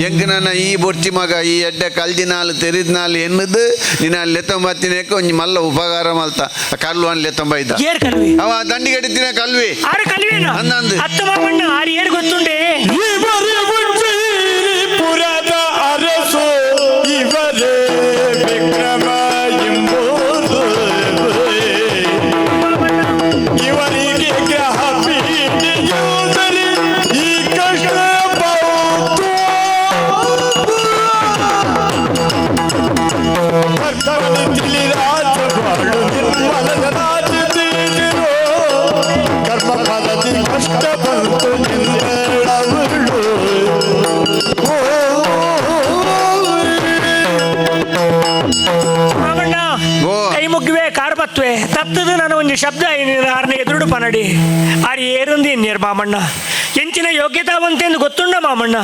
ಎಂಕ್ ನನ್ನ ಈ ಬೊರ್ಚಿ ಮಗ ಈ ಎಡ್ಡೆ ಕಲ್ದಿನಾಲು ತೆರಿದ್ನಾಲು ಎನ್ನುದು ನಿನ್ನ ಲೆತ್ತೊಂಬತ್ತಿನೇಕ ಒಂಜಿ ಮಲ್ಲ ಉಪಕಾರ ಮಲ್ತ ಕಲ್ವನ್ ಲೆತ್ತೊಂಬ ಇದ್ದ ಏರ್ ಕಲ್ವಿ ಅವ ದಂಡಿಗೆ ಅಡಿತಿನ ಕಲ್ವಿ ಆರು ಕಲ್ವೇನ ಅಂದಂದು. ಅತ್ತ ಮಾಮಣ್ಣ ಆರು ಏರ್ ಗೊತ್ತುಂಡೆ ಪುರದ ಅರಸು ಇವರೇ ವಿಕ್ರಮ ಎಂಬುದು ಇವರಿಗೆ ಗ್ರಹ ಪೀಡೆಯೂದರಿ ಈ ಕಷ್ಟ ಬಹುದು ಕರ್ತವನು ತಿಳಿರಾಜ ಬಾಳು ನಿರ್ಮಲದ ರಾಜ ತಿಳಿದಿರೋ ಕರ್ಮ ಫಲದಿ ಕಷ್ಟ ಬಂತು ನಿಂದಳವಳು ಮಾಮಣ್ಣ ಓ. ಕೈ ಮುಗ್ಗುವೆ ಕಾರ್ ಬತ್ವೆ ತತ್ತದು ನಾನು ಒಂದು ಶಬ್ದ ಆರ್ನ ಎದುರುಡು ಪನಡಿ ಆರು ಏರುಂದಿ ಇನ್ನೇರು ಮಾಮಣ್ಣ ಎಂಚಿನ ಯೋಗ್ಯತಾವಂತೆಂದು ಗೊತ್ತುಂಡ ಮಾಮಣ್ಣ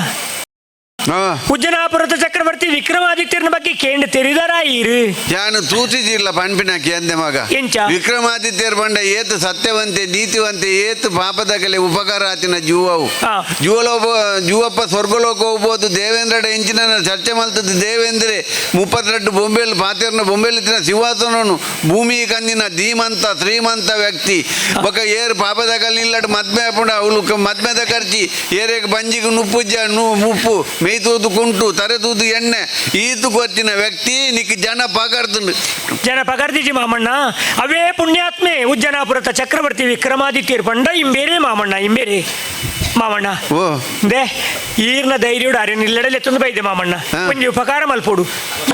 ಉಜ್ಜನಾಪುರದ ಚಕ್ರವರ್ತಿ ವಿಕ್ರಮಾದಿತ್ಯನ ಬಗ್ಗೆ ಕೇಂದ್ರ ತೆರಿದರ ಈರು ಯಾನು ತೂತಿದಿಲ್ಲ ಪನ್ಪಿನ ಕೇಂದ್ರ ಮಗ ಎಂಚ? ವಿಕ್ರಮಾದಿತ್ಯರ್ ಬಂಡ ಏತು ಸತ್ಯವಂತೆ ನೀತಿವಂತೆ ಏತು ಪಾಪದಕಲೆ ಉಪಕಾರ ಆತಿನ ಜೂವವು ಜೂವಲೋಪ ಜೂವಪ್ಪ ಸ್ವರ್ಗಲೋಕ ಹೋಗ್ಬೋದು ದೇವೇಂದ್ರಡ ಎಂಚಿನ ಚರ್ಚೆ ಮಲ್ತದ್ದು ದೇವೇಂದ್ರೆ ಮುಪ್ಪತ್ತೆರಡು ಬೊಂಬೆಲ್ ಪಾತೇರ್ನ ಬೊಂಬೆಲ್ ಇತ್ತಿನ ಸಿಂಹಾಸನನು ಭೂಮಿ ಕಂದಿನ ಧೀಮಂತ ಶ್ರೀಮಂತ ವ್ಯಕ್ತಿ ಬೊಕ ಏರು ಪಾಪದಕಲ್ ನಿಲ್ಲಡ್ ಮದ್ಮೆ ಪುಂಡ ಅವಳು ಮದ್ಮೆದ ಖರ್ಚಿ ಏರೇಗ್ ಬಂಜಿಗೆ ನುಪ್ಪುಜ್ಜ ನು ಮುಪ್ಪು ಮೇಯ್ತೂದು ಕುಂಟು ತರೆತೂದು ಎಣ್ಣೆ ಈತು ಗೊತ್ತಿನ ವ್ಯಕ್ತಿ ನಿಕ್ ಜನ ಪಗರ್ದುಂಡು ಜನ ಪಗರ್ದಿಜಿ ಮಾಮಣ್ಣ ಅವೇ ಪುಣ್ಯಾತ್ಮೆ ಉಜ್ಜನಾಪುರದ ಚಕ್ರವರ್ತಿ ವಿಕ್ರಮಾದಿತ್ಯರ್ ಪಂಡ ಇಂಬೇರೆ ಮಾಮಣ್ಣ ಇಂಬೇರೆ ಮಾಮಣ್ಣ ಓ they ಈರ್ನ ಧೈರ್ಯುಡು ಅರೆ ನಿಲ್ಲಡಲೆ ಎತ್ತೊಂದು ಬೈದೆ ಮಾಮಣ್ಣ ಒಂಜಿ ಉಪಕಾರ ಮಲ್ಪೋಡು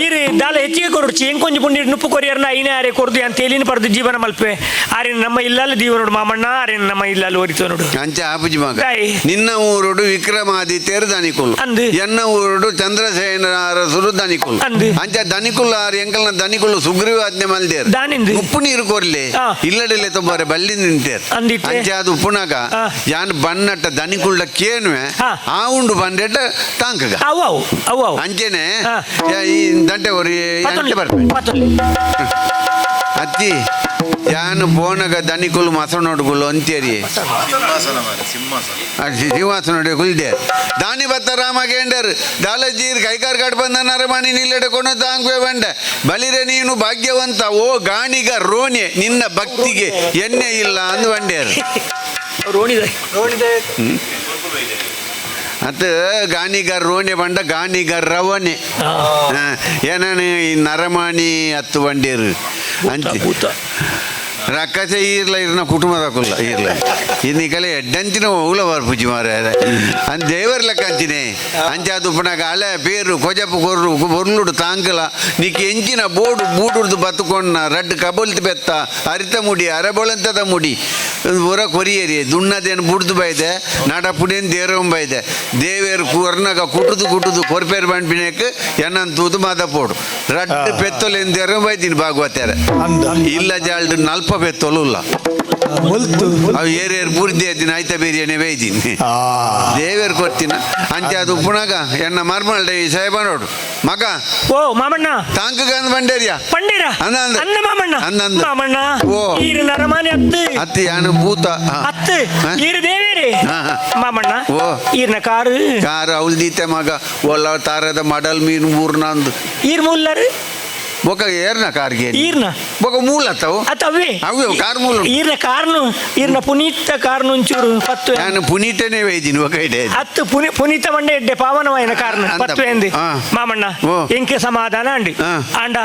ಈರು ದಾಲ ಹೆಚ್ಚಿಗೆ ಕೊರಡ್ಚಿ ಎಂಕೊಂಜಿ ಪುಂಡಿ ನುಪ್ಪು ಕೊರಿಯರ್ನ ಐನೇ ಆರೆ ಕೊರ್ದು ಅಂತ ತೇಲಿನ ಪರ್ದು ಜೀವನ ಮಲ್ಪೆ ಆರೆ ನಮ್ಮ ಇಲ್ಲಲ್ಲಿ ದೀವನೋಡು ಮಾಮಣ್ಣ ಆರೆ ನಮ್ಮ ಇಲ್ಲಲ್ಲಿ ಓರಿತು ನೋಡು ಅಂಚ ಆಪುಜಿ ಮಗ ತಾಯಿ. ನಿನ್ನ ಊರುಡು ವಿಕ್ರಮಾದಿತ್ಯರು ದನಿಕುಲು ಅಂದು. ಎನ್ನ ಊರುಡು ಚಂದ್ರಸೇನ ಅರಸರು ದನಿಕುಲು ಅಂದು. ಅಂಚ ದನಿಕುಲು ಆರು ಎಂಕಲ್ನ ದನಿಕುಲು ಸುಗ್ರೀವಾಜ್ಞೆ ಮಲ್ದೇರು ದಾನಿಂದು. ಉಪ್ಪು ನೀರು ಕೊರ್ಲಿ ಇಲ್ಲಡಿಲೆ ತುಂಬಾರೆ ಬಳ್ಳಿ ನಿಂತೇರು ಅಂದಿತ್ತೆ. ಅಂಚ ಅದು ಉಪ್ಪುನಾಗ ಯಾನ್ ಬನ್ನಟ್ಟ ದನಿಕುಳ್ಳ ಕೇನುವೆ ಆ ಉಂಡು ಬಂಡೆಟ ತಾಂಕಗ ಅವು ಅವು ಅವು ಅವು ಅಂಚೆನೆ ಈ ದಂಟೆ ಒರಿ ಅಂಚೆ ಬರ್ಪೆ ಪತ್ತೊಲ್ಲಿ. ಅತ್ತಿ ಯಾನು ಪೋನಗ ದನಿಕುಲು ಮಸನೊಡುಗುಲು ಅಂತೇರಿ ಸಿಂಹಾಸನ ಕುಲ್ದೆ ದಾನಿ ಬತ್ತ ರಾಮ ಕೇಂಡರ್ ದಾಲಜೀರ್ ಕೈಕಾರ್ ಕಾಡ್ ಬಂದ ನರಮಣಿ ನಿಲ್ಲೆಡೆ ಕೊಣ ತಾಂಗುವೆ ಬಂಡ ಬಲಿರೆ ನೀನು ಭಾಗ್ಯವಂತ ಓ ಗಾಣಿಗ ರೋಣೆ ನಿನ್ನ ಭಕ್ತಿಗೆ ಎಣ್ಣೆ ಇಲ್ಲ ಅಂದು ಬಂಡೇರು ಅತ್ತ ಗಾಣಿಗ ರೋಣೆ ಬಂಡ ಗಾಣಿಗ ರವಣೆ ಏನಾನು ಈ ನರಮಾಣಿ ಹತ್ತು ಬಂಡೇರು ಅಂಚೆ ರಕ್ಕಸೆ ಈರ್ಲ ಇರ್ನ ಕುಟುಂಬದ ಕುಲ್ಲ ಈರ್ಲ ಇನ್ನಿಕಲೆ ಎಡ್ಡಂಚಿನ ಉಲ ಬರ್ಪುಜಿ ಮಾರ ಅಂದ್ ದೇವರ್ ಲೆಕ್ಕ ಅಂಚಿನೆ ಅಂಚೆ ಅದು ಉಪ್ಪನಾಗ ಅಲೆ ಪೇರು ಕೊಜಪು ಕೊರ್ರು ಬೊರ್ಲುಡು ತಾಂಕಲ ನಿಕ್ ಎಂಚಿನ ಬೋಡು ಬೂಡುಡ್ದು ಬತ್ತುಕೊಂಡ ರಡ್ಡು ಕಬಲ್ತು ಬೆತ್ತ ಅರಿತ ಮುಡಿ ಅರಬೊಳಂತದ ಮುಡಿ ಹೊರ ಕೊರಿಯರಿ ದುಣ್ಣದೇನು ಬುಡ್ದು ಬೈದೆ ನಡಪುಡೇನು ದೇರಂ ಬೈದೆ ದೇವೇರು ಕೊರ್ನಗ ಕುಟುದು ಕುಟುದು ಕೊರ್ಪೇರು ಬಂಡ್ಪಿನೇಕ್ ಎನ್ನನ್ ತೂದು ಮಾದ ಪೋಡು ರಡ್ಡು ಪೆತ್ತೊಲೆನ್ ದೇರಂ ಬೈದಿನಿ ಭಾಗವತಾರೆ ಇಲ್ಲ ಜಾಲ್ಡು ನಲ್ಪ ಪೆತ್ತೊಲು ಅವು ಏರೇರು ಬುರ್ದಿ ಅದಿನ ಆಯ್ತ ಬಿರಿಯಾನಿ ಬೈದೀನಿ ದೇವೇರು ಕೊಡ್ತೀನ ಅಂಚೆ ಅದು ಉಪ್ಪುನಾಗ ಎನ್ನ ಮರ್ಮಲ್ಡೆ ಈ ಸಾಹೇಬ ನೋಡು ಮಗ ಓ ಮಾಮಣ್ಣ ತಾಂಕಗಂದ್ ಬಂಡೇರಿಯ ಪಂಡೀರ ಅಂದ ಅಂದ ಮಾಮಣ್ಣ ಅಂದ ಮಾಮಣ್ಣ ಓ ಈರು ನರಮಾನಿ ಅತ್ತು ಅತ್ತಿ ಯಾನು ಭೂತ ಅತ್ತು ಈರು ದೇವೇರಿ ಮಾಮಣ್ಣ ಓ ಈರ್ನ ಕಾರು ಕಾರು ಅವಲ್ದೀತೆ ಮಗ ಒಲ್ಲ ತಾರದ ಮಡಲ್ ಮೀನು ಊರ್ನಂದು ಈರ್ ಮುಲ್ಲರು ಬೊಕ ಏರ್ನ ಕಾರ್ಗೆ ಈರ್ನ ಬೊಕ ಮೂಲ ಅತ್ತವು ಅತ್ತ ಅವೇ ಅವೇ ಕಾರ್ ಮೂಲ ಈರ್ನ ಕಾರ್ನು ಈರ್ನ ಪುನೀತ ಕಾರ್ನು ಒಂಚೂರು ಪತ್ತು ನಾನು ಪುನೀತನೇ ವೈದಿನಿ ಒಕ ಇಡೆ ಅತ್ತು ಪುನಿ ಪುನೀತ ಮಂಡೆ ಎಡ್ಡೆ ಪಾವನವಾಯಿನ ಕಾರ್ನು ಪತ್ತು ಎಂದಿ ಮಾಮಣ್ಣ ಎಂಕೆ ಸಮಾಧಾನ ಅಂಡಿ ಅಂಡ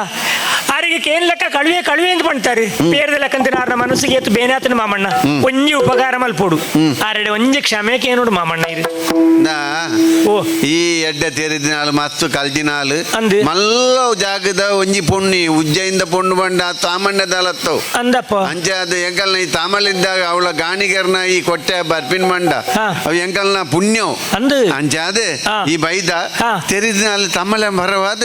ಆರಿಗೆ ಕೇನ್ ಲೆಕ್ಕ ಕಳುವೆ ಕಳುವೆ ಎಂದು ಪಂತಾರೆ ಪೇರ್ದ ಲೆಕ್ಕಂತಿನ ಆರ್ನ ಮನಸ್ಸಿಗೆ ಎತ್ತು ಬೇನಾತನ ಮಾಮಣ್ಣ ಒಂಜಿ ಉಪಕಾರ ಮಲ್ಪೋಡು ಆರೆಡೆ ಒಂಜಿ ಕ್ಷಮೆ ಕೇನೋಡು ಮಾಮಣ್ಣ ಇರು ಓ ಈ ಎಡ್ಡೆ ತೇರಿದಿನಾಳು ಮಸ್ತು ಕಲ್ದಿನಾಳು ಮಲ್ಲ ಜಾಗದ ಒಂಜಿ ಪೊಣ್ಣಿ ಉಜ್ಜಯಿಂದ ಪೊಣ್ಣು ಬಂಡ ತಾಮಣ್ಣದಲತ್ತವು ಅಂದಪ್ಪ ಅಂಚೆ ಅದು ಎಂಕಲ್ನ ಈ ತಾಮಲಿದ್ದಾಗ ಅವಳ ಗಾಣಿಗರ್ನ ಈ ಕೊಟ್ಟೆ ಬರ್ಪಿನ ಮಂಡ ಅವು ಎಂಕಲ್ನ ಪುಣ್ಯವು ಅಂದು ಅಂಚೆ ಅದು ಈ ಬೈದ ತೆರಿದಿನಾಳು ತಮ್ಮಲೆ ಬರವಾದ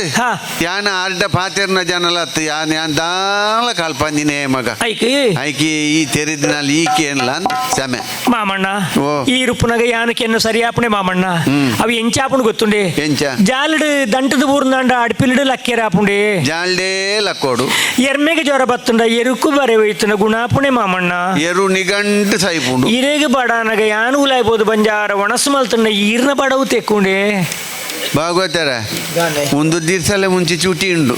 ಯಾನ ಆರ್ಡ ಪಾತೆರ್ನ ಜನಲತ್ತು ಯಾನ್ ಯಾನ್ ದಾಲ ಕಾಲ್ಪಂದಿನೇ ಮಗ ಐಕಿ ಈ ತೆರಿದಿನಾಳು ಈಕೆ ಏನ್ಲ ಅಂತ ಸಮೆ ಮಾಮಣ್ಣ ಈ ರುಪ್ಪುನಗ ಯಾನಕ್ಕೆ ಸರಿಯಾಪಣೆ ಮಾಮಣ್ಣ ಅవి ಎಂಚಾಪುಣು ಗೊತ್ತುಂಡೆ ಎಂಚ ಜಾಲಡು ದಂಟದ ಬೂರ್ನಾಂಡ ಅಡ್ಪಿಲಿಡು ಲಕ್ಕೇರಾಪುಂಡೆ ಜಾಲ್ಡೇ ಲಕ್ಕೋಡು ಎರ್ಮೆಗೆ ಜ್ವರ ಬತ್ತುಂಡ ಎರುಕು ಬರೆ ಒಯ್ತುಂಡ ಗುಣಾಪುಣೆ ಮಾಮಣ್ಣ ಎರು ನಿಗಂಟು ಸೈಪುಂಡು ಇರೇಗ ಬಡಾನಗ ಯಾನು ಉಲಾಯ್ಬೋದು ಬಂಜಾರ ಒಣಸು ಮಲ್ತುಂಡ ಈರ್ನ ಬಡವು ತೆಕ್ಕೊಂಡೆ ಭಾಗವತರ ಒಂದು ದಿವ್ಸಲೆ ಮುಂಚೆ ಚೂಟಿ ಉಂಡು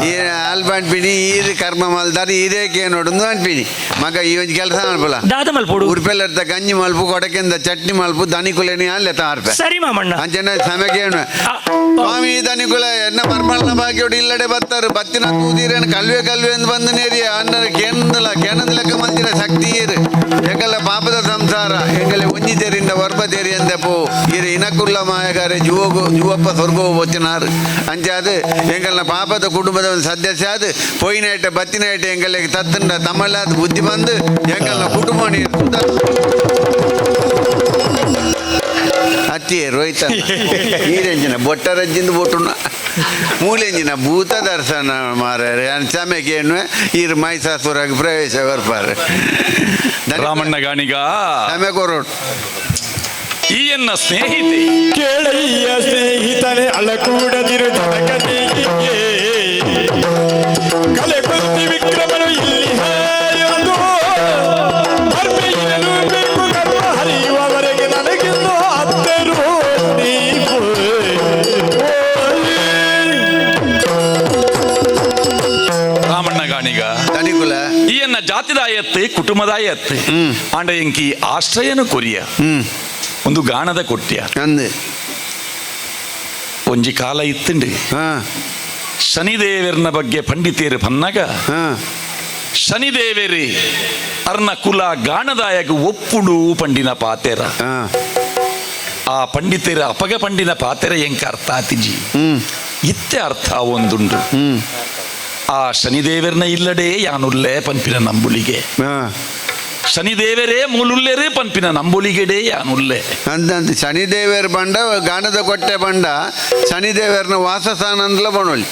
ಈ ಹಾಲ್ ಬಾಣ್ಪಿನಿ ಈರು ಕರ್ಮ ಮಲ್ದಾರ ಈರೇಕೆ ನೋಡುಂದು ಅನ್ಪಿನಿ ಮಗ ಈ ಒಂಜಿ ಕೆಲಸ ಮಲ್ಪಲ ದಾದ ಮಲ್ಪೋಡು ಉರ್ಪೆಲ್ಲರ್ತ ಗಂಜಿ ಮಲ್ಪು ಕೊಡಕೆಂದ ಚಟ್ನಿ ಮಲ್ಪು ದನಿಕುಲೇನಿ ಅಲ್ಲೇ ತಾರ್ಪೆ ಸರಿ ಮಾಮಣ್ಣ ಅಂಚನೆ ಸಮಯಕ್ಕೆ ಸ್ವಾಮಿ ದನಿಕುಲ ಎನ್ನ ಮರ್ಮಲ್ನ ಬಾಕಿಯೋಡು ಇಲ್ಲಡೆ ಬತ್ತಾರು ಬತ್ತಿನ ತೂದಿರೇನು ಕಲ್ವೆ ಕಲ್ವೆ ಎಂದು ಬಂದು ನೇರಿ ಅಣ್ಣನ ಕೇಂದಲ ಕೇನಂದ ಲೆಕ್ಕ ಮಂದಿರ ಶಕ್ತಿ ಇರು ಎಂಗಲ ಪಾಪದ ಸಂಸಾರ ಎಂಗಲೆ ಒಂಜಿ ತೇರಿಂದ ವರ್ಬ ತೇರಿ ಅಂದಪೋ ಇರು ಇನಕುಲ್ಲ ಮಾಯಗಾರೆ ಜುವಗು ಜುವಪ್ಪ ಸ್ವರ್ಗವು ಬತ್ತಿನಾರು ಅಂಚಾದು ಎಂಗಲ್ನ ಪಾಪದ ಕುಟುಂಬದ ಒಂದು ಸದಸ್ಯ ಅದು ಪೊಯ್ನಾಯ್ಟ ಬತ್ತಿನಾಯ್ಟ ಎಂಗಲಿಗೆ ತತ್ತಂಡ ತಮ್ಮಲ್ಲಾದ ಬುದ್ಧಿ ಬಂದು ಎಂಗಲ್ನ ಕುಟುಂಬ ನೀರು ಅತ್ತಿ ರೋಹಿತ ಈರೆಂಜಿನ ಬೊಟ್ಟರಜ್ಜಿಂದ ಬೊಟ್ಟುನ ಮೂಲೆಂಜಿನ ಭೂತ ದರ್ಶನ ಮಾರ್ರೆ ಸಮಯಕ್ಕೆ ಏನು ಈರು ಮೈಸಾಸುರಾಗಿ ಪ್ರವೇಶ ಬರ್ಪಾರೆ ರಾಮಣ್ಣ ಗಾಣಿಗ ಸಮಯ ಕೊರೋಡು ಈ ಎನ್ನ ಸ್ನೇಹಿತೆ ಕೇಳಯ್ಯ ಸ್ನೇಹಿತನೇ ಅಳಕೂಡದಿರು ಜನಕನಿಗೆ ಕಲೆ ಕುಂತಿ ವಿಕ್ರಮನು ಇಲ್ಲಿ ಎಂದು ಧರ್ಮ ಬೇಕು ಕರ್ಮ ಹರಿಯುವವರೆಗೆ ನನಗಿನ್ನು ಅತ್ತರು ನೀವು. ರಾಮಣ್ಣ ಗಾಣಿಗ ತನಿಕುಲ ಈ ಎನ್ನ ಜಾತಿದಾಯತ್ತೆ ಕುಟುಂಬದಾಯತ್ತೆ ಆಂಡ ಎಂಕಿ ಆಶ್ರಯನು ಕೊರಿಯ ಒಂದು ಗಾಣದ ಕೊಟ್ಟಿಯ ಅಂದು ಒಂಜಿ ಕಾಲ ಇತ್ತುಂಡು ಶನಿದೇವರ್ನ ಬಗ್ಗೆ ಪಂಡಿತೇರು ಪನ್ನಾಗ ಶನಿದೇವೇರಿ ಅರ್ನ ಕುಲ ಗಾಣದಾಯಕ ಒಪ್ಪುಡು ಪಂಡಿನ ಪಾತೆರ ಆ ಪಂಡಿತರ ಅಪಗ ಪಂಡಿನ ಪಾತೆರ ಎಂಕ ಅರ್ಥ ಆತಿಜಿ ಇತ್ತೆ ಅರ್ಥ ಒಂದುಂಡು ಆ ಶನಿದೇವರ್ನ ಇಲ್ಲಡೆ ಯಾನುಲ್ಲೆ ಪನ್ಪಿನ ನಂಬುಳಿಗೆ ಶನಿದೇವರೇ ಮೂಲುಲ್ಲೇರೇ ಪನ್ಪಿನ ನಂಬುಳಿಗೆಡೆ ಯಾನುಲ್ಲೆ ಅಂತಂತ ಶನಿದೇವರ ಬಂಡ ಗಾಣದ ಕೊಟ್ಟೆ ಬಂಡ ಶನಿದೇವರ್ನ ವಾಸಸ್ಥಾನ ಅಂದ್ಲ ಬಣೋಲಿ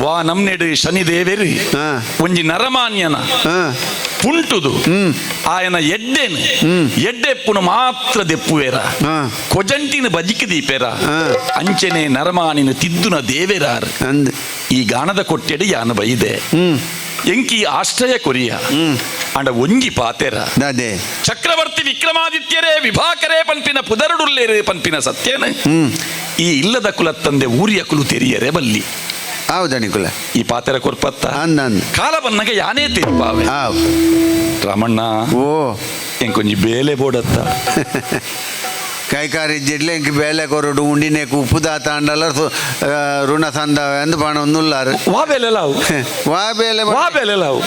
ವಾ ನಮ್ನೆಡು ಶನಿದೇವೆರು ಒಂಜಿ ನರಮಾನ್ಯನ ಪುಂಟುದು ಆಯನ ಎಡ್ಡೆನು ಎಡ್ಡೆಪ್ಪುನು ಮಾತ್ರ ದೆಪ್ಪುವೇರ ಕೊಜಂಟಿನ ಬಜಿಕ್ ದೀಪೇರ ಅಂಚನೆ ನರಮಾನಿನ ತಿದ್ದುನ ದೇವೆರಾರ್ ಈ ಗಾಣದ ಕೊಟ್ಟೆಡು ಯಾನು ಬೈದೆ. ಎಂಕಿ ಆಶ್ರಯ ಕೊರಿಯ ಅಂಡ ಒಂಜಿ ಪಾತೆರ ದಾದೆ ಚಕ್ರವರ್ತಿ ವಿಕ್ರಮಾದಿತ್ಯರೇ ವಿಭಾಕರೇ ಪನ್ಪಿನ ಪುದರುಡುಲ್ಲೇರು ಪನ್ಪಿನ ಸತ್ಯನ ಈ ಇಲ್ಲದ ಕುಲತ್ತಂದೆ ಊರಿಯ ಕುಲು ತೆರಿಯರೆ ಬಲ್ಲಿ ಹೌದಾ ನಿಕುಲ ಈ ಪಾತೆರ ಕೊರ್ಪತ್ತ ಅಂದ ಅಂದ ಕಾಲ ಬನ್ನಗ ಯಾನೇ ತೆರಿಪಾವೆ ಆವ್ ರಾಮಣ್ಣ ಓ ಎಂಕೊಂಜಿ ಬೇಲೆ ಬೋಡತ್ತ ಕೈಕಾರಿ ಜಿಡ್ಲೆ ಇಂಕ ಬೇಲೆ ಕೊರಡು ಉಂಡಿನೇಕು ಉಪ್ಪುದಾ ತಾಂಡಲ ಋಣ ಸಂದಾವೆ ಅಂದ್ ಪಾಣ ಒಂದುಲ್ಲಾರು ವಾ ಬೇಲೆ ಲಾವು ವಾ ಬೇಲೆ ವಾ ಬೇಲೆ ಲಾವು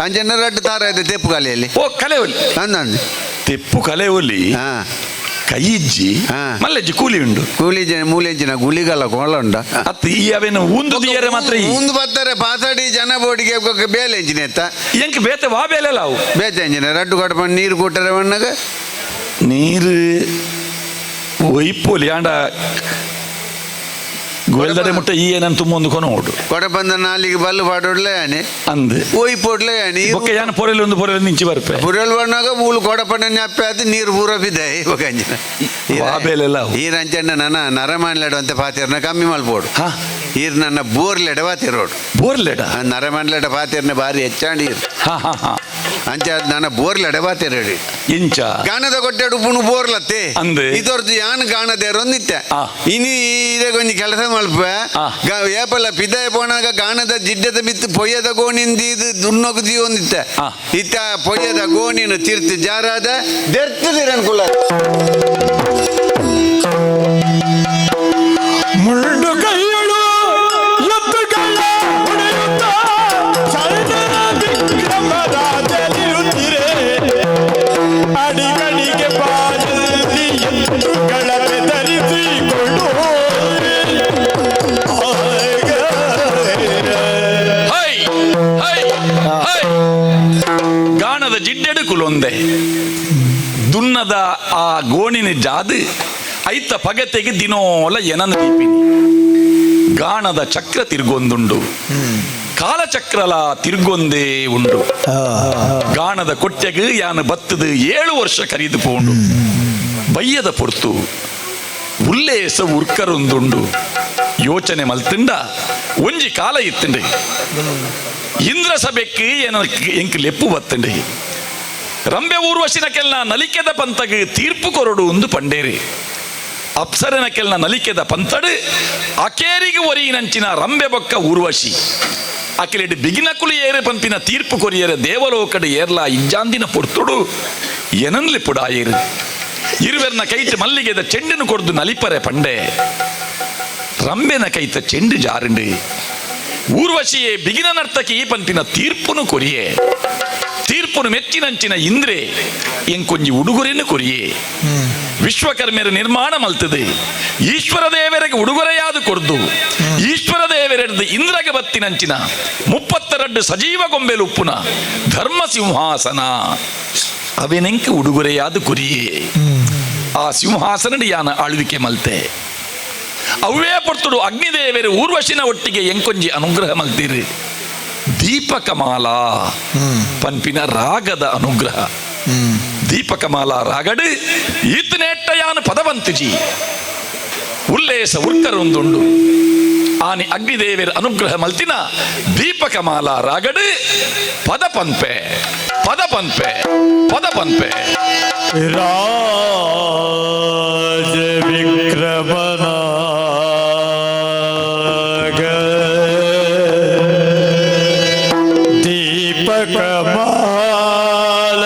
ಅಂಚೆನ ರಡ್ಡು ತಾರ ಇದೆ ತೆಪ್ಪು ಕಾಲಿಯಲ್ಲಿ ಓ ಕಲೆ ಒಲಿ ಅಂದ ಅಂದ ತೆಪ್ಪು ಕಲೆ ಒಲಿ ಹಾ ಕೈಯಿಜ್ಜಿ ಹಾ. ಮಲ್ಲೆಜ್ಜಿ ಕೂಲಿ ಉಂಡು ಕೂಲಿ ಜನ ಮೂಲೆಂಚಿನ ಗುಳಿಗಲ್ಲ ಕೋಲ ಉಂಡ ಅತ್ತ ಈ ಅವೇನು ಊಂದು ದಿಯರೆ ಮಾತ್ರ ಈ ಮುಂದೆ ಬರ್ತಾರೆ ಪಾಸಾಡಿ ಜನ ಬೋಡಿಗೆ ಬೇಲೆ ಎಂಚಿನ ಎತ್ತ ಎಂಕ್ ಬೇತೆ ವಾ ಬೇಲೆ ಲಾವು ಬೇತೆ ಎಂಚಿನ ರಡ್ಡು ಕೊಟ್ಟ ನೀರು ಕೊಟ್ಟರೆ ಬಣ್ಣಗ ನೀರು ಒಯ್ಪೊಲಿ ಆಂಡ ಗೋಲ್ದಡೆ ಮುಟ್ಟ ಈ ಏನನ್ ತುಂಬ ಒಂದು ಕೊನ ಓಡು ಕೊಡ ಬಂದ ನಾಲಿಗೆ ಬಲ್ಲು ಪಾಡೋಡ್ಲೆ ಆನೆ ಅಂದ್ ಓಯ್ ಪೋಡ್ಲೆ ಆನೆ ಬೊಕ್ಕ ಯಾನ್ ಪೊರೆಲ್ ಒಂದು ಪೊರೆಲ್ ನಿಂಚಿ ಬರ್ಪೆ ಪುರಲ್ ಬಣ್ಣಾಗ ಮೂಲು ಕೊಡಪಣ್ಣ ಜ್ಞಾಪೆ ಅದು ನೀರು ಪೂರ ಬಿದ್ದೆ ಇವಾಗ ಅಂಚಿನ ವಾ ಬೇಲೆ ಲಾವು ಈ ರಂಚಣ್ಣ ನನ್ನ ನರಮಾನ್ಲೆಡ ಅಂತ ಪಾತಿರ್ನ ಕಮ್ಮಿ ಮಲ್ಪೋಡು ಹಾ ಈರ್ ನನ್ನ ಬೋರ್ಲೆಡ ಪಾತಿರೋಡು ಬೋರ್ಲೆಡ ನರಮಾನ್ಲೆಡ ಪಾತಿರ್ನ ಬಾರಿ ಹೆಚ್ಚಾಂಡಿ ಈರ್ ಹಾ ಹಾ ಹಾ ಅಂಚ ನನ್ನ ಬೋರ್ಲೆಡ ಪಾತಿರಡಿ ಇಂಚ ಗಾಣದ ಕೊಟ್ಟೆಡು ಪುಣು ಬೋರ್ಲತ್ತೆ ಅಂದ್. ಇದೊರ್ದು ಯಾನ್ ಗಾಣದೇರೊಂದಿತ್ತೆ ಆ. ಇನಿ ಇದೇ ಕೊಂಚ ಕೆಲಸ ಮಲ್ಪ ಆ. ಏಪಲ್ಲ ಪಿದಾಯ ಪೋಣಾಗ ಗಾಣದ ಜಿಡ್ಡದ ಮಿತ್ತು ಪೊಯ್ಯದ ಗೋಣಿಂದ ಇದು ದುನ್ನೊಗು ಒಂದಿತ್ತೆ ಆ. ಇತ್ತ ಪೊಯ್ಯದ ಗೋಣಿನ ತಿರ್ತು ಜಾರಾದ ದೆರ್ತದಿರನ್ಕುಲ ಮುಳ್ಳು ಕೈಯಳು ಎತ್ತುಗಳ ಹೊಡೆಯುತ್ತ ಚಂದನ ವಿಕ್ರಮರಾಜನಿರುತ್ತಿರೆ ಅಡಿಗಡಿಗೆ ಬಾಯಲ್ಲಿ ಎತ್ತುಗಳ ಬೆದರಿಸಿಕೊಂಡು ಹೈ ಹೈ ಹೈ ಗಾಣದ ಜಿಡ್ಡೆಡು ಕುಲೊಂದೆ ದುನ್ನದ ಆ ಗೋಣಿನ ಜಾದು ಐತ ಪಗತೆಗೆ ದಿನೋಲ ಎನನ ದೀಪಿನಿ ಗಾಣದ ಚಕ್ರ ತಿರ್ಗೊಂದುಂಡು ಕಾಲಚಕ್ರಲ ತಿರ್ಗೊಂದೇ ಉಂಡು ಗಾಣದ ಕೊಟ್ಟೆಗೆ ಯಾನು ಬತ್ತದು 7 ವರ್ಷ ಕರೀದು ಪೋಂಡು ಬಯ್ಯದ ಪೊರ್ತು ಉಲ್ಲೇಸ ಉರ್ಕರೊಂದುಂಡು ಯೋಚನೆ ಮಲ್ತಿಂಡ ಒಂಜಿ ಕಾಲ ಇತ್ತಂಡೆ ಇಂದ್ರ ಸಭೆಕ್ ಎಂಕ್ ಲೆಪ್ಪು ಬತ್ತಂಡೆ ರಂಬೆ ಊರ್ವಶಿನ ಕೆಲ್ನ ನಲಿಕೆದ ಪಂತಗ್ ತೀರ್ಪು ಕೊರಡು ಒಂದು ಪಂಡೇರಿ ಅಪ್ಸರನ ಕೆಲ್ನ ನಲಿಕೆದ ಪಂತಡು ಅಕೇರಿಗೆ ಒರಿಯಿನಂಚಿನ ರಂಬೆ ಬೊಕ್ಕ ಊರ್ವಶಿ ಅಕಿಲೆಡ್ ಬಿಗಿನಕುಲು ಏರು ಪಂಪಿನ ತೀರ್ಪು ಕೊರಿಯರ ದೇವಲೋಕಡು ಏರ್ಲಾ ಇಜ್ಜಾಂದಿನ ಪೊರ್ತುಡು ಎನನ್ಲಿ ಪುಡಾಯೇರು ಇರುವೆರ್ನ ಕೈಟ್ ಮಲ್ಲಿಗೆದ ಚೆಂಡನು ಕೊಡ್ದು ನಲಿಪರೆ ಪಂಡೆ ರಂಬೆನ ಕೈತ ಚೆಂಡು ಜಾರುಂಡು ಊರ್ವಶಿಯೇ ಬಿಗಿನ ನರ್ತಕಿ ಪಂಪಿನ ತೀರ್ಪುನು ಕೊರಿಯೇ ತೀರ್ಪುನು ಮೆಚ್ಚಿನಂಚಿನ ಇಂದ್ರೆ ಎಂಕೊಂಜಿ ಉಡುಗೊರೆನು ಕೊರಿಯೇ ವಿಶ್ವಕರ್ಮ್ಯರು ನಿರ್ಮಾಣ ಮಲ್ತದೆ ಈಶ್ವರ ದೇವರಿಗೆ ಉಡುಗೊರೆಯಾದ ಕೊರ್ದು ಈಶ್ವರ ದೇವರೆಡ್ದು ಇಂದ್ರಗ ಬತ್ತಿನಂಚಿನ 32 ಸಜೀವ ಗೊಂಬೆಲು ಉಪ್ಪುನ ಧರ್ಮ ಸಿಂಹಾಸನ ಅವೆನೆಂಕ ಉಡುಗೊರೆಯಾದ ಕೊರಿಯೇ ಆ ಸಿಂಹಾಸನ ಯಾನ ಆಳ್ವಿಕೆ ಮಲ್ತೆ ಅವೇ ಪೊರ್ತುಡು ಅಗ್ನಿದೇವರು ಊರ್ವಶಿನ ಒಟ್ಟಿಗೆ ಎಂಕೊಂಜಿ ಅನುಗ್ರಹ ಮಲ್ತೀರಿ ದೀಪಕಮಾಲಾ ಪನ್ಪಿನ ರಾಗದ ಅನುಗ್ರಹ ದೀಪಕಮಾಲಾ ರಾಗಡು ಈತನೇಟ್ಟಯಾನ ಪದವಂತಿಜಿ ಉಲ್ಲೇಸ ಉರ್ಕರೊಂದುಂಡು ಆನಿ ಅಗ್ನಿದೇವರ ಅನುಗ್ರಹ ಮಲ್ತಿನ ದೀಪಕಮಾಲಾ ರಾಗಡು ಪದ ಪನ್ಪೆ ಪದ ಪನ್ಪೆ ಪದ ಪನ್ಪೆ ರಾಜ ವಿಕ್ರಮನಾಗ ದೀಪಕಮಾಲ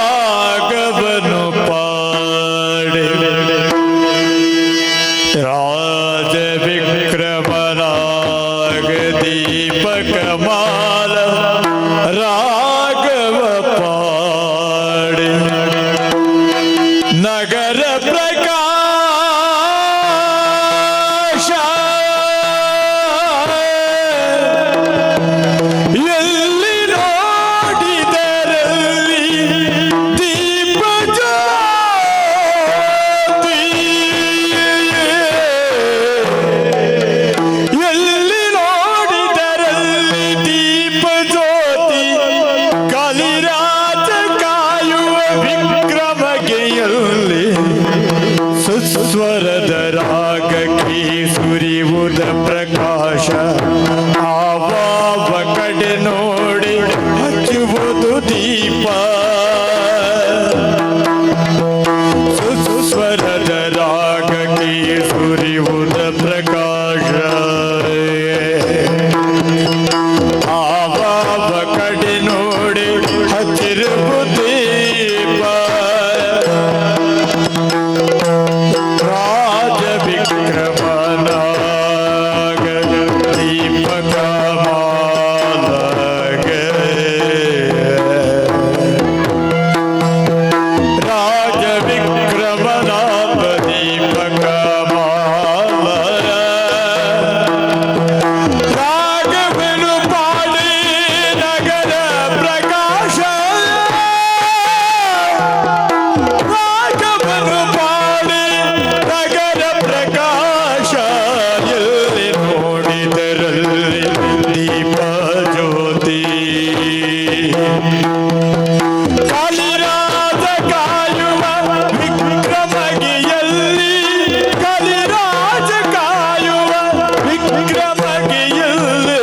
ರಾಗವನು ಪಾಡಿ ರಾಜ ವಿಕ್ರಮನಾಗ ದೀಪಕಮಾಲ ರಾಗವ ಪಾಡಿ ನಗರ ಪ್ರಕಾಶ ಎಲ್ಲಿ ನೋಡಿದರಲ್ಲಿ ದೀಪ ಜ್ಯೋತಿ ಎಲ್ಲಿ ನೋಡಿದರಲ್ಲಿ ದೀಪ ಜ್ಯೋತಿ ಕಲಿರಾಜ ಕಾಯುವ ವಿಕ್ರಮಗೆಯಲ್ಲಿ ಸುಸ್ವರದ ರಾಗಕ್ಕೆ ಸುರಿಯುವುದ ಪ್ರಕಾಶ ಆವಾವ ಕಡೆ ರಾಗಕ್ಕೆ ಸುರಿಯುವುದ ಪ್ರಕಾಶ ಆವಾವ ಕಡೆ ನೋಡಿ ಹಚ್ಚಿರುವು ದೀಪ ರಾಜ ವಿಕ್ರಮನಾಗ ದೀಪಕ ಮಾಲಗ ರಾಜ ವಿಕ್ರಮನಾಥ ದೀಪಕ ಮಾಲ ರಾಘವನು ಪಾಡಿ ನಗರ ಪ್ರಕಾಶ ರಾಘವನು ಪಾಡಿ ನಗರ ಪ್ರಕಾಶ ಎಲ್ಲಿ ನೋಡಿದರಲ್ಲಿ ದೀಪ ಜ್ಯೋತಿ ಕಲಿರಾಜ ಕಾಯುವ ವಿಕ್ರಮಗಿಯಲ್ಲಿ ಕಲಿರಾಜ ಕಾಯುವ ವಿಕ್ರಮಗಿಯಲ್ಲಿ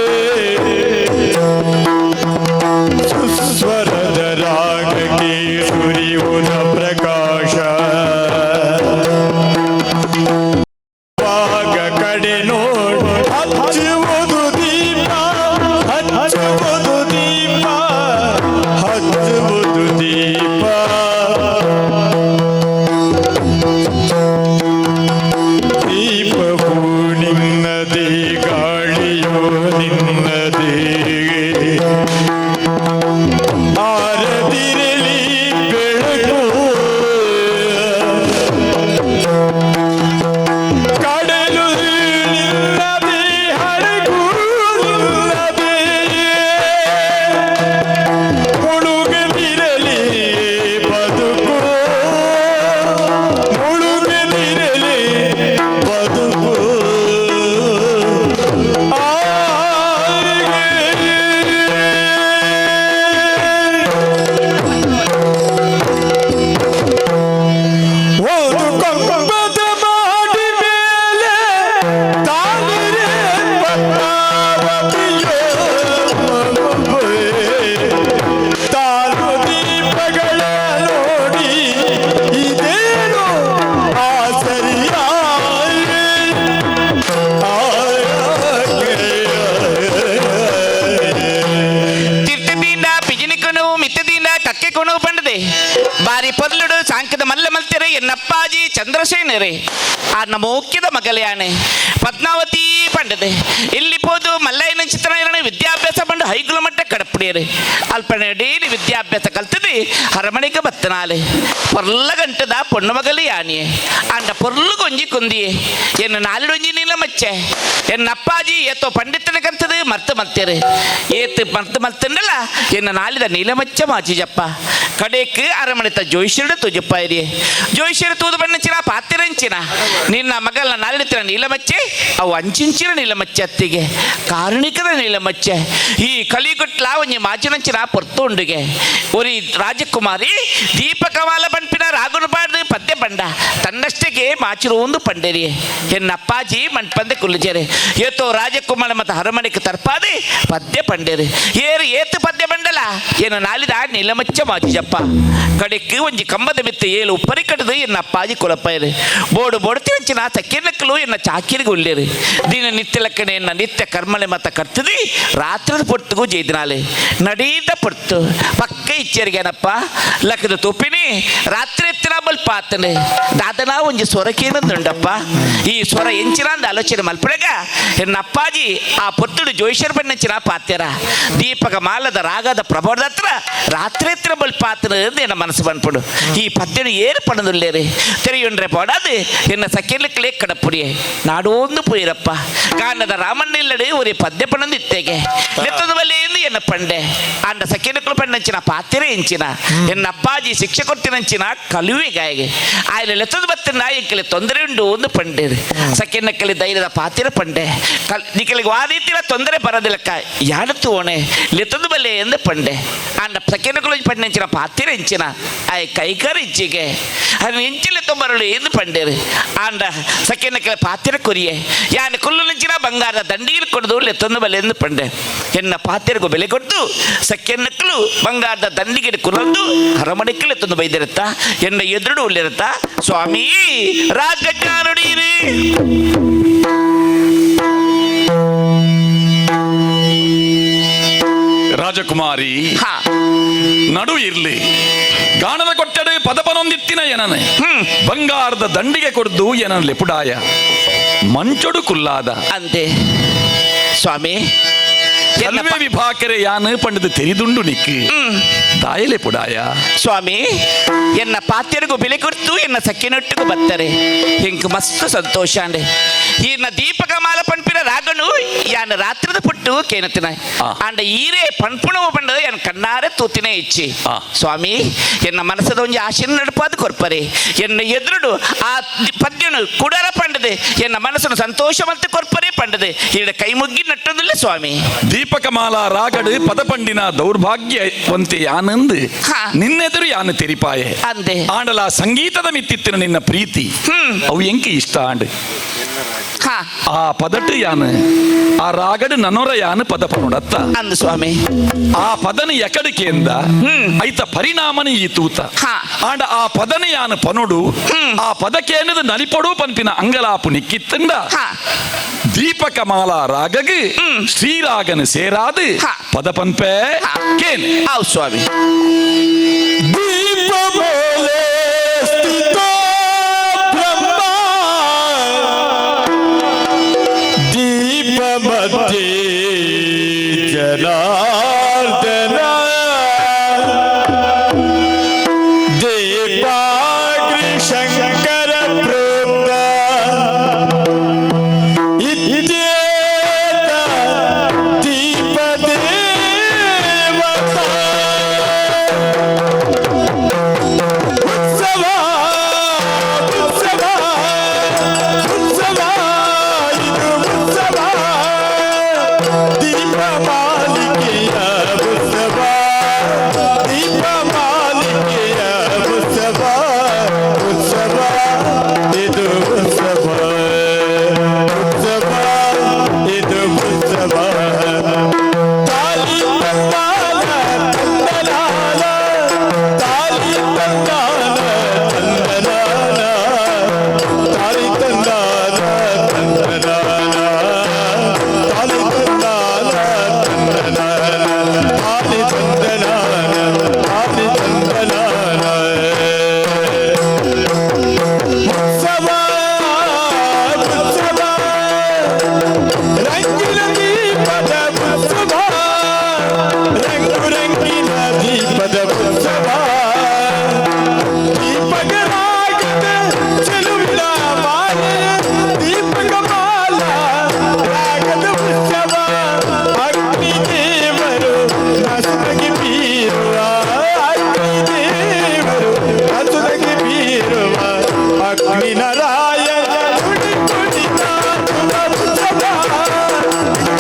ಸುಸ್ವರದ ರಾಗಕ್ಕೆ ಸುರಿಯುವುದ ಪ್ರಕಾಶ ಭಾಗ ಕಡೆ ನೋಡು ಹಚ್ಚುವುದು ದೀಪ ಹಚ್ಚುವುದು ದೀಪ ಹಚ್ಚುವುದು ದೀಪ ದೀಪವು ನಿನ್ನದೇ ಗಾಳಿಯು ನಿನ್ನದೇ ಆರದಿರಲಿ ಬೆಳಕು ಕಡಲು ನಿನ್ನದೇ ಹಡಗು ನಿನ್ನದೇ ಮುಳುಗದಿರಲಿ ಬದುಕು ಮುಳುಗದಿರಲಿ ಬದುಕು ಒಂದು ಕಂಬದ ಮಾಡಿ ಮೇಲೆ ತಾನಿರೆ ಪದ್ಮಾವತಿಯೋ ತಾನು ದೀಪಗಳ ನೋಡಿ ಇದೇನು ಆಸರಿಯ ತಿರ್ತದಿಂದ ಪಿಜಿನಿಕೊನು ಮಿತ್ತದಿಂದ ಕಕ್ಕೆಕೊನು ಪಂಡದೆ ಬಾರಿ ಪೊರ್ಲುಡು ಸಾಂಕದ ಮಲ್ಲ ಮಲ್ತೆರೆ ಎನ್ನಪ್ಪಾಜಿ ಚಂದ್ರಸೇನರೇ ಆ ನಮೋಕ್ಯದ ಮಗಲೆಯಾನೆ ಪದ್ಮಾವತಿ ಪಂಡದೆ ಇಲ್ಲಿ ಪೋದು ಮಲ್ಲಯ್ಯನ ಚಿತ್ರ ವಿದ್ಯಾಭ್ಯಾಸ ಪಂಡು ಹೈಗುಲ ಮಟ್ಟ ಕಡಪುಡಿಯರೆ ಅಲ್ಪನೆ ಡೈಲಿ ವಿದ್ಯಾಭ್ಯಾಸ ಕಲ್ತದೆ ಅರಮನೆಗೆ ಬತ್ತನಾಲೆ ಪೊರ್ಲ ಗಂಟದ ಪೊಣ್ಣು ಮಗಲಿ ಯಾನಿಯೆ ಅಂಡ ಪೊರ್ಲು ಗೊಂಜಿ ಕೊಂದಿಯೆ ಎನ್ನ ನಾಲಿಡೊಂಜಿ ನೀಲ ಮಚ್ಚೆ ಎನ್ನ ಅಪ್ಪಾಜಿ ಏತೋ ಪಂಡಿತನ ಕಂತது ಮರ್ತು ಮಲ್ತೇರು ಏತು ಮರ್ತು ಮಲ್ತಂಡಲ್ಲ ಎನ್ನ ನಾಲಿದ ನೀಲಮಚ್ಚ ಮಾಚಿಜಪ್ಪ ಕಡೇಕ್ ಅರಮನೆತ ಜೋಯಿಷರು ತುಜಪ್ಪ ಇರಿಯೆ ಜೋಯಿಷರು ತೂದು ಬಣ್ಣಂಚಿನ ಪಾತಿರಂಚಿನ ನಿನ್ನ ಮಗಲ್ನ ನಾಲಿಡ್ತಿನ ನೀಲಮಚ್ಚೆ ಅವು ಅಂಚಿಂಚಿನ ನೀಲಮಚ್ಚೆ ಅತ್ತಿಗೆ ಕಾರಣಿಕದ ನೀಲಮಚ್ಚೆ ಈ ಕಲಿಗುಟ್ಲ ಒಂಜಿ ಮಾಚಿನಂಚಿನ ಪೊರ್ತು ಉಂಡುಗೆ ಒರಿ ರಾಜಕುಮಾರಿ ದೀಪಕಮಾಲ ಬಣ್ಪಿನ ರಾಗುನ ಪಾಡ್ದು ಪದ್ಯ ಬಂಡ ತನ್ನಷ್ಟಕ್ಕೆ ಮಾಚಿರು ಒಂದು ಪಂಡೇರಿ ಎನ್ನ ಅಪ್ಪಾಜಿ ಮಣ್ಪಂದೆ ಕುಲ್ಲುಜೇರೆ ಏತೋ ರಾಜಕುಮಾರ ಮತ್ತು ಅರಮನೆಗೆ ತರ್ಪಾದೆ ಪದ್ಯ ಪಂಡೇರಿ ಏರು ಏತು ಪದ್ಯ ಬಂಡಲ ಏನು ನಾಲಿದ ನೀಲಮಚ್ಚ ಮಾಚಿಜಪ್ಪ ಕಡೆಕ್ ಒಂಜಿ ಕಂಬದ ಮಿತ್ತು ಏಳು ಉಪ್ಪರಿ ಕಟ್ಟದು ಎನ್ನ ಅಪ್ಪಾಜಿ ಕೊಲಪ್ಪ ಬೋಡು ಬೋಡ್ತಿ ಅಂಚಿನ ತಕ್ಕಿನಕ್ಕಲು ಎನ್ನ ಚಾಕಿರಿಗೆ ಉಳ್ಳೇರು ದಿನ ನಿತ್ಯ ಲಕ್ಕಣೆ ಎನ್ನ ನಿತ್ಯ ಕರ್ಮಲೆ ಮತ ಕರ್ತದಿ ರಾತ್ರಿದ ಪೊರ್ತುಗು ಜೈದಿನಾಲೆ ನಡೀತ ಪೊರ್ತು ಪಕ್ಕ ಇಚ್ಚರಿಗೇನಪ್ಪ ಲಕ್ಕದ ತುಪ್ಪಿನಿ ರಾತ್ರಿ ಎತ್ತಿನ ಬಲ್ ಪಾತನೆ ದಾದನ ಒಂಜಿ ಸ್ವರಕೇನಂದುಂಡಪ್ಪ ಈ ಸ್ವರ ಎಂಚಿನ ಅಂದ ಆಲೋಚನೆ ಮಲ್ಪಡಗ ಎನ್ನ ಅಪ್ಪಾಜಿ ಆ ಪೊರ್ತುಡು ಜೋಯಿಷರ್ ಬಣ್ಣಂಚಿನ ಪಾತ್ಯರ ದೀಪಕ ಮಾಲದ ರಾಗದ ಪ್ರಭಾವದ ಹತ್ರ ರಾತ್ರಿ ಎತ್ತಿನ ಬಲ್ ಪಾತನ ಎನ್ನ ಮನಸ್ಸು ಬಂದ್ಪಡು ಈ ಪದ್ಯನು ಏರು ಪಣದುಲ್ಲೇರಿ ತೆರೆಯುಂಡ್ರೆ ಪೋಡಾದು ಎನ್ನ ಸಖಿಲಕ್ಲೇ ಕಡಪುಡಿಯೆ ನಾಡೊಂದು ಪೋಯಿರಪ್ಪ ಕಾಂಡದ ರಾಮಣ್ಣಿಲ್ಲಡೆ ಒರಿ ಪದ್ಯ ಪಣಂದು ಇತ್ತೆಗೆ ನೆತ್ತದ ಬಲ್ಲೆಯಿಂದ ಎನ್ನ ಪಂಡೆ ಅಂಡ ಸಖಿಲಕ್ಲು ಪಣ್ಣಂಚಿನ ಪಾತಿರೆ ಎಂಚಿನ ಎನ್ನ ಅಪ್ಪಾಜಿ ಶಿಕ್ಷೆ ಕೊಟ್ಟಿನಂಚಿನ ಕಲುವೆ ಗಾಯಗೆ ಆಯ್ಲೆ ಲೆತ್ತದ ಬತ್ತಿನ ಎಂಕಲೆ ತೊಂದರೆ ಉಂಡು ಒಂದು ಪಂಡೇರು ಸಖಿನಕ್ಕಲಿ ಧೈರ್ಯದ ಪಾತಿರ ಪಂಡೆ ಕಲ್ ನಿಕಲಿಗೆ ಆ ರೀತಿಯ ತೊಂದರೆ ಬರದಿಲ್ಲಕ್ಕ ಯಾಡತ್ತು ಓಣೆ ಲೆತ್ತದ ಬಲ್ಲೆ ಎಂದು ಪಂಡೆ ಅಂಡ ಸಖಿನಕ್ಕಲು ಪಣ್ಣಂಚಿನ ಪಾತಿರ ಎಂಚಿನ ಆಯ್ ಕೈಕರ್ ಇಚ್ಚಿಗೆ ಹರಿನ ಎಂಚಿಲೆ ತೊಂಬರಳು ಎಂದು ಪಂಡೇರು ಆಂಡ ಸಖ್ಯನ ಕೆಲ ಪಾತಿರ ಕೊರಿಯೆ ಯಾನ್ ಕುಲ್ಲು ನಂಚಿನ ಬಂಗಾರದ ದಂಡಿಗೆ ಕೊಡದು ಲೆತ್ತೊಂದು ಬಲೆ ಎಂದು ಪಂಡೆ ಎನ್ನ ಪಾತಿರಗೂ ಬೆಲೆ ಕೊಟ್ಟು ಸಖ್ಯನಕ್ಕಲು ಬಂಗಾರದ ದಂಡಿಗೆ ಕುಲಂದು ಅರಮನೆಕ್ಕಲು ಎತ್ತೊಂದು ಬೈದಿರುತ್ತ ಎನ್ನ ಎದುರುಡು ಉಳ್ಳಿರುತ್ತ ಸ್ವಾಮಿ ರಾಜಜ್ಞಾನುಡೀರಿ. ರಾಜಕುಮಾರಿ ನಡು ಇರ್ಲಿ ಗಾಣದ ಕೊಟ್ಟಡೆ ಪದಪನೊಂದಿತ್ತಿನ ಏನನೆ ಬಂಗಾರದ ದಂಡಿಗೆ ಕೊಡ್ದು ಏನನ್ ಲೆಪುಡಾಯ ಮಂಚೊಡು ಕುಲ್ಲಾದ ಅಂತೆ ಸ್ವಾಮಿ ಕಲ್ವೆ ವಿಭಾಕರೆ ಯಾನು ಪಂಡದು ತೆರಿದುಂಡು ನಿಕ್ಕು ತಾಯಲೆ ಪುಡಾಯ. ಸ್ವಾಮಿ ಎನ್ನ ಪಾತ್ಯರಿಗೂ ಬೆಲೆ ಕೊಡ್ತು ಎನ್ನ ಸಕ್ಕಿನೊಟ್ಟಿಗೂ ಬರ್ತಾರೆ ಎಂಕ್ ಮಸ್ತ್ ಸಂತೋಷ ಅಂಡೆ ಈರ್ನ ದೀಪಕ ಮಾಲ ಪಂಪಿನ ರಾಗನು ಯಾನ್ ರಾತ್ರಿದ ಪುಟ್ಟು ಕೇನತಿನ ಆಂಡ ಈರೇ ಪಣ್ಪುಣವು ಪಂಡದ ಎನ್ ಕಣ್ಣಾರೆ ತೂತಿನೇ ಇಚ್ಚಿ. ಸ್ವಾಮಿ ಎನ್ನ ಮನಸ್ಸದ ಒಂಜಿ ಆಶೆನ ನಡುಪಾದ ಕೊರ್ಪರೆ ಎನ್ನ ಎದುರುಡು ಆ ಪದ್ಯನು ಕುಡರ ಪಂಡದೆ ಎನ್ನ ಮನಸ್ಸನ್ನು ಸಂತೋಷ ಮಂತೆ ಕೊರ್ಪರೆ ಪಂಡದೆ ಈಡ ಕೈ ಮುಗ್ಗಿ ನಟ್ಟದಿಲ್ಲ ಸ್ವಾಮಿ. ದೀಪಕಮಾಲ ರಾಗಡು ಪದಪಂಡಿನ ದೌರ್ಭಾಗ್ಯವಂತೆ ಯಾನಂದು ನಿನ್ನೆದುರು ಯಾನು ತೆರಿಪಾಯೆ ಅಂದೆ ಆಂಡಲ ಸಂಗೀತದ ಮಿತ್ತಿತ್ತಿನ ನಿನ್ನ ಪ್ರೀತಿ ಅವು ಎಂಕಿ ಇಷ್ಟ ಆಂಡ್ ಆ ಪದಟು ಯಾನು ಆ ರಾಗಡು ನನೊರ ಯಾನು ಪದ ಪನುಡತ್ತ ಅಂದು ಸ್ವಾಮಿ ಆ ಪದನ ಎಕಡಿಕೆಂದ ಐತ ಪರಿಣಾಮನ ಈ ತೂತ ಆಂಡ ಆ ಪದನ ಯಾನು ಪನುಡು ಆ ಪದಕೇನದು ನಲಿಪೊಡು ಪನ್ಪಿನ ಅಂಗಲಾಪು ನಿಕ್ಕಿತ್ತಂಡ ದೀಪಕಮಾಲ ರಾಗಗ್ ಶ್ರೀರಾಗನ ಸೇರಾದು ಪದ ಪನ್ಪೆ ಕೇನ್ ಆವು ಸ್ವಾಮಿ. ದೀಪ ಬೋಲೆ ಸ್ಥಿತೋ ಬ್ರಹ್ಮ ದೀಪ ಮಧ್ಯೆ ಜನಾರ್ದನ ದೀಪಾಗ್ರಿ ಶಂಕರ ಪ್ರೋಕ್ತ ಇತ್ಯೇತ ದೀಪ ದೇವತಾ ಉತ್ಸವ ಉತ್ಸವ ಉತ್ಸವ ಇದು ಉತ್ಸವ ದೀಪ ಮಾಲಿಕೆಯ ಉತ್ಸವ ದೀಪ ಮಾಲಿಕೆಯ ಉತ್ಸವ ಉತ್ಸವ ಇದು ಉತ್ಸವ ಉತ್ಸವ ಇದು ಉತ್ಸವ ತಾಲಿ ತಂದಾನ ತಂದನಾನ ತಾಲಿ ತಂದಾನ ತಂದನಾನ ತಾಲಿ ತಂದಾನ ತಂದನಾನ ತಾಲಿ ತಂದಾನ ತಂದನಾನ ತಾಲಿ ತಂದನಾನ ತಾಲಿ ತಂದನಾನ ಉತ್ಸವ ಉತ್ಸವ ರಂಗಿನ ದೀಪದ ಉತ್ಸವ ರಂಗು ರಂಗಿನ ದೀಪದ ಉತ್ಸವ ದೀಪಕ ರಾಗದ ಚೆಲುವಿನ ಮಾಲೆ ದೀಪಕ ಮಾಲ ರಾಗದ ಉತ್ಸವ ಅಗ್ನಿ ದೇವರು ಹಸುರಗೆ ಬೀರುವ ಅಗ್ನಿ ದೇವರು ಹಸುರಗೆ ಬೀರುವ ಅಗ್ನಿ ನಾರಾಯಣ ಕುಡಿ ಕುಡಿ ನಾಚುವ ಉತ್ಸವ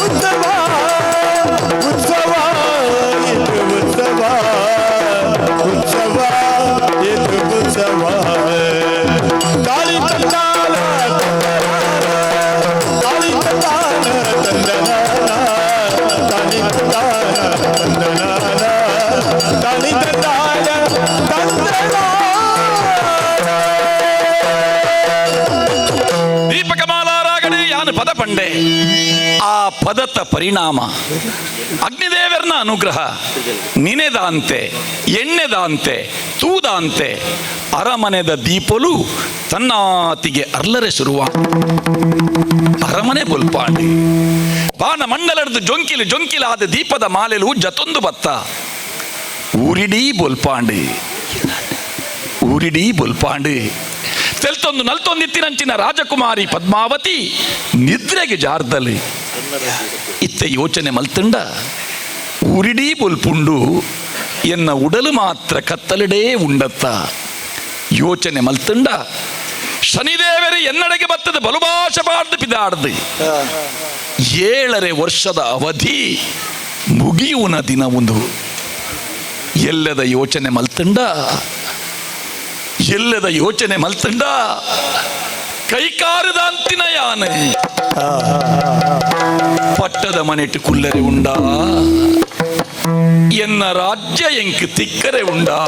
ಉತ್ಸವ ಉತ್ಸವ ಇದು ಉತ್ಸವ ಉತ್ಸವ ಇದು ಉತ್ಸವ ತಾಳಿ ತಂದಾನ ತಾಳಿ ತಂದಾನ ತಂದನಾನ ತಾಳಿ ತಂದಾನ ತಂದನಾನ ತಾಳಿ ತಂದಾನ ತಂದನಾನ. ದೀಪಕಮಾಲ ರಾಗಡೆ ಯಾನು ಪದ ಪಂಡೆ ಆ ಪದತ ಪರಿಣಾಮ ಅಗ್ನಿದೇವರನ ಅನುಗ್ರಹ ನಿನೆದಾಂತೆ ಎಣ್ಣೆದಾಂತೆ ತೂದಾಂತೆ ಅರಮನೆದ ದೀಪಲು ತನ್ನಾತಿಗೆ ಅರ್ಲರೆ ಶುರುವ ಅರಮನೆ ಬೊಲ್ಪಾಂಡಿ ಬಾನ ಮಂಡಲದ ಜೊಂಕಿಲು ಜೊಂಕಿಲಾದ ದೀಪದ ಮಾಲೆಲು ಜತೊಂದು ಬತ್ತ ಊರಿಡೀ ಬೊಲ್ಪಾಂಡಿ ಊರಿಡೀ ಬೊಲ್ಪಾಂಡಿ ತೆಲ್ತೊಂದು ನಲ್ತೊಂದಿತ್ತಿನಂಚಿನ ರಾಜಕುಮಾರಿ ಪದ್ಮಾವತಿ ನಿದ್ರೆಗೆ ಜಾರ್ದಲ್ಲಿ ಇತ್ತ ಯೋಚನೆ ಮಲ್ತುಂಡ ಊರಿಡೀ ಬೊಲ್ಪುಂಡು ಎನ್ನ ಉಡಲು ಮಾತ್ರ ಕತ್ತಲಿಡೇ ಉಂಡತ್ತ ಯೋಚನೆ ಮಲ್ತುಂಡ ಶನಿದೇವರೇ ಎನ್ನಡೆಗೆ ಬತ್ತದ ಬಲುಭಾಷ ಪಾಡ್ದು ಪಿದಾಡ್ದು 7.5 ವರ್ಷದ ಅವಧಿ ಮುಗಿಯುವನ ದಿನ ಒಂದು ಎಲ್ಲದ ಯೋಚನೆ ಮಲ್ತುಂಡ ಎಲ್ಲದ ಯೋಚನೆ ಮಲ್ತಂಡ ಕೈಕಾರದ ಅಂತಿನ ಯಾನೆ ಪಟ್ಟದ ಮನೆಟ್ಟು ಕುಲ್ಲರೆ ಉಂಡಾ ಎನ್ನ ರಾಜ್ಯ ಎಂಕ್ ತಿಕ್ಕರೆ ಉಂಡಾ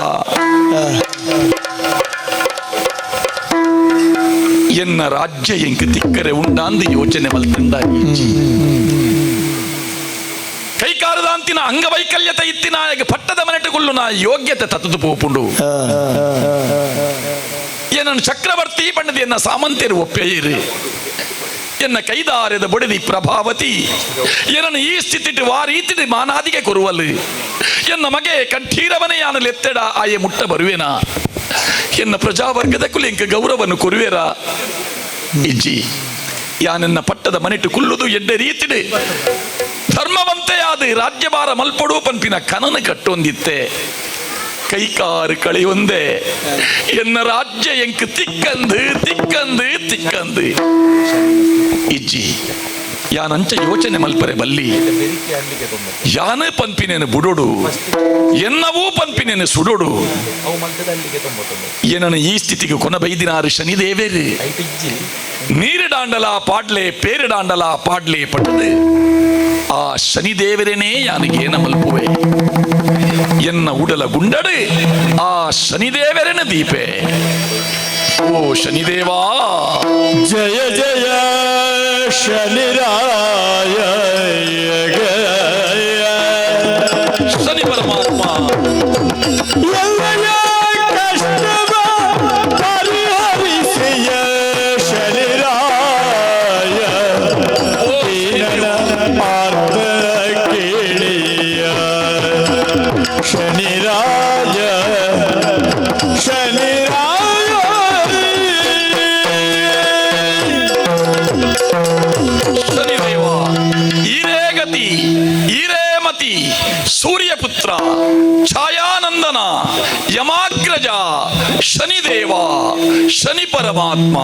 ಎನ್ನ ರಾಜ್ಯ ಎಂಕ್ ತಿಕ್ಕರೆ ಉಂಡಾ ಅಂದು ಯೋಚನೆ ಮಲ್ತಂಡ ಕೈಕಾರದ ಅಂತಿನ ಅಂಗವೈಕಲ್ಯತೆ ಇತ್ತಿನ ಪಟ್ಟದ ಮನೆಟ್ಟು ಕುಲ್ಲು ಯೋಗ್ಯತೆ ತತ್ತದು ಪೋಪುಂಡು ಏನನ್ನು ಚಕ್ರವರ್ತಿ ಬಣ್ಣದ ಎನ್ನ ಸಾಮಂತರು ಒಪ್ಪೆಯಿರಿ ಎನ್ನ ಕೈದಾರದ ಬೊಡೆದಿ ಪ್ರಭಾವತಿ ಏನನ್ನು ಈ ಸ್ಥಿತಿಟ್ಟು ವಾರೀತಿಟ್ಟು ಮಾನಾದಿಗೆ ಕೊರುವಲು ಎನ್ನ ಮಗೆ ಕಂಠೀರವನೇ ಯಾನು ಲೆತ್ತೆಡ ಆಯೆ ಮುಟ್ಟ ಬರುವೇನಾ ಎನ್ನ ಪ್ರಜಾವರ್ಗದ ಕುಲಿಂಕ ಗೌರವನು ಕೊರುವೆರಾ ಇಜ್ಜಿ ಯಾನೆನ್ನ ಪಟ್ಟದ ಮನೆಟ್ಟು ಕುಲ್ಲುದು ಎಡ್ಡೆ ರೀತಿಡು ಧರ್ಮವಂತೆಯಾದ ರಾಜ್ಯಭಾರ ಮಲ್ಪಡು ಪನ್ಪಿನ ಕನನ ಕಟ್ಟೊಂದಿತ್ತೆ ಕೈಕಾರು ಕಳೆಯೊಂದೇ ಎನ್ನ ರಾಜ್ಯ ಎಂಕ್ ತಿಕ್ಕಂದು ತಿಕ್ಕಂದು ತಿಕ್ಕಂದು ಇಜ್ಜಿ ಯಾನಂಚ ಯೋಚನೆ ಮಲ್ಪರೆ ಬಲ್ಲಿ ಯಾನ ಪನ್ಪಿನೇನು ಬುಡೋಡು ಎನ್ನವೂ ಪನ್ಪಿನೇನು ಸುಡೋಡು ಏನನು ಈ ಸ್ಥಿತಿಗೆ ಕೊನ ಬೈದಿನಾರು ಶನಿದೇವೇರು ನೀರಿಡಾಂಡಲ ಪಾಡ್ಲೆ ಪೇರಿಡಾಂಡಲ ಪಾಡ್ಲೆ ಪಟ್ಟದು ಆ ಶನಿದೇವರನೇ ಯಾನಿಗೇನ ಮಲ್ಪುವೆ ಎನ್ನ ಉಡಲ ಗುಂಡಡು ಆ ಶನಿದೇವರನ ದೀಪೆ ಓ ಶನಿದೇವಾ ಜಯ ಜಯ ಶನಿರಾಯ ಶನಿ ಪರಮಾತ್ಮ ಎಲ್ಲಯ ಕಷ್ಟವ ಪರಿಹರಿಸಿಯ ಶನಿರಾಯ ದೀನನ ಆರ್ತ ಕೇಳಿಯ ಶನಿರಾಯ ಶನಿರಾಯ ಶನಿದೇವ ಈರೇ ಗತಿ ಈರೇ ಮತಿ ಸೂರ್ಯಪುತ್ರ ಛಾಯಾನಂದನ ಯಮಾಗ್ರಜ ಶನಿದೇವ ಶನಿ ಪರಮಾತ್ಮ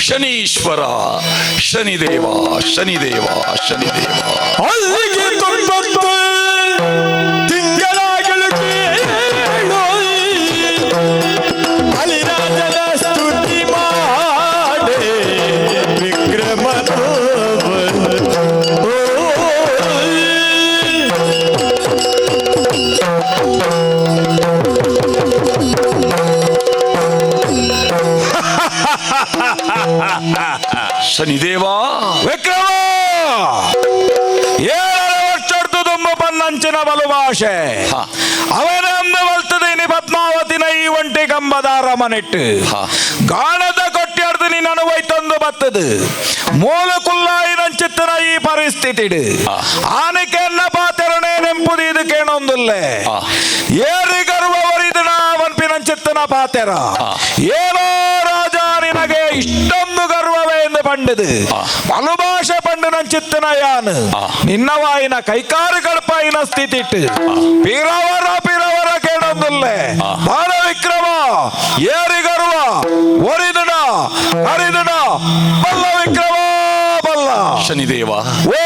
ಶನೀಶ್ವರ ಶನಿದೇವ ಶನಿದೇವ ಶನಿದೇವ ಅಲ್ಲಿಗೆ 90 ತಿಂಗಳಾಗಲು ಕೇಳು ಅಲಿರಾಜನ ಸ್ತುತಿ ಮಾಡೆ ವಿಕ್ರಮ ಶನಿದೇವಾ ವಿಕ್ರಮ 7 ವರ್ಷದ್ದು ತುಂಬ ಪನ್ನಂಚಿನ ಬಲು ಭಾಷೆ ಅವನಂದು ಬಲ್ತದೇನಿ ಪದ್ಮಾವತಿನ ಈ ಒಂಟಿ ಕಂಬದ ಅರಮನೆಟ್ಟು ಗಾಣದ ಕೊಟ್ಟಿಯರ್ದು ನಿನ್ನನು ವೈತೊಂದು ಬತ್ತದು ಮೂಲ ಕುಲ್ಲಾಯಿನಂಚಿತ್ತನ ಈ ಪರಿಸ್ಥಿತಿಡು ಆನಿಕೆನ್ನ ಪಾತೆರನೆ ನೆಂಪುದು ಇದಕ್ಕೇನೊಂದುಲ್ಲೆ ಏರಿ ಗರ್ವವರಿದು ನಾವನ್ಪಿನಂಚಿತ್ತನ ಪಾತೆರ ಏನೋ ರಾಜ ನಿನಗೆ ಇಷ್ಟೊಂದು ಗರ್ವವೇ ಎಂದು ಪಂಡದು ಬಲುಭಾಷೆ ಪಂಡು ನಂಚಿತ್ತನ ಯಾನು ನಿನ್ನವಾಯಿನ ಕೈಕಾರು ಕಡಪಾಯಿನ ಸ್ಥಿತಿಟ್ಟು ಪಿರವರ ಪಿರವರ ಕೇಳೊಂದುಲ್ಲೆ ಬಾಲ ವಿಕ್ರಮ ಏರಿ ಗರ್ವ ಒರಿದುಡ ಹರಿದುಡ ಬಲ್ಲ ವಿಕ್ರಮ ಬಲ್ಲ ಶನಿದೇವ ಓ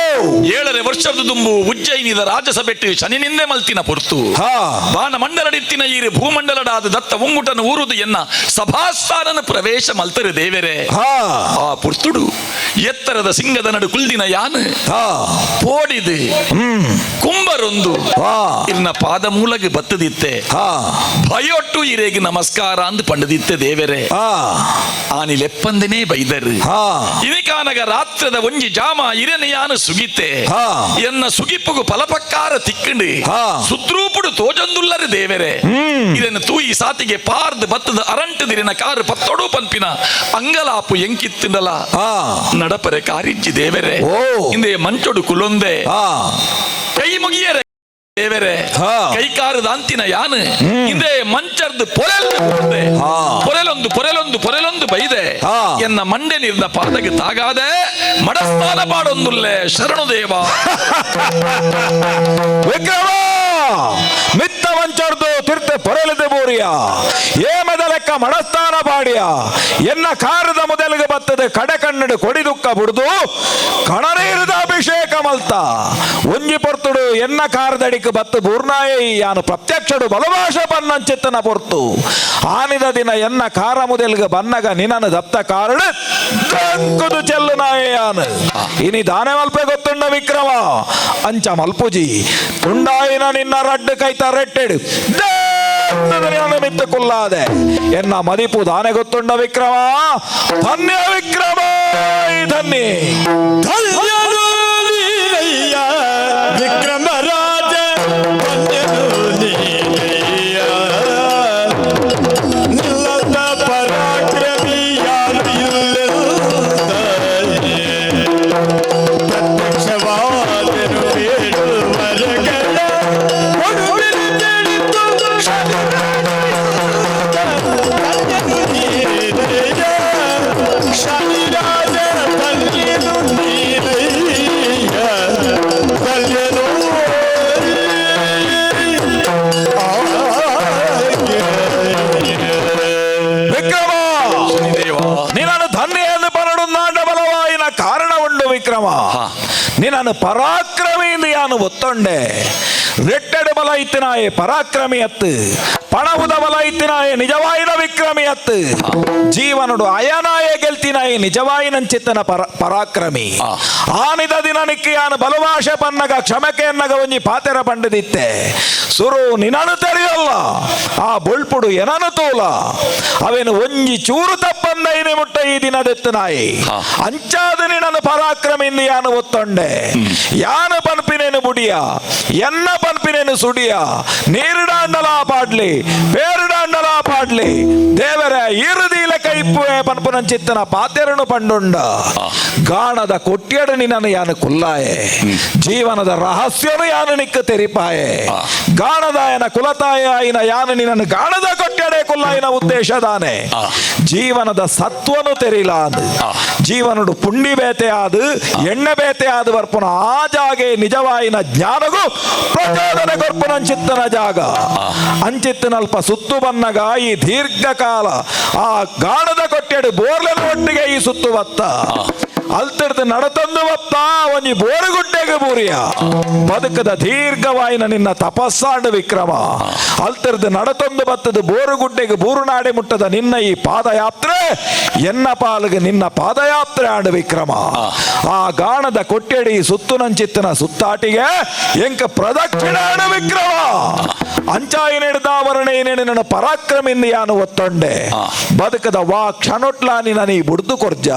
7.5 ವರ್ಷದ ದುಂಬು ಉಜ್ಜಯಿನಿದ ರಾಜಸಭೆಟ್ಟು ಶನಿನಿಂದೆ ಮಲ್ತಿನ ಪೊರ್ತು ಬಾಣ ಮಂಡಲಡಿತ್ತಿನ ಈರು ಭೂಮಂಡಲಡಾದ ದತ್ತ ಉಂಗುಟನ ಊರುದು ಎನ್ನ ಸಭಾಸ್ಥಾನನ ಪ್ರವೇಶ ಮಲ್ತರು ದೇವರೇ ಆ ಪುರ್ತುಡು ಎತ್ತರದ ಸಿಂಗದ ನಡು ಕುಲ್ದಿನ ಯಾನು ಪೋಡಿದು ಕುಂಬರೊಂದು ಇರ್ನ ಪಾದ ಮೂಲಗೆ ಬತ್ತದಿತ್ತೆ ಭಯೊಟ್ಟು ಇರೇಗಿ ನಮಸ್ಕಾರ ಅಂದು ಪಂಡದಿತ್ತೆ ದೇವರೇ ಆನಿಲೆಪ್ಪಂದನೇ ಬೈದರು ಇನಿಕಾನಗ ರಾತ್ರದ ಒಂಜಿ ಜಾಮ ಇರನೆ ಯಾನು ಸುಗಿತೆ ಎನ್ನ ಸುಗಿಪ್ಪುಗು ಫಲಪಕ್ಕಾರ ತಿಕ್ಕಂಡು ಸುದ್ರೂಪುಡು ತೋಜಂದುಲ್ಲರು ದೇವರೇ ಇದನ್ನು ತೂಯಿ ಸಾತಿಗೆ ಪಾರ್ದು ಬತ್ತದ ಅರಂಟದಿರಿನ ಕಾರು ಪತ್ತೊಡು ಪನ್ಪಿನ ಅಂಗಲಾಪು ಎಂಕಿತ್ತಿಂದಲ ನಡಪರೆ ಕಾರಿಜ್ಜಿ ದೇವರೇ ಹಿಂದೆ ಮಂಚೊಡು ಕುಲೊಂದೆ ಕೈ ಮುಗಿಯರೆ ದೇವರೇ ಕೈಕಾರದ ಅಂತಿನ ಯಾನು ಹಿಂದೆ ಮಂಚರ್ದು ಪೊರೆಲ್ ಪೊರೆಲೊಂದು ಪೊರೆಲೊಂದು ಪೊರೆಲೊಂದು ಬೈದೆ ಎನ್ನ ಮಂಡೆ ನೀರ್ನ ಪಾದಕ್ಕೆ ತಾಗಾದೆ ಮಡಸ್ಥಾನ ಪಾಡೊಂದುಲ್ಲೆ ಶರಣು ದೇವ ವಿಕ್ರಮ ಮಿತ್ತ ವಂಚರ್ದು ತಿರ್ತ ಪೊರೆಲದ ಬೋರಿಯ ಏಮದ ಲೆಕ್ಕ ಮಡಸ್ಥಾನ ಪಾಡಿಯ ಎನ್ನ ಕಾರದ ಮೊದಲಿಗೆ ಬತ್ತದ ಕಡೆ ಕಣ್ಣಡು ಕೊಡಿ ದುಃಖ ಬುಡ್ದು ಕಣನೀರದ ಅಭಿಷೇಕ ಮಲ್ತ ಒಂಜಿ ಪೊರ್ತುಡು ಎನ್ನ ಕಾರದಡಿಕ್ ಬತ್ತು ಬೂರ್ನಾಯ ಯಾನು ಪ್ರತ್ಯಕ್ಷಡು ಬಲಭಾಷ ಬನ್ನಂಚಿತ್ತನ ಪೊರ್ತು ಆನಿದ ದಿನ ಎನ್ನ ಕಾರ ಮೊದಲಿಗೆ ಬನ್ನಗ ನಿನನು ದಪ್ತ ಕಾರಣ ದಂಕುದು ಚೆಲ್ಲು ನಾಯಯಾನು ಇನಿ ದಾನೆ ಮಲ್ಪೆ ಗೊತ್ತುಂಡ ವಿಕ್ರಮ ಅಂಚ ಮಲ್ಪುಜಿ ತುಂಡಾಯಿನ ನಿನ್ನ ರಡ್ಡು ಕೈತ ರೆಟ್ಟೆಡು ಮಿತ್ತು ಕುಲ್ಲಾದೆ ಎನ್ನ ಮದಿಪು ದಾನೆ ಗೊತ್ತುಂಡ ವಿಕ್ರಮ ಧನ್ಯ ವಿಕ್ರಮ ಧನ್ಯ ಧನ್ಯನು ನೀನಯ್ಯ ವಿಕ್ರಮ ರಾಜ ಧನ್ಯನು ನೀನಯ್ಯ ನಿಲ್ಲದ ಪರಾಕ್ರಮಿ ಯಾರು ಇಲ್ಲೆಂದ ಪ್ರತ್ಯಕ್ಷವಾದರು ಬೇಡುವರಗಳ ಕೊಡುವಿರಿ ತಿಳಿದು ಧನ್ಯನು ನೀನಯ್ಯ ಶನಿರಾಜ ಧನ್ಯನು ನೀನಯ್ಯ ಧನ್ಯನು ವಿಕ್ರಮ ನಿನ್ನನ್ನು ಧನ್ಯ ಎಂದು ಪನಡು ನಾಡ ಬಲವಾಯಿನ ಕಾರಣ ಉಂಡು ವಿಕ್ರಮ ನಿನ್ನನ್ನು ಪರಾಕ್ರಮಿ ಎಂದು ಯಾನು ಒತ್ತೊಂಡೆ ರೆಟ್ಟೆಡು ಬಲ ಇತ್ತಿನಾಯೆ ಪರಾಕ್ರಮಿ ಅತ್ತು ಪಣವುದ ಬಲ ಇತ್ತಿನಾಯೆ ನಿಜವಾಯಿನ ವಿಕ್ರಮಿ ಅತ್ತು ಜೀವನುಡು ಅಯನಾಯ ಗೆಲ್ತಿನಾಯೆ ನಿಜವಾಯಿನಂಚಿತ್ತನ ಪರಾಕ್ರಮಿ ಆನಿದ ದಿನ ನಿಕ್ಕಿ ಯಾನು ಬಲವಾಶೆ ಪನ್ನಗ ಕ್ಷಮಕೆ ಎನ್ನಗ ಒಂಜಿ ಪಾತೆರ ಪಂಡದಿತ್ತೆ ಸುರು ನಿನನು ತೆರೆಯಲ್ಲ ಆ ಬೊಳ್ಪುಡು ಎನನು ತೂಲ ಅವೇನು ಒಂಜಿ ಚೂರು ತಪ್ಪಂದೈನೆ ಮುಟ್ಟ ಈ ದಿನದೆತ್ತು ನಾಯಿ ಅಂಚಾದ ನಿನನು ಪರಾಕ್ರಮಿಂದ ಯಾನು ಒತ್ತೊಂಡೆ ಯಾನು ಪನ್ಪಿನೇನು ಬುಡಿಯ ಎನ್ನ ಪನ್ಪಿನೇನು ಸುಡಿಯ ನೀರುಡಾಂಡಲ ಪಾಡ್ಲಿ ಪೇರುಡಾಂಡಲ ಪಾಡ್ಲಿ ದೇವರ ಇರುದೀಲ ಕೈಪುವೆ ಪನ್ಪುನಂಚಿತ್ತನ ಪಾತೆರನು ಪಂಡುಂಡ ಗಾಣದ ಕೊಟ್ಯಡು ನಿನ್ನನ್ನು ಯಾನು ಕುಲ್ಲಾಯೆ ಜೀವನದ ರಹಸ್ಯನು ಯಾನು ನಿಕ್ಕ ತೆರಿಪಾಯೆ ಗಾಣದಾಯನ ಕುಲತಾಯ ಆಯಿನ ಯಾನು ನಿನ್ನನ್ನು ಗಾಣದ ಕೊಟ್ಯಡೆ ಕುಲ್ಲಾಯಿನ ಉದ್ದೇಶ ದಾನೆ ಜೀವನದ ಸತ್ವನು ತೆರಿಲಾದ ಜೀವನಡು ಪುಂಡಿ ಬೇತೆ ಆದು ಎಣ್ಣೆ ಬೇತೆ ಆದು ಬರ್ಪುನ ಆ ಜಾಗೆ ನಿಜವಾಯಿನ ಜ್ಞಾನಗು ಪ್ರಚೋದನೆ ಕೊರ್ಪುನಂಚಿತ್ತನ ಜಾಗ ಅಂಚಿತ್ತನಲ್ಪ ಸುತ್ತು ಬನ್ನಗ ಈ ದೀರ್ಘಕಾಲ ಆ ಗಾಣದ ಕೊಟ್ಟೆಡು ಬೋರ್ಲೆನ ಒಟ್ಟಿಗೆ ಈ ಸುತ್ತು ಬತ್ತ ಅಲ್ತಿಡ್ದು ನಡತಂದು ಬತ್ತ ಒಂಜಿ ಬೋರುಗುಡ್ಡೆಗೆ ಬೂರಿಯ ಬದುಕದ ದೀರ್ಘವಾಯಿನ ನಿನ್ನ ತಪಸ್ಸಾಂಡು ವಿಕ್ರಮ ಅಲ್ತಿರ್ದು ನಡತಂದು ಬತ್ತದ ಬೋರುಗುಡ್ಡೆಗೆ ಬೂರುನಾಡೆ ಮುಟ್ಟದ ನಿನ್ನ ಈ ಪಾದಯಾತ್ರೆ ಎನ್ನ ಪಾಲಿಗೆ ನಿನ್ನ ಪಾದಯಾತ್ರೆ ಆಂಡು ವಿಕ್ರಮ ಆ ಗಾಣದ ಕೊಟ್ಟೆಡಿ ಸುತ್ತುನಂಚಿತ್ತನ ಸುತ್ತಾಟಿಗೆ ಎಂಕ ಪ್ರದಕ್ಷಿಣ ಆಡು ವಿಕ್ರಮ ಅಂಚಾಯಿ ನೆಡ್ದಾವರಣೆ ನನ್ನ ಪರಾಕ್ರಮಿಂದ ಯಾನು ಒತ್ತೊಂಡೆ ಬದುಕದ ವಾ ಕ್ಷಣೊಟ್ಲಾ ನಿನ್ನ ನೀ ಬುಡ್ದು ಕೊರ್ಜ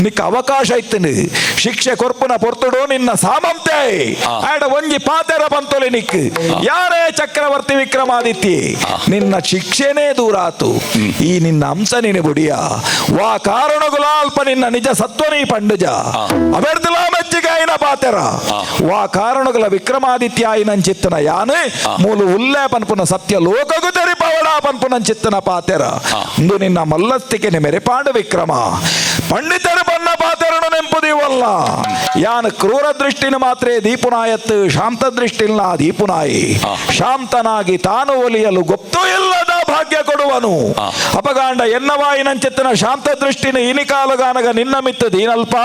ನಿಕ್ಕ ಅವಕಾಶ ಇತ್ತನು ಶಿಕ್ಷೆ ಕೊರ್ಪುನ ಪೊರ್ತುಡು ನಿನ್ನ ಸಾಮಂತೆ ಆಡ ಒಂಜಿ ಪಾತೆರ ಬಂತೊಲೆ ನಿಕ್ ಯಾರೇ ಚಕ್ರವರ್ತಿ ವಿಕ್ರಮಾದಿತ್ಯ ನಿನ್ನ ಶಿಕ್ಷೆನೇ ದೂರಾತು ಈ ನಿನ್ನ ಅಂಶ ನೀನು ಬುಡಿಯ ವಾ ಕಾರಣಗುಲಾಲ್ಪ ನಿನ್ನ ನಿಜ ಸತ್ವನಿ ಪಂಡುಜ ಅವೆರ್ದಲಾ ಮೆಚ್ಚಿಗಾಯಿನ ಪಾತೆರ ವಾ ಕಾರಣಗುಲ ವಿಕ್ರಮಾದಿತ್ಯ ಆಯಿನಂಚಿತ್ತನ ಯಾನು ಮೂಲು ಉಲ್ಲೆ ಪನ್ಪುನ ಸತ್ಯ ಲೋಕಗು ತೆರಿಪವಡ ಪನ್ಪುನಂಚಿತ್ತನ ಪಾತೆರ ಇಂದು ನಿನ್ನ ಮಲ್ಲಸ್ತಿಕೆ ಮೆರೆಪಾಂಡು ವಿಕ್ರಮ ಪಂಡಿತರು ಬನ್ನ ಪಾತೆರನು ನೆಂಪುದೀವಲ್ಲ ಯಾನು ಕ್ರೂರ ದೃಷ್ಟಿನ ಮಾತ್ರ ದೀಪುನಾಯತ್ತು ಶಾಂತ ದೃಷ್ಟಿಲ್ಲ ದೀಪುನಾಯಿ ಶಾಂತನಾಗಿ ತಾನು ಒಲಿಯಲು ಗೊತ್ತೂ ಇಲ್ಲದ ಭಾಗ್ಯ ಕೊಡುವನು ಅಪಗಾಂಡ ಎನ್ನವಾಯಿನಂಚಿತ್ತನ ಶಾಂತ ದೃಷ್ಟಿನ ಇನಿಕಾಲುಗಾನಗ ನಿನ್ನ ಮಿತ್ತು ದೀನಲ್ಪ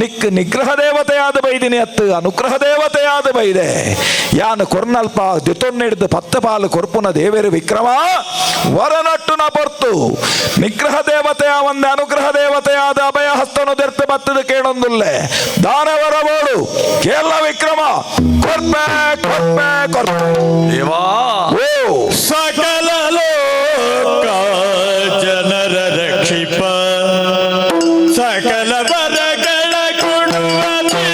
ನಿಕ್ ನಿಗ್ರಹ ದೇವತೆಯಾದ ಬೈದಿನಿ ಅತ್ತು ಅನುಗ್ರಹ ದೇವತೆಯಾದ ಬೈದೆ ಯಾನು ಕೊರ್ನಲ್ಪ ದಿತೊನ್ನಿಡ್ದು ಪತ್ತು ಪಾಲು ಕೊರ್ಪುನ ದೇವೇರು ವಿಕ್ರಮ ವರನಟ್ಟುನ ಪೊರ್ತು ನಿಗ್ರಹ ದೇವತೆಯ ಒಂದೇ ಅನುಗ್ರಹ ದೇವತೆಯಾದ ಅಭಯ ಹಸ್ತನು ದೆರ್ತ ಬತ್ತದ ಕೇಳೊಂದುಲ್ಲೆ ದಾನವರ ಬೋಡು ಕೇಳ ವಿಕ್ರಮ ಕೊರ್ಪೆ ಕೊರ್ಪೆ ಕೊರ್ಪೆ ದೇವಾ ಓ ಸಕಲ ಲೋಕ ಜನರ ರಕ್ಷಿಪ ಸಕಲ ವರಗಳ ಕೊಡುವ ದೇವನೇ.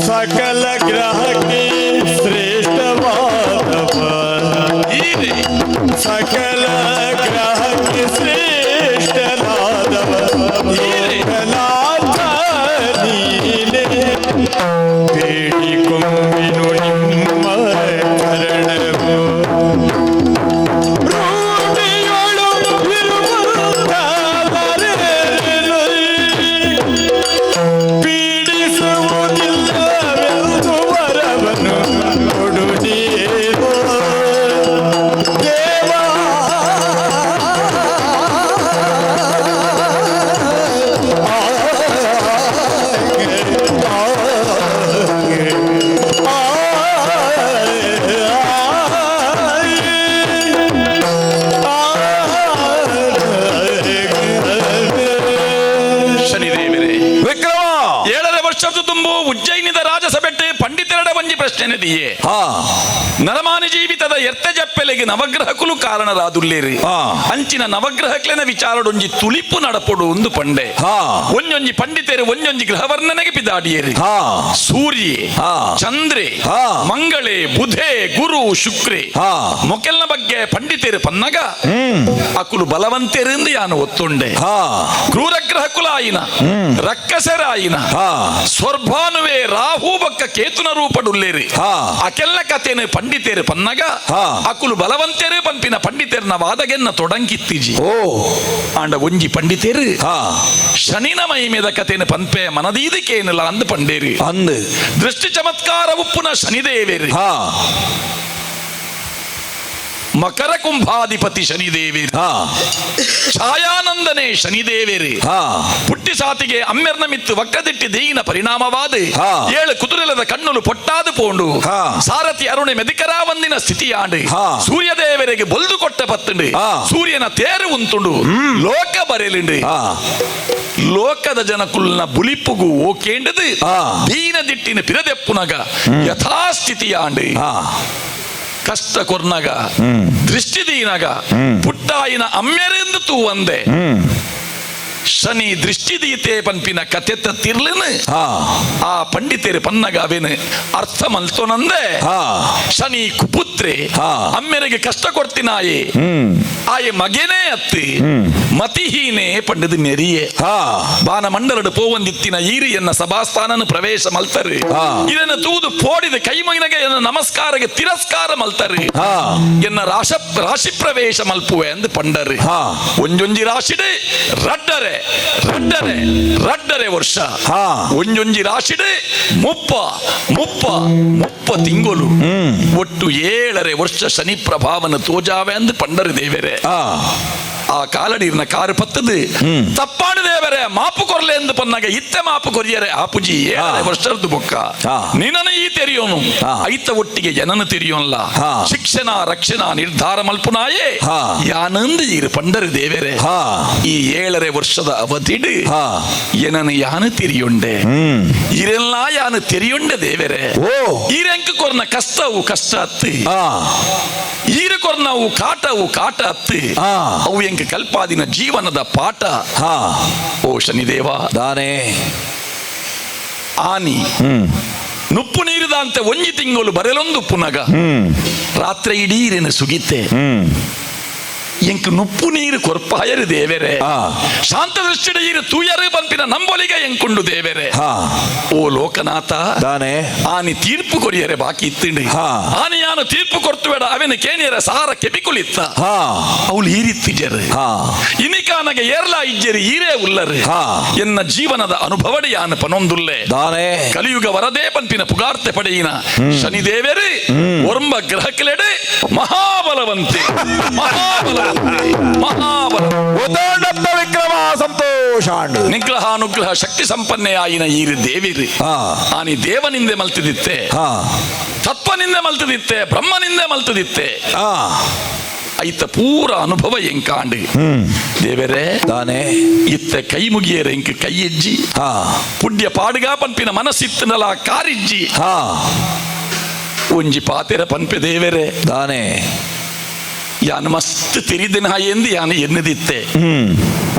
ಸಕಲ ಗ್ರಹಕ್ಕೆ ಶ್ರೇಷ್ಠವಾದವ ಸಕಲ ಗ್ರಹಕ್ಕೆ ಶ್ರೇಷ್ಠನಾದವ ಲೋಕನಾಥ ನೀನೇ ಬೇಡಿಕೊಂಬಿನು ಒಂಜಿ ಪ್ರಶ್ನೆ ದಿಯೆ. ನರಮಾನಿ ಜೀವಿತದ ಎರ್ತ ಜಪ್ಪೆಲೆಗೆ ನವಗ್ರಹಕುಲು ಕಾರಣರಾದುಲ್ಲೇರಿ. ಅಂಚಿನ ನವಗ್ರಹಕ್ಲೆನ ವಿಚಾರಡೊಂಜಿ ತುಳಿಪು ನಡಪೊಡು ಒಂದು ಪಂಡೆ. ಒಂಜೊಂಜಿ ಪಂಡಿತರು ಒಂಜೊಂಜಿ ಗ್ರಹವರ್ಣನೆಗೆ ಪಿದಾಡಿಯೇರಿ. ಸೂರ್ಯೆ, ಚಂದ್ರೆ, ಮಂಗಳೇ, ಬುಧೆ, ಗುರು, ಶುಕ್ರೆ ಮೊಕೆಲ್ನ ಬಗ್ಗೆ ಪಂಡಿತರು ಪನ್ನಗ ಅಕುಲು ಬಲವಂತೆರಿಂದ ಯಾನು ಒತ್ತುಂಡೆ. ಕ್ರೂರಗ್ರಹಕುಲಾಯಿನ ರಕ್ಕಸರಾಯಿನ ಸ್ವರ್ಭಾನುವೆ ರಾಹು ಬಕ್ಕ ಕೇತುನ ರೂಪಡುಲ್ಲೇರಿ. ಅಕೆಲ್ಲ ಕಥೆನು ಪಂಡಿತೇರು ಪನ್ನಗ ಅಕುಲು ಬಲವಂತೇರು ಪಂಪಿನ ಪಂಡಿತೇರ್ನ ವಾದಗೆನ್ನ ತೊಡಂಕಿತ್ತೀಜಿ. ಆಂಡ ಒಂಜಿ ಪಂಡಿತೇರು ಶನಿನ ಮಹಿಮೆದ ಕಥೆನು ಪನ್ಪೆ ಮನದೀದಿಕೇನಲ್ಲ ಅಂದು ಪಂಡೇರಿ. ಅಂದು ದೃಷ್ಟಿ ಚಮತ್ಕಾರ ಉಪ್ಪುನ ಶನಿದೇವೇರಿ. ಮಕರ ಕುಂಭಾಧಿಪತಿ ಶನಿದೇವೇರಿ. ಛಾಯಾನಂದನೆ ಶನಿದೇವೇರಿ. ಪುಟ್ಟಿ ಸಾತಿಗೆ ಅಮ್ಮೆರ್ನ ಮಿತ್ತು ವಕ್ಕದಿಟ್ಟಿ ದೀಗಿನ ಪರಿಣಾಮವಾದ ಏಳು ಕುದುರೆಲದ ಕಣ್ಣುಲು ಪೊಟ್ಟಾದು ಪೋಂಡು ಸಾರಥಿ ಅರುಣೆ ಮೆದಿಕರಾವಂದಿನ ಸ್ಥಿತಿಯಾಂಡು ಸೂರ್ಯದೇವರಿಗೆ ಬೊಲ್ದು ಕೊಟ್ಟ ಪತ್ತುಂಡು ಸೂರ್ಯನ ತೇರು ಉಂತುಂಡು ಲೋಕ ಬರೆಲಿಂಡು ಲೋಕದ ಜನಕುಲ್ನ ಬುಲಿಪುಗು ಓಕೇಂಡದು ದೀನ ದಿಟ್ಟಿನ ಪಿರದೆಪ್ಪುನಗ ಯಥಾಸ್ಥಿತಿಯಾಂಡು ಕಷ್ಟ ಕೊರ್ನಗ ದೃಷ್ಟಿ ದೀನಗ ಪುಟ್ಟಾಯಿನ ಅಮ್ಮೆರೆಂದು ತೂವಂದೆ ಶನಿ ದೃಷ್ಟಿ ದೀತೆ ಪನ್ಪಿನ ಕಥೆತ ತಿರ್ಲಿನ ಆ ಪಂಡಿತರು ಪನ್ನಗ ಅವೇನು ಅರ್ಥ ಮಲ್ತೋನಂದೆ ಶನಿ ಕುಪುತ್ರೆ ಅಮ್ಮೆರೆಗೆ ಕಷ್ಟ ಕೊಡ್ತಿನಾಯೆ ಆಯೆ ಮಗನೇ ಅತ್ತಿ ಮತಿಹೀನೆ ಪಂಡದ ನೆರಿಯೆ ಬಾನ ಮಂಡಲಡು ಪೋವಂದಿತ್ತಿನ ಈರಿಯನ್ನ ಸಭಾಸ್ಥಾನನು ಪ್ರವೇಶ ಮಲ್ತರು. ಇದನ್ನು ತೂದು ಪೋಡಿದ ಕೈ ಮೈನಗೆ ಎನ್ನ ನಮಸ್ಕಾರಗೆ ತಿರಸ್ಕಾರ ಮಲ್ತರು. ಎನ್ನ ರಾಶಿ ಪ್ರವೇಶ ಮಲ್ಪುವೆ ಅಂದು ಪಂಡರು. ಒಂಜೊಂಜಿ ರಾಶಿಡೆ ರಡ್ಡರೆ ರಡ್ಡರೆ ರಡ್ಡರೆ ವರ್ಷ, ಒಂಜೊಂಜಿ ರಾಶಿಡೆ ಮುಪ್ಪ ಮುಪ್ಪ ಮುಪ್ಪ ತಿಂಗಳು, ಒಟ್ಟು 7.5 ವರ್ಷ ಶನಿ ಪ್ರಭಾವನ ತೋಜಾವೆ ಅಂದು ಪಂಡರು ದೇವರೇ. ಆ ಕಾಲಡೀರ್ನ ಕಾರು ಪತ್ತದು ತಪ್ಪಾಡು ದೇವರೇ ಮಾಪು ಕೊರ್ಲೆ ಎಂದು ಪನ್ನಾಗ ಇತ್ತೆ ಮಾಪು ಕೊರಿಯರೆ ಆಪುಜಿ 7.5 ವರ್ಷದ್ದು ಬೊಕ್ಕ ನಿನ್ನನ್ನು ಈ ತೆರಿಯೋನು ಐತ ಒಟ್ಟಿಗೆ ಜನನ ತೆರಿಯೋನ್ಲ ಶಿಕ್ಷಣ ರಕ್ಷಣಾ ನಿರ್ಧಾರ ಮಲ್ಪುನಾಯೇ ಯಾನಂದು ಈರು ಪಂಡರು ದೇವರೇ. ಈ 7.5 ವರ್ಷದ ಅವಧಿಡು ಏನನು ಯಾನು ತೆರಿಯೊಂಡೆ ಇರೆಲ್ಲ ಯಾನು ತೆರಿಯೊಂಡೆ ದೇವರೇ. ಈರೆಂಕ ಕೊರ್ನ ಕಷ್ಟವು ಕಷ್ಟ ಅತ್ತಿ, ಈರು ಕೊರ್ನವು ಕಾಟವು ಕಾಟ ಅತ್ತಿ, ಅವು ಎಂಕ ಕಲ್ಪಾದಿನ ಜೀವನದ ಪಾಠ. ಓ ಶನಿದೇವ ದಾನೆ ಆನಿ ನುಪ್ಪು ನೀರಿದಂತೆ ಒಂಜಿ ತಿಂಗಳು ಬರೆಲೊಂದು ಪುನಗ ರಾತ್ರಿ ಇಡೀರೇನು ಸುಗಿತೆ ಎಂಕ್ ನುಪ್ಪು ನೀರು ಕೊರ್ಪಾಯರು ದೇವೆರೆ ಶಾಂತ ದೃಷ್ಟಿಡ ಈರು ತೂಯರು ಪಂಪಿನ ನಂಬೊಲಿಗ ಎಂಕುಂಡು ದೇವೆರೆ. ಓ ಲೋಕನಾಥ ದಾನೆ ಆನಿ ತೀರ್ಪು ಕೊರಿಯರೆ ಬಾಕಿ ಇತ್ತಿಂಡು ಆನಿ ಯಾನು ತೀರ್ಪು ಕೊರ್ತು ಬೇಡ ಅವೆನ ಕೇಣಿಯರ ಸಾರ ಕೆಬಿಕುಲಿತ್ತ ಅವಳು ಈರಿತ್ತಿಜರು ಇನಿಕಾನಗೆ ಏರ್ಲಾ ಇಜ್ಜರಿ ಈರೇ ಉಲ್ಲರು ಎನ್ನ ಜೀವನದ ಅನುಭವಡಿ ಯಾನು ಪನೊಂದುಲ್ಲೆ ದಾನೆ ಕಲಿಯುಗ ವರದೇ ಪಂಪಿನ ಪುಗಾರ್ತೆ ಪಡೆಯಿನ ಶನಿದೇವರೇ ಒರ್ಂಬ ಗ್ರಹಕ್ಲೆಡೆ ಮಹಾಬಲವಂತೆ ಮಹಾಬಲವಂತೆ ಮಹಾಬಲ ವಿಕ್ರಮ ಸಂತೋಷಾಂಡು ನಿಗ್ರಹಾನುಗ್ರಹ ಶಕ್ತಿ ಸಂಪನ್ನೆಯಾಯಿನ ಈರು ದೇವಿರು. ಆನಿ ದೇವನಿಂದೆ ಮಲ್ತಿದಿತ್ತೆ, ತತ್ವನಿಂದೆ ಮಲ್ತಿದಿತ್ತೆ, ಬ್ರಹ್ಮನಿಂದೆ ಮಲ್ತಿದಿತ್ತೆ. ಐತ ಪೂರ ಅನುಭವ ಎಂಕಾಂಡು ದೇವರೇ ದಾನೆ ಇತ್ತ ಕೈ ಮುಗಿಯರೆ ಎಂಕ್ ಕೈ ಎಜ್ಜಿ ಪುಣ್ಯ ಪಾಡುಗ ಪನ್ಪಿನ ಮನಸ್ಸಿತ್ತನಲ ಕಾರಿಜ್ಜಿ ಒಂಜಿ ಪಾತೆರ ಪನ್ಪೆ ದೇವರೇ ದಾನೆ ಯಾನು ಮಸ್ತ್ ತಿರಿದಿನ ಎಂದು ಯಾನು ಎನ್ನುದಿತ್ತೆ.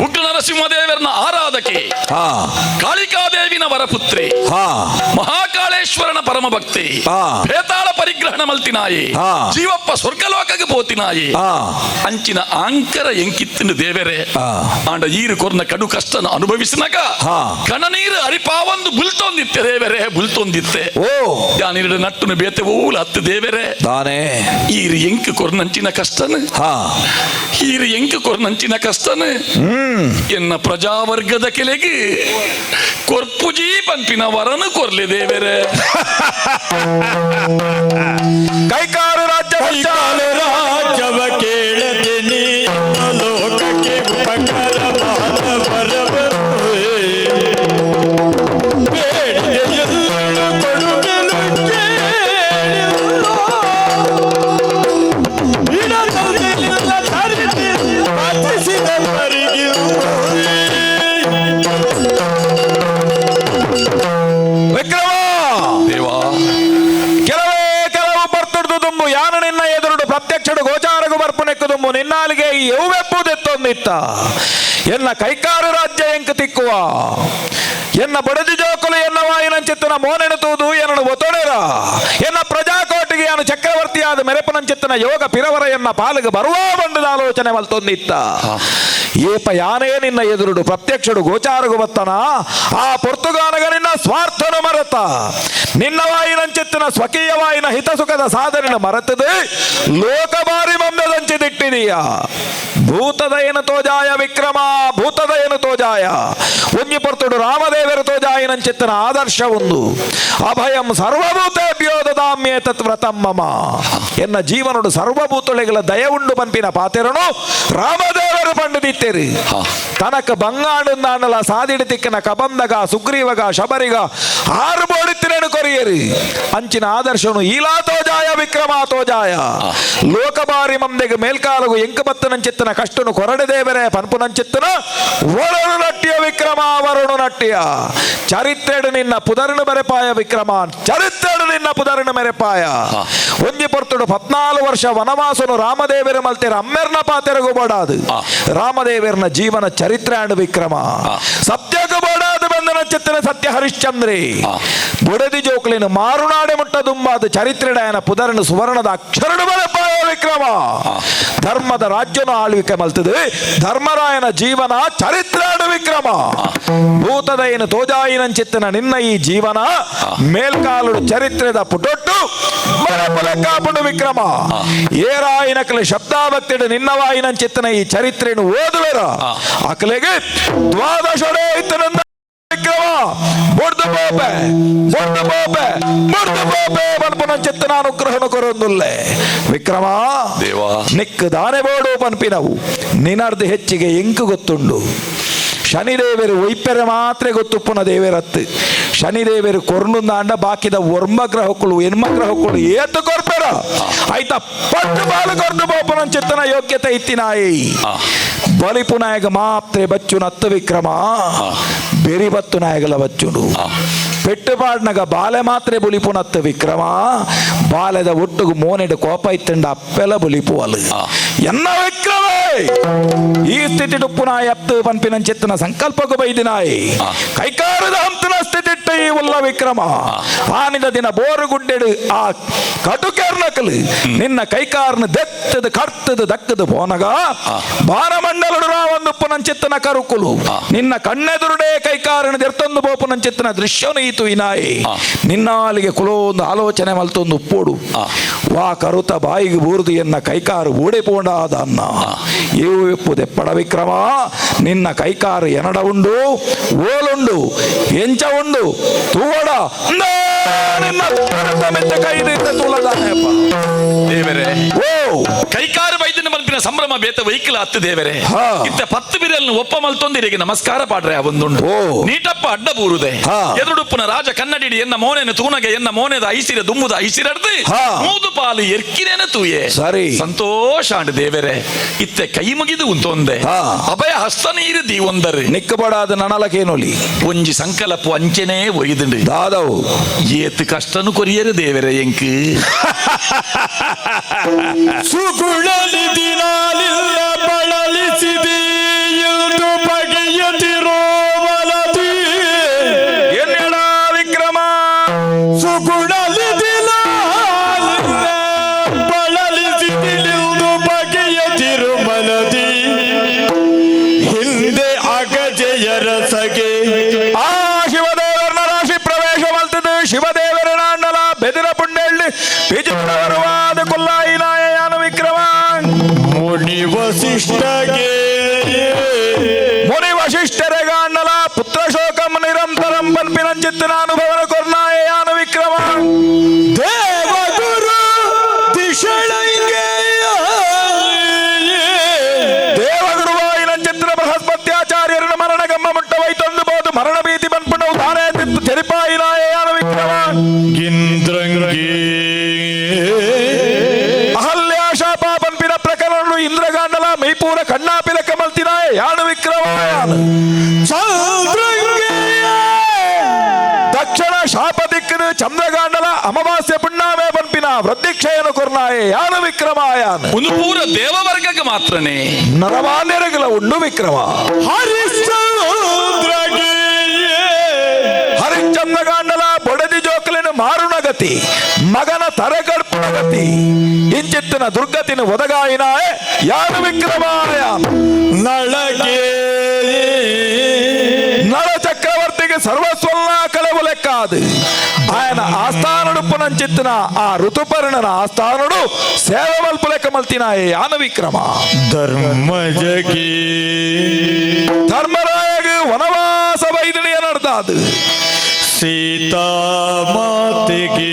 ಉಗ್ರ ನರಸಿಂಹದೇವರನ ಆರಾಧಕೆ, ಕಾಳಿಕಾದೇವಿನ ವರಪುತ್ರಿ, ಮಹಾಕಾಳೇಶ್ವರನ ಪರಮ ಭಕ್ತಿ, ಭೇತಾಳ ಪರಿಗ್ರಹಣ ಮಲ್ತಿನಾಯಿ, ಜೀವಪ್ಪ ಸ್ವರ್ಗಲೋಕಕ್ಕೆ ಪೋತಿನಾಯಿ, ಅಂಚಿನ ಆಂಕರ ಎಂಕಿತ್ತಿನ ದೇವರೇ. ಆಂಡ ಈರು ಕೊರ್ನ ಕಡು ಕಷ್ಟನ ಅನುಭವಿಸಿನಗ ಕಣನೀರು ಅರಿಪಾವೊಂದು ಬುಲ್ತೊಂದಿತ್ತೆ ದೇವರೇ, ಬುಲ್ತೊಂದಿತ್ತೆ. ಯಾನಿರಡು ನಟ್ಟುನು ಬೇತೆ ಓಲು ಹತ್ತು ದೇವರೇ. ಈರು ಎಂಕ್ ಕೊರ್ನಂಚಿನ ಕಷ್ಟನು, ಈರು ಎಂಕ್ ಕೊರ್ನಂಚಿನ ಕಷ್ಟನು ಎನ್ನ ಪ್ರಜಾವರ್ಗದ ಕೆಲೆಗೆ ಕೊರ್ಪುಜಿ ಪಂಪಿನ ವರನು ಕೊರ್ಲಿ ದೇವರೇ. ಕೈಕಾಲು ರಾಜ್ಯ ರಾಜ್ಯವ ಕೇಳತೀನಿ ಲೋಕಕ್ಕೆ ಉಪಕಾರವಾದ ವರವನ್ನು ಬೇಡಿದೆಯೆಲ್ಲ ಕೊಡುವೆನು ಕೇಳಿಲ್ಲ. ಇಡದಲ್ಲಿಲ್ಲ ಧರಿಸಿ ಬಾಧಿಸಿದವರಿಗಿಲ್ಲ. ವಿಕ್ರಮ ದೇವಾ, ಪ್ರತ್ಯಕ್ಷಡು ಗೋಚಾರಗು ಬರ್ಪುನೆಕ್ಕುದುಂಬು ನಿನ್ನಾಲಿಗೆ ಎವ್ವೆಪ್ಪುದೆತ್ತೊಂದಿತ್ತ ಎನ್ನ ಕೈಕಾರು ರಾಜ್ಯ ಎಂಕು ತಿಕ್ಕುವ ಎನ್ನ ಬಡದಿ ಜೋಕುಲು ಎನ್ನ ವಾಯಿನಂಚಿತ್ತನ ಮೋನೆಣುತೂದು ಎನ್ನನು ಒತ್ತೊಡೆರ ಎನ್ನ ಪ್ರಜಾಕೋಟಿಗೆ ಯಾನು ಚಕ್ರವರ್ತಿಯಾದ ಮೆರೆಪುನಂಚಿತ್ತನ ಯೋಗ ಪಿರವರ ಎನ್ನ ಪಾಲಿಗೆ ಬರುವ ಬಂಡದ ಆಲೋಚನೆ ಮಲ್ತೊಂದಿತ್ತ ಏಪ ಯಾನೇ ನಿನ್ನ ಎದುರುಡು ಪ್ರತ್ಯಕ್ಷಡು ಗೋಚಾರಗು ಬತ್ತನ ಆ ಪೊರ್ತುಗಾನಗ ನಿನ್ನ ಸ್ವಾರ್ಥನು ಮರೆತ ನಿನ್ನ ವಾಯಿನಂಚಿತ್ತನ ಸ್ವಕೀಯ ವಾಯಿನ ಹಿತಸುಖದ ಸಾಧನೆನ ಮರೆತದೆ ಲೋಕಬಾರಿ ಮಂದದಂಚಿದಿಟ್ಟಿದೀಯ ಭೂತದ ಏನು ತೋಜಾಯ ವಿಕ್ರಮ ಭೂತದ ಏನು ತೋಜಾಯ ಒಂಜಿ ಪೊರ್ತುಡು ರಾಮದೇವರು ತೋಜಾಯಿನಂಚಿತ್ತನ ಆದರ್ಶ ಒಂದು ಅಭಯಂ ಸರ್ವಭೂತೇಭ್ಯೋ ದದಾಮ್ಯೇ ತತ್ವ್ರತಂ ಮಮ ಎನ್ನ ಜೀವನಡು ಸರ್ವಭೂತೊಳೆಗಳ ದಯ ಉಂಡು ಪಂಪಿನ ಪಾತೆರನು ರಾಮದೇವರು ಪಂಡಿದಿತ್ತೇರಿ ತನಕ ಬಂಗಾಡು ಸಾದಿಡಿ ತಿಕ್ಕನ ಕಬಂದಗ ಸುಗ್ರೀವಗ ಶಬರಿಗ ಆರು ಬೋಡಿತ್ತಿನೇನು ಕೊರಿಯರಿ ಅಂಚಿನ ಆದರ್ಶನು ಈಲಾ ತೋಜಾಯ ವಿಕ್ರಮ ತೋಜಾಯ ಲೋಕಬಾರಿ ಮಂದೆಗೆ ಮೇಲ್ಕಾಲಗು ಎಂಕಬತ್ತನಂಚಿತ್ತನ ಕಷ್ಟನು ಕೊರಡೆ ದೇವರೇ ಪನ್ಪುನಂಚಿತ್ತನ ವರುಣು ನಟ್ಟಿಯ ವಿಕ್ರಮ ವರುಣು ನಟ್ಟಿಯ ಚರಿತ್ರೆಡು ನಿನ್ನ ಪುದರನು ಬರೆಪಾಯ ವಿಕ್ರಮ ಚರಿತ್ರೆಡು ನಿನ್ನ ಪುದರನು ಮೆರೆಪಾಯ ಒಂಜಿ ಪೊರ್ತುಡು 14 ವರ್ಷ ವನವಾಸನು ರಾಮದೇವರ ಮಲ್ತೆರ ಅಮ್ಮೆರ್ನ ಪಾತೆರಗು ಬೋಡಾದು ರಾಮದೇವರನ ಜೀವನ ಚರಿತ್ರೆ ಅಂಡು ವಿಕ್ರಮ ಸತ್ಯಗು ಬೋಡಾದು ಬಂದನ ಚಿತ್ತನ ಸತ್ಯ ಹರಿಶ್ಚಂದ್ರಿ ಬುಡದಿ ಜೋಕ್ಲಿನ ಮಾರುನಾಡೆ ಮುಟ್ಟ ದುಂಬಾದ ಚರಿತ್ರೆಡಾಯನ ಪುದರನು ಸುವರ್ಣದ ಅಕ್ಷರಡು ಬರೆಪಾಯ ವಿಕ್ರಮ ಧರ್ಮದ ರಾಜ್ಯನು ಆಳ್ವಿಕೆ ಮಲ್ತದೆ ಧರ್ಮರಾಯನ ಜೀವನ ಚರಿತ್ರಾಡು ವಿಕ್ರಮ ಭೂತದಯನ ತೋಜಾಯಿನಂಚಿತ್ತನ ನಿನ್ನ ಈ ಜೀವನ ಮೇಲ್ಕಾಲುಡು ಚರಿತ್ರೆದ ಪುಟೊಟ್ಟು ಕಾಪುಡು ವಿಕ್ರಮ ಏರಾಯಿನಕಲೆ ಶಬ್ದಾಭಕ್ತಿಡು ನಿನ್ನ ವಾಯಿನಂಚಿತ್ತನ ಈ ಚರಿತ್ರೆಯನ್ನು ಓದುವೆರ ಅಕಲೆಗೆ ದ್ವಾದಶೊಡೆ ಇತ್ತನಂದ ವಿಕ್ರಮ ಬೊಡ್ದು ಬೋಪೆ ಬೊಡ್ದು ಬೋಪೆ ಬೊಡ್ದು ಬೋಪೆ ಪನ್ಪುನಂಚಿತ್ತನ ಅನುಗ್ರಹನು ಕೊರೊಂದುಲ್ಲೆ ವಿಕ್ರಮ ದೇವಾ ನಿಕ್ಕು ದಾನೆ ಬೋಡು ಪನ್ಪಿನವು ನಿನರ್ದು ಹೆಚ್ಚಿಗೆ ಎಂಕು ಗೊತ್ತುಂಡು ಶನಿದೇವರು ಒಯ್ಪೆರೆ ಮಾತ್ರ ಗೊತ್ತುಪ್ಪುನ ದೇವರತ್ತು ಶನಿದೇವರು ಕೊರ್ನುಂದಾಂಡ ಬಾಕಿದ ಒರ್ಮ ಗ್ರಹಕ್ಕಳು ಎನ್ಮ ಗ್ರಹಕ್ಕಳು ಏತು ಕೊರ್ಪೆರ ಆಯ್ತಾ ಪಟ್ಟು ಬಾಲು ಕೊರ್ದು ಬೋಪನಂಚಿತ್ತನ ಯೋಗ್ಯತೆ ಇತ್ತಿನಾಯಿ ಬಲಿಪು ನಾಯಕ ಮಾತ್ರೆ ಬಚ್ಚು ನತ್ತು ವಿಕ್ರಮ ಬೆರಿಬತ್ತು ನಾಯಕಲ ಬಚ್ಚುಡು ಪೆಟ್ಟುಪಾಡ್ನಗ ಬಾಲೆ ಮಾತ್ರೆ ಬುಲಿಪು ನತ್ತು ವಿಕ್ರಮ ಬಾಲೆದ ಒಟ್ಟುಗು ಮೋನೆಡು ಕೋಪ ಇತ್ತಂಡ ಅಪ್ಪೆಲ ಬುಲಿಪು ಅಲು ಎನ್ನ ವಿಕ್ರಮೇ ಈ ಸ್ಥಿತಿ ಡುಪ್ಪು ನಾಯಿ ಅತ್ತು ಪನ್ಪಿನಂಚಿತ್ತನ ಸಂಕಲ್ಪಕ್ಕೂ ಬೈದಿನಾಯಿ ಕೈಕಾರದ ಹಂತನ ಸ್ಥಿತಿಟ್ಟ ಈ ಉಲ್ಲ ವಿಕ್ರಮ ಆನಿದ ದಿನ ಬೋರುಗುಡ್ಡೆಡು ಆ ಕಟುಕೆರ್ನಕಲು ನಿನ್ನ ಕೈಕಾರನ ದೆತ್ತದು ಕರ್ತದು ದಕ್ಕದು ಪೋನಗ ಬಾರಮಂಡಲಡು ರಾವಂದುಪ್ಪುನಂಚಿತ್ತನ ಕರುಕುಲು ನಿನ್ನ ಕಣ್ಣೆದುರುಡೆ ಕೈಕಾರನ ದೆರ್ತೊಂದು ಬೋಪುನಂಚಿತ್ತನ ದೃಶ್ಯನು ಈತು ಇನಾಯಿ ನಿನ್ನಾಲಿಗೆ ಕುಲೋಂದು ಆಲೋಚನೆ ಮಲ್ತೊಂದು ಉಪ್ಪೋಡು ವಾ ಕರುತ ಬಾಯಿಗೆ ಬೂರ್ದು ಎನ್ನ ಕೈಕಾರು ಊಡೆ ಪೋಂಡಾದ ಅನ್ನ ಇವು ಎಪ್ಪುದೆಪ್ಪಡ ವಿಕ್ರಮ ನಿನ್ನ ಕೈಕಾರು ಎನಡ ಉಂಡು ಓಲುಂಡು ಎಂಚ ಉಂಡು ತೂವಡ ನಿನ್ನ ಮೆತ್ತ ಕೈದಿಂದ ತೂಲದಾನೆಯಪ್ಪ ದೇವರೇ ಓ ಕೈಕಾರು ಬೈದಿನ ಮನ್ಪಿನ ಸಂಭ್ರಮ ಬೇತ ವೈಕಲ ಅತ್ತು ದೇವರೇ ಇತ್ತ 10 ಬಿರಲ್ನು ಒಪ್ಪ ಮಲ್ತೊಂದಿರಿಗೆ ನಮಸ್ಕಾರ ಪಾಡ್ರೆ ಒಂದುಂಡು ನೀಟಪ್ಪ ಅಡ್ಡ ಬೂರುದೆ ಎದುರುಡುಪ್ಪುನ ರಾಜ ಕನ್ನಡಿಡಿ ಎನ್ನ ಮೋನೆನ ತೂನಗೆ ಎನ್ನ ಮೋನೆದ ಐಸಿರ ದುಮ್ಮುದ ಐಸಿರಡ್ದು ಮೂದು ಪಾಲು ಎರ್ಕಿನೇನ ತೂಯೆ ಸರಿ ಸಂತೋಷ ಅಂಡು ದೇವರೇ ಇತ್ತೆ ಕೈ ಮುಗಿದು ಉಂತೊಂದೆ ಅಭಯ ಹಸ್ತ ನೀರು ದೀ ಒಂದರೆ ನಿಕ್ಕಬಡಾದ ನನಲಕೇನೊಲಿ ಒಂಜಿ ಸಂಕಲ್ಪ ಅಂಚೆನೇ ಒಯ್ದುಂಡು ದಾದವು ಏತು ಕಷ್ಟನು ಕೊರಿಯರು ದೇವರೇ ಎಂಕ್ ಸುಗುಳಲಿ ದಿನಾಲಿಲ್ಲ ಬಳಲಿಸಿದಿ ಎಂದು ಬಗೆಯದಿರೋ ಮಲದಿ ಎನ್ನಡ ವಿಕ್ರಮ ಸುಗುಳಲಿ ದಿನಾಲಿಲ್ಲ ಬಳಲಿಸಿದಿಲಿಂದು ಬಗೆಯದಿರು ಮಲದಿ ಹಿಂದೆ ಅಗಜೆಯರ ಸಗೆ ಆ ಶಿವದೇವರನ ರಾಶಿ ಪ್ರವೇಶ ಮಲ್ತದು ಶಿವದೇವರ ನಾಂಡಲ ಬೆದಿರ ಪುಂಡೆಳ್ಳಿ ಬಿಜುವಾದ ಕುಲ್ಲಾಯಿ ನಾಯನು ವಿಕ್ರಮ ಮುನಿ ವಸಿಷ್ಠಗೆ ಮುನಿ ವಸಿಷ್ಠರೆಗಾಂಡಲ ಪುತ್ರ ಶೋಕಂ ನಿರಂತರಂ ಪನ್ಪಿನಂಚಿತ್ತನ ಅನುಭವನ ಕೊರ್ನಾಯನು ವಿಕ್ರಮ ದೇವಗುರು ದಿಶಳಂಗೆ ದೇವಗುರುವಾಯಿನಂಚಿತ್ತನ ಬೃಹಸ್ಪತ್ಯಾಚಾರ್ಯರನ ಮರಣ ಗಮ್ಮ ಮುಟ್ಟವೈ ತಂದು ಬೋದು ಮರಣ ಭೀತಿ ಪನ್ಪುಣವು ತಾನೇ ತೆರಿಪಾಯಿ ನಾಯನು ವಿಕ್ರಮ ಗಿಂದ್ರಂಗಿ ಅಹಲ್ಯಾ ಶಾಪ ಪನ್ಪಿನ ಪ್ರಕರಣ ಇಂದ್ರಗಾಂಡಲ ಮೈಪೂರ ಕಣ್ಣಾಪಿಲ ಕಮಲ್ತಿನಾಯ ಯಾನು ವಿಕ್ರಮ ಚಂದ್ರಂಗೆ ದಕ್ಷಿಣ ಶಾಪ ದಿಕ್ಕದು ಚಂದ್ರಗಾಂಡಲ ಅಮಾವಾಸ್ಯ ಪುಣ್ಣಾಮೆ ಪನ್ಪಿನ ವೃದ್ಧಿಕ್ಷಯನು ಕೊರ್ನಾಯೆ ಯಾನ ವಿಕ್ರಮಾಯಾನ ಒಂದು ಪೂರ ದೇವವರ್ಗಕ್ಕೆ ಮಾತ್ರನೇ ನರಮಾನ್ಯರಗಲ ಉಂಡು ವಿಕ್ರಮ. ಹರಿಶ್ಚಂದ್ರಗಾಂಡಲ ಬೊಡದಿ ಜೋಕಲಿನ ಮಾರುಣ ಗತಿ, ಮಗನ ತರೆಗಡ್ಪುಣ ಗತಿ, ಇಂಚಿತ್ತಿನ ದುರ್ಗತಿನ ಒದಗಾಯಿನಾಯ ಯಾನು ವಿಕ್ರಮಾಯ. ನಳಗೆ ನಳ ಚಕ್ರವರ್ತಿಗೆ ಸರ್ವಸ್ವಲ್ಲ ಕಳವು ಲೆಕ್ಕಾದು ఆయన ಆಸ್ಥಾನಡು ಪುನಂಚಿತ್ತಿನ ಆ ಋತುಪರ್ಣನ ಆಸ್ಥಾನಡು ಸೇವೆ ಮಲ್ಪು ಲೆಕ್ಕ ಮಲ್ತಿನಾಯೆ ಯಾನ ವಿಕ್ರಮ. ಧರ್ಮಜಗಿ ಧರ್ಮರಾಯಗ ವನವಾಸ ವೈದಣಿಯ ನಡೆದಾದು ಸೀತಾ ಮಾತೆಗೆ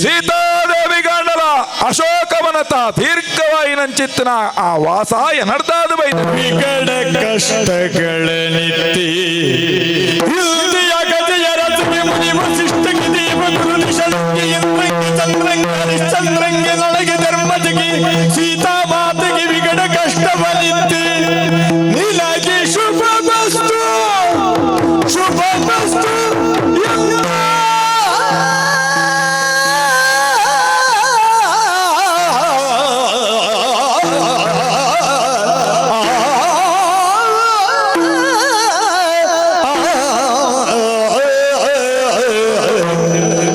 ಸೀತಾದೇವಿ ಗಾಂಡಲ ಅಶೋಕವನತ ದೀರ್ಘವಾಯಿನಂಚಿತ್ತಿನ ಆ ವಾಸಾಯ ನಡ್ದಾದು ಬೈದ ವಿಕಟ ಕಷ್ಟಗಳ ನಿತ್ತಿ ಗಜಯ ರಸಗೆ ಮುನಿ ವಸಿಷ್ಠಗೆ ದೇವ ಗುರು ನಿಷಂಗೆ ಇಂದ್ರಂಗೆ ಚಂದ್ರಂಗೆ ಹರಿಶ್ಚಂದ್ರಂಗೆ ನಳಗೆ ಧರ್ಮಜಗೆ ಸೀತಾ ಮಾತೆಗೆ ವಿಕಟ ಕಷ್ಟವನಿತ್ತಿ ನಿನಗೆ ಶುಭ ವಸ್ತು ಶುಭ ವಸ್ತು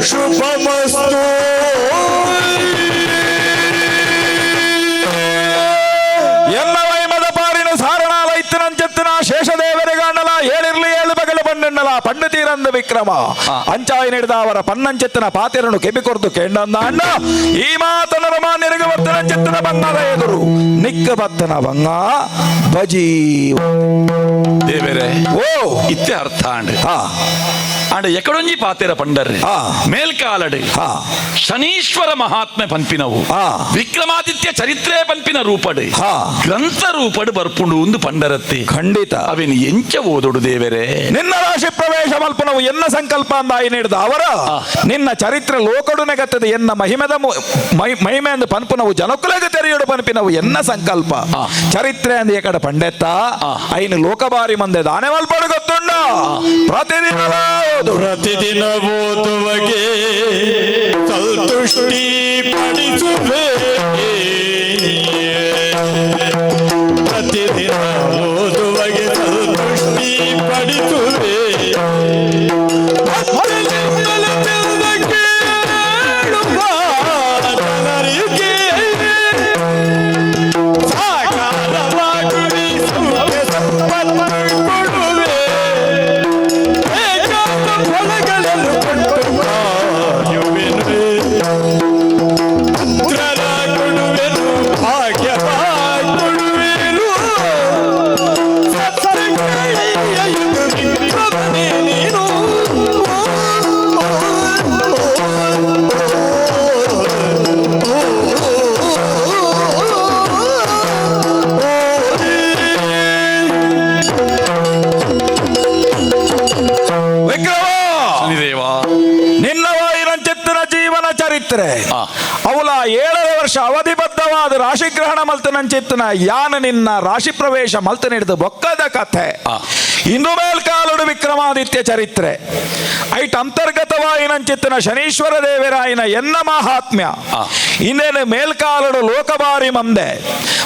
ಶುಭಮಸ್ತು. ಎಲ್ಲ ವೈಮದ ಪಾರಿನ ಸಾರಣಾಲ ಇತ್ತಿನಂచెತ್ತಿನ ಶೇಷದೇವರಿಗಾಂಡಲ ಏಳಿರ್ಲಿ ಏಳು ಬಗಲು ಪಂಡಂಡಲ ಪಂಡು ತೀರಂದ ವಿಕ್ರಮ ಅಂಚಾಯಿ ನೀಡಿದ ಅವರ ಪನ್ನಂచెತ್ತಿನ ಪಾತಿರನು ಕೆಬಿ ಕೊರ್ದು ಕೆಂಡಂದ ಅಣ್ಣ ಈ ಮಾತನ ರಮಾನ್ಯರಿಗೆ ಬರ್ತನಂచెತ್ತಿನ ಬಂಗಾದ ಎದುರು ನಿಕ್ಕ ಬತ್ತನ ಬಂಗ ಬಜೀ ದೇವರೇ ಓ ಇತ್ತೆ ಅರ್ಥ ಆಂಡ್ ಹಾ ಆಂಡ ಎಕಡೊಂಜಿ ಪಾತೆರ ಪಂಡರ್ರೆ ಆ. ಮೇಲ್ಕಾಲಡು ಹಾ. ಶನೀಶ್ವರ ಮಹಾತ್ಮೆ ಪನ್ಪಿನವು ಆ. ವಿಕ್ರಮಾದಿತ್ಯ ಚರಿತ್ರೆ ಪನ್ಪಿನ ರೂಪಡು ಹಾ. ಗ್ರಂಥ ರೂಪಡು ಬರ್ಪುಂಡು ಒಂದು ಪಂಡರತ್ತೆ ಖಂಡಿತ ಅವೇನು ಎಂಚ ಓದೊಡು ದೇವರೇ. ನಿನ್ನ ರಾಶಿ ಪ್ರವೇಶ ಮಲ್ಪನವು ಎನ್ನ ಸಂಕಲ್ಪ ಅಂದಾಯಿ ನೀಡಿದ ಅವರ ನಿನ್ನ ಚರಿತ್ರೆ ಲೋಕಡು ನೆಗತ್ತದೆ ಎನ್ನ ಮಹಿಮೆದ ಮಹಿಮೆ ಅಂದು ಪನ್ಪುನವು ಜನಕುಲಗ ತೆರೆಯಡು ಪನ್ಪಿನವು ಎನ್ನ ಸಂಕಲ್ಪ. ಚರಿತ್ರೆ ಅಂದ ಎಕಡ ಪಂಡೆತ್ತ ಐನು ಲೋಕಬಾರಿ ಮಂದೆ ದಾನೆ ಮಲ್ಪಡು ಗೊತ್ತುಂಡ ಪ್ರತಿದಿನ ಓದು. ಪ್ರತಿದಿನ ಓದುವಗೆ ಸಂತುಷ್ಟಿ ಪಡಿಸುವೆ, ಪ್ರತಿದಿನ ಓದುವಗೆ ಸಂತುಷ್ಟಿ ಪಡಿಸುವೆ. ಕೇಳುವ ಜನರಿಗೆ ಸಾಕಾರವಾಗುವಿ, ಸೌಖ್ಯ ಸಂಪತ್ತು ಕೊಡುವೆ, ಬೇಕಾದ ಫಲಗಳನ್ನು ಕೊಟ್ಟು ಕಾಯುವೆನು, ಪುತ್ರರ ಕೊಡುವೆನು, ಭಾಗ್ಯವ ಕೊಡುವೆನು. ಸತ್ಸಂಗಳೆಯ ವಿಕ್ರಮನೇ ನೀನು. ವಿಕ್ರಮ ಶನಿದೇವ ನಿನ್ನ ವಾಯಿನಂಚಿತ್ತಿನ ಜೀವನ ಚರಿತ್ರೆ ಆ. ಅವಲ 7.5 ವರ್ಷ ಅವಧಿಬದ್ಧವಾದ ರಾಶಿಗ್ರಹಣ ಮಲ್ತನಂಚಿತ್ತನ ಯಾನ ನಿನ್ನ ರಾಶಿ ಪ್ರವೇಶ ಮಲ್ತ ನೀಡಿದ ಬೊಕ್ಕದ ಕಥೆ ಆ. ಇಂದು ಮೇಲ್ಕಾಲುಡು ವಿಕ್ರಮಾದಿತ್ಯ ಚರಿತ್ರೆ ಐಟ್ ಅಂತರ್ಗತವಾಯಿನಂಚಿತ್ತನ ಶನೀಶ್ವರ ದೇವರಾಯಿನ ಎನ್ನ ಮಹಾತ್ಮ್ಯ ಆ. ಇನ್ನೇನು ಮೇಲ್ಕಾಲುಡು ಲೋಕಬಾರಿ ಮಂದೆ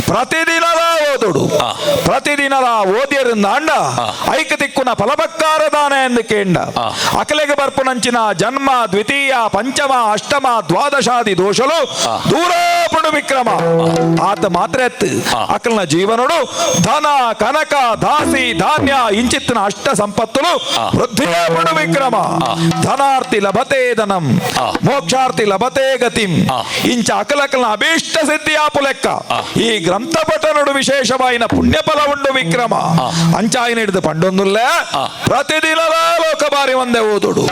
ಪ್ರತಿದಿನದ ಓದುಡು ಆ. ಪ್ರತಿದಿನದ ಓದ್ಯರಿಂದ ಅಂಡ ಆ. ಐಕ ತಿಕ್ಕುನ ಫಲಬಕ್ಕಾರದಾನ ಎಂದು ಕೇಂಡ ಆ. ಅಕಲೆಗೆ ಬರ್ಪುನಂಚಿನ ಜನ್ಮ ದ್ವಿತೀಯ ಪಂಚಮ ಅಷ್ಟಮ ದ್ವಾದಶಾದಿ ದೋಷಲು ಆ. ದೂರಾಪುಡು ವಿಕ್ರಮ ಆತ ಮಾತ್ರ ಎತ್ತು ಆ. ಅಕಲ್ನ ಜೀವನಡು ಧನ ಕನಕ ದಾಸಿ ಧಾನ್ಯ ಇಂಚಿತ್ತಿನ ಅಷ್ಟ ಸಂಪತ್ತುಲು ಆ. ವೃದ್ಧಿಯಾಪುಡು ವಿಕ್ರಮ. ಆ. ಧನಾರ್ತಿ ಲಭತೆ ಧನಂ ಆ. ಮೋಕ್ಷಾರ್ತಿ ಲಭತೆ ಗತಿಂ ಆ. ಇಂಚ ಅಕಲಕಲ್ನ ಅಭೀಷ್ಟ ಸಿದ್ಧಿಯಾಪು ಲೆಕ್ಕ ಆ. ಈ ಗ್ರಂಥ ಪಠನುಡು ವಿಶೇಷವಾಯಿನ ಪುಣ್ಯಫಲ ಉಂಡು ವಿಕ್ರಮ. ಆ. ಅಂಚಾಯಿ ಹಿಡಿದು ಪಂಡೊಂದುಲ್ಲ ಆ. ಪ್ರತಿದಿನದ ಲೋಕಬಾರಿ ಒಂದೇ ಓದುಡು.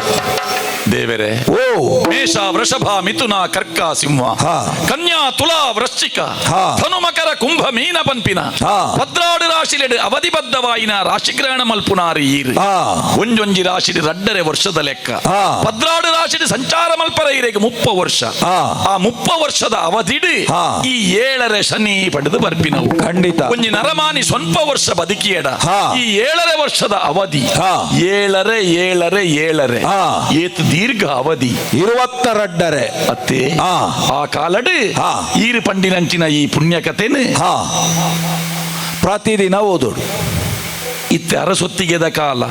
ದೇವರೇ ಓ ಮೇಷ ವೃಷಭ ಮಿಥುನ ಕರ್ಕ ಸಿಂಹ ಹಾ. ಕನ್ಯಾ ತುಲಾ ವೃಶ್ಚಿಕ ಹಾ. ಧನು ಮಕರ ಕುಂಭ ಮೀನ ಪನ್ಪಿನ ಹಾ. ಪದ್ರಾಡು ರಾಶಿಲೆಡು ಅವಧಿಬದ್ಧವಾಯಿನ ರಾಶಿಗ್ರಹಣ ಮಲ್ಪುನಾರಿ ಈರು ಹಾ. ಒಂಜೊಂಜಿ ರಾಶಿ ರಡ್ಡರೆ ವರ್ಷದ ಲೆಕ್ಕ ಹಾ. ಪದ್ರಾಡು ರಾಶಿ ಸಂಚಾರ ಮಲ್ಪರ ಈರೆಗೆ 30 ವರ್ಷ ಹಾ. ಆ 30 ವರ್ಷದ ಅವಧಿಡು ಹಾ. ಈ 7.5 ಶನಿ ಪಡೆದು ಬರ್ಪಿನವು. ಖಂಡಿತ. ಒಂಜಿ ನರಮಾನಿ ಸ್ವಲ್ಪ ವರ್ಷ ಬದುಕಿಯಡ ಹಾ. ಈ 7.5 ವರ್ಷದ ಅವಧಿ ಹಾ. 7.5 7.5 7.5 ಹಾ. ಏತ್ ದೀರ್ಘ ದೀರ್ಘ ಅವಧಿ 22 ಅತ್ತೆ ಆ ಕಾಲಡು ಈರು ಪಂಡಿನಂಚಿನ ಈ ಪುಣ್ಯ ಕಥೆನು ಪ್ರತಿದಿನ ಓದೋಡು. ಇತ್ತೆ ಅರಸೊತ್ತಿಗೆದ ಕಾಲ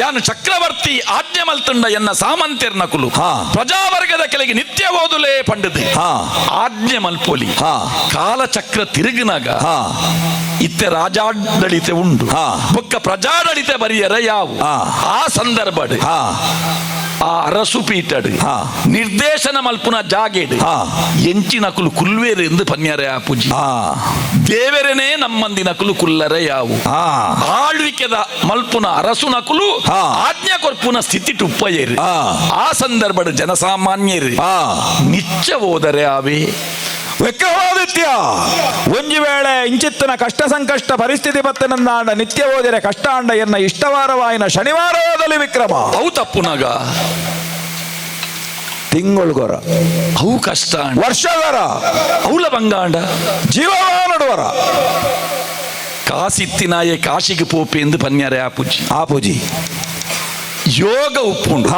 ಯಾನು ಚಕ್ರವರ್ತಿ ಆಜ್ಞೆ ಮಲ್ತುಂಡ ಎನ್ನ ಸಾಮಂತೆರ್ನ ಕುಲು ಪ್ರಜಾವರ್ಗದ ಕೆಳಗೆ ನಿತ್ಯ ಓದುಲೇ ಪಂಡದು ಆಜ್ಞೆ ಮಲ್ಪೊಲಿ. ಕಾಲಚಕ್ರ ತಿರುಗಿನಾಗ ಇತ್ತೆ ರಾಜಾಡಳಿತೆ ಉಂಡು, ಬೊಕ್ಕ ಪ್ರಜಾಡಳಿತೆ ಬರಿಯರ ಯಾವು. ಆ ಸಂದರ್ಭಡ್ ಆ ಅರಸು ಪೀಠಡ್ ನಿರ್ದೇಶನ ಮಲ್ಪುನ ಜಾಗೆಡ್ ಎಂಚಿನ ಕುಲು ಕುಲ್ವೇರು ಎಂದು ಪನ್ಯಾರೆ ಆ ಪೂಜಿ. ದೇವರನೇ ನಮ್ಮಂದಿನ ಕುಲು ಕುಲ್ಲರೆ ಯಾವು. ಆಳ್ವಿಕೆದ ಮಲ್ಪುನ ಅರಸು ನಕುಲು ಆಜ್ಞಾ ಕೊರ್ಪುನ ಸ್ಥಿತಿ ಟುಪ್ಪಯೇರು. ಆ ಸಂದರ್ಭಡ್ ಜನಸಾಮಾನ್ಯರು ನಿಚ್ಚ ಹೋದರೆ ಆವೆ. ವಿಕ್ರಮಾದಿತ್ಯ, ಒಂಜಿ ವೇಳೆ ಇಂಚಿತ್ತನ ಕಷ್ಟ ಸಂಕಷ್ಟ ಪರಿಸ್ಥಿತಿ ಬತ್ತನಂದಾಂಡ ನಿತ್ಯ ಓದಿರೆ ಕಷ್ಟ ಅಂಡ ಎನ್ನ ಇಷ್ಟವಾರವಾಯಿನ ಶನಿವಾರ ಓದಲಿ ವಿಕ್ರಮ. ಅವು ತಪ್ಪುನಾಗ ತಿಂಗಳುಗೊರ ಅವು ಕಷ್ಟ ಅಂಡ. ವರ್ಷಗರ ಅವಲ ಬಂಗಾಂಡ ಜೀವಮಾನಡುವರ ಕಾಸಿತ್ತಿನಾಯೆ ಕಾಶಿಗೆ ಪೋಪೆ ಎಂದು ಪನ್ಯಾರೆ ಆ ಪೂಜಿ. ಆ ಪೂಜಿ ಯೋಗ ಉಪ್ಪುಂಡು,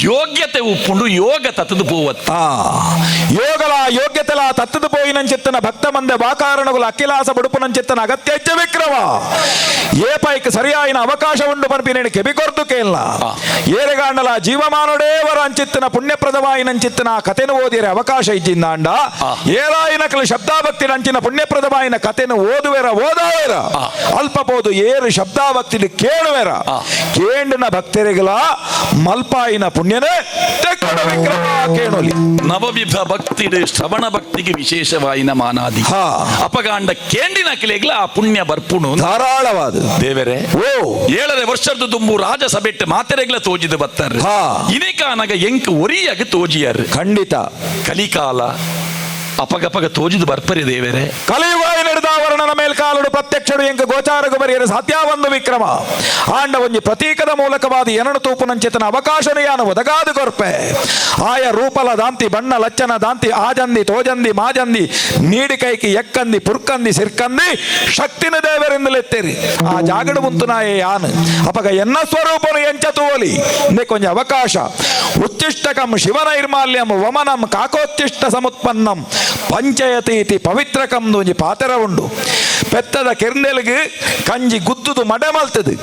ಯೋಗ್ಯತೆ ಉಪ್ಪುಂಡು, ಯೋಗ ತತ್ತದು ಪೋವತ್. ಯೋಗಲ ಯೋಗ್ಯತೆಲ ತತ್ತದು ಪೋಯಿನಂಚಿತ್ತನ ಭಕ್ತ ಮಂದೆ ವಾಕಾರಣಗುಲ ಅಖಿಲಾಸ ಬುಡುಪುನಂಚಿತ್ತನ ಅಗತ್ಯ ಹೆಚ್ಚ ವಿಕ್ರಮ. ಏ ಪೈಕ್ ಸರಿಯಾಯಿನ ಅವಕಾಶ ಉಂಡು ಪನ್ಪಿನೇನು ಕೆಬಿಕೊರ್ದು ಕೇಳ ಏರೆಗಾಂಡಲ ಜೀವಮಾನಡೇವರ ಅಂಚಿತ್ತನ ಪುಣ್ಯಪ್ರದವಾಯಿನಂಚಿತ್ತನ ಕಥೆನು ಓದಿರೆ ಅವಕಾಶ ಇಜ್ಜಿಂದಾಂಡ ಏರಾಯಿನ ಕಲ ಶಬ್ದಾಭಕ್ತಿ ನಂಚಿನ ಪುಣ್ಯಪ್ರದವಾಯಿನ ಕಥೆನು ಓದುವೆರ ಓದಾವೆರ ಅಲ್ಪ ಪೋದು ಏರು ಶಬ್ದಾಭಕ್ತಿ ಕೇಳುವೆರ ಕೇಂಡಿನ ಭಕ್ತರಿಗಳ ಮಲ್ಪಾಯಿನ ಪುಣ್ಯನೇ ತೆಕ್ಕಡ ವಿಕ್ರಮ ಕೇಣೋಲಿ. ನವವಿಧ ಭಕ್ತಿ ಶ್ರವಣ ಭಕ್ತಿಗೆ ವಿಶೇಷವಾಯಿನ ಮಾನಾದಿ ಅಪಗಾಂಡ ಕೇಂಡಿನ ಕಿಲೆಗ್ಲ ಆ ಪುಣ್ಯ ಬರ್ಪುಣು ಧಾರಾಳವಾದ ದೇವರೇ. ಓ 7.5 ವರ್ಷದ ದುಂಬು ರಾಜಸಭೆಟ್ಟು ಮಾತೆರೆಗ್ಲ ತೋಜಿದ ಬತ್ತಾರೆ ಇನಿಕಾನಗ ಎಂಕ್ ಒರಿಯಾಗ ತೋಜಿಯಾರು. ಖಂಡಿತ ಕಲಿಕಾಲ ಅಪಗಪಗ ತೋಜಿದ ಬರ್ಪರಿ ದೇವರೇ. ಕಲಿಯುಗ ನಡೆದಾವರಣನ ಮೇಲ್ಕಾಲುಡು ಪ್ರತ್ಯಕ್ಷಡು ಎಂಕ ಗೋಚಾರಗು ಬರಿಯರು ಸಾಧ್ಯವಂದು ವಿಕ್ರಮ. ಆಂಡ ಒಂಜಿ ಪ್ರತೀಕದ ಮೂಲಕವಾದ ಎನಡು ತೂಪುನಂಚಿತನ ಅವಕಾಶನ ಒದಗಾದು ಕೊರ್ಪೆ. ಆಯ ರೂಪಲ ದಾಂತಿ ಬಣ್ಣ ಲಚ್ಚನ ದಾಂತಿ ಆಜಂದಿ ತೋಜಂದಿ ಮಾಜಂದಿ ನೀಡಿಕೈಕಿ ಎಕ್ಕಂದಿ ಪುರ್ಕಂದಿ ಸಿರ್ಕಂದಿ ಶಕ್ತಿನ ದೇವರಿಂದಲೆತ್ತೇರಿ ಆ ಜಾಗಡು ಮುಂತುನಾಯೇ ಯಾನು ಅಪಗ ಎನ್ನ ಸ್ವರೂಪನು ಎಂಚ ತೋಲಿ ಕೊಂಜ ಅವಕಾಶ. ಉಚ್ಚಿಷ್ಟಕಂ ಶಿವನೈರ್ಮಾಲ್ಯಂ ವಮನಂ ಕಾಕೋಚ್ಚಿಷ್ಟ ಸಮುತ್ಪನ್ನಂ ಪಂಚಯತೀತಿ ಪವಿತ್ರಕಂ ಒಂಜಿ ಪಾತೆರ ಉಂಡು. ಪೆತ್ತದ ಕೆರ್ನೆಲ್ಗ್ ಕಂಜಿ ಗುದ್ದುದು ಮಡೆ ಮಲ್ತದು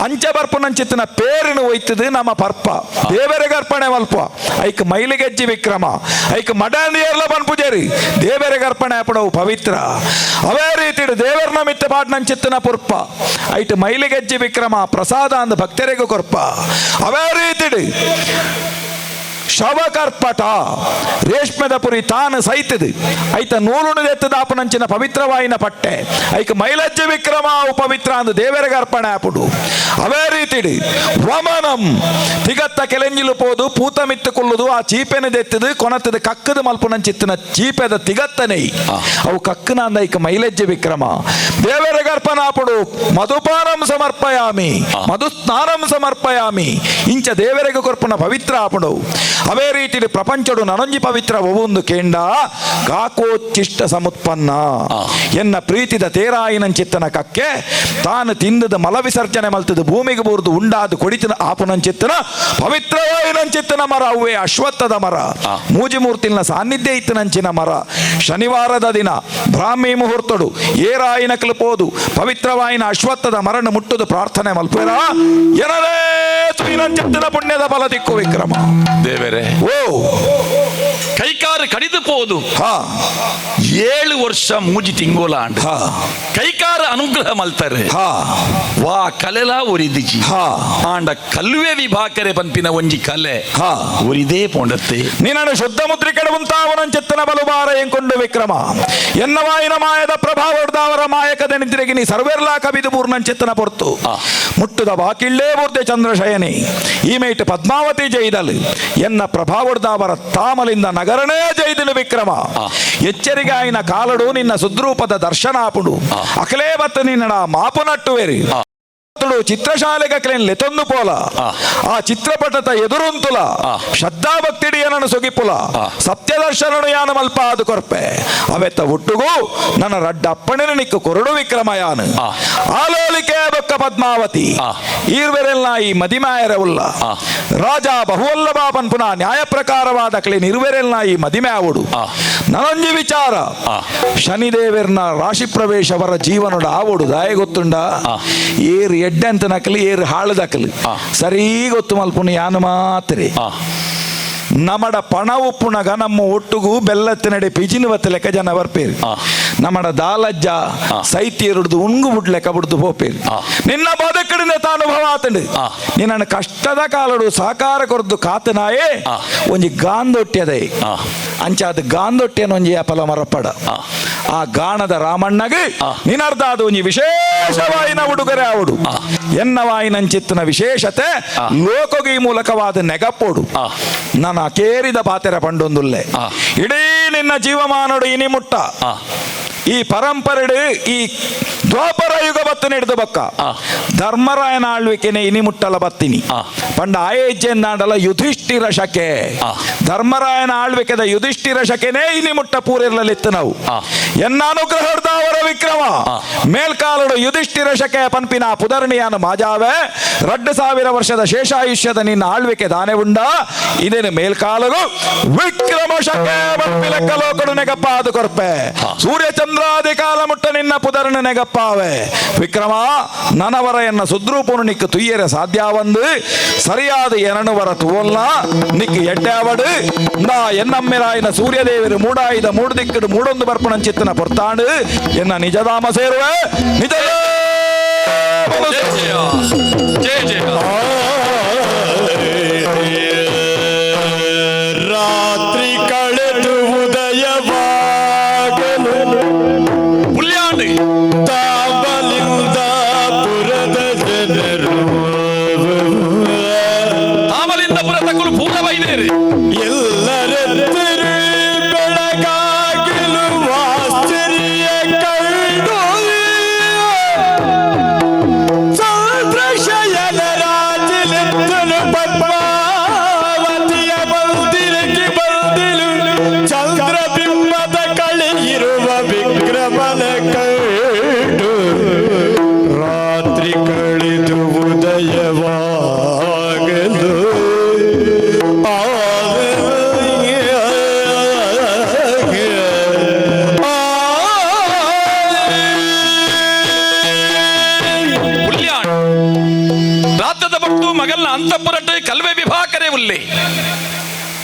ಅಂಚೆ ಬರ್ಪುನಂಚಿತ್ತಿನ ಪೇರಿನ ಒಯ್ತದು ನಮ್ಮ ಪರ್ಪ ದೇವರಿಗರ್ಪಣೆ ಮಲ್ಪ ಐಕ್ ಮೈಲಿಗೆಜ್ಜಿ ವಿಕ್ರಮ ಐಕ್ ಮಡಂದಿಯರ್ಲ ಪನ್ಪುಜೇರಿ ದೇವರಿಗರ್ಪಣೆ ಅಪಡವು ಪವಿತ್ರ. ಅವೇ ರೀತಿ ದೇವರನ ಮಿತ್ತ ಪಾಟ್ನಂಚಿತ್ತಿನ ಪುರ್ಪ ಐಟ್ ಮೈಲಿಗೆಜ್ಜಿ ವಿಕ್ರಮ ಪ್ರಸಾದ ಅಂದ ಭಕ್ತರಿಗೂ ಕೊರ್ಪ. ಅವೇ ರೀತಿ ಶವಕರ್ಪಟ ರೇಷ್ಮೆದ ಪುರಿ ತಾನು ಸೈತದು ಐತ ನೂಲುಣದೆತ್ತದಾಪನಂಚಿನ ಪವಿತ್ರವಾಯಿನ ಪಟ್ಟೆ ಐಕ ಮೈಲಜ್ಜ ವಿಕ್ರಮ ಅವು ಪವಿತ್ರ ಅಂದು ದೇವರಿಗೆ ಅರ್ಪಣೆ ಆಪುಡು. ಅವೇ ರೀತಿಡು ವಮನಂ ತಿಗತ್ತ ಕೆಲೆಂಜಿಲು ಪೋದು ಪೂತ ಮಿತ್ತು ಕುಲ್ಲುದು ಆ ಚೀಪೆನದೆತ್ತದು ಕೊನತ್ತದು ಕಕ್ಕದ ಮಲ್ಪುನಂಚಿತ್ತಿನ ಚೀಪೆದ ತಿಗತ್ತನೆ ಅವು ಕಕ್ಕನ ಅಂದ ಐಕ ಮೈಲಜ್ಜ ವಿಕ್ರಮ ದೇವರಿಗೆ ಅರ್ಪಣ ಆಪುಡು. ಮಧುಪಾನಂ ಸಮರ್ಪಯಾಮಿ ಮಧುಸ್ನಾನಂ ಸಮರ್ಪಯಾಮಿ ಇಂಚ ದೇವರಿಗೆ ಕೊರ್ಪುನ ಪವಿತ್ರ ಆಪುಡು. ಅವೇ ರೀತಿ ಪ್ರಪಂಚಡು ನನೊಂಜಿ ಪವಿತ್ರ ಒವೊಂದು ಕೇಂಡ ಕಾಕೋಚ್ಚಿಷ್ಟ ಸಮುತ್ಪನ್ನ ಎನ್ನ ಪ್ರೀತಿದ ತೇರಾಯಿನಂಚಿತ್ತನ ಕಕ್ಕೆ ತಾನು ತಿಂದದ ಮಲ ವಿಸರ್ಜನೆ ಮಲ್ತದ ಭೂಮಿಗೆ ಬೂರ್ದು ಉಂಡಾದ ಕೊಡಿತನ ಆಪುನಂಚಿತ್ತನ ಪವಿತ್ರವಾಯಿನಂಚಿತ್ತನ ಮರ ಅವೇ ಅಶ್ವತ್ಥದ ಮರ ಮೂಜಿಮೂರ್ತಿನ ಸಾನ್ನಿಧ್ಯ ಇತ್ತನಂಚಿನ ಮರ. ಶನಿವಾರದ ದಿನ ಬ್ರಾಹ್ಮಿ ಮುಹೂರ್ತಡು ಏರಾಯಿನ ಕಲ್ಪೋದು ಪವಿತ್ರವಾಯಿನ ಅಶ್ವತ್ಥದ ಮರಣ ಮುಟ್ಟುದು ಪ್ರಾರ್ಥನೆ ಮಲ್ಪೇರ ಏನರೇ ತುಯಿನಂಚಿತ್ತನ ಪುಣ್ಯದ ಫಲ ದಿಕ್ಕು ವಿಕ್ರಮ. ದೇವರೇ ಓ ಕೈಕಾರು ಕಡಿದು ಪೋದು 7 ವರ್ಷ ಮೂಜಿ ತಿಂಗೋಲ ಅಂಡ ಕೈಕಾರ ಅನುಗ್ರಹ ಮಲ್ತಾರೆ ವಾ ಕಲೆಲಾ ಒರಿದಿಜಿ ಆಂಡ ಕಲ್ವೆ ವಿಭಾಕರೆ ಪಂಪಿನ ಒಂಜಿ ಕಲೆ ಒರಿದೇ ಪೋಂಡತ್ತೆ. ನಿನ್ನನ್ನು ಶುದ್ಧ ಮುದ್ರಿಕಡೆ ಉಂತಾವನಂಚಿತ್ತನ ಬಲುಬಾರ ಎಂಕೊಂಡು ವಿಕ್ರಮ ಎನ್ನವಾಯಿನ ಮಾಯದ ಪ್ರಭಾವ ಹೊಡೆದವರ ಮಾಯಕದ ನಿದ್ರೆಗಿನಿ ಸರ್ವೆರ್ಲಾ ಕವಿದು ಪೂರ್ಣಂಚಿತ್ತನ ಪೊರ್ತು ಮುಟ್ಟುದ ಬಾಕಿಳ್ಳೇ ಬೂರ್ದೆ ಚಂದ್ರಶಯನಿ ಈ ಮೇಟ್ ಪದ್ಮಾವತಿ ಜೈದಲ್ ಎನ್ನ ಪ್ರಭಾವಡ್ದಾವರ ತಾಮಲಿಂದ ನಗರನೇ ಜೈದಲು ವಿಕ್ರಮ. ಎಚ್ಚರಿಗಾಯಿನ ಕಾಲಡು ನಿನ್ನ ಸುದ್ರೂಪದ ದರ್ಶನಾಪುಡು ಅಖಲೇ ಬತ್ತ ನಿನ್ನ ಮಾಪು ನಟ್ಟುವೆರಿ. ಪೊರ್ತುಡು ಚಿತ್ರಶಾಲೆಗೆ ಕ್ಲೇನ್ ಲೆತೊಂದು ಪೋಲ ಆ ಚಿತ್ರಪಟದ ಎದುರುಂತುಲ ಶ್ರದ್ಧಾಭಕ್ತಿಡಿ ಏನನ್ನು ಸುಗಿಪುಲ ಸತ್ಯದರ್ಶನನು ಯಾನ ಮಲ್ಪ ಅದು ಕೊರ್ಪೆ ಅವೆತ್ತ ಒಟ್ಟುಗು ನನ್ನ ರಡ್ಡ ಅಪ್ಪಣೆನ ನಿಕ್ಕು ಕೊರಡು ವಿಕ್ರಮಯಾನ ಆಲೋಲಿಕೆ ಬೊಕ್ಕ ಪದ್ಮಾವತಿ ಈರ್ವೆರೆಲ್ಲ ಈ ಮದಿಮಾಯರ ಉಲ್ಲ ರಾಜ ಬಹುವಲ್ಲಭ ಪನ್ಪುನ ನ್ಯಾಯ ಪ್ರಕಾರವಾದ ಕ್ಲೇನ್ ಇರುವೆರೆಲ್ಲ ಈ ಮದಿಮೆ ಆವುಡು ನನೊಂಜಿ ವಿಚಾರ ಶನಿದೇವರ್ನ ರಾಶಿ ಪ್ರವೇಶವರ ಜೀವನದ ಆವೋಡು ದಾಯ ಗೊತ್ತುಂಡ ಏರು ಎಡ್ಡೆ ಅಂತ ನಕಲಿ ಏರು ಹಾಳುದಕಲಿ ಸರೀ ಗೊತ್ತು ಮಲ್ಪುನು ಯಾನು ಮಾತ್ರೆ ನಮಡ ಪಣ ಉಪ್ಪುನಗ ನಮ್ಮ ಒಟ್ಟುಗು ಬೆಲ್ಲತ್ತಿನಡೆ ಪಿಜಿನ ಬತ್ತ ಲೆಕ್ಕ ಜನ ಬರ್ಪೇರು ನಮಡ ದಾಲಜ್ಜ ಸೈತಿಯರುಡ್ದು ಉಂಗು ಬುಡ್ ಲೆಕ್ಕ ಬುಡ್ದು ಪೋಪೇರು ನಿನ್ನ ಬದುಕಡಿನ ಅನುಭವ ಆತಂಡು ನಿನ್ನ ಕಷ್ಟದ ಕಾಲಡು ಸಹಕಾರ ಕೊರದು ಕಾತನಾಯೇ ಒಂಜಿ ಗಾಂದೊಟ್ಟಿ ಅದೇ ಅಂಚಾದ ಗಾಂದೊಟ್ಟಿಯನ್ನು ಒಂಜಿ ಅಪಲ ಮರಪಡ ಆ ಗಾಣದ ರಾಮಣ್ಣಗೆ ನಿನರ್ಧ ಅದು ಒಂಜಿ ವಿಶೇಷವಾಯಿನ ಉಡುಗೊರೆ ಆವುಡು ಎನ್ನವಾಯಿನಂಚಿತ್ತನ ವಿಶೇಷತೆ ಲೋಕಗಿ ಮೂಲಕವಾದ ನೆಗಪೋಡು ನನ್ನ ಕೇರಿದ ಪಾತೆರ ಪಂಡೊಂದುಲ್ಲೆ ಇಡೀ ನಿನ್ನ ಜೀವಮಾನಡು ಇನಿ ಮುಟ್ಟ ಈ ಪರಂಪರೆಡು ಈ ದ್ವಾಪರ ಯುಗ ಬತ್ತು ಹಿಡಿದು ಬಕ್ಕ ಧರ್ಮರಾಯನ ಆಳ್ವಿಕೆನೆ ಇನಿ ಮುಟ್ಟಲ ಬತ್ತಿನಿ ಪಂಡ ಆಯೇಜ್ಯಂದಾಂಡಲ ಯುಧಿಷ್ಠಿರ ಶಕೆ ಧರ್ಮರಾಯನ ಆಳ್ವಿಕೆದ ಯುಧಿಷ್ಠಿರ ಶಕೆನೇ ಇನಿ ಮುಟ್ಟ ಪೂರಿರ್ಲಲಿತ್ತು ನಾವು ಎನ್ನ ಅನುಗ್ರಹದ ಅವರ ವಿಕ್ರಮ ಮೇಲ್ಕಾಲಡು ಯುಧಿಷ್ಠಿರ ಶಕೆ ಪನ್ಪಿನ ಪುದರ್ಣಿಯಾನು ಮಾಜಾವೆ 2000 ವರ್ಷದ ಶೇಷಾಯುಷ್ಯದ ನಿನ್ನ ಆಳ್ವಿಕೆ ದಾನೆ ಉಂಡ ಇದೇನು ಮೇಲ್ಕಾಲಗು ವಿಕ್ರಮ ಶಕೆ ಪನ್ಪಿ ಲೆಕ್ಕ ಲೋಕಡು ನೆಗಪ್ಪ ಅದು ಕೊರ್ಪೆ ಸೂರ್ಯಚಂದ್ರಾದಿ ಕಾಲ ಮುಟ್ಟ ನಿನ್ನ ಪುದರ್ಣ ನೆಗಪ್ಪಾವೆ ವಿಕ್ರಮ ನನವರ ಎನ್ನ ಸುದ್ರೂಪನು ನಿಕ್ಕು ತುಯ್ಯರೆ ಸಾಧ್ಯಾವಂದು ಸರಿಯಾದ ಎನನುವರ ತುವಲ್ಲ ನಿಕ್ಕು ಎಡ್ಡಾವಡು ನಾ ಎನ್ನಮ್ಮೆರಾಯಿನ ಸೂರ್ಯದೇವರು ಮೂಡಾಯಿದ ಮೂಡುದಿಕ್ಕಡು ಮೂಡೊಂದು ಬರ್ಪಣಂಚಿತ್ತನ ಪೊರ್ತಾಂಡು ಎನ್ನ ನಿಜಧಾಮ ಸೇರುವೆ ನಿಜ ಜಯ ಜಯ. ರಾತ್ರಿ ಕಳೆದು ಉದಯವಾಗಲು ಪುಲ್ಯಾಂಡು ತಾವಲಿಂದ ಪುರದ ಜನರು ತಾಮಲಿಂದ ಪುರತಕ್ಕಲು ಪೂರ್ಣವೈದೇರಿ ಎಲ್ಲರೆತ್ತರು ಬೆಳಗಾಗಿಲು ಆಶ್ಚರ್ಯ ಕಂಡು ಚಂದ್ರಶಯನ ರಾಜಿಲೆತ್ತನು ಪದ್ಮಾವತಿಯ ಬಂದಿರಕ್ಕೆ ಬಂದಿಲು ಚಂದ್ರಬಿಂಬದ ಕಳೆಯಿರುವ ವಿಕ್ರಮನ ಕಂಡು ರಾತ್ರಿ ಕಳೆದು ಉದಯವಾಗಲು ಪುಲ್ಯಾಂಡು ರಾತ್ರದ ಪಟ್ಟು ಮಗಲ್ನ ಅಂತಪುರಟ್ಟು ಕಲ್ವೆ ವಿಭಾಕರೇ ಉಲ್ಲೆ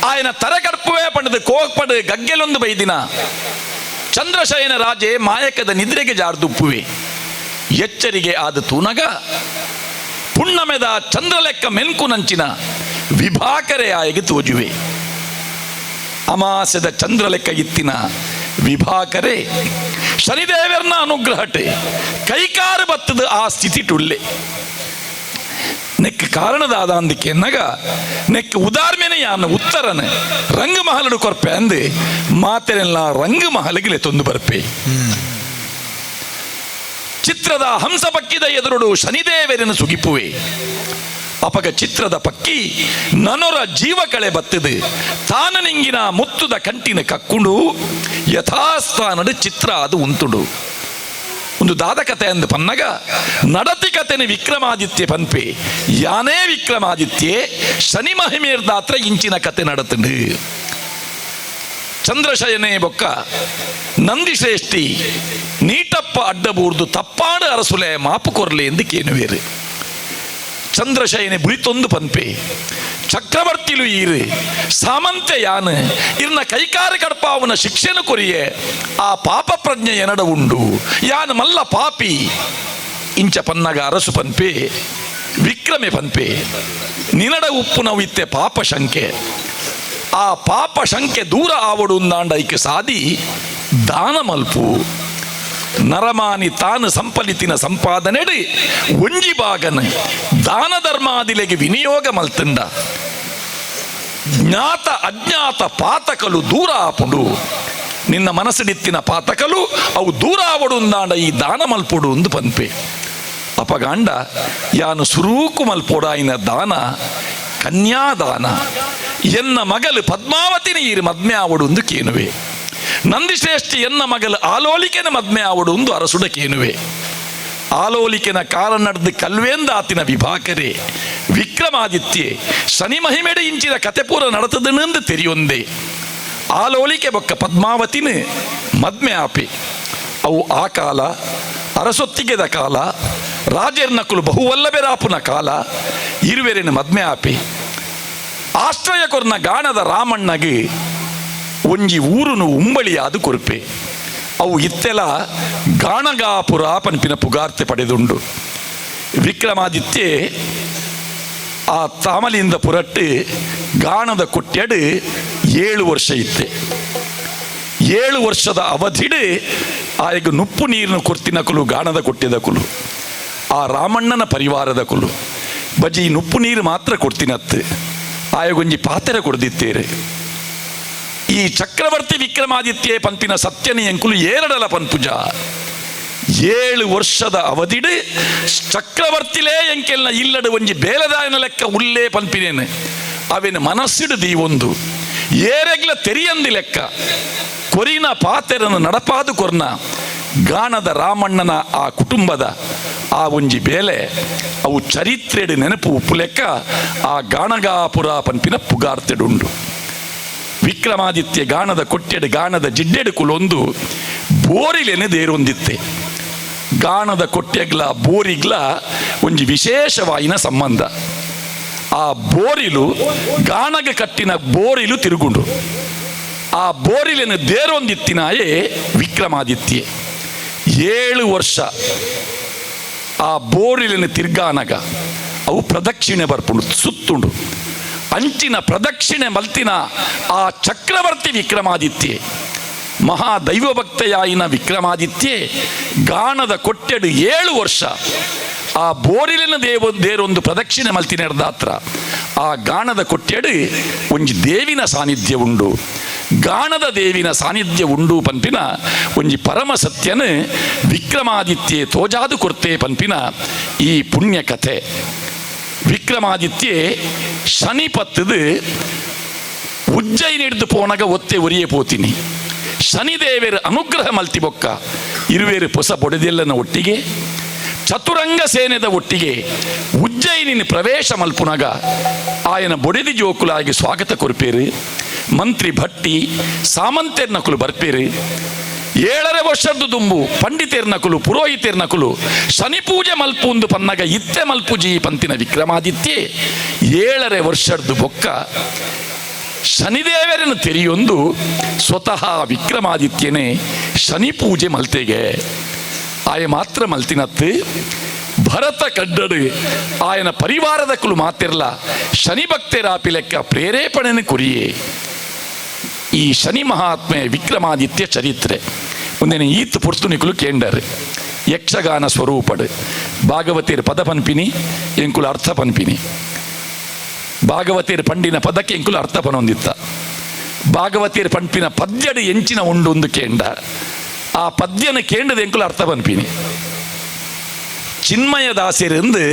ಆಯನ ತರಗಡ್ಪುವೆ ಪಂಡದು ಕೋಪಡು ಗಗ್ಗೆಲೊಂದು ಬೈದಿನ ಚಂದ್ರಶಯನ ರಾಜೆ ಮಾಯಕದ ನಿದ್ರೆಗೆ ಜಾರ್ದುಪ್ಪುವೆ ಎಚ್ಚರಿಗೆ ಆದ ತೂನಗ ಪುಣ್ಣಮೆದ ಚಂದ್ರಲೆಕ್ಕ ಮೆನ್ಕುನಂಚಿನ ವಿಭಾಕರೆ ಆಯಗೆ ತೋಜುವೆ ಅಮಾಸೆದ ಚಂದ್ರಲೆಕ್ಕ ಇತ್ತಿನ ವಿಭಾಕರೆ ಶನಿದೇವರ್ನ ಅನುಗ್ರಹಟೆ ಕೈಕಾರು ಬತ್ತದ ಆ ಸ್ಥಿತಿ ಟುಳ್ಳೆ ನೆಕ್ ಕಾರಣದಾದ ಅಂದಿಕೆ ನಗ ನೆಕ್ ಉದಾರ್ಮೆನೆ ಯಾನ ಉತ್ತರನ ರಂಗಮಹಲಡು ಕೊರ್ಪೆ ಅಂದು ಮಾತೆರೆಲ್ಲ ರಂಗಮಹಲಿಗೆ ತೊಂದು ಬರ್ಪೆ ಚಿತ್ರದ ಹಂಸ ಪಕ್ಕಿದ ಎದುರುಡು ಶನಿದೇವರನ್ನು ಸುಗಿಪುವೆ ಅಪಗ ಚಿತ್ರದ ಪಕ್ಕಿ ನನೊರ ಜೀವ ಕಳೆ ಬತ್ತಿದು ತಾನನಿಂಗಿನ ಮುತ್ತುದ ಕಂಟಿನ ಕಕ್ಕುಂಡು ಯಥಾಸ್ಥಾನಡು ಚಿತ್ರ ಅದು ಉಂತುಡು ಒಂದು ದಾದ ಕತೆ ಅಂದು ಪನ್ನಗ ನಡತಿ ಕತೆನ ವಿಕ್ರಮಾದಿತ್ಯ ಪನ್ಪೆ ಯಾನೇ ವಿಕ್ರಮಾದಿತ್ಯೆ ಶನಿ ಮಹಿಮೇರ್ದಾತ್ರ ಇಂಚಿನ ಕತೆ ನಡತಂಡು ಚಂದ್ರಶಯನೇ ಬೊಕ್ಕ ನಂದಿಶ್ರೇಷ್ಠಿ ನೀಟಪ್ಪ ಅಡ್ಡಬೂರ್ದು ತಪ್ಪಾಡು ಅರಸುಲೆ ಮಾಪು ಕೊರ್ಲೆ ಎಂದು ಕೇನುವೇರು ಚಂದ್ರಶಯನೆ ಬುಳಿತೊಂದು ಪನ್ಪೆ ಚಕ್ರವರ್ತಿಲು ಈರು ಸಾಮಂತೆ ಯಾನು ಇರ್ನ ಕೈಕಾರ ಕಡ್ಪಾವನ ಶಿಕ್ಷೆನು ಕೊರಿಯೆ ಆ ಪಾಪ ಪ್ರಜ್ಞೆ ಎನಡ ಉಂಡು ಯಾನು ಮಲ್ಲ ಪಾಪಿ ಇಂಚ ಪನ್ನಗ ಅರಸು ಪನ್ಪೆ ವಿಕ್ರಮೆ ಪನ್ಪೆ ನಿನಡ ಉಪ್ಪು ನಾವು ಇತ್ತೆ ಪಾಪ ಶಂಕೆ ಆ ಪಾಪ ಶಂಕೆ ದೂರ ಆವಡು ಉಂದಾಂಡ ಐಕೆ ಸಾದಿ ದಾನ ಮಲ್ಪು ನರಮಾನಿ ತಾನು ಸಂಪಲಿತಿನ ಸಂಪಾದನೆಡು ಒಂಜಿ ಬಾಗನ ದಾನ ಧರ್ಮಾದಿಲೆಗೆ ವಿನಿಯೋಗ ಮಲ್ತಂಡ ಜ್ಞಾತ ಅಜ್ಞಾತ ಪಾತಕಲು ದೂರ ಆಪುಂಡು ನಿನ್ನ ಮನಸ್ಸಿಡಿತ್ತಿನ ಪಾತಕಲು ಅವು ದೂರ ಆವಡು ಉಂದಾಂಡ ಈ ದಾನ ಮಲ್ಪುಡು ಒಂದು ಪನ್ಪೆ. ಅಪಗಾಂಡ ಯಾನು ಸುರೂಕು ಮಲ್ಪೋಡಾಯಿನ ದಾನ ಕನ್ಯಾದಾನ ಎನ್ನ ಮಗಲು ಪದ್ಮಾವತಿನ ಈರು ಮದ್ಮೆ ಆವಡು ಒಂದು ಕೇನುವೆ ನಂದಿಶ್ರೇಷ್ಠಿ ಎನ್ನ ಮಗಲು ಆಲೋಲಿಕೆನ ಮದ್ಮೆ ಆವಡು ಒಂದು ಅರಸುಡ ಕೇನುವೆ ಆಲೋಲಿಕೆನ ಕಾಲ ನಡೆದು ಕಲ್ವೇಂದಾತಿನ ವಿಭಾಕರೇ ವಿಕ್ರಮಾದಿತ್ಯೆ ಶನಿ ಮಹಿಮೆಡೆ ಇಂಚಿನ ಕತೆ ಪೂರ ನಡತದನೆಂದು ತೆರಿಯೊಂದೆ ಆಲೋಲಿಕೆ ಬೊಕ್ಕ ಪದ್ಮಾವತಿನ ಮದ್ಮೆ ಆಪೆ ಅವು ಆ ಕಾಲ ಅರಸೊತ್ತಿಗೆದ ಕಾಲ ರಾಜರ್ನಕುಲು ಬಹುವಲ್ಲಭೆರಾಪುನ ಕಾಲ ಇರುವೆರಿನ ಮದ್ಮೆ ಆಪೆ ಆಶ್ರಯ ಕೊರ್ನ ಗಾಣದ ರಾಮಣ್ಣಗೆ ಒಂಜಿ ಊರುನು ಉಂಬಳಿಯಾದು ಕೊರ್ಪೆ ಅವು ಇತ್ತೆಲ ಗಾಣಗಾಪುರ ಪನ್ಪಿನ ಪುಗಾರ್ತೆ ಪಡೆದುಂಡು. ವಿಕ್ರಮಾದಿತ್ಯೆ ಆ ತಾಮಲಿಯಿಂದ ಪುರಟ್ಟು ಗಾಣದ ಕೊಟ್ಯಡು 7 ವರ್ಷ ಇತ್ತೆ. 7 ವರ್ಷದ ಅವಧಿಡು ಆಯಗ ನುಪ್ಪು ನೀರಿನ ಕೊರ್ತಿನ ಕುಲು ಗಾಣದ ಕೊಟ್ಟಿದ ಕುಲು ಆ ರಾಮಣ್ಣನ ಪರಿವಾರದ ಕುಲು ಬಜಿ ನುಪ್ಪು ನೀರು ಮಾತ್ರ ಕೊಡ್ತಿನತ್ತು ಆಯಗೊಂಜಿ ಪಾತೆರ ಕೊಡ್ದಿತ್ತೇರೆ. ಈ ಚಕ್ರವರ್ತಿ ವಿಕ್ರಮಾದಿತ್ಯೆ ಪಂಪಿನ ಸತ್ಯನ ಎಂಕುಲು ಏರಡಲ ಪನ್ಪುಜ 7 ವರ್ಷದ ಅವಧಿಡು ಚಕ್ರವರ್ತಿಲೇ ಎಂಕೆಲ್ನ ಇಲ್ಲಡು ಒಂಜಿ ಬೇಲದಾಯನ ಲೆಕ್ಕ ಉಲ್ಲೇ ಪನ್ಪಿನೇನು ಅವೇನು ಮನಸ್ಸಿಡು ದೀವೊಂದು ಏರೆಗ್ಲ ತೆರಿಯಂದಿ ಲೆಕ್ಕ ಕೊರಿನ ಪಾತೆರನ್ನು ನಡಪಾದು ಕೊರ್ನ ಗಾಣದ ರಾಮಣ್ಣನ ಆ ಕುಟುಂಬದ ಆ ಒಂಜಿ ಬೇಲೆ ಅವು ಚರಿತ್ರೆಡು ನೆನಪು ಉಪ್ಪು ಲೆಕ್ಕ ಆ ಗಾಣಗಾಪುರ ಪನ್ಪಿನ ಪುಗಾರ್ತೆಡುಂಡು. ವಿಕ್ರಮಾದಿತ್ಯ ಗಾಣದ ಕೊಟ್ಟೆಡು ಗಾಣದ ಜಿಡ್ಡೆಡು ಕುಲೊಂದು ಬೋರಿಲೆನೆ ದೇರೊಂದಿತ್ತೆ. ಗಾಣದ ಕೊಟ್ಟೆಗ್ಲ ಬೋರಿಗ್ಲ ಒಂಜಿ ವಿಶೇಷವಾಯಿನ ಸಂಬಂಧ. ಆ ಬೋರಿಲು ಗಾಣಗ ಕಟ್ಟಿನ ಬೋರಿಲು ತಿರುಗುಂಡು ಆ ಬೋರಿಲೆನು ದೇರೊಂದಿತ್ತಿನಾಯೇ ವಿಕ್ರಮಾದಿತ್ಯೆ. 7 ವರ್ಷ ಆ ಬೋರಿಲೆನು ತಿರ್ಗಾನಗ ಅವು ಪ್ರದಕ್ಷಿಣೆ ಬರ್ಪುಂಡು ಸುತ್ತುಂಡು. ಅಂಚಿನ ಪ್ರದಕ್ಷಿಣೆ ಮಲ್ತಿನ ಆ ಚಕ್ರವರ್ತಿ ವಿಕ್ರಮಾದಿತ್ಯೆ ಮಹಾ ದೈವಭಕ್ತೆಯಾಯಿನ ವಿಕ್ರಮಾದಿತ್ಯೆ ಗಾಣದ ಕೊಟ್ಟೆಡು 7 ವರ್ಷ ಆ ಬೋರಿಲಿನ ದೇರೊಂದು ಪ್ರದಕ್ಷಿಣೆ ಮಲ್ತಿನ ದಾತ್ರ ಆ ಗಾಣದ ಕೊಟ್ಟೆಡು ಒಂಜಿ ದೇವಿನ ಸಾನ್ನಿಧ್ಯ ಉಂಡು. ಗಾಣದ ದೇವಿನ ಸಾನ್ನಿಧ್ಯ ಉಂಡು ಪನ್ಪಿನ ಒಂಜಿ ಪರಮ ಸತ್ಯನ ವಿಕ್ರಮಾದಿತ್ಯೆ ತೋಜಾದು ಕೊರ್ತೆ ಪನ್ಪಿನ ಈ ಪುಣ್ಯ ಕಥೆ. ವಿಕ್ರಮಾದಿತ್ಯೆ ಶನಿ ಪತ್ತದು ಉಜ್ಜಯಿನಿ ಹಿಡಿದು ಪೋನಗ ಒತ್ತೆ ಒರಿಯೇ ಪೋತೀನಿ. ಶನಿದೇವರ ಅನುಗ್ರಹ ಮಲ್ತಿ ಬೊಕ್ಕ ಇರುವೇರು ಪೊಸ ಬೊಡೆದೆಲ್ಲನ ಒಟ್ಟಿಗೆ ಚತುರಂಗ ಸೇನೆದ ಒಟ್ಟಿಗೆ ಉಜ್ಜಯಿನಿ ಪ್ರವೇಶ ಮಲ್ಪುನಗ ಆಯನ ಬೊಡೆದಿ ಜೋಕುಲಾಗಿ ಸ್ವಾಗತ ಕೊರ್ಪೇರು. ಮಂತ್ರಿ ಭಟ್ಟಿ ಸಾಮಂತೆರ್ನಕುಲು ಬರ್ಪೇರು. 7.5 ವರ್ಷದ್ದು ದುಂಬು ಪಂಡಿತೇರ್ನಕುಲು ಪುರೋಹಿತೇರ್ನಕುಲು ಶನಿ ಪೂಜೆ ಮಲ್ಪುಂದು ಪನ್ನಗ ಇತ್ತೆ ಮಲ್ಪುಜಿ ಪಂತಿನ ವಿಕ್ರಮಾದಿತ್ಯೆ 7.5 ವರ್ಷದ್ದು ಬೊಕ್ಕ ಶನಿದೇವರನ್ನು ತೆರೆಯೊಂದು ಸ್ವತಃ ವಿಕ್ರಮಾದಿತ್ಯನೇ ಶನಿ ಪೂಜೆ ಮಲ್ತೆಗೆ ಆಯ ಮಾತ್ರ ಮಲ್ತಿನತ್ತು. ಭರತ ಕಡ್ಡಡು ಆಯನ ಪರಿವಾರದ ಕುಲು ಮಾತಿರ್ಲ ಶನಿ ಭಕ್ತರಾಪಿ ಲೆಕ್ಕ ಪ್ರೇರೇಪಣೆಯನ್ನು ಕುರಿಯೇ. ಈ ಶನಿ ಮಹಾತ್ಮೆ ವಿಕ್ರಮಾದಿತ್ಯ ಚರಿತ್ರೆ ಒಂದೇನೆ ಈತ್ ಪೊರ್ತುನಿಕುಲು ಕೇಂಡರ್ ಯಕ್ಷಗಾನ ಸ್ವರೂಪಡು ಭಾಗವತಿಯರ್ ಪದ ಪನ್ಪಿನಿ ಎಂಕುಲು ಅರ್ಥ ಪನ್ಪಿನಿ. ಭಾಗವತಿಯರ್ ಪಂಡಿನ ಪದಕ್ಕೆ ಎಂಕುಲು ಅರ್ಥ ಪನೊಂದಿತ್ತ. ಭಾಗವತಿಯರ್ ಪಂಪಿನ ಪದ್ಯಡು ಎಂಚಿನ ಉಂಡು ಒಂದು ಕೇಂಡ ಆ ಪದ್ಯನ ಕೇಂಡದ ಎಂಕುಲು ಅರ್ಥ ಪನ್ಪಿನಿ. ಚಿನ್ಮಯ ದಾಸರೆಂದು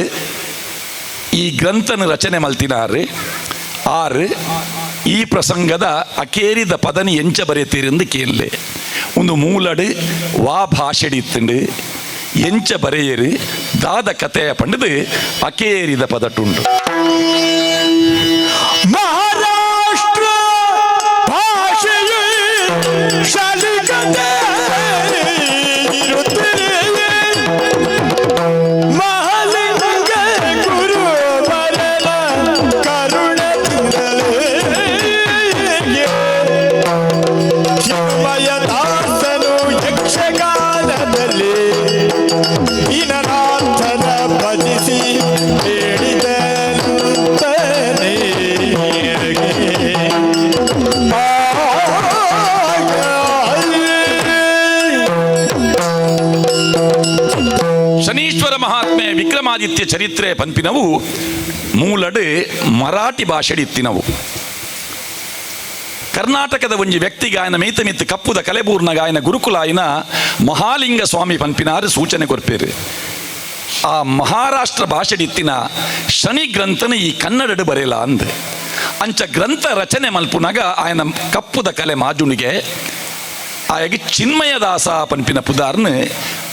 ಈ ಗ್ರಂಥನ ರಚನೆ ಮಲ್ತಿನಾರು ಆರು ಈ ಪ್ರಸಂಗದ ಅಕೇರಿದ ಪದನಿ ಎಂಚ ಬರೆತೀರೆಂದು ಕೇಳಲೆ. ಒಂದು ಮೂಲಡು ವಾ ಭಾಷೆಡಿತ್ತುಂಡು ಎಂಚ ಬರೆಯರು ದಾದ ಕಥೆಯ ಪಂಡದು ಅಕೇರಿದ ಪದಟುಂಡು. ಮಹಾರಾಷ್ಟ್ರ ಭಾಷೆಯೇ ಶಾಲಿಕತೆ ಇರುತ್ತದೆ. ಮಹಾಲಿಂಗ ಗುರು ಬರಲ ಕರುಣದಿಂದಲೇ ಚಿನ್ಮಯ ದಾಸನು ಯಕ್ಷಗಾನದಲ್ಲಿ ದೀನನಾಥನ ಭಜಿಸಿ ಹೇಳಿದಂತನೇ. ಶನೀಶ್ವರ ಮಹಾತ್ಮೆ ವಿಕ್ರಮಾದಿತ್ಯ ಚರಿತ್ರೆ ಪಂಪಿನವು ಮೂಲಡು ಮರಾಠಿ ಭಾಷೆಡಿ ಇತ್ತಿನವು. ಕರ್ನಾಟಕದ ಒಂಜಿ ವ್ಯಕ್ತಿ ಗಾಯನ ಮೇತ ಮಿತ್ತು ಕಪ್ಪುದ ಕಲೆಬೂರ್ನ ಗಾಯನ ಗುರುಕುಲಾಯಿನ ಮಹಾಲಿಂಗ ಸ್ವಾಮಿ ಪಂಪಿನಾರು ಸೂಚನೆ ಕೊರ್ಪೇರು. ಆ ಮಹಾರಾಷ್ಟ್ರ ಭಾಷೆಡಿತ್ತಿನ ಶನಿ ಗ್ರಂಥನ ಈ ಕನ್ನಡಡು ಬರೆಯಲ ಅಂದ್. ಅಂಚ ಗ್ರಂಥ ರಚನೆ ಮಲ್ಪುನಾಗ ಆಯನ ಕಪ್ಪುದ ಕಲೆ ಮಾಜುನಿಗೆ ಆಯಗೆ ಚಿನ್ಮಯದಾಸ ಪನ್ಪಿನ ಪುದಾರ್ನ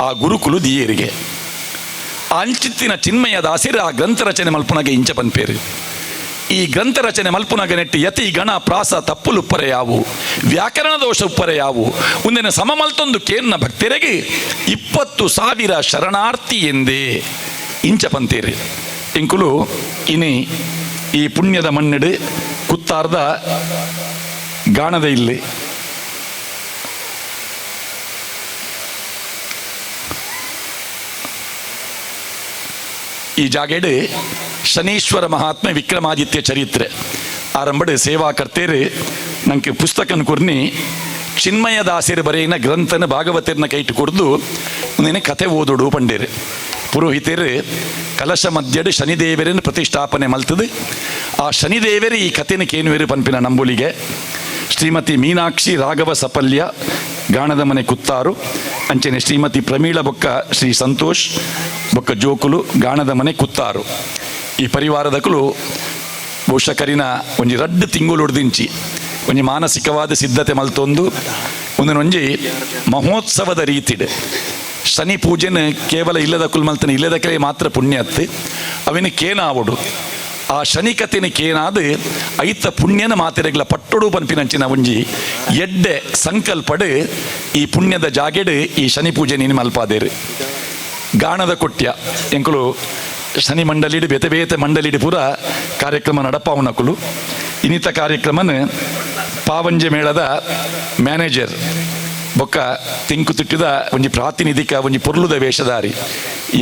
ಆ ಗುರುಕುಲು ದಿಯೇರಿಗೆ. ಅಂಚಿತ್ತಿನ ಚಿನ್ಮಯ ದಾಸಿರ ಆ ಗ್ರಂಥ ರಚನೆ ಮಲ್ಪುನಾಗ ಇಂಚ ಪನ್ಪೇರು. ಈ ಗ್ರಂಥ ರಚನೆ ಮಲ್ಪುನಾಗ ನೆಟ್ಟು ಯತಿ ಗಣ ಪ್ರಾಸ ತಪ್ಪುಲುಪ್ಪರೆ ಯಾವು, ವ್ಯಾಕರಣ ದೋಷ ಉಪ್ಪರೆ ಯಾವು, ಒಂದಿನ ಸಮಮಲ್ತೊಂದು ಕೇನ್ನ ಭಕ್ತರಿಗೆ 20,000 ಶರಣಾರ್ಥಿ ಎಂದೇ ಇಂಚ ಪಂತೇರು. ಇಂಕುಲು ಇನಿ ಈ ಪುಣ್ಯದ ಮಣ್ಣಿಡು ಕುತ್ತಾರ್ದ ಗಾಣದ ಇಲ್ಲಿ ಈ ಜಾಗೆಡು ಶನೀಶ್ವರ ಮಹಾತ್ಮೆ ವಿಕ್ರಮಾದಿತ್ಯ ಚರಿತ್ರೆ ಆರಂಭಡು ಸೇವಾಕರ್ತೇರು ನಂಗೆ ಪುಸ್ತಕನ ಕುರ್ನಿ ಚಿನ್ಮಯ ದಾಸರು ಬರೆಯಿನ ಗ್ರಂಥನ ಭಾಗವತರ್ನ ಕೈಟು ಕೊಡ್ದು ಒಂದಿನ ಕಥೆ ಓದುಡು ಪಂಡೇರು. ಪುರೋಹಿತರು ಕಲಶ ಮಧ್ಯಡು ಶನಿದೇವರನ್ನು ಪ್ರತಿಷ್ಠಾಪನೆ ಮಲ್ತದು. ಆ ಶನಿದೇವರು ಈ ಕಥೆನ ಕೇನುವೇರು ಪನ್ಪಿನ ನಂಬುಲಿಗೆ ಶ್ರೀಮತಿ ಮೀನಾಕ್ಷಿ ರಾಘವ ಸಪಲ್ಯ ಗಾಣದ ಮನೆ ಕುತ್ತಾರು, ಅಂಚನೆ ಶ್ರೀಮತಿ ಪ್ರಮೀಳ ಬೊಕ್ಕ ಶ್ರೀ ಸಂತೋಷ್ ಬೊಕ್ಕ ಜೋಕುಲು ಗಾಣದ ಮನೆ ಕುತ್ತಾರು. ಈ ಪರಿವಾರದಕುಲು ಬಹುಶಃ ಕರಿನ ಒಂಜಿ ರಡ್ಡು ತಿಂಗುಲುಡ್ದಿಂಚಿ ಒಂಜಿ ಮಾನಸಿಕವಾದ ಸಿದ್ಧತೆ ಮಲ್ತೊಂದು ಒಂದೊಂಜಿ ಮಹೋತ್ಸವದ ರೀತಿಡ್ ಶನಿ ಪೂಜೆನ ಕೇವಲ ಇಲ್ಲದ ಕುಲ್ಮಲ್ತನ ಇಲ್ಲದ ಮಾತ್ರ ಪುಣ್ಯ ಅತ್ತು ಅವಿನ ಕೇನಾವಡು ಆ ಶನಿ ಕಥೆನ ಕೇನಾದ ಐತ ಪುಣ್ಯನ ಮಾತೆರೆಗ್ಲ ಪಟ್ಟೊಡು ಪನ್ಪಿನಂಚಿನ ಒಂಜಿ ಎಡ್ಡೆ ಸಂಕಲ್ಪಡು ಈ ಪುಣ್ಯದ ಜಾಗೆಡು ಈ ಶನಿ ಪೂಜೆ ನೀನು ಮಲ್ಪಾದೇರು. ಗಾಣದ ಕೊಟ್ಯ ಎಂಕುಲು ಶನಿ ಮಂಡಲಿಡು ಬೇತೆ ಬೇತೆ ಮಂಡಲಿಡು ಪೂರ ಕಾರ್ಯಕ್ರಮ ನಡಪಾವನಕುಲು. ಇನ್ನಿತ ಕಾರ್ಯಕ್ರಮನ ಪಾವಂಜೆ ಮೇಳದ ಮ್ಯಾನೇಜರ್ ಬೊಕ್ಕ ತಿಂಕುತಿಟ್ಟಿದ ಒಂಜಿ ಪ್ರಾತಿನಿಧಿಕ ಒಂಜಿ ಪೊರ್ಲುದ ವೇಷಧಾರಿ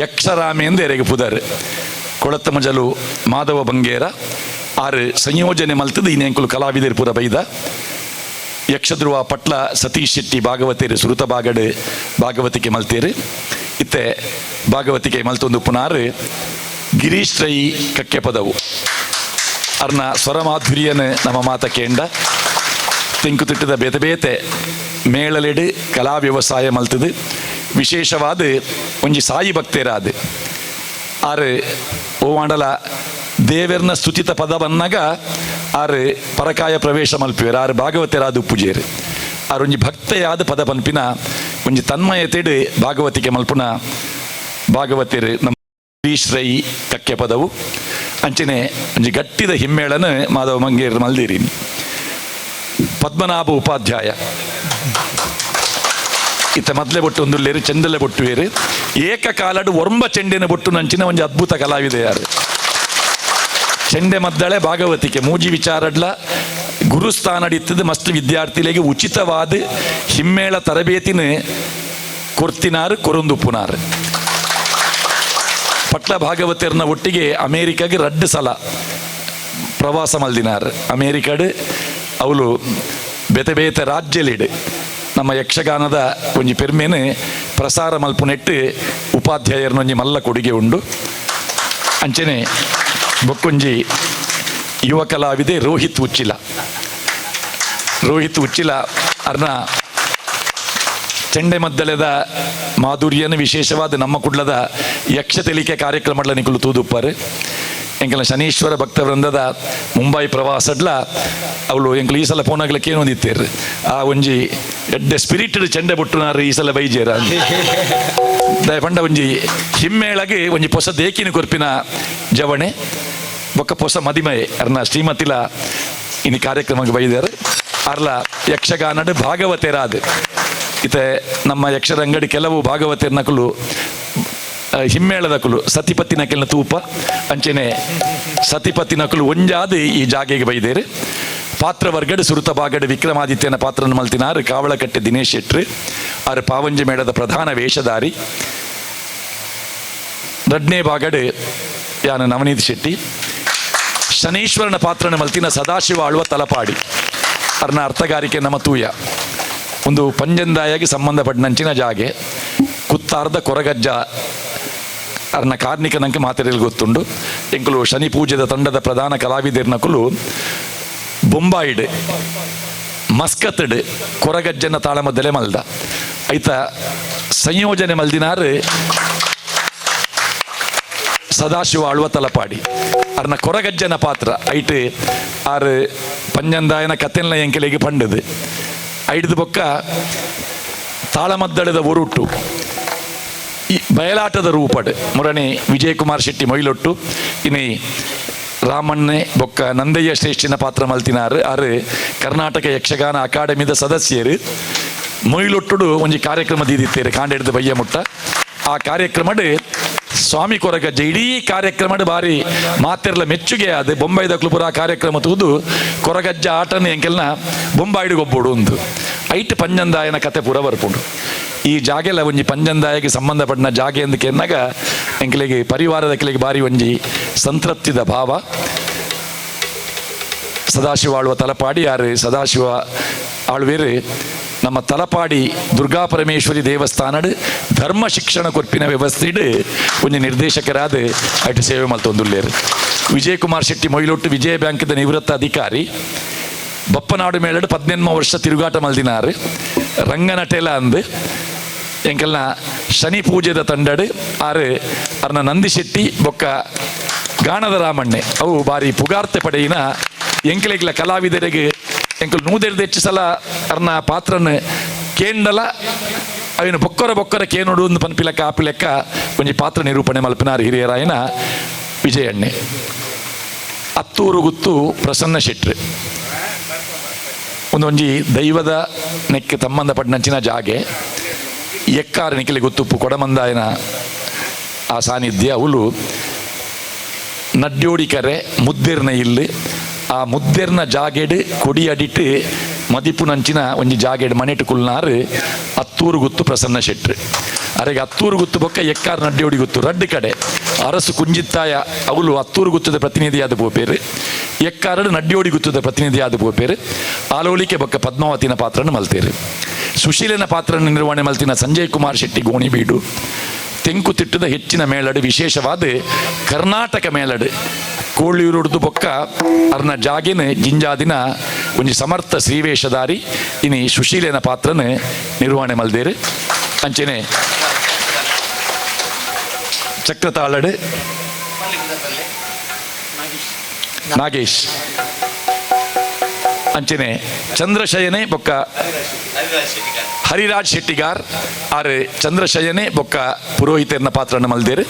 ಯಕ್ಷರಾಮೆ ಎಂದು ಎರೆಗೆ ಪುದರ್ ಕೊಳತ್ತ ಮಜಲು ಮಾಧವ ಬಂಗೇರ ಆರು ಸಂಯೋಜನೆ ಮಲ್ತದ ಇನ್ನೆಂಕುಲು ಕಲಾವಿದರು ಪೂರ ಬೈದ. ಯಕ್ಷಧ್ರುವ ಪಟ್ಲ ಸತೀಶ್ ಶೆಟ್ಟಿ ಭಾಗವತೇರು ಸುರುತ ಬಾಗಡು ಭಾಗವತಿಕೆ ಮಲ್ತೇರು. ಇತ್ತೆ ಭಾಗವತಿಕೆ ಮಲ್ತೊಂದು ಪುನಾರು ಗಿರೀಶ್ ರೈ ಕಕ್ಕೆ ಪದವು ಅರ್ನ ಸ್ವರಮಾಧುರ್ಯನ ನಮ್ಮ ಮಾತ ಕೇಂಡ ತೆಂಕುತಿಟ್ಟದ ಬೇತೆ ಬೇತೆ ಮೇಳಲೆಡು ಕಲಾ ವ್ಯವಸಾಯ ಮಲ್ತದು. ವಿಶೇಷವಾದ ಒಂಜಿ ಸಾಯಿ ಭಕ್ತೇರಾದ ಆರು ಓವಾಂಡಲ ದೇವೆರ್ನ ಸ್ತುತಿತ ಪದ ಬನ್ನಾಗ ಆರು ಪರಕಾಯ ಪ್ರವೇಶ ಮಲ್ಪುವೆರ್. ಆರು ಭಾಗವತರಾದ ಉಪ್ಪುಜೇರು ಆರು ಒಂಜಿ ಭಕ್ತೆಯಾದ ಪದ ಪನ್ಪಿನ ಒಂಜಿ ತನ್ಮಯತೆಡು ಭಾಗವತಿಕೆ ಮಲ್ಪುನ ಭಾಗವತರು ನಮ್ಮ ಗಿರೀಶ್ ರೈ ಕಕ್ಕೆ ಪದವು. ಅಂಚನೆ ಒಂಜಿ ಗಟ್ಟಿದ ಹಿಮ್ಮೇಳನ ಮಾಧವ ಮಂಗೇರ್ ಮಲ್ದಿರಿ. ಪದ್ಮನಾಭ ಉಪಾಧ್ಯಾಯ ಇತ್ತ ಮೊದಲೇ ಬೊಟ್ಟು ಒಂದುಲ್ಲೇರು ಚೆಂದಲೆ ಬೊಟ್ಟುವೇರು ಏಕಕಾಲಡು ಒರ್ಂಬ ಚೆಂಡಿನ ಬೊಟ್ಟು ನಂಚಿನ ಒಂಜಿ ಅದ್ಭುತ ಕಲಾವಿದೆ ಯಾರು. ಚೆಂಡೆ ಮದ್ದಳೆ ಭಾಗವತಿಕೆ ಮೂಜಿ ವಿಚಾರಡ್ಲ ಗುರುಸ್ಥಾನಡಿತ್ತದ ಮಸ್ತ್ ವಿದ್ಯಾರ್ಥಿಗಳಿಗೆ ಉಚಿತವಾದ ಹಿಮ್ಮೇಳ ತರಬೇತಿನ ಕೊರ್ತಿನಾರು ಕೊರಂದುಪ್ಪುನಾರು. ಪಟ್ಲ ಭಾಗವತರ್ನ ಒಟ್ಟಿಗೆ ಅಮೇರಿಕಾಗೆ ರಡ್ಡು ಸಲ ಪ್ರವಾಸ ಮಲ್ದಿನಾರು. ಅಮೇರಿಕಾಡು ಅವಳು ಬೇತೆ ಬೇತೆ ರಾಜ್ಯಲಿಡು ನಮ್ಮ ಯಕ್ಷಗಾನದ ಒಂಜಿ ಪೆರ್ಮೇನು ಪ್ರಸಾರ ಮಲ್ಪುನೆಟ್ಟು ಉಪಾಧ್ಯಾಯರ್ನೊಂಜಿ ಮಲ್ಲ ಕೊಡುಗೆ ಉಂಡು. ಅಂಚನೆ ಬೊಕ್ಕೊಂಜಿ ಯುವ ಕಲಾವಿದೆ ರೋಹಿತ್ ಉಚ್ಚಿಲ. ರೋಹಿತ್ ಉಚ್ಚಿಲ ಅರ್ನ ಚೆಂಡೆ ಮದ್ದಲೆದ ಮಾಧುರ್ಯನ ವಿಶೇಷವಾದ ನಮ್ಮ ಕುಡ್ಲದ ಯಕ್ಷ ತೆಲಿಕೆ ಕಾರ್ಯಕ್ರಮಗಳ ನಿಕುಲು ತೂದುಪ್ಪಾರು. ಎಂಕಲ ಶನೀಶ್ವರ ಭಕ್ತವೃಂದದ ಮುಂಬೈ ಪ್ರವಾಸಡ್ಲ ಅವಳು ಎಂಕಲು ಈ ಸಲ ಫೋನ್ ಆಗ್ಲಿಕ್ಕೆ ಏನು ಒಂದಿತ್ತೇರು ಆ ಒಂಜಿ ಎಡ್ಡೆ ಸ್ಪಿರಿಟೆಡ್ ಚೆಂಡೆ ಬುಟ್ಟುನಾರು ಈ ಸಲ ಬೈಜೇರ ದಯಪಂಡ ಒಂಜಿ ಹಿಮ್ಮೇಳಗೆ ಒಂಜಿ ಪೊಸ ದೇಕಿನ ಕೊರ್ಪಿನ ಜವಣೆ ಬೊಕ್ಕ ಪೊಸ ಮದಿಮಯೆ ಅರ್ನ ಶ್ರೀಮತಿಲ ಇನಿ ಕಾರ್ಯಕ್ರಮಕ್ಕೆ ಬೈದಾರೆ. ಅರ್ಲ ಯಕ್ಷಗಾನಡು ಭಾಗವತೇರಾದ ಇತ್ತೆ ನಮ್ಮ ಯಕ್ಷರಂಗಡಿ ಕೆಲವು ಭಾಗವತೇರ್ನಕುಲು ಹಿಮ್ಮೇಳದಕುಲು ಸತಿಪತಿ ನಕಲಿನ ತೂಪ ಅಂಚೆನೆ ಸತಿಪತಿ ನಕಲು ಒಂಜಾದ ಈ ಜಾಗೆಗೆ ಬೈದೇರು. ಪಾತ್ರವರ್ಗಡು ಸುರುತ ಬಾಗಡು ವಿಕ್ರಮಾದಿತ್ಯನ ಪಾತ್ರನ ಮಲ್ತಿನಾರು ಕಾವಳಕಟ್ಟೆ ದಿನೇಶ್ ಶೆಟ್ರು ಆರು ಪಾವಂಜೆ ಮೇಳದ ಪ್ರಧಾನ ವೇಷಧಾರಿ. ರಡ್ನೇ ಬಾಗಡು ಯಾನ ನವನೀತ್ ಶೆಟ್ಟಿ. ಶನೀಶ್ವರನ ಪಾತ್ರನ ಮಲ್ತಿನ ಸದಾಶಿವ ಆಳುವ ತಲಪಾಡಿ ಅರ್ನ ಅರ್ಥಗಾರಿಕೆ ನಮ್ಮ ತೂಯ ಒಂದು ಪಂಜಂದಾಯಾಗಿ ಸಂಬಂಧಪಟ್ಟನಂಚಿನ ಜಾಗೆ ಕುತ್ತಾರ್ದ ಕೊರಗಜ್ಜ ಅರ್ನ ಕಾರ್ಣಿಕ ನಂಗೆ ಮಾತೆರೆಲ್ ಗೊತ್ತುಂಡು. ಎಂಕುಲು ಶನಿ ಪೂಜೆದ ತಂಡದ ಪ್ರಧಾನ ಕಲಾವಿದರ್ನಕುಲು ಬೊಂಬಾಯಿಡ್ ಮಸ್ಕತ್ಡ್ ಕೊರಗಜ್ಜನ ತಾಳಮದ್ದಲೆ ಮಲ್ದ ಐತ ಸಂಯೋಜನೆ ಮಲ್ದಿನಾರು ಸದಾಶಿವ ಆಳ್ವ ತಲಪಾಡಿ ಅರ್ನ ಕೊರಗಜ್ಜನ ಪಾತ್ರ ಐಟ್ ಆರು ಪಂಜಂದಾಯನ ಕತೆಲ್ಲ ಎಂಕೆಲೆಗೆ ಪಂಡದು ಐಡ್ದು ಬೊಕ್ಕ ತಾಳಮದ್ದಳದ ಒರುಟ್ಟು ಈ ಬಯಲಾಟದ ರೂಪಡ್ ಮುರಣಿ ವಿಜಯಕುಮಾರ್ ಶೆಟ್ಟಿ ಮೊಯ್ಲೊಟ್ಟು ಇನಿ ರಾಮಣ್ಣೆ ಬೊಕ್ಕ ನಂದಯ್ಯ ಶ್ರೇಷ್ಠಿನ ಪಾತ್ರ ಮಲ್ತಿನಾರು ಆರು ಕರ್ನಾಟಕ ಯಕ್ಷಗಾನ ಅಕಾಡೆಮಿದ ಸದಸ್ಯರು ಮೊಯ್ಲೊಟ್ಟುಡು ಒಂಜಿ ಕಾರ್ಯಕ್ರಮ ದೀದಿತ್ತೇರು ಕಾಂಡೆಡ್ದು ಬಯ್ಯ ಮುಟ್ಟ. ಆ ಕಾರ್ಯಕ್ರಮಡ್ ಸ್ವಾಮಿ ಕೊರಗಜ್ಜ ಇಡೀ ಕಾರ್ಯಕ್ರಮಡ್ ಬಾರಿ ಮಾತೆರ್ಲ ಮೆಚ್ಚುಗೆ ಆದ ಬೊಂಬೈದ ಕ್ಲುಪುರ ಕಾರ್ಯಕ್ರಮ ತೂದು ಕೊರಗಜ್ಜ ಆಟನ ಎಂಕೆಲ್ನ ಬೊಂಬಾಯಿಡು ಗೊಬ್ಬುಡು ಉಂದು ಐಟ್ ಪಂಜಂದಾಯನ ಕತೆ ಪೂರ ಬರ್ಪುಂಡು. ಈ ಜಾಗೆಲ ಒಂಜಿ ಪಂಜಂದಾಯಗೆ ಸಂಬಂಧಪಟ್ಟಿನ ಜಾಗೆ ಎಂದು ಕೆನ್ನಾಗ ಎಂಕಲಿಗೆ ಪರಿವಾರದ ಕೆಲಿಗೆ ಬಾರಿ ಒಂಜಿ ಸಂತೃಪ್ತಿದ ಭಾವ. ಸದಾಶಿವ ಆಳುವ ತಲಪಾಡಿ ಯಾರು ಸದಾಶಿವ ಆಳ್ವೇರು ನಮ್ಮ ತಲಪಾಡಿ ದುರ್ಗಾ ಪರಮೇಶ್ವರಿ ದೇವಸ್ಥಾನಡ್ ಧರ್ಮ ಶಿಕ್ಷಣ ಕೊರ್ಪಿನ ವ್ಯವಸ್ಥೆಡ್ ಒಂಜಿ ನಿರ್ದೇಶಕರಾದ ಐಟ್ ಸೇವೆ ಮಲ್ತೊಂದುಲ್ಲೇರು. ವಿಜಯಕುಮಾರ್ ಶೆಟ್ಟಿ ಮೊಯ್ಲೊಟ್ಟು ವಿಜಯ ಬ್ಯಾಂಕ್ದ ನಿವೃತ್ತ ಅಧಿಕಾರಿ, ಬಪ್ಪನಾಡು ಮೇಳಡ್ 18 ವರ್ಷ ತಿರುಗಾಟ ಮಲ್ದಿನಾರು, ರಂಗನಟೆಲ ಅಂದು ಎಂಕೆಲ್ನ ಶನಿ ಪೂಜೆದ ತಂಡಡ್ ಆರು ಅರ್ನ ನಂದಿ ಶೆಟ್ಟಿ ಬೊಕ್ಕ ಗಾಣದ ರಾಮಣ್ಣೆ ಅವು ಬಾರಿ ಪುಗಾರ್ತೆ ಪಡೆಯಿನ ಎಂಕಲೆಗ್ಲ ಕಲಾವಿದರಿಗೆ ಎಂಕಲ್ ನೂದೆರ್ದು ಹೆಚ್ಚು ಸಲ ಅರ್ನ ಪಾತ್ರನ ಕೇಂಡಲ ಅವಿನ ಬೊಕ್ಕರ ಬೊಕ್ಕರ ಕೇನೋಡು ಒಂದು ಪನ್ಪಿಲೆಕ್ಕ ಆಪಿಲೆಕ್ಕ ಒಂಜಿ ಪಾತ್ರ ನಿರೂಪಣೆ ಮಲ್ಪಿನಾರು ಹಿರಿಯರಾಯನ ವಿಜಯಣ್ಣೆ. ಅತ್ತೂರು ಗುತ್ತು ಪ್ರಸನ್ನ ಶೆಟ್ರು ಒಂದೊಂಜಿ ದೈವದ ನೆಕ್ಕೆ ಸಂಬಂಧಪಟ್ಟಂಚಿನ ಜಾಗೆ ಎಕ್ಕಾರ ನಿಖಲಿ ಗೊತ್ತುಪ್ಪು ಕೊಡಮಂದಾಯನ ಆ ಸಾನ್ನಿಧ್ಯ ಅವಳು ನಡ್ಯೋಡಿ ಕರೆ ಮುದ್ದಿರ್ನ ಇಲ್ಲಿ ಆ ಮುದ್ದೆರ್ನ ಜಾಗೆಡ್ ಕೊಡಿ ಅಡಿಟ್ಟು ಮದಿಪುನಂಚಿನ ಒಂಜಿ ಜಾಗೆಡ್ ಮನೆಟು ಕುಲ್ನಾರು ಅತ್ತೂರು ಗುತ್ತು ಪ್ರಸನ್ನ ಶೆಟ್ರು. ಅರೆಗೆ ಅತ್ತೂರು ಗುತ್ತು ಬೊಕ್ಕ ಎಕ್ಕಾರ ನಡ್ಯೋಡಿ ಗುತ್ತು ರಡ್ಡು ಕಡೆ ಅರಸು ಕುಂಜಿತ್ತಾಯ ಅವಳು ಅತ್ತೂರು ಗುತ್ತದ ಪ್ರತಿನಿಧಿಯಾದ ಪೋಪೇರು, ಎಕ್ಕಾರಡು ನಡ್ಯೋಡಿ ಗುತ್ತದ ಪ್ರತಿನಿಧಿಯಾದ ಪೋಪೇರು. ಆಲೋಲಿಕೆ ಬೊಕ್ಕ ಪದ್ಮಾವತಿನ ಪಾತ್ರನ ಮಲ್ತೇರು. ಸುಶೀಲನ ಪಾತ್ರನ ನಿರ್ವಹಣೆ ಮಲ್ತಿನ ಸಂಜಯ್ ಕುಮಾರ್ ಶೆಟ್ಟಿ ಗೋಣಿಬೀಡು. ತೆಂಕುತಿಟ್ಟದ ಹೆಚ್ಚಿನ ಮೇಳಡು ವಿಶೇಷವಾದ ಕರ್ನಾಟಕ ಮೇಳಡು ಕೋಳಿಯೂರುಡ್ದು ಬೊಕ್ಕ ಅರ್ನ ಜಾಗಿನ ಜಿಂಜಾದಿನ ಒಂಜಿ ಸಮರ್ಥ ಶ್ರೀವೇಷಧಾರಿ ಇನಿ ಸುಶೀಲನ ಪಾತ್ರನ ನಿರ್ವಹಣೆ ಮಲ್ದೇರು. ಅಂಚನೆ ಚಕ್ರತಾಳಡು ನಾಗೇಶ್, ಅಂಚನೆ ಚಂದ್ರಶಯನೆ ಬೊಕ್ಕ ಹರಿರಾಜ್ ಶೆಟ್ಟಿಗಾರ್ ಆರು ಚಂದ್ರಶಯನೆ ಬೊಕ್ಕ ಪುರೋಹಿತರ್ನ ಪಾತ್ರನ ಮಲ್ದೇರು.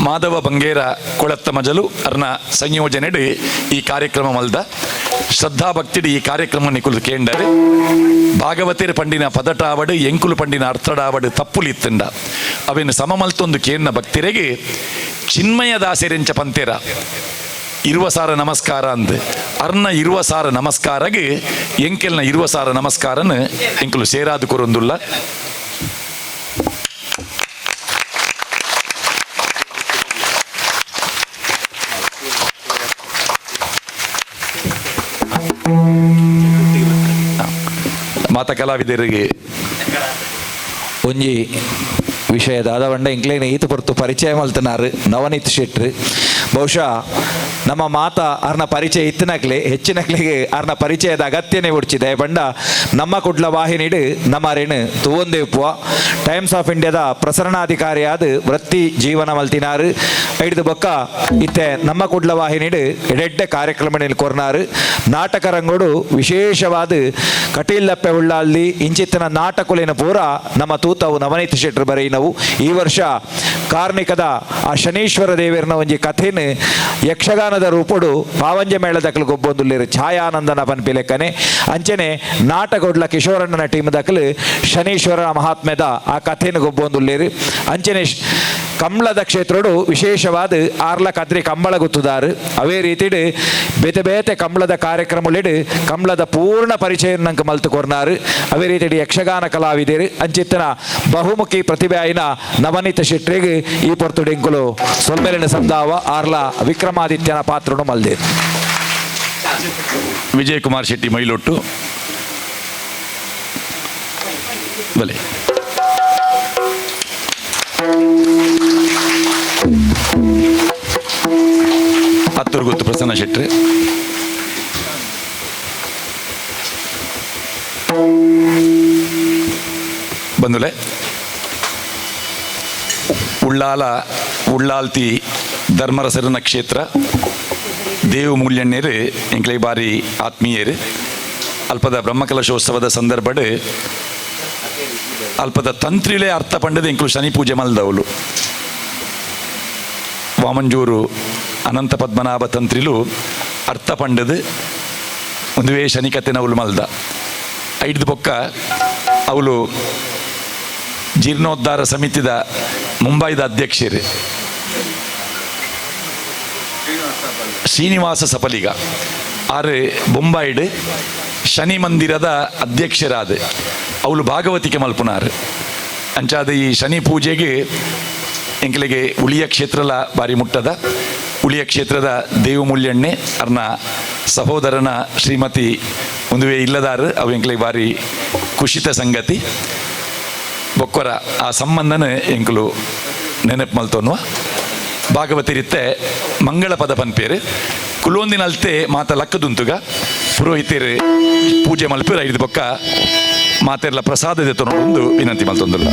ಮಾಧವ ಬಂಗೇರ ಕೊಳತ್ತ ಮಜಲು ಅರ್ನ ಸಂಯೋಜನೆಡು ಈ ಕಾರ್ಯಕ್ರಮ ಮಲ್ದ. ಶ್ರದ್ಧಾಭಕ್ತಿಡು ಈ ಕಾರ್ಯಕ್ರಮ ನಿಕುಲು ಕೇಂಡರು. ಭಾಗವತಿರ ಪಂಡಿನ ಪದಟಾವಡು ಎಂಕುಲು ಪಂಡಿನ ಅರ್ಥಡಾವಡು ತಪ್ಪುಲಿತ್ತಂಡ ಅವೇನು ಸಮಮಲ್ತೊಂದು ಕೇನ್ನ ಭಕ್ತಿರೆಗೆ ಚಿನ್ಮಯ ದಾಸೆರೆಂಚ ಪಂತೇರ ಇರುವ ಸಾರ ನಮಸ್ಕಾರ ಅಂದ್ ಅರ್ನ ಇರುವ ಸಾರ ನಮಸ್ಕಾರಗೆ ಎಂಕೆಲ್ನ ಇರುವ ಸಾರ ನಮಸ್ಕಾರನ ಎಂಕುಲು ಸೇರಾದು ಕೊರೊಂದುಲ್ಲ. ಮಾತ ಕಲಾವಿದರಿಗೆ ಒಂಜಿ ವಿಷಯ ದಾದವಂಡ ಇಂಕ್ಲೇನ ಈತ ಪೊರ್ತು ಪರಿಚಯ ಮಲ್ತನಾರು ನವನೀತ್ ಶೆಟ್ರು. ಬಹುಶಃ ನಮ್ಮ ಮಾತ ಅರ್ನ ಪರಿಚಯ ಇತ್ತನಕ್ಲೆ ಹೆಚ್ಚಿನಕ್ಲೆಗೆ ಅರ್ನ ಪರಿಚಯದ ಅಗತ್ಯನೇ ಉಡ್ಚಿದೆ. ಬಂಡ ನಮ್ಮ ಕುಡ್ಲ ವಾಹಿನಿಡು ನಮ್ಮ ಅರೇನು ತೂವೊಂದೇಪುವ ಟೈಮ್ಸ್ ಆಫ್ ಇಂಡಿಯಾದ ಪ್ರಸರಣಾಧಿಕಾರಿಯಾದ ವೃತ್ತಿ ಜೀವನ ಮಲ್ತಿನಾರು. ಐಡ್ದು ಬೊಕ್ಕ ಇತ್ತೆ ನಮ್ಮ ಕುಡ್ಲ ವಾಹಿನಿಡು ಎಡೆಡ್ಡೆ ಕಾರ್ಯಕ್ರಮ ಕೊರ್ನಾರು. ನಾಟಕ ರಂಗೋಡು ವಿಶೇಷವಾದ ಕಟೀಲಪ್ಪೆ ಉಳ್ಳಾಲ್ಲಿ ಇಂಚಿತ್ತನ ನಾಟಕುಲೇನ ಪೂರ ನಮ್ಮ ತೂತವು ನವನೀತ್ ಶೆಟ್ರು ಬರೆಯಿನವು. ಈ ವರ್ಷ ಕಾರ್ಣಿಕದ ಆ ಶನೀಶ್ವರ ದೇವರನ ಒಂಜಿ ಕಥೆನು ಯಕ್ಷಗಾನದ ರೂಪಡು ಪಾವಂಜೆ ಮೇಳದಕಲು ಗೊಬ್ಬೊಂದುಲ್ಲೇರು ಛಾಯಾನಂದನ ಪನ್ಪಿ ಲೆಕ್ಕನೆ. ಅಂಚನೆ ನಾಟಕೊಡ್ಲ ಕಿಶೋರಣ್ಣನ ಟೀಮ್ ದಕಲು ಶನೀಶ್ವರ ಮಹಾತ್ಮೆದ ಆ ಕಥೆನು ಗೊಬ್ಬೊಂದುಲ್ಲೇರು. ಅಂಚನೆ ಕಂಬಳದ ಕ್ಷೇತ್ರಡು ವಿಶೇಷವಾದ ಆರ್ಲ ಕದ್ರಿ ಕಂಬಳ ಗುತ್ತುದಾರು. ಅವೇ ರೀತಿಡು ಬೇತೆ ಬೇತೆ ಕಂಬಳದ ಕಾರ್ಯಕ್ರಮಗಳಿಡು ಕಂಬಳದ ಪೂರ್ಣ ಪರಿಚಯ ನಂಗೆ ಮಲ್ತು ಕೊರ್ನಾರು. ಅವೇ ರೀತಿಡು ಯಕ್ಷಗಾನ ಕಲಾವಿದರು ಅಂಚಿತ್ತನ ಬಹುಮುಖಿ ಪ್ರತಿಭೆಯಾಯಿನ ನವನೀತ ಶೆಟ್ರಿಗೆ ಈ ಪೊರ್ತುಡಿಂಕುಲು ಸೊಲ್ಮೆಲಿನ ಸಂದಾವ ಆರ್ಲ ವಿಕ್ರಮಾದಿತ್ಯನ ಪಾತ್ರನು ಮಲ್ದೇರು. ವಿಜಯಕುಮಾರ್ ಶೆಟ್ಟಿ ಮೈಲೊಟ್ಟು ಬಲೆ. ಹತ್ತೂರು ಗುತ್ತು ಪ್ರಸನ್ನ ಶೆಟ್ಟಿ. ಬಂದುಲೆ ಉಳ್ಳಾಲ ಉಳ್ಳಾಲ್ತಿ ಧರ್ಮರಸರನ ಕ್ಷೇತ್ರ ದೇವು ಮೂಲ್ಯಣ್ಣೇರು ಎಂಕ್ಲೆ ಬಾರಿ ಆತ್ಮೀಯರು. ಅಲ್ಪದ ಬ್ರಹ್ಮಕಲಶೋತ್ಸವದ ಸಂದರ್ಭಡ್ ಅಲ್ಪದ ತಂತ್ರಿಲೇ ಅರ್ಥ ಪಂಡದ ಎಂಕ್ಲು ಶನಿ ಪೂಜೆ ಮಲ್ದವಳು. ವಾಮಂಜೂರು ಅನಂತ ಪದ್ಮನಾಭ ತಂತ್ರಿಲು ಅರ್ಥ ಪಂಡದು ಒಂದುವೇ ಶನಿ ಕತೆನವಳು ಮಲ್ದ. ಐದು ಬೊಕ್ಕ ಅವಳು ಜೀರ್ಣೋದ್ಧಾರ ಸಮಿತಿದ ಮುಂಬೈದ ಅಧ್ಯಕ್ಷರು ಶ್ರೀನಿವಾಸ ಸಪಲಿಗ ಆರು ಬೊಂಬಾಯಿಡ್ ಶನಿ ಮಂದಿರದ ಅಧ್ಯಕ್ಷರಾದ ಅವಳು ಭಾಗವತಿಕೆ ಮಲ್ಪುನಾರು. ಅಂಚಾದ ಈ ಶನಿ ಪೂಜೆಗೆ ಎಂಕಲಿಗೆ ಉಳಿಯ ಕ್ಷೇತ್ರಲ ಬಾರಿ ಮುಟ್ಟದ. ಉಳಿಯ ಕ್ಷೇತ್ರದ ದೇವಮೂಲ್ಯಣ್ಣೆ ಅರ್ನ ಸಹೋದರನ ಶ್ರೀಮತಿ ಒಂದುವೇ ಇಲ್ಲದಾರು ಅವು ಎಂಕಲಿಗೆ ಬಾರಿ ಖುಷಿತ ಸಂಗತಿ. ಬೊಕ್ಕೊರ ಆ ಸಂಬಂಧನ ಎಂಕಲು ನೆನಪು ಮಲ್ತೋನ್ವ. ಭಾಗವತಿರಿತ್ತೆ ಮಂಗಳ ಪದ ಪನ್ಪೇರು ಕುಲೋಂದಿನಲ್ತೆ ಮಾತ ಲಕ್ಕದುಂತುಗ ಪುರೋಹಿತರು ಪೂಜೆ ಮಲ್ಪೇರು. ಐದು ಬೊಕ್ಕ ಮಾತೆರ್ಲ ಪ್ರಸಾದ ಒಂದು ವಿನಂತಿ ಮಲ್ತೊಂದುಲ್ಲ.